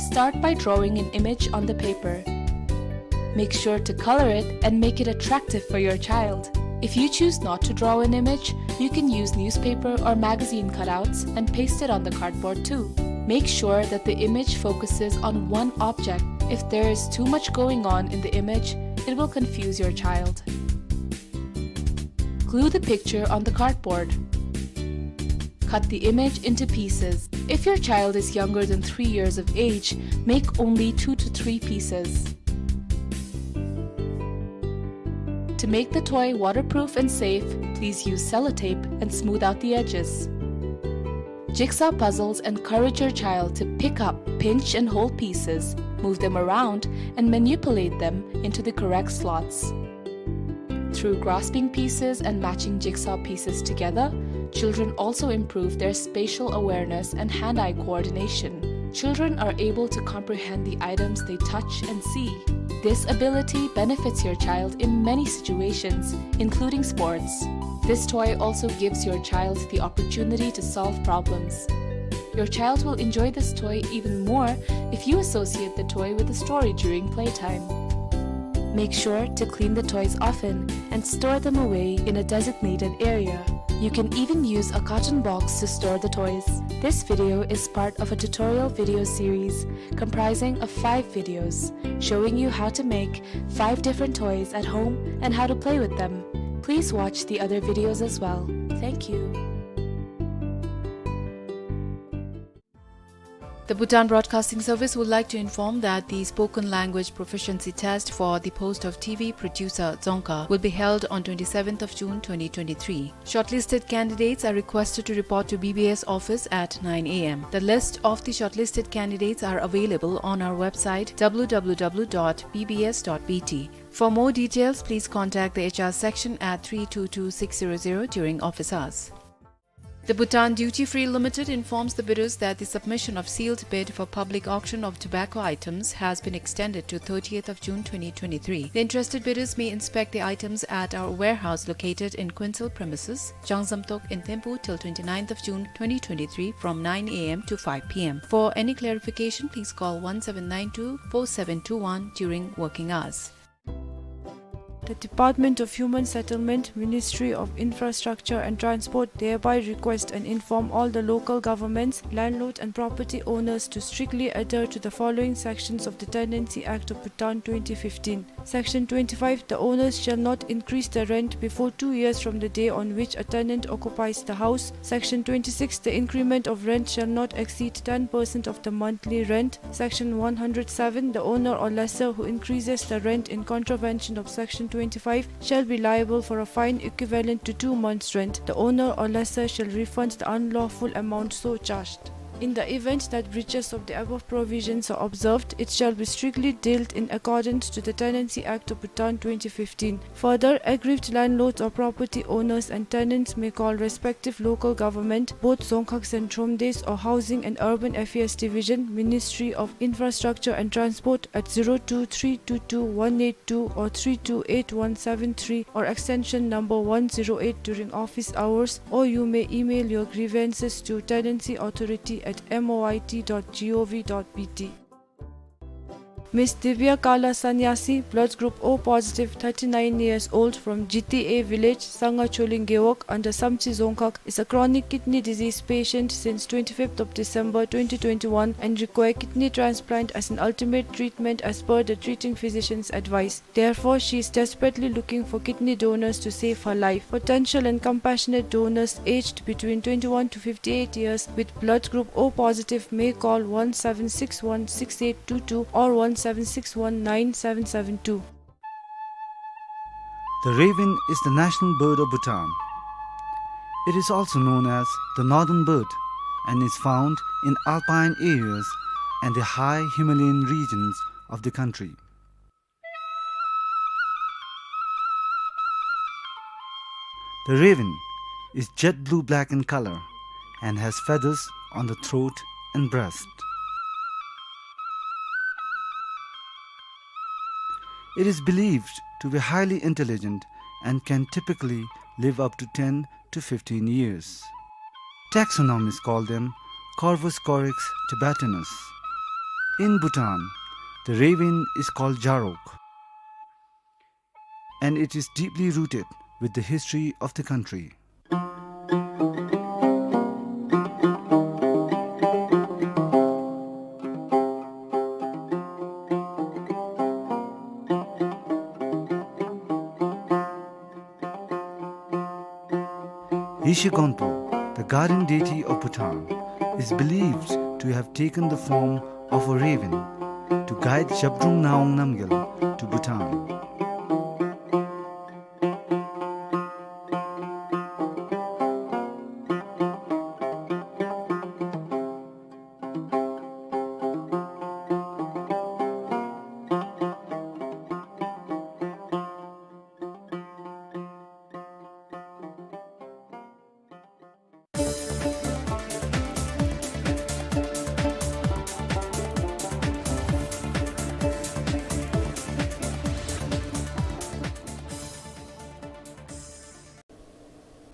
Start by drawing an image on the paper. Make sure to color it and make it attractive for your child. If you choose not to draw an image, you can use newspaper or magazine cutouts and paste it on the cardboard too. Make sure that the image focuses on one object. If there is too much going on in the image, it will confuse your child. Glue the picture on the cardboard. Cut the image into pieces. If your child is younger than three years of age, make only two to three pieces. To make the toy waterproof and safe, please use sellotape and smooth out the edges. Jigsaw puzzles encourage your child to pick up, pinch, and hold pieces, move them around, and manipulate them into the correct slots. Through grasping pieces and matching jigsaw pieces together, children also improve their spatial awareness and hand-eye coordination. Children are able to comprehend the items they touch and see. This ability benefits your child in many situations, including sports. This toy also gives your child the opportunity to solve problems. Your child will enjoy this toy even more if you associate the toy with a story during playtime. Make sure to clean the toys often and store them away in a designated area. You can even use a carton box to store the toys. This video is part of a tutorial video series comprising of five videos showing you how to make five different toys at home and how to play with them. Please watch the other videos as well. Thank you. The Bhutan Broadcasting Service would like to inform that the spoken language proficiency test for the post of T V producer Dzongkha will be held on twenty-seventh of June twenty twenty-three. Shortlisted candidates are requested to report to B B S office at nine A M. The list of the shortlisted candidates are available on our website, W W W dot B B S dot B T. For more details, please contact the H R section at three two two six zero zero during office hours. The Bhutan Duty Free Limited informs the bidders that the submission of sealed bid for public auction of tobacco items has been extended to thirtieth of June twenty twenty-three. The interested bidders may inspect the items at our warehouse located in Quintel premises, Jangzamtok in Thimphu till twenty-ninth of June twenty twenty-three from nine A M to five P M. For any clarification, please call one seven nine two four seven two one during working hours. The Department of Human Settlement, Ministry of Infrastructure and Transport, thereby request and inform all the local governments, landlord and property owners to strictly adhere to the following sections of the Tenancy Act of Bhutan twenty fifteen. Section twenty-five, the owners shall not increase the rent before two years from the day on which a tenant occupies the house. Section twenty-six, the increment of rent shall not exceed ten percent of the monthly rent. Section one hundred seven, the owner or lessor who increases the rent in contravention of Section twenty-five shall be liable for a fine equivalent to two months' rent. The owner or lessor shall refund the unlawful amount so charged. In the event that breaches of the above provisions are observed, it shall be strictly dealt in accordance to the Tenancy Act of Bhutan twenty fifteen. Further, aggrieved landlords or property owners and tenants may call respective local government, both Dzongkhag and Thromdesh, or Housing and Urban Affairs Division, Ministry of Infrastructure and Transport, at zero two three two two one eight two or three two eight one seven three or extension number one zero eight during office hours, or you may email your grievances to tenancy authority at M O I T dot G O V dot B T. Miss Divya Kala Sanyasi, blood group O positive, thirty-nine years old, from Jiti A village, Sanga Choling Gewog, under Samtse Dzongkhag, is a chronic kidney disease patient since twenty-fifth of December twenty twenty-one and require kidney transplant as an ultimate treatment as per the treating physician's advice. Therefore, she is desperately looking for kidney donors to save her life. Potential and compassionate donors aged between twenty-one to fifty-eight years with blood group O positive may call one seven six one six eight two two or one seven six one nine seven seven two. The raven is the national bird of Bhutan. It is also known as the northern bird and is found in alpine areas and the high Himalayan regions of the country. The raven is jet blue-black in color and has feathers on the throat and breast. It is believed to be highly intelligent and can typically live up to ten to fifteen years. Taxonomists call them Corvus corax tibetanus. In Bhutan, the raven is called Jarog, and it is deeply rooted with the history of the country. Yeshe Gonpo, the guardian deity of Bhutan, is believed to have taken the form of a raven to guide Zhabdrung Ngawang Namgyal to Bhutan.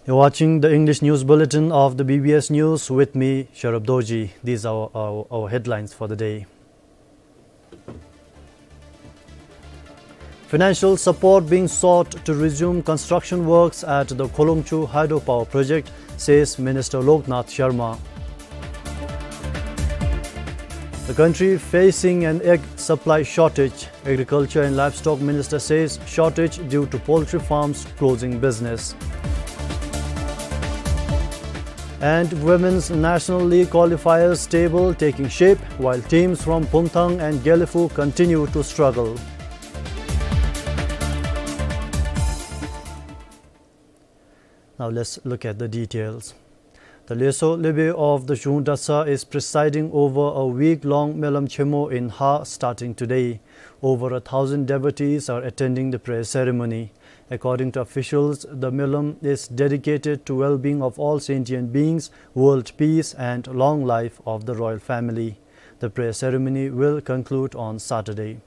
You're watching the English news bulletin of the B B S News with me, Sharab Dorji. These are our, our headlines for the day. Financial support being sought to resume construction works at the Kholongchu hydropower project, says Minister Loknath Sharma. The country facing an egg supply shortage. Agriculture and Livestock Minister says shortage due to poultry farms closing business. And Women's National League qualifiers table taking shape, while teams from Pumthang and Gelephu continue to struggle. Now let's look at the details. The Leso Lebe of the Zhung Dratsa is presiding over a week-long Melam Chemo in Ha starting today. Over a thousand devotees are attending the prayer ceremony. According to officials, the Melam is dedicated to well-being of all sentient beings, world peace, and long life of the royal family. The prayer ceremony will conclude on Saturday.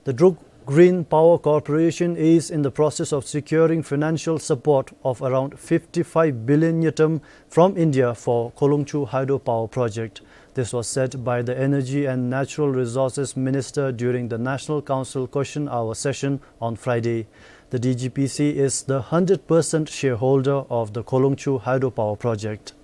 The Druk Green Power Corporation is in the process of securing financial support of around fifty-five billion ngultrum from India for Kholongchu Hydropower Project. This was said by the Energy and Natural Resources Minister during the National Council Question Hour session on Friday. The D G P C is the hundred percent shareholder of the Kholongchu Hydropower Project.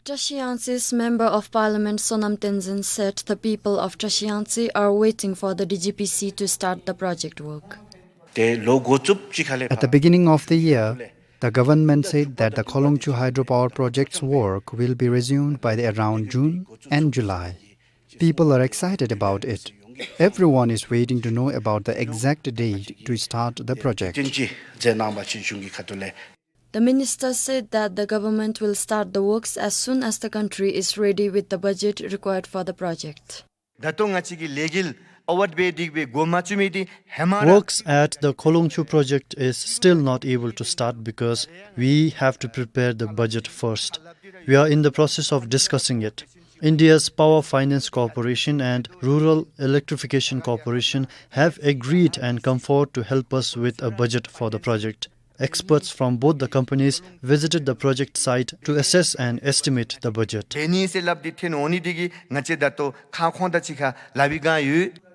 Trashiyangtse's Member of Parliament Sonam Tenzin said the people of Trashiyangtse are waiting for the D G P C to start the project work. At the beginning of the year, the government said that the Kholongchu hydropower project's work will be resumed by the around June and July. People are excited about it. Everyone is waiting to know about the exact date to start the project. The minister said that the government will start the works as soon as the country is ready with the budget required for the project. ད་ལྟོ་ང་བཅས་ཀྱི་ལས་འགུལ་ཨ་ཝར་སྦེ་དེ་སྦེ་འགོ་མ་བཙུགས་མི་འདི་ཧེ་མ་ར། Works at the Kholongchu project is still not able to start because we have to prepare the budget first. We are in the process of discussing it. India's Power Finance Corporation and Rural Electrification Corporation have agreed and come forward to help us with a budget for the project. Experts from both the companies visited the project site to assess and estimate the budget. དེ་ནི་ཟེར་སླབ་སྟེ་ཐོན་འོང་ནི་དེ་གིས་ང་བཅས་ད་ལྟོ་ཁ་སྐོང་དང་གཅིག་ཁར་ལཱ་འབད་ག་ཡོད།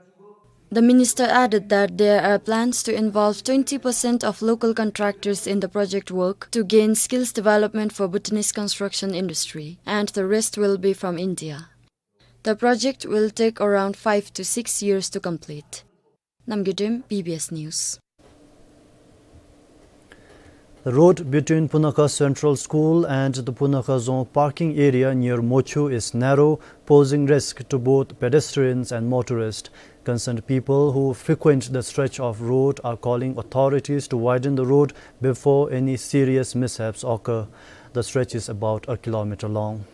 The minister added that there are plans to involve twenty percent of local contractors in the project work to gain skills development for Bhutanese construction industry, and the rest will be from India. The project will take around five to six years to complete. Namgay Dem, B B S News. The road between Punakha Central School and the Punakha Dzong parking area near Mochu is narrow, posing risk to both pedestrians and motorists. Concerned people who frequent the stretch of road are calling authorities to widen the road before any serious mishaps occur. The stretch is about a kilometer long.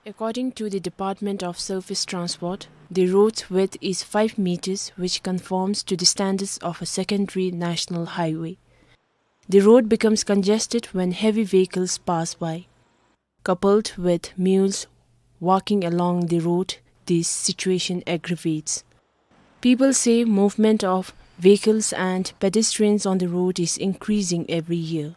According to the Department of Surface Transport, the road's width is five meters, which conforms to the standards of a secondary national highway. The road becomes congested when heavy vehicles pass by. Coupled with mules walking along the road, this situation aggravates. People say movement of vehicles and pedestrians on the road is increasing every year.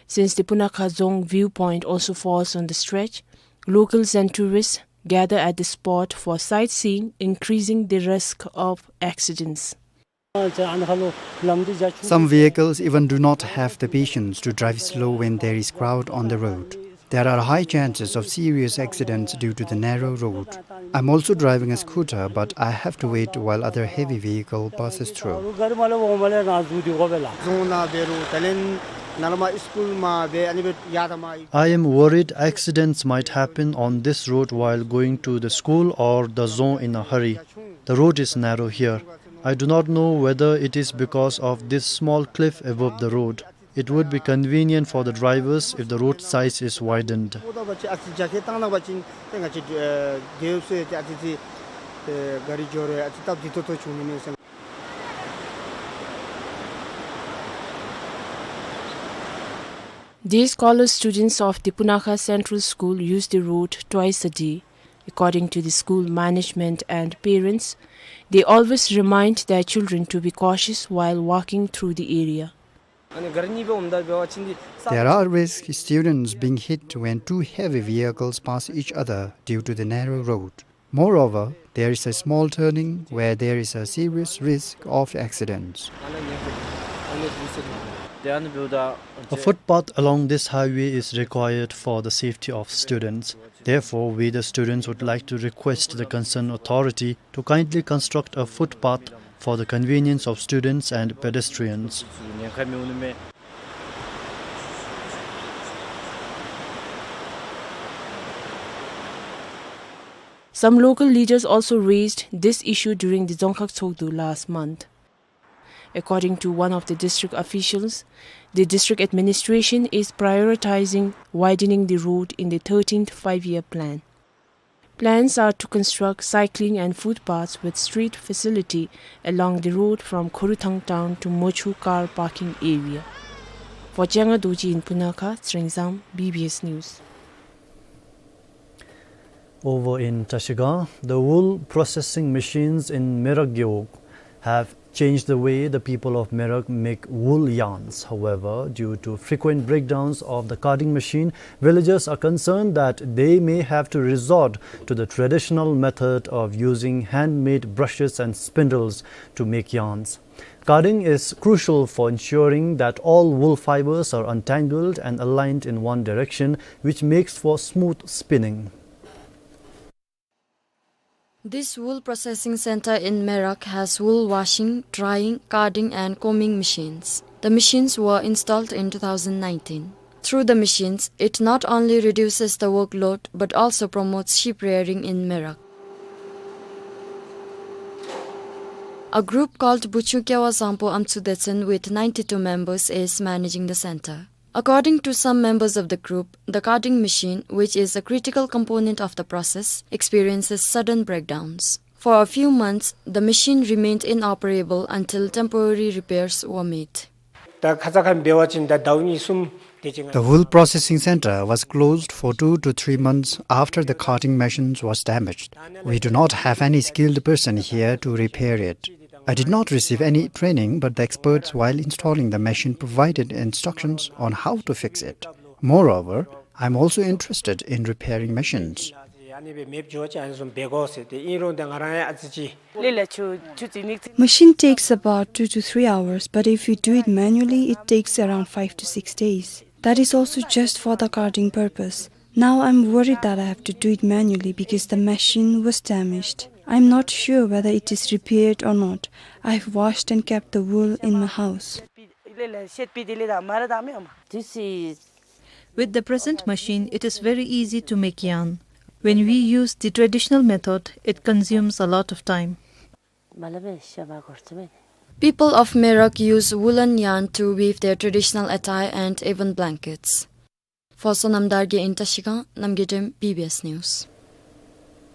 Since the Punakha Dzong viewpoint also falls on the stretch, locals and tourists gather at the spot for sightseeing, increasing the risk of accidents. Some vehicles even do not have the patience to drive slow when there is crowd on the road. There are high chances of serious accidents due to the narrow road. I'm also driving a scooter, but I have to wait while other heavy vehicle passes through. I am worried accidents might happen on this road while going to the school or the Dzong in a hurry. The road is narrow here. I do not know whether it is because of this small cliff above the road. It would be convenient for the drivers if the road size is widened. These college students of the Punakha Central School use the road twice a day. According to the school management and parents, they always remind their children to be cautious while walking through the area. There are risks students being hit when two heavy vehicles pass each other due to the narrow road. Moreover, there is a small turning where there is a serious risk of accidents. A footpath along this highway is required for the safety of students. Therefore, we the students would like to request the concerned authority to kindly construct a footpath for the convenience of students and pedestrians. Some local leaders also raised this issue during the Dzongkhag Tshogdu last month. According to one of the district officials, the district administration is prioritizing widening the road in the thirteenth Five-Year Plan. Plans are to construct cycling and footpaths with street facility along the road from Khorthang town to Mochu car parking area. Vojanga Dorji in Punakha, Tsringzam, B B S News. Over in Trashigang, the wool processing machines in Merak Gewog have changed the way the people of Merak make wool yarns. However, due to frequent breakdowns of the carding machine, villagers are concerned that they may have to resort to the traditional method of using handmade brushes and spindles to make yarns. Carding is crucial for ensuring that all wool fibers are untangled and aligned in one direction, which makes for smooth spinning. This wool processing center in Merak has wool washing, drying, carding and combing machines. The machines were installed in two thousand nineteen. Through the machines, it not only reduces the workload but also promotes sheep rearing in Merak. A group called Buchung Kewa Zangpo Amtsu Detsen with ninety-two members is managing the center. According to some members of the group, the carding machine, which is a critical component of the process, experiences sudden breakdowns. For a few months, the machine remained inoperable until temporary repairs were made. ད་ཁ་ཙ་ཁ་འབད་བ་ཅིན་ད་ཟླཝ་གཉིས་གསུམ་དེ་ཅིག། The wool processing center was closed for two to three months after the carding machines was damaged. We do not have any skilled person here to repair it. I did not receive any training, but the experts, while installing the machine, provided instructions on how to fix it. Moreover, I'm also interested in repairing machines. Machine takes about two to three hours, but if we do it manually, it takes around five to six days. That is also just for the carding purpose. Now I'm worried that I have to do it manually because the machine was damaged. I'm not sure whether it is repaired or not. I've washed and kept the wool in my house. This is With the present machine, it is very easy to make yarn. When we use the traditional method, it consumes a lot of time. People of Merak use woolen yarn to weave their traditional attire and even blankets. For Sonam Dargye in Trashigang, Namgay Dem, B B S News.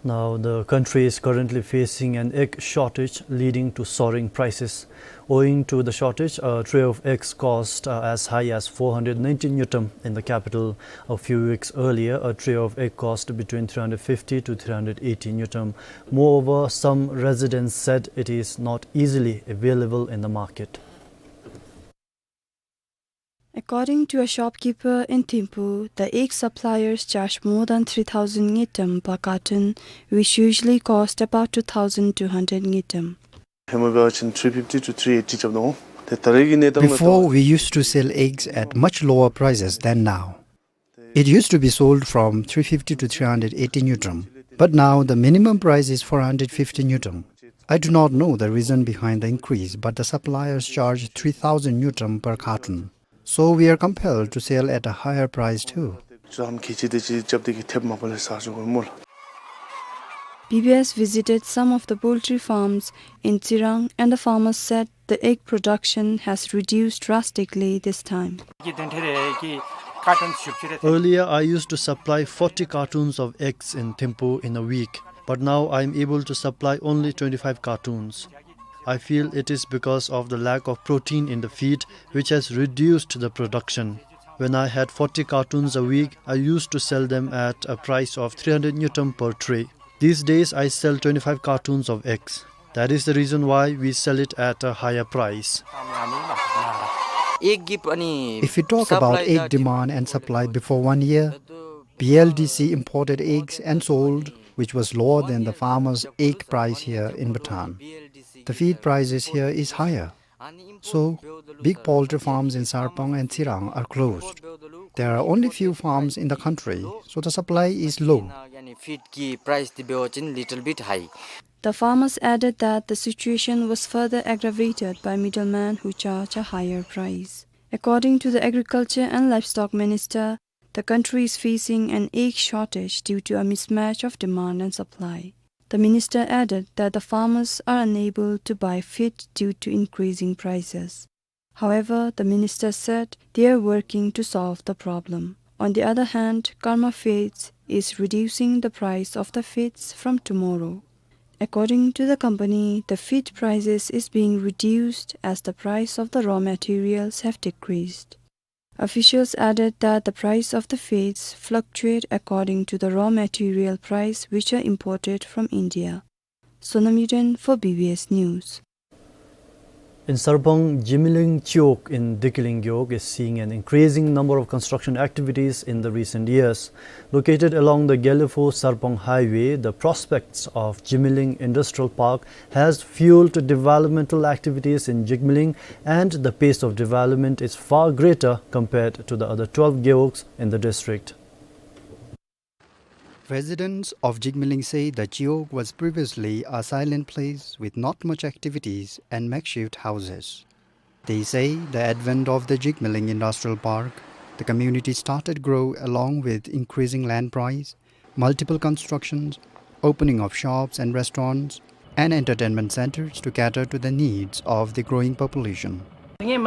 Now, the country is currently facing an egg shortage, leading to soaring prices. Owing to the shortage, a tray of eggs cost, uh, as high as four hundred ninety ngultrum in the capital. A few weeks earlier, a tray of egg cost between three hundred fifty to three hundred eighty ngultrum. Moreover, some residents said it is not easily available in the market. According to a shopkeeper in Thimphu, the egg suppliers charge more than three thousand ngultrum per carton, which usually cost about two thousand two hundred ngultrum. Before, we used to sell eggs at much lower prices than now. It used to be sold from three fifty to three hundred eighty ngultrum, but now the minimum price is four hundred fifty ngultrum. I do not know the reason behind the increase, but the suppliers charge three thousand ngultrum per carton. So we are compelled to sell at a higher price too. B B S visited some of the poultry farms in Tsirang, and the farmers said the egg production has reduced drastically this time. Earlier, I used to supply forty cartons of eggs in Thimphu in a week, but now I am able to supply only twenty-five cartons. I feel it is because of the lack of protein in the feed, which has reduced the production. When I had forty cartons a week, I used to sell them at a price of three hundred ngultrum per tray. These days, I sell twenty-five cartons of eggs. That is the reason why we sell it at a higher price. If we talk about egg demand and supply before one year, B L D C imported eggs and sold, which was lower than the farmers' egg price here in Bhutan. The feed prices here is higher. So, big poultry farms in Sarpang and Tsirang are closed. There are only few farms in the country, so the supply is low. The farmers added that the situation was further aggravated by middlemen who charge a higher price. According to the Agriculture and Livestock Minister, the country is facing an egg shortage due to a mismatch of demand and supply. The minister added that the farmers are unable to buy feed due to increasing prices. However, the minister said they are working to solve the problem. On the other hand, Karma Feeds is reducing the price of the feeds from tomorrow. According to the company, the feed prices is being reduced as the price of the raw materials have decreased. Officials added that the price of the feeds fluctuate according to the raw material price which are imported from India. Sonam Yuden for B B S News. In Sarpang, Jigmeling Chiwog in Dikkeling Gewog is seeing an increasing number of construction activities in the recent years. Located along the Gelephu-Sarpang highway, the prospects of Jigmeling Industrial Park has fueled developmental activities in Jigmeling, and the pace of development is far greater compared to the other twelve gewogs in the district. Residents of Jigmeling say the Chiwog was previously a silent place with not much activities and makeshift houses. They say the advent of the Jigmeling Industrial Park, the community started grow along with increasing land price, multiple constructions, opening of shops and restaurants, and entertainment centers to cater to the needs of the growing population. In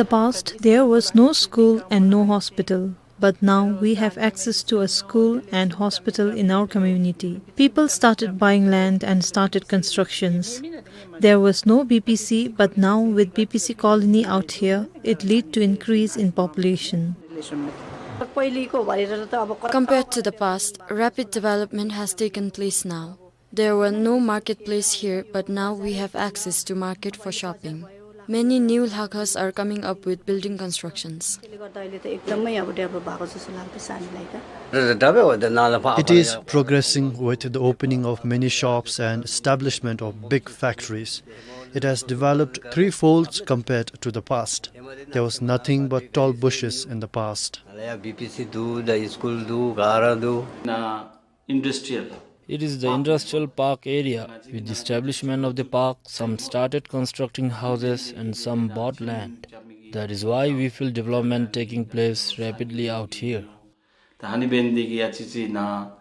the past, there was no school and no hospital, but now we have access to a school and hospital in our community. People started buying land and started constructions. There was no B P C, but now with B P C colony out here, it lead to increase in population. Compared to the past, rapid development has taken place now. There were no marketplace here, but now we have access to market for shopping. Many new lakhas are coming up with building constructions. It is progressing with the opening of many shops and establishment of big factories. It has developed threefolds compared to the past. There was nothing but tall bushes in the past. Industrial. It is the industrial park area. With the establishment of the park, some started constructing houses and some bought land. That is why we feel development taking place rapidly out here. ད་ཨ་ནི་འབད་ནི་དེ་གིས་ཡ་ཅི་ཅི་ནཱ་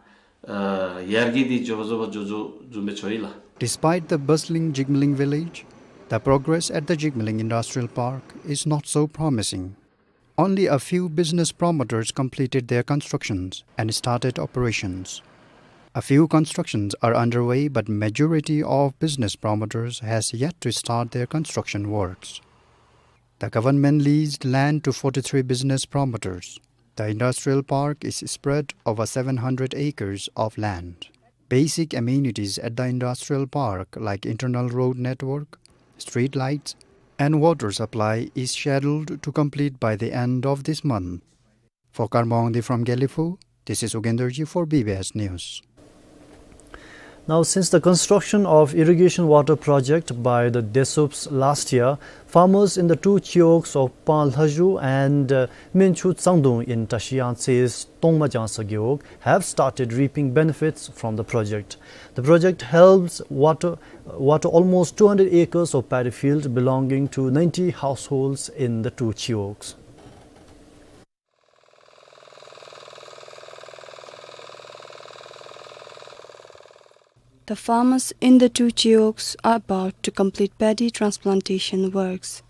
ཡར་རྒྱས་འདི་མགྱོགས་མགྱོགས་མགྱོགས་མགྱོགས་བཟུམ་སྦེ་འགྱོ་ཡི་ལགས། Despite the bustling Jigmeling village, the progress at the Jigmeling Industrial Park is not so promising. Only a few business promoters completed their constructions and started operations. A few constructions are underway, but majority of business promoters has yet to start their construction works. The government leased land to forty-three business promoters. The industrial park is spread over seven hundred acres of land. Basic amenities at the industrial park, like internal road network, street lights, and water supply, is scheduled to complete by the end of this month. For Karma Wangdi from Gelephu, this is Ugenderji for B B S News. Now, since the construction of irrigation water project by the Desups last year, farmers in the two Chiwogs of Pang Lhaju and, uh, Minchu Tsangdung in Tashi Yangtse's Tongma Jangsa Gewog have started reaping benefits from the project. The project helps water, water almost two hundred acres of paddy field belonging to ninety households in the two Chiwogs. The farmers in the two Chiwogs are about to complete paddy transplantation works.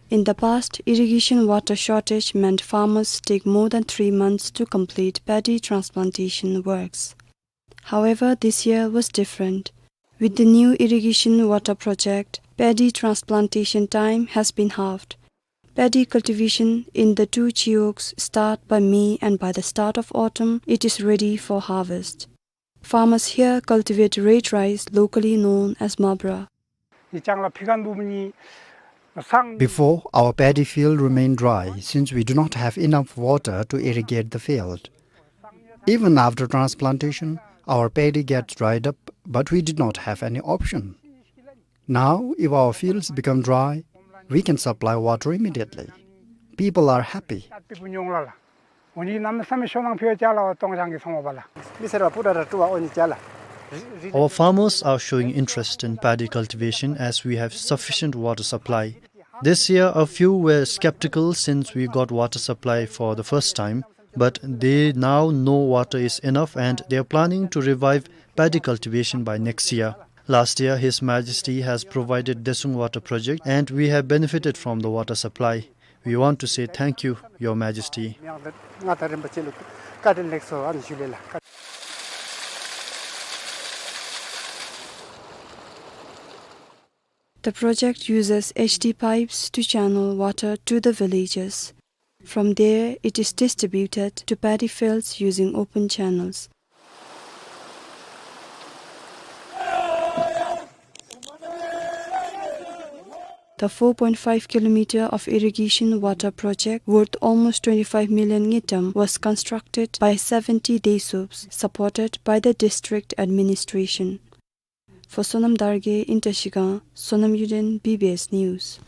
In the past, irrigation water shortage meant farmers take more than three months to complete paddy transplantation works. However, this year was different. With the new irrigation water project, paddy transplantation time has been halved. Paddy cultivation in the two Chiwogs start by May, and by the start of autumn, it is ready for harvest. Farmers here cultivate red rice, locally known as mabra. Before, our paddy field remained dry since we do not have enough water to irrigate the field. Even after transplantation, Our paddy gets dried up, but we did not have any option. Now, if our fields become dry, we can supply water immediately. People are happy. Our farmers are showing interest in paddy cultivation as we have sufficient water supply. This year, a few were skeptical since we got water supply for the first time, but they now know water is enough and they are planning to revive paddy cultivation by next year. Last year, His Majesty has provided Desung Water Project and we have benefited from the water supply. We want to say thank you, Your Majesty. The project uses H D pipes to channel water to the villages. From there, it is distributed to paddy fields using open channels. The four point five kilometer of irrigation water project, worth almost twenty-five million ngultrum, was constructed by seventy Desuups, supported by the district administration. For Sonam Dargay in Trashigang, Sonam Yuden, B B S News.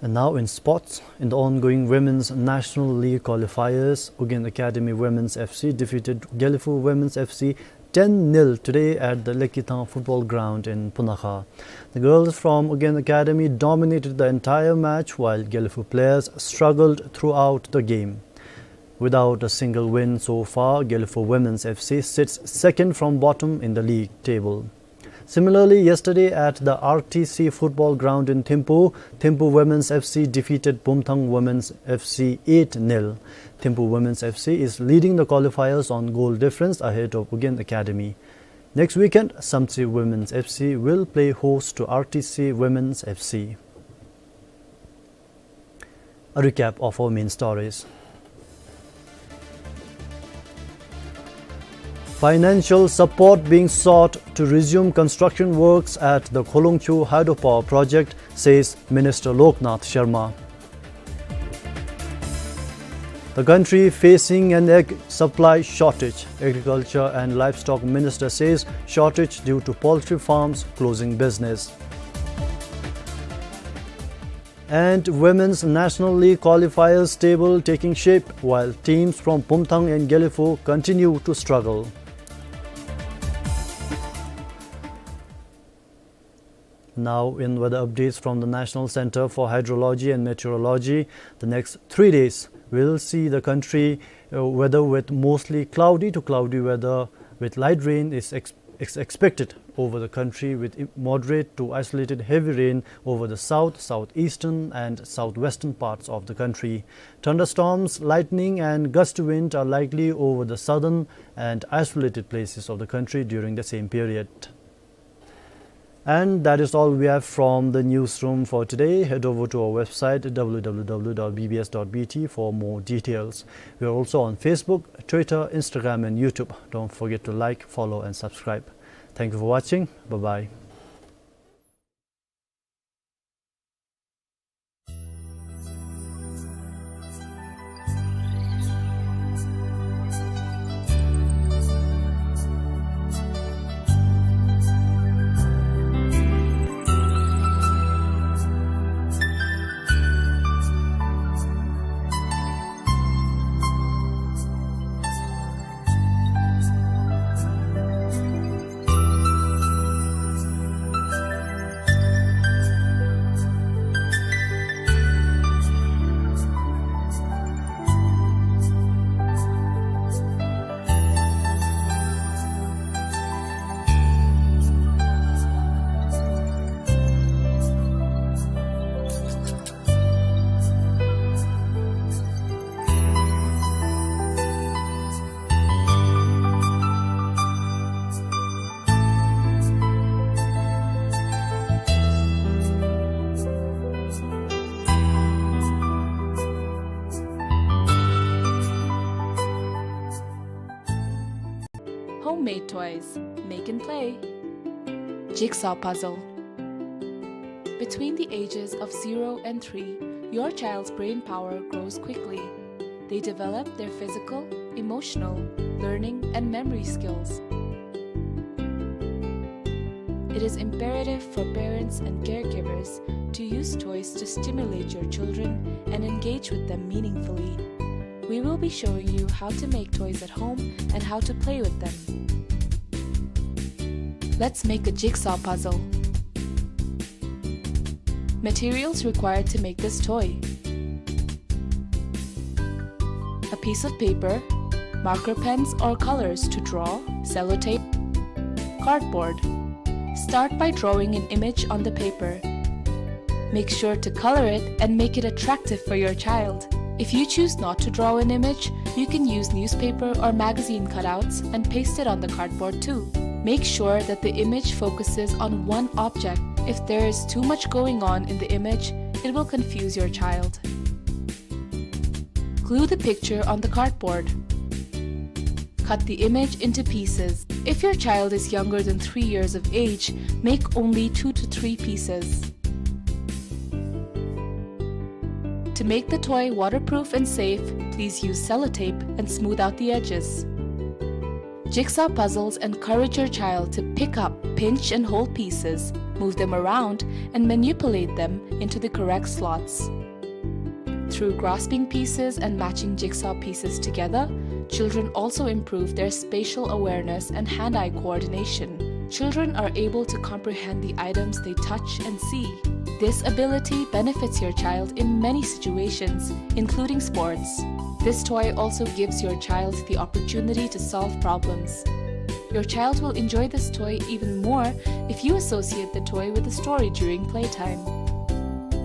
And now in sports, in the ongoing Women's National League qualifiers, Ugyen Academy Women's F C defeated Gelephu Women's F C ten nil today at the Lekithang Football Ground in Punakha. The girls from Ugyen Academy dominated the entire match, while Gelephu players struggled throughout the game. Without a single win so far, Gelephu Women's F C sits second from bottom in the league table. Similarly, yesterday at the R T C football ground in Thimphu, Thimphu Women's F C defeated Pumthang Women's F C eight nil. Thimphu Women's F C is leading the qualifiers on goal difference ahead of Ugyen Academy. Next weekend, Samtse Women's F C will play host to R T C Women's F C. A recap of our main stories. Financial support being sought to resume construction works at the Kholongchhu hydropower project, says Minister Loknath Sharma. The country facing an egg supply shortage. Agriculture and Livestock Minister says shortage due to poultry farms closing business. And Women's National League qualifiers table taking shape, while teams from Pumthang and Gelephu continue to struggle. Now in weather updates from the National Center for Hydrology and Meteorology, the next three days we'll see the country, uh, weather with mostly cloudy to cloudy weather with light rain is ex- ex- expected over the country, with i- moderate to isolated heavy rain over the south, southeastern and southwestern parts of the country. Thunderstorms, lightning and gusty wind are likely over the southern and isolated places of the country during the same period. And that is all we have from the newsroom for today. Head over to our website, w w w dot b b s dot b t, for more details. We are also on Facebook, Twitter, Instagram, and YouTube. Don't forget to like, follow, and subscribe. Thank you for watching. Bye-bye. Homemade toys. Make and play. Jigsaw puzzle. Between the ages of zero and three, your child's brain power grows quickly. They develop their physical, emotional, learning, and memory skills. It is imperative for parents and caregivers to use toys to stimulate your children and engage with them meaningfully. We will be showing you how to make toys at home and how to play with them. Let's make a jigsaw puzzle. Materials required to make this toy: a piece of paper, marker pens or colors to draw, sellotape, cardboard. Start by drawing an image on the paper. Make sure to color it and make it attractive for your child. If you choose not to draw an image, you can use newspaper or magazine cutouts and paste it on the cardboard too. Make sure that the image focuses on one object. If there is too much going on in the image, it will confuse your child. Glue the picture on the cardboard. Cut the image into pieces. If your child is younger than three years of age, make only two to three pieces. To make the toy waterproof and safe, please use sellotape and smooth out the edges. Jigsaw puzzles encourage your child to pick up, pinch, and hold pieces, move them around, and manipulate them into the correct slots. Through grasping pieces and matching jigsaw pieces together, children also improve their spatial awareness and hand-eye coordination. Children are able to comprehend the items they touch and see. This ability benefits your child in many situations, including sports. This toy also gives your child the opportunity to solve problems. Your child will enjoy this toy even more if you associate the toy with a story during playtime.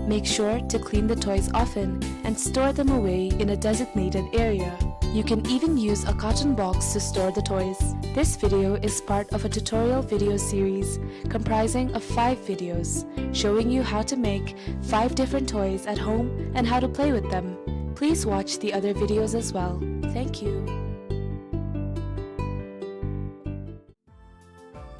Make sure to clean the toys often and store them away in a designated area. You can even use a carton box to store the toys. This video is part of a tutorial video series comprising of five videos showing you how to make five different toys at home and how to play with them. Please watch the other videos as well. Thank you.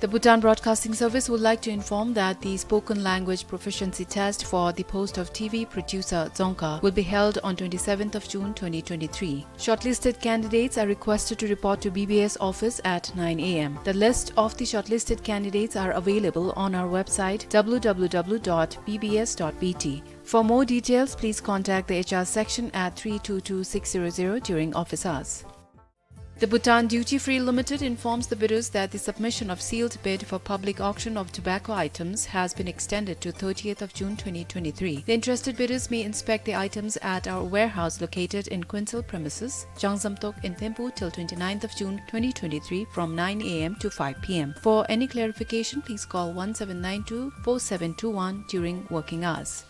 The Bhutan Broadcasting Service would like to inform that the spoken language proficiency test for the post of T V producer Dzongkha will be held on twenty-seventh of June twenty twenty-three. Shortlisted candidates are requested to report to B B S office at nine A M. The list of the shortlisted candidates are available on our website, W W W dot B B S dot B T. For more details, please contact the H R section at three two two six zero zero during office hours. The Bhutan Duty Free Limited informs the bidders that the submission of sealed bid for public auction of tobacco items has been extended to thirtieth of June twenty twenty-three. The interested bidders may inspect the items at our warehouse located in Kuensel premises, Jangzamtok in Phenpo till twenty-ninth of June twenty twenty-three from nine A M to five P M. For any clarification, please call one seven nine two four seven two one during working hours.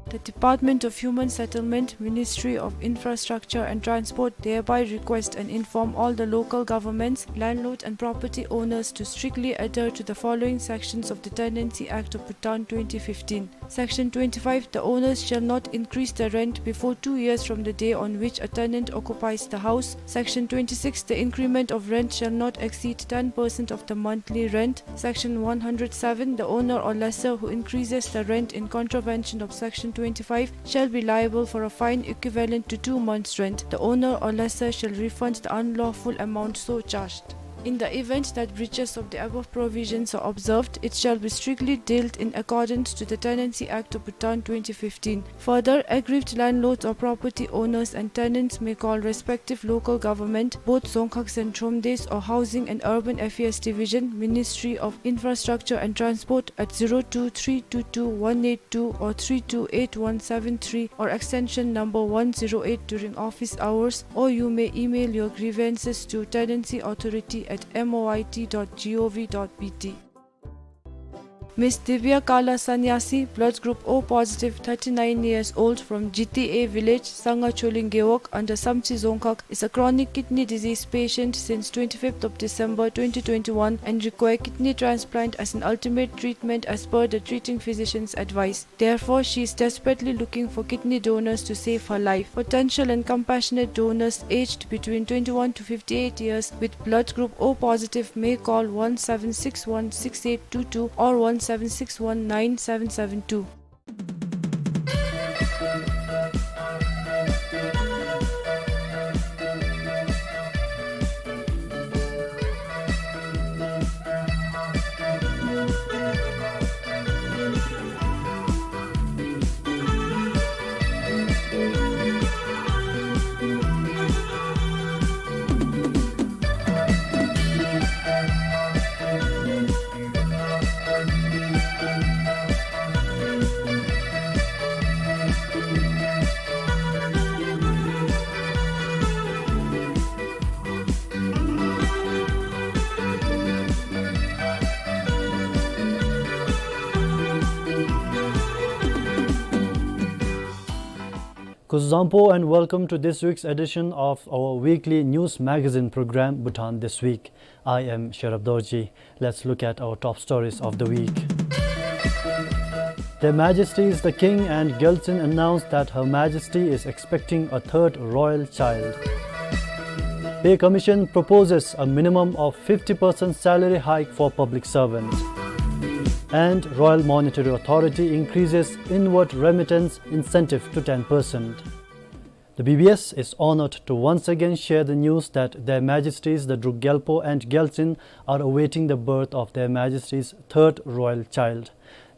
The Department of Human Settlement, Ministry of Infrastructure and Transport hereby request and inform all the local governments, landlord and property owners to strictly adhere to the following sections of the Tenancy Act of Bhutan twenty fifteen. Section twenty-five, the owners shall not increase the rent before two years from the day on which a tenant occupies the house. Section twenty-six, the increment of rent shall not exceed ten percent of the monthly rent. Section one hundred seven, the owner or lessor who increases the rent in contravention of Section twenty-five shall be liable for a fine equivalent to two months' rent. The owner or lessor shall refund the unlawful amount so charged. In the event that breaches of the above provisions are observed, it shall be strictly dealt in accordance to the Tenancy Act of Bhutan twenty fifteen. Further, aggrieved landlords or property owners and tenants may call respective local government, both Dzongkhag and Thromdesh, or Housing and Urban Affairs Division, Ministry of Infrastructure and Transport, at zero two three two two one eight two or three two eight one seven three or extension number one zero eight during office hours, or you may email your grievances to tenancy authority at M O I T dot G O V dot B T. Miss Divya Kala Sanyasi, blood group O positive, thirty-nine years old, from Jiti A village, Sangha Choling Gewog, under Samtse Dzongkhag, is a chronic kidney disease patient since twenty-fifth of December twenty twenty-one and require kidney transplant as an ultimate treatment as per the treating physician's advice. Therefore, she is desperately looking for kidney donors to save her life. Potential and compassionate donors aged between twenty-one to fifty-eight years with blood group O positive may call one seven six one six eight two two or one seven six one nine seven seven two. Kuzuzangpo and welcome to this week's edition of our weekly news magazine program, Bhutan This Week. I am Sherab Dorji. Let's look at our top stories of the week. Their Majesties the King and Gyaltsuen announced that Her Majesty is expecting a third royal child. Pay Commission proposes a minimum of fifty percent salary hike for public servants. And Royal Monetary Authority increases inward remittance incentive to ten percent. The B B S is honored to once again share the news that Their Majesties the Druk Gyalpo and Gyaltsuen are awaiting the birth of Their Majesty's third royal child.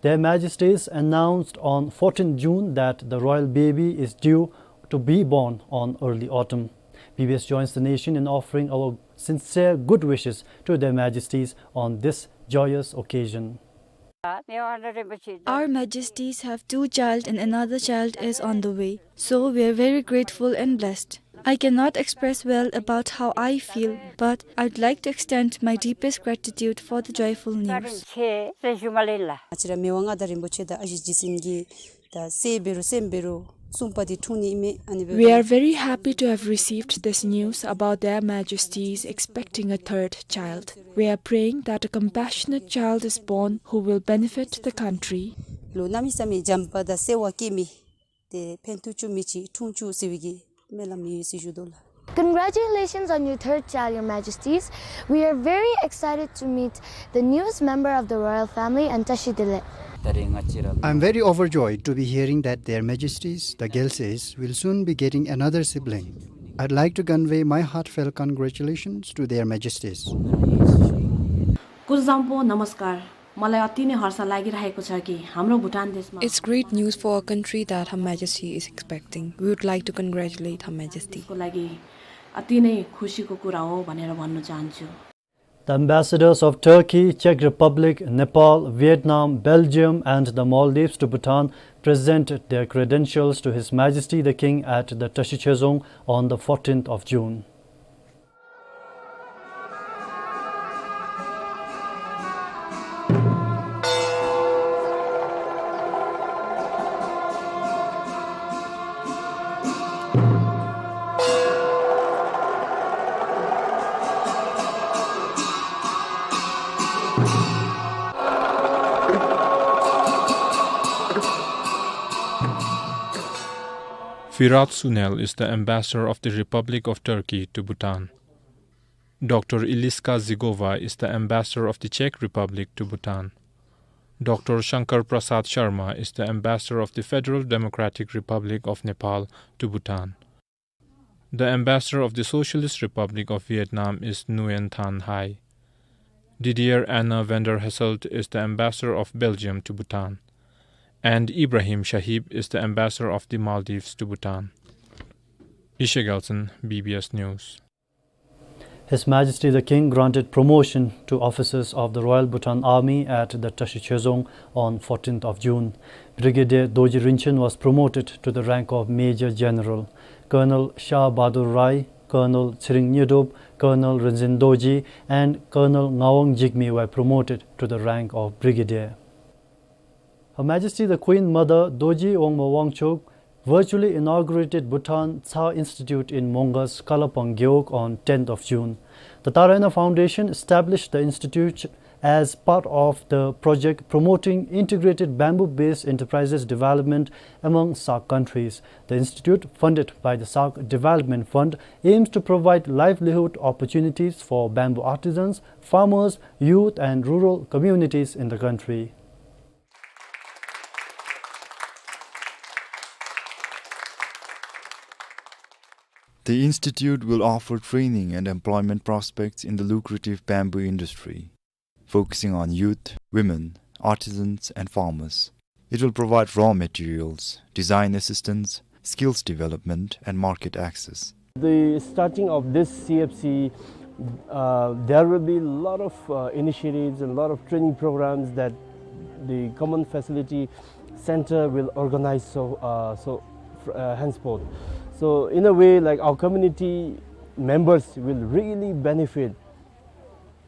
Their Majesties announced on fourteenth June that the royal baby is due to be born on early autumn. B B S joins the nation in offering our sincere good wishes to Their Majesties on this joyous occasion. Our Majesties have two child and another child is on the way. So we are very grateful and blessed. I cannot express well about how I feel, but I'd like to extend my deepest gratitude for the joyful news. ང་བཅས་ར་མི་དབང་མངའ་བདག་རིན་པོ་ཆེ་དང་ཨ་ཞེ་རྗེ་བཙུན་གྱིས་ད་སྲས་འབད་རུང་སྲསམོ་འབད་རུང་གསུམ་པ་འདི་འཁྲུངས་ནི་ཨིན་མས། ཨ་ནི་སྦེ། We are very happy to have received this news about Their Majesties expecting a third child. We are praying that a compassionate child is born who will benefit the country. ལུ་གནམ་མེད་ས་མེད་བྱམས་པ་དང་བརྩེ་བ་བསྐྱེད་མི་ཏེ་ཕན་ཐོགས་བཅུག་མི་ཅིག་འཁྲུངས་བཅུག་ཟེར་བའི་གི་སྨོན་ལམ་ཡོད་ཟེར་ཞུ་དོ་ལགས། Congratulations on your third child, Your Majesties. We are very excited to meet the newest member of the royal family and བཀྲ་ཤིས་བདེ་ལེགས། I'm very overjoyed to be hearing that Their Majesties, the Gyaltseys, will soon be getting another sibling. I'd like to convey my heartfelt congratulations to Their Majesties. कुझुजाङपो नमस्कार। मलाई अति नै हर्ष लागिरहेको छ कि हाम्रो भुटान देशमा It's great news for our country that Her Majesty is expecting. We would like to congratulate Her Majesty. को लागि अति नै खुसीको कुरा हो भनेर भन्न चाहन्छु। The ambassadors of Turkey, Czech Republic, Nepal, Vietnam, Belgium, and the Maldives to Bhutan presented their credentials to His Majesty the King at the Tashi Chezong on the fourteenth of June. Firat Sunel is the ambassador of the Republic of Turkey to Bhutan. Doctor Iliska Zigova is the ambassador of the Czech Republic to Bhutan. Doctor Shankar Prasad Sharma is the ambassador of the Federal Democratic Republic of Nepal to Bhutan. The ambassador of the Socialist Republic of Vietnam is Nguyen Thanh Hai. Didier Anna van der Hesselt is the ambassador of Belgium to Bhutan. And Ibrahim Shahib is the ambassador of the Maldives to Bhutan. Ishe Gelson, B B S News. His Majesty the King granted promotion to officers of the Royal Bhutan Army at the Tashi Chezong on fourteenth of June. Brigadier Dorji Rinchen was promoted to the rank of Major General. Colonel Shah Bahadur Rai, Colonel Tshering Nyidrop, Colonel Rinzin Dorji, and Colonel Ngawang Jigme were promoted to the rank of Brigadier. Her Majesty the Queen Mother Dorji Wangma Wangchuk virtually inaugurated Bhutan Tsa Institute in Mongas, Kalapang Gewog on tenth of June. The Taraina Foundation established the institute as part of the project promoting integrated bamboo-based enterprises development among SAARC countries. The institute, funded by the SAARC Development Fund, aims to provide livelihood opportunities for bamboo artisans, farmers, youth, and rural communities in the country. The institute will offer training and employment prospects in the lucrative bamboo industry, focusing on youth, women, artisans, and farmers. It will provide raw materials, design assistance, skills development, and market access. The starting of this C F C, uh, there will be a lot of, uh, initiatives and a lot of training programs that the Common Facility Center will organize, so, uh, so, uh, henceforth. So in a way, like, our community members will really benefit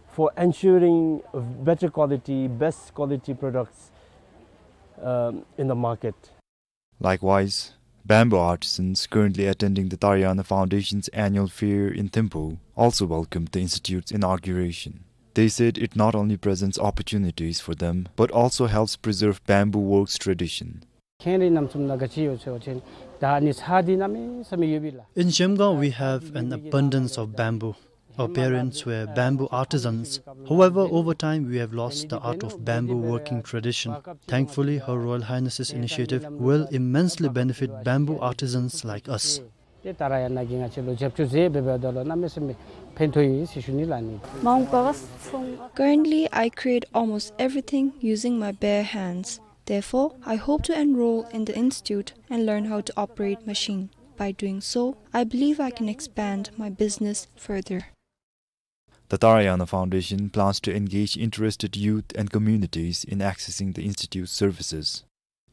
for ensuring better quality, best quality products, um, in the market. Likewise, Bamboo artisans currently attending the Tarayana Foundation's annual fair in Thimphu also welcomed the institute's inauguration. They said it not only presents opportunities for them, but also helps preserve bamboo works tradition. ཁེངས་རིགས་རྣམ་གསུམ་ནང་ག་ཅི་ཡོད་ཟེར་བ་ཅིན་ད་ཨ་ནི་ཚར་འདི་གནམ་མེད་ས་མེད་ཡོད་པས་ལགས། In Shemgaon, we have an abundance of bamboo. Our parents were bamboo artisans. However, over time, we have lost the art of bamboo working tradition. Thankfully, Her Royal Highness's initiative will immensely benefit bamboo artisans like us. ཏེ་ཏཱ་ར་ཡ་ན་གིས་ང་བཅས་ལུ་རྒྱབ་སྐྱོར་མཛད་འབདཝ་ད་ལུ་གནམ་མེད་ས་མེད་ཕན་ཐོགས་ཡི་ཟེར་ཞུ་ནི་ལགས་ནི། Currently, I create almost everything using my bare hands. Therefore, I hope to enroll in the institute and learn how to operate machine. By doing so, I believe I can expand my business further. The Tarayana Foundation plans to engage interested youth and communities in accessing the institute's services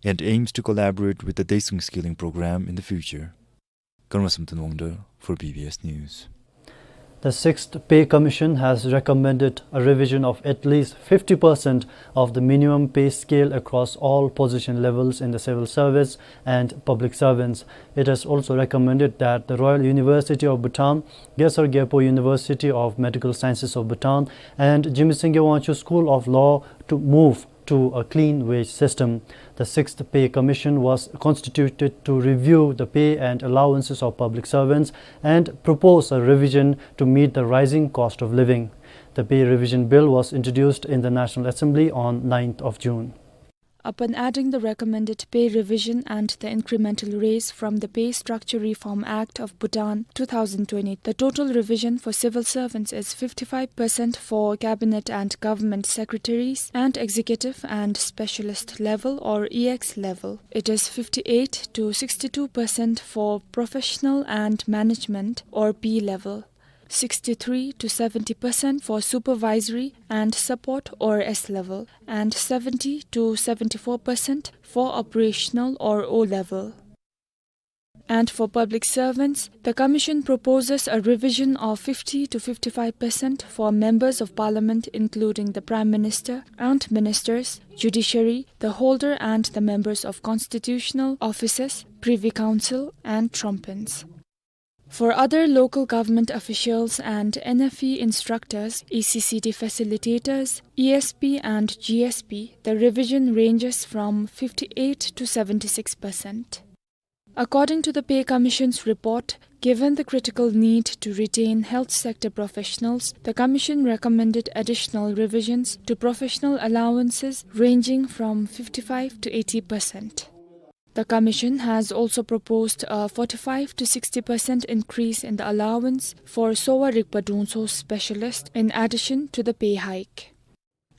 and aims to collaborate with the Daesung Skilling Program in the future. Karma Samten Wangda for B B S News. The Sixth Pay Commission has recommended a revision of at least fifty percent of the minimum pay scale across all position levels in the civil service and public servants. It has also recommended that the Royal University of Bhutan, Gesar Gyalpo University of Medical Sciences of Bhutan, and Jigme Singye Wangchuck School of Law to move to a clean wage system. The Sixth Pay Commission was constituted to review the pay and allowances of public servants and propose a revision to meet the rising cost of living. The pay revision bill was introduced in the National Assembly on ninth of June. Upon adding the recommended pay revision and the incremental raise from the Pay Structure Reform Act of Bhutan two thousand twenty, the total revision for civil servants is fifty-five percent for cabinet and government secretaries and executive and specialist level or E X level. It is fifty-eight to sixty-two percent for professional and management or P level, sixty-three to seventy percent for supervisory and support or S level, and seventy to seventy-four percent for operational or O level. And for public servants, the Commission proposes a revision of fifty to fifty-five percent for members of parliament, including the Prime Minister and ministers, judiciary, the holder and the members of constitutional offices, Privy Council, and trumpins. For other local government officials and N F E instructors, E C C T facilitators, E S P and G S P, the revision ranges from fifty-eight to seventy-six percent. According to the Pay Commission's report, given the critical need to retain health sector professionals, the Commission recommended additional revisions to professional allowances ranging from fifty-five to eighty percent. The Commission has also proposed a forty-five to sixty percent increase in the allowance for Sowa Rigpa Drungtso specialist in addition to the pay hike.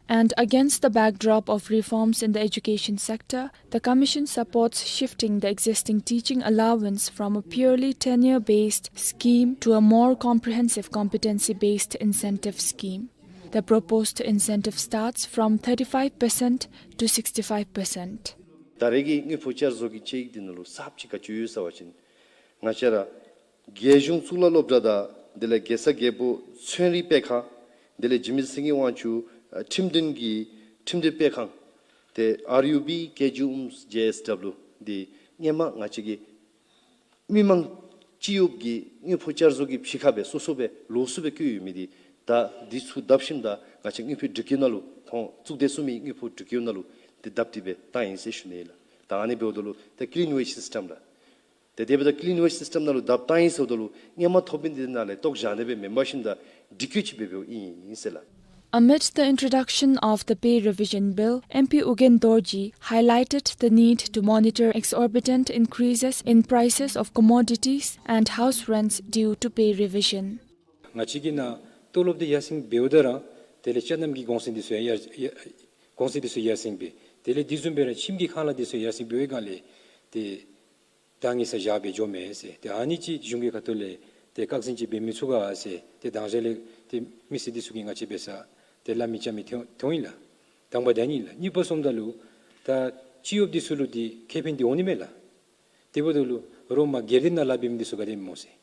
And against the backdrop of reforms in the education sector, the Commission supports shifting the existing teaching allowance from a purely tenure-based scheme to a more comprehensive competency-based incentive scheme. The proposed incentive starts from thirty-five percent to sixty-five percent. ད་རེས་ཀྱི་དངུལ་ཕོགས་བསྐྱར་བཟོ་གི་དཔྱད་ཡིག་འདི་ནང་ལུ་གསརཔ་ཅིག་ག་ཅི་ཡོད་ཟེར་བ་ཅིན་ང་བཅས་ར་རྒྱལ་གཞུང་གཙུག་ལག་སློབ་གྲྭ་དང་དེ་ལས་གེ་སར་རྒྱལ་པོ་ཚན་རིག་སྤེལ་ཁང་དེ་ལས་འཇིགས་མེད་སེངྒེ་དབང་ཕྱུག་ཨ་ཁྲིམས་འདུན་གྱི་ཁྲིམས་འདུན་སྤེལ་ཁང་ཏེ་ཨར་ཡུ་བི་ཀེ་ཇི་ཨུམ་ཇེ་ཨེས་ཌབ་ལུ་འདི་སྔོན་མ་ང་བཅས་ཀྱི་མི་མང་སྤྱི་གཡོགཔ་གི་དངུལ་ཕོགས་བསྐྱར་བཟོ་གི་ཕྱི་ཁར་སྦེ་སོ་སོ་སྦེ་ལོགས་སུ་སྦེ་བཀོད་ཡོད་མི་འདི་ད་འདི་ཚུ་བརྡབ་ཞིནམ་ད་ང་བཅས་དངུལ་ཕོགས་སྒྲིག་གི་ནང་ལུ་ཁོང་གཙུག་སྡེ་ཟུར་མི་དངུལ་ཕོགས་སྒྲིག་གི་ནང་ལུ་འདི་བརྡབ་སྟེ་སྦེ་བཏང་ཡི་ཟེར་ཞུ་ནི་ལགས། ད་ཨ་ནི་འབདཝ་ད་ལུ་ད་ཀི་ལིན་ཝེཇ་སིསི་ཊམ་ལགས། ཏེ་དེ་འབདཝ་ད་ཀི་ལིན་ཝེཇ་སིསི་ཊམ་ནང་ལུ་བརྡབ་བཏང་ཡི་ཟེརཝ་ད་ལུ་སྔོན་མ་ཐོབ་མི་འདི་ནང་ལས་བཏོག་བཞག་ནི་སྦེ་མེན་པར་ཞིནམ་ད་སྒྲིག་བཀོད་ཅིག་འབད་འབདཝ་ཨིན་ཟེར་ལགས། Amid the introduction of the pay revision bill, M P Ugyen Dorji highlighted the need to monitor exorbitant increases in prices of commodities and house rents due to pay revision. ང་བཅས་ཀྱི་ནང་ཏོ་ལོབ་འདི་ཡར་སེང་འབདཝ་ད་ར་དེ་ལས་ཅ་རྣམ་གྱི་གོང་ཚད་འདི་ཚུ་ཡང་ཡར་ཡར་གོང་ཚད་འདི་ཚུ་ཡར་སེང་འབད། དེ་ལས་དེ་བཟུམ་སྦེ་ར་ཁྱིམ་གྱི་ཁང་གླ་འདི་ཚུ་ཡར་སེང་འབད་བའི་སྒང་ལས་ཏེ་ད་ངེས་ས་བཞག་སྦེ་འགྱོ་མས་ཟེར། ཏེ་ཨ་ནི་ཅིག་གཞུང་གི་ཁ་ཐུག་ལས་ཏེ་བཀག་འཛིན་ཅིག་འབད་མི་ཚུགས་ག་ཟེར། ཏེ་དང་ཞག་ལས་ཏེ་མི་སེར་འདི་ཚུ་གིས་ང་བཅས་འབད་སར་ཏེ་སླབ་མི་རྐྱབ་མི་ཐོན་ཐོན་ཡི་ལགས། དང་པ་ད་ནི་ལགས། གཉིས་པ་སོངམ་ད་ལུ་ད་སྤྱི་གཡོགཔ་འདི་ཚུ་ལུ་འདི་ཁེ་ཕན་འདི་འོང་ནི་མས་ལགས། དེ་འབདཝ་ད་ལུ་རོགས་མར་སྒེར་སྡེ་ནང་ལཱ་འབད་མི་འདི་ཚུ་ག་དེ་སྨོ་ཟེར།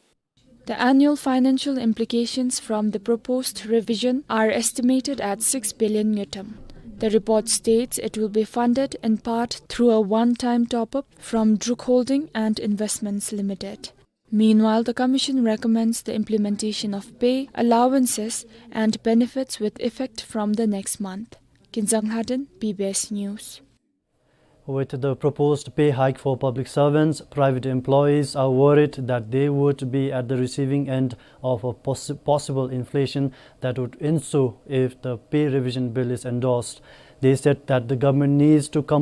The annual financial implications from the proposed revision are estimated at six billion ngultrum. The report states it will be funded in part through a one-time top-up from Druk Holding and Investments Limited. Meanwhile, the commission recommends the implementation of pay, allowances, and benefits with effect from the next month. Kinzang Lhaden, B B S News. With the proposed pay hike for public servants, private employees are worried that they would be at the receiving end of a possi-, possible inflation that would ensue if the pay revision bill is endorsed. They said that the government needs to come